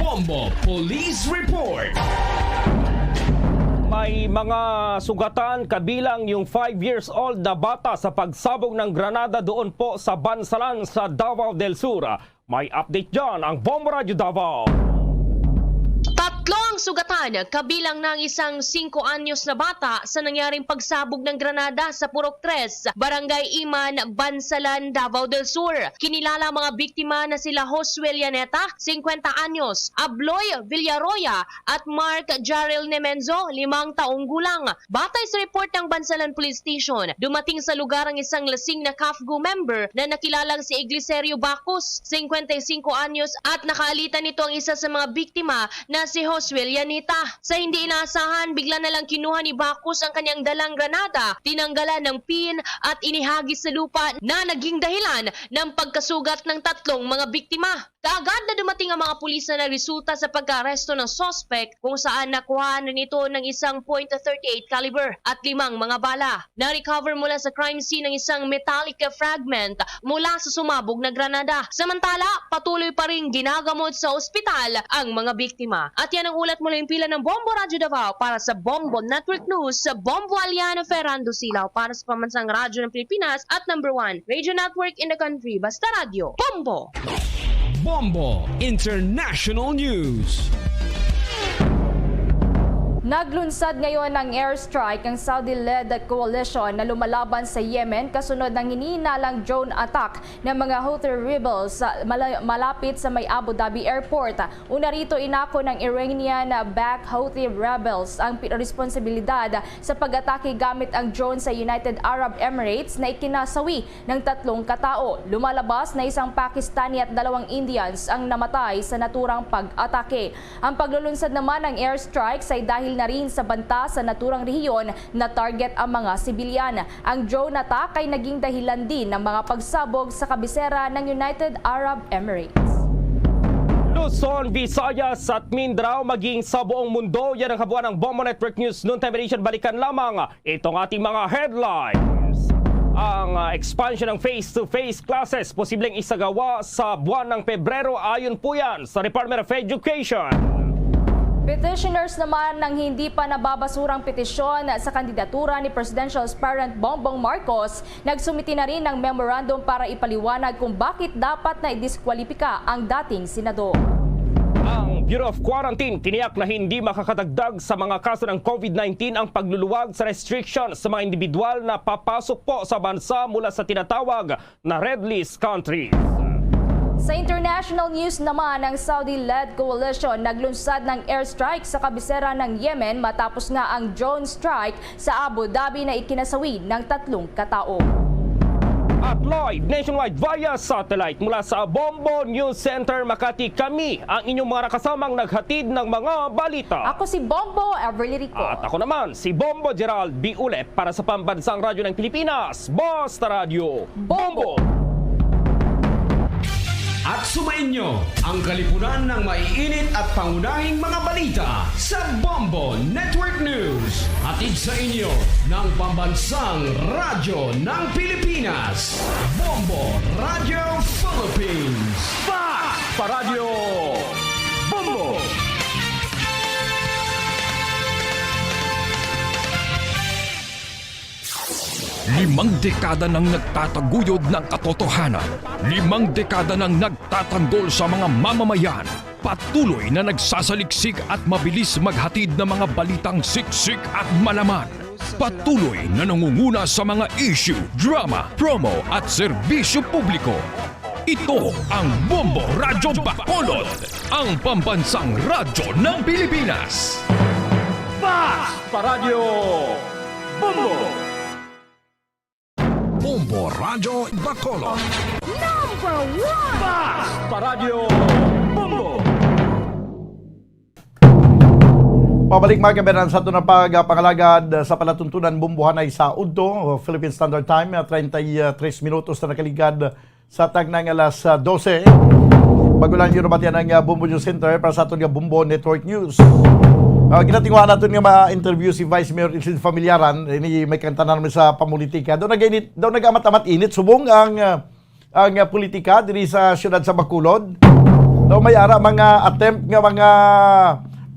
Bombo Police Report. May mga sugatan kabilang yung five years old na bata sa pagsabog ng granada doon po sa Bansalan sa Davao del Sur. May update dyan ang Bombo Radyo Davao. Tatlo ang sugatan, kabilang na ang isang singko anyos na bata sa nangyaring pagsabog ng granada sa Purok Tres, Barangay Iman, Bansalan, Davao del Sur. Kinilala ang mga biktima na sila Josuel Yaneta, singkwenta anyos, Abloy Villaroya, at Mark Jarrell Nemenzo, limang taong gulang. Batay sa report ng Bansalan Police Station, dumating sa lugar ang isang lasing na CAFGU member na nakilalang si Igliserio Bacos, singkwenta y singko anyos, at nakaalitan nito ang isa sa mga biktima na si Josuel Yanita. Sa hindi inaasahan, bigla na lang kinuha ni Bacos ang kanyang dalang granada, tinanggalan ng pin at inihagis sa lupa na naging dahilan ng pagkasugat ng tatlong mga biktima. Kaagad na dumating ang mga pulis na nagresulta sa pagkaaresto ng suspect, kung saan nakuhaan rin ito ng isang point thirty-eight caliber at limang mga bala. Na-recover mula sa crime scene ang isang metallic fragment mula sa sumabog na granada. Samantala, patuloy pa ring ginagamot sa ospital ang mga biktima. At yan ang ulat mula yung pila ng Bombo Radyo Davao para sa Bombo Network News, sa Bombo Aliano Ferrando Silaw para sa Pambansang Radyo ng Pilipinas at number one radio network in the country. Basta Radyo, Bombo! Bombo International News. Naglunsad ngayon ng airstrike ang Saudi-led coalition na lumalaban sa Yemen kasunod ng hinihinalang drone attack ng mga Houthi rebels sa mala-, malapit sa may Abu Dhabi Airport. Una rito, inako ng Iranian-backed Houthi rebels ang pi-, responsibilidad sa pag-atake gamit ang drone sa United Arab Emirates na ikinasawi ng tatlong katao. Lumalabas na isang Pakistani at dalawang Indians ang namatay sa naturang pag-atake. Ang paglulunsad naman ng airstrike ay dahil na rin sa banta sa naturang rehiyon na target ang mga sibilyan. Ang drone attack ay naging dahilan din ng mga pagsabog sa kabisera ng United Arab Emirates. Luzon, Visayas at Mindanao, maging sa buong mundo. Yan ang kabuuan ng Bombo Network News Noontime Edition. Balikan lamang itong ating mga headlines. Ang, ah, expansion ng face-to-face classes posibleng isagawa sa buwan ng Pebrero, ayon po yan sa Department of Education. Petitioners naman ng hindi pa nababasurang petisyon sa kandidatura ni Presidential Aspirant Bongbong Marcos nagsumiti na rin ng memorandum para ipaliwanag kung bakit dapat na idiskwalipika ang dating senador. Ang Bureau of Quarantine tiniyak na hindi makakadagdag sa mga kaso ng COVID nineteen ang pagluluwag sa restriction sa mga individual na papasok po sa bansa mula sa tinatawag na red list countries. Sa international news naman, ang Saudi-led coalition naglunsad ng airstrike sa kabisera ng Yemen matapos nga ang drone strike sa Abu Dhabi na ikinasawi ng tatlong katao. At live nationwide via satellite mula sa Bombo News Center Makati, kami ang inyong mga nakasamang naghatid ng mga balita. Ako si Bombo Everly Rico. At ako naman, si Bombo Gerald B. Ulep para sa Pambansang Radyo ng Pilipinas, Basta Radyo Bombo! At sumainyo ang kalipunan ng maiinit at pangunahing mga balita sa Bombo Network News. Hatid sa inyo ng Pambansang Radyo ng Pilipinas, Bombo Radio Philippines. Fast pa Radyo Bombo! Limang dekada nang nagtataguyod ng katotohanan. Limang dekada nang nagtatanggol sa mga mamamayan. Patuloy na nagsasaliksik at mabilis maghatid ng mga balitang siksik at malaman. Patuloy na nangunguna sa mga issue, drama, promo at serbisyo publiko. Ito ang Bombo Radyo Bacolod, ang pambansang radyo ng Pilipinas. Fast pa Radyo Bombo! Bombo Radyo Bacolod. Number one! Fast pa Radyo Bombo! Pabalik, mga kabayan, sa aton nga pagpangalagad sa palatuntunan, Bombohanay sa udto, Philippine Standard Time, ah, treinta y tres minutos na nakaligad sa tagna nga alas, ah, dose. Bago lang yun, nabatian ang, ah, Bombo News Center para sa aton nga Bombo Network News. Ah, ginatinguhaan naton nga ma-interview si Vice Mayor Ilsid Familiaran. Ini may kanta na naman sa pamulitika. Daw nag-init, daw nag-amat-amat init. Subong ang, ah, ang, ah, politika diri sa siyudad sa Bacolod. Daw may ara mga attempt nga mga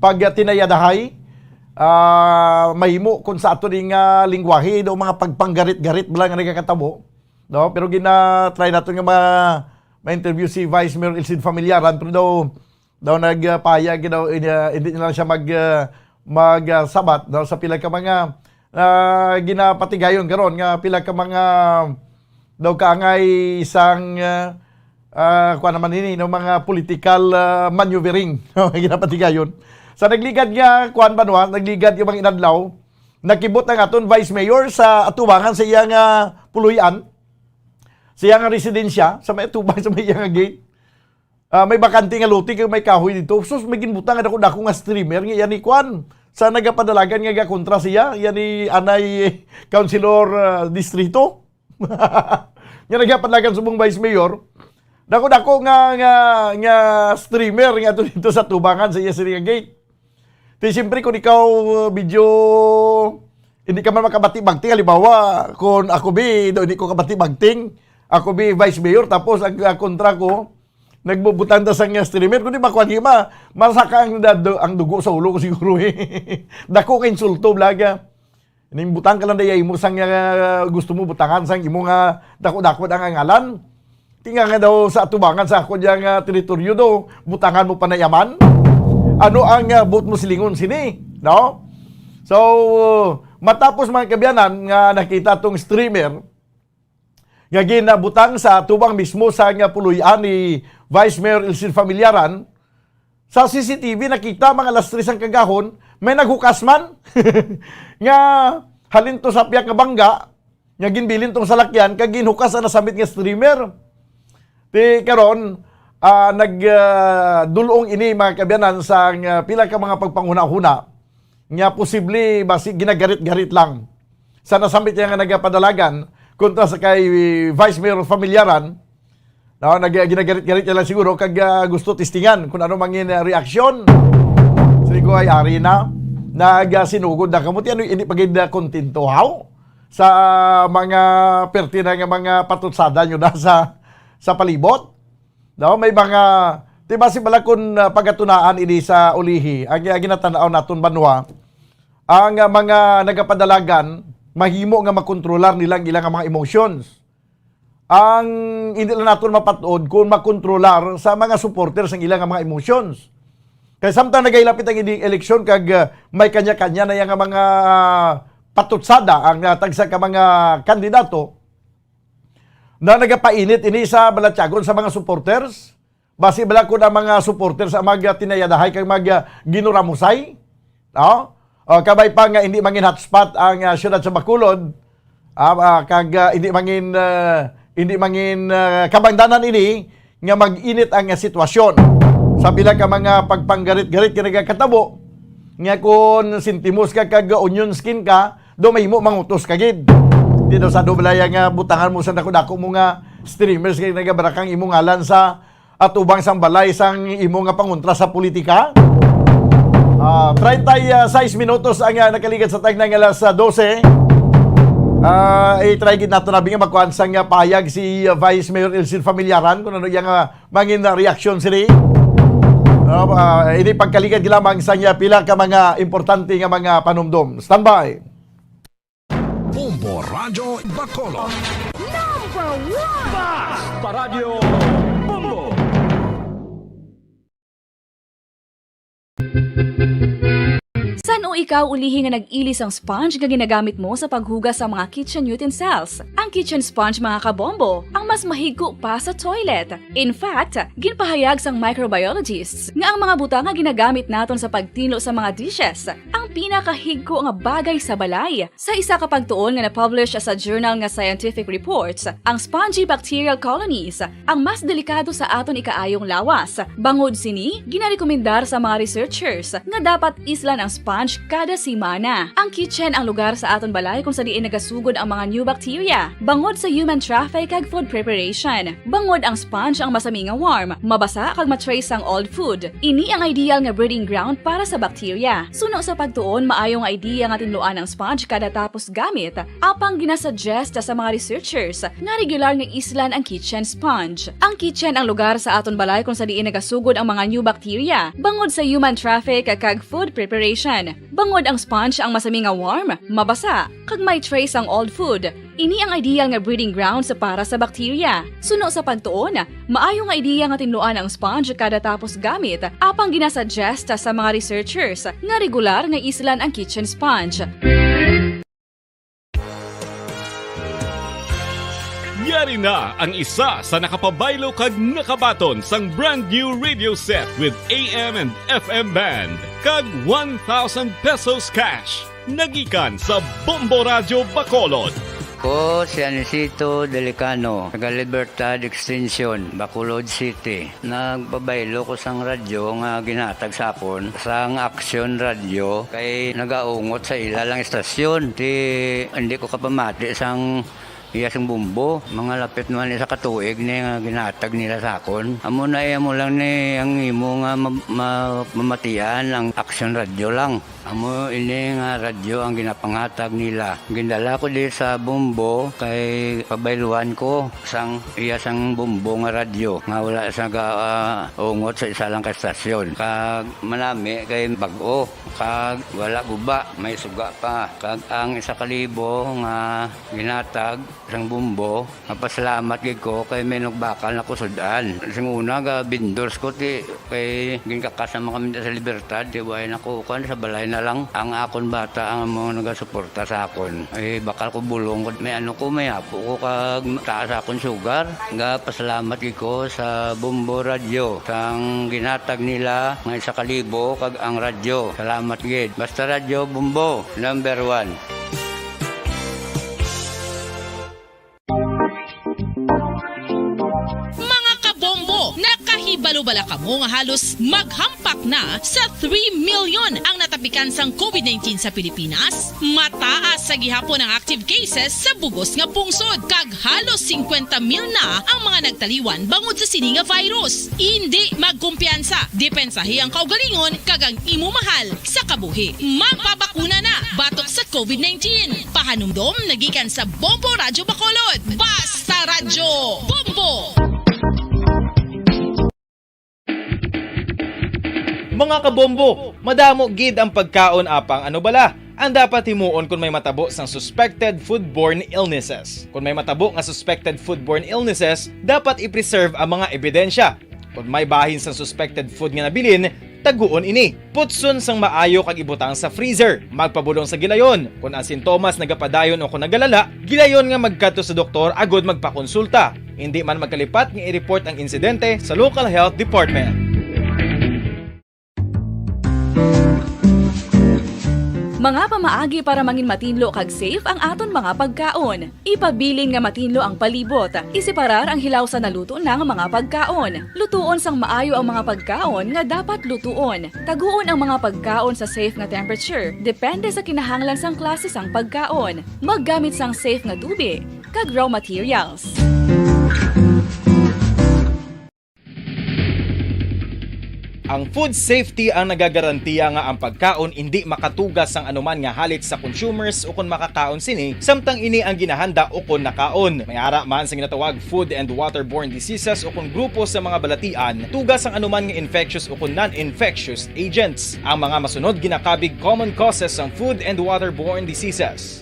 pagtinayadahay, ah, mahimo kung sa ato ning, ah, lingwahe, daw mga pagpanggarit-garit bala nga nagakatabo, no? Pero gina-try nato nga ma-, ma-interview si Vice Mayor Ilsid Familiaran, pero daw, daw nagpahayag daw, in-, ah, hindi na lang siya mag, ah, mag, ah, sabat, no, sa pila ka mga, ah, ginapatigayon karon nga pila ka mga daw kaangay isang, ah, ah, kuwan naman ini, no, mga political, ah, maneuvering, no, ginapatigayon. Sa nagligad nga, kuwan, Banwa, nagligad yung mga inadlaw, nakibot ang aton Vice Mayor sa atubangan sa iyang, ah, puloy-an, sa iyang residensya, sa may atubang, sa may iyang gate. Ah, may bakante nga lote kag may kahoy dito. Sus, may ginbutang nga dako-dako nga streamer nga yan ni kuan. Sa nagapadalagan nga gakontra siya, yan ni anay Councilor, ah, Distrito. Nga nagapadalagan subong Vice Mayor. Dako-dako nga, nga, nga streamer nga ato dito sa tubangan sa iya sini nga gate. Ti siyempre kung ikaw, uh, medyo hindi ka man makabati-bagting, halimbawa, kung ako bi, do, hindi ko kabati-bagting, ako bi Vice Mayor, tapos ang, ang kontra ko, nagbubutang da sang streamer, kundi makuha niya, ma, masaka ang, da- do- ang dugo sa ulo ko siguro eh. Dako ka insulto, blaga. Ning butang ka lang daya imo sang, uh, gusto mo butangan sang imo nga dako-dako ang ngalan. Tinga nga daw sa atubangan sa ako diyang, ah, teritoryo do, butangan mo pa na yaman? Ano ang, ah, buot mo silingon sini? No? So, matapos, mga kabiyanan, nga nakita tong streamer nga ginabutang sa tubang mismo sa nga puloy-an ni Vice Mayor Elcid Familiaran, sa C C T V nakita, mga alas tres ang kagahon, may naghukas man nga halin to sa piyak nga bangga, nga ginbilin tong salakyan kag ginhukas ang nasambit nga streamer. Ti karon, ah, nag, ah, dulong ini, mga kaabyanan, sa, ah, pila ka mga pagpanghuna-huna nga posible basi ginagarit-garit lang sa nasambit niya nga nagapadalagan kontra sa kay Vice Mayor Familiaran. No, nag-, ginagarit-garit niya lang siguro kag, ah, gusto testingan kung ano mangin, ah, reaksyon. Sabi ko, "Ay, ari na. Nagasinugod na kamo. Ti ano, hindi pa gid, ah, kontento, haw? Sa mga perti na nga mga patutsada nyo na sa, sa palibot." No, may mga, ti basi bala kung, ah, pagatunaan ini sa ulihi, ang, ah, ginatanaw naton banwa, ang, ah, mga nagapadalagan, mahimo nga makontrolar nila ang ilang mga emotions. Ang hindi lang naton mapat-od kung makontrolar sa mga supporters ang ilang mga emotions. Kay samtang nagailapit ang ini-, eleksyon kag, ah, may kanya-kanya na yang mga patutsada ang, ah, tagsa ka mga kandidato na nagapainit ini sa balatyagon sa mga supporters. Basi bala kun ang mga supporters ang mag, ah, tinayadahay kag mag, ah, ginuramusay, no? O, kabay pa nga hindi mangin hotspot ang, ah, siyudad sa Bacolod, ah, ah, kag, ah, hindi mangin, ah, hindi mangin, ah, kabangdanan ini nga mag-init ang, ah, sitwasyon. Sa pila ka mga pagpanggarit-garit nga nagakatabo, nga kun sintimos ka kag onion skin ka, do mahimo mangutos ka gid. Di daw sa do balaya nga butangan mo sa dako-dako mo nga streamers kay nagabarakang imo ngalan sa atubang sang balay sang imo nga pangontra sa politika. Ah, treinta y seis minutos ang, ah, nakaligad sa tagna nga alas, ah, dose. Ah, i-try gid nato na nga makuan sang, ah, pahayag si, ah, Vice Mayor Elcid Familiaran kung ano iya nga mangin, ah, reaksyon sini. Ah, ah, ini pagkaligad gid lamang sa iya pila ka mga importante nga mga panumdom. Standby. Bombo Radyo Bacolod. Number one! Bas! Paradyo Bombo! San-o ikaw ulihi nga nag-ili sang sponge nga ginagamit mo sa paghugas sa mga kitchen utensils? Ang kitchen sponge, mga kabombo, ang mas mahigko pa sa toilet. In fact, ginpahayag sang microbiologists nga ang mga butang nga ginagamit naton sa pagtinlo sa mga dishes ang pinakahigko nga bagay sa balay. Sa isa ka pagtuon nga na-publish sa journal nga Scientific Reports, ang spongy bacterial colonies ang mas delikado sa aton ikaayong lawas. Bangod sini, ginarekomendar sa mga researchers nga dapat islan ang sponge kada semana. Ang kitchen ang lugar sa aton balay kung sa diin nagasugod ang mga new bacteria, bangod sa human traffic kag food preparation. Bangod ang sponge ang masami nga warm, mabasa kag ma-trace ang old food. Ini ang ideal nga breeding ground para sa bacteria. Suno sa pagtuon, maayo nga idea nga tinluan ang sponge kada tapos gamit, apang ginasuggest sa mga researchers nga regular nga islan ang kitchen sponge. Ang kitchen ang lugar sa aton balay kung sa diin nagasugod ang mga new bacteria, bangod sa human traffic kag food preparation. Bangod ang sponge ang masami nga warm, mabasa, kag may trace ang old food, ini ang ideal nga breeding grounds para sa bacteria. Suno sa pagtuon, maayo nga ideya nga tinluan ang sponge kada tapos gamit, apang ginasuggest sa mga researchers nga regular nga islan ang kitchen sponge. Yari na ang isa sa nakapabaylo kag nakabaton sang brand new radio set with A M and F M band kag one thousand pesos cash. Nagikan sa Bombo Radyo Bacolod. Ko si Anisito Delicano, taga Libertad Extension, Bacolod City. Nagpabaylo ko sang radyo nga ginhatag sa akon sang Action Radio kay nagaungot sa ila lang istasyon. Ti, hindi ko kapamati sang iya sing bumbo. Mga lapit naman isa ka tuig ni nga ginhatag nila sa akon. Amo na iya mo lang ni ang imo nga ma-, ma-, mamatian ang Action Radio lang. Amo ini nga radyo ang ginapanghatag nila. Gindala ko di sa bumbo kay pabayluhan ko sang iya sang bumbo nga radyo nga wala sa ga, ah, ungot sa isa lang ka estasyon. Kag manami kay bag-o, kag wala guba, may suga pa. Kag ang isa ka libo nga ginhatag sang bumbo, mapasalamat gid ko kay may nagbakal na kusud-an. Sing una, ga vendors ko, ti, kay ginkakas naman kami sa Libertad, ti, way na ko, kuwan, sa balay na lang. Ang akon bata ang mga nagasuporta sa akon. Ay, bakal ko bulong, may ano ko, may apo ko, kag taas akon sugar. Ga pasalamat gid ko sa Bombo Radio, sang ginhatag nila nga isa ka libo, kag ang radyo. Salamat gid. Basta Radyo Bombo, number one. Mga kabombo, nakahibalo bala kamo nga halos maghampak na sa three million ang natapikan sang covid nineteen sa Pilipinas? Mataas sa gihapon ang active cases sa bugos nga pungsod, kag halos singkwenta mil na ang mga nagtaliwan bangod sa sini nga virus. Indi magkumpiyansa, depensahi ang kaugalingon kag ang imo mahal sa kabuhi. Magpabakuna na batok sa covid nineteen. Pahanumdom nagikan sa Bombo Radyo Bacolod. Basta Radyo Bombo! Mga kabombo, madamo gid ang pagkaon, apang ano bala ang dapat himuon kon may matabo sang suspected foodborne illnesses? Kon may matabo nga suspected foodborne illnesses, dapat i-preserve ang mga ebidensya. Kon may bahin sang suspected food nga nabilin, taguon ini. Putson sang maayo kag ibutang sa freezer. Magpabulong sa gilayon. Kon ang sintomas nagapadayon o kon nagalala, gilayon nga magkadto sa doktor agud magpakonsulta. Indi man magkalipat nga i-report ang insidente sa local health department. Mga pamaagi para mangin matinlo kag safe ang aton mga pagkaon. Ipabilin nga matinlo ang palibot. Iseparar ang hilaw sa naluto na nga mga pagkaon. Lutuon sang maayo ang mga pagkaon nga dapat lutuon. Taguon ang mga pagkaon sa safe nga temperature, depende sa kinahanglan sang klase sang pagkaon. Maggamit sang safe nga tubi kag raw materials. Ang food safety ang nagagarantiya nga ang pagkaon indi makatugas sang anuman nga halit sa consumers ukon makakaon sini, samtang ini ang ginahanda ukon nakaon. May ara man sa ginatawag food and waterborne diseases ukon grupo sa mga balatian, tugas sang anuman nga infectious ukon non-infectious agents. Ang mga masunod ginakabig common causes sang food and waterborne diseases.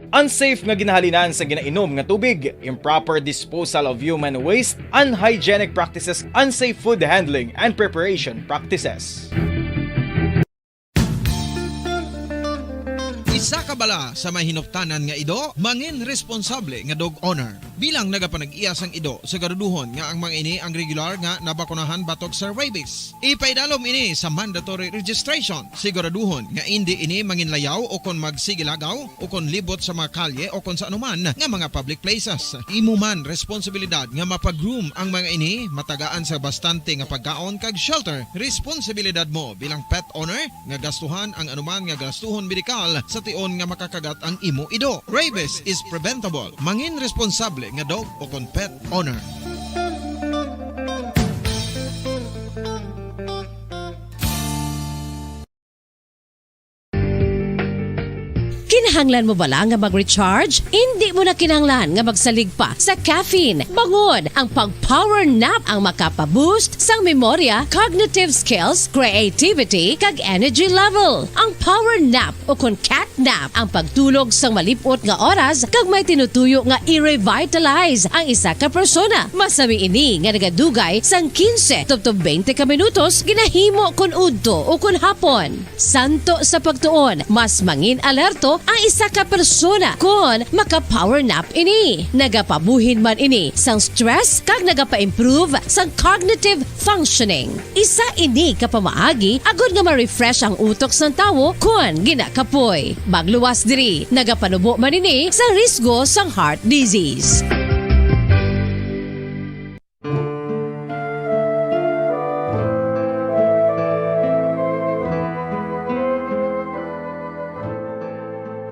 Unsafe nga ginahalinan sa ginainom nga tubig, improper disposal of human waste, unhygienic practices, unsafe food handling and preparation practices. Isa ka bala sa may hinuptanan nga ido, mangin responsable nga dog owner. Bilang nagapanag-iya sang ido, siguraduhon nga ang mga ini ang regular nga nabakunahan batok sa rabies. Ipaidalom ini sa mandatory registration. Siguraduhon nga indi ini manginlayaw o kon magsigilagaw o kon libot sa mga kalye o kon sa anuman nga mga public places. Imo man responsibilidad nga mapag-groom ang mga ini, matagaan sa bastante nga pagkaon kag shelter. Responsibilidad mo bilang pet owner nga gastuhan ang anuman nga gastuhon medikal sa tion nga makakagat ang imo ido. Rabies is preventable. Mangin responsable nga dog o kon pet owner. Kinahanglan mo bala nga mag-recharge? Indi mo na kinahanglan nga magsalig pa sa caffeine. Bangod ang pag-power nap ang makapa-boost sang memorya, cognitive skills, creativity, kag energy level. Ang power nap o kon cat nap ang pagtulog sang malip-ot nga oras kag may tinutuyo nga i-revitalize ang isa ka persona. Masami ini nga nagadugay sang quince tubtob twenty ka minutos ginahimo kon udto o kon hapon. Santo sa pagtuon, mas mangin alerto ang isa ka persona kon maka-power nap ini. Nagapabuhin man ini sang stress kag nagapa-improve sang cognitive functioning. Isa ini ka pamaagi agud nga ma-refresh ang utok sang tawo kon ginakapoy. Magluwas diri, nagapanubo man ini sa risgo sang heart disease.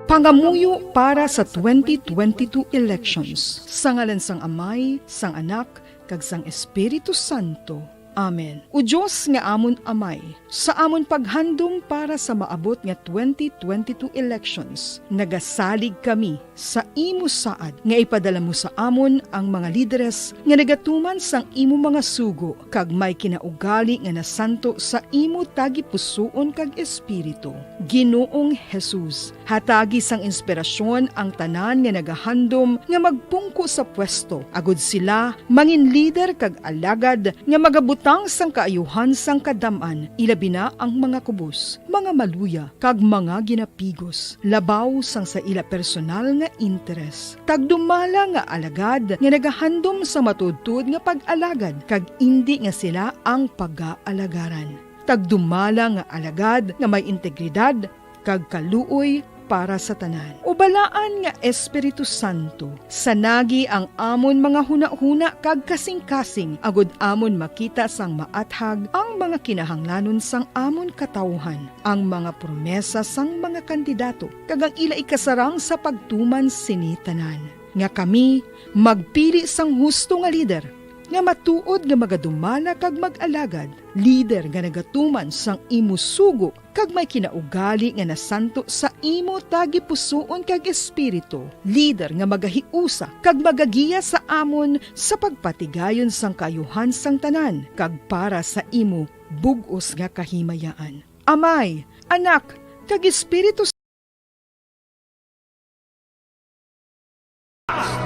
Pangamuyo para sa twenty twenty-two elections. Sa ngalan sang Amay, sang Anak, kag sang Espiritu Santo. Amen. O Dios nga amon Amay, sa amon paghandom para sa maabot nga twenty twenty-two elections, nagasalig kami sa imo saad nga ipadala mo sa amon ang mga lideres nga nagatuman sang imo mga sugo kag may kinaugali nga nasanto sa imo tagipusoon kag espiritu. Ginoong Jesus, hatagi sang inspirasyon ang tanan nga nagahandom nga magpungko sa pwesto, agud sila mangin lider kag alagad nga magabutang sang kaayuhan sang kadam-an, ilabi na ang mga kubos, mga maluya, kag mga ginapigos, labaw sang sa ila personal nga interes. Tagdumala nga alagad nga nagahandom sa matuodtuod nga pag-alagad, kag indi nga sila ang pagaalagaran. Tagdumala nga alagad nga may integridad kag kaluoy para sa tanan. O Balaan nga Espiritu Santo, sanagi ang amon mga hunahuna kag kasingkasing, agud amon makita sang maathag ang mga kinahanglanon sang amon katawuhan, ang mga promesa sang mga kandidato, kag ang ila ikasarang sa pagtuman sini tanan, nga kami magpili sang husto nga lider, nga matuod nga magadumala kag mag-alagad, lider nga nagatuman sang imo sugo kag may kinaugali nga nasanto sa imo tagipusoon kag espiritu, lider nga magahiusa kag magagiya sa amon sa pagpatigayon sang kaayuhan sang tanan kag para sa imo bug-os nga kahimayaan. Amay, Anak, kag Espiritu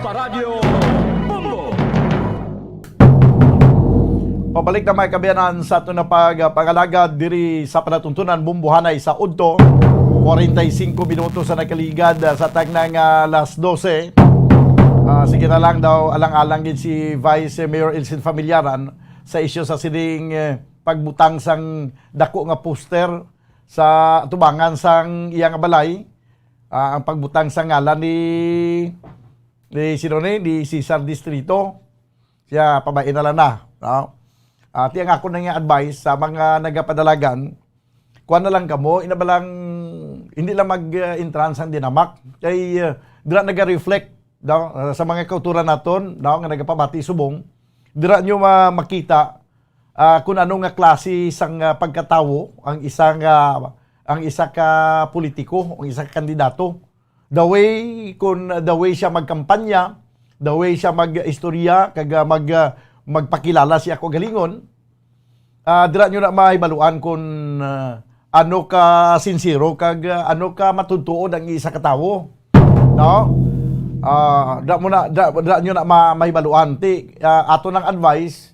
Paradyo Bombo. Pabalik na, mga kaabyanan, sa aton na pag-, pangalagad diri sa palatuntunan, Bombohanay sa udto. Kwarenta y singko minutos sa nakaligad, ah, sa tagna nga alas dose. Ah, sige na lang daw, alang-alang gid si Vice Mayor Elsin Familiaran sa isyu sa sining, eh, pagbutang sang dako nga poster sa atubangan sang iya nga balay, ah, ang pagbutang sa ngalan ni, ni sino ni, ni Cesar Distrito. Siya, pabain na lang na, no? Ah, ti ang ako na nga advice sa mga nagapadalagan, kuha na lang kamo, ina ba lang, hindi lang mag-entrance ang dinamak. Kay, ah, dira naga-reflect, no, ah, sa mga kauturan naton, no, nga nagapamati subong, dira nyo ma-, makita ah, kun ano nga klase sang, ah, pagkatawo ang isa nga, ang isa ka politiko, ang isa ka kandidato. The way, kun the way siya magkampanya, the way siya mag-istorya, kag, ah, mag, ah, magpakilala siya kaugalingon, ah, dira nyo na mahibaluan kun, ah, ano ka sinsero kag, ah, ano ka matutuod ang isa ka tawo. No? Ah, dira mo na, dira, dira nyo na ma-, mahibaluan. Ti, ah, ato nang advice,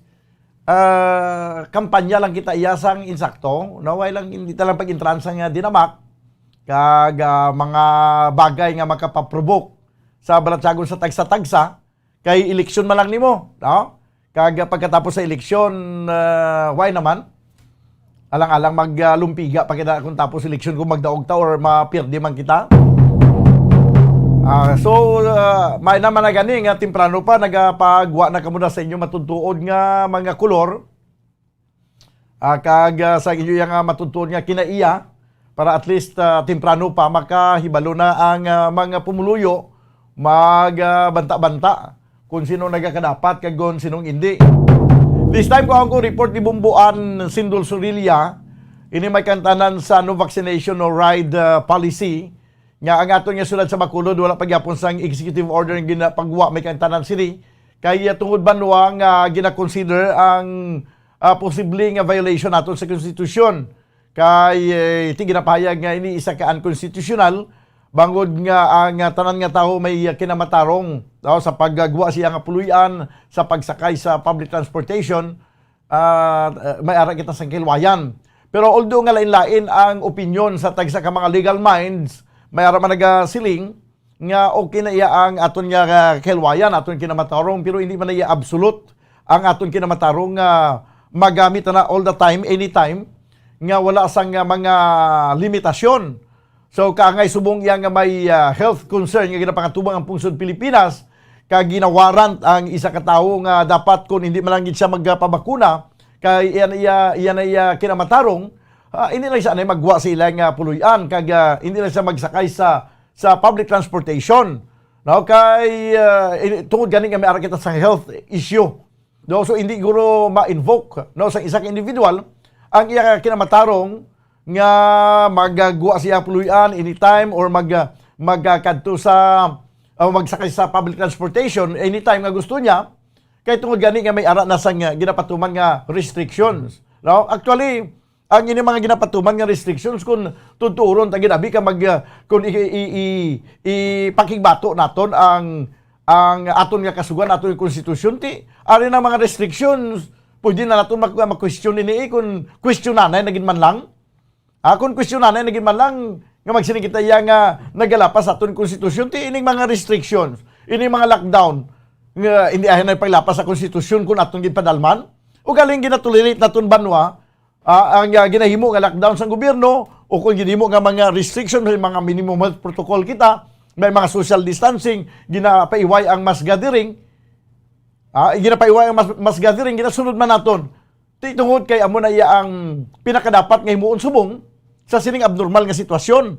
ah, kampanya lang kita iya sang insakto, no? Way lang, hindi ta lang pag-intransa nga dinamak, kag, ah, mga bagay nga makapaprovoke sa balatyagon sa tagsa-tagsa, kay eleksyon man lang nimo, no? Kag, ah, pagkatapos sa eleksyon, ah, way naman, alang-alang mag, ah, lumpiga pa kita kung tapos eleksyon, kung magdaog ta or mapierde man kita. Ah, so, ah, may naman na gani nga temprano pa nagapagwa na kamo na sa inyo matutuod nga mga kolor. Ah, kag, ah, sa inyo nga matutuod nga kinaiya, para at least, ah, temprano pa makahibalo na ang, ah, mga pumuluyo, mag, ah, banta-banta kung sino nagakadapat kag kung sinong indi. This time, kuhaon ko report ni Bumbuan Sindol Sorilla, ini may kantanan sa no vaccination, no ride, ah, policy, nga ang aton nga syudad sa Bacolod wala pa gyapon sang executive order nga ginapagwa may kantanan sini, kay, ah, tungod banwa nga gina-consider ang, ah, posible nga violation naton sa konstitusyon. Kay, eh, ti ginapahayag nga ini isa ka unconstitutional, bangod nga ang, ah, tanan nga tawo may, ah, kinamatarong, no, sa paggwa siya nga puloy-an sa pagsakay sa public transportation, ah, may ara kita sa kilwayan. Pero although nga lain-lain ang opinyon sa tagsa ka mga legal minds, May ara man nagasiling nga okay na iya ang aton nga, ah, kahilwayan, aton kinamatarong, pero hindi man na iya absolute ang aton kinamatarong nga magamit na all the time, anytime, nga wala sang, ah, mga limitasyon. So, kaangay subong iya nga may, ah, health concern nga ginapangatubang ang pungsod Pilipinas, kag ginawarant ang isa ka tawo nga dapat, kung hindi man lang gid siya magpabakuna, kay iya na iya, iya na iya kinamatarong, ah, hindi lang siya anay magwa sa ila nga puloy-an, kag, ah, hindi lang siya magsakay sa, sa public transportation, no? Kay, ah, ini-, tungod gani nga may ara kita sa health issue, no? So, hindi guro ma-invoke, no, sa isa ka individual ang iya kinamatarong nga magagwa siya puloy-an anytime, or mag, ah, magkadto sa, o magsakay sa public transportation anytime nga gusto niya, kay tungod gani nga may ara na sang, ah, ginapatuman nga restrictions, no? Actually, ang ini mga ginapatuman nga restrictions, kung tuturon ta gid, abi ka mag, ah, kung i-, i-, i-, ipakigbato naton ang, ang aton nga kasugoan, aton nga konstitusyon, ti ari na mga restrictions, pwede na naton mak-, ma-question ini, eh, kung questionanay na gid man lang. Ah, kung questionanay na gid man lang, nga magsiling kita iya nga nagalapas sa aton konstitusyon, ti ining mga restrictions, ining mga lockdown, nga hindi ahin na paglapas sa konstitusyon kung aton gid padalman, o galing ginatolerate naton banwa, ah, ang, ah, ginahimo nga lockdown sang gobyerno, o kung ginahimo nga mga restriction sa mga minimum health protocol kita, may mga social distancing, ginapaiway ang mass gathering, ah, ginapaiway ang mass, mass gathering, ginasunod man naton. Ti tungod kay amo na iya ang pinakadapat nga himuon subong sa sining abnormal nga sitwasyon.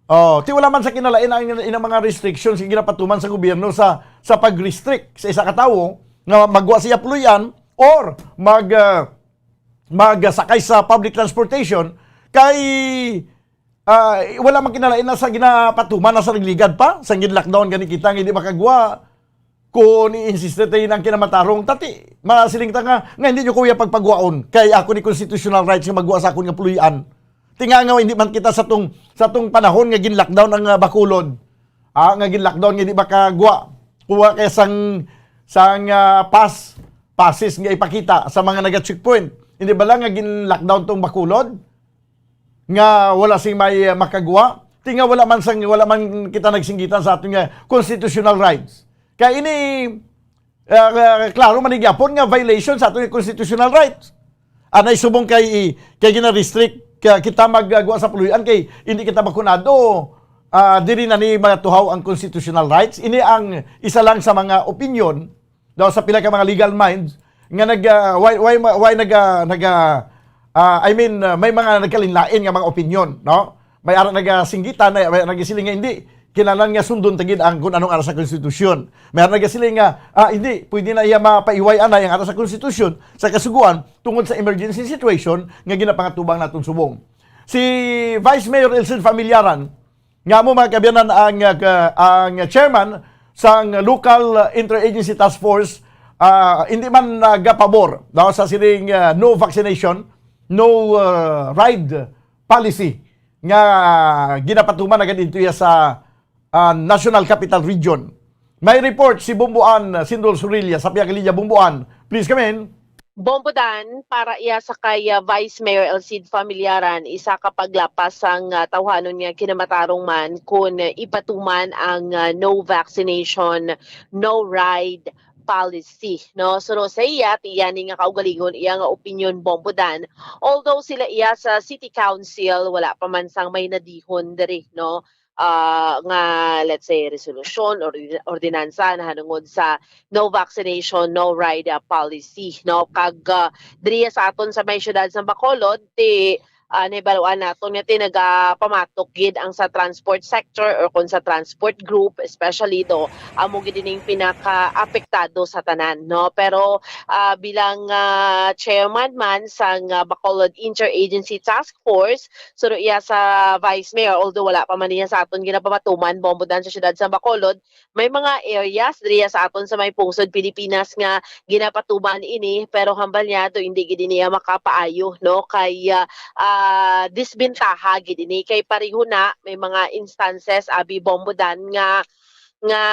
Oh, ti wala man sa kinalain ang, ang mga restrictions nga ginapatuman sa gobyerno sa, sa pag-restrict sa isa ka tawo nga magwa siya puloy-an or mag, ah, magsakay sa public transportation, kay, ah, wala man kinalain na sa ginapatuman na sa nagligad pa, sa gin-lockdown gani kita nga hindi makagwa. Kung i-insiste tayo ng kinamatarong, tati, masiling ta nga, nga hindi nyo kuya pagpagwaon, kay ako ni constitutional rights nga magwa sa akon nga puloy-an. Tinga nga hindi man kita sa tong, sa tong panahon nga gin-lockdown ang, ah, Bacolod. Ah, nga gin-lockdown nga di makagwa. Kuha kaya sang, sang, ah, pass, passes nga ipakita sa mga naga-checkpoint. Hindi ba lang nga gin-lockdown tong Bacolod? Nga wala sing may, ah, makagwa? Ti nga wala man sang, wala man kita nagsinggitan sa aton nga constitutional rights. Kaya ini, ah, ah, klaro man ni gyapon nga violation sa aton nga constitutional rights. Anay subong kay, kay gina-restrict ka, kita magagwa sa puloy-an kay hindi kita bakunado, ah, diri na ni matuhaw ang constitutional rights. Ini ang isa lang sa mga opinion daw sa pila ka mga legal minds nga nag, ah, why, why, why nag, ah, nag, ah, ah, I mean, ah, may mga nagkalinlain nga mga opinion, no? May ara nagasinggitan, may, may nagasiling nga hindi, kinahanglan nga sundon ta gid ang kung anong ara sa konstitusyon. May ara nagasiling nga, ah, hindi, pwede na iya mapaiway anay ang ara sa konstitusyon sa kasuguan tungod sa emergency situation nga ginapangatubang naton subong. Si Vice Mayor Elcid Familiaran, nga mo mga kabiyanan ang, ah, ka-, ang chairman sang local, ah, interagency task force, ah, hindi man nagapabor daw sa sining, ah, no vaccination, no, ah, ride policy nga ginapatuman na gid dito iya sa, ah, National Capital Region. May report si Bumbuan, ah, Sindol Surilla sa Piagalinya. Bumbuan, please come in. Bombo Dan, para iya sa kay, ah, Vice Mayor Elcid Familiaran, isa ka paglapas sang, ah, tawhanon nga kinamatarong man kun ipatuman ang, ah, no vaccination, no ride policy, no? So, no, sa iya, ti iya ni nga kaugalingon, iya nga opinion, Bombo Dan. Although sila iya sa City Council, wala pa man sang may nadihon diri, no? Ah, nga, let's say, resolusyon or ordinansa nahanungod sa no vaccination, no ride, ah, policy, no? Kag, ah, diri sa aton sa may siyudad sa Bacolod, ti, ah, nahibaluan naton nga ti nagapamatok gid ang sa transport sector or kung sa transport group, especially do, amo gid ining pinakaapektado sa tanan, no? Pero, ah, bilang, ah, chairman man sang, ah, Bacolod Interagency Task Force, suno iya sa Vice Mayor, although wala pa man niya sa aton ginapamatuman, Bombo Dan, sa siyudad sa Bacolod, may mga areas diriya sa aton sa may pungsod Pilipinas nga ginapatuman ini, pero hambal niya to hindi gid niya makapaayo, no? Kay, ah, ah, disbentaha gid ini kay pareho na may mga instances, abi, Bombo Dan, nga nga,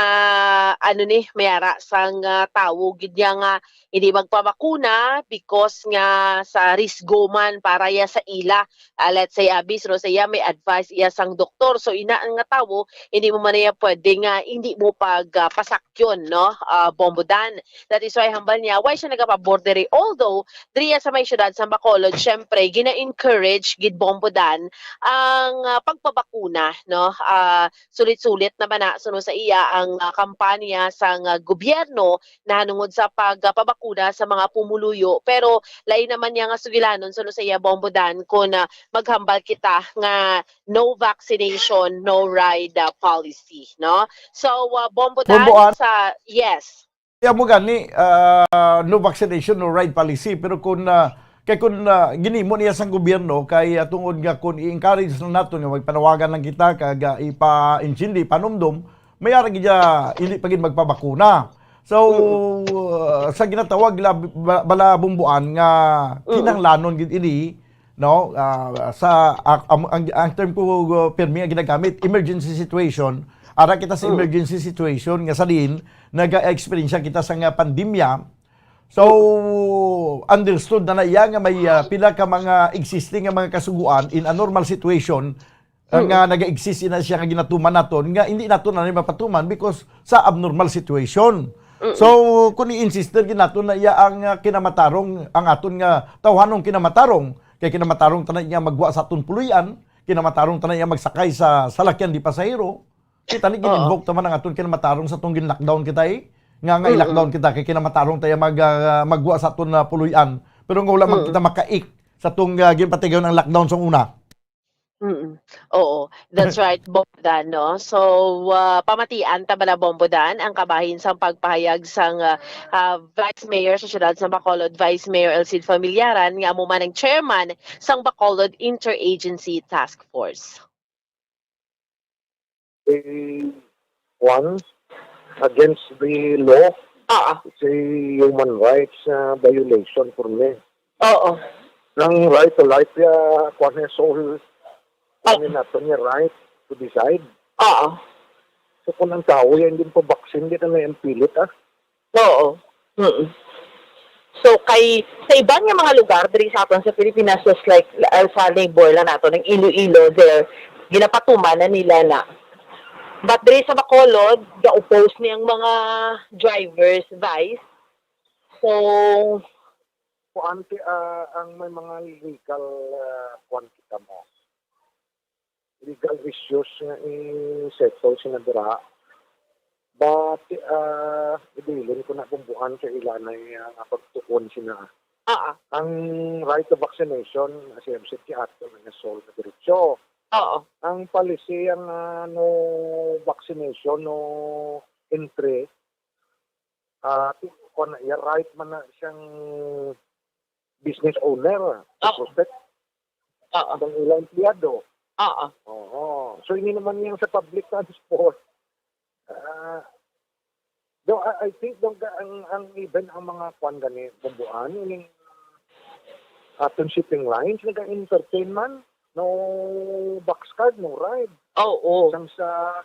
ano ni, may ara sang, ah, tawo gid niya nga hindi magpabakuna because nga sa risgo man para ya sa ila. Ah, let's say, ah, based ro sa iya, may advice iya sang doktor. So, ina nga tawo, hindi mo man niya pwede nga hindi mo pag, ah, pasakyon, no? Ah, Bombo Dan. That is why hambal niya, why siya nagapabor diri? Although, diri sa may syudad sa Bacolod, syempre, gina-encourage gid, Bombo Dan, ang, ah, pagpabakuna, no? Ah, sulit-sulit naman na, suno sa iya, ang, ah, kampanya sang, ah, gobyerno nahanungod sa pagpabakuna sa mga pumuluyo. Pero lain naman niya nga sugilanon, suno sa iya, Bombo Dan, kung, ah, maghambal kita nga no vaccination, no ride, ah, policy, no? So, ah, Bombo Dan, Bombo An- sa, yes. Kaya mo gani, ah, no vaccination, no ride policy. Pero kung, ah, kay kung, ah, ginimo niya sang gobyerno, kay, ah, tungod nga kung i-encourage na nato nga magpanawagan lang kita, kag, ah, ipa-intindi, panumdom, may ara gid siya, hindi pa gid magpabakuna. So, Mm. ah, sa ginatawag la-, ba-, bala, Bombo An, nga Mm. kinahanglanon gid ini, no? Ah, sa, ah, am-, ang, ang term ko, uh, pirmi nga ginagamit, emergency situation. Ara kita sa Mm. emergency situation nga sa diin naga-experience kita sa nga pandemya. So, Mm. understood na na iya nga may, ah, pila ka mga existing nga mga kasugoan in a normal situation, ah, Mm. nga naga-exist na siya nga ginatuman naton, nga hindi naton na mapatuman because sa abnormal situation. Mm. So, kung i-insister gid naton na iya ang, ah, kinamatarong, ang aton nga tawhanong kinamatarong, kay kinamatarong ta na iya magwa sa aton puloy-an, kinamatarong ta na iya magsakay sa salakyan di pasahero, kita ni Oo. gin-invoke ta man ang aton kinamatarong sa atong gin-lockdown kita, eh, nga, nga Mm-mm. i-lockdown kita, kay kinamatarong ta iya mag, ah, magwa sa aton, ah, puloy-an. Pero nga wala man Mm. kita makaik sa atong, ah, ginpatigayon ang lockdown sa una. Mm. Oo, that's right, Bombo Dan, no? So, ah, pamatian ta bala, Bombo Dan, ang kabahin sang pagpahayag sang, ah, ah, Vice Mayor sa siyudad sa Bacolod, Vice Mayor El Cid Familiaran, nga amo man ang chairman sang Bacolod Interagency Task Force. Eh, one, against the law. Ah, ah. It's a human rights, ah, violation for me. Oo. Ang right to life, ah, kwan niya, soul, Ah. kwan niya nato niya right to decide. Oo. So, kung ang tao yan, hindi pa vaccine, hindi ka na yung pilit, ah. Oo. Mm. So, kay, sa iban nga mga lugar, diri sa aton sa Pilipinas, just like, uh, sa neighbor lang nato, ng Iloilo, there, ginapatuman na nila na. But diri sa Bacolod, ga-oppose ni ang mga drivers, Vice. So, Kuan ti, ah, ang may mga legal, ah, kuan kita mo, legal issues nga i-settle sina dira. But, ah, ibilin ko na, Bombo An, sa ila na, ah, pagtuon sina. Ah, ah. Ang right to vaccination, as I have said, ti ato na solid na diretso. Oo. Ang policy, ang, ah, no vaccination, no entry, ah, ti-, kuwan na iya, right man na siyang business owner to Oo. protect Oo. ang ilang empleyado. Oo. Oo. So, ini naman yung sa public transport. Ah, do, I, I think, do, ang, ang even ang mga kuwan gani, Bombo An, ining aton shipping lines, nag-entertain man, no box card, no ride. Oo. Sang sa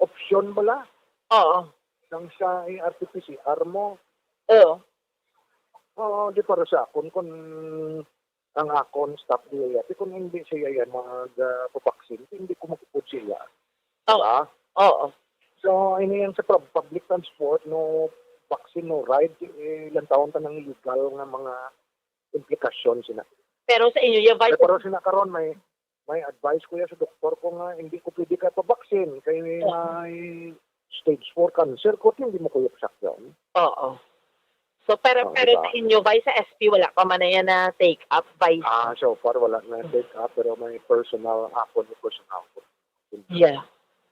option bala. Oo. Sang sa R T P C R mo. Oo. Oo, di para sa akon, kung ang akon staff diya, di kung hindi siya yan mag, ah, pabaksin, hindi ko magpupod siya. Oo. Diba? Oo. So, ini yan sa pub-, public transport, no vaccine, no ride, eh, ilang taon ta ng legal nga mga implikasyon sina. Pero sa inyo, yung Kaya vice- pero sina karon may, may advice ko yan sa doktor ko nga hindi ko pwede ka pabaksin kay Oo. may stage four cancer ko, hindi mo kuya pasakyan. Oo. So, pero, Oo, pero diba? Sa inyo, Vice, sa S P, wala pa man na yan na take up, Vice? Ah, so far, wala na take up, pero may personal, ako ni personal ko. Yeah.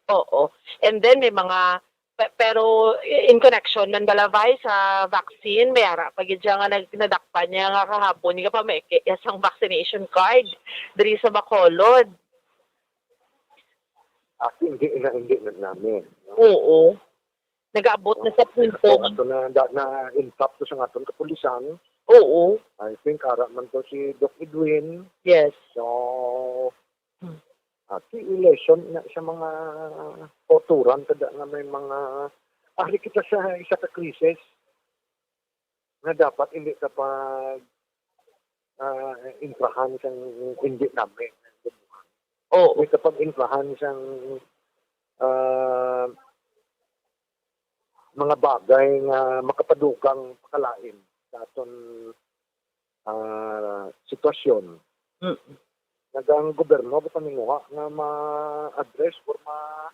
Oo. And then, may mga, pe-, pero in connection man bala, Vice, sa vaccine, may ara pa gid siya nga nag-, nadakpan niya nga kahapon, nga pa may ki-, isang vaccination card diri sa Bacolod. Ah, hindi na, hindi na namin, no? Oo. Nag-abot na sa punto. Ato, ato na, na, na-entrap to sa aton kapulisan. Oo. I think ara man to si Doc Edwin. Yes. So, Hmm. Ah, key lesson na sa mga kauturan kada nga may mga, ari kita sa isa ka krisis nga dapat hindi ka pag, ah, imprahan sang hindi nami. Oo. Hindi ka pag imprahan sang, ah, mga bagay nga makapadugang pakalain sa aton, ah, sitwasyon. Mm. Nag-, ang gobyerno ba paninguha nga ma-address or ma-,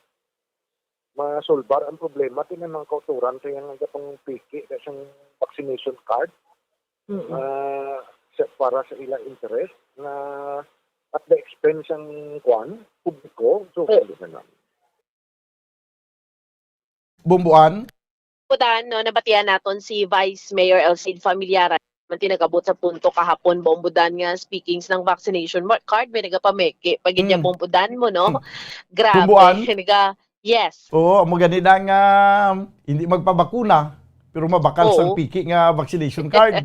masolbar ang problema, ti nga mga kauturan kaya nga gatong piki na siyang vaccination card, Mm. ah, sa, para sa ilang interest na at the expense ang kwan, publiko, so Eh. hindi na namin. Bomboan? Bombodan, no, nabatian naton si Vice Mayor Elcid Familiaran, man tinagabot sa punto kahapon, Bombodan, nga speaking sang vaccination mar-, card, may nagapameke pa gid niya, Mm. Bombodan mo, no? Mm. Grabe. Bomboan? Naga, yes. Oo, amo gani na nga hindi magpabakuna, pero mabakal sang Oo. piki nga vaccination card.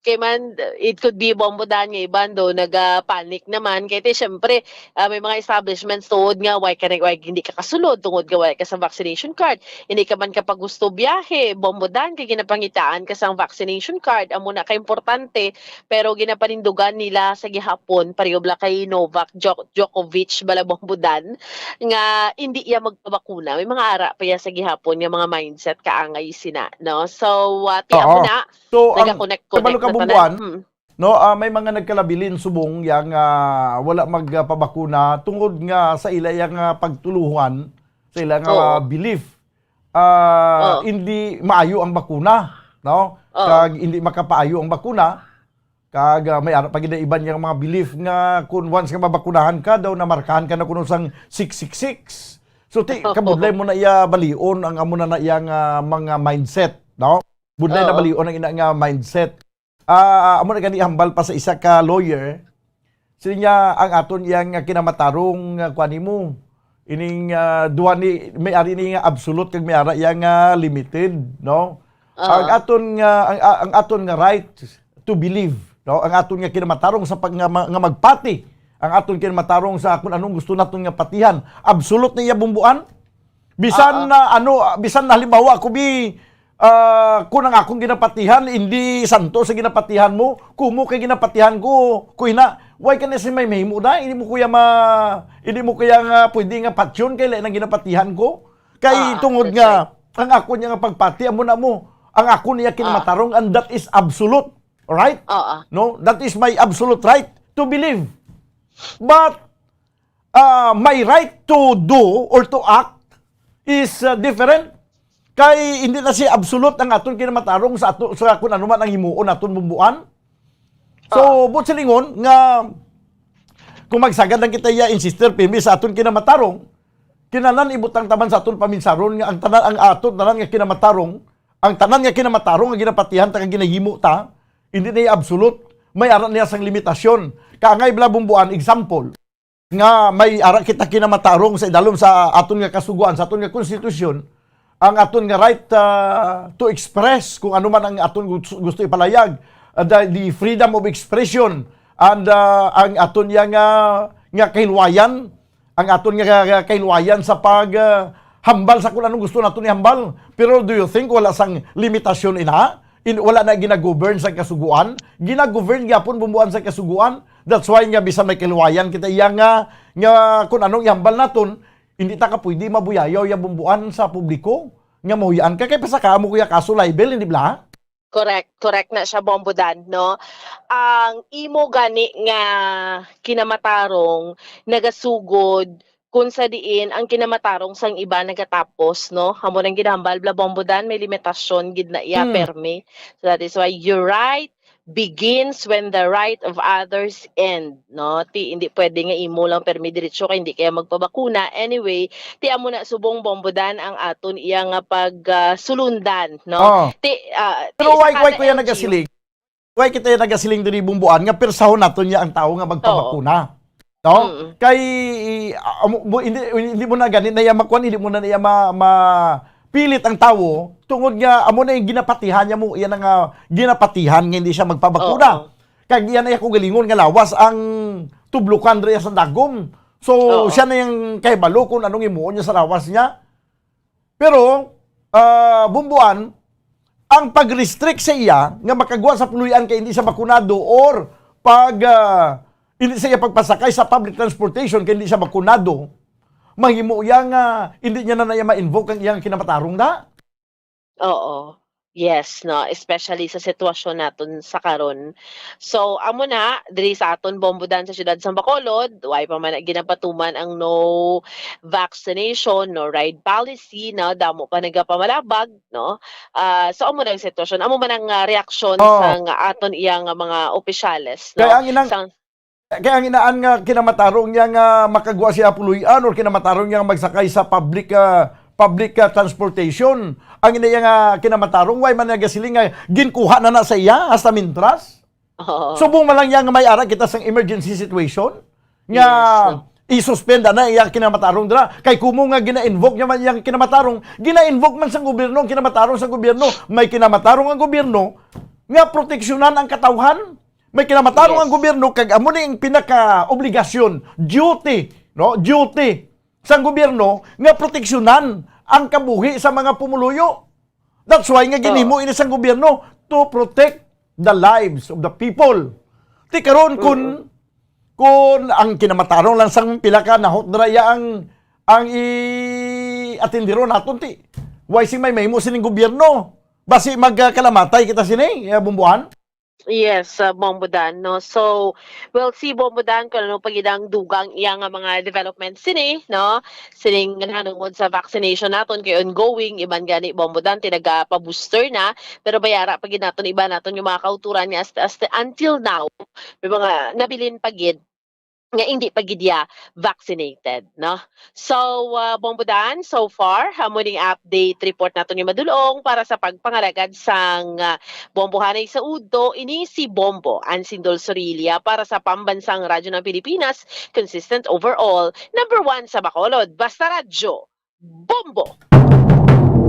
Kay man, it could be, Bombodan, nga iban do naga-panic naman. Kay ti, syempre, ah, may mga establishments tuod nga, why ka na, why hindi ka kasulod tungod nga wala ka sa vaccination card. Hindi ka man ka pag gusto biyahe, Bombodan, kay ginapangitaan ka sang vaccination card. Amo na ka importante, pero ginapanindugan nila sa gihapon, pareho bala kay Novak Djo-, Djokovic bala, Bombodan, nga hindi iya magpabakuna. May mga ara pa iya sa gihapon nga mga mindset kaangay sina, no? So, ah, ti amo Oo. na, So, ang nagakonek-konek kabalo ka, na tanan. Bomboan, Hmm. no, ah, may mga nagkalabilin subong yang, ah, wala magpabakuna tungod nga sa ila yang, ah, pagtuluhan, sa ila nga Oo. belief. Ah, Oo. hindi maayo ang bakuna, no? Oo. Kag hindi makapaayo ang bakuna, kag, ah, may ara pa gid iban yang mga belief nga kung once nga mabakunahan ka daw, namarkahan ka na kuno sang six six six. So, ti, Oo. kabudlay mo na iya balion ang amo na, na iya nga mga mindset, no? Budlay na Oo. balion ang ina nga mindset. Ah, amo na gani hambal pa sa isa ka lawyer. Sila niya ang aton iya nga kinamatarong nga kuan nimo. Ining, ah, duha ni, may ari ni nga absolute kag may ara iya nga limited, no? Oo. Ang aton nga, ang, ang aton nga right to believe, no? Ang aton nga kinamatarong sa pag, nga, ma-, nga magpati, ang aton kinamatarong sa kung anong gusto naton nga patihan. Absolute na iya, Bomboan. Bisan Oo. na ano, bisan na halimbawa ako bi, ah, kung ang akong ginapatihan hindi santo sa ginapatihan mo, kumo kay ginapatihan ko, ko ina, why ka na si may mahimo na? Hindi mo kuya ma, hindi mo kuya nga pwede nga patyon kay lain ang ginapatihan ko. Kay Ah, tungod that's nga ang ako niya nga pagpati amo na mo, ang ako niya kinamatarong, and that is absolute, right? Oo. No, that is my absolute right to believe. But ah, my right to do or to act is, ah, different. Kay hindi na siya absolute ang aton kinamatarong sa ato, sa kung ano man ang himuon naton, Bomboan. So, Ah. buot silingon nga kung magsagad lang kita iya, insister, pirmi sa aton kinamatarong, kinahanglan ibutang taman sa aton paminsaron nga ang tanan, ang aton tanan nga kinamatarong, ang tanan nga kinamatarong nga ginapatihan ta kag ginahimo ta, hindi na iya absolute. May ara niya sang limitasyon. Kaangay bala, Bomboan, example, nga may ara kita kinamatarong sa idalom sa aton nga kasugoan, sa aton nga konstitusyon, ang aton nga right, ah, to express kung ano man ang aton gus-, gusto ipalayag, ah, the, the freedom of expression, and, ah, ang aton nga, nga, nga kahilwayan, ang aton nga, nga kahilwayan sa pag, ah, hambal sa kung anong gusto naton ihambal. Pero do you think wala sang limitasyon ina? In, wala na ginagovern sa kasuguan? Ginagovern gyapon, Bomboan, sa kasuguan. That's why nga bisan may kahilwayan kita iya nga, nga kung anong ihambal naton, hindi ta ka pwede mabuyayaw ya, Bomboan, sa publiko nga mahuy-an ka kay pasaka mo kuya kaso libel, hindi bala? Correct, correct na siya, Bombodan, no? Ang imo gani nga kinamatarong nagasugod kung sa diin ang kinamatarong sang iba nagatapos, no? Amo nang ginahambal bala, Bombodan, may limitasyon gid na iya, Hmm. permi. So that is why your right begins when the right of others end, no? Ti, hindi pwede nga imo lang permi diretso kay hindi kaya magpabakuna. Anyway, ti amo na subong, Bombodan, ang aton iya nga pag, ah, sulundan, no? Oh. Ti, ah, ti, Pero sa why, why kada kuya L G U, nagasiling? Why kita nagasiling diri, Bomboan, nga pirsahon naton niya ang tawo nga magpabakuna? No? Mm. Kay, ah, amo, bu-, hindi, hindi mo na gani na iya makuan, hindi mo na iya ma-, mapilit ang tawo tungod nga amo na yung ginapatihan niya mo, iya na nga ginapatihan nga hindi siya magpabakuna. Oo. Kag iya na iya kaugalingon nga lawas ang tublukan diri sa dagom. So, Oo. siya na yung kahibalo kung anong himuon niya sa lawas niya. Pero, ah, Bumbuan, ang pag-restrict sa iya nga makagwa sa puloy-an kay hindi siya bakunado or pag, ah, hindi sa iya pagpasakay sa public transportation kay hindi siya bakunado, mahimo iya nga hindi niya na, na iya ma-invoke ang iyang kinamatarong na. Oo. Yes, no, especially sa sitwasyon naton sa karon. So, amo na, diri sa aton Bombodan sa siyudad sa Bacolod, way pa man ginapatuman ang no vaccination, no ride policy, no, damo pa nagapamalabag, no. Ah, so, amo na ang sitwasyon. Amo man ang, ah, reaksyon Oo. sang aton iya nga mga opisyales, no. Kaya ang inang Sang Kaya ang inaan nga kinamatarong niya nga makagwa siya puloy-an or kinamatarong niya nga magsakay sa public, ah, public, ah, transportation. Ang ina iya nga kinamatarong, way man nagasiling nga ginkuha na na sa iya hasta mintras. Oo. Subong man lang niya nga may ara kita sang emergency situation nga Yes, no. i-suspend na iya kinamatarong dira. Kay kumo nga gina-invoke niya man iyang kinamatarong, gina-invoke man sang gobyerno ang kinamatarong sa gobyerno. May kinamatarong ang gobyerno nga proteksyonan ang katawhan. May kinamatarong Yes. ang gobyerno kag amo ni ang pinaka-obligasyon, duty, no? Duty sang gobyerno nga proteksyonan ang kabuhi sa mga pumuluyo. That's why nga ginhimo Oo. ini sang gobyerno to protect the lives of the people. Ti karon kun, Mm. kun ang kinamatarong lang sang pila ka nahot dira iya ang, ang i-atindero naton ti. Why sing may mahimo sining gobyerno? Basi magkalamatay kita sini, eh, Bumbuan? Yes, uh, Bombodan, no? So, we'll see, Bombodan, kung ano pa gid ang dugang iya nga mga development sini, no? Sining nahanungod sa vaccination naton kay ongoing, iban gani, Bombodan, tinagapa-booster na, pero bayara pa gid naton, iba naton yung mga kauturan niya as, as, until now, may mga nabilin pa gid nga hindi pa gid iya vaccinated, no? So, uh, Bombodan, so far, amo ning update report naton ni Madulong para sa pagpangalagad sang, uh, Bombohanay sa Udto, ini si Bombo Ansindol Sorilla para sa Pambansang Radyo ng Pilipinas, consistent overall, number one sa Bacolod. Basta Radyo, Bombo!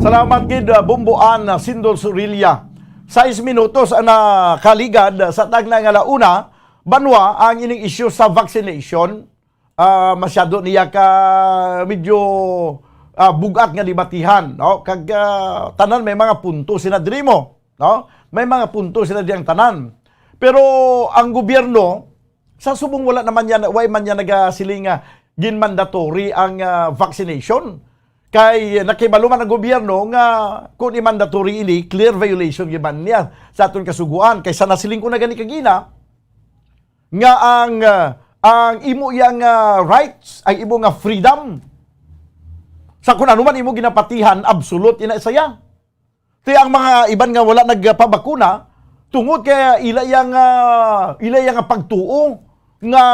Salamat gid, uh, Bombo An, uh, Sindol Sorilla. Sais minutos ang nakaligad, uh, sa tagna nga launa, banwa ang ining isyu sa vaccination. Ah, masyado niya ka medyo, ah, bugat nga debatihan, no? Kag, ah, tanan may mga punto sina diri mo, no? May mga punto sina di ang tanan. Pero ang gobyerno, sa subong wala naman yan, way man yan nagasiling nga gin-mandatory ang, ah, vaccination. Kay nakibalo man ang gobyerno nga kung i-mandatory ini, clear violation gyud man niya sa aton kasugoan. Kay sa nasiling ko na gani kagina, nga ang, ah, ang imo yang, ah, rights, ang imo nga freedom, sa kun ano man imo ginapatihan, absolute ina saya. Ti ang mga iban nga wala nagpabakuna, tungod kay ila yang, ah, ila yang pagtuo nga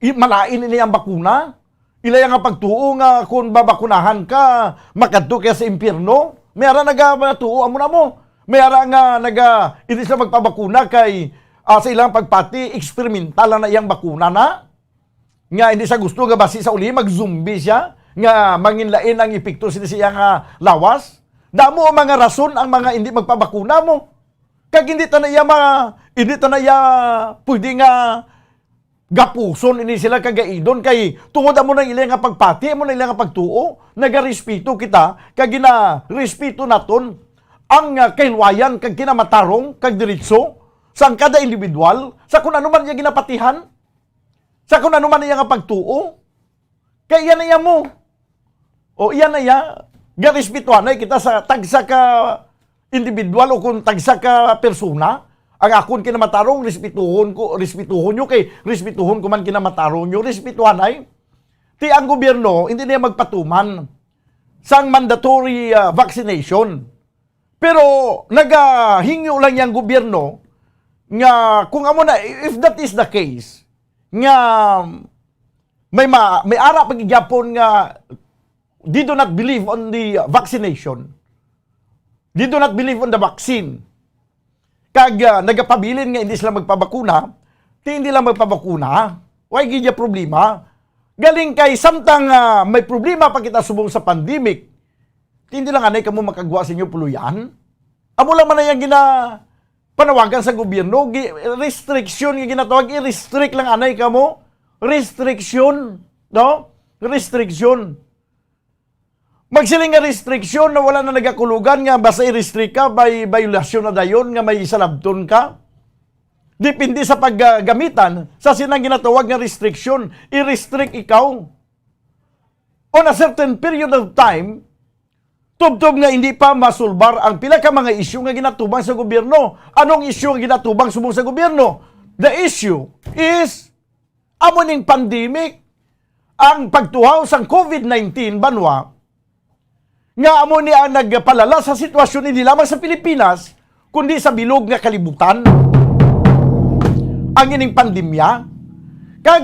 i-, malain ini ang bakuna, ila yang pagtuo nga kung babakunahan ka, makadto ka sa impyerno. May ara nagatuo amo na mo. May ara nga naga, hindi sila magpabakuna kay, ah, sa ilang pagpati, eksperimental lang na iyang bakuna na. Nga hindi sa gusto nga basi sa uli mag-zombie siya, nga manginlain ang epekto sini sa iya nga lawas. Damo ang mga rason ang mga hindi magpabakuna mo. Kag hindi ta na iya ma-, hindi ta na iya pwede nga gapuson ini sila kagaidon kay tungod amo nang ila nga pagpati, amo nang ila nga pagtuo, nagarespeto kita, kag ginarespeto naton ang, ah, kahilwayan kag kinamatarong kag diretso sang kada individual sa kun ano man iya ginapatihan, sa kun ano man iya nga pagtuo. Kay iya na iya mo. O iya na iya, garespetuhanay kita sa tagsa ka individual o kung tagsa ka persona. Ang akon kinamatarong, respetuhon ko, respetuhon nyo kay respetuhon ko man kinamatarong nyo, respetuhanay. Ti ang gobyerno, hindi niya magpatuman sang mandatory, ah, vaccination. Pero nagahingyo lang yang gobyerno nga kung amo na, if that is the case, nga may ma-, may ara pa gid gyapon nga they do not believe on the vaccination. They do not believe on the vaccine. Kag, ah, nagapabilin nga hindi sila magpabakuna, ti hindi lang magpabakuna. Way gid ya problema. Galing kay samtang, ah, may problema pa kita subong sa pandemic, ti hindi lang anay kamo makagwa sa inyo puluyan. Amo lang man na yang gina-, panawagan sa gobyerno, gi-, restriction nga ginatawag, i-restrict lang anay kamo. Restriction. No? Restriction. Magsiling nga restriction na wala na nagakulugan nga basta i-restrict ka, may violasyon na dayon nga may isalabton ka. Depende sa paggamitan sa sinang ginatawag nga restriction. I-restrict ikaw on a certain period of time, tubtob nga hindi pa masulbar ang pila ka mga isyu nga ginatubang sa gobyerno. Anong isyu nga ginatubang subong sa gobyerno? The issue is amo ning pandemic, ang pagtuhaw sang covid nineteen, banwa, nga amo ni ang nagpalala sa sitwasyon hindi lamang sa Pilipinas, kundi sa bilog nga kalibutan. Ang ining pandemya, kag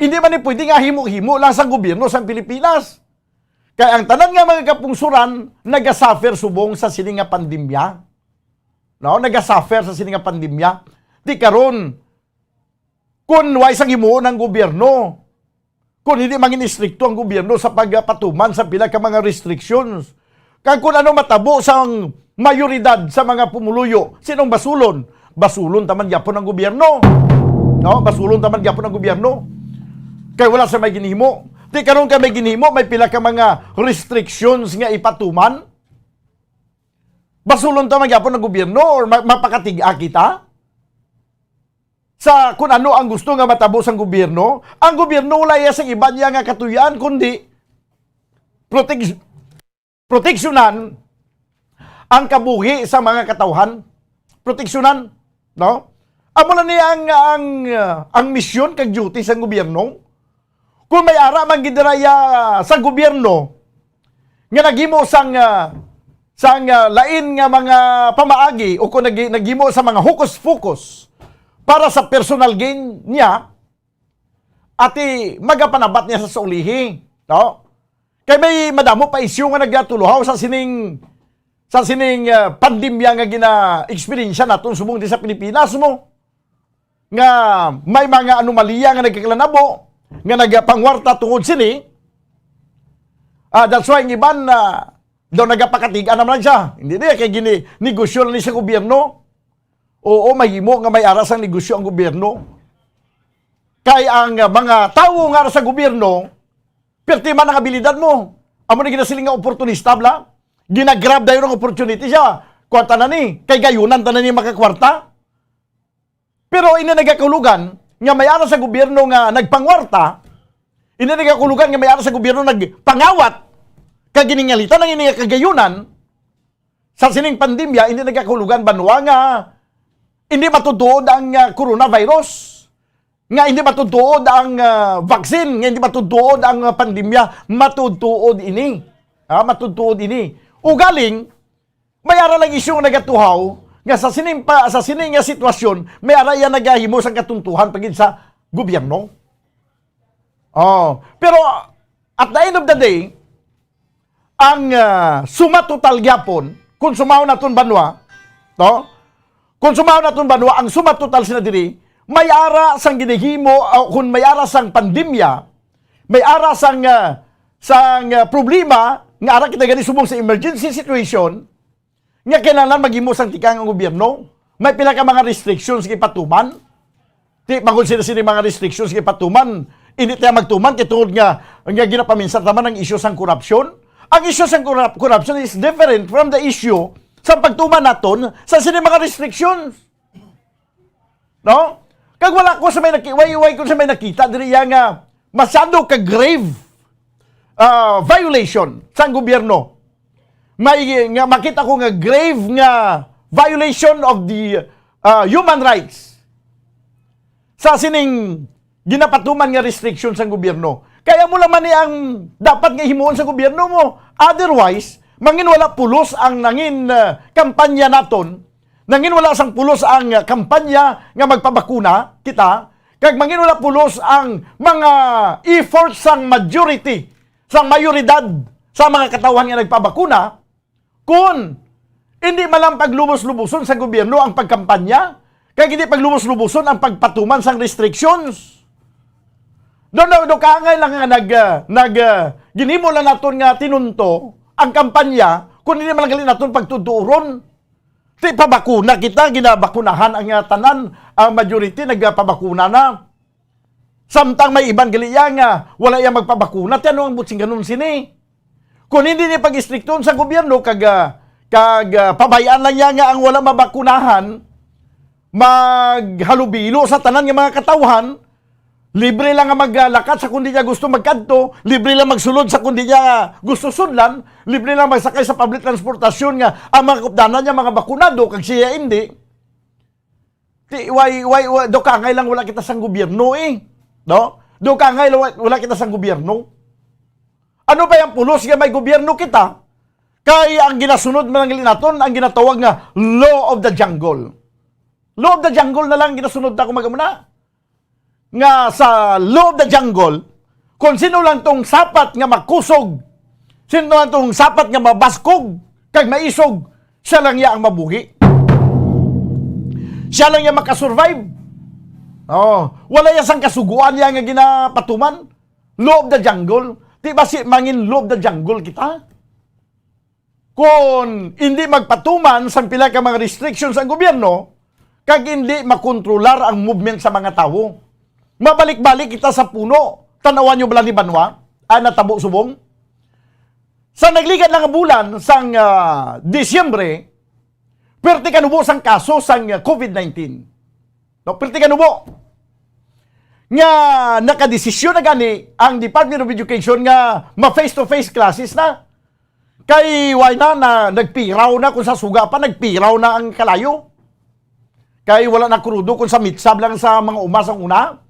hindi man ni pwede nga himo-himo lang sa gobyerno sa Pilipinas. Kay ang tanan nga mga kapungsuran nagasuffer subong sa sini nga pandemya. No, nagasuffer sa sini nga pandemya. Di karon, kun way sang himuon ang gobyerno, kun hindi mangin istrikto ang gobyerno sa pagpatuman sa pila ka mga restrictions, kag kun ano matabo sang mayoridad sa mga pumuluyo, sinong basulon? Basulon taman gyapon ang gobyerno. No, basulon taman gyapon ang gobyerno. Kay wala sa may ginhimo. Di karon kay may ginhimo, may pila ka mga restrictions nga ipatuman. Basulon taman gyapon ang gobyerno or ma- mapakatig-a kita sa kung ano ang gusto nga matabo sang gobyerno. Ang gobyerno wala iya sang iba niya nga katuyan kundi proteg- proteksyonan ang kabuhi sa mga katawhan. Proteksyonan, no? Amo na ni ang ang uh, ang misyon kag duty sang gobyerno. Kung may ara man gid dira ya sa gobyerno nga naghimo sang ah, sang ah, lain nga mga pamaagi o kung nag- naghimo sa mga hokus-pokus para sa personal gain niya, ati magapanabat niya sa, sa ulihi, no? Kay may madamo pa isyu nga nagatuluhaw sa sining sa sining ah, pandemya nga gina-eksperyensya naton subong di sa Pilipinas mo. Nga may mga anomalya nga nagkakalanabo nga nagapangwarta tungod sini. Ah, that's why ang iban na daw nagapakatiga naman siya. Hindi niya kay gini negosyo lang ni sa gobyerno. Oo, mahimo nga may ara sang negosyo ang gobyerno. Kay ang ah, mga tawo nga ara sa gobyerno, perti man ang abilidad mo. Amo ni ginasiling nga oportunista bla. Ginagrab dayon ang opportunity siya. Kwarta na ni, kay gayunan ta na ni makakwarta. Pero ini nagakahulugan nga may ara sa gobyerno nga nagpangwarta, ini nagakahulugan nga may ara sa gobyerno nagpangawat, kag giningalitan ang ini nga kagayunan sa sining pandemya, ini nagakahulugan banwa nga hindi matutuod ang ah, coronavirus, nga hindi matutuod ang ah, vaccine, nga hindi matutuod ang ah, pandemya, matutuod ini. Ha, matutuod ini. Ugaling, may ara lang isyu nga nagatuhaw nga sa sining pa, sa sining nga sitwasyon, may ara iya nagahimo sang katuntuhan pagid sa gobyerno. Oh, pero at the end of the day, ang ah, suma total gyapon, kung sumaon naton banwa, no? Kung sumaon naton banwa, ang suma total sina diri, may ara sang ginahimo, o kung may ara sang pandemya, may ara sang ah, sang ah, problema nga ara kita gani subong sa emergency situation, nga kinahanglan maghimo sang tikang ang gobyerno. May pila ka mga restrictions nga ipatuman. Di bangod sila sini mga restrictions nga ipatuman, hindi tayo magtuman kay tungod nga nga ginapaminsan taman ang isyu sang korupsyon. Ang isyu sang korup- korupsyon is different from the issue sa pagtuman naton sa sini mga restrictions. No? Kag wala ko sa may naki- way, way ko sa may nakita diri iya nga masyado ka grave ah, violation sang gobyerno. May nga makita ko nga grave nga violation of the ah, human rights sa sining ginapatuman nga restriction sang gobyerno. Kaya mo lang man ni ang dapat nga himuon sa gobyerno mo. Otherwise, mangin wala pulos ang nangin ah, kampanya naton, nangin wala sang pulos ang ah, kampanya nga magpabakuna kita, kag mangin wala pulos ang mga efforts sang majority, sang mayoridad sa mga katawhan nga nagpabakuna, kun hindi man lang paglubos-luboson sa gobyerno ang pagkampanya, kag hindi paglubos-luboson ang pagpatuman sang restrictions. Do, do, do kaangay lang nga nag, ah, nag, ah, ginhimo lang naton nga tinunto ang kampanya, kun hindi man lang gali naton pagtuturon. Ti pabakuna kita, ginabakunahan ang, ah, tanan, ang majority nagpabakuna na. Samtang may iban gali iya nga wala iya magpabakuna, ti ano ang buot sing kanunot sini? Kung hindi ni pag-istrikton sa gobyerno kag, ah, kag, ah, pabayaan lang niya nga ang wala mabakunahan maghalubilo sa tanan nga mga katawhan, libre lang nga maglakat sa kundi niya gusto magkadto, libre lang magsulod sa kundi niya gusto sudlan, libre lang magsakay sa public transportasyon nga ang mga kaupdanan niya mga bakunado kag siya hindi. Ti, why, why, why, do kangay lang wala kita sang gobyerno eh. No? Do kangay lang wa-, wala kita sang gobyerno. Ano ba yung pulos nga may gobyerno kita? Kay ang ginasunod man lang naton, ang ginatawag nga law of the jungle. Law of the jungle na lang ginasunod ta kung mag-, muna. Nga sa law of the jungle, kung sino lang tong sapat nga makusog, sino lang tong sapat nga mabaskog, kag maisog, siya lang iya ang mabuhi. Siya lang iya makasurvive. Oh, wala iya sang kasuguan niya nga ginapatuman. Law of the jungle. Di ba si mangin law of the jungle kita? Kung hindi magpatuman sang pila ka mga restrictions ang gobyerno, kag hindi makontrolar ang movement sa mga tawo. Mabalik-balik kita sa puno. Tanawan niyo bala ni Banwa, ang natabo subong. Sa nagligad lang nga bulan sang, ah, Disyembre, perte kanubo sang kaso sang, ah, covid nineteen. No, perte kanubo. Nga nakadesisyon na gani ang Department of Education nga ma-face-to-face classes na. Kay why na, na nagpiraw na, kung sa suga pa, nagpiraw na ang kalayo. Kay wala na krudo kung sa mitsab lang sa mga uma sang una.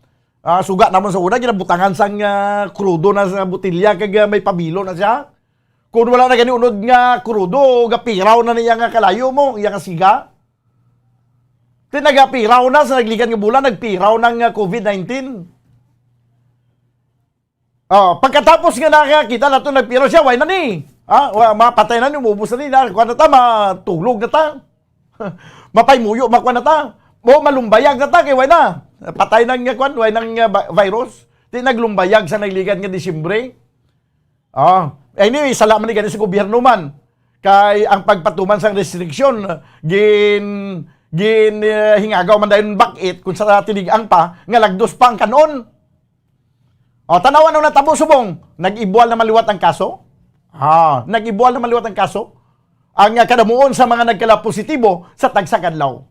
Ah, suga namon sa una, ginabutangan sang, ah, krudo na sa botilya, kag, ah, may pabilo na siya. Kung wala na gani unod nga krudo, gapiraw na niya nga kalayo mo, iya nga siga. Ti nagapiraw na sa nagligad nga bulan, nagpiraw na nga covid nineteen. Oh, pagkatapos nga nakakita nato nagpiraw siya, why na ni? Ha? Wa, mapatay na ni, maubos na ni, na, kuwan na ta, matulog na ta. Mapaymuyo, makuwan na ta. O malumbayag na ta, kay why na? Patay na nga kuwan, why nang, uh, ba-, virus? Ti naglumbayag sa nagligad nga Disyembre. Ah, anyway, sala man ni gani sa gobyerno man. Kay ang pagpatuman sang restriksyon, gin, gin, eh, hingagaw man dayon bak-it kung sa tinig-ang pa, nga lagdos pa ang kanon. O, tanawan ang natabo subong, nag-ibual na maliwat ang kaso. Ah, nag-ibual na maliwat ang kaso. Ang, ah, kadamuon sa mga nagkala positibo sa tagsa ka adlaw.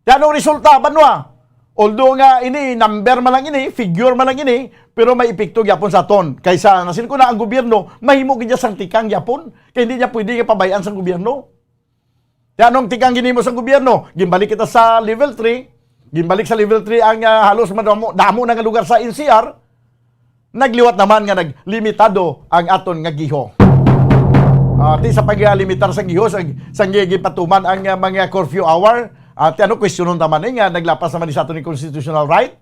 Ti anong resulta, Banwa? Although nga ini, number man lang ini, figure man lang ini, pero may epekto gyapon sa aton. Kaysa, nasin ko na ang gobyerno, mahimo gid niya sang tikang gyapon. Kay hindi niya pwede nga pabayaan sang gobyerno. Ti anong tikang ginimo sang gobyerno? Ginbalik kita sa level three. Ginbalik sa level three ang, ah, halos madamo, damo na nga lugar sa N C R. Nagliwat naman nga naglimitado ang aton nga giho. Ah, ti sa paglimitar sa giho, sa, sa gi-, gipatuman ang, ah, mga curfew hour. Ah, ti ano, kwestiyonon ta man, eh, nga naglapas naman ni sa aton ni constitutional right.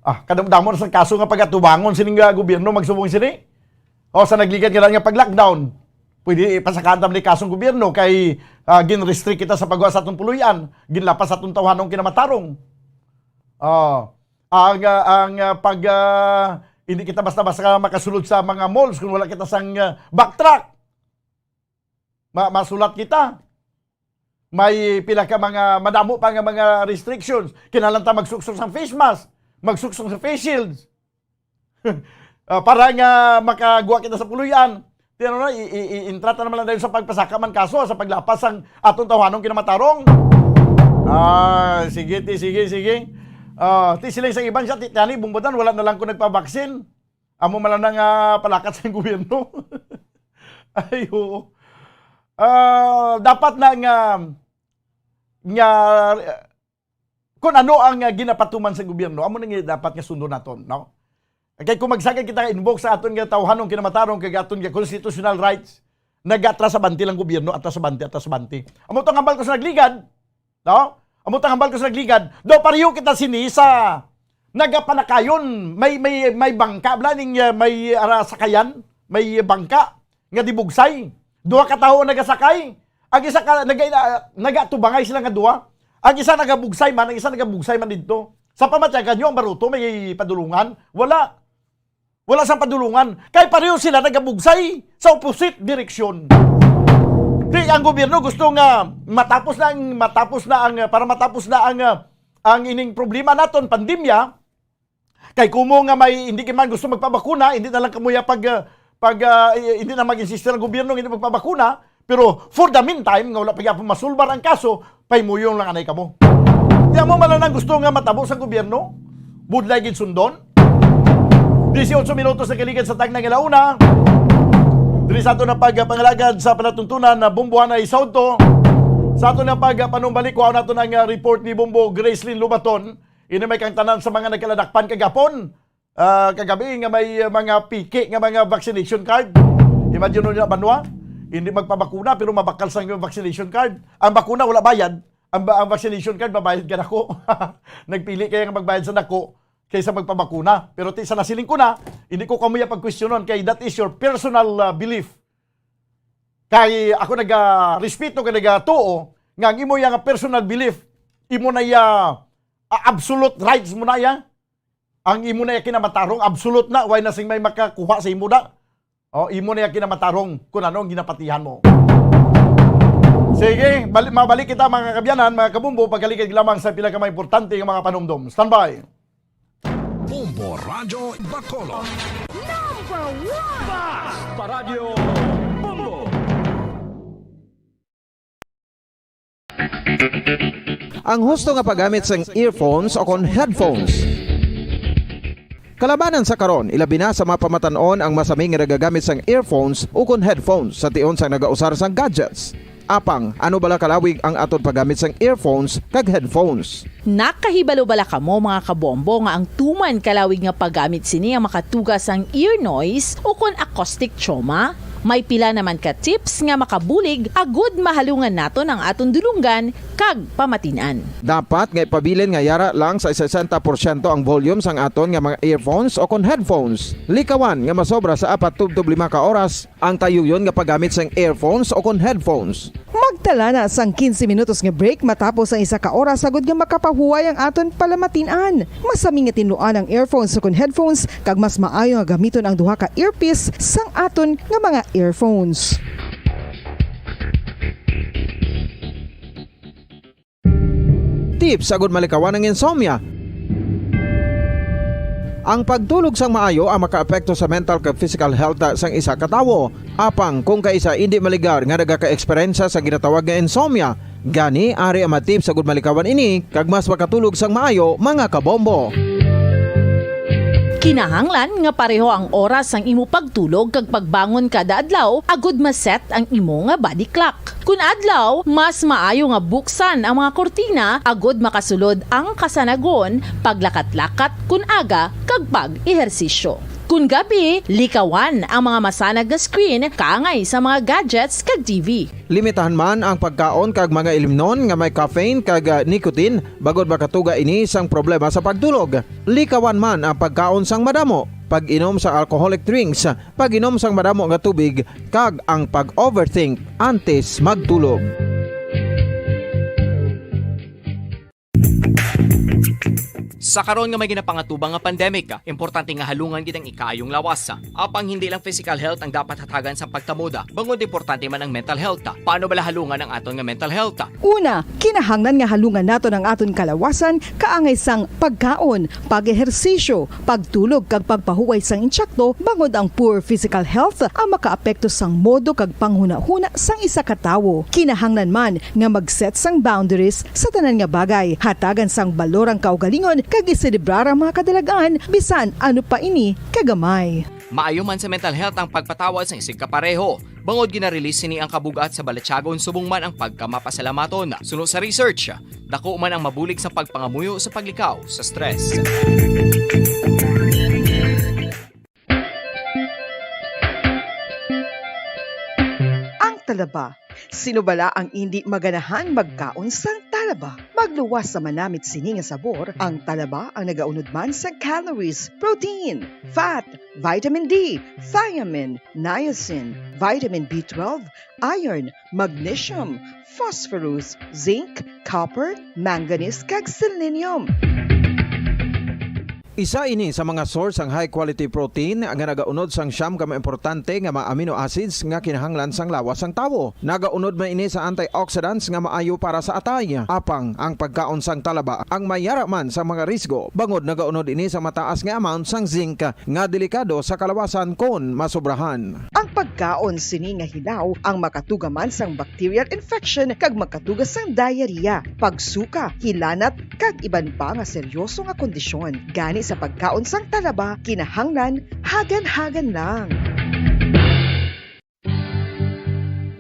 Ah, kadamo-damo na sa kaso nga pagatubangon sining, ah, gobyerno magsubong sini. O sa nagligad nga, nga pag-lockdown, pwede ipasakaan ta man ni kasong gobyerno kay, ah, gin-restrict kita sa pagwa sa atong puloy-an, ginlapas sa atong tawhanong kinamatarong. Ah, ang, ah, ang, ah, pag, ah, hindi kita basta-basta makasulod sa mga malls kung wala kita sang, ah, backtrack. Ma-, masulat kita. May pila ka mga, madamo pa nga mga restrictions. Kinahanglan ta magsuksok sang face mask, magsuksok sa face shields. Ah, para nga makagwa kita sa puloy-an. Ti ano na, i-, i-, i-, intra ta naman lang dayon sa pagpasaka man kaso, sa paglapas sang atong tawhanong kinamatarong. Ah, sige, ti, sige, sige. Ah, ti sila sa iban siya, ti, tani, bungbutan, wala na lang ko nagpabaksin. Amo man lang nga palakat sa gobyerno. Ay, oo. Ah, dapat na nga, nga, kung ano ang, ah, ginapatuman sa gobyerno, amo na nga dapat nga sundon naton, no? Kay kung magsagad kita nga invoke sa aton nga tawhanong kinamatarong kag aton nga constitutional rights, nag-atras abante lang gobyerno, atras abante, atras abante. Amo to ang hambal ko sa nagligad, no? Amo to ang hambal ko sa nagligad. Daw pareho kita sini sa nagapanakayon, may, may, may bangka, bala ning, ah, may, ah, sakayan, may bangka nga dibugsay. Duha ka tawo ang nagasakay. Ang isa ka, naga-, nagatubangay sila nga duha. Ang isa nagabugsay man, ang isa nagabugsay man didto. Sa pamatyagan nyo, ang baruto may padulungan? Wala. Wala sang padulungan. Kay pareho sila nagabugsay sa opposite direksyon. Di ang gobyerno gusto nga matapos na ang, matapos na ang, para matapos na ang, ah, ang ining problema naton, pandemya, Kay kumo nga may hindi man gusto magpabakuna, hindi na lang kamo ya pag, ah, pag, ah, i-, hindi na mag-insistir ang gobyerno nga hindi magpabakuna, pero for the meantime, nga wala pa gyapon masulbar ang kaso, pahimuyong lang anay kamo. Di amo man lang gusto nga matabo sa gobyerno? Budlay gid sundon? Dieciocho minutos na kaligad sa tagna nga launa. Diri sa ato na pagpangalagad sa palatuntunan na Bombo Hanay Saudto. Sa ato na pagpanumbalik, kuha nato ang, ah, report ni Bombo Gracelyn Lubaton. Ini may kang tanan sa mga nagkaladakpan kagapon. Ah, kagabi nga may, ah, mga piki nga mga vaccination card. Imagine nyo na, banwa, hindi magpabakuna pero mabakal sa inyong vaccination card. Ang bakuna wala bayad, ang, ba- ang vaccination card mabayad ka nako. Nagpili kaya nga magbayad sa nako kaysa magpabakuna. Pero ti sa nasiling ko na, hindi ko kamuya pagkwestiyonon kay that is your personal, ah, belief. Kay ako nagarespeto kay nagatuo nga ang imo ya nga personal belief, imo na ya, ah, absolute rights mo na ya. Ang imo na ya kinamatarong, absolute na, way na sing may makakuha sa imo da. O, imo na ya kinamatarong kung ano ang ginapatihan mo. Sige, bali- mabalik kita, mga kabyanan, mga kabumbo, pagkaligid lamang sa pila ka mga importante nga mga panumdom. Standby. Bombo Radyo Bacolod. Number one! Basta Radyo Bombo! Ang husto nga paggamit sang earphones o kon headphones. Kalabanan sa karon, ilabi na sa mga pamatan-on ang masami nga nagagamit sang earphones o kon headphones sa tion sang nagausar sang gadgets. Apang, ano bala kalawig ang aton paggamit sang earphones kag headphones? Nakahibalo bala kamo, mga kabombo, nga ang tuman kalawig nga paggamit sini ang makatuga sang ear noise o kon acoustic trauma? May pila naman ka tips nga makabulig agud mahalungan naton ang aton dulonggan kag pamatin-an. Dapat nga ipabilin nga yara lang sa sesenta porsyento ang volume sang aton nga mga earphones o kon headphones. Likawan nga masobra sa apat tubtob lima ka oras ang tayuyon nga paggamit sang earphones o kon headphones. Magtala na sang quince minutos nga break matapos ang isa ka oras agud nga makapahuway ang aton palamatin-an. Masami nga tinluan ang earphones o kon headphones, kag mas maayo nga gamiton ang duha ka earpiece sang aton nga mga earphones. Tips agud malikawan ang insomnia. Ang pagtulog sang maayo ang makaapekto sa mental kag physical health sang isa ka tawo. Apang kung kaisa indi maligar nga nagaka-eksperyensya sa ginatawag nga insomnia, gani ari ang mga tips agud malikawan ini kag mas makatulog sang maayo, mga kabombo. Kinahanglan nga pareho ang oras sang imo pagtulog kag pagbangon kada adlaw agud ma-set ang imo nga body clock. Kun adlaw, mas maayo nga buksan ang mga kurtina agud makasulod ang kasanagon, paglakat-lakat kun aga, kag pag-ehersisyo. Kun gabi, likawan ang mga masanag nga screen kaangay sa mga gadgets kag T V. Limitahan man ang pagkaon kag mga ilimnon nga may caffeine kag, ah, nicotine, bangod makatuga ini sang problema sa pagtulog. Likawan man ang pagkaon sang madamo, pag-inom sa alcoholic drinks, pag-inom sang madamo nga tubig, kag ang pag-overthink antes magtulog. Sa karon nga may ginapangatubang nga pandemic, importante nga halungan gid ang ikaayong lawas. Apang hindi lang physical health ang dapat hatagan sa pagtamod, bangod importante man ang mental health. Paano bala halungan ang aton nga mental health? Una, kinahanglan nga halungan naton ang aton kalawasan kaangay sang pagkaon, pag-ehersisyo, pagtulog kag pagpahuway sang insakto, bangod ang poor physical health ang makaapekto sang modo kag panghunahuna sang isa ka tawo. Kinahanglan man nga mag-set sang boundaries sa tanan nga bagay, hatagan sang balor ang kaugalingon kag iselebrar ang mga kadalagan, bisan ano pa ini kagamay. Maayo man sa mental health ang pagpatawad sang isigkapareho. Bangod gina-release sini ang kabug-at sa balatyagon subong man ang pagkamapasalamaton. Suno sa research, dako man ang mabulig sa pagpangamuyo sa paglikaw sa stress. Ang talaba. Sino bala ang indi maganahan magkaon sang talaba? Magluwas sa manamit sini nga sabor, ang talaba ang nagaunod man sa calories, protein, fat, vitamin D, thiamine, niacin, vitamin B twelve, iron, magnesium, phosphorus, zinc, copper, manganese, kag selenium. Isa ini sa mga source sang high quality protein nga nagaunod sang siyam ka mga importante nga mga amino acids nga kinahanglan sang lawas sang tawo. Nagaunod man ini sa antioxidants nga maayo para sa atay. Apang ang pagkaon sang talaba ang may yara man sa mga risgo, bangod nagaunod ini sa mataas nga amount sang zinc nga delikado sa kalawasan kon masobrahan. Ang pagkaon sini nga hilaw ang makatuga man sang bacterial infection kag makatuga sang diarrhea, pagsuka, hilanat, kag iban pa nga seryoso nga kondisyon. Gani sa pagkaon sang talaba, kinahanglan hagan-hagan lang.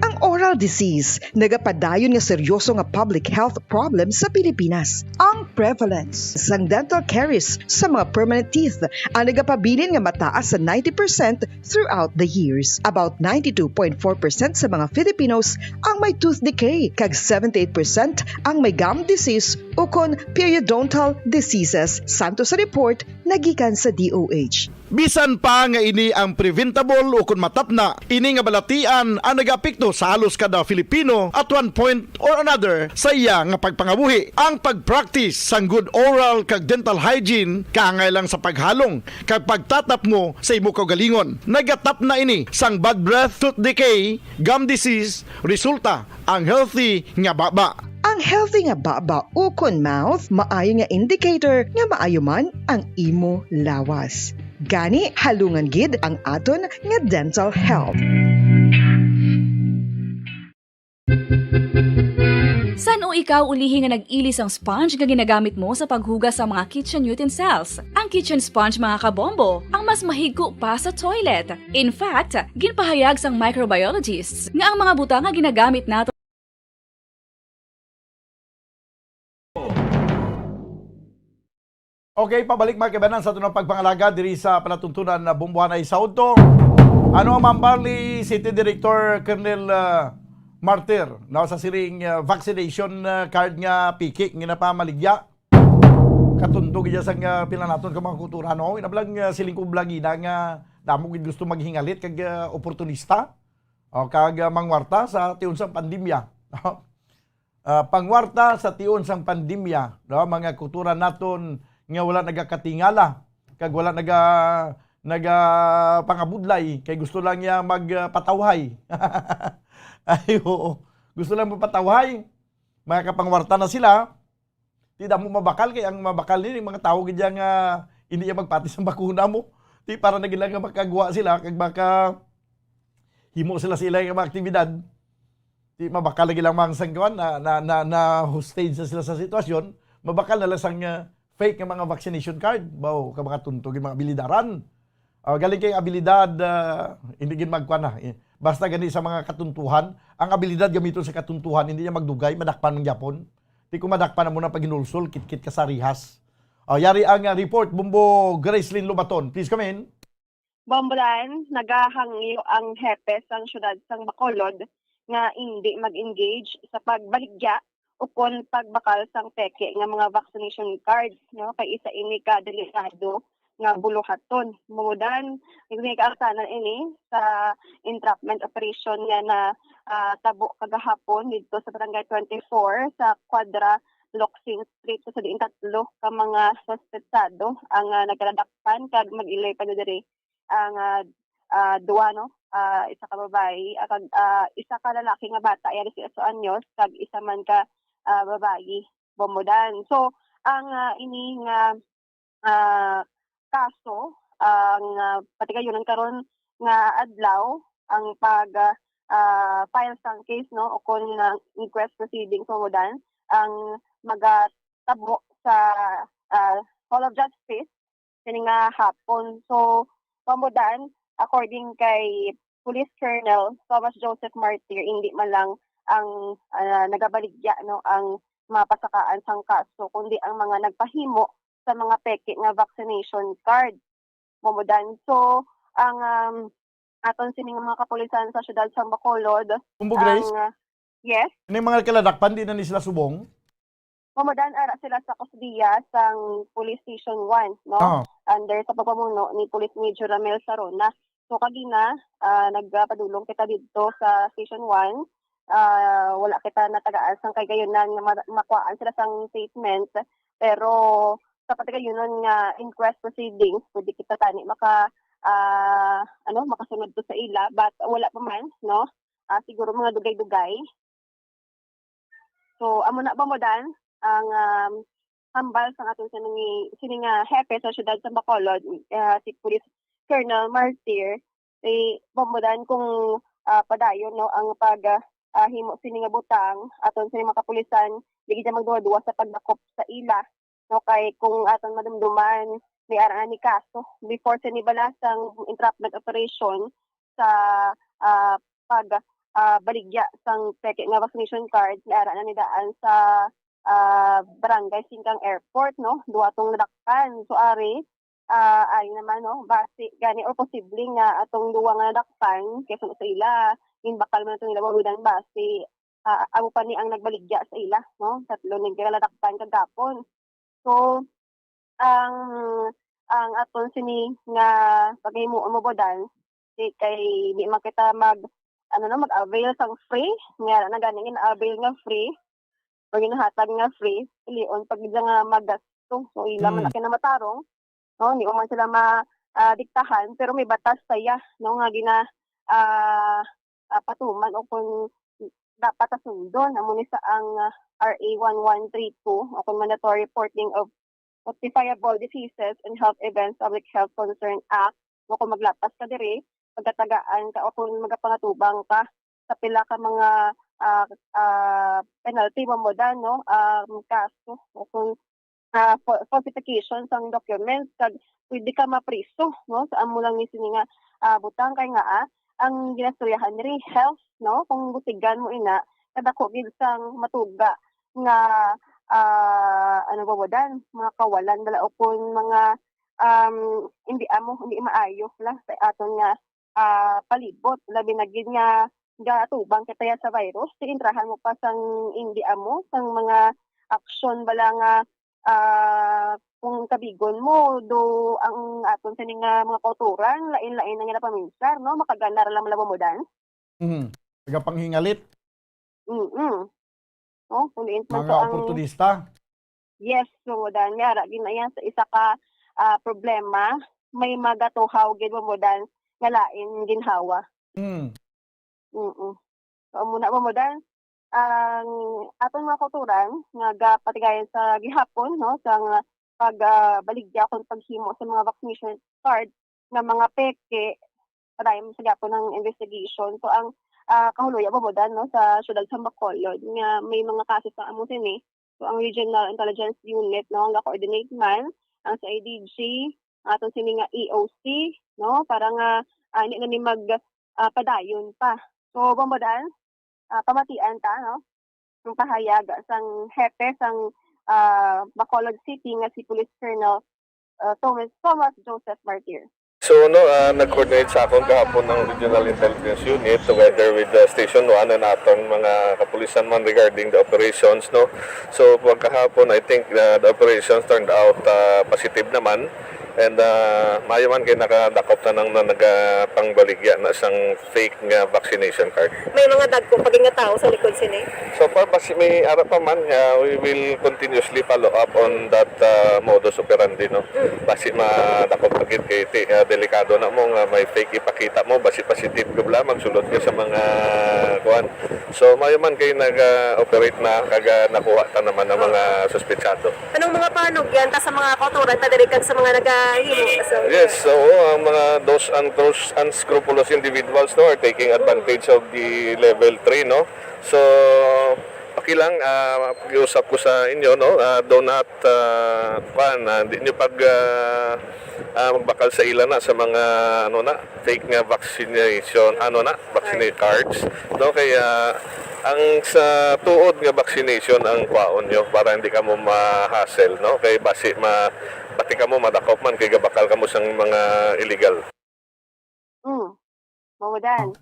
Ang oral disease nagapadayon nga seryoso nga public health problem sa Pilipinas. Ang prevalence sang dental caries sa mga permanent teeth ang nagapabilin nga mataas sa ninety percent throughout the years. About ninety-two point four percent sa mga Filipinos ang may tooth decay, kag seventy-eight percent ang may gum disease ukon periodontal diseases, santo sa report nagikan sa D O H. Bisan pa nga ini ang preventable ukon matapna, ini nga balatian ang nagaapekto sa halos kada Filipino at one point or another sa iya nga pagpangabuhi. Ang pag-practice sang good oral kag dental hygiene kaangay lang sa paghalong kag pagtatapngo sa imo kaugalingon. Nagatapna ini sang bad breath, tooth decay, gum disease, resulta ang healthy nga baba. Ang healthy nga baba ukon mouth maayo nga indicator nga maayo man ang imo lawas. Gani, halungan gid ang aton nga dental health. San-o ikaw ulihi nga nag-ili sang sponge nga ginagamit mo sa paghugas sa mga kitchen utensils? Ang kitchen sponge, mga kabombo, ang mas mahigko pa sa toilet. In fact, ginpahayag sang microbiologists nga ang mga butang nga ginagamit nato Okay, pabalik, mga kaibanan, sa aton pagpangalaga diri sa palatuntunan na Bombohanay sa Udto. Ano ang mambal ni City Director Colonel, ah, Martir, no, sa siring, ah, vaccination, ah, card nga piki nga ginapamaligya? Katuntog iya sang, ah, pila naton ka mga kultura, no? Inabalang, ah, siling ko bala gina nga damo gid gusto maghingalit kag, ah, oportunista o kag, ah, mangwarta sa tion sang pandemya. Ah, pangwarta sa tion sang pandemya, no? Mga kultura naton nga wala nagakatingala kag wala naga-, nagapangabudlay kay gusto lang niya magpatawhay. Ay, oo. Gusto lang magpatawhay. Mga kapangwarta na sila, di damo mabakal kay ang mabakal ni mga tawo gid nga hindi niya magpati sa bakuna mo. Di para na gid lang nga makagwa sila kag maka himo sila sa ila nga mga aktibidad. Di mabakal lagi lang mga sanggawan na, na, na, na hostage na sila sa sitwasyon, mabakal na lang sang, ah, fake nga mga vaccination card. Baw, ka mga tuntog, yung mga abilidaran. Ah, galing kay abilidad, ah, hindi gid magkuan na. Eh, basta gani sa mga katuntuhan, ang abilidad gamiton sa katuntuhan, hindi niya magdugay, madakpan man gyapon. Di ko madakpan na muna pag hinulsol, kitkit ka sa rihas. Ah, yari ang, ah, report, Bumbo Gracelyn Lubaton. Please come in. Bombolan, nagahangyo ang hepe sang siyudad sang Bacolod nga indi mag-engage sa pagbaligya ukon pagbakal sang peke nga mga vaccination cards, no? Kay isa ini ka delikado nga buluhaton. Bumbolan, nagkakaangtanan ini sa entrapment operation nga na, ah, tabo kagahapon didto sa Barangay twenty-four sa Quadra Loksing Street, sa diin tatlo ka mga suspetsado ang, ah, nagkaladakpan kag mag-iloy pa diri ang, ah, ah, duwa, no? Ah, isa ka babayi, ah, kag, ah, isa ka lalaki nga bata, iya dieciocho anyos, kag isa man ka, ah, babayi, Bombolan. So, ang, ah, ini nga, ah, kaso, ang, ah, patigayunan karon nga adlaw, ang pag, ah, ah, file sang case, no, o kon, ah, inquest proceedings, Bombolan, ang magatabo sa, ah, Hall of Justice kini nga hapon. So, Bombolan, according kay Police Colonel Thomas Joseph Martir, hindi man lang ang, ah, nagabaligya, no, ang mapasakaan sang kaso, kundi ang mga nagpahimo sa mga peke nga vaccination card, Bombolan. So, ang, um, aton sining mga kapulisan sa siyudad sang Bacolod, Bumbo Grace? Ang, ah, yes? Ano yung mga kaladakpan, di na ni sila subong? Bombolan, ara sila sa kustodiya sang Police Station one, no? Ah. Under sa pagpamuno ni Police Major Ramel Sarona. So, kagina, ah, nagpadulong kita didto sa Station one. Ah, wala kita natagaan sang kaigayonan nga ma-, makuhaan sila sang statement, pero sa patigayunon nga inquest proceedings, pwede kita tani maka, ah, ano, makasunod to sa ila, but wala pa man, no? Ah, siguro mga dugay-dugay. So, amo na, Bombodan, ang, um, hambal sang aton sini, sini nga hepe sa siyudad sa Bacolod, ah, si Police Colonel Martir, si Bombodan, kung, ah, padayon, no, ang pag, ah, ah, himo sini nga butang, aton sini mga kapulisan, di gid magduwa-duwa sa pagdakop sa ila, no, kay kung aton madumduman, may ara na ni kaso before sini bala sang entrapment operation sa, ah, pag, ah, baligya sang peke nga vaccination card, may ara na ni daan sa, ah, Barangay Singkang Airport, no, duha tong nadakpan. So, ari, ah, ari naman, no, basi gani or posible nga atong duwa nga nadakpan, kay sa ila, ginbakal man ato nila, Bombodan, basi, ah, amo pa ni ang nagbaligya sa ila, no? Tatlo ni nga nadakpan kagapon. So, ang, ang aton sini nga paghimuon, Bombodan, di kay di man kita mag, ano, no, mag-avail sang free, nga na gani gin-avail nga free, o ginahatag nga free, pilion pa gid nga magasto. So, ila man Hmm. na kinamatarong, no? Hindi man sila ma, ah, diktahan, pero may batas saya, no, nga gina, ah, ah, patuman o kung dapat sundon, amo ni sa ang, ah, R A one one three two o kung Mandatory Reporting of Notifiable Diseases and Health Events, Public Health Concern Act, o kung maglapas ka diri, pagkatagaan ka o kung magapangatubang ka sa pila ka mga, ah, ah, penalty, Bombodan, no? Um, kaso o kung, ah, fa-, falsification sang documents, kag pwede ka mapriso, no? Sa amo lang ni sini nga, ah, butang kay nga, ah, ang ginastoryahan diri health, no? Kung butigan mo ina, kadako gid sang matuga nga, ah, ano, Bombodan, mga kawalan bala o kon mga, um, hindi amo, hindi maayo lang sa aton nga, ah, palibot, labi na gid nga gatubang kita ya sa virus, di entrahan mo pa sang hindi amo, sang mga aksyon bala nga, ah, kung kabigon mo, do ang aton sini nga mga kautoran, lain-lain ang ginapaminsar, no? Makagana ra lang, Bombodan. Mhm. Tagapanghingalit. Mm-mm. No? Kung diin man Mga sa ang oportunista. Yes, Bombodan. May ara gid na yan sa isa ka, ah, problema. May magatuhaw gid, Bombodan, nga lain ginhawa. Mm. Mm. So, amo na, Bombodan, ang aton mga kautoran nga gapatigayon sa gihapon, no, sa nga pag, ah, baligya kon paghimo sa mga vaccination card nga mga peke, padayon sa gihapon ang investigation. So, ang, ah, kahuloya, Bombodan, no, sa siyudad sa Bacolod nga may mga kaso sa amo sini. So, ang Regional Intelligence Unit, no, ang ga-coordinate man ang C I D G, ang aton sini nga E O C, no, para nga, ah, hindi na ni mag, ah, padayon pa. So, Bombodan, ah, pamatian ta, no, ang pahayag sang hepe sang, ah, Bacolod City nga si Police Colonel, ah, Thomas, Thomas Joseph Martir. So, no, ah, nag-coordinate sa akon kahapon ang Regional Intelligence Unit together with the Station one and atong mga kapulisan man regarding the operations, no. So, pagkahapon, I think, ah, the operations turned out, ah, positive naman. And, ah, maayo man kay nakadakop na nang na nagapangbaligya na sang fake nga vaccination card. May mga dagko pa gid nga tawo sa likod sini? So far, basi may ara pa man, ah, we will continuously follow up on that, ah, modus operandi, no? Mm. Basi madakop pa gid kay ti-, ah, delikado na mo nga may fake ipakita mo, basi positive ka bala, magsulod ka sa mga kuan. So, maayo man kay nag-operate na, kag, ah, nakuha ta naman ang mga suspetsado. Anong mga panugyan ta sa mga kautoran ta diri kag sa mga nagahimo? So, yes, oo, ang mga those unscrupulous individuals, no, are taking advantage of the level three, no? So, okay lang, ah, pakiusap ko sa inyo, no? Ah, do not, ah, kuwan, ah, di nyo pag, ah, ah, magbakal sa ila na sa mga, ano na, fake nga vaccination, ano na, vaccine cards, no? Kaya ang sa tuod nga vaccination ang kwaon nyo para hindi kamo ma-hassle, no? Kay basi ma-, bati kamo madakop man kay gabakal kamo sang mga illegal. Mm. Mao dan.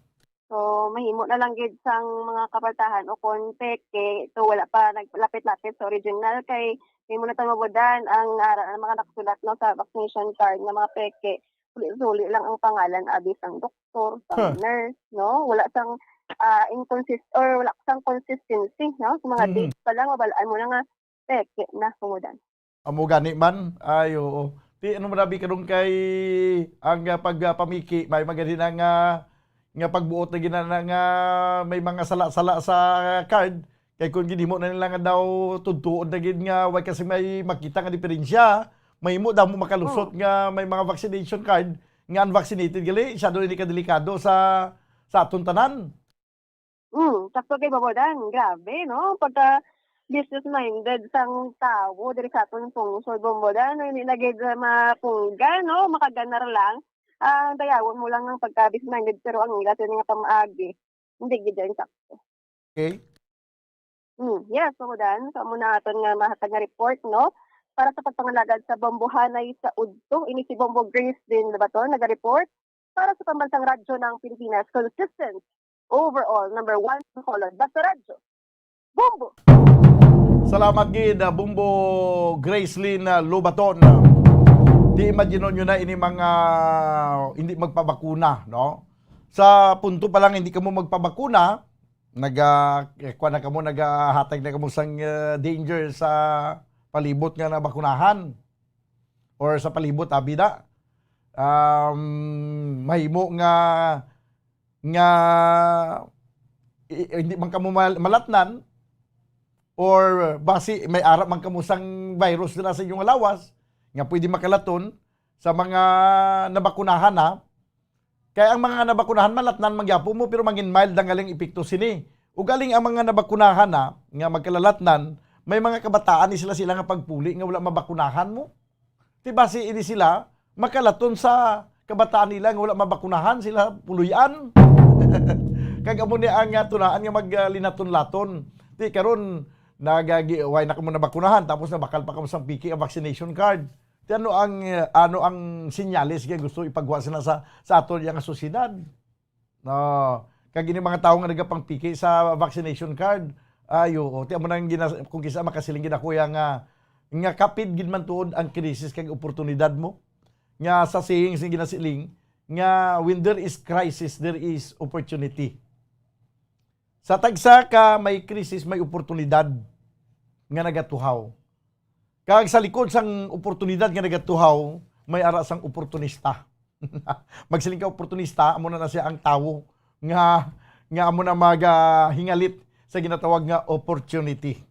So, mahimo na lang gid sang mga kapaltahan o kon peke, so wala pa naglapit-lapit sa original kay mahimo na ta mabudan ang ara ang mga nakasulat, no, sa vaccination card nga mga peke. Suli-suli lang ang pangalan abi sang doktor, sang Huh. nurse, no? Wala sang, ah, inconsist-, or wala sang consistency, no? Sa mga Mhm. dates pa lang, mabalaan mo na nga peke na, mabudan. Amo gani man. Ay, oo. Ti, ano man abi karon kay ang, ah, pag, ah, pamiki, may magani na nga, nga pagbuot na gina na nga may mga sala-sala sa card. Kay kung ginhimo na nila nga daw tudtuon na gid nga way kasi may makita nga diferensya, mahimo daw mo makalusot Oh. nga may mga vaccination card nga unvaccinated gali, siya daw ini kadelikado sa, sa aton tanan. Mm, sakto kay Bobo Dan. Grabe, no? Pagka business-minded sang tawo diri sa aton pungsod, Bobo Dan, hindi na gid mapunggan, no? Makaganar lang. Ang dayawon mo lang ng pagka business-minded, pero ang ila sa nga pamaagi, hindi gid yan sakto. Okay. Mm, yes, Bobo Dan. So, amo na aton nga mahatag nga report, no? Para sa pagpangalagad sa bombohanay sa udto, ini si Bombo Grace din Labaton, naga-report para sa Pambansang Radyo ng Pilipinas, consistent, overall, number one sa Bacolod. Basta Radyo, Bombo! Salamat gid, ah, Bombo Gracelyn, ah, Lobaton. Di imagine nyo na ini mga hindi magpabakuna, no? Sa punto pa lang hindi kamo magpabakuna, naga, eh, kuwan na kamo, nagahatag na kamo sang, ah, danger sa palibot nga nabakunahan or sa palibot, abi na. Um, mahimo nga, nga i-, hindi man kamo mal-, malatnan or basi may ara man kamo sang virus dira sa inyong lawas nga pwede makalaton sa mga nabakunahan, ha. Kay ang mga nabakunahan malatnan man gyapon mo, pero mangin mild ang galing epekto sini. Ug galing ang mga nabakunahan na nga magkalalatnan, may mga kabataan ni sila sila nga pagpuli nga wala mabakunahan mo. Ti basi ini sila makalaton sa kabataan nila nga wala mabakunahan, sila puloy-an. Kag amo ni ang, ah, tunaan nga maglinaton-laton. Ti karon nagagi-, way na kamo nabakunahan, tapos nabakal pa kamo sang piki ang vaccination card. Ti ano ang, eh, ano ang senyales nga gusto ipagwa sina sa, sa aton yang sosyedad? No, kag ini mga tawo nga nagapangpiki sa vaccination card, ay, oo, ti amo nang gina-, kung kisa makasiling gid ako ya nga, nga kapid gid man tuod ang krisis kag oportunidad mo. Nga sa saying sing ginasiling nga, "When there is crisis, there is opportunity." Sa tagsa ka may krisis, may oportunidad nga nagatuhaw. Kag sa likod sang oportunidad nga nagatuhaw, may ara sang oportunista. Magsiling ka oportunista, amo na, na siya ang tawo nga, nga amo na magahingalit sa ginatawag nga opportunity.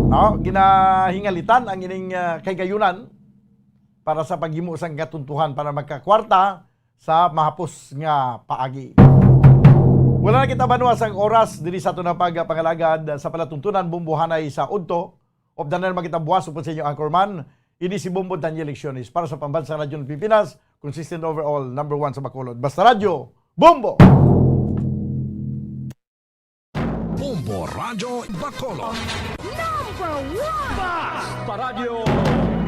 No? Ginahingalitan ang ining, ah, kahigayunan para sa paghimo sang katuntuhan para magkakwarta sa mahapos nga paagi. Wala na kita banwa sang oras diri sa aton nga pagpangalagad sa palatuntunan bumbuhanay sa udto. Updan na naman kita buwas upod sa inyo anchorman. Ini si Bombo Daniel Lecciones para sa Pambansang Radyo ng Pilipinas, consistent overall, number one sa Bacolod. Basta Radyo, Bombo! Bombo Radyo Bacolod. Number one! Basta Radyo,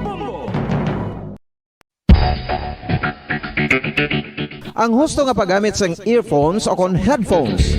Bombo! Ang husto nga paggamit sang earphones o kon headphones.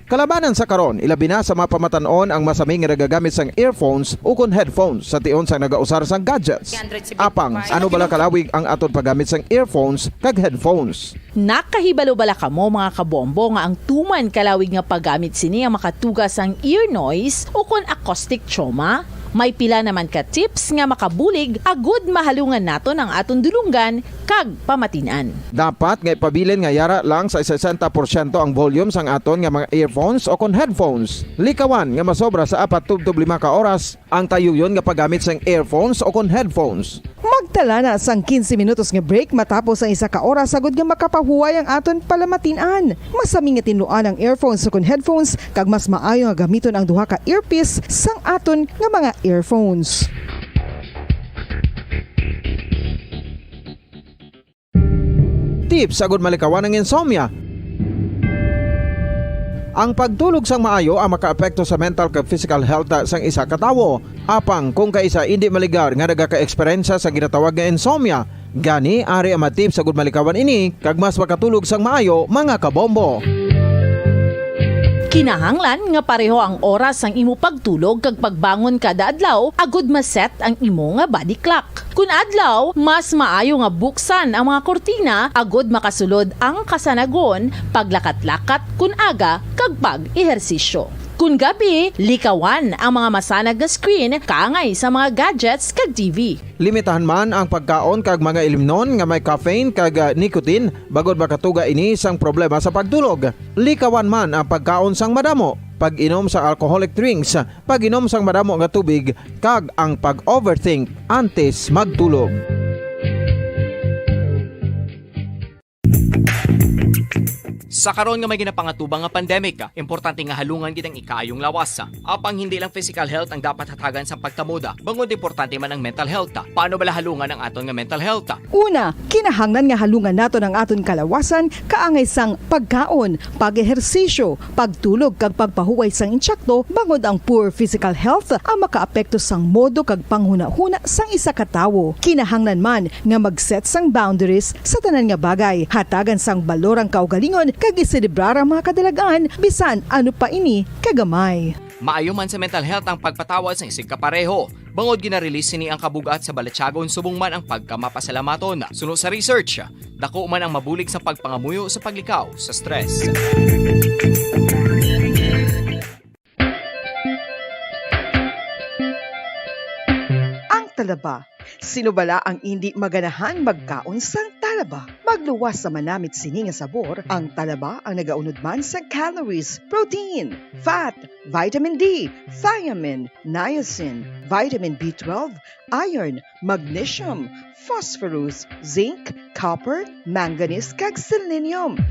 Kalabanan sa karon, ilabi na sa mga pamatan-on ang masami nga nagagamit sang earphones o kon headphones sa tion sang nagausar sang gadgets. Apang, ano bala kalawig ang aton paggamit sang earphones kag headphones? Nakahibalo bala kamo, mga kabombo, nga ang tuman kalawig nga paggamit sini ang makatuga sang ear noise o kon acoustic trauma? May pila naman ka tips nga makabulig agud mahalungan naton ang aton dulonggan kag pamatin-an. Dapat nga ipabilin nga yara lang sa sesenta porsyento ang volume sang aton nga mga earphones o kon headphones. Likawan nga masobra sa apat tubtob lima ka oras ang tayuyon nga paggamit sang earphones o kon headphones. Magtala na sang quince minutos nga break matapos ang isa ka oras agud nga makapahuway ang aton palamatin-an. Masami nga tinluan ang earphones o kon headphones, kag mas maayo nga gamiton ang duha ka earpiece sang aton nga mga earphones. Tips agud malikawan ang insomnia. Ang pagtulog sang maayo ang makaapekto sa mental kag physical health sang isa ka tawo. Apang kung kaisa indi maligar nga nagaka-eksperyensya sa ginatawag nga insomnia, gani ari ang mga tips agud malikawan ini kag mas makatulog sang maayo, mga kabombo. Kinahanglan nga pareho ang oras sang imo pagtulog kag pagbangon kada adlaw agud ma-set ang imo nga body clock. Kun adlaw, mas maayo nga buksan ang mga kurtina agud makasulod ang kasanagon, paglakat-lakat kun aga, kag pag-ehersisyo. Kon gabi, likawan ang mga masanag nga screen kaangay sa mga gadgets kag T V. Limitahan man ang pagkaon kag mga ilimnon nga may caffeine kag, ah, nicotine, bangod makatuga ini sang problema sa pagtulog. Likawan man ang pagkaon sang madamo, pag-inom sang alcoholic drinks, pag-inom sang madamo nga tubig, kag ang pag-overthink antes magtulog. Sa karon nga may ginapangatubang nga pandemic, importante nga halungan gid ang ikaayong lawas. Apang hindi lang physical health ang dapat hatagan sa pagtamod, bangod importante man ang mental health. Paano bala halungan ang aton nga mental health? Una, kinahanglan nga halungan naton ang aton kalawasan kaangay sang pagkaon, pag-ehersisyo, pagtulog kag pagpahuway sang intsakto, bangod ang poor physical health ang makaapekto sang modo kag panghunahuna sang isa ka tawo. Kinahanglan man nga mag-set sang boundaries sa tanan nga bagay, hatagan sang balor ang kaugalingon kag iselebrar ang mga kadalagan, bisan ano pa ini kagamay. Maayo man sa mental health ang pagpatawad sang isigkapareho, bangod gina-release sini ang kabug-at sa balatyagon subong man ang pagkamapasalamaton. Suno sa research, dako man ang mabulig sa pagpangamuyo sa paglikaw sa stress. Ang talaba. Sino bala ang indi maganahan magkaon sang talaba? Magluwas sa manamit sini nga sabor, ang talaba ang nagaunod man sa calories, protein, fat, vitamin D, thiamine, niacin, vitamin B twelve, iron, magnesium, phosphorus, zinc, copper, manganese, kag selenium.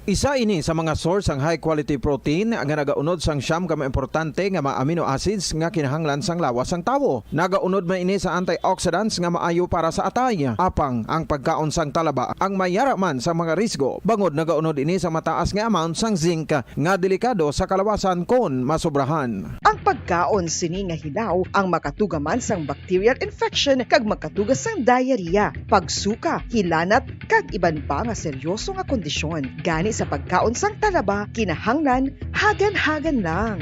Isa ini sa mga source sang high quality protein nga nagaunod sang siyam ka mga importante nga mga amino acids nga kinahanglan sang lawas sang tawo. Nagaunod man ini sa antioxidants nga maayo para sa atay. Apang ang pagkaon sang talaba ang may yara man sa mga risgo, bangod nagaunod ini sa mataas nga amount sang zinc nga delikado sa kalawasan kon masobrahan. Ang pagkaon sini nga hilaw ang makatuga man sang bacterial infection kag makatuga sang diarrhea, pagsuka, hilanat, kag iban pa nga seryoso nga kondisyon. Gani sa pagkaon sang talaba, kinahanglan hagan-hagan lang.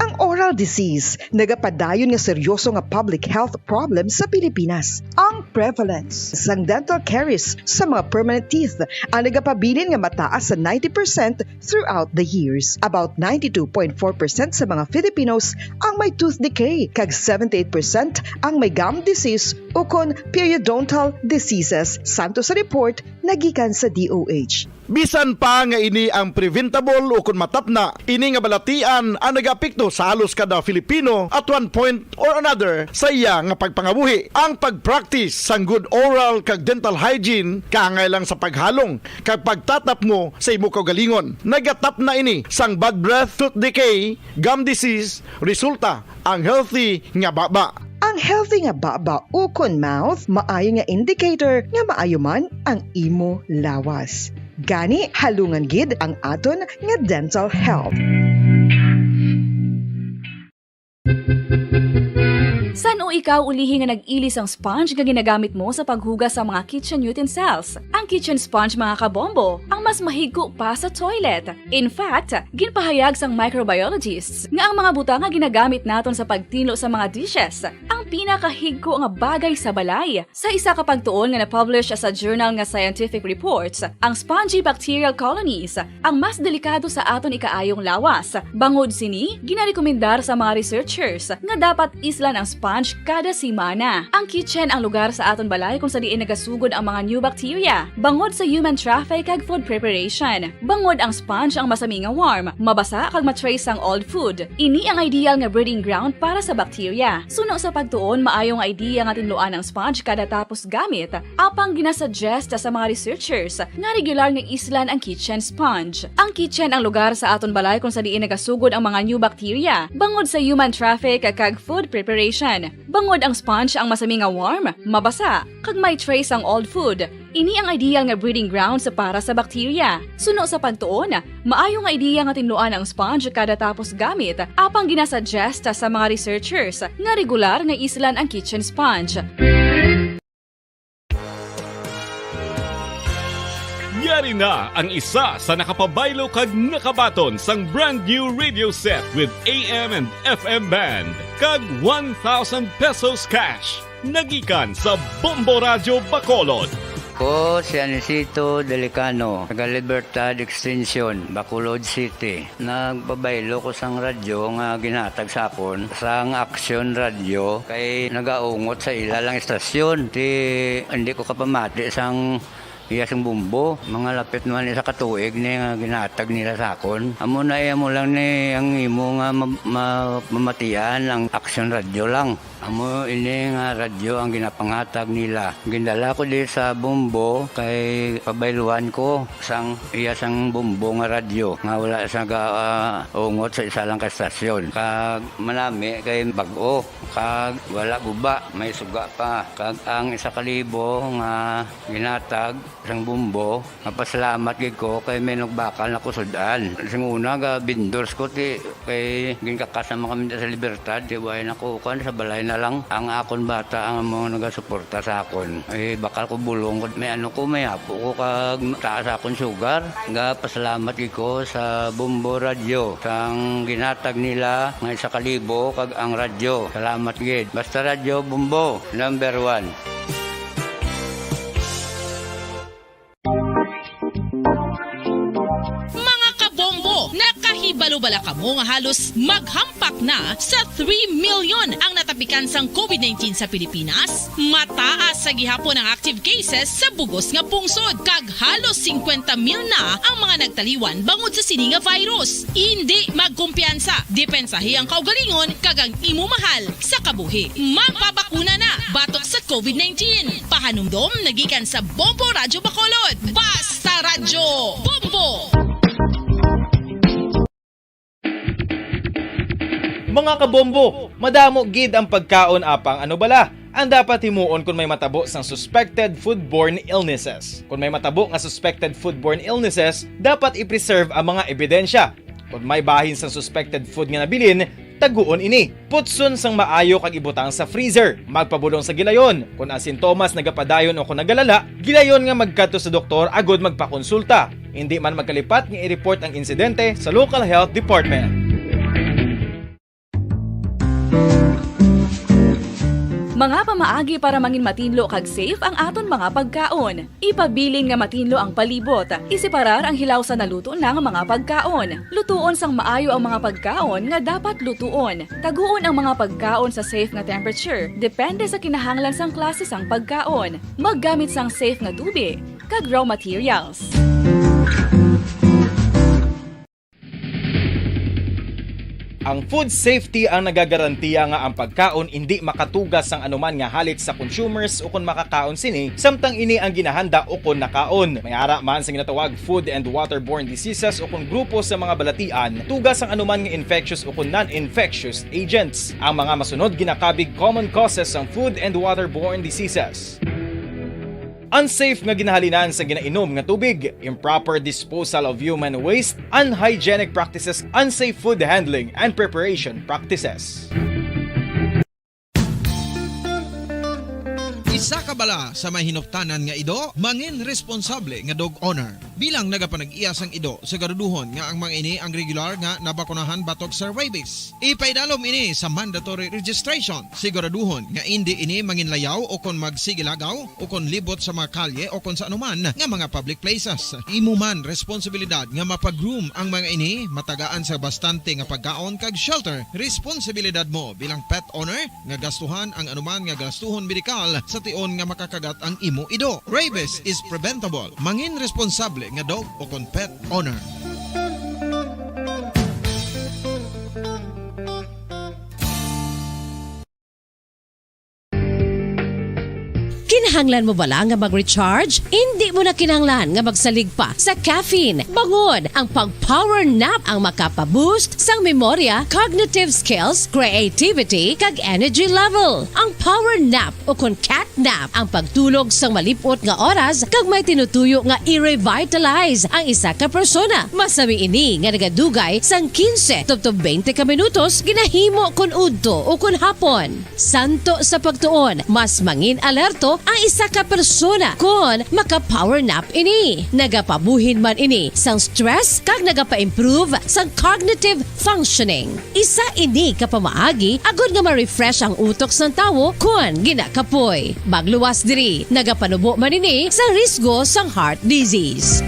Ang oral disease nagapadayon nga seryoso nga public health problem sa Pilipinas. Ang prevalence sang dental caries sa mga permanent teeth ang nagapabilin nga mataas sa ninety percent throughout the years. About ninety-two point four percent sa mga Filipinos ang may tooth decay, kag seventy-eight percent ang may gum disease ukon periodontal diseases, santo sa report nga gikan sa D O H. Bisan pa nga ini ang preventable ukon matapna, ini nga balatian ang nagaapekto sa halos kada Filipino at one point or another sa iya nga pagpangabuhi. Ang pag-practice sang good oral kag dental hygiene kaangay lang sa paghalong kag pagtatapmo sa imo kaugalingon. Nagatapna ini sang bad breath, tooth decay, gum disease, resulta ang healthy nga baba. Ang healthy nga baba ukon mouth maayo nga indicator nga maayo man ang imo lawas. Gani, halungan gid ang aton nga dental health. San-o ikaw ulihi nga nag-ili sang sponge nga ginagamit mo sa paghugas sa mga kitchen utensils? Ang kitchen sponge, mga kabombo, ang mas mahigko pa sa toilet. In fact, ginpahayag sang microbiologists nga ang mga butang nga ginagamit naton sa pagtinlo sa mga dishes ang pinakahigko nga bagay sa balay. Sa isa ka pagtuon nga na-publish sa journal nga Scientific Reports, ang spongy bacterial colonies ang mas delikado sa aton ikaayong lawas. Bangod sini, ginarekomendar sa mga researchers nga dapat islan ang sponge kada semana. Ang kitchen ang lugar sa aton balay kung sa diin nagasugod ang mga new bacteria, bangod sa human traffic kag food preparation. Bangod ang sponge ang masami nga warm, mabasa kag ma-trace ang old food. Ini ang ideal nga breeding ground para sa bacteria. Suno sa pagtuon, maayo nga idea nga tinluan ang sponge kada tapos gamit, apang ginasuggest sa mga researchers nga regular nga islan ang kitchen sponge. Ang kitchen ang lugar sa aton balay kung sa diin nagasugod ang mga new bacteria, bangod sa human traffic kag food preparation. Bangod ang sponge ang masami nga warm, mabasa, kag may trace ang old food, ini ang ideal nga breeding grounds para sa bacteria. Suno sa pagtuon, maayo nga ideya nga tinluan ang sponge kada tapos gamit, apang ginasuggest sa mga researchers nga regular nga islan ang kitchen sponge. Yari na ang isa sa nakapabaylo kag nakabaton sang brand new radio set with A M and F M band kag one thousand pesos cash. Nagikan sa Bombo Radyo Bacolod. Ko si Anisito Delicano, taga Libertad Extension, Bacolod City. Nagpabaylo ko sang radyo nga ginhatag sa akon sang Aksyon Radyo kay nagaungot sa ila lang istasyon. Ti, hindi ko kapamati sang iya sing bumbo. Mga lapit naman isa ka tuig ni nga ginhatag nila sa akon. Amo na iya mo lang ni ang imo nga ma-, ma-, mamatian ang Aksyon Radyo lang. Amo ini nga radyo ang ginapanghatag nila. Gindala ko di sa bumbo kay pabayluan ko sang iya sang bumbo nga radyo nga wala sa ga-, ah, ungot sa isa lang ka estasyon. Kag manami kay bag-o, kag wala guba, may suga pa. Kag ang isa ka libo nga ginhatag sang bumbo, mapasalamat gid ko kay may nagbakal na ko sud-an. Sing una, ga vendors ko, ti, kay ginkakas naman kami sa Libertad, ti, way na ko, kuwan, sa balay na lang. Ang akon bata ang mga nagasuporta sa akon. Eh, bakal ko bulong, may ano ko, may apo ko, kag taas akon sugar. Ga pasalamat gid ko sa Bombo Radyo, sang ginhatag nila nga isa ka libo, kag ang radyo. Salamat gid. Basta Radyo Bombo, number one. Mga kabombo, nakahibalo bala kamo nga halos maghampak na sa three million ang natapikan sang covid nineteen sa Pilipinas? Mataas sa gihapon ang active cases sa bugos nga pungsod, kag halos singkwenta mil na ang mga nagtaliwan bangod sa sini nga virus. Indi magkumpiyansa, depensahi ang kaugalingon kag ang imo mahal sa kabuhi. Magpabakuna na batok sa covid nineteen. Pahanumdom na gikan sa Bombo Radyo Bacolod. Basta Radyo Bombo! Mga kabombo, madamo gid ang pagkaon, apang ano bala ang dapat himuon kon may matabo sang suspected foodborne illnesses? Kon may matabo nga suspected foodborne illnesses, dapat i-preserve ang mga ebidensya. Kon may bahin sang suspected food nga nabilin, taguon ini. Putson sang maayo kag ibutang sa freezer. Magpabulong sa gilayon. Kon ang sintomas nagapadayon o kon nagalala, gilayon nga magkadto sa doktor agud magpakonsulta. Indi man magkalipat nga i-report ang insidente sa local health department. Mga pamaagi para mangin matinlo kag safe ang aton mga pagkaon. Ipabilin nga matinlo ang palibot. Iseparar ang hilaw sa naluto na nga mga pagkaon. Lutuon sang maayo ang mga pagkaon nga dapat lutuon. Taguon ang mga pagkaon sa safe nga temperature, depende sa kinahanglan sang klase sang pagkaon. Maggamit sang safe nga tubig kag raw materials. Ang food safety ang nagagarantiya nga ang pagkaon indi makatugas sang anuman nga halit sa consumers ukon makakaon sini, samtang ini ang ginahanda ukon nakaon. May ara man sa ginatawag food and waterborne diseases ukon grupo sa mga balatian, tugas sang anuman nga infectious ukon non-infectious agents. Ang mga masunod ginakabig common causes sang food and waterborne diseases. Unsafe nga ginahalinan sa ginainom nga tubig, improper disposal of human waste, unhygienic practices, unsafe food handling and preparation practices. Isa ka bala sa may hinuptanan nga ido, mangin responsable nga dog owner. Bilang nagapanag-iya sang ido, siguraduhon nga ang mga ini ang regular nga nabakunahan batok sa rabies. Ipaidalom ini sa mandatory registration. Siguraduhon nga indi ini manginlayaw o kon magsigilagaw o kon libot sa mga kalye o kon sa anuman nga mga public places. Imo man responsibilidad nga mapag-groom ang mga ini, matagaan sa bastante nga pagkaon kag shelter. Responsibilidad mo bilang pet owner nga gastuhan ang anuman nga gastuhon medikal sa tion nga makakagat ang imo ido. Rabies is preventable. Mangin responsable nga dog o kon pet owner. Kinahanglan mo bala nga mag-recharge? Indi mo na kinahanglan nga magsalig pa sa caffeine. Bangon ang pag-power nap ang makapa-boost sang memorya, cognitive skills, creativity, kag energy level. Ang power nap o kon cat nap ang pagtulog sang malip-ot nga oras kag may tinutuyo nga i-revitalize ang isa ka persona. Masami ini nga nagadugay sang quince tubtob twenty ka minutos ginahimo kon udto o kon hapon. Santo sa pagtuon, mas mangin alerto ang Isa ka persona kon maka-power nap ini, nagapabuhin man ini sang stress kag nagapa-improve sang cognitive functioning. Isa ini ka pamaagi agud nga ma-refresh ang utok sang tawo kon ginakapoy. Magluwas diri, nagapanubo man ini sa risgo sang heart disease.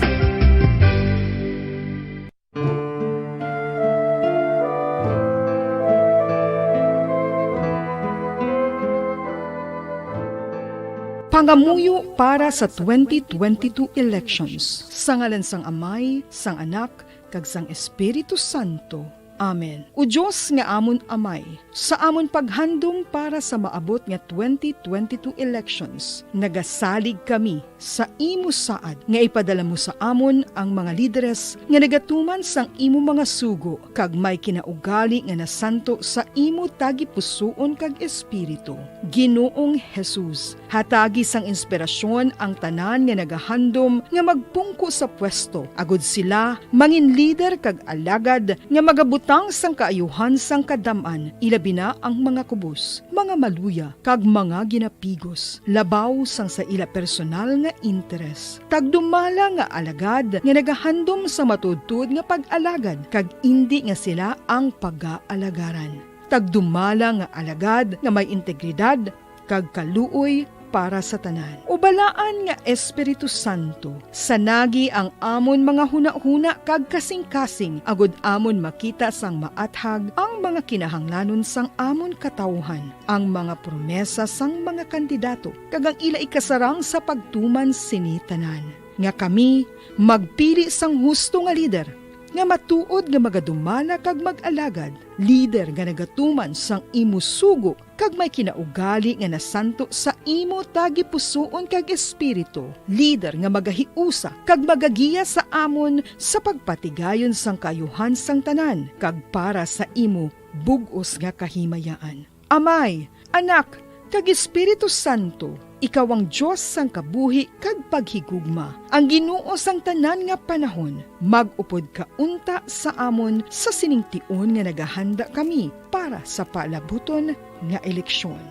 Pangamuyo para sa twenty twenty-two elections. Sa ngalan sang Amay, sang Anak, kag sang Espiritu Santo. Amen. O Dios nga amon Amay, sa amon paghandom para sa maabot nga twenty twenty-two elections, nagasalig kami sa imo saad nga ipadala mo sa amon ang mga lideres nga nagatuman sang imo mga sugo kag may kinaugali nga nasanto sa imo tagipusoon kag espiritu. Ginoong Jesus, hatagi sang inspirasyon ang tanan nga nagahandom nga magpungko sa pwesto, agud sila mangin lider kag alagad nga magabutang sang kaayuhan sang kadam-an, ilabi na ang mga kubos, mga maluya, kag mga ginapigos, labaw sang sa ila personal nga interes. Tagdumala nga alagad nga nagahandom sa matuodtuod nga pag-alagad, kag indi nga sila ang pagaalagaran. Tagdumala nga alagad nga may integridad kag kaluoy para sa tanan. O Balaan nga Espiritu Santo, sanagi ang amon mga hunahuna kag kasingkasing, agud amon makita sang maathag ang mga kinahanglanon sang amon katawuhan, ang mga promesa sang mga kandidato, kag ang ila ikasarang sa pagtuman sini tanan, nga kami magpili sang husto nga lider, nga matuod nga magadumala kag mag-alagad, lider nga nagatuman sang imo sugo kag may kinaugali nga nasanto sa imo tagipusoon kag espiritu, lider nga magahiusa kag magagiya sa amon sa pagpatigayon sang kaayuhan sang tanan kag para sa imo bug-os nga kahimayaan. Amay, Anak, kag Espiritu Santo, ikaw ang Dios sang kabuhi kag paghigugma, ang Ginoo sang tanan nga panahon. Mag-upod ka unta sa amon sa sining tion nga nagahanda kami para sa palabuton nga eleksyon.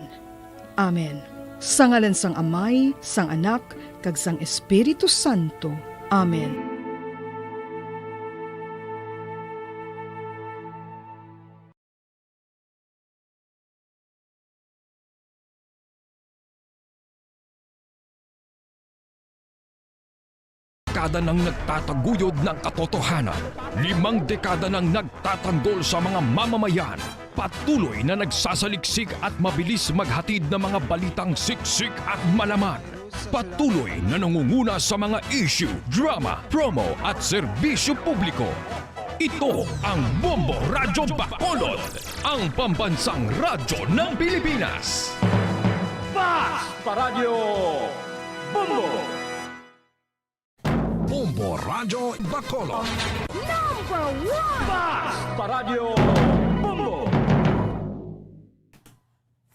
Amen. Sa ngalan sang Amay, sang Anak, kag sang Espiritu Santo. Amen. Dekada nang nagtataguyod ng katotohanan, limang dekada nang nagtatanggol sa mga mamamayan, patuloy na nagsasaliksik at mabilis maghatid ng mga balitang siksik at malaman. Patuloy na nangunguna sa mga issue, drama, promo at serbisyo publiko. Ito ang Bombo Radyo Bacolod, ang pambansang radyo ng Pilipinas. Fast Paradyo Bombo! Bombo Radyo Bacolod. Number one! Fast Paradyo Bombo!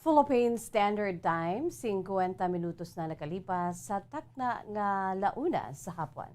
Philippine Standard Time, singkwenta minutos na nakalipas sa takna nga launa sa hapon.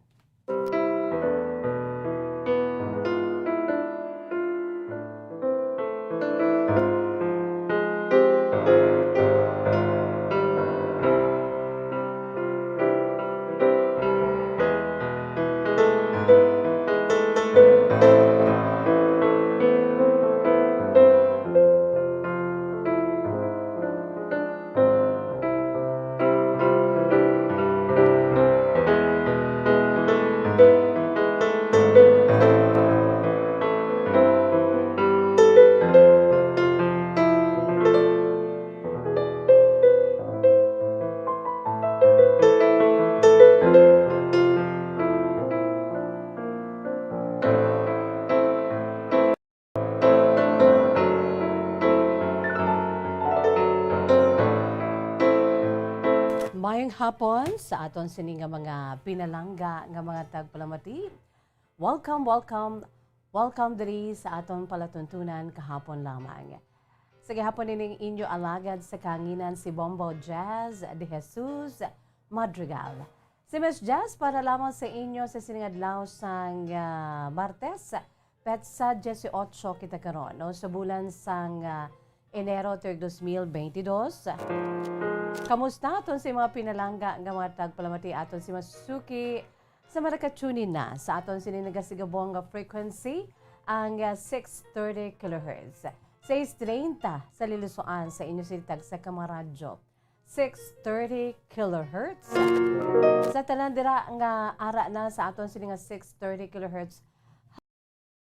Mayong hapon sa aton sini nga mga pinalangga nga mga tagpalamati. Welcome, welcome, welcome diri sa aton palatuntunan kahapon lamang. Sa gihapon nining inyo alagad sa kahanginan si Bombo Jazz de Jesus Madrigal. Si Miss Jazz para lamang sa inyo sa sining adlaw sang, ah, Martes, petsa dieciocho kita karon, no, sa bulan sang, ah, Enero, tuig dos mil bentidós. Kamusta aton si mga pinalangga nga mga tagpalamati, aton si masuki sa mga nakatune in na sa aton sini nagasigabong nga frequency, ang, ah, six thirty kilohertz. Seis treinta sa Lilosoan sa inyo sini tagsa ka mga radyo. Six thirty kilohertz. Sa tanan dira nga ara na sa aton sini nga six thirty kilohertz,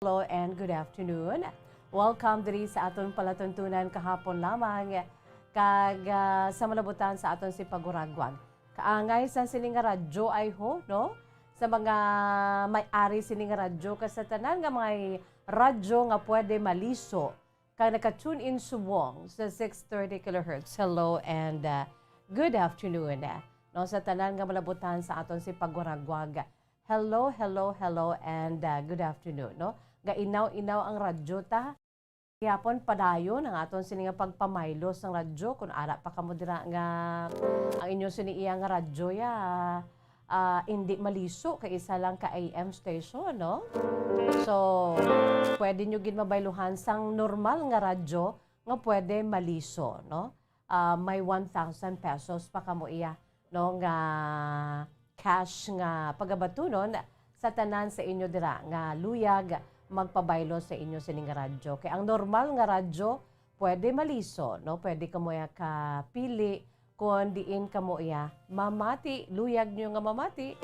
hello and good afternoon. Welcome diri sa aton palatuntunan kahapon lamang kag, ah, sa malabutan sa aton si paguragwag. Kaangay sa sini nga radyo, I hope, no? Sa mga may ari sini nga radyo, kag sa tanan nga may radyo nga pwede maliso, kag naka-tune in subong sa six thirty kilohertz. Hello and, ah, good afternoon. No, sa tanan nga malabutan sa aton si paguragwag. Hello, hello, hello, and, ah, good afternoon, no? Nga inaw-inaw ang radyo ta. Gihapon padayon ang aton sini nga pagpamaylo sang radyo kun ara pa kamo dira nga ang inyo sini iya nga radyo ya, ah, indi maliso kay isa lang ka A M station, no? So, pwede nyo gid mabayluhan sang normal nga radyo nga pwede maliso, no? Ah, may one thousand pesos pa kamo iya, no, nga cash nga pagabatunon sa tanan sa inyo dira nga luyag magpabaylo sa inyo sining radyo. Kay ang normal nga radyo, pwede maliso, no? Pwede kamo ya kapili kon diin kamo iya mamati, luyag nyo nga mamati.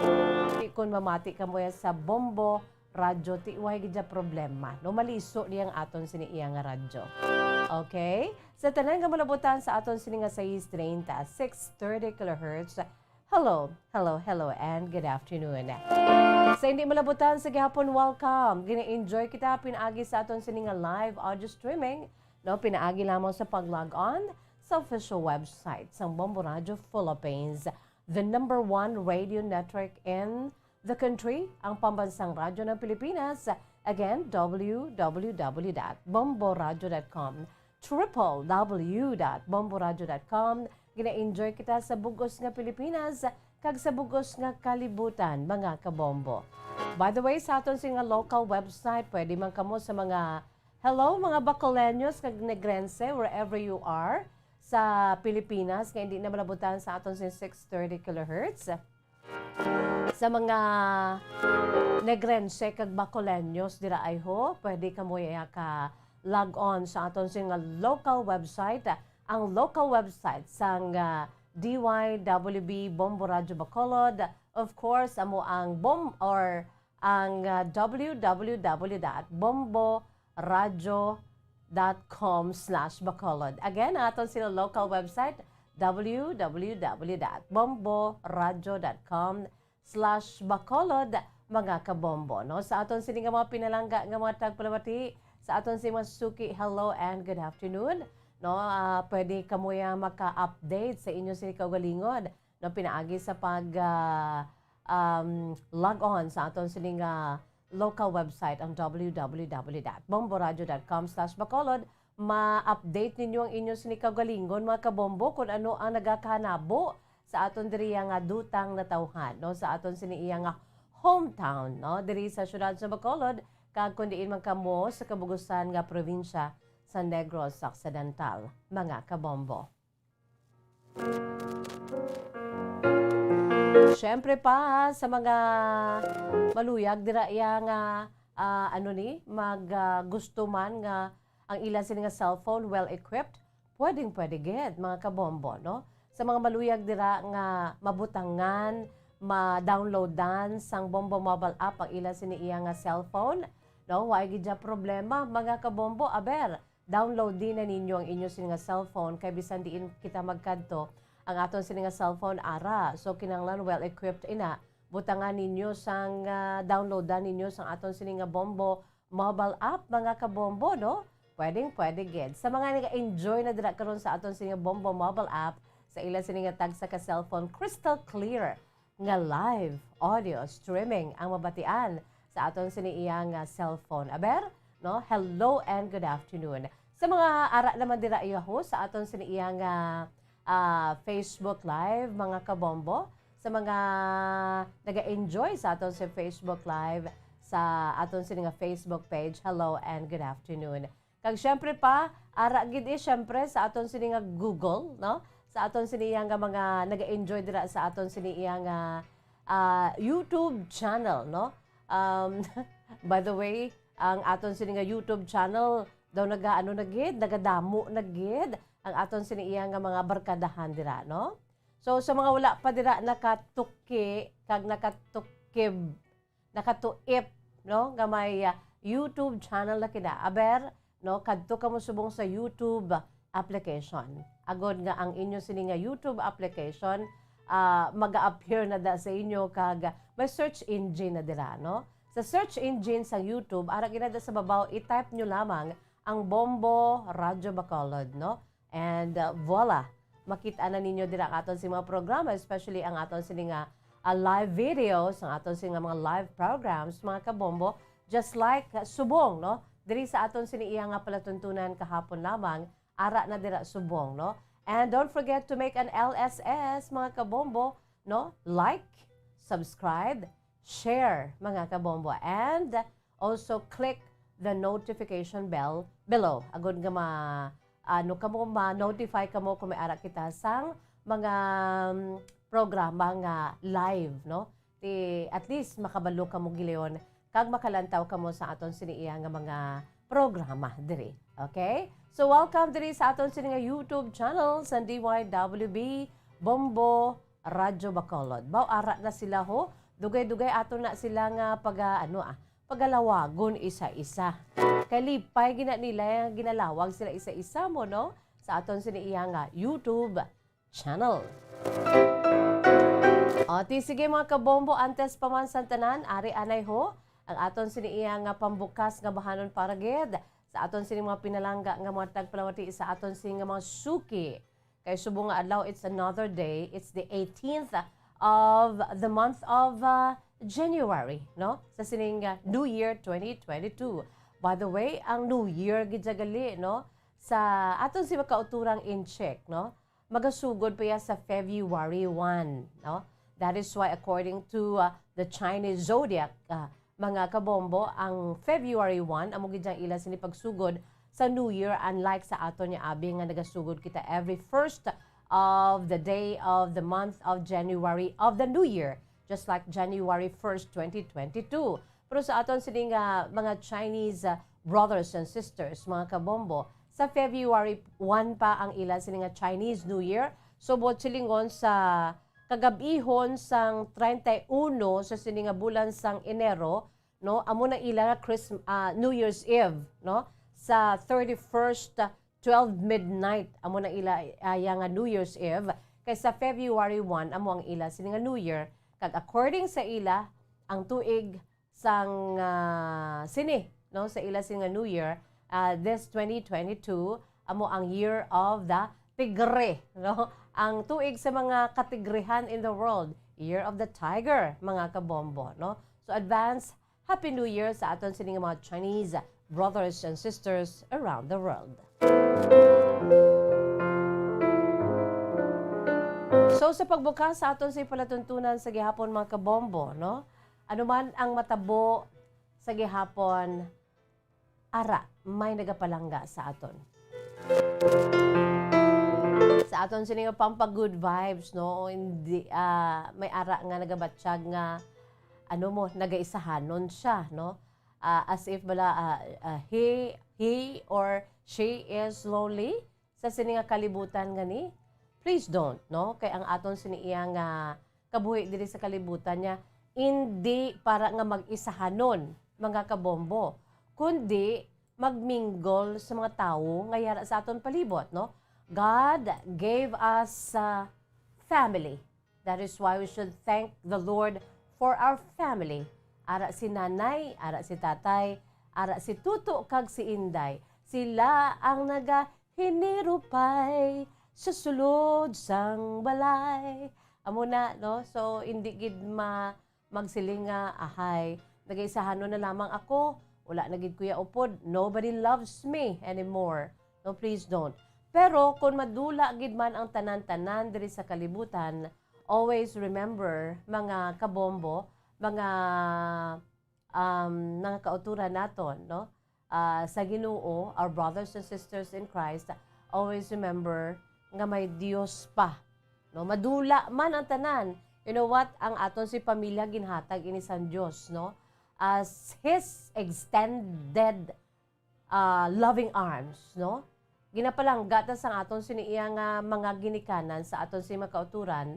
Di kon mamati kamo ya sa Bombo Radyo, ti way gid ya problema, no? Maliso niya ang aton sini iya nga radyo. Okay? Sa tanan nga malabutan sa aton sini nga sais treinta, six thirty kilohertz, hello, hello, hello, and good afternoon. Sa hindi malabutan sa gihapon, welcome. Gina-enjoy kita pinaagi sa aton sini nga live audio streaming, no? Pinaagi lamang sa pag-log on sa official website sang Bombo Radyo Philippines, the number one radio network in the country, ang pambansang radyo ng Pilipinas. Again, W W W dot bomboradyo dot com, triple W dot bomboradyo dot com. Gina-enjoy kita sa bugos nga Pilipinas kag sa bugos nga kalibutan, mga kabombo. By the way, sa aton sini nga local website, pwede man kamo sa mga, hello, mga Bacoleños kag Negrense, wherever you are, sa Pilipinas, nga hindi na malabutan sa aton sini six thirty kilohertz. Sa mga Negrense kag Bacoleños dira, ay ho, pwede kamo ya ka log on sa aton sini nga local website, ang local website sang, ah, D Y W B Bombo Radyo Bacolod. Of course, amo ang bom-, or ang, ah, W W W dot bombo radyo dot com slash bacolod. Again, ang aton sila local website, W W W dot bombo radyo dot com slash bacolod, mga kabombo, no? Sa aton sini nga mga pinalangga nga mga tagpalamati, sa aton sini mga suki, hello and good afternoon, no? Ah, pwede kamo ya maka-update sa inyo sini kaugalingon, no, pinaagi sa pag, ah, um, log on sa aton sini nga local website, ang W W W dot bomboradyo dot com slash bacolod. Ma-update ninyo ang inyo sini kaugalingon, mga kabombo, kung ano ang nagakahanabo sa aton diri nga dutang natawhan, no, sa aton sini iya nga hometown, no, diri sa siyudad sa Bacolod, kag kung diin man kamo sa kabugusan nga probinsya sa Negros Occidental, mga kabombo. Siyempre pa, sa mga maluyag dira iya nga, ah, ano ni, mag, ah, gusto man nga ang ila sini nga cellphone well-equipped, pwedeng-pwede gid, mga kabombo, no? Sa mga maluyag dira nga mabutangan, ma-downloadan sang Bombo Mobile App ang ila sini iya nga cellphone, no? Wa gid ya problema, mga kabombo. Aber, download din na ninyo ang inyo sini nga cellphone, kay bisan diin kita magkadto, ang aton sini nga cellphone ara. So, kinahanglan well-equipped ina. Butangan ninyo sang, ah, downloadan ninyo sang aton sini nga Bombo Mobile App, mga kabombo, no? Pwedeng pwede gid. Sa mga nag-enjoy na dira karon sa aton sini nga Bombo Mobile App, sa ila sini nga tagsa ka cellphone, crystal clear nga live audio streaming ang mabatian sa aton sini iya nga cellphone. Aber, no? Hello and good afternoon. Sa mga ara naman dira, iya ho, sa aton sini iya nga, ah, Facebook Live, mga kabombo, sa mga naga-enjoy sa aton sa Facebook Live, sa aton sini nga Facebook page, hello and good afternoon. Kag syempre pa, ara gid, eh, syempre sa aton sini nga Google, no? sa aton sini iya nga mga naga-enjoy dira sa aton sini iya nga, ah, YouTube channel, no? Um, by the way, ang aton sini nga YouTube channel daw naga-, ano na gid, nagadamo na gid ang aton sini iya nga mga barkadahan dira, no? So, sa mga wala pa dira nakatuki kag nakatukib, nakatuip, no, nga may, ah, YouTube channel na kita. Aber, no, kadto kamo subong sa YouTube application. Agod nga ang inyo sini nga YouTube application, ah, mag-a-appear na da sa inyo kag may search engine na dira, no? Sa search engine sang YouTube, ara gid na da sa babaw, i-type nyo lamang ang Bombo Radyo Bacolod, no? And, uh, voila, makita na ninyo dira ang aton sing mga programa, especially ang aton sini nga, uh, live videos, ang aton sini nga mga live programs, mga kabombo, just like, uh, subong, no? Diri sa aton sini iya nga palatuntunan kahapon lamang, ara na dira subong, no? And don't forget to make an L S S, mga kabombo, no? Like, subscribe, share, mga kabombo, and also click the notification bell below. Agod nga ma-, ano kamo, ma-notify kamo kung may ara kita sang mga, um, programa nga live, no? Ti, at least, makabalo kamo gilayon kag makalantaw kamo sa aton sini iya nga mga programa diri. Okay? So, welcome diri sa aton sini nga YouTube channel sa D Y W B Bombo Radyo Bacolod. Baw, ara na sila, ho. Dugay-dugay ato na sila nga paga-, ano, ah, pagalawagon isa-isa. Kay lipay gina nila, ginalawag sila isa-isa mo, no? Sa aton sini iya nga YouTube channel. O, ti sige, mga kabombo, antes pa man sang tanan, ari anay ho ang aton sini iya nga pambukas nga bahanon para gid sa aton sini mga pinalangga nga mga tagpalamati sa aton sini nga mga suki. Kay subong nga adlaw, it's another day. It's the eighteenth of the month of, uh, January, no? Sa sining, uh, New Year twenty twenty-two. By the way, ang New Year gid siya gali, no? Sa aton si makauturang Incheck, no? Magasugod pa iya sa February one, no? That is why, according to, uh, the Chinese zodiac, uh, mga kabombo, ang February one, amo gid ang ila sini pagsugod sa New Year, unlike sa aton nga abi nga nagasugod kita every first of the day of the month of January of the New Year, just like January first, twenty twenty-two. Pero sa aton sini nga mga Chinese, uh, brothers and sisters, mga kabombo, sa February one pa ang ila sini nga Chinese New Year. So, buot silingon, sa kagab-ihon sang treinta y uno sa sini nga bulan sang Enero, no, amo na ila nga Christ-, ah, New Year's Eve, no, sa thirty-first, ah, twelve midnight, amo na ila, ah, iya nga New Year's Eve, kay sa February one amo ang ila sini nga New Year, kag according sa ila, ang tuig sang, ah, sini, no, sa ila sini nga New Year, ah, this twenty twenty-two, amo ang Year of the Tigre, no? Ang tuig sa mga katigrihan in the world, Year of the Tiger, mga kabombo, no? So, advance Happy New Year sa aton sini nga mga Chinese brothers and sisters around the world. So, sa pagbukas sa aton sa palatuntunan sa gihapon, mga kabombo, no? Ano man ang matabo sa gihapon, ara, may nagapalangga sa aton. Sa aton sini nga pampa-good vibes, no? Hindi, ah, may ara nga nagabatyag nga, ano mo, nagaisahanon siya, no? Ah, as if bala, ah, ah, he, he or she is lonely sa sini nga kalibutan nga ni, please don't, no? Kay ang aton sini iya nga kabuhi diri sa kalibutan niya, indi para nga mag-isahanon, mga kabombo, kundi magminggol sa mga tawo nga yara sa aton palibot, no? God gave us, uh, family. That is why we should thank the Lord for our family. Ara si nanay, ara si tatay, ara si tuto kag si inday. Sila ang nagahinirupay sa sulod sang balay. Amo na, no? So, hindi gid ma-, magsiling nga, "Ahay, nagaisahanon na lamang ako. Wala na gid kuya upod. Nobody loves me anymore." No, please don't. Pero kung madula gid man ang tanan-tanan diri sa kalibutan, always remember, mga kabombo, mga, um, mga kauturan naton, no? Ah, sa Ginoo, our brothers and sisters in Christ, always remember nga may Dios pa, no? Madula man ang tanan. You know what? Ang aton si pamilya ginhatag ini sang Dios, no? As his extended, ah, loving arms, no? Ginapalangga ta sang aton sini iya nga mga ginikanan sa aton sini mga kauturan,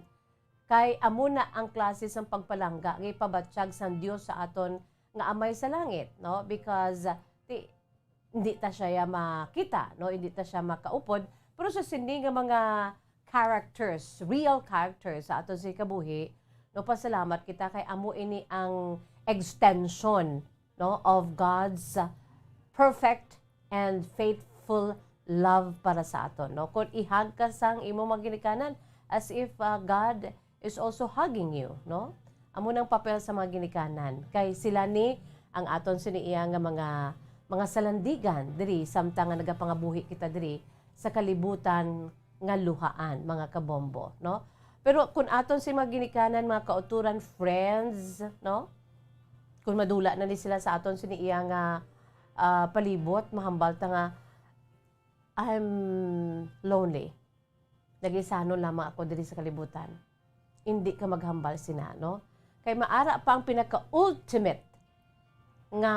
kay amo na ang klase sang pagpalangga nga ipabatyag sang Dios sa aton nga Amay sa langit, no? Because, ah, ti-, hindi ta siya ya makita, no? Hindi ta siya makaupod. Pero sa sini nga mga characters, real characters sa aton sa kabuhi, no? Pasalamat kita kay amo ini ang extension, no, of God's perfect and faithful love para sa aton, no? Kung ihag ka sang imo mga ginikanan, as if, ah, God is also hugging you, no? Amo nang papel sa mga ginikanan. Kay sila ni ang aton sini iya nga mga, mga salandigan diri, samtang nga nagapangabuhi kita diri sa kalibutan nga luhaan, mga kabombo, no? Pero kung aton si mga ginikanan, mga kauturan, friends, no? Kung madula na ni sila sa aton sini iya nga, ah, palibot, mahambal ta nga, "I'm lonely. Nag-isanon lamang ako diri sa kalibutan." Indi ka maghambal sina, no? Kay maara pa ang pinaka-ultimate nga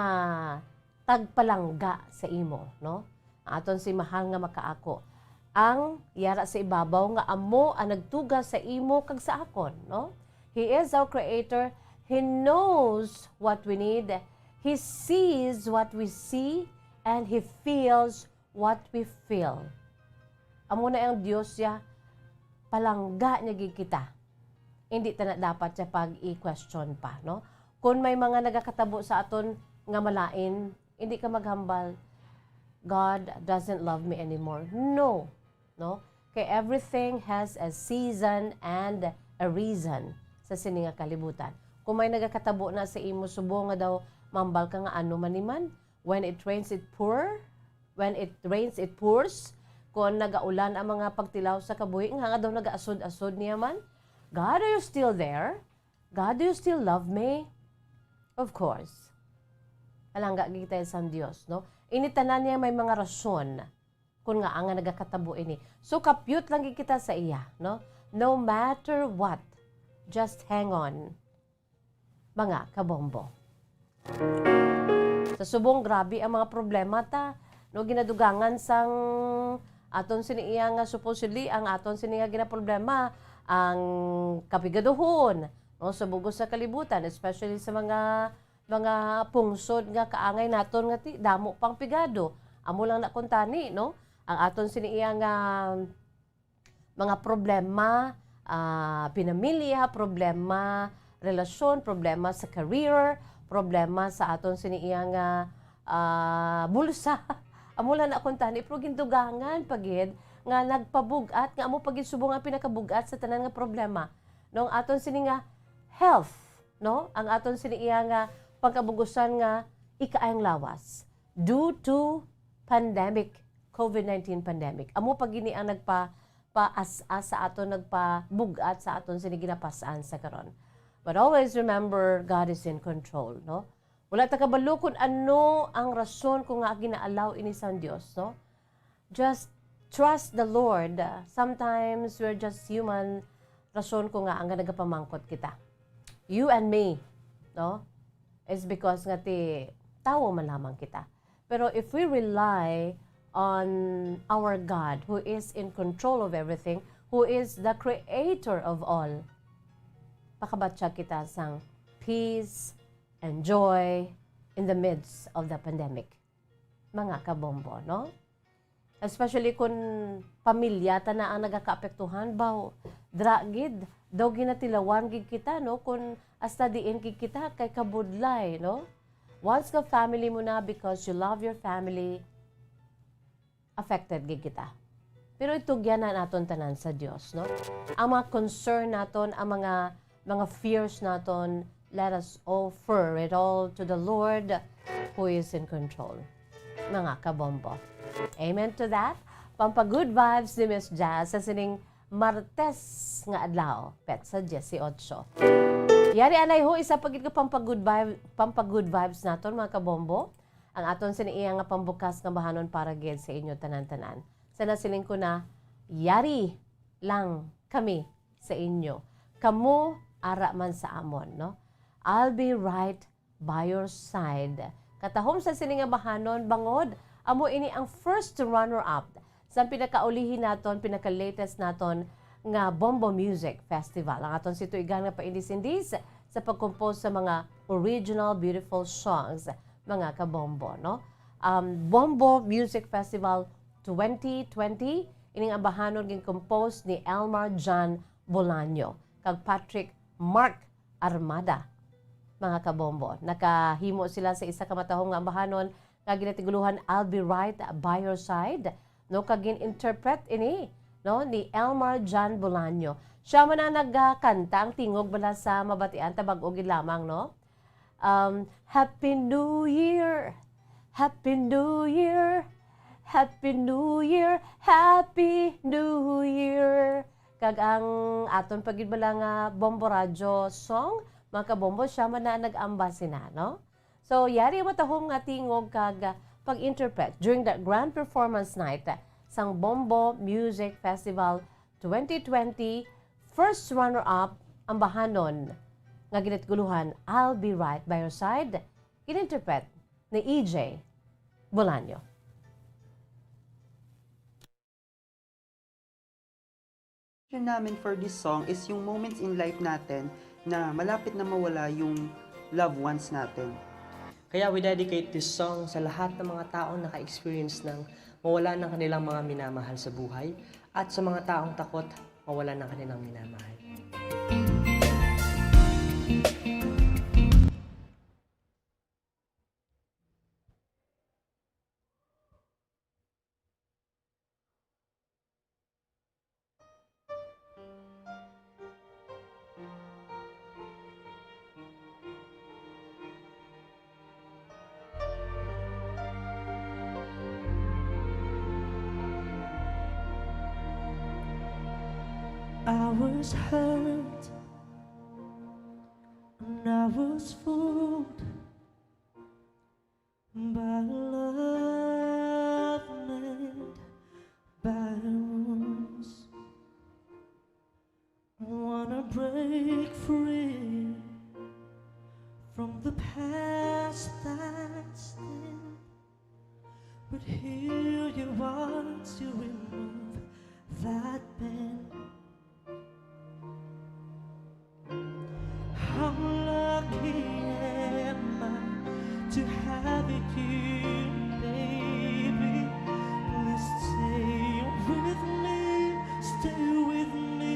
tagpalangga sa imo, no? Aton si mahal nga makaako, ang yara sa ibabaw nga amo ang nagtuga sa imo kag sa akon, no? He is our creator. He knows what we need. He sees what we see, and he feels what we feel. Amo na ang Dios ya, palangga niya gid kita. Hindi ta na dapat siya pag-i-question pa, no? Kung may mga nagakatabo sa aton nga malain, hindi ka maghambal, "God doesn't love me anymore." No. No? Kay everything has a season and a reason sa sini nga kalibutan. Kung may nagakatabo na sa imo subong nga daw mambal ka nga ano man ni man, when it rains, it pour, when it rains, it pours, kung nagaulan ang mga pagtilaw sa kabuhi, nga, nga daw nagaasod-asod niya man, "God, are you still there? God, do you still love me?" Of course. Palangga gid tayo sa Dios, no? Ini tanan niya may mga rason kung ngaa nga nagakatabo ini. So, kapyot lang gid kita sa iya, no? No matter what, just hang on, mga kabombo. Sa subong, grabe ang mga problema ta, no, ginadugangan sang aton sini iya nga supposedly ang aton sini nga ginaproblema, ang kapigaduhon, no, sa bug-os nga kalibutan, especially sa mga, mga pungsod nga kaangay naton nga ti-, damo pang pigado. Amo lang na kuntani, no, ang aton sini iya nga mga problema, ah, pinamilya, problema, relasyon, problema sa career, problema sa aton sini iya nga, ah, bulsa. Amo lang na kuntani, pero gindugangan pa gid nga nagpabug-at, nga amo pa gid subong ang pinakabug-at sa tanan nga problema. No, ang aton sini nga health, no? Ang aton sini iya nga pagkabugusan nga ikaayong lawas due to pandemic, covid nineteen pandemic. Amo pa gini ang nagpa-, paas-as sa aton, nagpabug-at sa aton sini ginapas-an sa karon. But always remember, God is in control, no? Wala ta kabalo kung ano ang rason kung nga gina-allow ini sang Dios, no? Just trust the Lord. Sometimes we're just human. Rason ko nga ang nagapamangkot kita. You and me, no? Is because nga ti tawo man lamang kita. Pero if we rely on our God who is in control of everything, who is the creator of all, makabatyag kita sang peace and joy in the midst of the pandemic. Mga kabombo, no? Especially kung pamilya ta na ang nagakaapektuhan, baw, dra gid, daw ginatilawan gid kita, no? Kung hasta diin gid kita, kay kabudlay, no? Once ka family mo na, because you love your family, affected gid kita. Pero itugyan na naton tanan sa Dios, no? Ang mga concern naton, ang mga, mga fears naton, let us offer it all to the Lord who is in control. Mga kabombo. Amen to that. Pampa-good vibes ni Miss Jazz sa sining Martes nga adlaw, petsa dieciocho. Yari anay ho, isa pa gid ka pampa-good vibe, pampa-good vibes naton, mga kabombo. Ang aton sini iya nga pambukas nga bahanon para gid sa inyo tanan-tanan. Sa nasiling ko na, Yari lang kami sa inyo. Kamo ara man sa amon, no? I'll be right by your side. Katahom sa sini nga bahanon, bangod amo ini ang first runner-up sa pinakaulihi naton, pinaka-latest naton nga Bombo Music Festival. Ang aton situigan nga paindis-indis sa pag-compose sa mga original beautiful songs, mga kabombo, no? Um, Bombo Music Festival twenty twenty, ining ambahanon gin-compose ni Elmar John Bolaño kag Patrick Mark Armada, mga kabombo. Nakahimo sila sa isa ka matahom nga ambahanon nga ginatigulohan I'll Be Right by Your Side, no, kag gin-interpret ini, no, ni Elmar John Bolaño. Sia man ang nagakanta. Ang tingog bala sa mabatian ta bag-o gid lamang, no? Um, Happy New Year! Happy New Year! Happy New Year! Happy New Year! Kag ang aton pa gid bala nga Bombo Radyo song, mga kabombo, sia man na nag-amba sina, no? So, yari ang matahom nga tingog kag, ah, pag-interpret during the grand performance night, ah, sang Bombo Music Festival twenty twenty, first runner-up ang bahanon nga ginatigulohan I'll Be Right by Your Side, gin-interpret ni E J Bolaño. Vision namin for this song is yung moments in life natin na malapit na mawala yung loved ones natin. Kaya we dedicate this song sa lahat ng mga taong naka-experience ng mawala ng kanilang mga minamahal sa buhay at sa mga taong takot mawala ng kanilang minamahal. I was hurt and I was fooled by love made by wounds. Wanna break free from the past that's dead, but here you are to remove that pain. How lucky am I to have you, baby? Please stay with me, stay with me.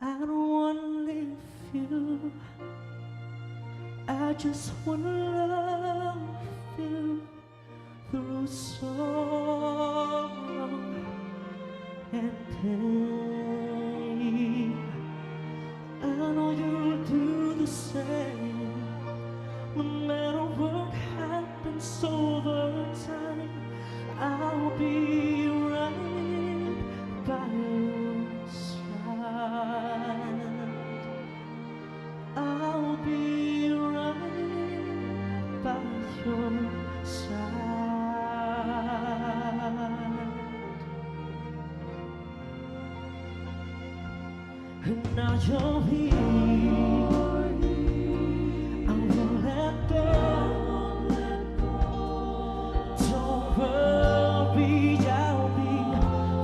I don't wanna leave you. I just wanna love you through sorrow and pain. I know you'll do the same. No matter what happens over time, I'll be right by your side. I'll be right by your side. Now you're here. I won't let go. Don't worry, I'll be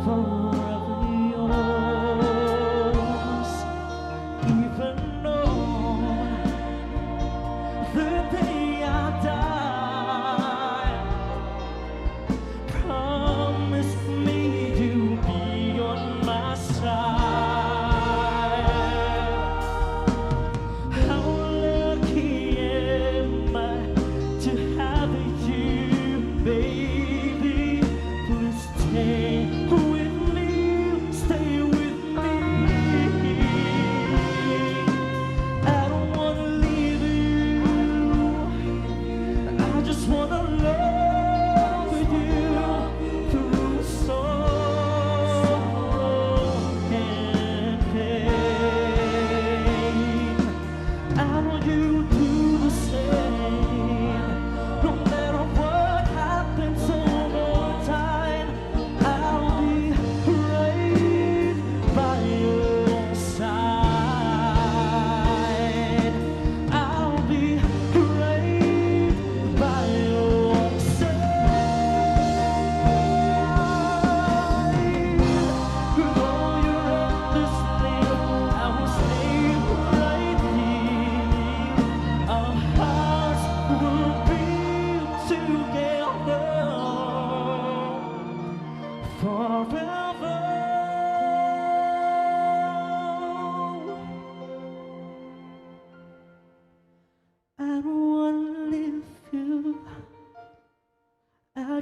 forever yours. Even on the day I die, promise me you'll be on my side.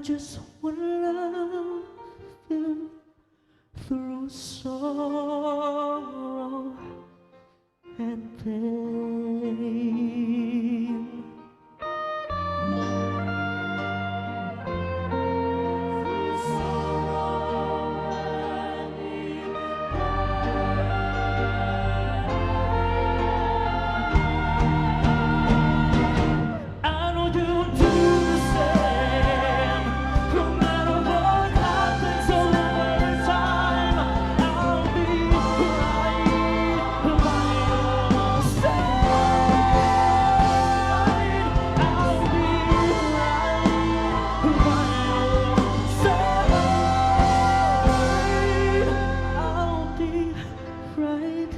Just wanna love you through sorrow and pain. I know you'll do the same, no matter what happens over time. I'll be right by your side. I'll be right by your side. I'll be right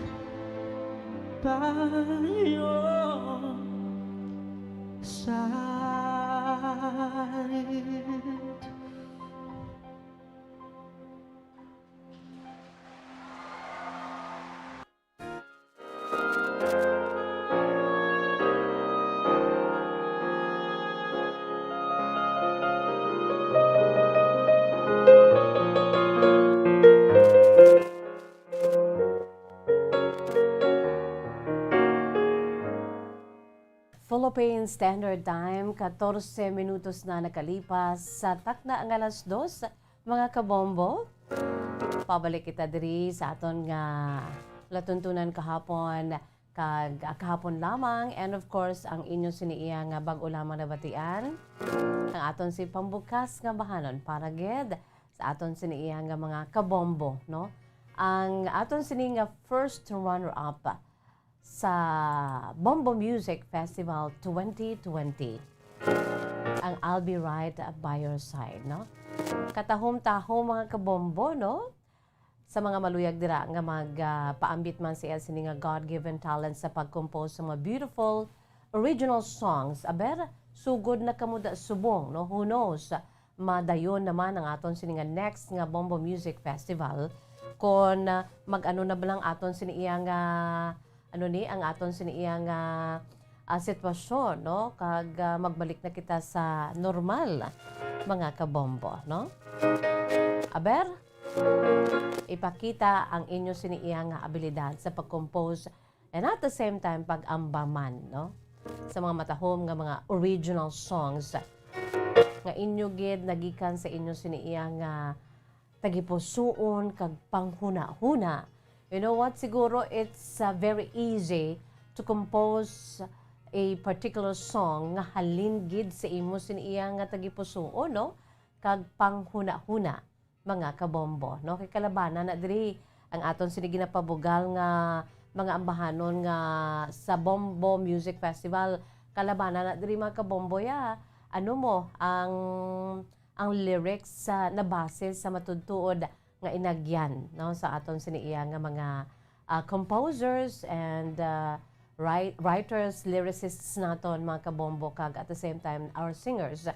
by your side. Philippine Standard Time, katorse minutos na nakalipas sa takna nga alas dos, mga kabombo. Pabalik kita diri sa aton nga latuntunan kahapon, kag, ah, kahapon lamang, and of course, ang inyo sini iya nga bag-o lamang nabatian, ang aton si pambukas nga bahanon para gid sa aton sini iya nga mga kabombo, no? Ang aton sini nga first runner-up sa Bombo Music Festival twenty twenty, ang I'll Be Right by Your Side, no? Katahom-tahom, mga kabombo, no? Sa mga maluyag dira nga mag, ah, paambit man sa iya sini nga God-given talent sa pag-compose sa mga beautiful original songs. Aber, sugod na kamo da subong, no? Who knows? Madayon naman ang aton sini nga next nga Bombo Music Festival kon, ah, mag-ano na ba lang aton sini iya nga, ano ni, ang aton sini iya nga, ah, sitwasyon, no? Kag, ah, magbalik na kita sa normal, mga kabombo, no? Aber, ipakita ang inyo sini iya nga abilidad sa pag-compose and at the same time pag-amba man, no? Sa mga matahom nga mga original songs nga inyo gid nagikan sa inyo sini iya nga tagipusoon kag panghunahuna. You know what? Siguro it's, uh, very easy to compose a particular song nga halin gid sa imo sini iya nga tagipusoon, no? Kag panghunahuna, mga kabombo, no? Kay kalabanan na diri ang aton sini ginapabugal nga mga ambahanon nga sa Bombo Music Festival. Kalabanan na diri, mga kabombo, ya. Ano mo, ang, ang lyrics sa nabase sa matuod-tuod nga inagyan, no, sa aton sini iya nga mga, ah, composers and, ah, wri-, writers, lyricists naton, mga kabombo, kag at the same time our singers.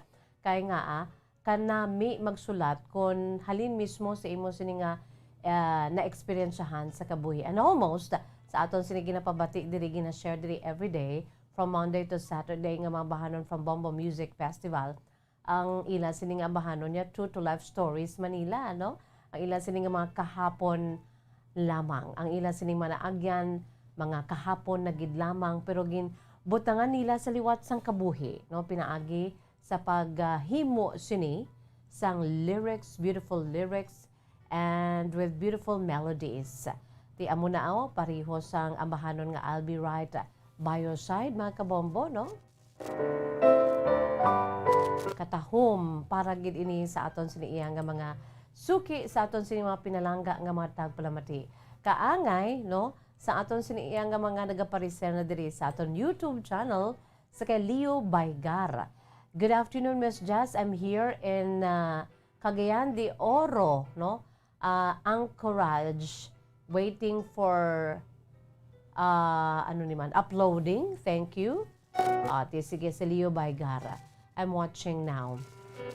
Kay nga, ah, kanami magsulat kon halin mismo sa imo sini nga, ah, naeksperyensyahan sa kabuhi. And almost sa aton sini ginapabati diri, gina-share diri everyday from Monday to Saturday nga mga bahanon from Bombo Music Festival. Ang ila sini nga ambahanon niya, True to Life Stories Manila, no? Ang ila sini nga mga kahapon lamang. Ang ila sini mga naagyan, mga kahapon na gid lamang, pero ginbutangan nila sa liwat sang kabuhi, no? Pinaagi sa paghimo sini sang lyrics, beautiful lyrics, and with beautiful melodies. Ti amo na, oh, pareho sang ambahanon nga I'll Be Right by Your Side, mga kabombo, no? Katahom para gid ini sa aton sini iya nga mga suki, sa aton sini mga pinalangga nga mga tagpalamati. Kaangay, no, sa aton sini iya nga mga nagapareser na diri sa aton YouTube channel, sa kay Leo Baygar. "Good afternoon, Miss Jess. I'm here in, uh, Cagayan de Oro, no? Uh, Anchorage, waiting for, uh, ano ni man, uploading. Thank you." Ah, ti sige, si Leo Baygara. "I'm watching now."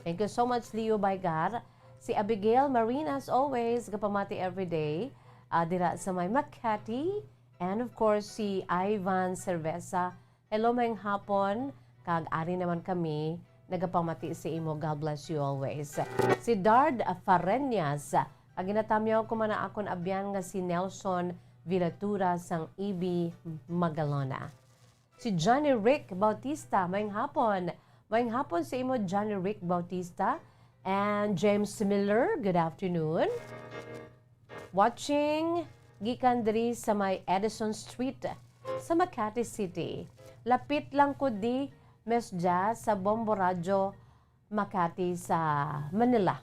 Thank you so much, Leo Baygara. Si Abigail Marina, as always, gapamati everyday. Ah, dira sa may Makati. And of course, si Ivan Cerveza. "Hello, maayong hapon." Kag ari naman kami nagapamati sa imo. God bless you always. Si Dard Fareñas, ang ginatamyaw ko man ang akon abyan nga si Nelson Vilatura sang A B Magalona. Si Johnny Rick Bautista, maayong hapon. Maayong hapon sa imo, Johnny Rick Bautista. And James Miller, good afternoon. Watching gikan diri sa may Edison Street sa Makati City. Lapit lang ko di, Miss Jazz, sa Bombo Radyo Makati sa Manila.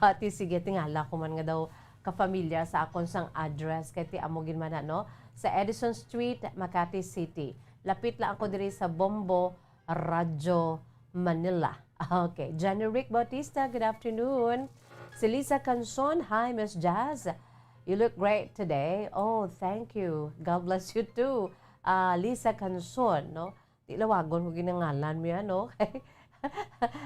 Ati, sige, tingala ko man nga daw ka-familiar sa akon sang address, kay ti amo gid man na, no? Sa Edison Street, Makati City. Lapit lang ako diri sa Bombo Radyo Manila. Okay. Johnny Rick Bautista, good afternoon. Si Lisa Canson, "Hi, Miss Jazz. You look great today." Oh, thank you. God bless you too. Ah, Lisa Canson, no? Di lawagon ko ginangalan mo yan, no?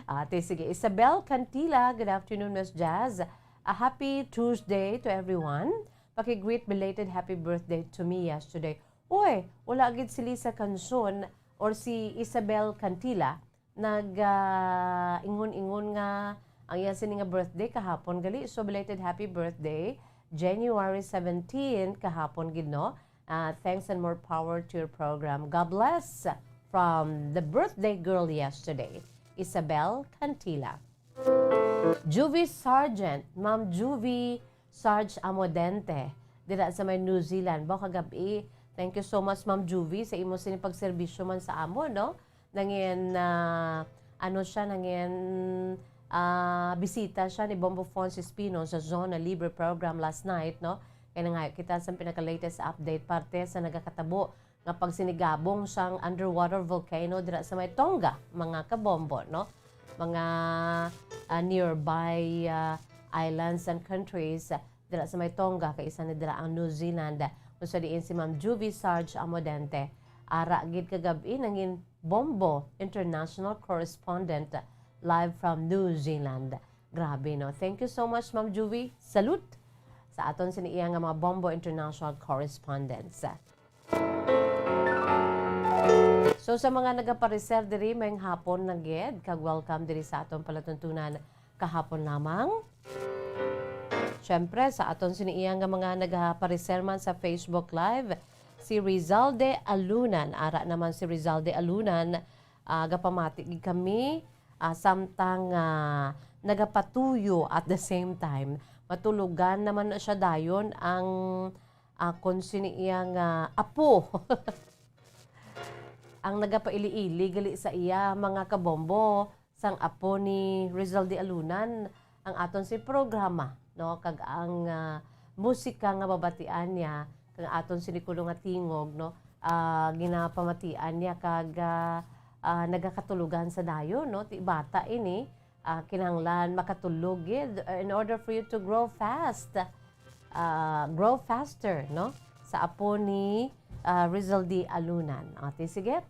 Ate, sige. Isabel Cantila, good afternoon, Miss Jazz. A happy Tuesday to everyone. Paki-greet belated happy birthday to me yesterday. Uy, wala gid si Lisa Canson or si Isabel Cantila nag, ah, ingon-ingon nga ang iya sini nga birthday kahapon gali. So, belated happy birthday, January seventeen, kahapon gid, no? Ah, thanks and more power to your program. God bless from the birthday girl yesterday, Isabel Cantila. Juvie Sargent, Ma'am Juvie Sarge Amodente, dira sa may New Zealand. Ba, kagabi, thank you so much, Ma'am Juvie, sa imo sini pagserbisyo man sa amo, no? Nangin, ah, ano siya, nangin, ah, bisita siya ni Bombo Fons Espino sa Zona Libre Program last night, no? Kaya nangayo kita sa pinaka-latest update parte sa nagakatabo nga pagsinigabong sang underwater volcano dira sa may Tonga, mga kabombo, no? Mga, ah, nearby, ah, islands and countries, ah, dira sa may Tonga, kay isa na dira ang New Zealand. Kung sa diin si Ma'am Juvie Sarge Amodente, ara gid kagabi nangin Bombo International Correspondent live from New Zealand. Grabe, no? Thank you so much, Ma'am Juvie. Salute sa aton sini iya nga mga Bombo International Correspondents. So, sa mga nagapareser diri, maayong hapon na gid, kag welcome diri sa aton palatuntunan kahapon lamang. Siyempre, sa aton sini iya nga mga nagapareser man sa Facebook Live, si Rizalde Alunan. Ara naman si Rizalde Alunan, ah, gapamati gid kami, ah, samtang, ah, nagapatuyo at the same time. Matulogan naman na siya dayon ang akon sini iya nga apo. Ang nagapaili-ili gali sa iya, mga kabombo, sang apo ni Rizalde Alunan, ang aton si programa, no? Kag ang, ah, musika nga babatian niya, kag aton sini kuno nga tingog, no? Ah, ginapamatian niya kag, ah, ah, nagakatulogan sa dayon, no? Ti bata ini, ah, kinahanglan makatulog gid, uh, in order for you to grow fast. Ah, grow faster, no? Sa apo ni, ah, Rizalde Alunan. Okay, sige.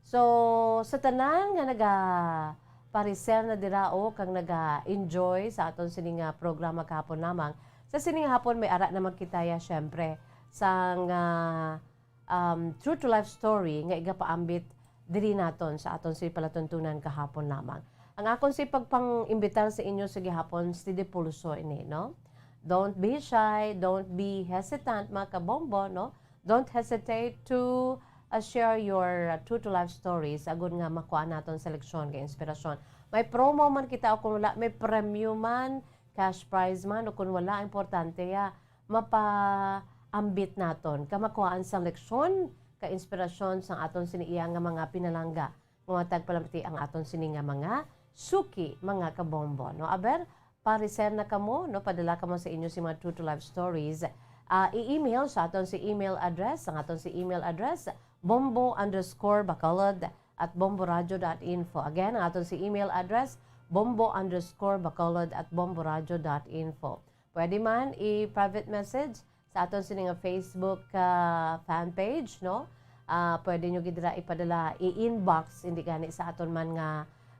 So, sa tanan nga nagapareser na dira, o, kag naga-enjoy sa aton sini nga programa kahapon lamang, sa sini nga hapon may ara naman kita ya, syempre, sang, ah, um, true to life story nga igapaambit diri naton sa aton si palatuntunan kahapon lamang. Ang akon si pagpang-imbitar sa inyo sa gihapon, steady pulso ini, no? Don't be shy, don't be hesitant, mga kabombo, no? Don't hesitate to, uh, share your, uh, true to life stories agud nga makuha naton sa leksyon kay inspirasyon. May promo man kita o kung wala, may premyo man, cash prize man o kung wala, importante ya, mapaambit naton ka makuhaan sang leksyon, ka inspirasyon sang aton sini iya nga mga pinalangga. Nga matag palamti ang aton sini nga mga suki, mga kabombo, no? Aber, pareser na kamo, no? Padala kamo sa inyo si mga true to life stories. Ah, i-email sa aton si email address, ang aton si email address, bombo underscore bacolod at bomboradio dot info. Again, ang aton si email address, bombo underscore bacolod at bomboradio dot info. Pwede man i-private message sa aton sini nga Facebook, ah, fan page, no? Ah, pwede nyo gid dira ipadala, i-inbox, hindi gani sa aton man nga,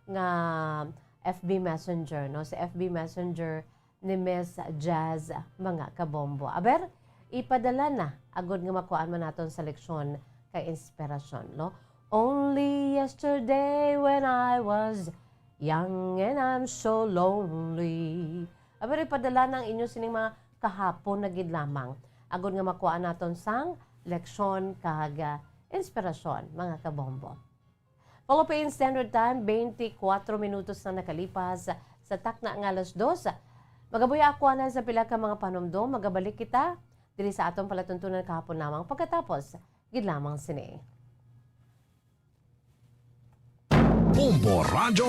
nga F B Messenger, no? Sa F B Messenger ni Miss Jazz, mga kabombo. Aber, ipadala na, agud nga makuhaan man naton sa leksyon kay inspirasyon, no? Only yesterday when I was Young and I'm so lonely. Abi, padala na ang inyo sining mga kahapon na gid lamang. Agod nga makuha naton sang leksyon kag, ah, inspirasyon, mga kabombo. Philippine Standard Time, twenty-four minutos na nakalipas sa takna nga alas dos. Magabuya ako na sa pila ka mga panumdom. Magabalik kita diri sa aton palatuntunan kahapon lamang pagkatapos gid lamang sini. Bombo Radyo